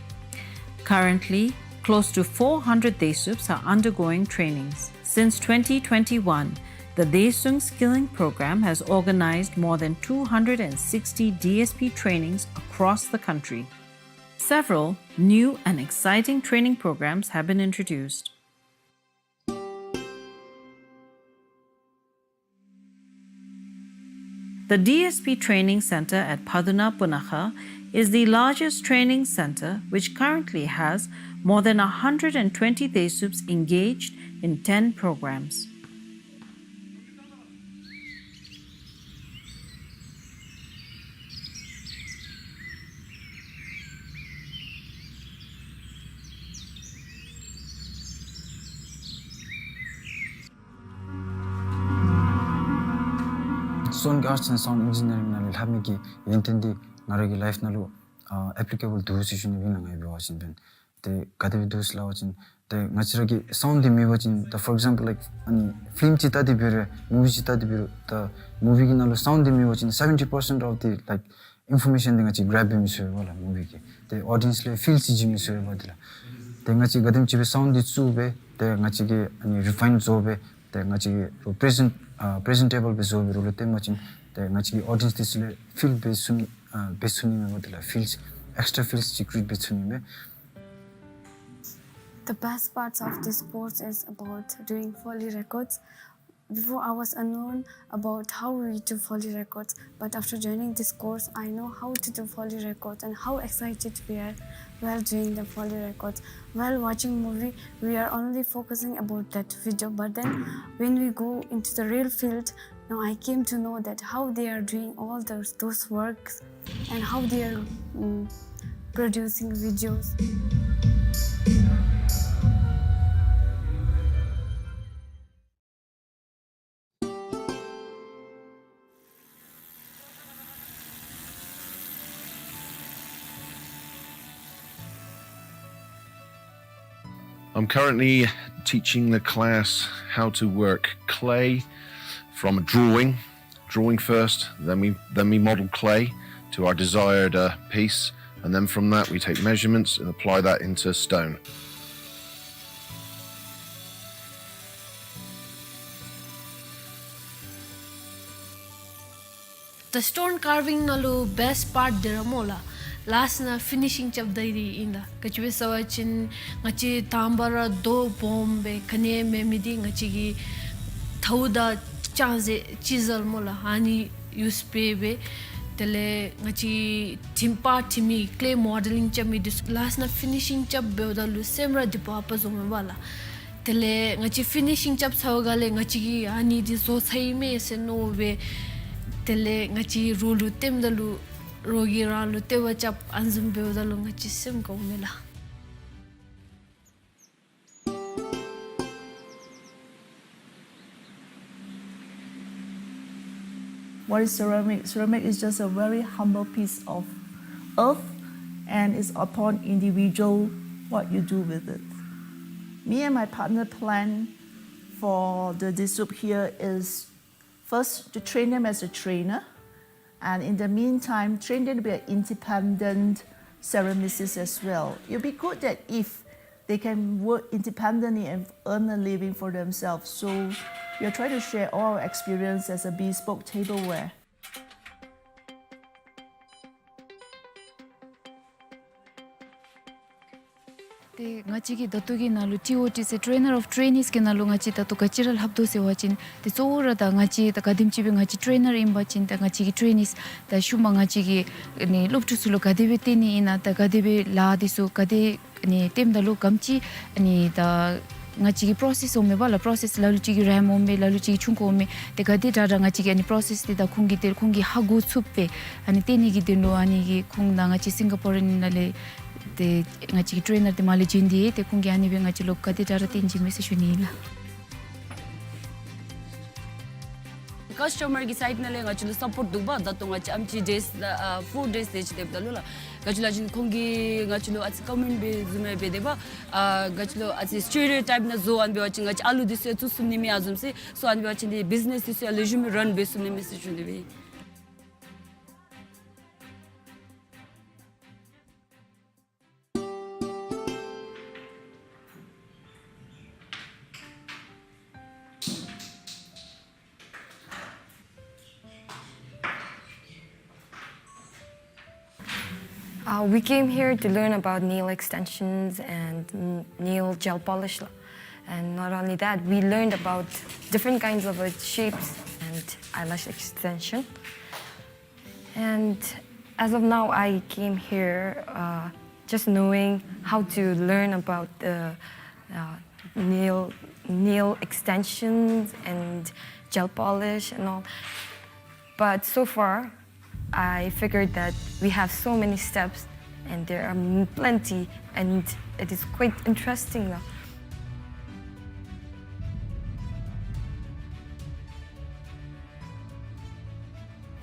Currently, close to four hundred Daesups are undergoing trainings. Since twenty twenty-one, the Daesung Skilling Program has organized more than two hundred and sixty D S P trainings across the country. Several new and exciting training programs have been introduced. The D S P Training Center at Phaduna, Punakha is the largest training center, which currently has more than a hundred and twenty Daesups engaged in ten programs. སོ་ནིཀ་ཨརཊསི་ཨེནཌ་སའུནཌ་ཨིན་ཇི་ནི་ཡ་རིང་ནང་ལས་ལྷབ་མི་གི་ཡོན་ཏན་འདི་ང་ར་གི་ལའིཕ་ནང་ལུ་ཨ་ཨེཔ་ལི་ཀེ་བཱལ་འདུག་ཟེར་ཞུ་ནི་ཨིན་ལགས། ང་ཡང་འབད་བ་ཅིན་འབདན་ཏེ་ག་དེ་སྦེ་འདུག་ཟེར་སླབ་པ་ཅིན་ཏེ་ང་བཅས་ར་གི་སའུནཌ་འདི་མེད་པ་ཅིན་ད་for example like ཨ་ནི་ཕིལམ་ཅིག་བལྟ་སྟེ་འབད་རུང་མུ་བི་ཅིག་བལྟ་སྟེ་འབད་རུང་ད་མུ་བི་གི་ནང་ལུ་སའུནཌ་འདི་མེད་པ་ཅིན་seventy percent of the like information འདི་ང་བཅས་གྲེབ་འབད་མི་ཚུགས་པས་ལགས། མུ་བི་གི་ཏེ་ཨོ་ཌི་ཡེནསི་ལུ་ཕིལ་ཅིག་བྱིན་མི་ཚུགས་པས་འདི་ལགས། ཏེ་ང་བཅས་ག་དེམ་ཅིག་སྦེ་སའུནཌ་འདི་བཙུགས་སྦེ་ཏེ་ང་བཅས་ཀྱིས་ཨ་ནི་རི་ཕའིན་བཟོ་སྦེ་ཏེ་ང་བཅས་ཀྱིས་པི་རི་ཛེནཊ་ཨ་པི་རི་ཛེན་ཊེ་བཱལ་སྦེ་བཟོ་སྦེ་རོགས་ལུ་སྟོན་པ་ཅིན་ཏེ་ང་བཅས་ཀྱིས་ཨོ་ཌི་ཡེནསི་འདི་ཚུ་ལུ་ཕིལ་འབད་ཚུགས་ནི་ཨ་འབད་ཚུགས་ནི་མས་པ་འདི་ལགས། ཕིལ་ཨེགསི་ཊྲ་ཕིལ་ཅིག་ཀི་རི་ཨེཊ་འབད་ཚུགས་ནི་མས། The best parts of this course is about doing Foley records. Before, I was unknown about how we do Foley records, but after joining this course, I know how to do Foley records and how excited we are while doing the Foley records. While watching movie, we are only focusing about that video, but then when we go into the real field, now I came to know that how they are doing all those, those works and how they are, mm, producing videos. I'm currently teaching the class how to work clay from drawing. Drawing first, then we, then we model clay to our desired, uh, piece, and then from that we take measurements and apply that into stone. The stone carving ནང་ལུ་best part འདི་ར་སྨོ་ལགས། Last ནང་ཕི་ནི་ཤིང་རྐྱབ་ད་འདི་ཨིན་ལགས། ག་ཅི་སྦེ་ཟེར་བ་ཅིན་ང་བཅས་དང་པ་ར་རྡོ་སྦོམ་སྦེ་ག་ནི་ཡང་མེད་མི་འདི་ང་བཅས་ཀྱིས་ཐཝ་དང་ཅང་ཟེ་ཅི་ཟེར་སྨོ་ལགས། ཨ་ནི་ཡུསི་འབད་སྦེ་དེ་ལས་ང་བཅས་ཀྱིས་ཊིམ་པར་ཊིམ་མི་ཀེ་ལེ་མོ་ཌེ་ལིང་རྐྱབ་མི་འདི་ཚུ་last ནང་ཕི་ནི་ཤིང་རྐྱབ་འབདཝ་ད་ལུ་སེམས་ར་སྡིག་པ་ཨ་པ་བཟོ་མས་པ་ལགས། དེ་ལས་ང་བཅས་ཕི་ནི་ཤིང་རྐྱབ་ཚར་བའི་སྒང་ལས་ང་བཅས་ཀྱིས་ཨ་ནི་འདི་བཟོ་ཚར་ཡི་མས་ཟེར་མནོ་སྦེ་དེ་ལས་ང་བཅས་རོགས་ལུ་སྟོནམ་ད་ལུ་རོགས་ཀྱིས་རང་ལུ་ལྟེ་བ་རྐྱབ་ཨ་ནི་བཟུམ་འབདཝ་ད་ལུ་ང་བཅས་སེམས་དགའཝ་མས་ལགས། What is ceramic? Ceramic is just a very humble piece of earth, and it's upon individual what you do with it. Me and my partner plan for the Daesup here is first to train them as a trainer, and in the meantime, train them to be an independent ceramicist as well. It'll be good that if they can work independently and earn a living for themselves. So we are trying to share all our experience as a bespoke tableware. ཏེ་ང་བཅས་ཀྱི་ད་ལྟོ་གི་ནང་ལུ་ཊི་ཨོ་ཊི་ཟེར་ཊེ་རེ་ནར་ཨོཕ་ཊེ་རེ་ནིས་ཀྱི་ནང་ལུ་ང་བཅས་ད་ལྟོ་ག་ཅི་ར་ལྷབ་དོ་ཟེར་བ་ཅིན་ཏེ་གཙོ་བོ་ར་ད་ང་བཅས་ད་ག་དེམ་ཅིག་སྦེ་ང་བཅས་ཊེ་རེ་ནར་ཨིན་པ་ཅིན་ད་ང་བཅས་ཀྱི་ཊེ་རེ་ནིས་ད་ཤུལ་མ་ང་བཅས་ཀྱི་ཨ་ནི་སློབ་ཕྲུག་ཚུ་ལུ་ག་དེ་སྦེ་སྟོན་ནི་ཨིན་ན་ད་ག་དེ་སྦེ་ལཱ་འདི་ཚུ་ག་དེ་ཨ་ནི་སྟོནམ་ད་ལུ་ག་དེམ་ཅིག་ཨ་ནི་ད་ང་བཅས་ཀྱི་པྲོ་སེསི་འོང་མས་པ་ལགས། པྲོ་སེསི་ལ་ལུ་ཅིག་གིས་རེམ་འོང་མས། ལ་ལུ་ཅིག་གིས་ཆུང་ཀུ་འོང་མས། ཏེ་ག་དེ་དྲག་དྲག་ང་བཅས་ཀྱིས་ཨ་ནི་པྲོ་སེསི་འདི་ད་ཁོང་གིས་ཏེ་ཁོང་གིས་ཧ་གོ་ཚུགསཔ་སྦེ་ཨ་ནི་སྟོན་ནི་གི་དོན་ལུ་ཨ་ནི་གི་ཁོང་ནཱ་ང་བཅས་སིང་ག་པོར་ནང་ལས་ཏེ་ང་བཅས་ཀྱི་ཊེ་རེ་ནར་འདི་མར་ལས་བྱོན་ཏེ་ཏེ་ཁོང་གིས་ཨ་ནི་སྦེ་ང་བཅས་ལུ་ག་དེ་དྲག་དྲག་སྟོན་བྱིན་མས་ཟེར་ཞུ་ནི་ཨིན་ལགས། ཀཱསི་ཊོ་མར་གི་སའིཌ་ནང་ལས་ང་བཅས་ལུ་སཔོརཊ་འདུག་པ། ད་ལྟོ་ང་བཅས་ཨམ་ཅི་ཌེསི་ཨ་ཕོར་ཌེསི་དེ་ཅིག་སྡོདཔ་ད་ལུ་ལགས། ང་བཅས་ལུ་ཨ་ཅིན་ཁོང་གིས་ང་བཅས་ལུ་ཨ་ཙི་ཀོ་མེནཊ་འབད་བཟུམ་སྦེ་འབད་དེ་པ། ཨ་ང་བཅས་ལུ་ཨ་ཙི་སི་ཊི་རི་ཡོ་ཊའིཔ་ནང་བཟོ་ཨ་ནི་འབད་བ་ཅིན་ང་བཅས་ཨ་ལུ་འདི་ཚུ་ཡང་བཙུགས་ཚུགས་ནི་མས་ཨ་བཟུམ་ཟེར། སོ་ཨ་ནི་འབད་བ་ཅིན་འདི་བིཛི་ནེསི་འདི་ཚུ་ཡང་ལེགས་ཤོམ་སྦེ་རན་འབད་ཚུགས་ནི་མས་ཟེར་ཞུ་ནི་སྦེ། Uh, we came here to learn about nail extensions and n- nail gel polish. And not only that, we learned about different kinds of uh, shapes and eyelash extension. And as of now, I came here uh, just knowing how to learn about the uh, nail nail extensions and gel polish and all. But so far, I figured that we have so many steps and there are m- plenty, and it is quite interesting.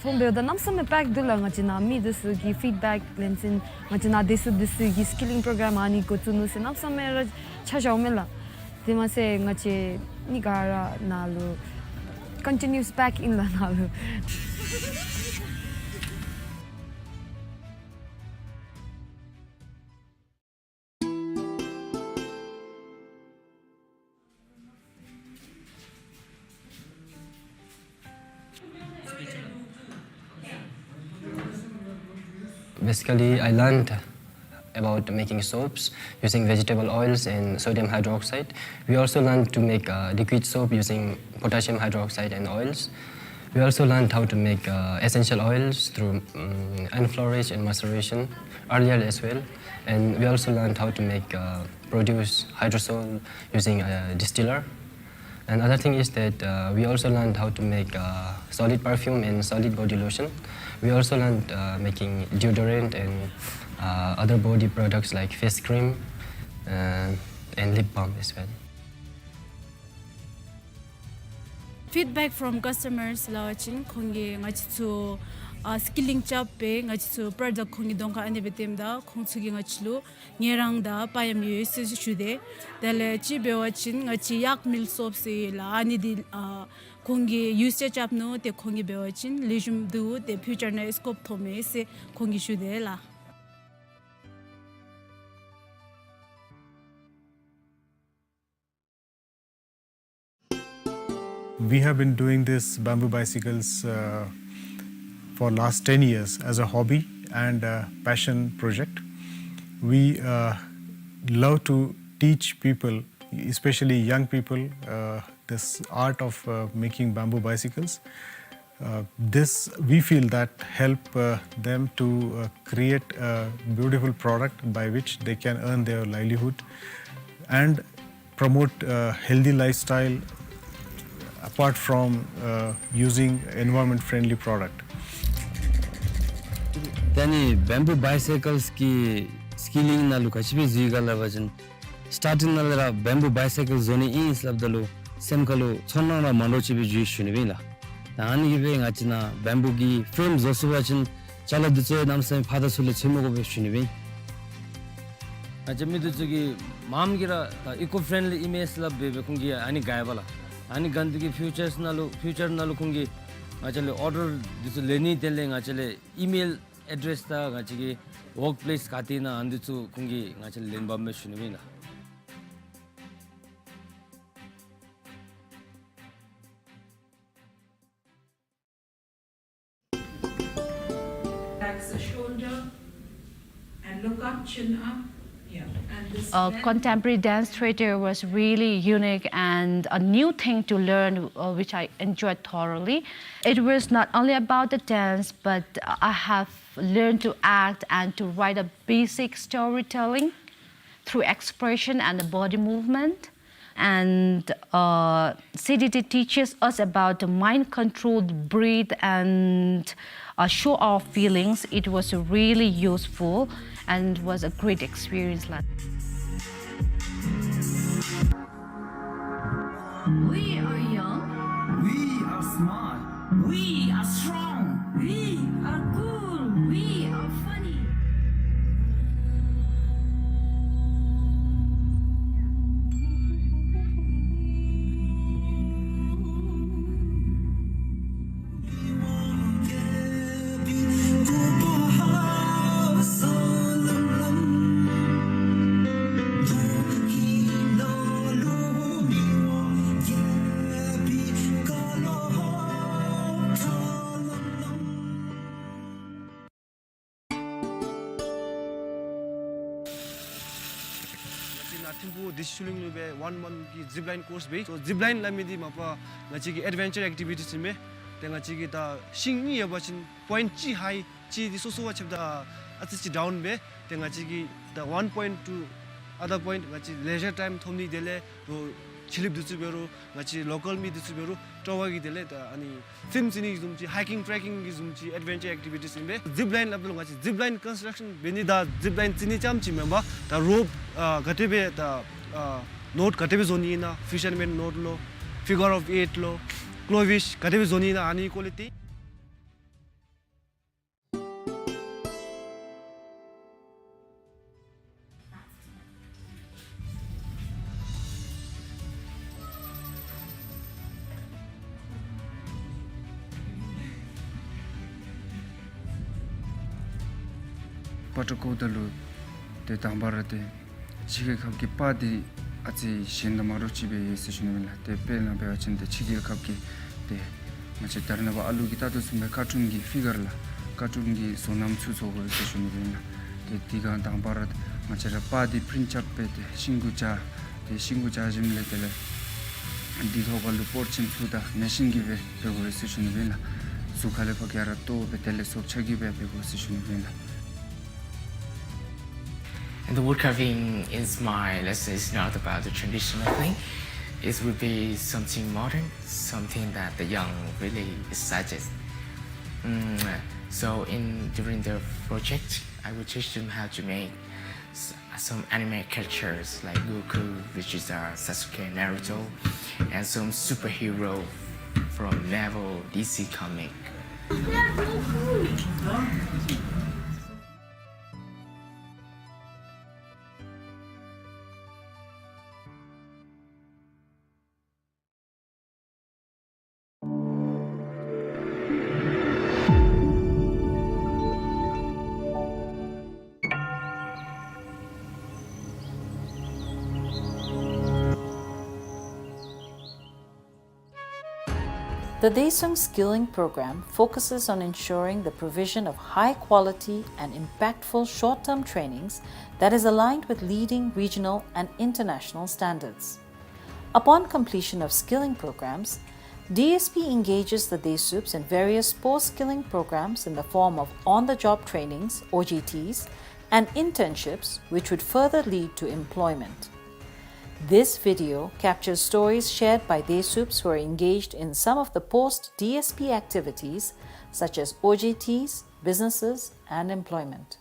ཚོང་འབདཝ་ད་གནམ་མེད་ས་མེད་པེཀ་འདུག་ལགས། ང་བཅས་ནཱ་མི་འདི་ཚུ་གི་ཕིཌ་བེཀ་ལེན་ཚུན་ང་བཅས་ནཱ་དེ་ཚུ་དེ་ཚུ་གི་སི་ཀི་ལིང་པྲོ་གརམ་ཨ་ནི་འགོ་བཙུགས་ནུག་ཟེར་གནམ་མེད་ས་མེད་ར་ཆ་བཞག་འོང་མས་ལགས། དེ་མ་ཚད་ང་བཅས་གཉིས་ཀ་ར་ནཱ་ལུ་ཀོན་ཊི་ནིའུས་པེཀ་ཨིན་ལགས་ནཱ་ལུ། Basically, I learned about making soaps using vegetable oils and sodium hydroxide. We also learned to make uh, liquid soap using potassium hydroxide and oils. We also learned how to make uh, essential oils through um, enfleurage and maceration earlier as well. And we also learned how to make uh, produce hydrosol using a distiller. Another thing is that uh, we also learned how to make uh, solid perfume and solid body lotion. We also learned uh, making deodorant and uh, other body products like face cream uh, and lip balm as well. Feedback from customers ལབ་པ་ཅིན་ཁོང་གིས་ང་བཅས་ཚུ་ཨ་སི་ཀི་ལིང་རྐྱབ་སྦེ་ང་བཅས་ཚུ་པྲོ་ཌག་ཁོང་གི་གདོང་ཁར་ཨ་ནི་སྦེ་སྟོནམ་ད་ཁོང་ཚུ་གིས་ང་བཅས་ལུ་ངལ་རངས་དང་བག་ཡངམ་ཡོད་ཟེར་ཞུ་དེས། དེ་ལས་ཅིག་འབད་བ་ཅིན་ང་བཅས་ཡཱཀ་མིལ་སོབ་ཟེར་ཡོད་ལགས། ཨ་ནི་འདི་ཨ་ཁོང་གིས་ཡུསི་ཅིག་རྐྱབ་ནུག། ཏེ་ཁོང་གིས་འབད་བ་ཅིན་ལེགས་ཤོམ་འདུག། ཏེ་ཕིའུ་ཅར་ནང་སི་ཀོབ་མཐོངམ་མས་ཟེར་ཁོང་གིས་ཞུ་དེས་ལགས། We have been doing this bamboo bicycles uh, for last ten years as a hobby and a passion project. We uh, love to teach people, especially young people, uh, this art of uh, making bamboo bicycles. Uh, this we feel that help uh, them to uh, create a beautiful product by which they can earn their livelihood and promote a healthy lifestyle apart from uh, using environment friendly product. ད་ནི་བེམ་བུ་བའི་སའི་ཀལ་གྱི་སི་ཀི་ལིང་ནང་ལུ་ག་ཅི་སྦེ་འཛུལ་ག་ལབ་པ་ཅིན་སི་ཊར་ཊིང་ནང་ལས་ར་བེམ་བུ་བའི་སའི་ཀལ་བཟོ་ནི་ཨིན་ཟེར་སླབ་ད་ལུ་སེམས་ཁ་ལུ་ཚོར་སྣང་ར་མ་འདྲཝ་ཅིག་སྦེ་འགྱོ་ཡི་ཞུ་ནི་སྦེ་ཨིན་ལགས། ད་ཨ་ནི་གིས་སྦེ་ང་བཅས་ནཱ་བེམ་བུ་གི་ཕྲེམ་བཟོ་ཚུགས་པ་ཅིན་ཅ་ལ་འདི་ཚུ་ཡང་གནམ་མེད་ས་མེད་ཕར་དང་ཚུར་ལས་འཚོལ་མི་དགོ་པས་ཞུ་ནི་སྦེ་ཨིན། ང་བཅས་མི་འདི་ཚུ་གིས་མངམ་གིས་ར་ད་ཨི་ཀོ་ཕྲེན་ལི་ཨི་མེལ་ཟེར་སླབ་སྦེ་སྦེ་ཁོང་གིས་ཨ་ནི་དགའ་ཡི་པ་ལགས། ཨ་ནི་དགའ་ནི་འདི་གིས་ཕིའུ་ཅར་ནང་ལུ་ཕིའུ་ཅར་ནང་ལུ་ཁོང་གིས་ང་བཅས་ལས་ཨོར་ཌར་འདི་ཚུ་ལེན་ནི་དེ་ལས་ང་བཅས་ལས་ཨི་མེལ་ཨེ་ཌེསི་དང་ང་བཅས་ཀྱི་ཝརཀ་པི་ལེསི་ག་ཏེ་ཨིན་ན་ཨ་ནི་འདི་ཚུ་ཁོང་གིས་ང་བཅས་ལས་ལེན་པ་མས་ཞུ་ནི་སྦེ་ཨིན་ལགས། Relax the shoulder and look up, chin up. Yeah. Uh, contemporary dance theater was really unique and a new thing to learn, uh, which I enjoyed thoroughly. It was not only about the dance, but I have learned to act and to write a basic storytelling through expression and the body movement. And, uh, C D T teaches us about the mind control, breathe, and, uh, show our feelings. It was really useful and was a great experience. We are young. We are smart. We are strong. We are cool. We are funny. ང་བཅས་ནཱ་ཐིམ་ཕུག་སྡེ་སྲིད་ཆོས་གླིང་ལུ་སྦེ་one month གི་zip line course འབད། So zip line སླབ་མི་འདི་མ་པ་ང་བཅས་ཀྱི་adventure activities ཨིན་མས། ཏེ་ང་བཅས་ཀྱིས་ད་ཤིང་གཉིས་ཡོད་པ་ཅིན་point གཅིག་high གཅིག་འདི་སོ་སོ་བ་ཆབ་ད་ཨ་ཙི་ཅིག་down འབད། ཏེ་ང་བཅས་ཀྱིས་ད་one point to other point ང་བཅས་leisure time ཐོབ་ནི་དེ་ལས་རོགས་ཕྱི་གླིངཔ་འདི་ཚུ་འབད་རུང་ང་བཅས་local མི་འདི་ཚུ་འབད་རུང་སྤྲོ་བ་གི་དེ་ལས་ད་ཨ་ནི་ཕིལམ་རྩེད་ནི་གི་བཟུམ་ཅིག་hiking trekking གི་བཟུམ་ཅིག་adventure activities ཨིན་པས། zip line སླབ་ད་ལུ་ང་བཅས་zip line construction འབད་ནི་དང་zip line རྩེད་ནི་རྐྱངམ་ཅིག་མེན་པར་ད་rope ཨ་ག་དེ་སྦེ་ད་ཨ་knot ག་དེ་སྦེ་བཟོ་ནི་ཨིན་ན་fisherman knot ལོ་figure of eight ལོ་clovish ག་དེ་སྦེ་བཟོ་ནི་ཨིན་ན་ཨ་ནི་སྐོར་ལས་ཏེ། པ་ཏྲ་བཀོཝ་ད་ལུ་ཏེ་དང་པ་ར་ཏེ་ཕྱི་རྒྱལ་ཁབ་ཀྱི་པར་འདི་ཨ་ཙི་གཞན་དང་མ་འདྲཝ་ཅིག་སྦེ་ཡོད་ཟེར་ཞུ་ནི་ཨིན་ལགས། ཏེ་དཔེར་ན་འབད་བ་ཅིན་ཏེ་ཕྱི་རྒྱལ་ཁབ་ཀྱི་ཏེ་ང་བཅས་ད་རེས་ནངས་པ་ཨ་ལུ་གིས་ལྟ་དོ་བཟུམ་སྦེ་ཀར་ཊུན་གྱི་ཕི་གར་ལགས་ཀར་ཊུན་གྱི་བཟོ་རྣམ་ཚུ་བཟོ་དགོ་ཟེར་ཞུ་ནི་ཨིན་ལགས། ཏེ་དེ་སྒང་དང་པ་ར་ང་བཅས་ར་པར་འདི་པི་རིནཊ་རྐྱབ་སྦེ་ཏེ་ཤིང་གུ་བཅག། ཏེ་ཤིང་གུ་བཅག་ཞིནམ་ལས་དེ་ལས་འདི་ཐོག་ཁ་ལུ་པོར་ཆེན་ཚུ་དང་མེ་ཤིན་གྱིས་སྦེ་འབད་དགོ་ཟེར་ཞུ་ནི་ཨིན་ལགས། གཟུགས་ཁ་ལས་ཕར་ག་ར་བཏོག་སྦེ་དེ་ལས་སོབ་ཆ་གིས་སྦེ་འབད་དགོ་ཟེར་ཞུ་ནི་ཨིན་ལགས། And the wood carving is my lesson is not about the traditional thing. It would be something modern, something that the young really excited. Mm, so in during the project, I will teach them how to make s- some anime characters like Goku, Vegeta, Sasuke, Naruto, and some superhero from Marvel, D C comic. The Daesung Skilling Program focuses on ensuring the provision of high quality and impactful short-term trainings that is aligned with leading regional and international standards. Upon completion of skilling programs, D S P engages the Daesups in various post-skilling programs in the form of on-the-job trainings, O J Ts, and internships, which would further lead to employment. This video captures stories shared by Daesups who are engaged in some of the post-D S P activities, such as O J Ts, businesses, and employment.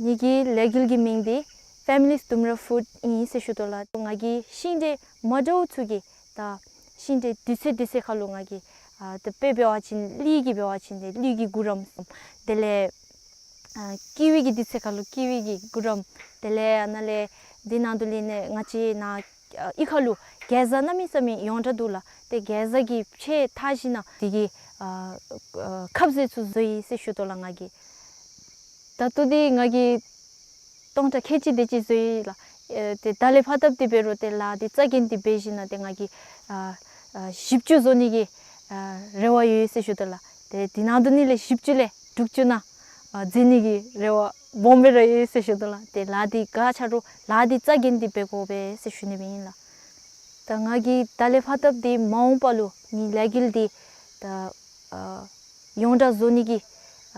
ངེ་གི་ལས་འགུལ་གྱི་མིང་འདི་Families Dumra Food ཨིན་ཟེར་ཞུ་དོ་ལགས། ང་གིས་ཤིང་འབྲས་མ་འདྲཝ་ཚུ་གི་ད་ཤིང་འབྲས་དུས་ཚོད་དུས་ཚོད་ཁར་ལུ་ང་གིས་ཨ་ད་དཔེ་འབད་བ་ཅིན་གླིང་གི་འབད་བ་ཅིན་ཏེ་གླིང་གི་གུ་རམ། དེ་ལས་ཨ་ཀི་ཝི་གི་དུས་ཚོད་ཁར་ལུ་ཀི་ཝི་གི་གུ་རམ། དེ་ལས་ཨ་ནཱ་ལས་འདི་ནང་དུ་ལས་ནས་ང་བཅས་ནཱ་ཨ་གཡུས་ཁ་ལུ་གེ་ཛ་གནམ་མེད་ས་མེད་ཡོངས་གྲགས་འདུག་ལགས། ཏེ་གེ་ཛ་གི་ཕྱེ་འཐག་ཞིནམ་ལས་དེ་གི་ཨ་ཨ་ཁབ་ཟས་ཚུ་བཟོ་ཡི་ཟེར་ཞུ་དོ་ལགས་ང་གིས། ད་ལྟོ་འདི་ང་གིས་སྟོང་ཕྲག་ཁལ་གཅིག་དེ་ཅིག་བཟོ་ཡི་ལགས། ཨེ་ཏེ་ད་ལས་ཕར་ལྟབ་སྟེ་འབད་རུང་ཏེ་ལཱ་འདི་རྩ་འགེངས་ཏེ་འབད་ཞིནམ་ལས་ཏེ་ང་གིས་ཨ་ཨ་བཞི་བཅུ་བཟོ་ནི་གི་ ཨ་རེ་བ་ཡོད་ཟེར་ཞུ་དོ་ལགས། ཏེ་འདི་ནང་དུ་ནི་ལས་བཞི་བཅུ་ལས་དྲུག་ཅུ་ནང་ཨ་འཛུལ་ནི་གི་རེ་བ་སྦོམ་སྦེ་ར་ཡོད་ཟེར་ཞུ་དོ་ལགས། ཏེ་ལཱ་འདི་ག་ཆ་རུང་ལཱ་འདི་རྩ་འགེངས་ཏེ་འབད་དགོ་པས་ཟེར་ཞུ་ནི་སྦེ་ཨིན་ལགས། ད་ང་གིས་ད་ལས་ཕར་ལྟབ་འདི་མ་འོངས་པ་ལུ་ངེའི་ལས་འགུལ་འདི་ད་ཨ་ཡོངས་གྲགས་བཟོ་ནི་གི་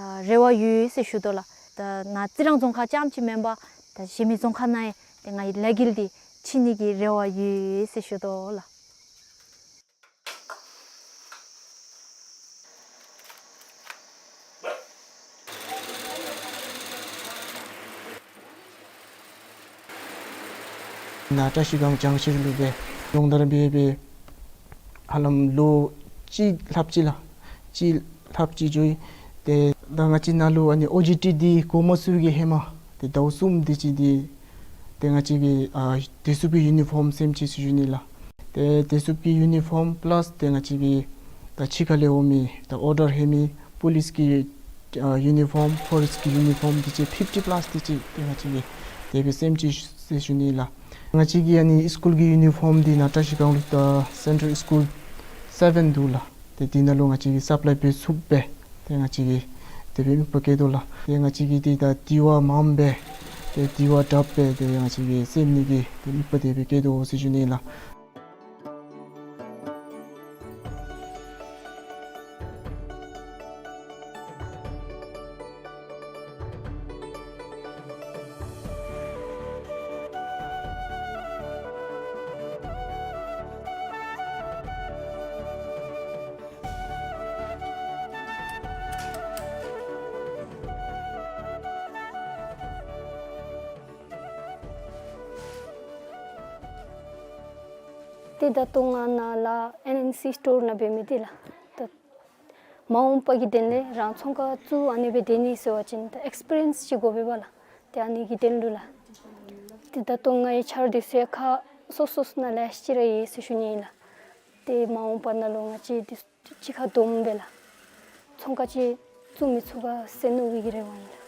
ཨ་རེ་བ་ཡོད་ཟེར་ཞུ་དོ་ལགས། ད་ནཱ་རྩི་རང་རྫོང་ཁག་རྐྱངམ་ཅིག་མེན་པར་ད་གཞན་མི་རྫོང་ཁག་ནང་ཡང་ཏེ་ངེའི་ལས་འགུལ་འདི་ཕྱིན་ནི་གི་རེ་བ་ཡོད་ཟེར་ཞུ་དོ་ལགས། ནཱ་བཀྲིས་སྒང་ལྗང་ཤིང་ལུ་སྦེ་སྦྱོང་བརྡར་འབད་འབད་ཧ་ལམ་ལོ་གཅིག་ལྷགཔ་ཅིག་ལགས། གཅིག་ལྷགཔ་ཅིག་འགྱོ་ཡི། ཏེ་ད་ང་བཅས་ནཱ་ལུ་ཨ་ནི་ཨོ་ཇི་ཊི་འདི་འགོ་མ་བཙུགས་ཀྱི་ཧེ་མ་ཏེ་ཟླཝ་གསུམ་དེ་ཅིག་འདི་ཏེ་ང་བཅས་ཀྱིས་ཨ་བདེ་སྲུངཔ་གི་ཡུ་ནི་ཕོརམ་སེམས་ཅི་ཟེར་ཞུ་ནི་ལགས། ཏེ་བདེ་སྲུངཔ་གི་ཡུ་ནི་ཕོརམ་པ་ལཱསི་ཏེ་ང་བཅས་ཀྱིས་ད་ཕྱི་ཁ་ལས་འོང་མི་ད་ཨོར་ཌར་ལྷོད་མི་པོ་ལིསི་གི་ཨ་ཡུ་ནི་ཕོརམ་ཕོ་རེསཊི་གི་ཡུ་ནི་ཕོརམ་དེ་ཅིག་ཕིཕ་ཊི་པ་ལཱསི་དེ་ཅིག་ཏེ་ང་བཅས་ཀྱིས་དེ་སྦེ་སེམས་ཅི་ཟེར་ཞུ་ནི་ལགས། ང་བཅས་ཀྱི་ཨ་ནི་སི་ཀུལ་གྱི་ཡུ་ནི་ཕོརམ་འདི་ནཱ་བཀྲིས་སྒང་ལུ་ད་སེན་ཊར་སི་ཀུལ་སེ་བེན་འདུག་ལགས། ཏེ་འདི་ནང་ལུ་ང་བཅས་ཀྱིས་སབ་ལའི་འབད་ཚུགསཔ་སྦེ་ཏེ་ང་བཅས་ཀྱིས་དེ་སྦེ་དམིགས་པ་བསྐྱེད་དོ་ལགས། ཏེ་ང་བཅས་ཀྱིས་འདི་ད་དེ་བ་མངམ་སྦེ་ཏེ་དེ་བ་དྲགཔ་སྦེ་ཏེ་ང་བཅས་ཀྱིས་སེལ་ནི་གི་ཏེ་དམིགས་པ་དེ་སྦེ་བསྐྱེད་དོ་ཟེར་ཞུ་ནི་ལགས། ཏེ་ད་ལྟོ་ང་ནཱ་ལཱ་ཨེན་ཨེན་སི་སི་ཊོར་ནང་འབད་མི་འདི་ལགས། ད་མ་འོངས་པ་གི་དོན་ལས་རང་ཚོང་ཁང་བཙུགས་ཨ་ནི་སྦེ་སྡོད་ནི་ཟེར་བ་ཅིན་ད་ཨེགསི་པི་རི་ཡེནསི་ཅིག་དགོ་པས་པ་ལགས། ཏེ་ཨ་ནི་གི་དོན་ལུ་ལགས། ཏེ་ད་ལྟོ་ངེའི་འཆར་འདི་ཚུ་ཡང་ཁག་སོ་སོ་ནང་ལེ་ཤ་ཅིག་ར་ཡོད་ཟེར་ཞུ་ནི་ཨིན་ལགས། ཏེ་མ་འོངས་པ་ནང་ལུ་ང་བཅས་འདི་གཅིག་ཁར་བསྡོམས་སྦེ་ལགས། ཚོང་ཁང་ཅིག་བཙུགས་མི་ཚུགས་ག་ཟེར་མནོ་བའི་གི་རེ་བ་ཨིན་ལགས།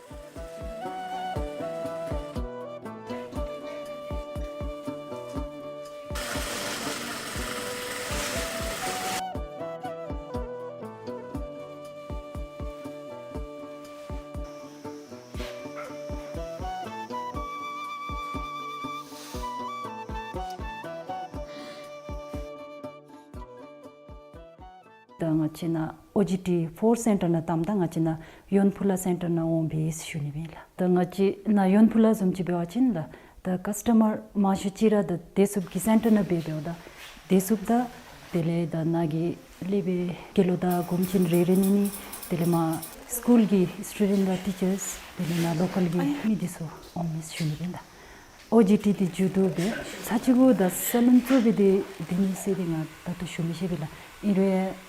ད་ང་བཅས་ནཱ་ཨོ་ཇི་ཊི་ཕོར་སེན་ཊར་ནང་བལྟམ་ད་ང་བཅས་ནཱ་ཡོན་ཕུ་ལ་སེན་ཊར་ནང་འོང་པས་ཟེར་ཞུ་ནི་སྦེ་ལགས། ད་ང་བཅས་ནཱ་ཡོན་ཕུ་ལ་བཟུམ་ཅིག་འབད་བ་ཅིན་ལགས། ད་ཀསི་ཊ་མར་མང་ཤོས་ཅིག་ར་ད་བདེ་སྲུངཔ་གི་སེན་ཊར་ནང་འབད་འབདཝ་ད་བདེ་སྲུངཔ་དང་དེ་ལས་ད་ནཱ་གི་ལས་པའི་དགེ་སློང་དང་གོང་ཆེན་རེ་རེ་གཉིས་གཉིས་དེ་ལས་མར་སི་ཀུལ་གྱི་སི་ཊུ་ཌེནཊ་དང་ཊི་ཅརསི་དེ་ལས་ནཱ་ལོ་ཀལ་གྱི་མི་འདི་ཚུ་འོང་མས་ཟེར་ཞུ་ནི་སྦེ་ལགས། ཨོ་ཇི་ཊི་འདི་མཇུག་བསྡུ་སྦེ་ཚར་གཅིག་གུ་ད་ས་ལུན་བཙུགས་སྦེ་སྡོད་སྡོད་ནི་ཟེར་འདི་ང་ད་ལྟོ་ཞུ་མི་ཤེས་པས་ལགས། ཨིན་རུང་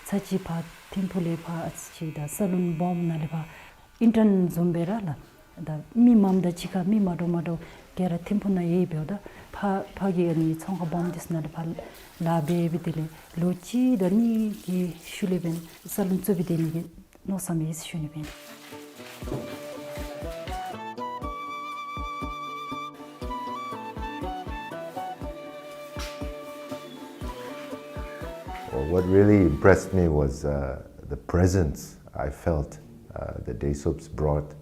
ཚར་གཅིག་ཕར་ཐིམ་ཕུག་ལས་ཕར་ཨ་ཙི་ཅིག་ད་ས་ལུན་སྦོམ་ནང་ལས་ཕར་ཨིན་ཊརན་བཟུམ་སྦེ་ར་ལགས། ད་མི་མངམ་དང་གཅིག་ཁར་མི་མ་འདྲཝ་མ་འདྲཝ་ག་ར་ཐིམ་ཕུག་ནང་ཡོད་འབདཝ་ད་ཕར་ཕར་གྱི་ཨ་ནི་ཚོང་ཁང་སྦོམ་འདི་ཚུ་ནང་ལས་ཕར་ལཱ་འབད་འབད་དེ་ལས་ལོ་གཅིག་དང་གཉིས་ཀྱི་ཤུལ་ལས་འབདན་ས་ལུན་བཙུགས་སྦེ་སྡོད་ནི་གི་མནོ་བསམ་ཡོད་ཟེར་ཞུ་ནི་སྦེ། Well, what really impressed me was uh, the presence I felt uh, the Day Soaps brought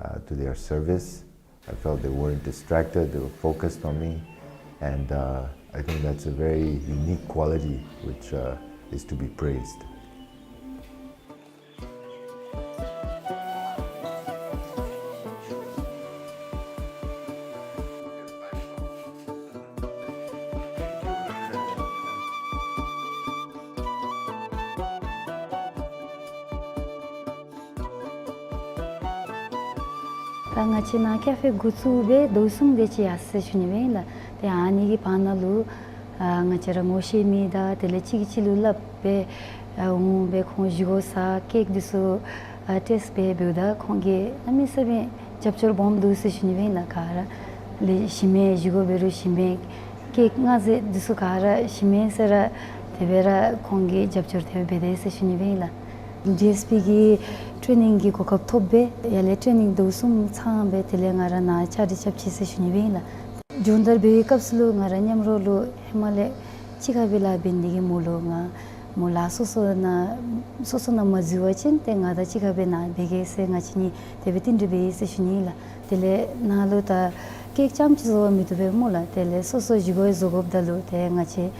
uh, to their service. I felt they weren't distracted, they were focused on me. And uh, I think that's a very unique quality which uh, is to be praised. ད་ང་བཅས་ནཱ་ཀེ་ཕེ་འགོ་བཙུགས་སྦེ་ཟླཝ་གསུམ་དེ་ཅིག་ཡར་སོ་ཡི་ཟེར་ཞུ་ནི་སྦེ་ཨིན་ལགས། ཏེ་ཨ་ནི་གི་བར་ན་ལུ་ཨ་ང་བཅས་ར་ངོ་ཤེས་མི་དང་དེ་ལས་གཅིག་གིས་གཅིག་ལུ་སླབ་སྦེ་ཨ་འོང་སྦེ་ཁོང་བཞེས་སྒོ་ཟ་ཀེག་འདི་ཚུ་ཨ་ཊེསཊ་འབད་འབདཝ་ད་ཁོང་གིས་གནམ་མེད་ས་མེད་རྒྱབ་སྐྱོར་སྦོམ་འདུག་ཟེར་ཞུ་ནི་སྦེ་ཨིན་ལགས། ག་ར་ལས་གཞི་མེད་བཞེས་སྒོ་འབད་རུང་གཞི་མེད་ཀེག་མངར་ཟས་འདི་ཚུ་ག་ར་གཞི་མེད་ཟེར་ར་དེ་སྦེ་ར་ཁོང་གིས་རྒྱབ་སྐྱོར་དེ་སྦེ་འབད་དེས་ཟེར་ཞུ་ནི་སྦེ་ཨིན་ལགས། ཌི་ཨེསི་པི་གི་ཊེ་ནིང་གི་གོ་སྐབས་ཐོབ་སྦེ་ཡར་ལས་ཊེ་ནིང་ཟླཝ་གསུམ་ཚང་སྦེ་དེ་ལས་ང་ར་ནཱ་བཅའ་སྒྲིག་རྐྱབ་ཅི་ཟེར་ཞུ་ནི་སྦེ་ཨིན་ལགས། སྦྱོང་བརྡར་འབད་བའི་སྐབས་སུ་ལུ་ང་ར་མཉམ་རོགས་ལུ་ཧེ་མ་ལས་གཅིག་ཁར་སྦེ་ལཱ་འབད་ནི་གི་མོ་ལུ་ང་ མོ་ལཱ་སོ་སོ་ནང་སོ་སོ་ནང་མ་འཛུལ་བ་ཅིན་ཏེ་ང་དང་གཅིག་ཁར་སྦེ་ནཱ་འབད་གེ་ཟེར་ང་བཅས་གཉིས་དེ་སྦེ་རྟིང་སྒྲིག་འབད་ཡི་ཟེར་ཞུ་ནི་ལགས། དེ་ལས་ནཱ་ལུ་ད་ཀེཀ་རྐྱངམ་ཅིག་བཟོ་བར་མི་བཏུབ་པས་སྨོ་ལགས། དེ་ལས་སོ་སོ་བཞེས་སྒོ་བཟོ་དགོཔ་ད་ལུ་ཏེ་ང་བཅས་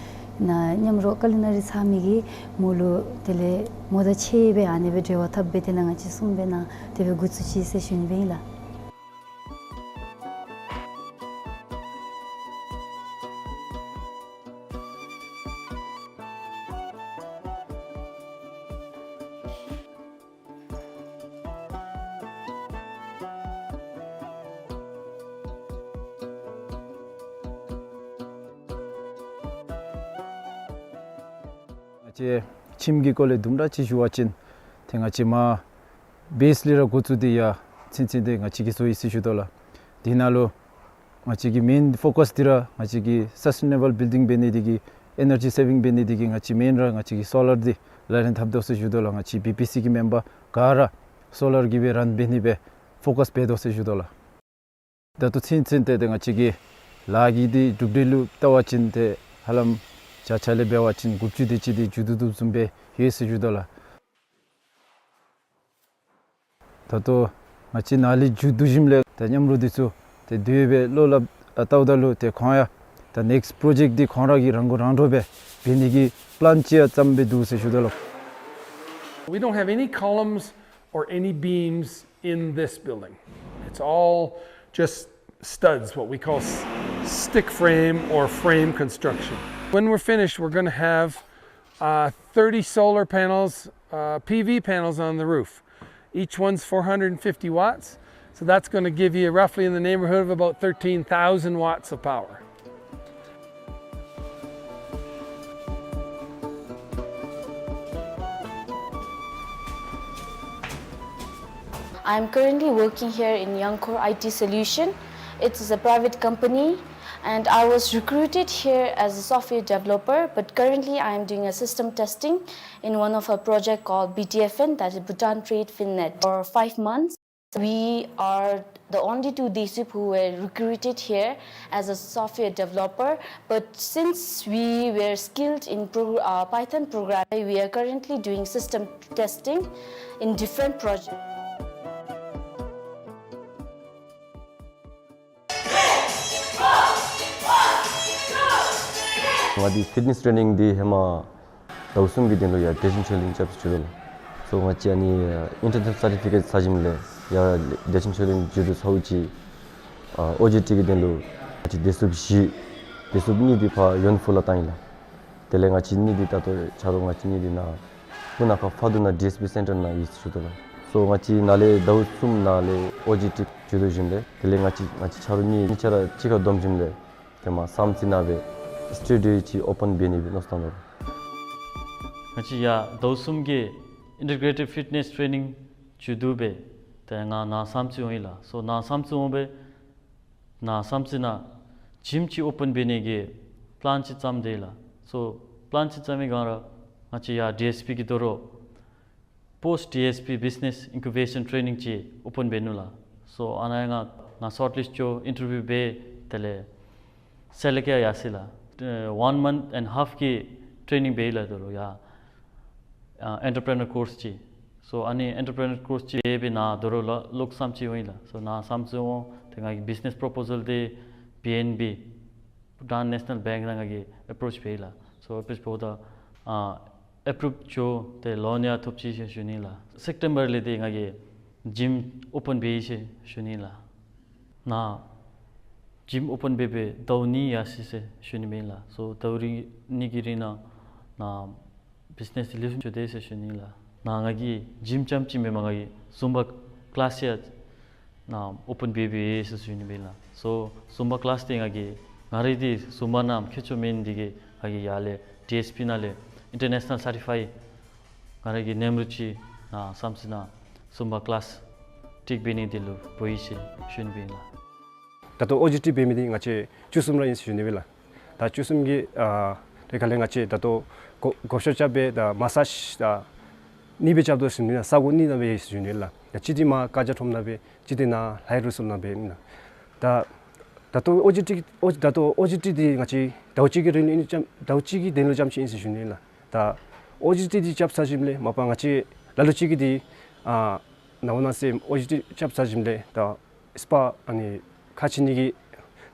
ནཱ་མཉམ་རོགས་ཀ་ལི་ན་རི་ཚང་མི་གིས་མོ་ལུ་དེ་ལས་མོ་དང་ཕྱད་སྦེ་ཨ་ནི་སྦེ་འབྲེལ་བ་འཐབ་སྦེ་དེ་ལས་ང་བཅས་གསུམ་སྦེ་ནཱ་དེ་སྦེ་འགོ་བཙུགས་ཅི་ཟེར་ཞུ་ནི་སྦེ་ཨིན་ལགས། ང་བཅས་ཁྱིམ་གྱི་སྐོར་ལས་དུམ་གྲ་ཅིག་ཞུ་བ་ཅིན་ཏེ་ང་བཅས་མར་བེསི་ལས་ར་འགོ་བཙུགས་ཏེ་ཡར་ཚུན་ཚོད་འདི་ང་བཅས་ཀྱིས་བཟོ་ཡི་ཟེར་ཞུ་དོ་ལགས། དེ་ནང་ལུ་ང་བཅས་ཀྱི་མེན་ཕོ་ཀཱས་འདི་ར་ང་བཅས་ཀྱི་སཱསི་ཊེ་ནེ་བཱལ་བིལ་ཌིང་འབད་ནི་དེ་གིས་ཨེ་ནར་ཇི་སེ་བིང་འབད་ནི་དེ་གིས་ང་བཅས་མེན་ར་ང་བཅས་ཀྱིས་སོ་ལར་འདི་ལག་ལེན་འཐབ་དོ་ཟེར་ཞུ་དོ་ལགས། ང་བཅས་བི་པི་སི་གི་མེམ་བར་ག་ར་སོ་ལར་གྱིས་སྦེ་རཱན་འབད་ནི་སྦེ་ཕོ་ཀཱས་འབད་དོ་ཟེར་ཞུ་དོ་ལགས། ད་ལྟོ་ཚུན་ཚོད་འདི་ཏེ་ང་བཅས་ཀྱི་ལཱ་གི་འདི་གྲུབ་འབྲས་ལུ་བལྟ་བ་ཅིན་ཏེ་ཧ་ལམ་བརྒྱ་ཆ་ལས་འབད་བ་ཅིན་དགུ་བཅུ་དེ་ཅིག་འདི་མཇུག་བསྡུ་བསྡུཝ་བཟུམ་སྦེ་ཡོད་ཟེར་ཞུ་དོ་ལགས། ད་ལྟོ་ང་བཅས་ནཱ་ལས་མཇུག་བསྡུ་ཞིནམ་ལས་ད་མཉམ་རོགས་འདི་ཚུ་ཏེ་དེ་སྦེ་བློ་སླབ་ཨ་བལྟཝ་ད་ལུ་ཏེ་ཁོང་ཡང་ད་ནེགསི་པྲོ་ཇེཀཊ་འདི་ཁོང་ར་གིས་རང་མགོ་རང་འདྲོངས་སྦེ་འབད་ནི་གི་པི་ལཱན་ཅིག་ཡང་བརྩམས་སྦེ་འདུག་ཟེར་ཞུ་དོ་ལགས། We don't have any columns or any beams in this building. It's all just studs, what we call s- stick frame or frame construction. When we're finished, we're gonna have, uh, thirty solar panels, uh, P V panels on the roof. Each one's four hundred and fifty watts, so that's gonna give you roughly in the neighborhood of about thirteen thousand watts of power. I'm currently working here in Youngcore I T Solution. It is a private company, and I was recruited here as a software developer, but currently I am doing a system testing in one of our project called B T F N, that is Bhutan Trade Finnet, for five months. We are the only two Desuib who were recruited here as a software developer, but since we were skilled in pro- uh, Python programming, we are currently doing system testing in different projects. ང་འདི་ཕིཊ་ནེསི་ཊེ་ནིང་འདི་ཧེ་མ་ཟླཝ་གསུམ་གྱི་དོན་ལུ་ཡར་བདེ་ཆེན་ཆོས་གླིང་རྐྱབ་ཅི་ལོ། སོ་ང་བཅས་ཨ་ནི་ཨིན་ཊར་ནེ་ཤ་ནཱལ་སར་ཊི་ཕི་ཀེཊ་ཟ་ཞིནམ་ལས་ཡར་བདེ་ཆེན་ཆོས་གླིང་མཇུག་བསྡུ་ཚརཝ་ཅིག་ཨ་ཨོ་ཇི་ཊི་གི་དོན་ལུ་ང་བཅས་བདེ་སྲུངཔ་བཞི་བདེ་སྲུངཔ་གཉིས་འདི་ཕར་ཡོན་ཧྥུ་ལུ་བཏང་ཡི་ལགས། དེ་ལས་ང་བཅས་གཉིས་འདི་ད་ལྟོ་ཆ་རོགས་ང་བཅས་གཉིས་འདི་ནཱ་སྤུ་ན་ཁ་ཕ་དུ་ན་ཌི་ཨེསི་པི་སེན་ཊར་ནང་ཡོད་ཟེར་ཞུ་དོ་ལགས། སོ་ང་བཅས་ནཱ་ལས་ཟླཝ་གསུམ་ནང་ལས་ཨོ་ཇི་ཊི་མཇུག་བསྡུ་ཞིནམ་ལས་དེ་ལས་ང་བཅས་ང་བཅས་ཆ་རོགས་གཉིས་གཉིས་ཆ་ར་གཅིག་ཁར་བསྡོམས་ཞིནམ་ལས་ཏེ་མར་བསམ་རྩེ་ནང་སྦེ་སི་ཊུ་ཌིའོ་ཅིག་ཨོ་པཱན་འབད་ནི་སྦེ་མནོ་བསམ་བཏང་དོ་ལགས། ང་བཅས་ཡར་ཟླཝ་གསུམ་གྱི་ཨིན་ཊི་གྲེ་ཊེཌ་ཕིཊ་ནེསི་ཊེ་ནིང་མཇུག་བསྡུ་སྦེ་ཏེ་ང་ནཱ་བསམ་རྩེ་འོང་ཡི་ལགས། སོ་ནཱ་བསམ་རྩེ་འོང་སྦེ་ནཱ་བསམ་རྩེ་ནང་ཇིམ་ཅིག་ཨོ་པཱན་འབད་ནི་གི་པི་ལཱན་ཅིག་བརྩམས་དེས་ལགས། སོ་པི་ལཱན་ཅིག་བརྩམས་པའི་སྒང་ར་ང་བཅས་ཡར་ཌི་ཨེསི་པི་གི་དོ་རུང་པོསཊ་ཌི་ཨེསི་པི་བིཛི་ནེསི་ཨིན་ཀུ་བེ་ཤཱན་ཊེ་ནིང་ཅིག་ཨོ་པཱན་འབད་ནུག་ལགས། སོ་ཨ་ནཱ་ཡང་ང་ང་ཤོཊ་ལིསཊ་ཅིག་ཨིན་ཊར་བིའུ་འབད་དེ་ལས་སེ་ལེཀཊ་ཡར་ཡར་སོ་ཡི་ལགས། ཨ་ཝཱན་མནཐ་ཨེནཌ་ཧཱཕ་གི་ཊེ་ནིང་འབད་ཡི་ལགས་དོ་རུང་ཡར་ཨ་ཨེན་ཊར་པི་རི་ནར་ཀོརསི་ཅིག། སོ་ཨ་ནི་ཨེན་ཊར་པི་རི་ནར་ཀོརསི་ཅིག་འབད་སྦེ་ནཱ་དོ་རུང་ལོག་ལོག་བསམ་རྩེ་འོང་ཡི་ལགས། སོ་ནཱ་བསམ་རྩེ་འོང་ཏེ་ང་གིས་བིཛི་ནེསི་པོརོ་པོ་ཟཱལ་འདི་པི་ཨེན་བི་བྷུ་ཊཱན་ནེ་ཤ་ནཱལ་བེངཀ་ནང་ང་གིས་ཨེ་པྲོཆ་འབད་ཡི་ལགས། སོ་ཨེ་པྲོཆ་འབདཝ་ད་ཨ་ཨེ་པྲུབ་ཅིག་ཏེ་ལོན་ཡང་ཐོབ་ཅི་ཟེར་ཞུ་ནི་ལགས། སེབ་ཊེམ་བར་ལས་ཏེ་ང་གིས་ཇིམ་ཨོ་པཱན་འབད་ཡི་ཟེར་ཞུ་ནི་ལགས། ནཱ་ཇིམ་ཨོ་པཱན་འབད་སྦེ་ཟླཝ་གཉིས་ཡར་སོ་ཡི་ཟེར་ཞུ་ནི་མས་ལགས། སོ་ཟླཝ་རེ་གཉིས་ཀྱི་རིང་ནང་ནཱ་བིཛི་ནེསི་འདི་ལེགས་ཤོམ་འགྱོ་དེས་ཟེར་ཞུ་ནི་ལགས། ནཱ་ང་གིས་ཇིམ་རྐྱངམ་ཅིག་མེན་པར་ང་གིས་ཟུམ་བ་ཀི་ལཱསི་ཡང་ནཱ་ཨོ་པཱན་འབད་འབད་ཡི་ཟེར་ཞུ་ནི་མས་ལགས། སོ་ཟུམ་བ་ཀི་ལཱསི་འདི་ང་གིས་ང་རའི་འདི་ཟུམ་བ་ནང་ཁྱད་ཆོས་མེད་ནི་འདི་གིས་ང་གིས་ཡར་ལས་ཌི་ཨེསི་པི་ནང་ལས་ཨིན་ཊར་ནེ་ཤ་ནཱལ་སར་ཊི་ཕའི་ང་ར་གི་ནེམ་རུ་ཅིག་ནཱ་བསམ་རྩེ་ནང་ཟུམ་བ་ཀི་ལཱསི་ཊིཀ་འབད་ནི་འདི་ལུ་འབོ་ཡི་ཟེར་ཞུ་ནི་མས་ལགས། ད་ལྟོ་ཨོ་ཇི་ཊི་འབད་མི་འདི་ང་བཅས་བཅུ་གསུམ་ར་ཨིན་ཟེར་ཞུ་ནི་མས་ལགས། ད་བཅུ་གསུམ་གྱིས་ཨ་དེ་ཁ་ལས་ང་བཅས་ད་ལྟོ་གོ་གོ་ཤོ་རྐྱབ་སྦེ་ད་མ་སཱཇ་ད་གཉིས་སྦེ་རྐྱབ་དོ་ཟེར་ནི་ལགས། ས་གོ་གཉིས་ནང་སྦེ་ཡོད་ཟེར་ཞུ་ནི་ལགས། ད་གཅིག་འདི་མར་ཀ་ཇ་ཁྲོམ་ནང་སྦེ་གཅིག་འདི་ནཱ་ལྷའི་རུ་སུལ་ནང་སྦེ་ཨིན་ལགས། ད་ད་ལྟོ་ཨོ་ཇི་ཊི་ཨོ་ད་ལྟོ་ཨོ་ཇི་ཊི་འདི་ང་བཅས་ཟླཝ་གཅིག་གི་རིང་ལུ་ཨིན་ཙམ་ཟླཝ་གཅིག་གི་དོན་ལུ་རྐྱངམ་ཅིག་ཨིན་ཟེར་ཞུ་ནི་ལགས། ད་ ཨོ་ཌི་ཊི་འདི་རྐྱབ་ཚར་ཞིནམ་ལས་མ་པ་ང་བཅས་ལ་ལུ་ཅིག་གིས་འདི་ཨ་ནཝ་ནང་སེམས་ཨོ་ཌི་ཊི་རྐྱབ་ཚར་ཞིནམ་ལས་ད་སྤ་ཨ་ནི་ཁ་ཕྱེ་ནི་གི་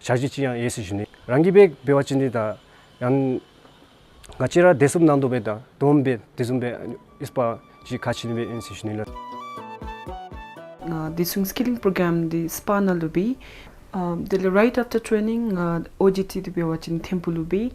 ཞག་ཅིག་ཅིག་ཡང་ཡོད་ཟེར་ཞུ་ནི། རང་གིས་འབད་འབད་བ་ཅིན་འདི་ད་ཡང་ང་བཅས་ར་བདེ་སྲུངཔ་ནང་དོག་སྦེ་ད་དོམ་སྦེ་བདེ་སྲུངཔ་སྦེ་ཨིས་པ་ཅིག་ཁ་ཕྱེ་ནི་སྦེ་ཨིན་ཟེར་ཞུ་ནི་ལགས། ཨ་བདེ་སྲུང་སི་ཀི་ལིང་པོ་རོ་གརམ་འདི་སྤ་ནང་ལུ་འབད། ཨ་དེ་ལས་right after training ཨ་ཨོ་ཌི་ཊི་འདི་འབད་བ་ཅིན་ཐིམ་ཕུག་ལུ་འབད།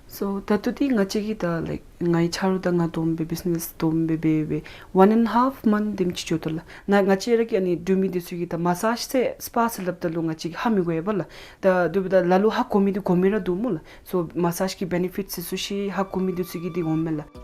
སོ་ད་ལྟོ་འདི་ང་བཅས་ཀྱིས་ད་ལའིཀ་ངེའི་ཆ་རོགས་དང་ང་དོམ་སྦེ་བིཛ་ནེས་དོམ་སྦེ་འབད་འབད་one and half month དེམ་ཅིག་འགྱོ་དོ་ལགས། ནཱ་ང་བཅས་ར་གི་ཨ་ནི་འབྲུག་མི་འདི་ཚུ་གིས་ད་མ་སཱཇ་ཟེར་སྤ་ཟེར་སླབ་ད་ལུ་ང་བཅས་ཀྱིས་ཧ་མི་གོ་བས་ལགས། ད་དེ་འབདཝ་ད་ལ་ལུ་ཧ་གོ་མི་འདི་གོ་མི་ར་འདུག་སྨོ་ལགས། སོ་མ་སཱཇ་གི་བེ་ནི་ཕིཊ་ཚུ་ཤེས་ཧ་གོ་མི་འདི་ཚུ་གིས་འདི་འོང་མས་ལགས།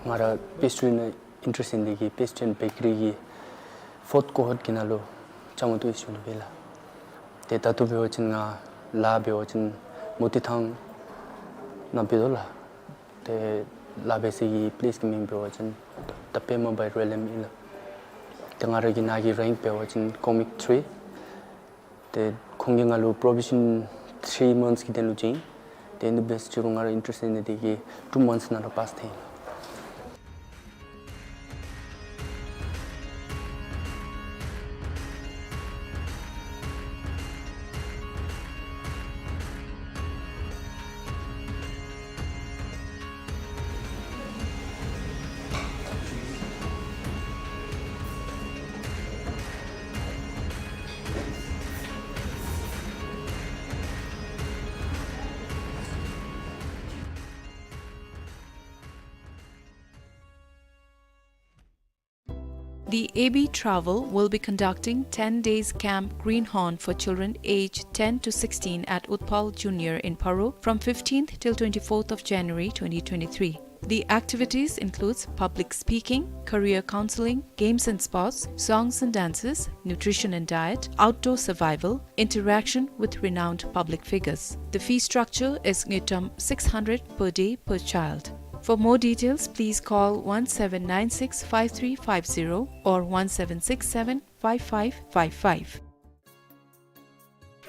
ང་ར་པེསི་ཊི་རི་ནང་ཨིན་ཊེ་རེསཊ་ཨིན་ནི་དེ་གིས་པེསི་ཊི་རི་ཨེནཌ་བེ་ཀ་རི་གི་ཕོརཐ་ཀོ་ཧོརཊ་གི་ནང་ལུ་བཅའ་མར་གཏོགས་ཡི་ཟེར་ཞུ་ནི་ལགས། ཏེ་ད་ལྟོ་འབད་བ་ཅིན་ང་ལཱ་འབད་བ་ཅིན་མོ་ཊ་ཐང་ནང་འབད་དོ་ལགས། ཏེ་ལཱ་འབད་སའི་པི་ལེསི་གི་མིང་འབད་བ་ཅིན་ད་པདྨ་བྷ་ར་ཨེལ་ཨེམ་ཨིན་ལགས། ཏེ་ང་ར་གི་ནཱ་གི་རེངཀ་འབད་བ་ཅིན་ཀོ་མིག་ཐིརི། ཏེ་ཁོང་གིས་ང་ལུ་པོ་རོ་བེ་ཤཱན་ཐིརི་མནཐས་ཀྱི་དོན་ལུ་བྱིན། ཏེ་ཨིན་དི་བེསཊ་ཅིག་རུང་ང་ར་ཨིན་ཊེ་རེསཊ་ཨིན་ནི་དེ་གིས་ཊུ་མནཐས་ནང་ར་པཱསི་ཐལ་ཡི། The A B Travel will be conducting ten days Camp Greenhorn for children aged ten to sixteen at Utpal Junior in Paro from fifteenth till twenty-fourth of January twenty twenty-three. The activities includes public speaking, career counseling, games and sports, songs and dances, nutrition and diet, outdoor survival, interaction with renowned public figures. The fee structure is ngultrum six hundred per day per child. For more details, please call one seven nine six five three five zero or one seven six seven five five five five.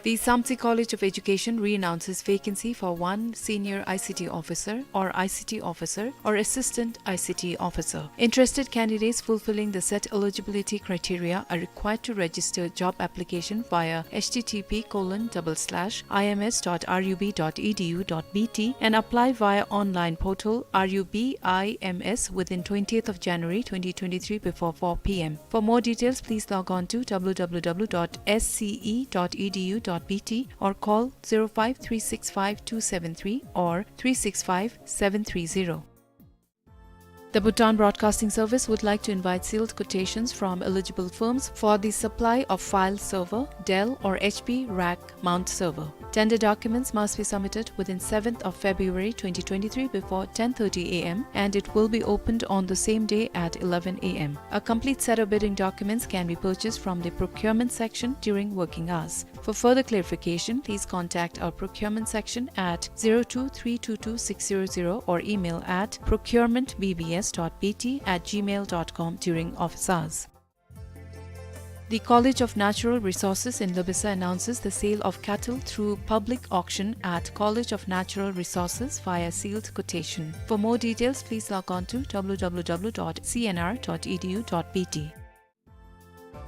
The Samtse College of Education re-announces vacancy for one senior I C T officer or I C T officer or assistant I C T officer. Interested candidates fulfilling the set eligibility criteria are required to register job application via H T T P colon double slash I M S dot R U B dot E D U dot B T and apply via online portal R U B I M S within twentieth of January twenty twenty-three before four P M. For more details, please log on to W W W dot S C E dot E D U dot B T or call zero five three six five two seven three or three six five seven three zero. The Bhutan Broadcasting Service would like to invite sealed quotations from eligible firms for the supply of file server, Dell or H P rack mount server. Tender documents must be submitted within seventh of February twenty twenty-three before ten thirty A M and it will be opened on the same day at eleven A M. A complete set of bidding documents can be purchased from the procurement section during working hours. For further clarification, please contact our procurement section at zero two three two two six zero zero or email at procurement B B S dot B T at gmail dot com during office hours. The College of Natural Resources in Labasa announces the sale of cattle through public auction at College of Natural Resources via sealed quotation. For more details, please log on to W W W dot C N R dot E D U dot B T.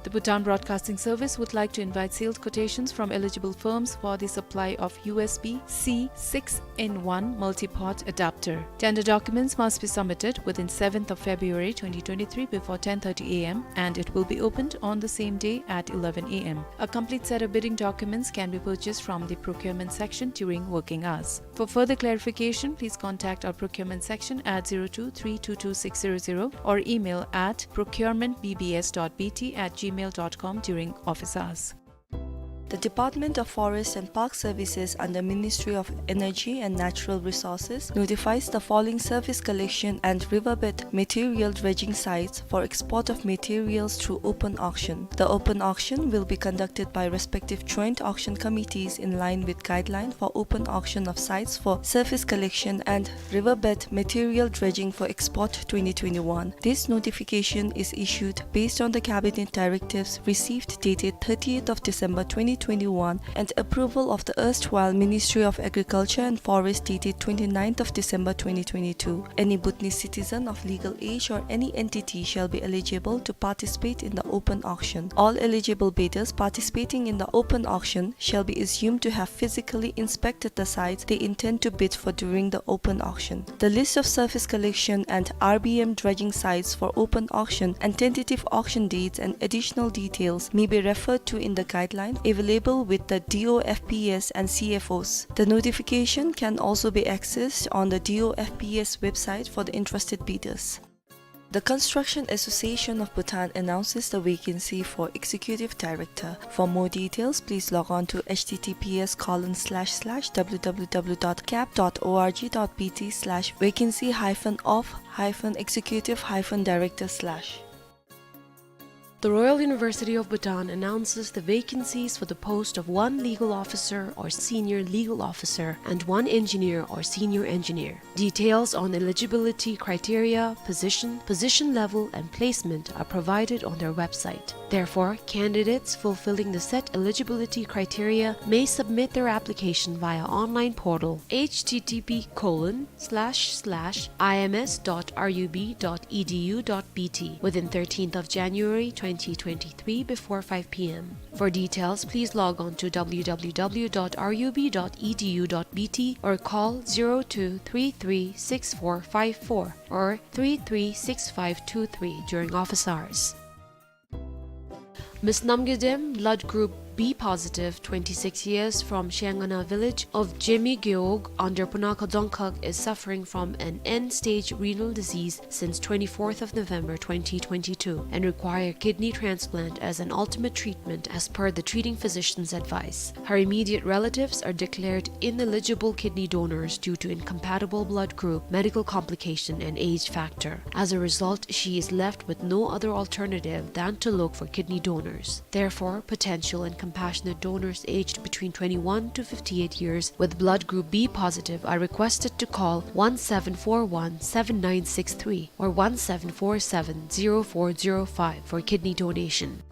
The Bhutan Broadcasting Service would like to invite sealed quotations from eligible firms for the supply of U S B C six in one multi-port adapter. Tender documents must be submitted within seventh of February twenty twenty-three before ten thirty A M and it will be opened on the same day at eleven A M. A complete set of bidding documents can be purchased from the procurement section during working hours. For further clarification, please contact our procurement section at zero two three two two six zero zero or email at procurement B B S dot B T at gmail dot com during office hours. The Department of Forest and Park Services under Ministry of Energy and Natural Resources notifies the following surface collection and riverbed material dredging sites for export of materials through open auction. The open auction will be conducted by respective joint auction committees in line with guideline for open auction of sites for surface collection and riverbed material dredging for export twenty twenty-one. This notification is issued based on the Cabinet directives received dated thirtieth of December twenty twenty-one and approval of the erstwhile Ministry of Agriculture and Forest dated twenty-ninth of December twenty twenty-two. Any Bhutanese citizen of legal age or any entity shall be eligible to participate in the open auction. All eligible bidders participating in the open auction shall be assumed to have physically inspected the sites they intend to bid for during the open auction. The list of surface collection and R B M dredging sites for open auction and tentative auction dates and additional details may be referred to in the guideline available with the D O F P S and C F Os. The notification can also be accessed on the D O F P S website for the interested bidders. The Construction Association of Bhutan announces the vacancy for Executive Director. For more details, please log on to H T T P S colon slash slash W W W dot cap dot O R G dot B T slash vacancy hyphen of hyphen executive hyphen director slash. The Royal University of Bhutan announces the vacancies for the post of one legal officer or senior legal officer and one engineer or senior engineer. Details on eligibility criteria, position, position level, and placement are provided on their website. Therefore, candidates fulfilling the set eligibility criteria may submit their application via online portal H T T P colon slash slash I M S dot R U B dot E D U dot B T within thirteenth of January twenty twenty-three before five P M. For details, please log on to W W W dot R U B dot E D U dot B T or call zero two three three six four five four or three three six five two three during office hours. Miss Namgay Dem, blood group B positive, twenty-six years, from Shengana village of Jemi Gewog under Punakha Dzongkhag, is suffering from an end-stage renal disease since twenty-fourth of November twenty twenty-two and require kidney transplant as an ultimate treatment as per the treating physician's advice. Her immediate relatives are declared ineligible kidney donors due to incompatible blood group, medical complication, and age factor. As a result, she is left with no other alternative than to look for kidney donors. Therefore, potential and compassionate donors aged between twenty-one to fifty-eight years with blood group B positive are requested to call one seven four one seven nine six three or one seven four seven zero four zero five for kidney donation.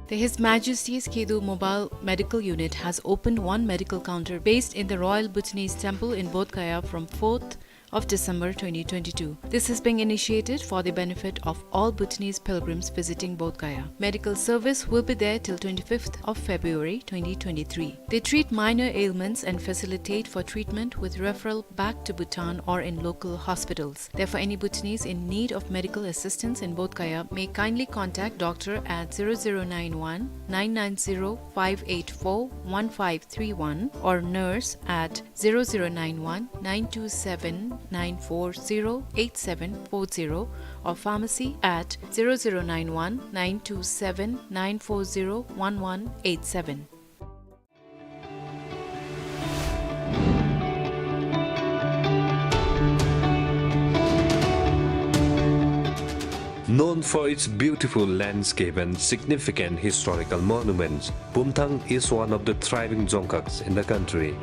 The His Majesty's Khedo Mobile Medical Unit has opened one medical counter based in the Royal Bhutanese Temple in Bodh Gaya from fourth of December twenty twenty-two. This is being initiated for the benefit of all Bhutanese pilgrims visiting Bodh Gaya. Medical service will be there till twenty-fifth of February twenty twenty-three. They treat minor ailments and facilitate for treatment with referral back to Bhutan or in local hospitals. Therefore, any Bhutanese in need of medical assistance in Bodh Gaya may kindly contact doctor at zero zero nine one nine nine zero five eight four one five three one or nurse at zero zero nine one nine two seven nine four zero eight seven four zero or pharmacy at zero zero nine one nine two seven nine four zero one one eight seven. Known for its beautiful landscape and significant historical monuments, Pumthang is one of the thriving dzongkhags in the country.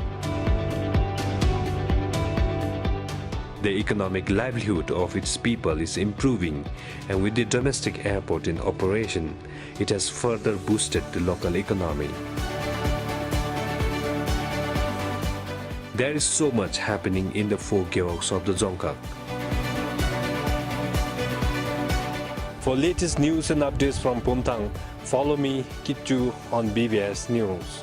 The economic livelihood of its people is improving, and with the domestic airport in operation, it has further boosted the local economy. There is so much happening in the four gewogs of the dzongkhag. For latest news and updates from Pumthang, follow me, Kitchu, on B B S News.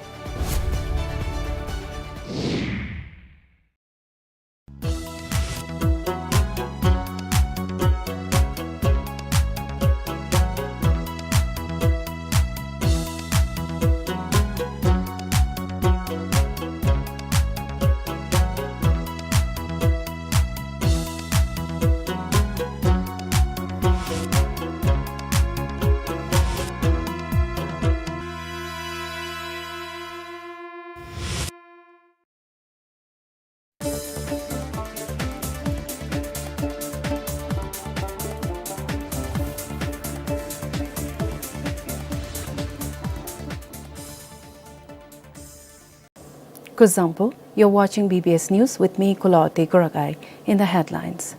Kuzuzangpo, you're watching B B S News with me, Kulawarti Kuragai. In the headlines: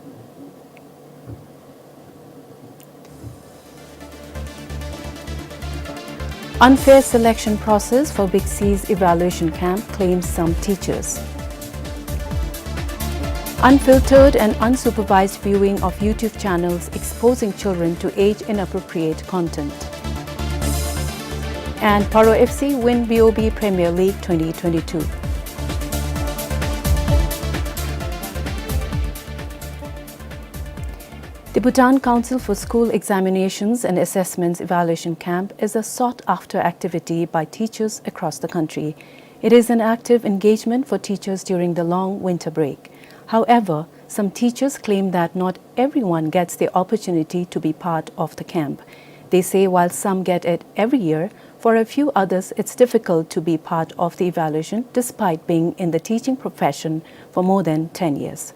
Unfair selection process for Big C's evaluation camp, claims some teachers. Unfiltered and unsupervised viewing of YouTube channels exposing children to age-inappropriate content. And Paro F C win B O B Premier League twenty twenty-two. The Bhutan Council for School Examinations and Assessments Evaluation Camp is a sought-after activity by teachers across the country. It is an active engagement for teachers during the long winter break. However, some teachers claim that not everyone gets the opportunity to be part of the camp. They say while some get it every year, for a few others it's difficult to be part of the evaluation despite being in the teaching profession for more than ten years.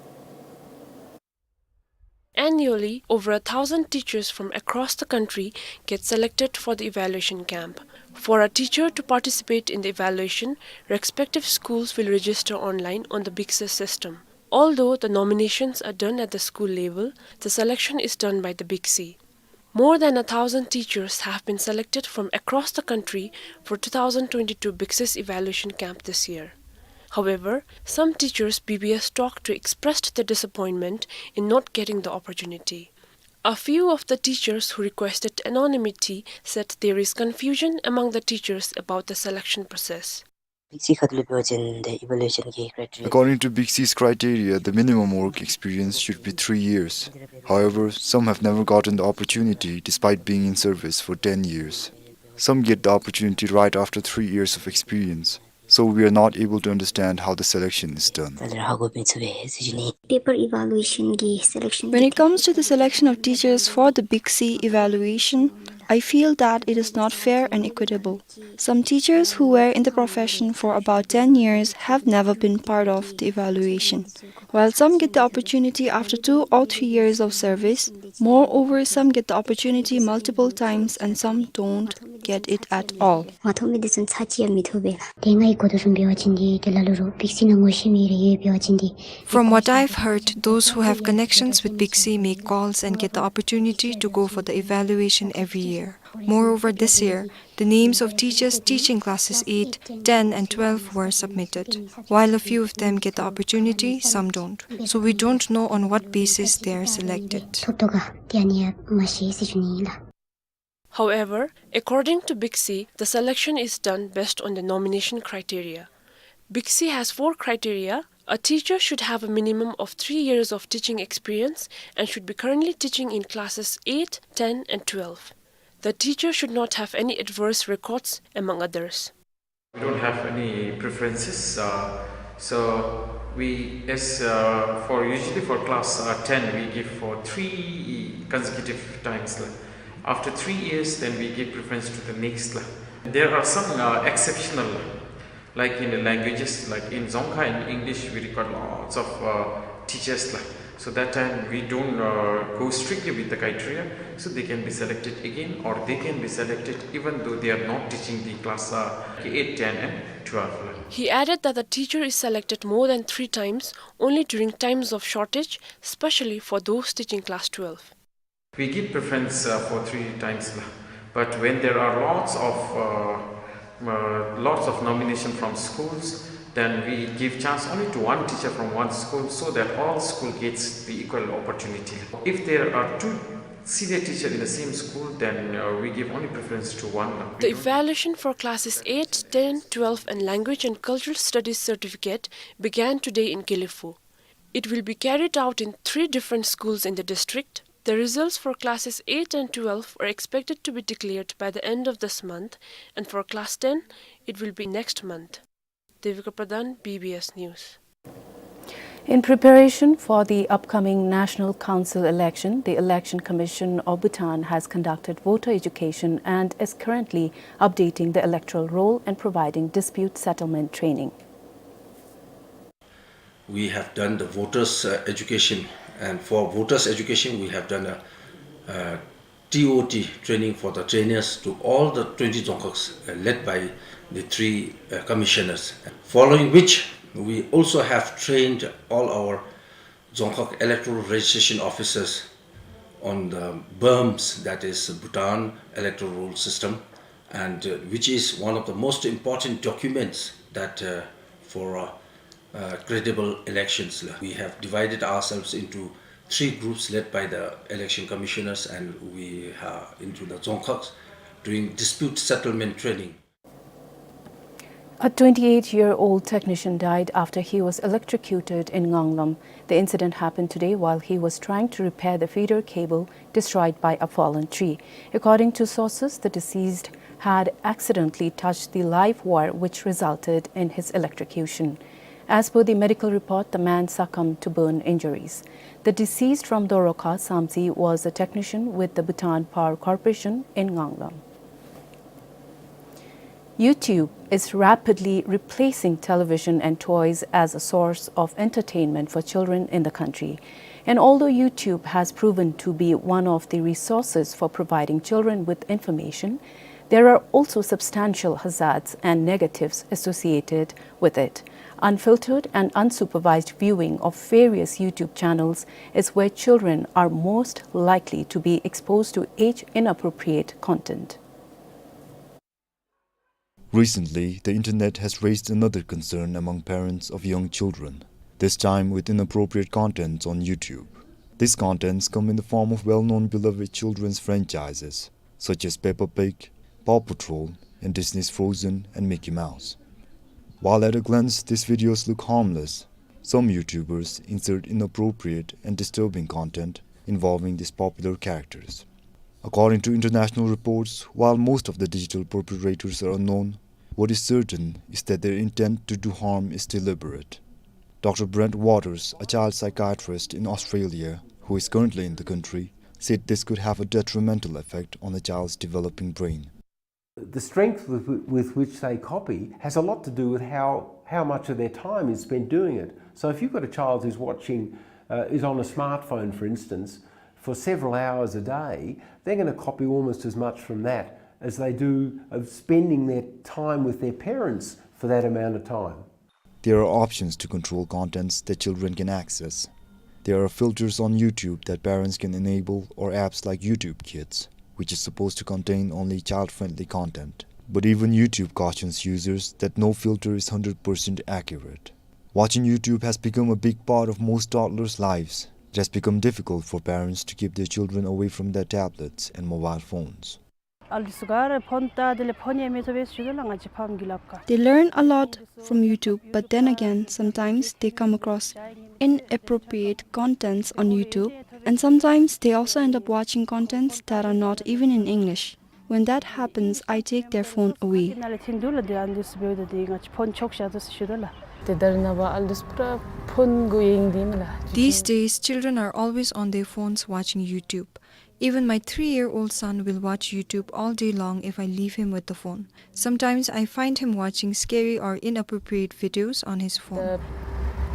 Annually, over a thousand teachers from across the country get selected for the evaluation camp. For a teacher to participate in the evaluation, respective schools will register online on the BICSE system. Although the nominations are done at the school level, the selection is done by the BICSE. More than a thousand teachers have been selected from across the country for two thousand twenty-two BICSE's evaluation camp this year. However, some teachers B B S talked to expressed their disappointment in not getting the opportunity. A few of the teachers who requested anonymity said there is confusion among the teachers about the selection process. According to BICSE's criteria, the minimum work experience should be three years. However, some have never gotten the opportunity despite being in service for ten years. Some get the opportunity right after three years of experience. So we are not able to understand how the selection is done. Paper evaluation གི selection. When it comes to the selection of teachers for the BICSE evaluation, I feel that it is not fair and equitable. Some teachers who were in the profession for about ten years have never been part of the evaluation, while some get the opportunity after two or three years of service. Moreover, some get the opportunity multiple times and some don't get it at all. མ་ཐོབ་མི་དེ་ཚུ་ཚར་གཅིག་ཡང་མི་ཐོབ་པས་ལགས། དེ་ང་གིས་གོ་དོ་བཟུམ་འབད་བ་ཅིན་འདི་ཏེ་ལ་ལུ་རུང་BICSE ནང་ངོ་ཤེས་མི་རེ་ཡོད་འབད་བ་ཅིན་འདི། From what I've heard, those who have connections with BICSE make calls and get the opportunity to go for the evaluation every year. Moreover, this year, the names of teachers teaching classes eight, ten and twelve were submitted. While a few of them get the opportunity, some don't. So we don't know on what basis they are selected. ཐོབ་དོ་ག་ཏེ་ཨ་ནི་ཡང་མ་ཤེས་ཟེར་ཞུ་ནི་ཨིན་ལགས། However, according to BICSE, the selection is done based on the nomination criteria. BICSE has four criteria. A teacher should have a minimum of three years of teaching experience and should be currently teaching in classes eight, ten and twelve. The teacher should not have any adverse records, among others. We don't have any preferences. Uh, so we, as, uh, for, usually for class, uh, ten, we give for three consecutive times, la. After three years, then we give preference to the next, la. There are some, uh, exceptional, la. Like in the languages, like in Dzongkha and English, we record lots of, uh, teachers, la. So that time we don't, uh, go strictly with the criteria. So they can be selected again, or they can be selected even though they are not teaching the class, uh, eight, ten and twelve, la. He added that the teacher is selected more than three times only during times of shortage, especially for those teaching class twelve. We give preference, uh, for three times, la. But when there are lots of, uh, uh, lots of nomination from schools, then we give chance only to one teacher from one school so that all school gets the equal opportunity. If there are two senior teacher in the same school, then, uh, we give only preference to one, la. We don't. The evaluation for classes eight, ten, twelve and language and cultural studies certificate began today in Gelephu. It will be carried out in three different schools in the district. The results for classes eight and twelve are expected to be declared by the end of this month, and for class ten, it will be next month. Devika Pradhan, B B S News. In preparation for the upcoming National Council election, the Election Commission of Bhutan has conducted voter education and is currently updating the electoral roll and providing dispute settlement training. We have done the voters, uh, education, and for voters education, we have done a, uh, T O T training for the trainers to all the twenty Dzongkhags, uh, led by the three, uh, commissioners. Following which, we also have trained all our Dzongkhag electoral registration officers on the BERMS, that is Bhutan Electoral Roll System, and, uh, which is one of the most important documents that, uh, for, uh, uh, credible elections. We have divided ourselves into three groups led by the election commissioners, and we are into the Dzongkhags doing dispute settlement training. A twenty-eight-year-old technician died after he was electrocuted in Nganglam. The incident happened today while he was trying to repair the feeder cable destroyed by a fallen tree. According to sources, the deceased had accidentally touched the live wire, which resulted in his electrocution. As per the medical report, the man succumbed to burn injuries. The deceased from Dorokha, Samtse, was a technician with the Bhutan Power Corporation in Nganglam. YouTube is rapidly replacing television and toys as a source of entertainment for children in the country. And although YouTube has proven to be one of the resources for providing children with information, there are also substantial hazards and negatives associated with it. Unfiltered and unsupervised viewing of various YouTube channels is where children are most likely to be exposed to age-inappropriate content. Recently, the internet has raised another concern among parents of young children, this time with inappropriate contents on YouTube. These contents come in the form of well-known beloved children's franchises, such as Peppa Pig, Paw Patrol, and Disney's Frozen and Mickey Mouse. While at a glance these videos look harmless, some YouTubers insert inappropriate and disturbing content involving these popular characters. According to international reports, while most of the digital perpetrators are unknown, what is certain is that their intent to do harm is deliberate. Doctor Brent Waters, a child psychiatrist in Australia who is currently in the country, said this could have a detrimental effect on a child's developing brain. The strength with, with which they copy has a lot to do with how, how much of their time is spent doing it. So if you've got a child who's watching, uh, is on a smartphone, for instance, for several hours a day, they're gonna copy almost as much from that as they do of spending their time with their parents for that amount of time. There are options to control contents that children can access. There are filters on YouTube that parents can enable, or apps like YouTube Kids, which is supposed to contain only child-friendly content. But even YouTube cautions users that no filter is hundred percent accurate. Watching YouTube has become a big part of most toddlers' lives. It has become difficult for parents to keep their children away from their tablets and mobile phones. ཨ་ལུ་ཚུ་ག་ར་ཕོན་ལྟ་དེ་ལས་ཕོན་ཡང་མི་ཐོབ་པས་ཞུ་དོ་ལགས། ང་བཅས་ཕམ་གྱི་ལགཔ་ཁར། They learn a lot from YouTube, but then again, sometimes they come across inappropriate contents on YouTube, and sometimes they also end up watching contents that are not even in English. When that happens, I take their phone away. ཨ་ལུ་ཚུ་ག་ར་ཕོན་ཆོག་ཤ་དོ་ཞུ་དོ་ལགས། དེ་དར་ན་བ་ཨ་ལུ་ཚུ་པུ་ར་ཕོན་གུ་ཡེངས་ཏེ་མས་ལགས། These days, children are always on their phones watching YouTube. Even my three-year-old son will watch YouTube all day long if I leave him with the phone. Sometimes I find him watching scary or inappropriate videos on his phone.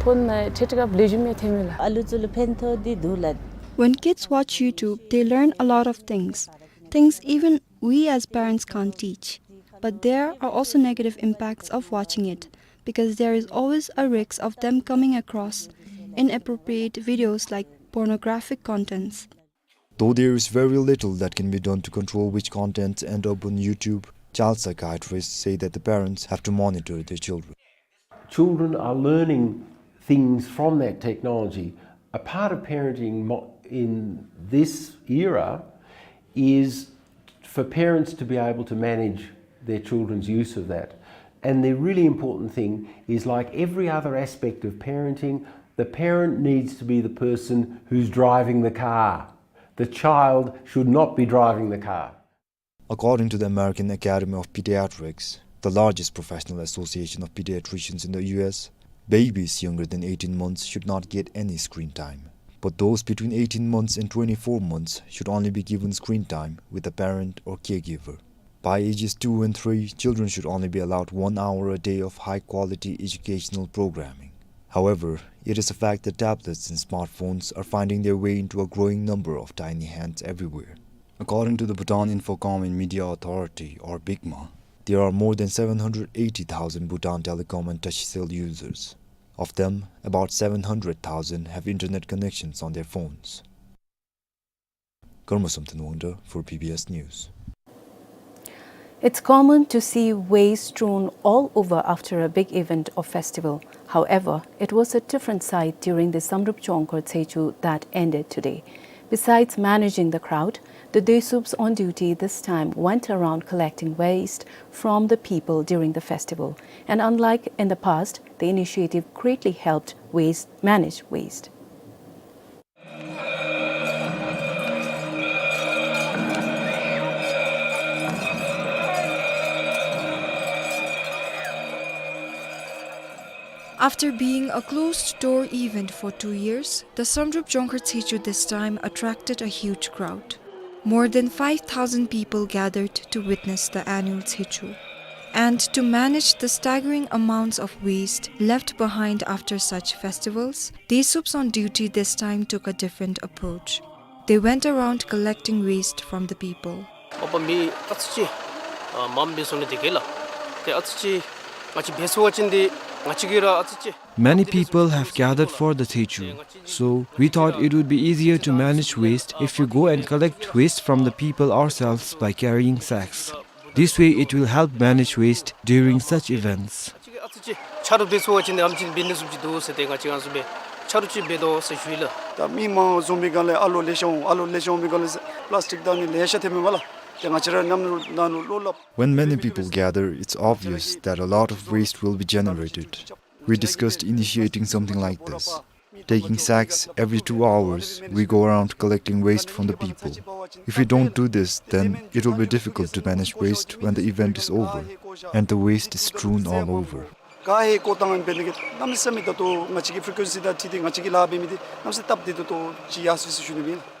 ཕོན་ནང་ཁྲིད་སྐབས་ལེགས་ཤོམ་ཡང་ཐོན་མས་ལགས། ཨ་ལུ་ཚུ་ལུ་ཕན་ཐོགས་ཏེ་འདུག་ལགས། When kids watch YouTube, they learn a lot of things, things even we as parents can't teach. But there are also negative impacts of watching it, because there is always a risk of them coming across inappropriate videos like pornographic contents. Though there is very little that can be done to control which contents end up on YouTube, child psychiatrists say that the parents have to monitor their children. Children are learning things from that technology. A part of parenting mo-, in this era is for parents to be able to manage their children's use of that. And the really important thing is, like every other aspect of parenting, the parent needs to be the person who's driving the car. The child should not be driving the car. According to the American Academy of Pediatrics, the largest professional association of pediatricians in the U S, babies younger than eighteen months should not get any screen time. But those between eighteen months and twenty-four months should only be given screen time with a parent or caregiver. By ages two and three, children should only be allowed one hour a day of high-quality educational programming. However, it is a fact that tablets and smartphones are finding their way into a growing number of tiny hands everywhere. According to the Bhutan Infocom and Media Authority, or BICMA, there are more than seven hundred eighty thousand Bhutan Telecom and Tashicell users. Of them, about seven hundred thousand have internet connections on their phones. Karma Somthen Wangda for B B S News. It's common to see waste strewn all over after a big event or festival. However, it was a different sight during the Samdrup Jongkhar Tshechhu that ended today. Besides managing the crowd, the Desups on duty this time went around collecting waste from the people during the festival. And unlike in the past, the initiative greatly helped waste, manage waste. After being a closed-door event for two years, the Samdrup Jongkhar Tshechhu this time attracted a huge crowd. More than five thousand people gathered to witness the annual Tshechhu. And to manage the staggering amounts of waste left behind after such festivals, Desups on duty this time took a different approach. They went around collecting waste from the people. ཨོ་པ་མི་ཨ་ཙི་ཅིག་ཨ་མངམ་སྦེ་སོང་ནི་དེ་གིས་ལགས། ཏེ་ཨ་ཙི་ཅིག་ང་བཅས་འབད་ཚུགས་པ་ཅིན་ཏེ་ང་བཅས་ཀྱིས་ར་ཨ་ཙི་ཅིག Many people have gathered for the Tshechhu, so we thought it would be easier to manage waste if we go and collect waste from the people ourselves by carrying sacks. This way, it will help manage waste during such events. ཨ་ཙི་ཅིག་ཆ་རོགས་འབད་ཚུགས་པ་ཅིན་ཨེམ་ཅིག་འབད་ནི་བཟུམ་ཅིག་འདུག་ཟེར་ཏེ་ང་བཅས་ཨ་ནི་བཟུམ་སྦེ་ཆ་རོགས་ཅིག་འབད་དོ་ཟེར་ཞུ་ཡི་ལགས། ད་མི་མང་འཛོམས་པའི་སྒང་ལས་ཨ་ལོ་ལེ་ཤ་འོང་། ཨ་ལོ་ལེ་ཤ་འོང་པའི་སྒང་ལས་པ་ལཱསི་ཊིག་དང་ནི་ལེ་ཤ་ཐོནམ་མས་ལགས། ཏེ་ང་བཅས་ར་ནམ་ནང་ལུ་ལོག་སླབ། When many people gather, it's obvious that a lot of waste will be generated. We discussed initiating something like this. Taking sacks every two hours, we go around collecting waste from the people. If we don't do this, then it will be difficult to manage waste when the event is over and the waste is strewn all over. ག་ཧེ་བཀོ་བཏང་འབད་ནི་གི་གནམ་མེད་ས་མེད་ད་ལྟོ་ང་བཅས་ཀྱི་ཕི་རི་ཀུ་ཨེན་སི་དང་འཁྲིལ་ཏེ་ང་བཅས་ཀྱིས་ལཱ་འབད་མི་འདི་གནམ་མེད་ས་མེད་སྟབས་བདེ་ཏོག་ཏོ་ཅིག་ཡར་སོ་ཡི་ཟེར་ཞུ་ནི་ཨིན་ལགས།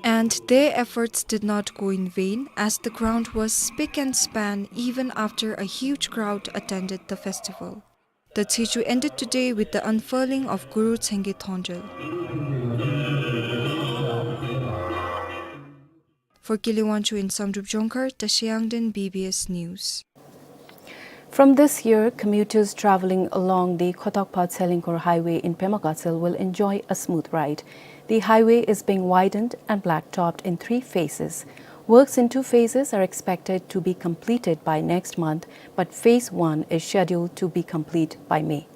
And their efforts did not go in vain, as the ground was spick and span even after a huge crowd attended the festival. The Tshechhu ended today with the unfurling of Guru Tsenge Thonjel. For Kile Wangchuk in Samdrup Jongkhar, Tashi Yangden, B B S News. From this year, commuters traveling along the Khotokpa Tselingkhor Highway in Pema Gatshel will enjoy a smooth ride. The highway is being widened and blacktopped in three phases. Works in two phases are expected to be completed by next month, but phase one is scheduled to be complete by May.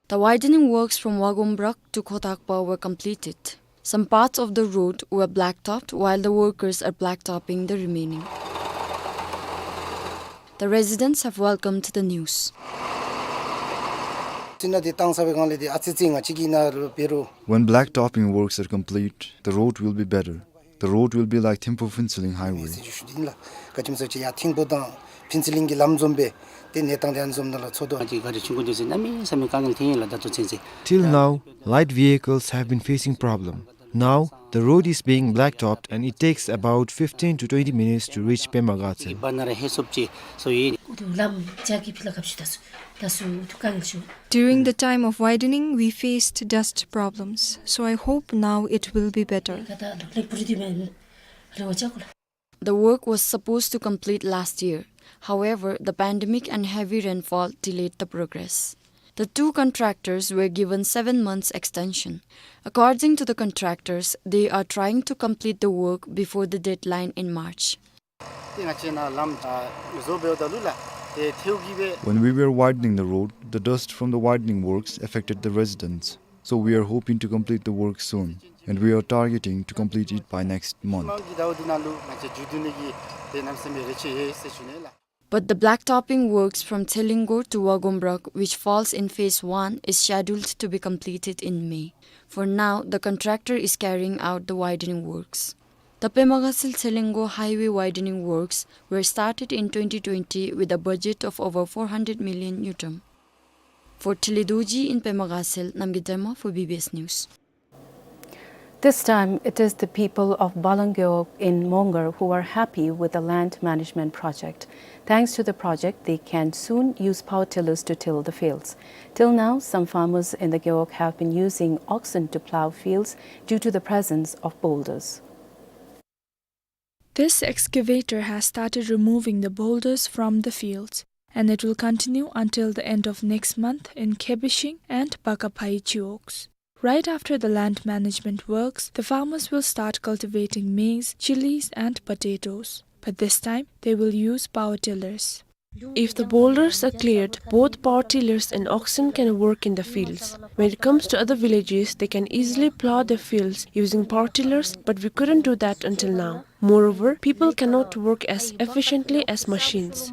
The widening works from Wagombrak to Khotokpa were completed. Some parts of the road were blacktopped, while the workers are blacktopping the remaining. The residents have welcomed the news. ཏེ་ནཱ་འདི་བཏང་ཚར་བའི་སྒང་ལས་ཏེ་ཨ་ཙི་ཅིག་ང་བཅས་ཀྱི་ནཱ་རུ་འབད་རུང་། When blacktopping works are complete, the road will be better. The road will be like Thimphu Phuntsholing Highway. ཟེར་ཞུ་ནི་ཨིན་ལགས། ག་ཅི་སྨོ་ཟེར་བ་ཅིན་ཡར་ཐིམ་ཕུ་དང་ཕུན་ཚོགས་གླིང་གི་ལམ་འཛོམས་སྦེ་ཏེ་གནས་སྟངས་འདི་ཨ་ནི་བཟུམ་ནང་ལུ་ཚོར་དོ། ཨ་ཙི་ག་རི་ཆུང་ཀུ་འདི་ཚུ་གནམ་མེད་ས་མེད་དཀའ་ངལ་ཐོན་ཡི་ལགས་ད་ལྟོ་ཚུན་ཚོད། Till now, light vehicles have been facing problem. Now, the road is being blacktopped and it takes about fifteen to twenty minutes to reach Pema Gatshel. ཨིན་པ་ན་ར་ཧེ་སོབ་ཅིག་སོ་ཡི། ཨུ་ཐུ་ལམ་ཅ་གི་ཕི་ལ་གབ་ཤུ་ད་སུ་ད་སུ་ཐུ་དཀའ་ངལ་ཤོར། During the time of widening, we faced dust problems, so I hope now it will be better. ད་ད་ལེགས་པོ་རེད་དེ་མེན་རེ་བ་ཅ་གོ་ལགས། The work was supposed to complete last year. However, the pandemic and heavy rainfall delayed the progress. The two contractors were given seven months extension. According to the contractors, they are trying to complete the work before the deadline in March. ཏེ་ང་བཅས་ནཱ་ལམ་ཨ་བཟོ་འབདཝ་ད་ལུ་ལགས་ཏེ་ཐལཝ་གིས་སྦེ། When we were widening the road, the dust from the widening works affected the residents. So we are hoping to complete the work soon, and we are targeting to complete it by next month. མང་གི་ཟླཝ་འདི་ནང་ལུ་ང་བཅས་མཇུག་བསྡུ་ནི་གི་ཏེ་གནམ་མེད་ས་མེད་རེ་ཆེ་ཡོད་ཟེར་ཞུ་ནི་ལགས། But the blacktopping works from Tselingkhor to Wagombrak, which falls in phase one, is scheduled to be completed in May. For now, the contractor is carrying out the widening works. The Pema Gatshel Tselingkhor highway widening works were started in twenty twenty with a budget of over four hundred million ngultrum. For Tili Dorji in Pema Gatshel, Namgay Dema for B B S News. This time, it is the people of Balang Gewog in Mongar who are happy with the land management project. Thanks to the project, they can soon use power tillers to till the fields. Till now, some farmers in the Gewog have been using oxen to plow fields due to the presence of boulders. This excavator has started removing the boulders from the fields, and it will continue until the end of next month in Kebishing and Bakaphai Geoks. Right after the land management works, the farmers will start cultivating maize, chilies, and potatoes. But this time, they will use power tillers. If the boulders are cleared, both power tillers and oxen can work in the fields. When it comes to other villages, they can easily plough their fields using power tillers, but we couldn't do that until now. Moreover, people cannot work as efficiently as machines.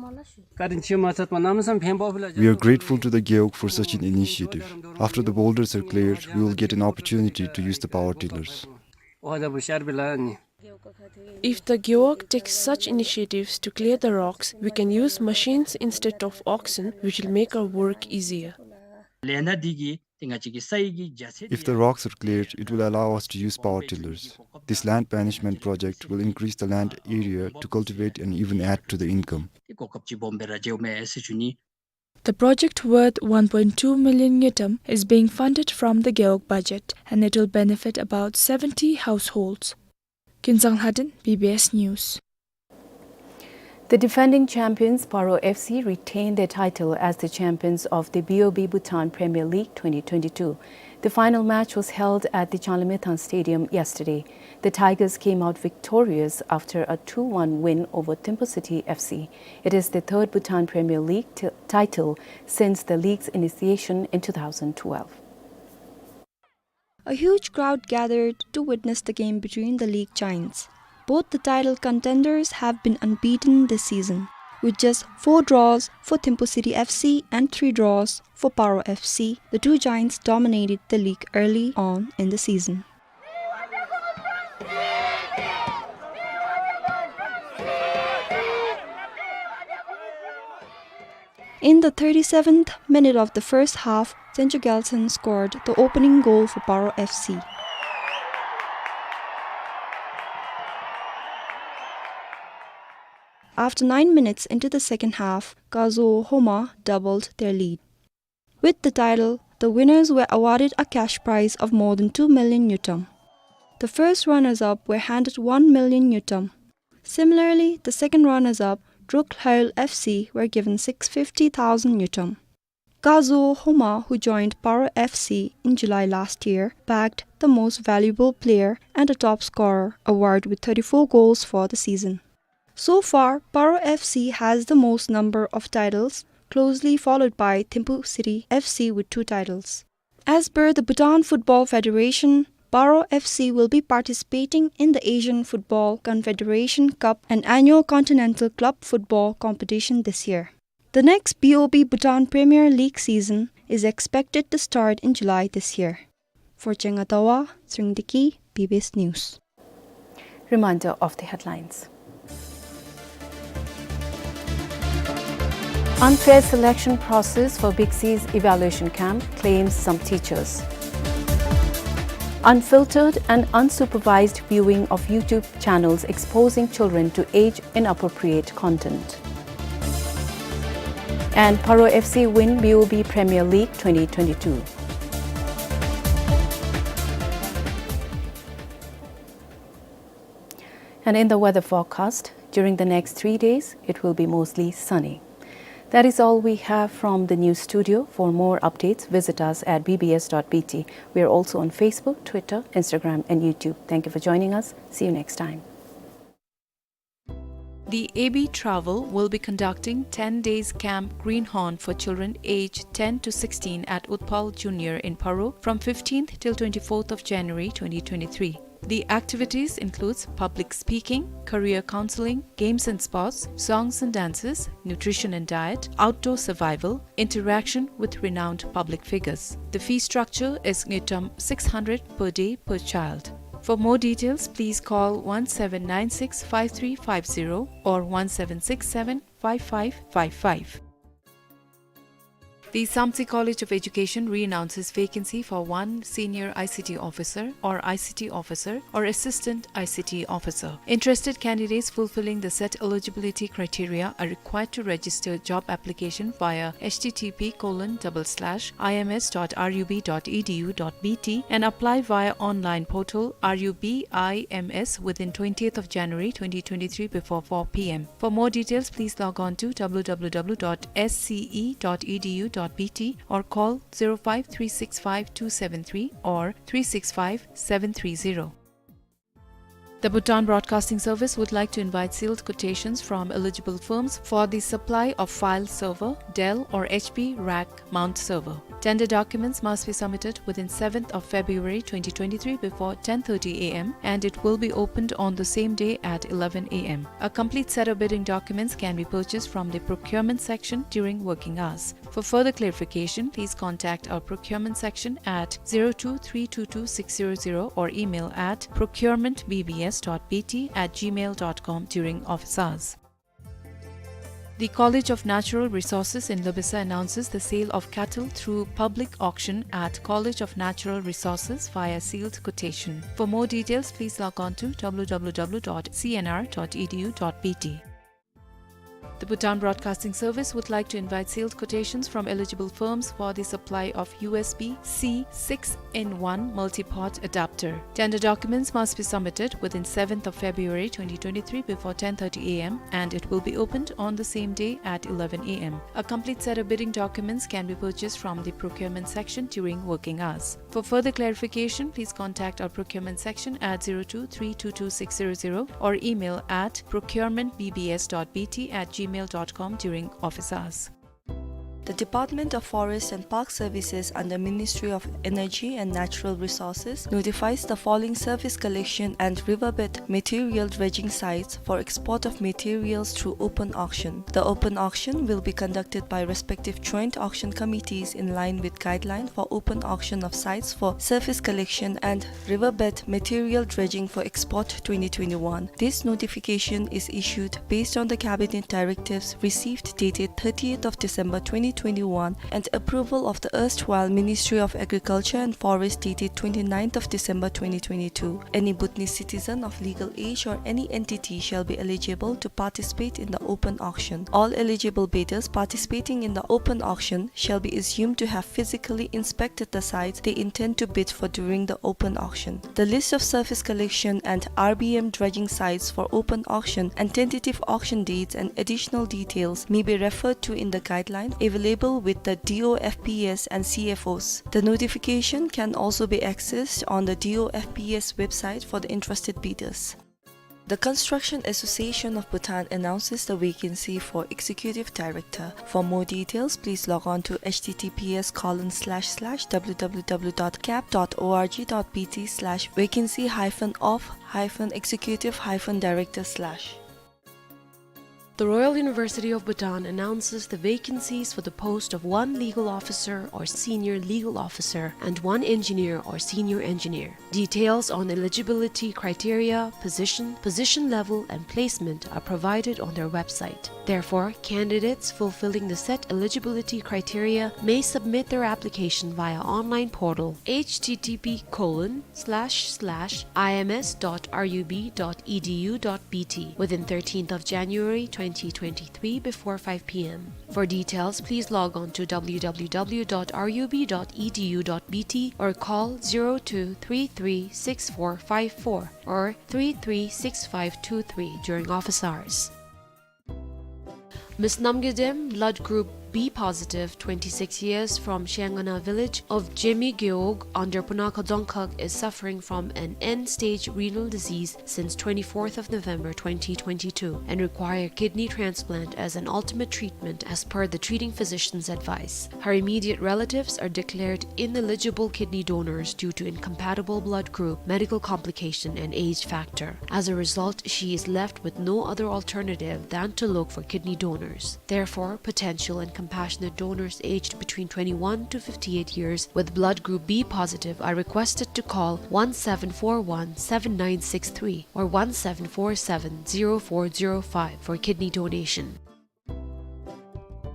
We are grateful to the Gewog for such an initiative. After the boulders are cleared, we will get an opportunity to use the power tillers. If the Gewog takes such initiatives to clear the rocks, we can use machines instead of oxen, which will make our work easier. If the rocks are cleared, it will allow us to use power tillers. This land management project will increase the land area to cultivate and even add to the income. The project, worth one point two million ngultrum, is being funded from the Gewog budget, and it will benefit about seventy households. Kinzang Lhaden, B B S News. The defending champions Paro F C retained their title as the champions of the B O B Bhutan Premier League twenty twenty-two. The final match was held at the Changlimethang Stadium yesterday. The Tigers came out victorious after a two one win over Thimphu City F C. It is the third Bhutan Premier League ti-, title since the league's initiation in two thousand twelve. A huge crowd gathered to witness the game between the league giants. Both the title contenders have been unbeaten this season, with just four draws for Thimphu City F C and three draws for Paro F C. The two giants dominated the league early on in the season. In the thirty-seventh minute of the first half, Tsencho Gyaltsen scored the opening goal for Paro F C. After nine minutes into the second half, Kazuo Homa doubled their lead. With the title, the winners were awarded a cash prize of more than two million ngultrum. The first runners-up were handed one million ngultrum. Similarly, the second runners-up, Druk Lhaul F C, were given six fifty thousand ngultrum. Kazuo Homa, who joined Paro F C in July last year, bagged the Most Valuable Player and a Top Scorer award with thirty-four goals for the season. So far, Paro F C has the most number of titles, closely followed by Thimphu City F C with two titles. As per the Bhutan Football Federation, Paro F C will be participating in the Asian Football Confederation Cup, an annual continental club football competition, this year. The next B O B Bhutan Premier League season is expected to start in July this year. For Chengatawa, Tsringdiki, B B S News. Reminder of the headlines. Unfair selection process for Big C's evaluation camp, claims some teachers. Unfiltered and unsupervised viewing of YouTube channels exposing children to age-inappropriate content. And Paro F C win B O B Premier League twenty twenty-two. And in the weather forecast, during the next three days, it will be mostly sunny. That is all we have from the news studio. For more updates, visit us at B B S dot B T. We are also on Facebook, Twitter, Instagram, and YouTube. Thank you for joining us. See you next time. The A B Travel will be conducting ten days Camp Greenhorn for children aged ten to sixteen at Utpal Junior in Paro from fifteenth till twenty-fourth of January twenty twenty-three. The activities includes public speaking, career counseling, games and sports, songs and dances, nutrition and diet, outdoor survival, interaction with renowned public figures. The fee structure is ngultrum six hundred per day per child. For more details, please call one seven nine six five three five zero or one seven six seven five five five five. The Samtse College of Education re-announces vacancy for one senior I C T officer or I C T officer or assistant I C T officer. Interested candidates fulfilling the set eligibility criteria are required to register job application via H T T P colon double slash I M S dot R U B dot E D U dot B T and apply via online portal R U B I M S within twentieth of January twenty twenty-three before four P M. For more details, please log on to W W W dot S C E dot E D U dot B T or call zero five three six five two seven three or three six five seven three zero. The Bhutan Broadcasting Service would like to invite sealed quotations from eligible firms for the supply of file server, Dell or H P rack mount server. Tender documents must be submitted within seventh of February twenty twenty-three before ten thirty A M and it will be opened on the same day at eleven A M. A complete set of bidding documents can be purchased from the procurement section during working hours. For further clarification, please contact our procurement section at zero two three two two six zero zero or email at procurement B B S dot B T at gmail dot com during office hours. The College of Natural Resources in Loibasa announces the sale of cattle through public auction at College of Natural Resources via sealed quotation. For more details, please log on to W W W dot C N R dot E D U dot B T. The Bhutan Broadcasting Service would like to invite sealed quotations from eligible firms for the supply of U S B C six-in-one multi-port adapter. Tender documents must be submitted within seventh of February twenty twenty-three before ten thirty A M and it will be opened on the same day at eleven A M. A complete set of bidding documents can be purchased from the procurement section during working hours. For further clarification, please contact our procurement section at zero two three two two six zero zero or email at procurement B B S dot B T at gmail dot com during office hours. The Department of Forest and Park Services under Ministry of Energy and Natural Resources notifies the following surface collection and riverbed material dredging sites for export of materials through open auction. The open auction will be conducted by respective joint auction committees in line with guideline for open auction of sites for surface collection and riverbed material dredging for export twenty twenty-one. This notification is issued based on the Cabinet directives received dated thirtieth of December twenty twenty-one and approval of the erstwhile Ministry of Agriculture and Forest dated twenty-ninth of December twenty twenty-two. Any Bhutanese citizen of legal age or any entity shall be eligible to participate in the open auction. All eligible bidders participating in the open auction shall be assumed to have physically inspected the sites they intend to bid for during the open auction. The list of surface collection and R B M dredging sites for open auction and tentative auction dates and additional details may be referred to in the guideline available with the D O F P S and C F Os. The notification can also be accessed on the D O F P S website for the interested bidders. The Construction Association of Bhutan announces the vacancy for Executive Director. For more details, please log on to H T T P S colon slash slash W W W dot cap dot O R G dot B T slash vacancy hyphen of hyphen executive hyphen director slash. The Royal University of Bhutan announces the vacancies for the post of one legal officer or senior legal officer and one engineer or senior engineer. Details on eligibility criteria, position, position level, and placement are provided on their website. Therefore, candidates fulfilling the set eligibility criteria may submit their application via online portal H T T P colon slash slash I M S dot R U B dot E D U dot B T within thirteenth of January twenty twenty-three before five P M. For details, please log on to W W W dot R U B dot E D U dot B T or call zero two three three six four five four or three three six five two three during office hours. Miss Namgay Dem, blood group B positive, twenty-six years, from Shengana village of Jemi Gewog under Punakha Dzongkhag, is suffering from an end-stage renal disease since twenty-fourth of November twenty twenty-two and require kidney transplant as an ultimate treatment as per the treating physician's advice. Her immediate relatives are declared ineligible kidney donors due to incompatible blood group, medical complication, and age factor. As a result, she is left with no other alternative than to look for kidney donors. Therefore, potential and compassionate donors aged between twenty-one to fifty-eight years with blood group B positive are requested to call one seven four one seven nine six three or one seven four seven zero four zero five for kidney donation.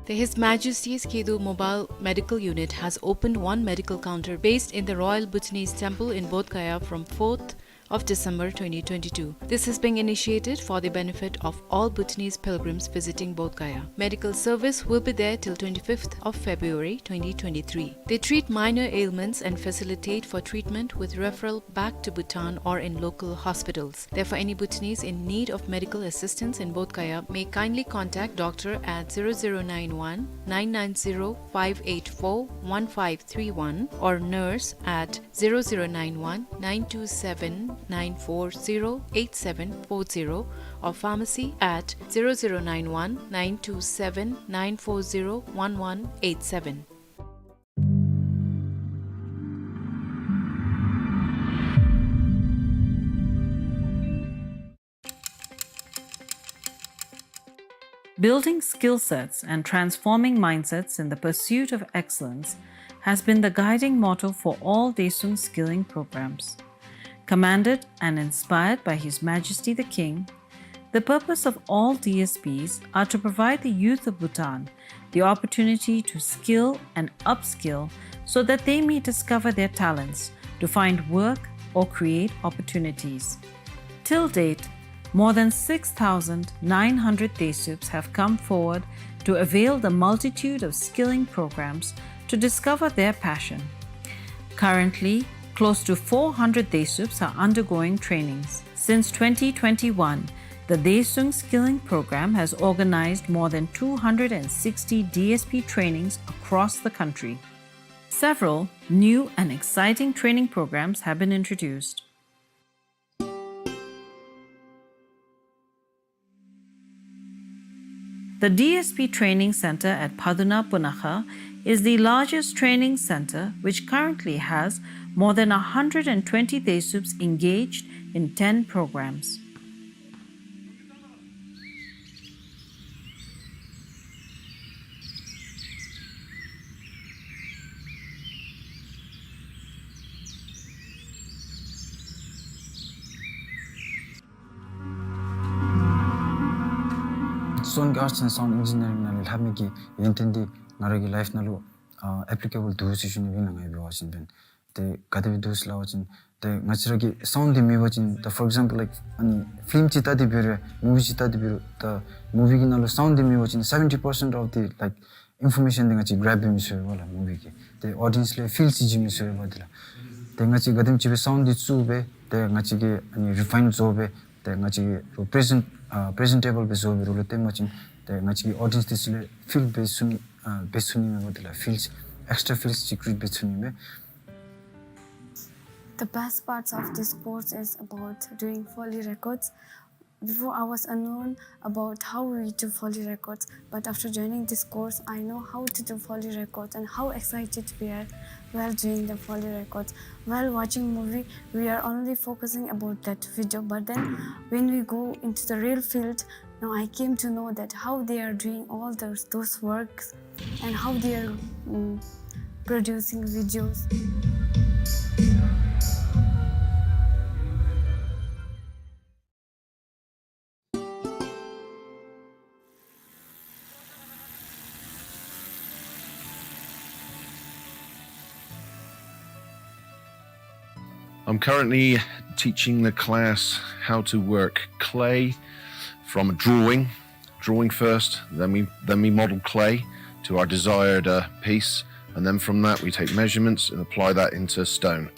The His Majesty's Khedul Mobile Medical Unit has opened one medical counter based in the Royal Bhutanese Temple in Bodh Gaya from fourth of December twenty twenty-two. This is being initiated for the benefit of all Bhutanese pilgrims visiting Bodh Gaya. Medical service will be there till twenty-fifth of February twenty twenty-three. They treat minor ailments and facilitate for treatment with referral back to Bhutan or in local hospitals. Therefore, any Bhutanese in need of medical assistance in Bodh Gaya may kindly contact doctor at zero zero nine one, nine nine zero, five eight four, one five three one or nurse at zero zero nine one, nine two seven, nine four zero, eight seven four zero or pharmacy at zero zero nine one, nine two seven, nine four zero, one one eight seven. Building skill sets and transforming mindsets in the pursuit of excellence has been the guiding motto for all Daesung skilling programs. Commanded and inspired by His Majesty the King, the purpose of all D S Ps are to provide the youth of Bhutan the opportunity to skill and upskill so that they may discover their talents, to find work or create opportunities. Till date, more than six thousand nine hundred Daesups have come forward to avail the multitude of skilling programs to discover their passion. Currently, close to four hundred Daesups are undergoing trainings. Since twenty twenty-one, the Daesung Skilling Program has organized more than two hundred and sixty D S P trainings across the country. Several new and exciting training programs have been introduced. The D S P Training Center at Phaduna, Punakha is the largest training center, which currently has more than a hundred and twenty Daesups engaged in ten programs. སོ་ནིཀ་ཨརཊསི་ཨེནཌ་སའུནཌ་ཨིན་ཇི་ནི་ཡ་རིང་ནང་ལས་ལྷབ་མི་གི་ཡོན་ཏན་འདི་ང་ར་གི་ལའིཕ་ནང་ལུ་ཨ་ཨེཔ་ལི་ཀེ་བཱལ་འདུག་ཟེར་ཞུ་ནི་ཨིན་ལགས། ང་ཡང་འབད་བ་ཅིན་འབདན། ཏེ་ག་དེ་སྦེ་འདུག་ཟེར་སླབ་པ་ཅིན་ཏེ་ང་བཅས་ར་གི་སའུནཌ་འདི་མེད་པ་ཅིན་ད་for example like ཨ་ནི་ཕིལམ་ཅིག་བལྟ་སྟེ་འབད་རུང་མུ་བི་ཅིག་བལྟ་སྟེ་འབད་རུང་ད་མུ་བི་གི་ནང་ལུ་སའུནཌ་འདི་མེད་པ་ཅིན་seventy percent of the like information འདི་ང་བཅས་གྲེབ་འབད་མི་ཚུགས་པས་ལགས། མུ་བི་གིས་ཏེ་ཨོ་ཌི་ཡེནསི་ལུ་ཕིལ་ཅིག་བྱིན་མི་ཚུགས་པས་འདི་ལགས། ཏེ་ང་བཅས་ག་དེམ་ཅིག་སྦེ་སའུནཌ་འདི་བཙུགས་སྦེ་ཏེ་ང་བཅས་ཀྱིས་ཨ་ནི་རི་ཕའིན་བཟོ་སྦེ་ཏེ་ང་བཅས་ཀྱིས་པི་རི་ཛེནཊ་ཨ་པི་རི་ཛེན་ཊེ་བཱལ་སྦེ་བཟོ་སྦེ་རོགས་ལུ་སྟོན་པ་ཅིན་ཏེ་ང་བཅས་ཀྱི་ཨོ་ཌི་ཡེནསི་འདི་ཚུ་ལས་ཕིལ་འབད་ཚུགས་ནི་ཨ་འབད་ཚུགས་ནི་མས་འདི་ལགས། ཕིལ་ཨེགསི་ཊྲ་ཕིལ་ཅིག་ཀྲི་ཨེཊ་འབད་ཚུགས་ནི་མས། The best parts of this course is about doing Foley records. Before, I was unknown about how we do Foley records, but after joining this course, I know how to do Foley records and how excited we are while doing the Foley records. While watching movie, we are only focusing about that video, but then when we go into the real field, now I came to know that how they are doing all those, those works and how they are, mm, producing videos. I'm currently teaching the class how to work clay from a drawing. Drawing first, then we, then we model clay to our desired, uh, piece, and then from that we take measurements and apply that into stone.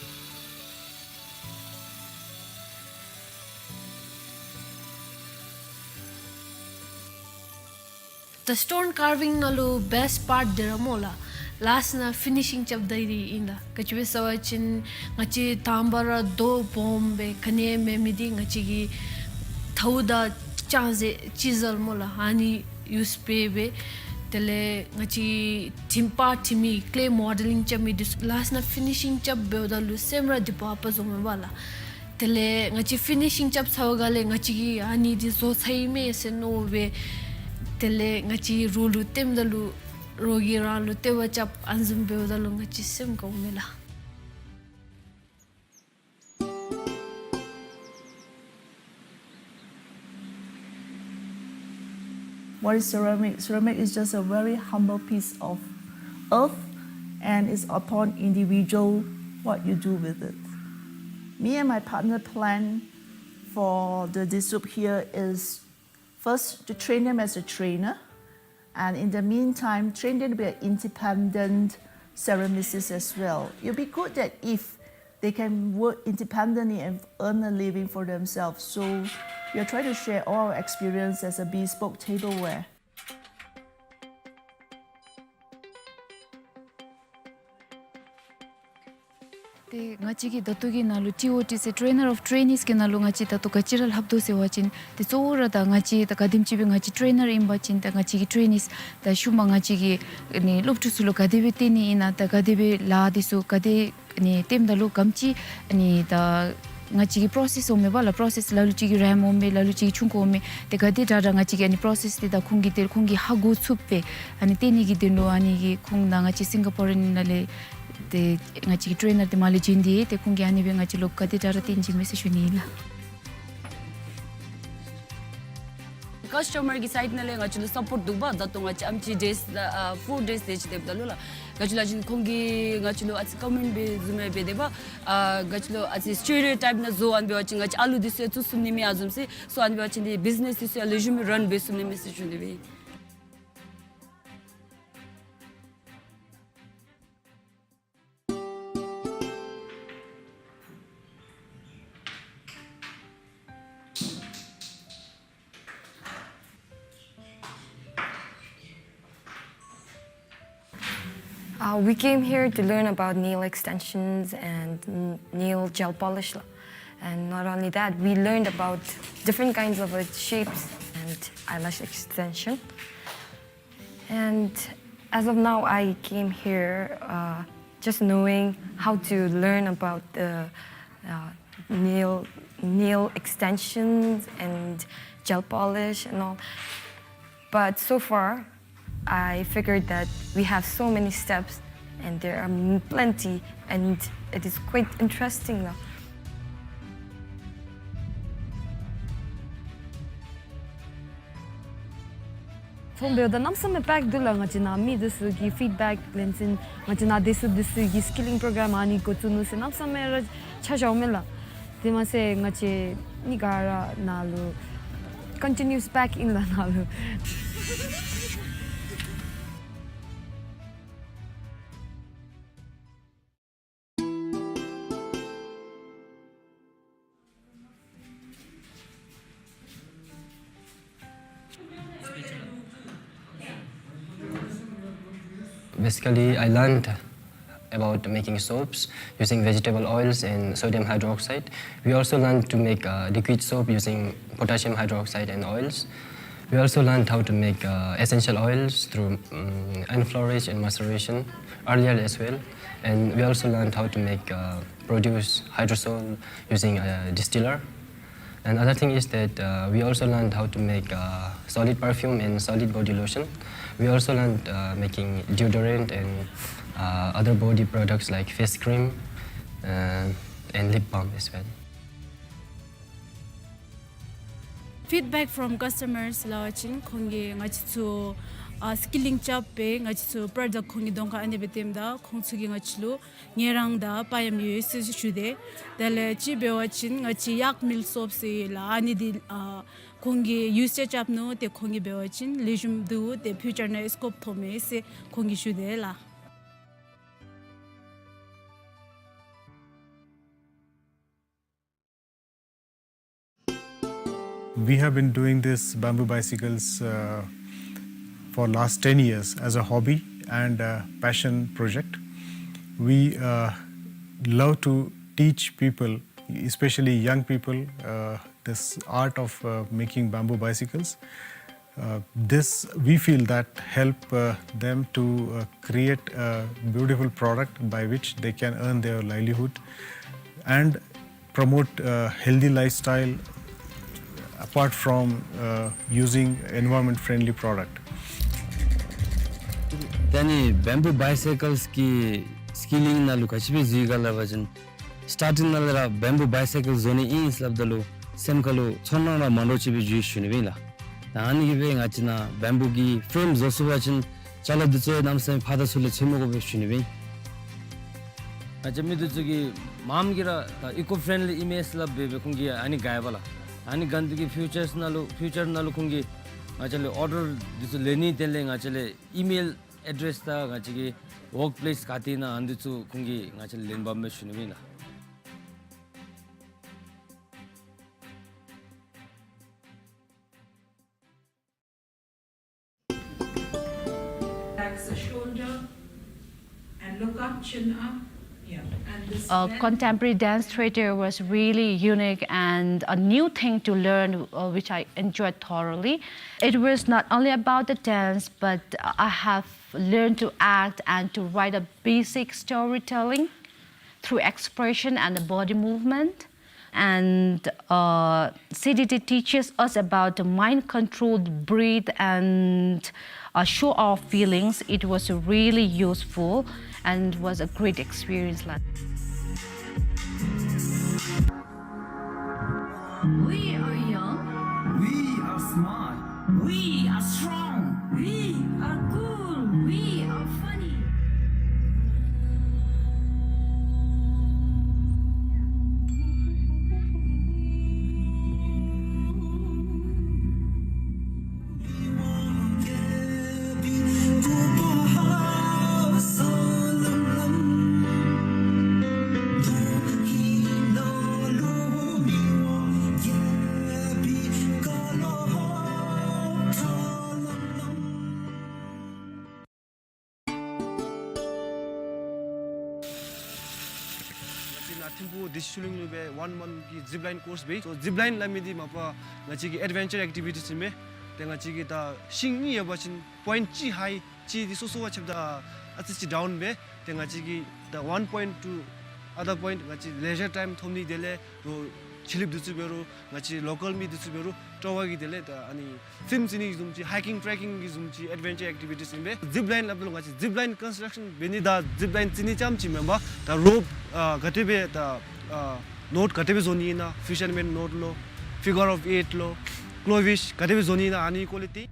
The stone carving ནང་ལུ་བེསཊ་པཱརཊ་འདི་ར་སྨོ་ལགས། ལཱསཊ་ནང་ཕི་ནི་ཤིང་རྐྱབ་ད་འདི་ཨིན་ལགས། ག་ཅི་སྦེ་ཟེར་བ་ཅིན་ང་བཅས་དང་པ་ར་རྡོ་སྦོམ་སྦེ་ག་ནི་ཡང་མེད་མི་འདི་ང་བཅས་ཀྱིས་ཐཝ་དང་ལྕགས་ཟེར་ཅི་ཟེར་སྨོ་ལགས། ཨ་ནི་ཡུསི་འབད་སྦེ་དེ་ལས་ང་བཅས་ཀྱིས་དྲིམ་པ་དྲིམ་མི་ཀེ་ལེ་མོ་ཌེ་ལིང་རྐྱབ་མི་འདི་ཚུ་ལཱསཊ་ནང་ཕི་ནི་ཤིང་རྐྱབ་འབདཝ་ད་ལུ་སེམས་ར་སྡིག་པ་ཨ་པ་བཟོཝ་མས་པ་ལགས། དེ་ལས་ང་བཅས་ཕི་ནི་ཤིང་རྐྱབ་ཚར་བའི་སྒང་ལས་ང་བཅས་ཀྱིས་ཨ་ནི་འདི་བཟོ་ཚར་ཡི་མས་ཟེར་མནོ་སྦེ་དེ་ལས་ང་བཅས་རོགས་ལུ་སྟོནམ་ད་ལུ་རོགས་ཀྱིས་རང་ལུ་ལྟེ་བ་རྐྱབ་ཨ་ནི་བཟུམ་འབདཝ་ད་ལུ་ང་བཅས་སེམས་དགའཝ་མས་ལགས། What is ceramic? Ceramic is just a very humble piece of earth, and it's upon individual what you do with it. Me and my partner plan for the Disoup here is first to train them as a trainer, and in the meantime, train them to be an independent ceramicist as well. It'll be good that if they can work independently and earn a living for themselves. So we are trying to share all our experience as a bespoke tableware. ཏེ་ང་བཅས་ཀྱི་ད་ལྟོ་གི་ནང་ལུ་ཊི་ཨོ་ཊི་ཟེར་Trainer of Trainees གི་ནང་ལུ་ང་བཅས་ད་ལྟོ་ག་ཅི་ར་ལྷབ་དོ་ཟེར་བ་ཅིན་ཏེ་གཙོ་བོ་ར་ད་ང་བཅས་ད་ག་དེམ་ཅིག་སྦེ་ང་བཅས་ཊེ་རེ་ནར་ཨིན་པ་ཅིན་ད་ང་བཅས་ཀྱི་ཊེ་རེ་ནིས་ད་ཤུལ་མ་ང་བཅས་ཀྱི་ཨ་ནི་སློབ་ཕྲུག་ཚུ་ལུ་ག་དེ་སྦེ་སྟོན་ནི་ཨིན་ན་ད་ག་དེ་སྦེ་ལཱ་འདི་ཚུ་ག་དེ་ཨ་ནི་སྟོནམ་ད་ལུ་ག་དེམ་ཅིག་ཨ་ནི་ད་ང་བཅས་ཀྱི་པྲོ་སེསི་འོང་མས་པ་ལགས། པྲོ་སེསི་ལ་ལུ་ཅིག་གིས་རེམ་འོང་མས་ལ་ལུ་ཅིག་གིས་ཆུང་ཀུ་འོང་མས། ཏེ་ག་དེ་དྲག་དྲག་ང་བཅས་ཀྱིས་ཨ་ནི་པྲོ་སེསི་འདི་དང་ཁོང་གིས་ཏེ་ཁོང་གིས་ཧ་གོ་ཚུགསཔ་སྦེ་ཨ་ནི་སྟོན་ནི་གི་དོན་ལུ་ཨ་ནི་གི་ཁོང་ནཱ་ང་བཅས་སིང་ག་པོར་ནང་ལས་ཏེ་ང་བཅས་ཀྱི་ཊེ་རེ་ནར་འདི་མར་ལས་བྱོན་ཏེ་ཏེ་ཁོང་གིས་ཨ་ནི་སྦེ་ང་བཅས་ལུ་ག་དེ་དྲག་དྲག་སྟོན་བྱིན་མས་ཟེར་ཞུ་ནི་ཨིན་ལགས། ཀཱསི་ཊོ་མར་གི་སའིཌ་ནང་ལས་ང་བཅས་ལུ་སཔོརཊ་འདུག་པ། ད་ལྟོ་ང་བཅས་ཨམ་ཆི་ཌེསི་ཨ་ཕོར་ཌེསི་དེ་ཅིག་སྡོདཔ་ད་ལུ་ལགས། ག་ཅི་ལབ་ཞིན་ཁོང་གིས་ང་བཅས་ལུ་ཨ་ཙི་ཀོ་མེནཊ་འབད་བཟུམ་སྦེ་སྡོད་པ། ཨ་ག་ཅི་ལོ་ཨ་ཙི་སི་ཊེ་རི་ཡོ་ཊའིཔ་ནང་བཟོ་བ་འབད་བ་ཅིན་ང་བཅས་ཨ་ལུ་འདི་ཚུ་ཡང་བཙུགས་ཚུགས་ནི་མེད་ཨ་བཟུམ་ཅིག། སོ་ཨ་ནི་འབད་བ་ཅིན་འདི་བིཛི་ནེསི་འདི་ཚུ་ཡང་ལེགས་ཤོམ་སྦེ་རན་འབད་ཚུགས་ནི་མས་ཟེར་ཞུ་ནི་སྦེ། Uh, we came here to learn about nail extensions and n-, nail gel polish. And not only that, we learned about different kinds of, uh, shapes and eyelash extension. And as of now, I came here, uh, just knowing how to learn about the, uh, nail, nail extensions and gel polish and all. But so far, I figured that we have so many steps and there are m-, plenty, and it is quite interesting now. ཚོང་འབདཝ་ད་གནམ་མེད་ས་མེད་པེཀ་འདུག་ལགས། ང་བཅས་ནཱ་མི་འདི་ཚུ་གི་ཕིཌ་བེཀ་ལེན་ཚུན་ང་བཅས་ནཱ་འདི་ཚུ་འདི་ཚུ་གི་སི་ཀི་ལིང་པྲོ་གརམ་ཨ་ནི་འགོ་བཙུགས་ནུག་ཟེར་གནམ་མེད་ས་མེད་ར་ཆ་བཞགཔ་མས་ལགས། དེ་མ་ཚད་ང་བཅས་གཉིས་ཀ་ར་ནཱ་ལུ་ཀོན་ཊི་ནིའུས་པེཀ་ཨིན་ལགས་ནཱ་ལུ། Basically, I learned about making soaps using vegetable oils and sodium hydroxide. We also learned to make, uh, liquid soap using potassium hydroxide and oils. We also learned how to make, uh, essential oils through, um, enflorage and maceration earlier as well. And we also learned how to make, uh, produce hydrosol using a distiller. And other thing is that, uh, we also learned how to make, uh, solid perfume and solid body lotion. We also learned, uh, making deodorant and, uh, other body products like face cream, uh, and lip balm as well. Feedback from customers ལབ་པ་ཅིན་ཁོང་གིས་ང་བཅས་ཚུ་ཨ་སི་ཀི་ལིང་རྐྱབ་སྦེ་ང་བཅས་ཚུ་པྲོ་ཌཀཊ་ཁོང་གི་གདོང་ཁར་ཨ་ནི་སྦེ་སྟོནམ་ད་ཁོང་ཚུ་གིས་ང་བཅས་ལུ་ངལ་རངས་དང་པ་ཡམ་ཡོད་ཟེར་ཞུ་དེས། དེ་ལས་ཅིག་འབད་བ་ཅིན་ང་བཅས་ཡཱཀ་མིལ་སོབ་ཟེར་ལགས། ཨ་ནི་འདི་ཨ་ཁོང་གིས་ཡུསི་ཅིག་རྐྱབ་ནུག། ཏེ་ཁོང་གིས་འབད་བ་ཅིན་ལེགས་ཤོམ་འདུག། ཏེ་ཕིའུ་ཅར་ནང་སི་ཀོབ་མཐོངམ་མས་ཟེར་ཁོང་གིས་ཞུ་དེས་ལགས། We have been doing this bamboo bicycles, uh, for last ten years as a hobby and a passion project. We, uh, love to teach people, especially young people, uh, this art of, uh, making bamboo bicycles. Uh, this, we feel that help, uh, them to, uh, create a beautiful product by which they can earn their livelihood and promote a healthy lifestyle apart from, uh, using environment friendly product. ད་ནི་བེམ་བུ་བའི་སའི་ཀལསི་ཀྱི་སི་ཀི་ལིང་ནང་ལུ་ག་ཅི་སྦེ་འཛུལ་ག་ལབ་པ་ཅིན་སི་ཊར་ཊིང་ནང་ལས་ར་བེམ་བུ་བའི་སའི་ཀལ་བཟོ་ནི་ཨིན་ཟེར་སླབ་ད་ལུ་སེམས་ཁ་ལུ་ཚོར་སྣང་ར་མ་འདྲཝ་ཅིག་སྦེ་འགྱོ་ཡི་ཞུ་ནི་སྦེ་ཨིན་ལགས། ད་ཨ་ནི་གིས་སྦེ་ང་བཅས་ནཱ་བེམ་བུ་གི་ཕྲེམ་བཟོ་ཚུགས་པ་ཅིན་ཅ་ལ་འདི་ཚུ་ཡང་གནམ་མེད་ས་མེད་ཕར་དང་ཚུར་ལས་འཚོལ་མི་དགོ་པས་ཞུ་ནི་སྦེ། ང་བཅས་མི་འདི་ཚུ་གིས་མངམ་གིས་ར་ད་ཨི་ཀོ་ཕྲེན་ལི་ཨི་མེལ་སླབ་སྦེ་སྦེ་ཁོང་གིས་ཨ་ནི་ག་ཡ་པ་ལགས། ཨ་ནི་ག་འདི་གིས་ཕིའུ་ཅརསི་ནང་ལུ་ཕིའུ་ཅར་ནང་ལུ་ཁོང་གིས་ང་བཅས་ལས་ཨོར་ཌར་འདི་ཚུ་ལེན་ནི་དེ་ལས་ང་བཅས་ལས་ཨི་མེལ་ཨེ་ཌེསི་དང་ང་བཅས་ཀྱི་ཝརཀ་པི་ལེསི་ག་ཏེ་ཨིན་ན་ཨ་ནི་འདི་ཚུ་ཁོང་གིས་ང་བཅས་ལས་ལེན་པ་མས་ཞུ་ནི་སྦེ་ཨིན་ལགས། Back the shoulder and look up, chin up. Yeah, and this Uh, bend. Contemporary dance theater was really unique and a new thing to learn, uh, which I enjoyed thoroughly. It was not only about the dance, but I have learned to act and to write a basic storytelling through expression and the body movement. And, uh, C D T teaches us about the mind control, breathe, and, uh, show our feelings. It was really useful and was a great experience. We are young. We are smart. We are strong. We are cool. We are funny. ང་བཅས་ནཱ་ཐིམ་ཕུག་དིས་ཆུ་གླིང་ལུ་སྦེ་ཝཱན་མཱནཐ་གི་ཛིཔ་ལཱའིན་ཀོརསི་འབད། སོ་ཛིཔ་ལཱའིན་སླབ་མི་འདི་མ་པ་ང་བཅས་ཀྱི་ཨེཌ་ཝེན་ཅར་ཨེཀ་ཊི་བི་ཊིསི་ཨིན་པས། ཏེ་ང་བཅས་ཀྱིས་ད་ཤིང་གཉིས་ཡོད་པ་ཅིན་པོའིནཊ་གཅིག་ཧའི་གཅིག་འདི་སོ་སོ་བ་ཆབ་ད་ཨ་ཙི་ཅིག་ཌའུན་འབད། ཏེ་ང་བཅས་ཀྱིས་ད་ཝཱན་པོའིནཊ་ཊུ་ཨ་དར་པོའིནཊ་ང་བཅས་ལེ་ཞར་ཊའིམ་ཐོབ་ནི་དེ་ལས་རོགས་ཆེད་ལས་འདི་ཚུ་འབད་རུང་ང་བཅས་ལོ་ཀཱལ་མི་འདི་ཚུ་འབད་རུང་སྤྲོ་བ་གི་དེ་ལས་ད་ཨ་ནི་ཕིལམ་རྩེད་ནི་བཟུམ་ཅིག་ཧའི་ཀིང་ཊེ་རེཀ་ཀིང་གི་བཟུམ་ཅིག་ཨེཌ་ཝེན་ཅར་ཨེཀ་ཊི་བི་ཊིསི་ཨིན་པས། ཛིཔ་ལཱའིན་སླབ་ད་ལུ་ང་བཅས་ཛིཔ་ལཱའིན་ཀོན་སི་ཊྲག་ཤཱན་འབད་ནི་དང་ཛིཔ་ལཱའིན་རྩེད་ནི་རྐྱངམ་ཅིག་མེན་པར་ད་རོཔ་ཨ་ག་དེ་སྦེ་ད་ཨ་ནོཊ་ག་དེ་སྦེ་བཟོ་ནི་ཨིན་ན་ཕིཤར་མེན་ནོཊ་ལོ་ཕི་གར་ཨོཕ་ཨེཊ་ལོ་ཀོ་ཝིཤ་ག་དེ་སྦེ་བཟོ་ནི་ཨིན་ན་ཨ་ནི་སྐོར་ལས་ཏེ།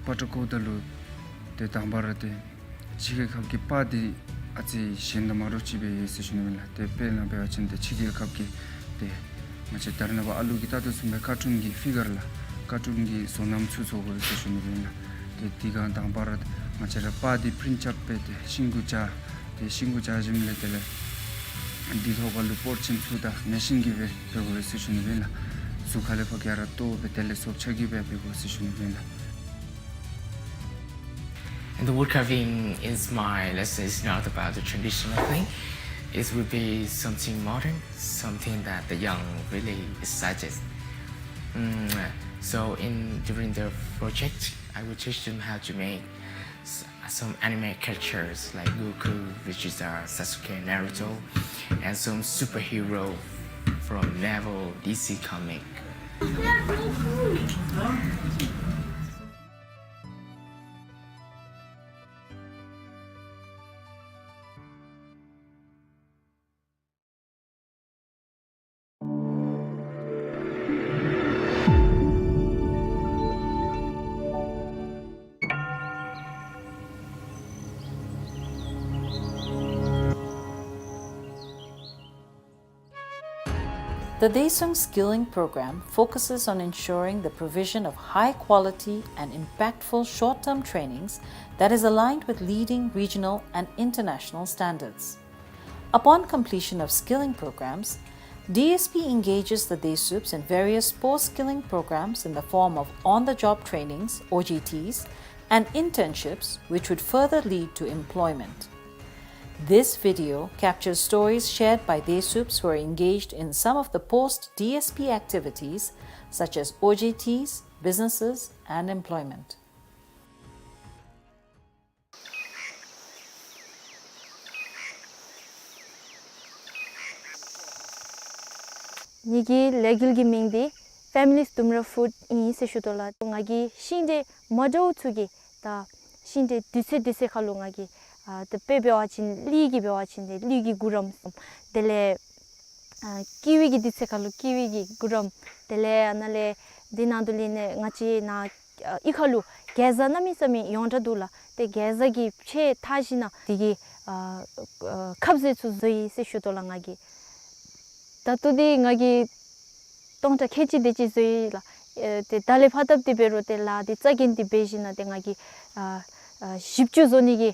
པ་ཏྲ་བཀོཝ་ད་ལུ་ཏེ་དང་པ་ར་ཏེ་ཕྱི་རྒྱལ་ཁབ་ཀྱི་པར་འདི་ཨ་ཙི་གཞན་དང་མ་འདྲཝ་ཅིག་སྦེ་ཡོད་ཟེར་ཞུ་ནི་ཨིན་ལགས། ཏེ་དཔེར་ན་འབད་བ་ཅིན་ཏེ་ཕྱི་རྒྱལ་ཁབ་ཀྱི་ཏེ་ང་བཅས་ད་རེས་ནངས་པ་ཨ་ལུ་གིས་ལྟ་དོ་བཟུམ་སྦེ་ཀར་ཊུན་གྱི་ཕི་གར་ལགས། ཀར་ཊུན་གྱི་བཟོ་རྣམ་ཚུ་བཟོ་དགོ་ཟེར་ཞུ་ནི་ཨིན་ལགས། ཏེ་དེ་སྒང་དང་པ་ར་ང་བཅས་ར་པར་འདི་པི་རིནཊ་རྐྱབ་སྦེ་ཏེ་ཤིང་གུ་བཅག། ཏེ་ཤིང་གུ་བཅག་ཞིནམ་ལས་དེ་ལས་འདི་ཐོག་ཁ་ལུ་པོར་ཆེན་ཚུ་དང་མེ་ཤིན་གྱིས་སྦེ་འབད་དགོ་པས་ཟེར་ཞུ་ནི་ཨིན་ལགས། གཟུགས་ཁ་ལས་ཕར་ག་ར་བཏོག་སྦེ་དེ་ལས་སོབ་ཆ་གིས་སྦེ་འབད་དགོ་ཟེར་ཞུ་ནི་ཨིན་ལགས། And the wood carving is my lesson is not about the traditional thing. It will be something modern, something that the young really excited. Mm, so in during the project, I will teach them how to make s- some anime characters like Goku, Vegeta, Sasuke, Naruto, and some superhero from Marvel, D C comic. The Daesung Skilling Program focuses on ensuring the provision of high quality and impactful short-term trainings that is aligned with leading regional and international standards. Upon completion of skilling programs, D S P engages the Daesups in various post-skilling programs in the form of on-the-job trainings, O J Ts, and internships, which would further lead to employment. This video captures stories shared by Daesups who are engaged in some of the post-D S P activities, such as O J Ts, businesses, and employment. ངེ་གི་ལས་འགུལ་གྱི་མིང་འདི་Families Dumra Food ཨིན་ཟེར་ཞུ་དོ་ལགས། ང་གི་ཤིང་འབྲས་མ་འདྲཝ་ཚུ་གི་ད་ཤིང་འབྲས་དུས་ཚོད་དུས་ཚོད་ཁ་ལུ་ང་གི་ཨ་ད་དཔེ་འབད་བ་ཅིན་ལུད་ཀྱི་འབད་བ་ཅིན་ཏེ་ལུད་ཀྱི་གུ་རམ་གསུམ། དེ་ལས་ཨ་ཀི་ཝི་གི་དུས་ཚོད་ཁ་ལུ་ཀི་ཝི་གི་གུ་རམ། དེ་ལས་ཨ་ནཱ་ལས་འདི་ནང་དུ་ལས་ནས་ང་བཅས་ནཱ་ཨ་གཡུས་ཁ་ལུ་གེ་ཛ་གནམ་མེད་ས་མེད་ཡོངས་གྲགས་འདུག་ལགས། ཏེ་གེ་ཛ་གི་ཕྱེ་བཏགས་ཞིནམ་ལས་དེ་གི་ཨ་ཨ་ཁབ་ཟས་ཚུ་བཟོ་ཡི་ཟེར་ཞུ་དོ་ལགས་ང་གིས། ད་ལྟོ་འདི་ང་གིས་སྟོང་ཕྲག་ཁལ་གཅིག་དེ་ཅིག་བཟོ་ཡི་ལགས། ཨེ་ཏེ་ད་ལས་ཕར་སྟབས་བདེ་འབད་རུང་ཏེ་ལཱ་འདི་རྩ་འགེངས་ཏེ་འབད་ཞིནམ་ལས་ཏེ་ང་གིས་ཨ་ཨ་བཞི་བཅུ་བཟོ་ནི་གི་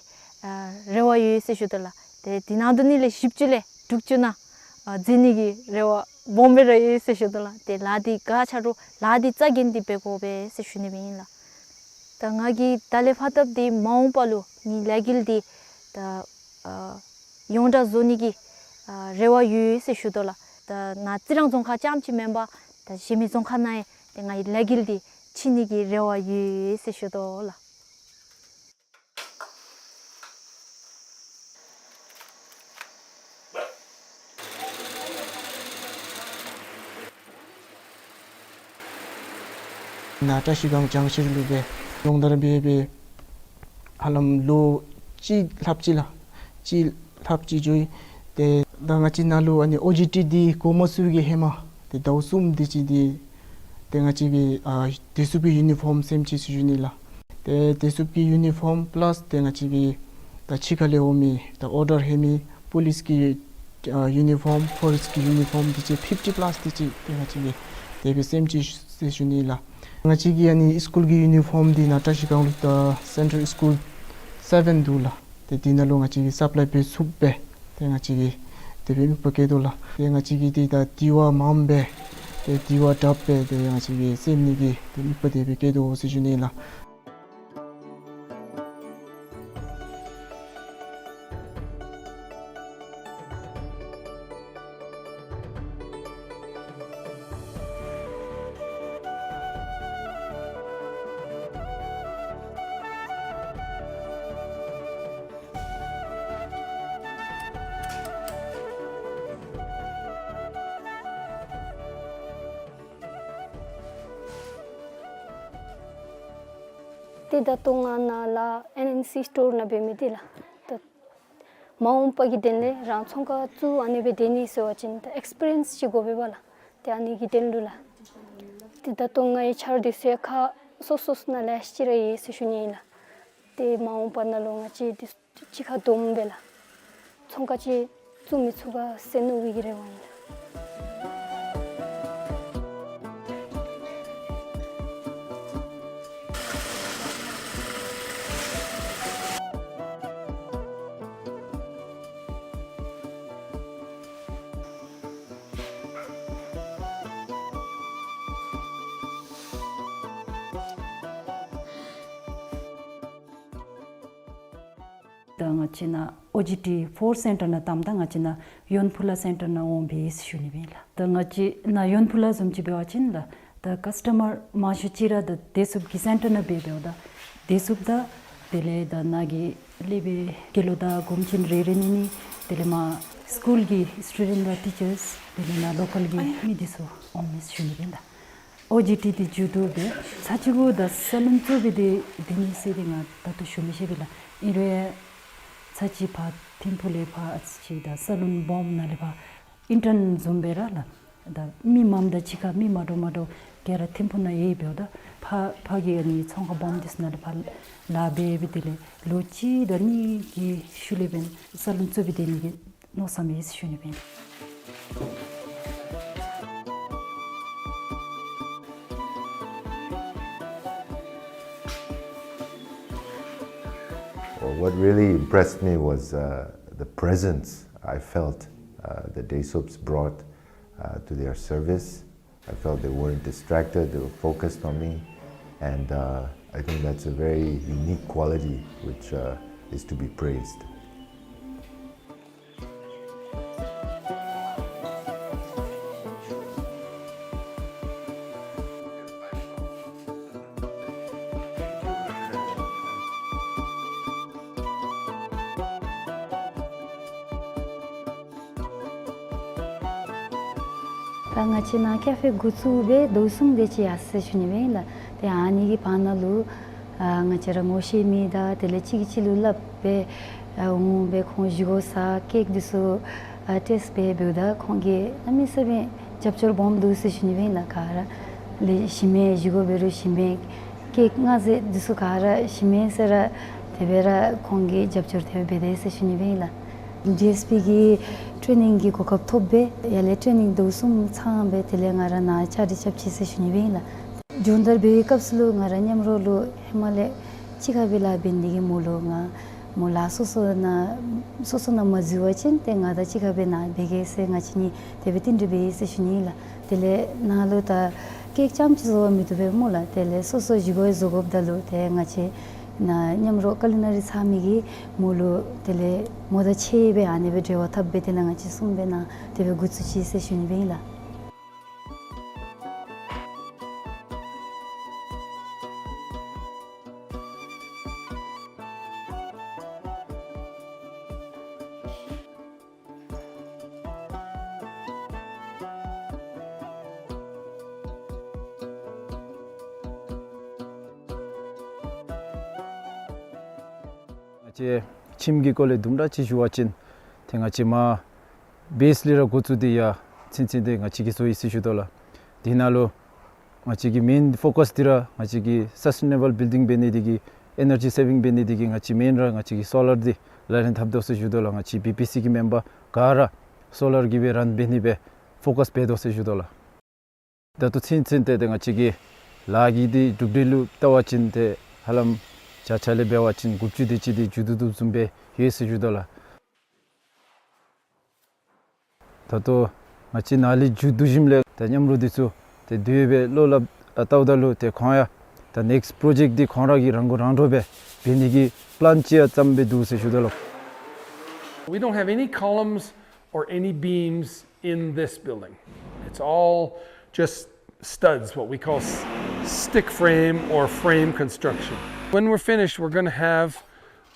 ཨ་རེ་བ་ཡོད་ཟེར་ཞུ་དོ་ལགས། ཏེ་འདི་ནང་དུ་ནི་ལས་བཞི་བཅུ་ལས་དྲུག་ཅུ་ནང་ཨ་འཛེགས་ནི་གི་རེ་བ་སྦོམ་སྦེ་ར་ཡོད་ཟེར་ཞུ་དོ་ལགས། ཏེ་ལཱ་འདི་ག་ཅི་རུང་ལཱ་འདི་རྩ་འགེངས་ཏེ་འབད་དགོ་པས་ཟེར་ཞུ་ནི་སྦེ་ཨིན་ལགས། ད་ང་གིས་ད་ལས་ཕར་སྟབས་བདེ་མ་འོངས་པ་ལུ་ངེའི་ལས་འགུལ་འདི་ད་ཨ་ཡོངས་གྲགས་བཟོ་ནི་གི་ཨ་རེ་བ་ཡོད་ཟེར་ཞུ་དོ་ལགས། ད་ནཱ་རྩི་རང་རྫོང་ཁག་རྐྱངམ་ཅིག་མེན་པར་ད་གཞན་མི་རྫོང་ཁག་ནང་ཡང་ཏེ་ངེའི་ལས་འགུལ་འདི་ཕྱིན་ནི་གི་རེ་བ་ཡོད་ཟེར་ཞུ་དོ་ལགས། ནཱ་བཀྲ་ཤིས་སྒང་བྱང་ཤེར་ལུ་སྦེ་སྦྱོང་བརྡར་འབད་སྦེ་ཧ་ལམ་ལོ་གཅིག་ལྷགཔ་ཅིག་ལགས། གཅིག་ལྷགཔ་ཅིག་འགྱོ་ཡི། ཏེ་ད་ང་བཅས་ནཱ་ལུ་ཨ་ནི་ཨོ་ཇི་ཊི་འདི་འགོ་མ་བཙུགས་ཀྱི་ཧེ་མ་ཏེ་ཟླཝ་གསུམ་དེ་ཅིག་འདི་ཏེ་ང་བཅས་ཀྱིས་ཨ་བདེ་སྲུངཔ་གི་ཡུ་ནི་ཕོརམ་སེམས་ཅི་ཟེར་ཞུ་ནི་ལགས། ཏེ་བདེ་སྲུངཔ་གི་ཡུ་ནི་ཕོརམ་པ་ལཱས་ཏེ་ང་བཅས་ཀྱི་ད་ཕྱི་ཁ་ལས་འོང་མི་ད་ཨོར་ཌར་ལྷོད་མི་པོ་ལིསི་གི་ཨ་ཡུ་ནི་ཕོརམ་ཕོ་རེསཊ་གི་ཡུ་ནི་ཕོརམ་དེ་ཅིག་ཕིཕ་ཊི་པ་ལཱས་དེ་ཅིག་ཏེ་ང་བཅས་ཀྱིས་དེ་སྦེ་སེམས་ཅི་ཟེར་ཞུ་ནི་ལགས། ང་བཅས་ཀྱི་ཨ་ནི་སི་ཀུལ་གྱི་ཡུ་ནི་ཕོརམ་འདི་ནཱ་བཀྲ་ཤིས་སྒང་ལུ་ད་སེན་ཊར་སི་ཀུལ་སེ་བེན་འདུག་ལགས། ཏེ་འདི་ནང་ལུ་ང་བཅས་ཀྱིས་སབ་ལའི་འབད་ཚུགས་པས། ཏེ་ང་བཅས་ཀྱིས་དེ་སྦེ་དམིགས་པ་བསྐྱེད་དོ་ལགས། ཏེ་ང་བཅས་ཀྱིས་འདི་ད་དེ་བ་མངམ་སྦེ་ཏེ་དེ་བ་དྲགཔ་སྦེ་ཏེ་ང་བཅས་ཀྱིས་སེམས་ནི་གི་ཏེ་དམིགས་པ་དེ་སྦེ་བསྐྱེད་དོ་ཟེར་ཞུ་ནི་ལགས། ཏེ་ད་ལྟོ་ང་ནཱ་ལཱ་ཨེན་ཨེན་སི་སི་ཊོར་ནང་འབད་མི་འདི་ལགས། ད་མ་འོངས་པ་གི་དོན་ལས་རང་ཚོང་ཁང་བཙུགས་ཨ་ནི་སྦེ་སྡོད་ནི་ཟེར་བ་ཅིན་ད་ཨེགསི་པི་རི་ཡནསི་ཅིག་དགོ་པས་པ་ལགས། ཏེ་ཨ་ནི་གི་དོན་ལུ་ལགས། ཏེ་ད་ལྟོ་ངེའི་འཆར་འདི་ཚུ་ཡང་ཁག་སོ་སོ་ནང་ལེ་ཤ་ཅིག་ར་ཡོད་ཟེར་ཞུ་ནི་ཨིན་ལགས། ཏེ་མ་འོངས་པ་ནང་ལུ་ང་བཅས་འདི་གཅིག་ཁར་བསྡོམས་སྦེ་ལགས། ཚོང་ཁང་ཅིག་བཙུགས་མི་ཚུགས་ག་ཟེར་མནོ་བའི་གི་རེ་བ་ཨིན་ལགས། ད་ང་བཅས་ནཱ་ཨོ་ཇི་ཊི་ཕོར་སེན་ཊར་ནང་བཏངམ་ད་ང་བཅས་ནཱ་ཡོན་ཕུ་ལ་སེན་ཊར་ནང་འོང་པས་ཟེར་ཞུ་ནི་སྦེ་ཨིན་ལགས། ད་ང་བཅས་ནཱ་ཡོན་ཕུ་ལ་བཟུམ་ཅིག་འབད་བ་ཅིན་ལགས། ད་ཀསི་ཊ་མར་མང་ཤོས་ཅིག་ར་ད་བདེ་སྲུངཔ་གི་སེན་ཊར་ནང་འབད་འབདཝ་ད་བདེ་སྲུངཔ་དང་དེ་ལས་ད་ནཱ་གི་ལས་པའི་དགེ་སློང་དང་གོམས་ཆེན་རེ་རེ་གཉིས་གཉིས་དེ་ལས་མར་སི་ཀུལ་གྱི་སི་ཊུ་ཌེནཊ་དང་ཊི་ཅརསི་དེ་ལས་ནཱ་ལོ་ཀཱལ་གྱི་མི་འདི་ཚུ་འོང་མས་ཟེར་ཞུ་ནི་སྦེ་ཨིན་ལགས། ཨོ་ཇི་ཊི་འདི་མཇུག་བསྡུ་སྦེ་ཚར་གཅིག་གུ་ད་ས་ལུན་བཙུགས་སྦེ་སྡོད་སྡོད་ནི་ཟེར་འདི་ང་ད་ལྟོ་ཞུ་མི་ཤེས་པས་ལགས། ཨིན་རུང་ཚར་གཅིག་ཕར་ཐིམ་ཕུག་ལས་ཕར་ཨ་ཙི་ཅིག་ད་ས་ལུན་སྦོམ་ནང་ལས་ཕར་ཨིན་ཊརན་བཟུམ་སྦེ་ར་ལགས། ད་མི་མངམ་དང་གཅིག་ཁར་མི་མ་འདྲཝ་མ་འདྲཝ་ག་ར་ཐིམ་ཕུག་ནང་ཡོད་འབདཝ་ད་ཕར་ཕར་གྱི་ཨ་ནི་ཚོང་ཁང་སྦོམ་འདི་ཚུ་ནང་ལས་ཕར་ལཱ་འབད་སྦེ་དེ་ལས་ལོ་གཅིག་དང་གཉིས་ཀྱི་ཤུལ་ལས་འབདན་ས་ལུན་བཙུགས་སྦེ་སྡོད་ནི་གི་མནོ་བསམ་ཡོད་ཟེར་ཞུ་ནི་སྦེ་ཨིན། Well, what really impressed me was uh, the presence I felt uh, the Daesubs brought uh, to their service. I felt they weren't distracted, they were focused on me. And uh, I think that's a very unique quality which uh, is to be praised. ད་ང་བཅས་ནཱ་ཀེ་ཕེ་འགོ་བཙུགས་སྦེ་ཟླཝ་གསུམ་དེ་ཅིག་ཡར་སོ་ཡི་ཟེར་ཞུ་ནི་ཨིན་ལགས། ཏེ་ཨ་ནི་གི་བར་ན་ལུ་ཨ་ང་བཅས་ར་ངོ་ཤེས་མི་དང་དེ་ལས་གཅིག་གིས་གཅིག་ལུ་སླབ་སྦེ་ཨ་འོང་སྦེ་ཁོང་བཞེས་སྒོ་ཟ་ཀེཀ་འདི་ཚུ་ཨ་ཊེསཊ་འབད་འབདཝ་ད་ཁོང་གིས་གནམ་མེད་ས་མེད་རྒྱབ་སྐྱོར་སྦོམ་འདུག་ཟེར་ཞུ་ནི་ཨིན་ལགས། ག་ར་ལས་ཞིམ་མས་བཞེས་སྒོ་འབད་རུང་ཞིམ་མས། ཀེཀ་མངར་ཟས་འདི་ཚུ་ག་ར་ཞིམ་མས་ཟེར་ར་དེ་སྦེ་ར་ཁོང་གིས་རྒྱབ་སྐྱོར་དེ་སྦེ་འབད་དེས་ཟེར་ཞུ་ནི་ཨིན་ལགས། ཌི་ཨེསི་པི་གི་ཊེ་ནིང་གི་གོ་སྐབས་ཐོབ་སྦེ་ཡར་ལས་ཊེ་ནིང་ཟླཝ་གསུམ་ཚང་སྦེ་དེ་ལས་ང་ར་ནཱ་བཅའ་སྒྲིག་རྐྱབ་ཅི་ཟེར་ཞུ་ནི་ཨིན་ལགས། སྦྱོང་བརྡར་འབད་བའི་སྐབས་སུ་ལུ་ང་ར་མཉམ་རོགས་ལུ་ཧེ་མ་ལས་གཅིག་ཁར་སྦེ་ལཱ་འབད་ནི་དེ་གིས་མོ་ལུ་ང་མོ་ལཱ་སོ་སོ་ནང་སོ་སོ་ནང་མ་འཛུལ་བ་ཅིན་ཏེ་ང་དང་གཅིག་ཁར་སྦེ་ནཱ་འབད་གེ་ཟེར་ང་བཅས་གཉིས་དེ་སྦེ་རྟེན་འབྲེལ་འབད་ཡི་ཟེར་ཞུ་ནི་ཨིན་ལགས། དེ་ལས་ནཱ་ལུ་ད་ཀེཀ་རྐྱངམ་ཅིག་བཟོ་བ་མི་བཏུབ་པས་སྨོ་ལགས། དེ་ལས་སོ་སོ་བཞེས་སྒོ་བཟོ་དགོཔ་ད་ལུ་ཏེ་ང་བཅས་ནཱ་མཉམ་རོགས་ཀ་ལི་ན་རི་ཚང་མི་གིས་མོ་ལུ་དེ་ལས་མོ་དང་ཕྱད་སྦེ་ཨ་ནི་སྦེ་འབྲེལ་བ་འཐབ་སྦེ་དེ་ལས་ང་བཅས་གསུམ་སྦེ་ནཱ་དེ་སྦེ་འགོ་བཙུགས་ཅི་ཟེར་ཞུ་ནི་སྦེ་ཨིན་ལགས། ང་བཅས་ཁྱིམ་གྱི་སྐོར་ལས་དུམ་གྲ་ཅིག་ཞུ་བ་ཅིན་ཏེ་ང་བཅས་མར་བེསི་ལས་ར་འགོ་བཙུགས་ཏེ་ཡར་ཚུན་ཚོད་འདི་ང་བཅས་ཀྱིས་བཟོ་ཡི་ཟེར་ཞུ་དོ་ལགས། དེ་ནང་ལུ་ང་བཅས་ཀྱི་མེན་ཕོ་ཀསི་འདི་ར་ང་བཅས་ཀྱི་སཱསི་ཊེ་ནེ་བཱལ་བིལ་ཌིང་འབད་ནི་དེ་གིས་ཨེ་ནར་ཇི་སེ་བིང་འབད་ནི་དེ་གིས་ང་བཅས་མེན་ར་ང་བཅས་ཀྱིས་སོ་ལར་འདི་ལག་ལེན་འཐབ་དོ་ཟེར་ཞུ་དོ་ལགས། ང་བཅས་བི་པི་སི་གི་མེམ་བར་ག་ར་སོ་ལར་གྱིས་སྦེ་རཱན་འབད་ནི་སྦེ་ཕོ་ཀསི་འབད་དོ་ཟེར་ཞུ་དོ་ལགས། ད་ལྟོ་ཚུན་ཚོད་ཏེ་ཏེ་ང་བཅས་ཀྱི་ལཱ་གི་འདི་གྲུབ་འབྲས་ལུ་བལྟ་བ་ཅིན་ཏེ་ཧ་ལམ་བརྒྱ་ཆ་ལས་འབད་བ་ཅིན་དགུ་བཅུ་དེ་ཅིག་འདི་མཇུག་བསྡུ་དོ་བཟུམ་སྦེ་ཡོད་ཟེར་ཞུ་དོ་ལགས། ད་ལྟོ་ང་བཅས་ནཱ་ལས་མཇུག་བསྡུ་ཞིནམ་ལས་ད་མཉམ་རོགས་འདི་ཚུ་ཏེ་དེ་སྦེ་ལོག་ལྷོདཔ་ལྟཝ་ད་ལུ་ཏེ་ཁོང་ཡང་ད་ནེགསི་པྲོ་ཇེཀཊ་འདི་ཁོང་ར་གིས་རང་མགོ་རང་འདྲོངས་སྦེ་འབད་ནི་གི་པི་ལཱན་ཅིག་ཡང་བརྩམས་སྦེ་འདུག་ཟེར་ཞུ་དོ་ལགས། We don't have any columns or any beams in this building. It's all just studs, what we call s- stick frame or frame construction. When we're finished, we're going to have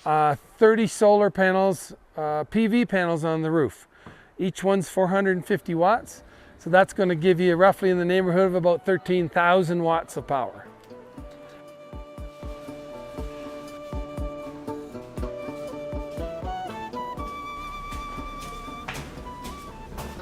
uh, thirty solar panels, uh, P V panels on the roof. Each one's four hundred fifty watts. So that's going to give you roughly in the neighborhood of about thirteen thousand watts of power.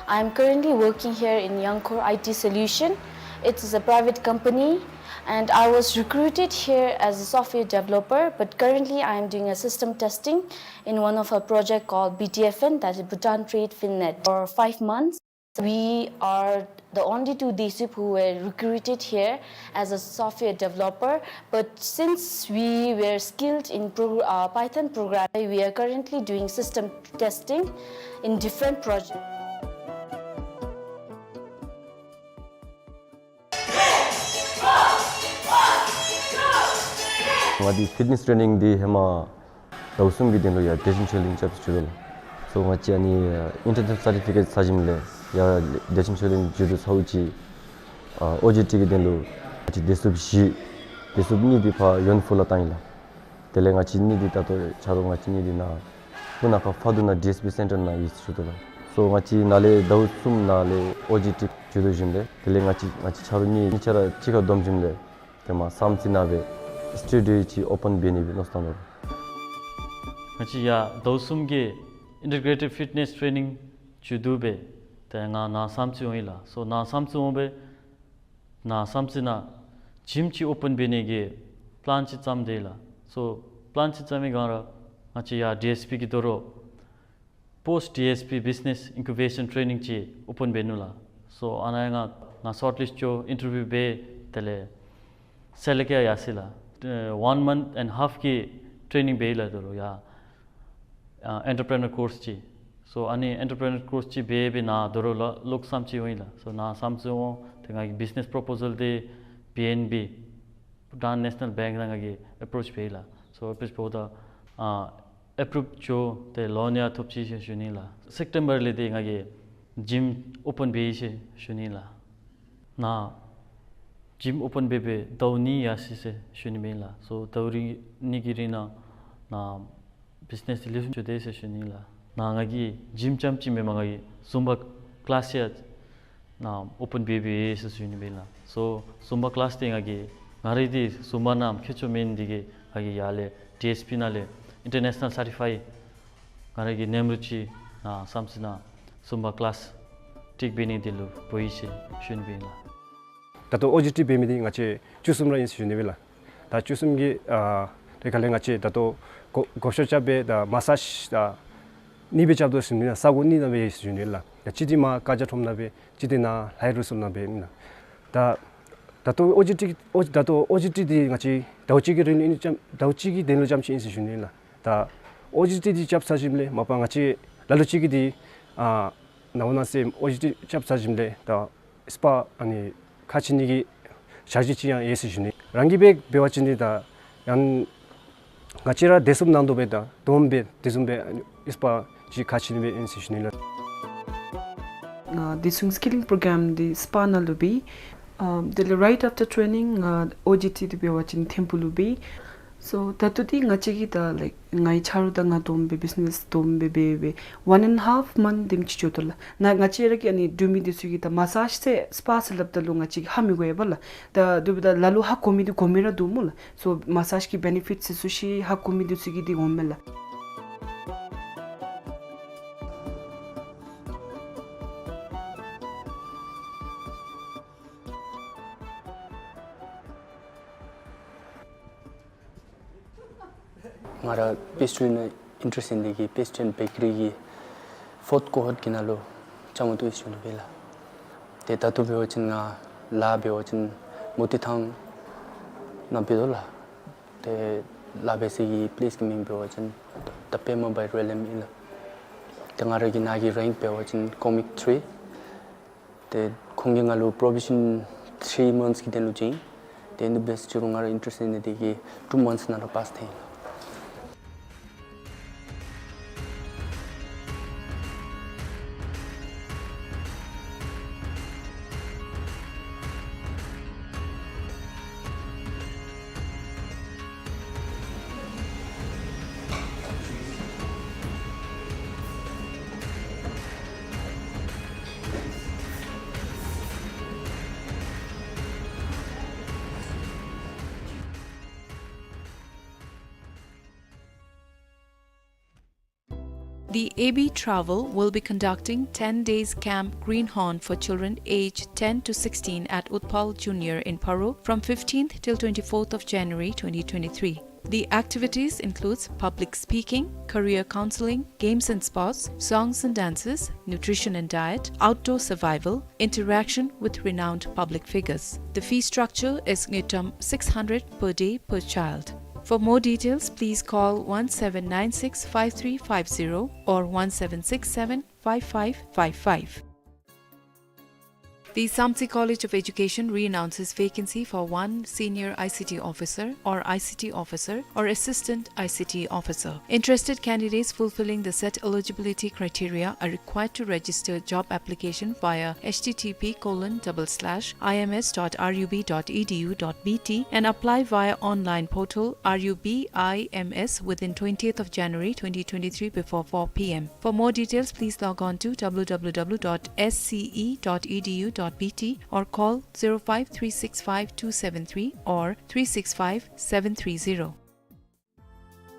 I'm currently working here in Youngcore I T Solution. It is a private company, and I was recruited here as a software developer, but currently I am doing a system testing in one of our project called B T F N, that is Bhutan Trade Finnet, for five months. We are the only two Desup who were recruited here as a software developer, but since we were skilled in pro- uh, Python programming, we are currently doing system testing in different projects. ང་འདི་ཕིཊ་ནེསི་ཊེ་ནིང་འདི་ཧེ་མ་ཟླཝ་གསུམ་གྱི་དོན་ལུ་ཡར་ཌེ་ཅིན་ཆོས་གླིང་རྐྱབ་ཅི་ལོ། སོ་ང་བཅས་ཨ་ནི་ཨིན་ཊར་ནེ་ཤ་ནཱལ་སར་ཊི་ཕི་ཀེཊ་ཟ་ཞིནམ་ལས་ཡར་ཌེ་ཅིན་ཆོས་གླིང་མཇུག་བསྡུ་ཚརཝ་ཅིག་ཨ་ཨོ་ཇི་ཊི་གི་དོན་ལུ་ང་བཅས་ཌེ་ཤུབ་བཞི་ཌེ་ཤུབ་གཉིས་འདི་ཕར་ཡོན་ཧྥུ་ལུ་བཏང་ཡི་ལགས། དེ་ལས་ང་བཅས་གཉིས་འདི་ད་ལྟོ་ཆ་རོགས་ང་བཅས་གཉིས་འདི་ནཱ་སྤུ་ན་ཁ་ཕ་དུ་ན་ཌི་ཨེསི་པི་སེན་ཊར་ནང་ཡོད་ཟེར་ཞུ་དོ་ལགས། སོ་ང་བཅས་ནཱ་ལས་ཟླཝ་གསུམ་ནང་ལས་ཨོ་ཇི་ཊི་མཇུག་བསྡུ་ཞིནམ་ལས་དེ་ལས་ང་བཅས་ང་བཅས་ཆ་རོགས་གཉིས་གཉིས་ཆ་ར་གཅིག་ཁར་བསྡོམས་ཞིནམ་ལས་ཏེ་མར་བསམ་རྩེ་ནང་སྦེ་སི་ཊུ་ཌིའོ་ཅིག་ཨོ་པཱན་འབད་ནི་སྦེ་མནོ་བསམ་བཏང་དོ། ང་བཅས་ཡར་ཟླཝ་གསུམ་གྱི་ཨིན་ཊི་གྲེ་ཊེཌ་ཕིཊ་ནེསི་ཊེ་ནིང་མཇུག་བསྡུ་སྦེ་ཏེ་ང་ནཱ་བསམ་རྩེ་འོང་ཡི་ལགས། སོ་ནཱ་བསམ་རྩེ་འོང་སྦེ་ནཱ་བསམ་རྩེ་ནང་ཇིམ་ཅིག་ཨོ་པཱན་འབད་ནི་གི་པི་ལཱན་ཅིག་བརྩམས་དེས་ལགས། སོ་པི་ལཱན་ཅིག་བརྩམས་པའི་སྒང་ར་ང་བཅས་ཡར་ཌི་ཨེསི་པི་གིས་དོ་རུང་པོསཊ་ཌི་ཨེསི་པི་བིཛི་ནེསི་ཨིན་ཀུ་བེ་ཤཱན་ཊེ་ནིང་ཅིག་ཨོ་པཱན་འབད་ནུག་ལགས། སོ་ཨ་ནཱ་ཡང་ང་ང་ཤོཊ་ལིསཊ་ཅིག་ཨིན་ཊར་བིའུ་འབད་དེ་ལས་སི་ལེཀཊ་ཡར་སོ་ཡི་ལགས། ཨེ་ཝཱན་མཱནཐ་ཨེནཌ་ཧཱཕ་གི་ཊེ་ནིང་འབད་ཡི་ལགས་དོ་རུང་ཡར་ཨ་ཨེན་ཊར་པི་རི་ནར་ཀོརསི་ཅིག། སོ་ཨ་ནི་ཨེན་ཊར་པི་རི་ནར་ཀོརསི་ཅིག་འབད་སྦེ་ནཱ་དོ་རུང་ལོག་ལོག་བསམ་རྩེ་འོང་ཡི་ལགས། སོ་ནཱ་བསམ་རྩེ་འོང་ཏེ་ང་གི་བིཛི་ནེསི་པོརོ་པོ་ཟཱལ་འདི་པི་ཨེན་བི་བྷུ་ཊཱན་ནེ་ཤ་ནཱལ་བེངཀ་ནང་ང་གིས་ཨེ་པྲོ་ཆི་འབད་ཡི་ལགས། སོ་ཨེ་པྲོ་ཆི་འབདཝ་ད་ཨ་ཨེ་པྲུབ་ཅིག་ཏེ་ལོན་ཡང་ཐོབ་ཅི་ཟེར་ཞུ་ནི་ལགས། སེབ་ཊེམ་བར་ལས་ཏེ་ང་གིས་ཇིམ་ཨོ་པཱན་འབད་ཡི་ཟེར་ཞུ་ནི་ལགས། ནཱ་ཇིམ་ཨོ་པཱན་འབད་སྦེ་ཟླཝ་གཉིས་ཡར་སོ་ཡི་ཟེར་ཞུ་ནི་མས་ལགས། སོ་ཟླཝ་རིང་གཉིས་ཀྱི་རིང་ནང་ནཱ་བིཛི་ནེསི་འདི་ལེགས་ཤོམ་འགྱོ་དེས་ཟེར་ཞུ་ནི་ལགས། ནཱ་ང་གིས་ཇིམ་རྐྱངམ་ཅིག་མེན་པར་ང་གིས་ཛུམ་བ་ཀི་ལཱསི་ཡང་ ནཱ་ཨོ་པཱན་འབད་འབད་ཡི་ཟེར་ཞུ་ནི་སྦེ་ཨིན་ལགས། སོ་ཟུམ་བ་ཀི་ལཱསི་འདི་ང་གིས་ང་རའི་འདི་ཟུམ་བ་ནང་མཁས་མཆོག་མེན་འདི་གིས་ང་གིས་ཡར་ལས་ཌི་ཨེསི་པི་ནང་ལས་ཨིན་ཊར་ནེ་ཤ་ནཱལ་སར་ཊི་ཕའི་ང་ར་གི་ནེམ་རུ་ཅིག་ནཱ་བསམ་ཚུལ་ནང་ཟུམ་བ་ཀི་ལཱསི་ཊིཀ་འབད་ནི་འདི་ལུ་འབོ་ཡི་ཟེར་ཞུ་ནི་སྦེ་ཨིན་ལགས། ད་ལྟོ་ཨོ་ཇི་ཊི་འབད་མི་འདི་ང་བཅས་བཅུ་གསུམ་ར་ཨིན་ཟེར་ཞུ་ནི་སྦེ་ལགས། ད་བཅུ་གསུམ་གྱི་ཨ་རེས་ཁ་ལས་ང་བཅས་ད་ལྟོ་གོ་གོ་ཤོ་རྐྱབ་སྦེ་ད་མ་སཱཇ་ད་གཉིས་སྦེ་རྐྱབ་དོ་ཟེར་ཞུ་ནི་ལགས། ས་གོ་གཉིས་ནང་སྦེ་ཡོད་ཟེར་ཞུ་ནི་ལགས། ད་གཅིག་འདི་མར་ཀ་ཇ་ཁྲོམ་ནང་སྦེ་གཅིག་འདི་ནཱ་ལྷའི་རུ་སུལ་ནང་སྦེ་ཨིན་ལགས། ད་ད་ལྟོ་ཨོ་ཇི་ཊི་ཨོ་ད་ལྟོ་ཨོ་ཇི་ཊི་འདི་ང་བཅས་ཟླཝ་གཅིག་གི་རིང་ལུ་ཨིན་ཙམ་ཟླཝ་གཅིག་གི་དོན་ལུ་རྐྱངམ་ཅིག་ཨིན་ཟེར་ཞུ་ནི་ལགས། ད་ཨོ་ཇི་ཊི་འདི་རྐྱབ་ཚར་ཞིནམ་ལས་མ་པ་ང་བཅས་ལ་ལུ་ཅིག་གིས་འདི་ཨ་ནཱ་འོ་ན་ཟེར་ཨོ་ཇི་ཊི་རྐྱབ་ཚར་ཞིནམ་ལས་ད་སི་པ་ཨ་ནི་ཁ་ཕྱེ་ནི་གི་ཞག་ཅིག་ཅིག་ཡང་ཡོད་ཟེར་ཞུ་ནི། རང་གིས་འབད་འབད་བ་ཅིན་འདི་ད་ཡང་ང་བཅས་ར་བདེ་སྲུངཔ་ནང་དོག་སྦེ་ད་དོམ་སྦེ་དེ་བཟུམ་སྦེ་ཨ་ནི་སི་པ་ཅིག་ཁ་ཕྱེ་ནི་སྦེ་ཨིན་ཟེར་ཞུ་ནི་ལགས། ཨ་དེ་བཟུམ་སི་ཀི་ལིང་པོ་རོ་གརམ་འདི་སི་པ་ནང་ལུ་འབད། ཨ་དེ་ལས་རའིཊ་ཨཕ་ཊར་ཊེ་རེ་ནིང་ཨ་ཨོ་ཇི་ཊི་འདི་འབད་བ་ཅིན་ཐིམ་ཕུག་ལུ་འབད། སོ་ད་ལྟོ་འདི་ང་བཅས་ཀྱིས་ད་ལའིཀ་ངེའི་ཆ་རོགས་དང་ང་དོམ་སྦེ་བིཛི་ནེསི་དོམ་སྦེ་འབད་འབད་ཝན་ཨེནཌ་ཧཱཕ་མནཐ་དེམ་ཅིག་འགྱོ་དོ་ལགས། ནཱ་ང་བཅས་ར་གི་ཨ་ནི་འབྲུག་མི་འདི་ཚུ་གིས་ད་མ་སཱཇ་ཟེར་སི་པ་ཟེར་སླབ་ད་ལུ་ང་བཅས་ཀྱིས་ཧ་མི་གོ་བས་ལགས། ད་དེ་འབདཝ་ད་ལ་ལུ་ཧ་གོ་མི་འདི་གོ་མི་ར་འདུག་སྨོ་ལགས། སོ་མ་སཱཇ་གི་བེ་ནི་ཕིཊ་ཚུ་ཤེས་ཧ་གོ་མི་འདི་ཚུ་གིས་འདི་འོང་མས་ལགས། ང་ར་པེསི་ཊི་རི་ནང་ཨིན་ཊརེསཊ་ཨིན་ནི་གིས་པེསི་ཊི་རི་ཨེནཌ་བེ་ཀ་རི་གི་ཕོརཐ་ཀོ་ཧོརཊ་གི་ནང་ལུ་བཅའ་མར་གཏོགས་ཡི་ཟེར་ཞུ་ནི་སྦེ་ལགས། ཏེ་ད་ལྟོ་འབད་བ་ཅིན་ང་ལཱ་འབད་བ་ཅིན་མུ་ཏིག་ཐང་ནང་འབད་དོ་ལགས། ཏེ་ལཱ་འབད་ས་གི་པི་ལེསི་གི་མིང་འབད་བ་ཅིན་ད་པདྨ་བཱའི་རི་ཨེལ་ཨེམ་ཨིན་ལགས། ཏེ་ང་ར་གི་ནཱ་གི་རེངཀ་འབད་བ་ཅིན་ཀོ་མིག་ཐིརི། ཏེ་ཁོང་གིས་ང་ལུ་པོརོ་བེ་ཤཱན་ཐིརི་མནཐས་ཀྱི་དོན་ལུ་བྱིན། ཏེ་ཨིན་དེ་འབད་ས་ཅིག་རུང་ང་ར་ཨིན་ཊརེསཊ་ཨིན་ནི་དེ་གིས་ཊུ་མནཐས་ནང་ར་པཱསི་ཐལ་ཡི་ལགས། The A B Travel will be conducting ten days Camp Greenhorn for children aged ten to sixteen at Utpal Junior in Paro from fifteenth till twenty-fourth of January twenty twenty-three. The activities includes public speaking, career counseling, games and sports, songs and dances, nutrition and diet, outdoor survival, interaction with renowned public figures. The fee structure is ngultrum six hundred per day per child. For more details, please call one seven nine six five three five zero or one seven six seven five five five five. The Samtse College of Education re-announces vacancy for one senior I C T officer or I C T officer or assistant I C T officer. Interested candidates fulfilling the set eligibility criteria are required to register job application via H T T P colon double slash I M S dot R U B dot E D U dot B T and apply via online portal R U B I M S within twentieth of January twenty twenty-three before four P M. For more details, please log on to W W W dot S C E dot E D U dot B T or call zero five three six five two seven three or three six five seven three zero.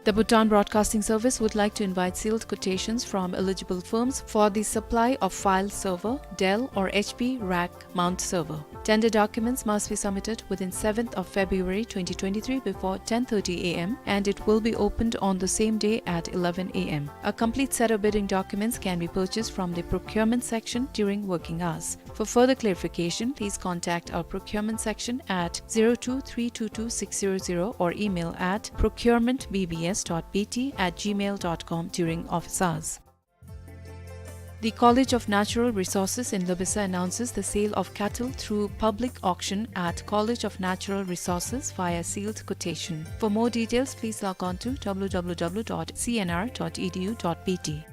The Bhutan Broadcasting Service would like to invite sealed quotations from eligible firms for the supply of file server, Dell or H P rack mount server. Tender documents must be submitted within seventh of February twenty twenty-three before ten thirty A M and it will be opened on the same day at eleven A M. A complete set of bidding documents can be purchased from the procurement section during working hours. For further clarification, please contact our procurement section at zero two three two two six zero zero or email at procurement B B S dot B T at gmail dot com during office hours. The College of Natural Resources in Labasa announces the sale of cattle through public auction at College of Natural Resources via sealed quotation. For more details, please log on to W W W dot C N R dot E D U dot B T.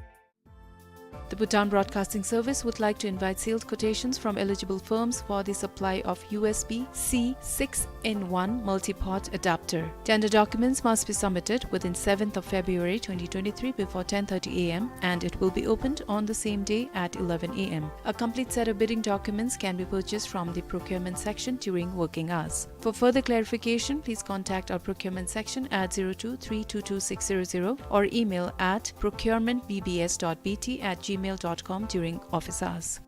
The Bhutan Broadcasting Service would like to invite sealed quotations from eligible firms for the supply of U S B C six-in-one multi-port adapter. Tender documents must be submitted within seventh of February twenty twenty-three before ten thirty A M, and it will be opened on the same day at eleven A M. A complete set of bidding documents can be purchased from the procurement section during working hours. For further clarification, please contact our procurement section at zero two three two two six zero zero or email at procurement B B S dot B T at gmail dot com during office hours.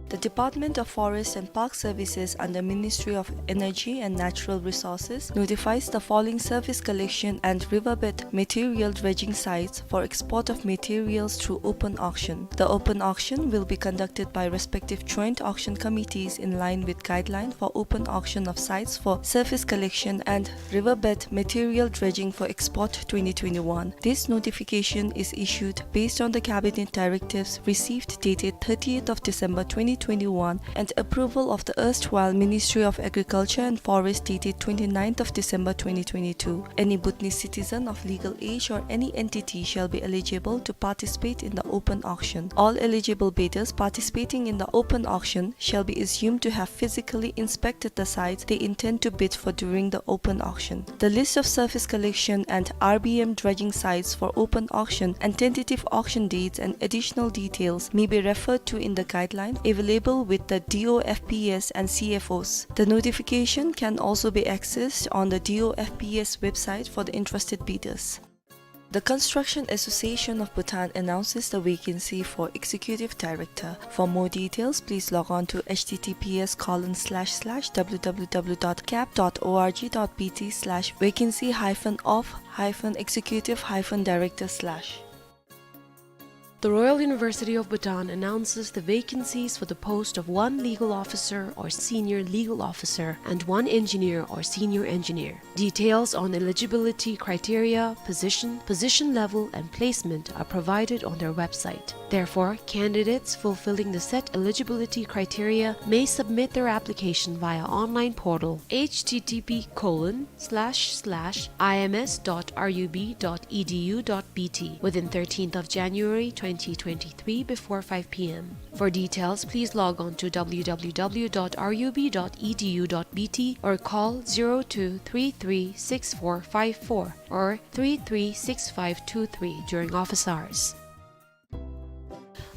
The Department of Forest and Park Services under Ministry of Energy and Natural Resources notifies the following surface collection and riverbed material dredging sites for export of materials through open auction. The open auction will be conducted by respective joint auction committees in line with guideline for open auction of sites for surface collection and riverbed material dredging for export twenty twenty-one. This notification is issued based on the Cabinet directives received dated thirtieth of December twenty twenty-one and approval of the erstwhile Ministry of Agriculture and Forest dated twenty-ninth of December twenty twenty-two. Any Bhutanese citizen of legal age or any entity shall be eligible to participate in the open auction. All eligible bidders participating in the open auction shall be assumed to have physically inspected the sites they intend to bid for during the open auction. The list of surface collection and R B M dredging sites for open auction and tentative auction dates and additional details may be referred to in the guideline available with the D O F P S and C F Os. The notification can also be accessed on the D O F P S website for the interested bidders. The Construction Association of Bhutan announces the vacancy for Executive Director. For more details, please log on to H T T P S colon slash slash W W W dot cap dot O R G dot B T slash vacancy hyphen of hyphen executive hyphen director slash. The Royal University of Bhutan announces the vacancies for the post of one legal officer or senior legal officer and one engineer or senior engineer. Details on eligibility criteria, position, position level, and placement are provided on their website. Therefore, candidates fulfilling the set eligibility criteria may submit their application via online portal H T T P colon slash slash I M S dot R U B dot E D U dot B T within thirteenth of January twenty twenty-three before five P M. For details, please log on to W W W dot R U B dot E D U dot B T or call zero two three three six four five four or three three six five two three during office hours.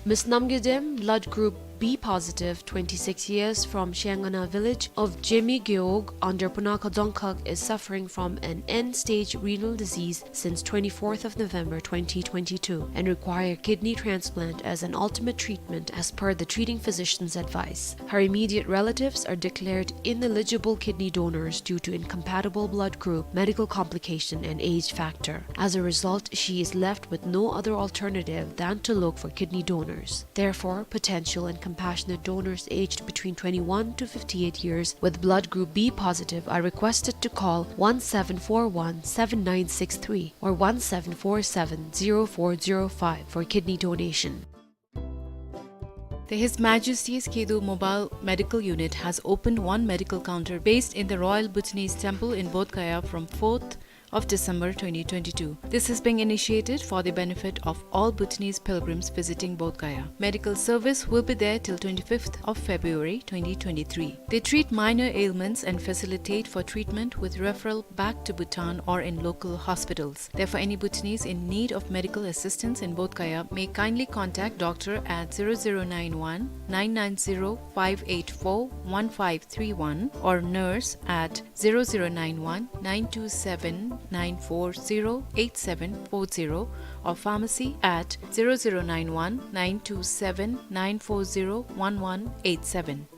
Miss Namgay Dem, blood group B positive, twenty-six years, from Shangana village of Jemi Gewog under Punakha Dzongkhag, is suffering from an end-stage renal disease since twenty-fourth of November twenty twenty-two and require kidney transplant as an ultimate treatment as per the treating physician's advice. Her immediate relatives are declared ineligible kidney donors due to incompatible blood group, medical complication, and age factor. As a result, she is left with no other alternative than to look for kidney donors. Therefore, potential and compassionate donors aged between twenty-one to fifty-eight years with blood group B positive are requested to call one seven four one seven nine six three or one seven four seven zero four zero five for kidney donation. The His Majesty's Khedo Mobile Medical Unit has opened one medical counter based in the Royal Bhutanese Temple in Bodh Gaya from fourth of December twenty twenty-two. This is being initiated for the benefit of all Bhutanese pilgrims visiting Bodh Gaya. Medical service will be there till twenty-fifth of February twenty twenty-three. They treat minor ailments and facilitate for treatment with referral back to Bhutan or in local hospitals. Therefore, any Bhutanese in need of medical assistance in Bodh Gaya may kindly contact doctor at zero zero nine one nine nine zero five eight four one five three one or nurse at zero zero nine one nine two seven nine four zero eight seven four zero or pharmacy at zero zero nine one nine two seven nine four zero one one eight seven.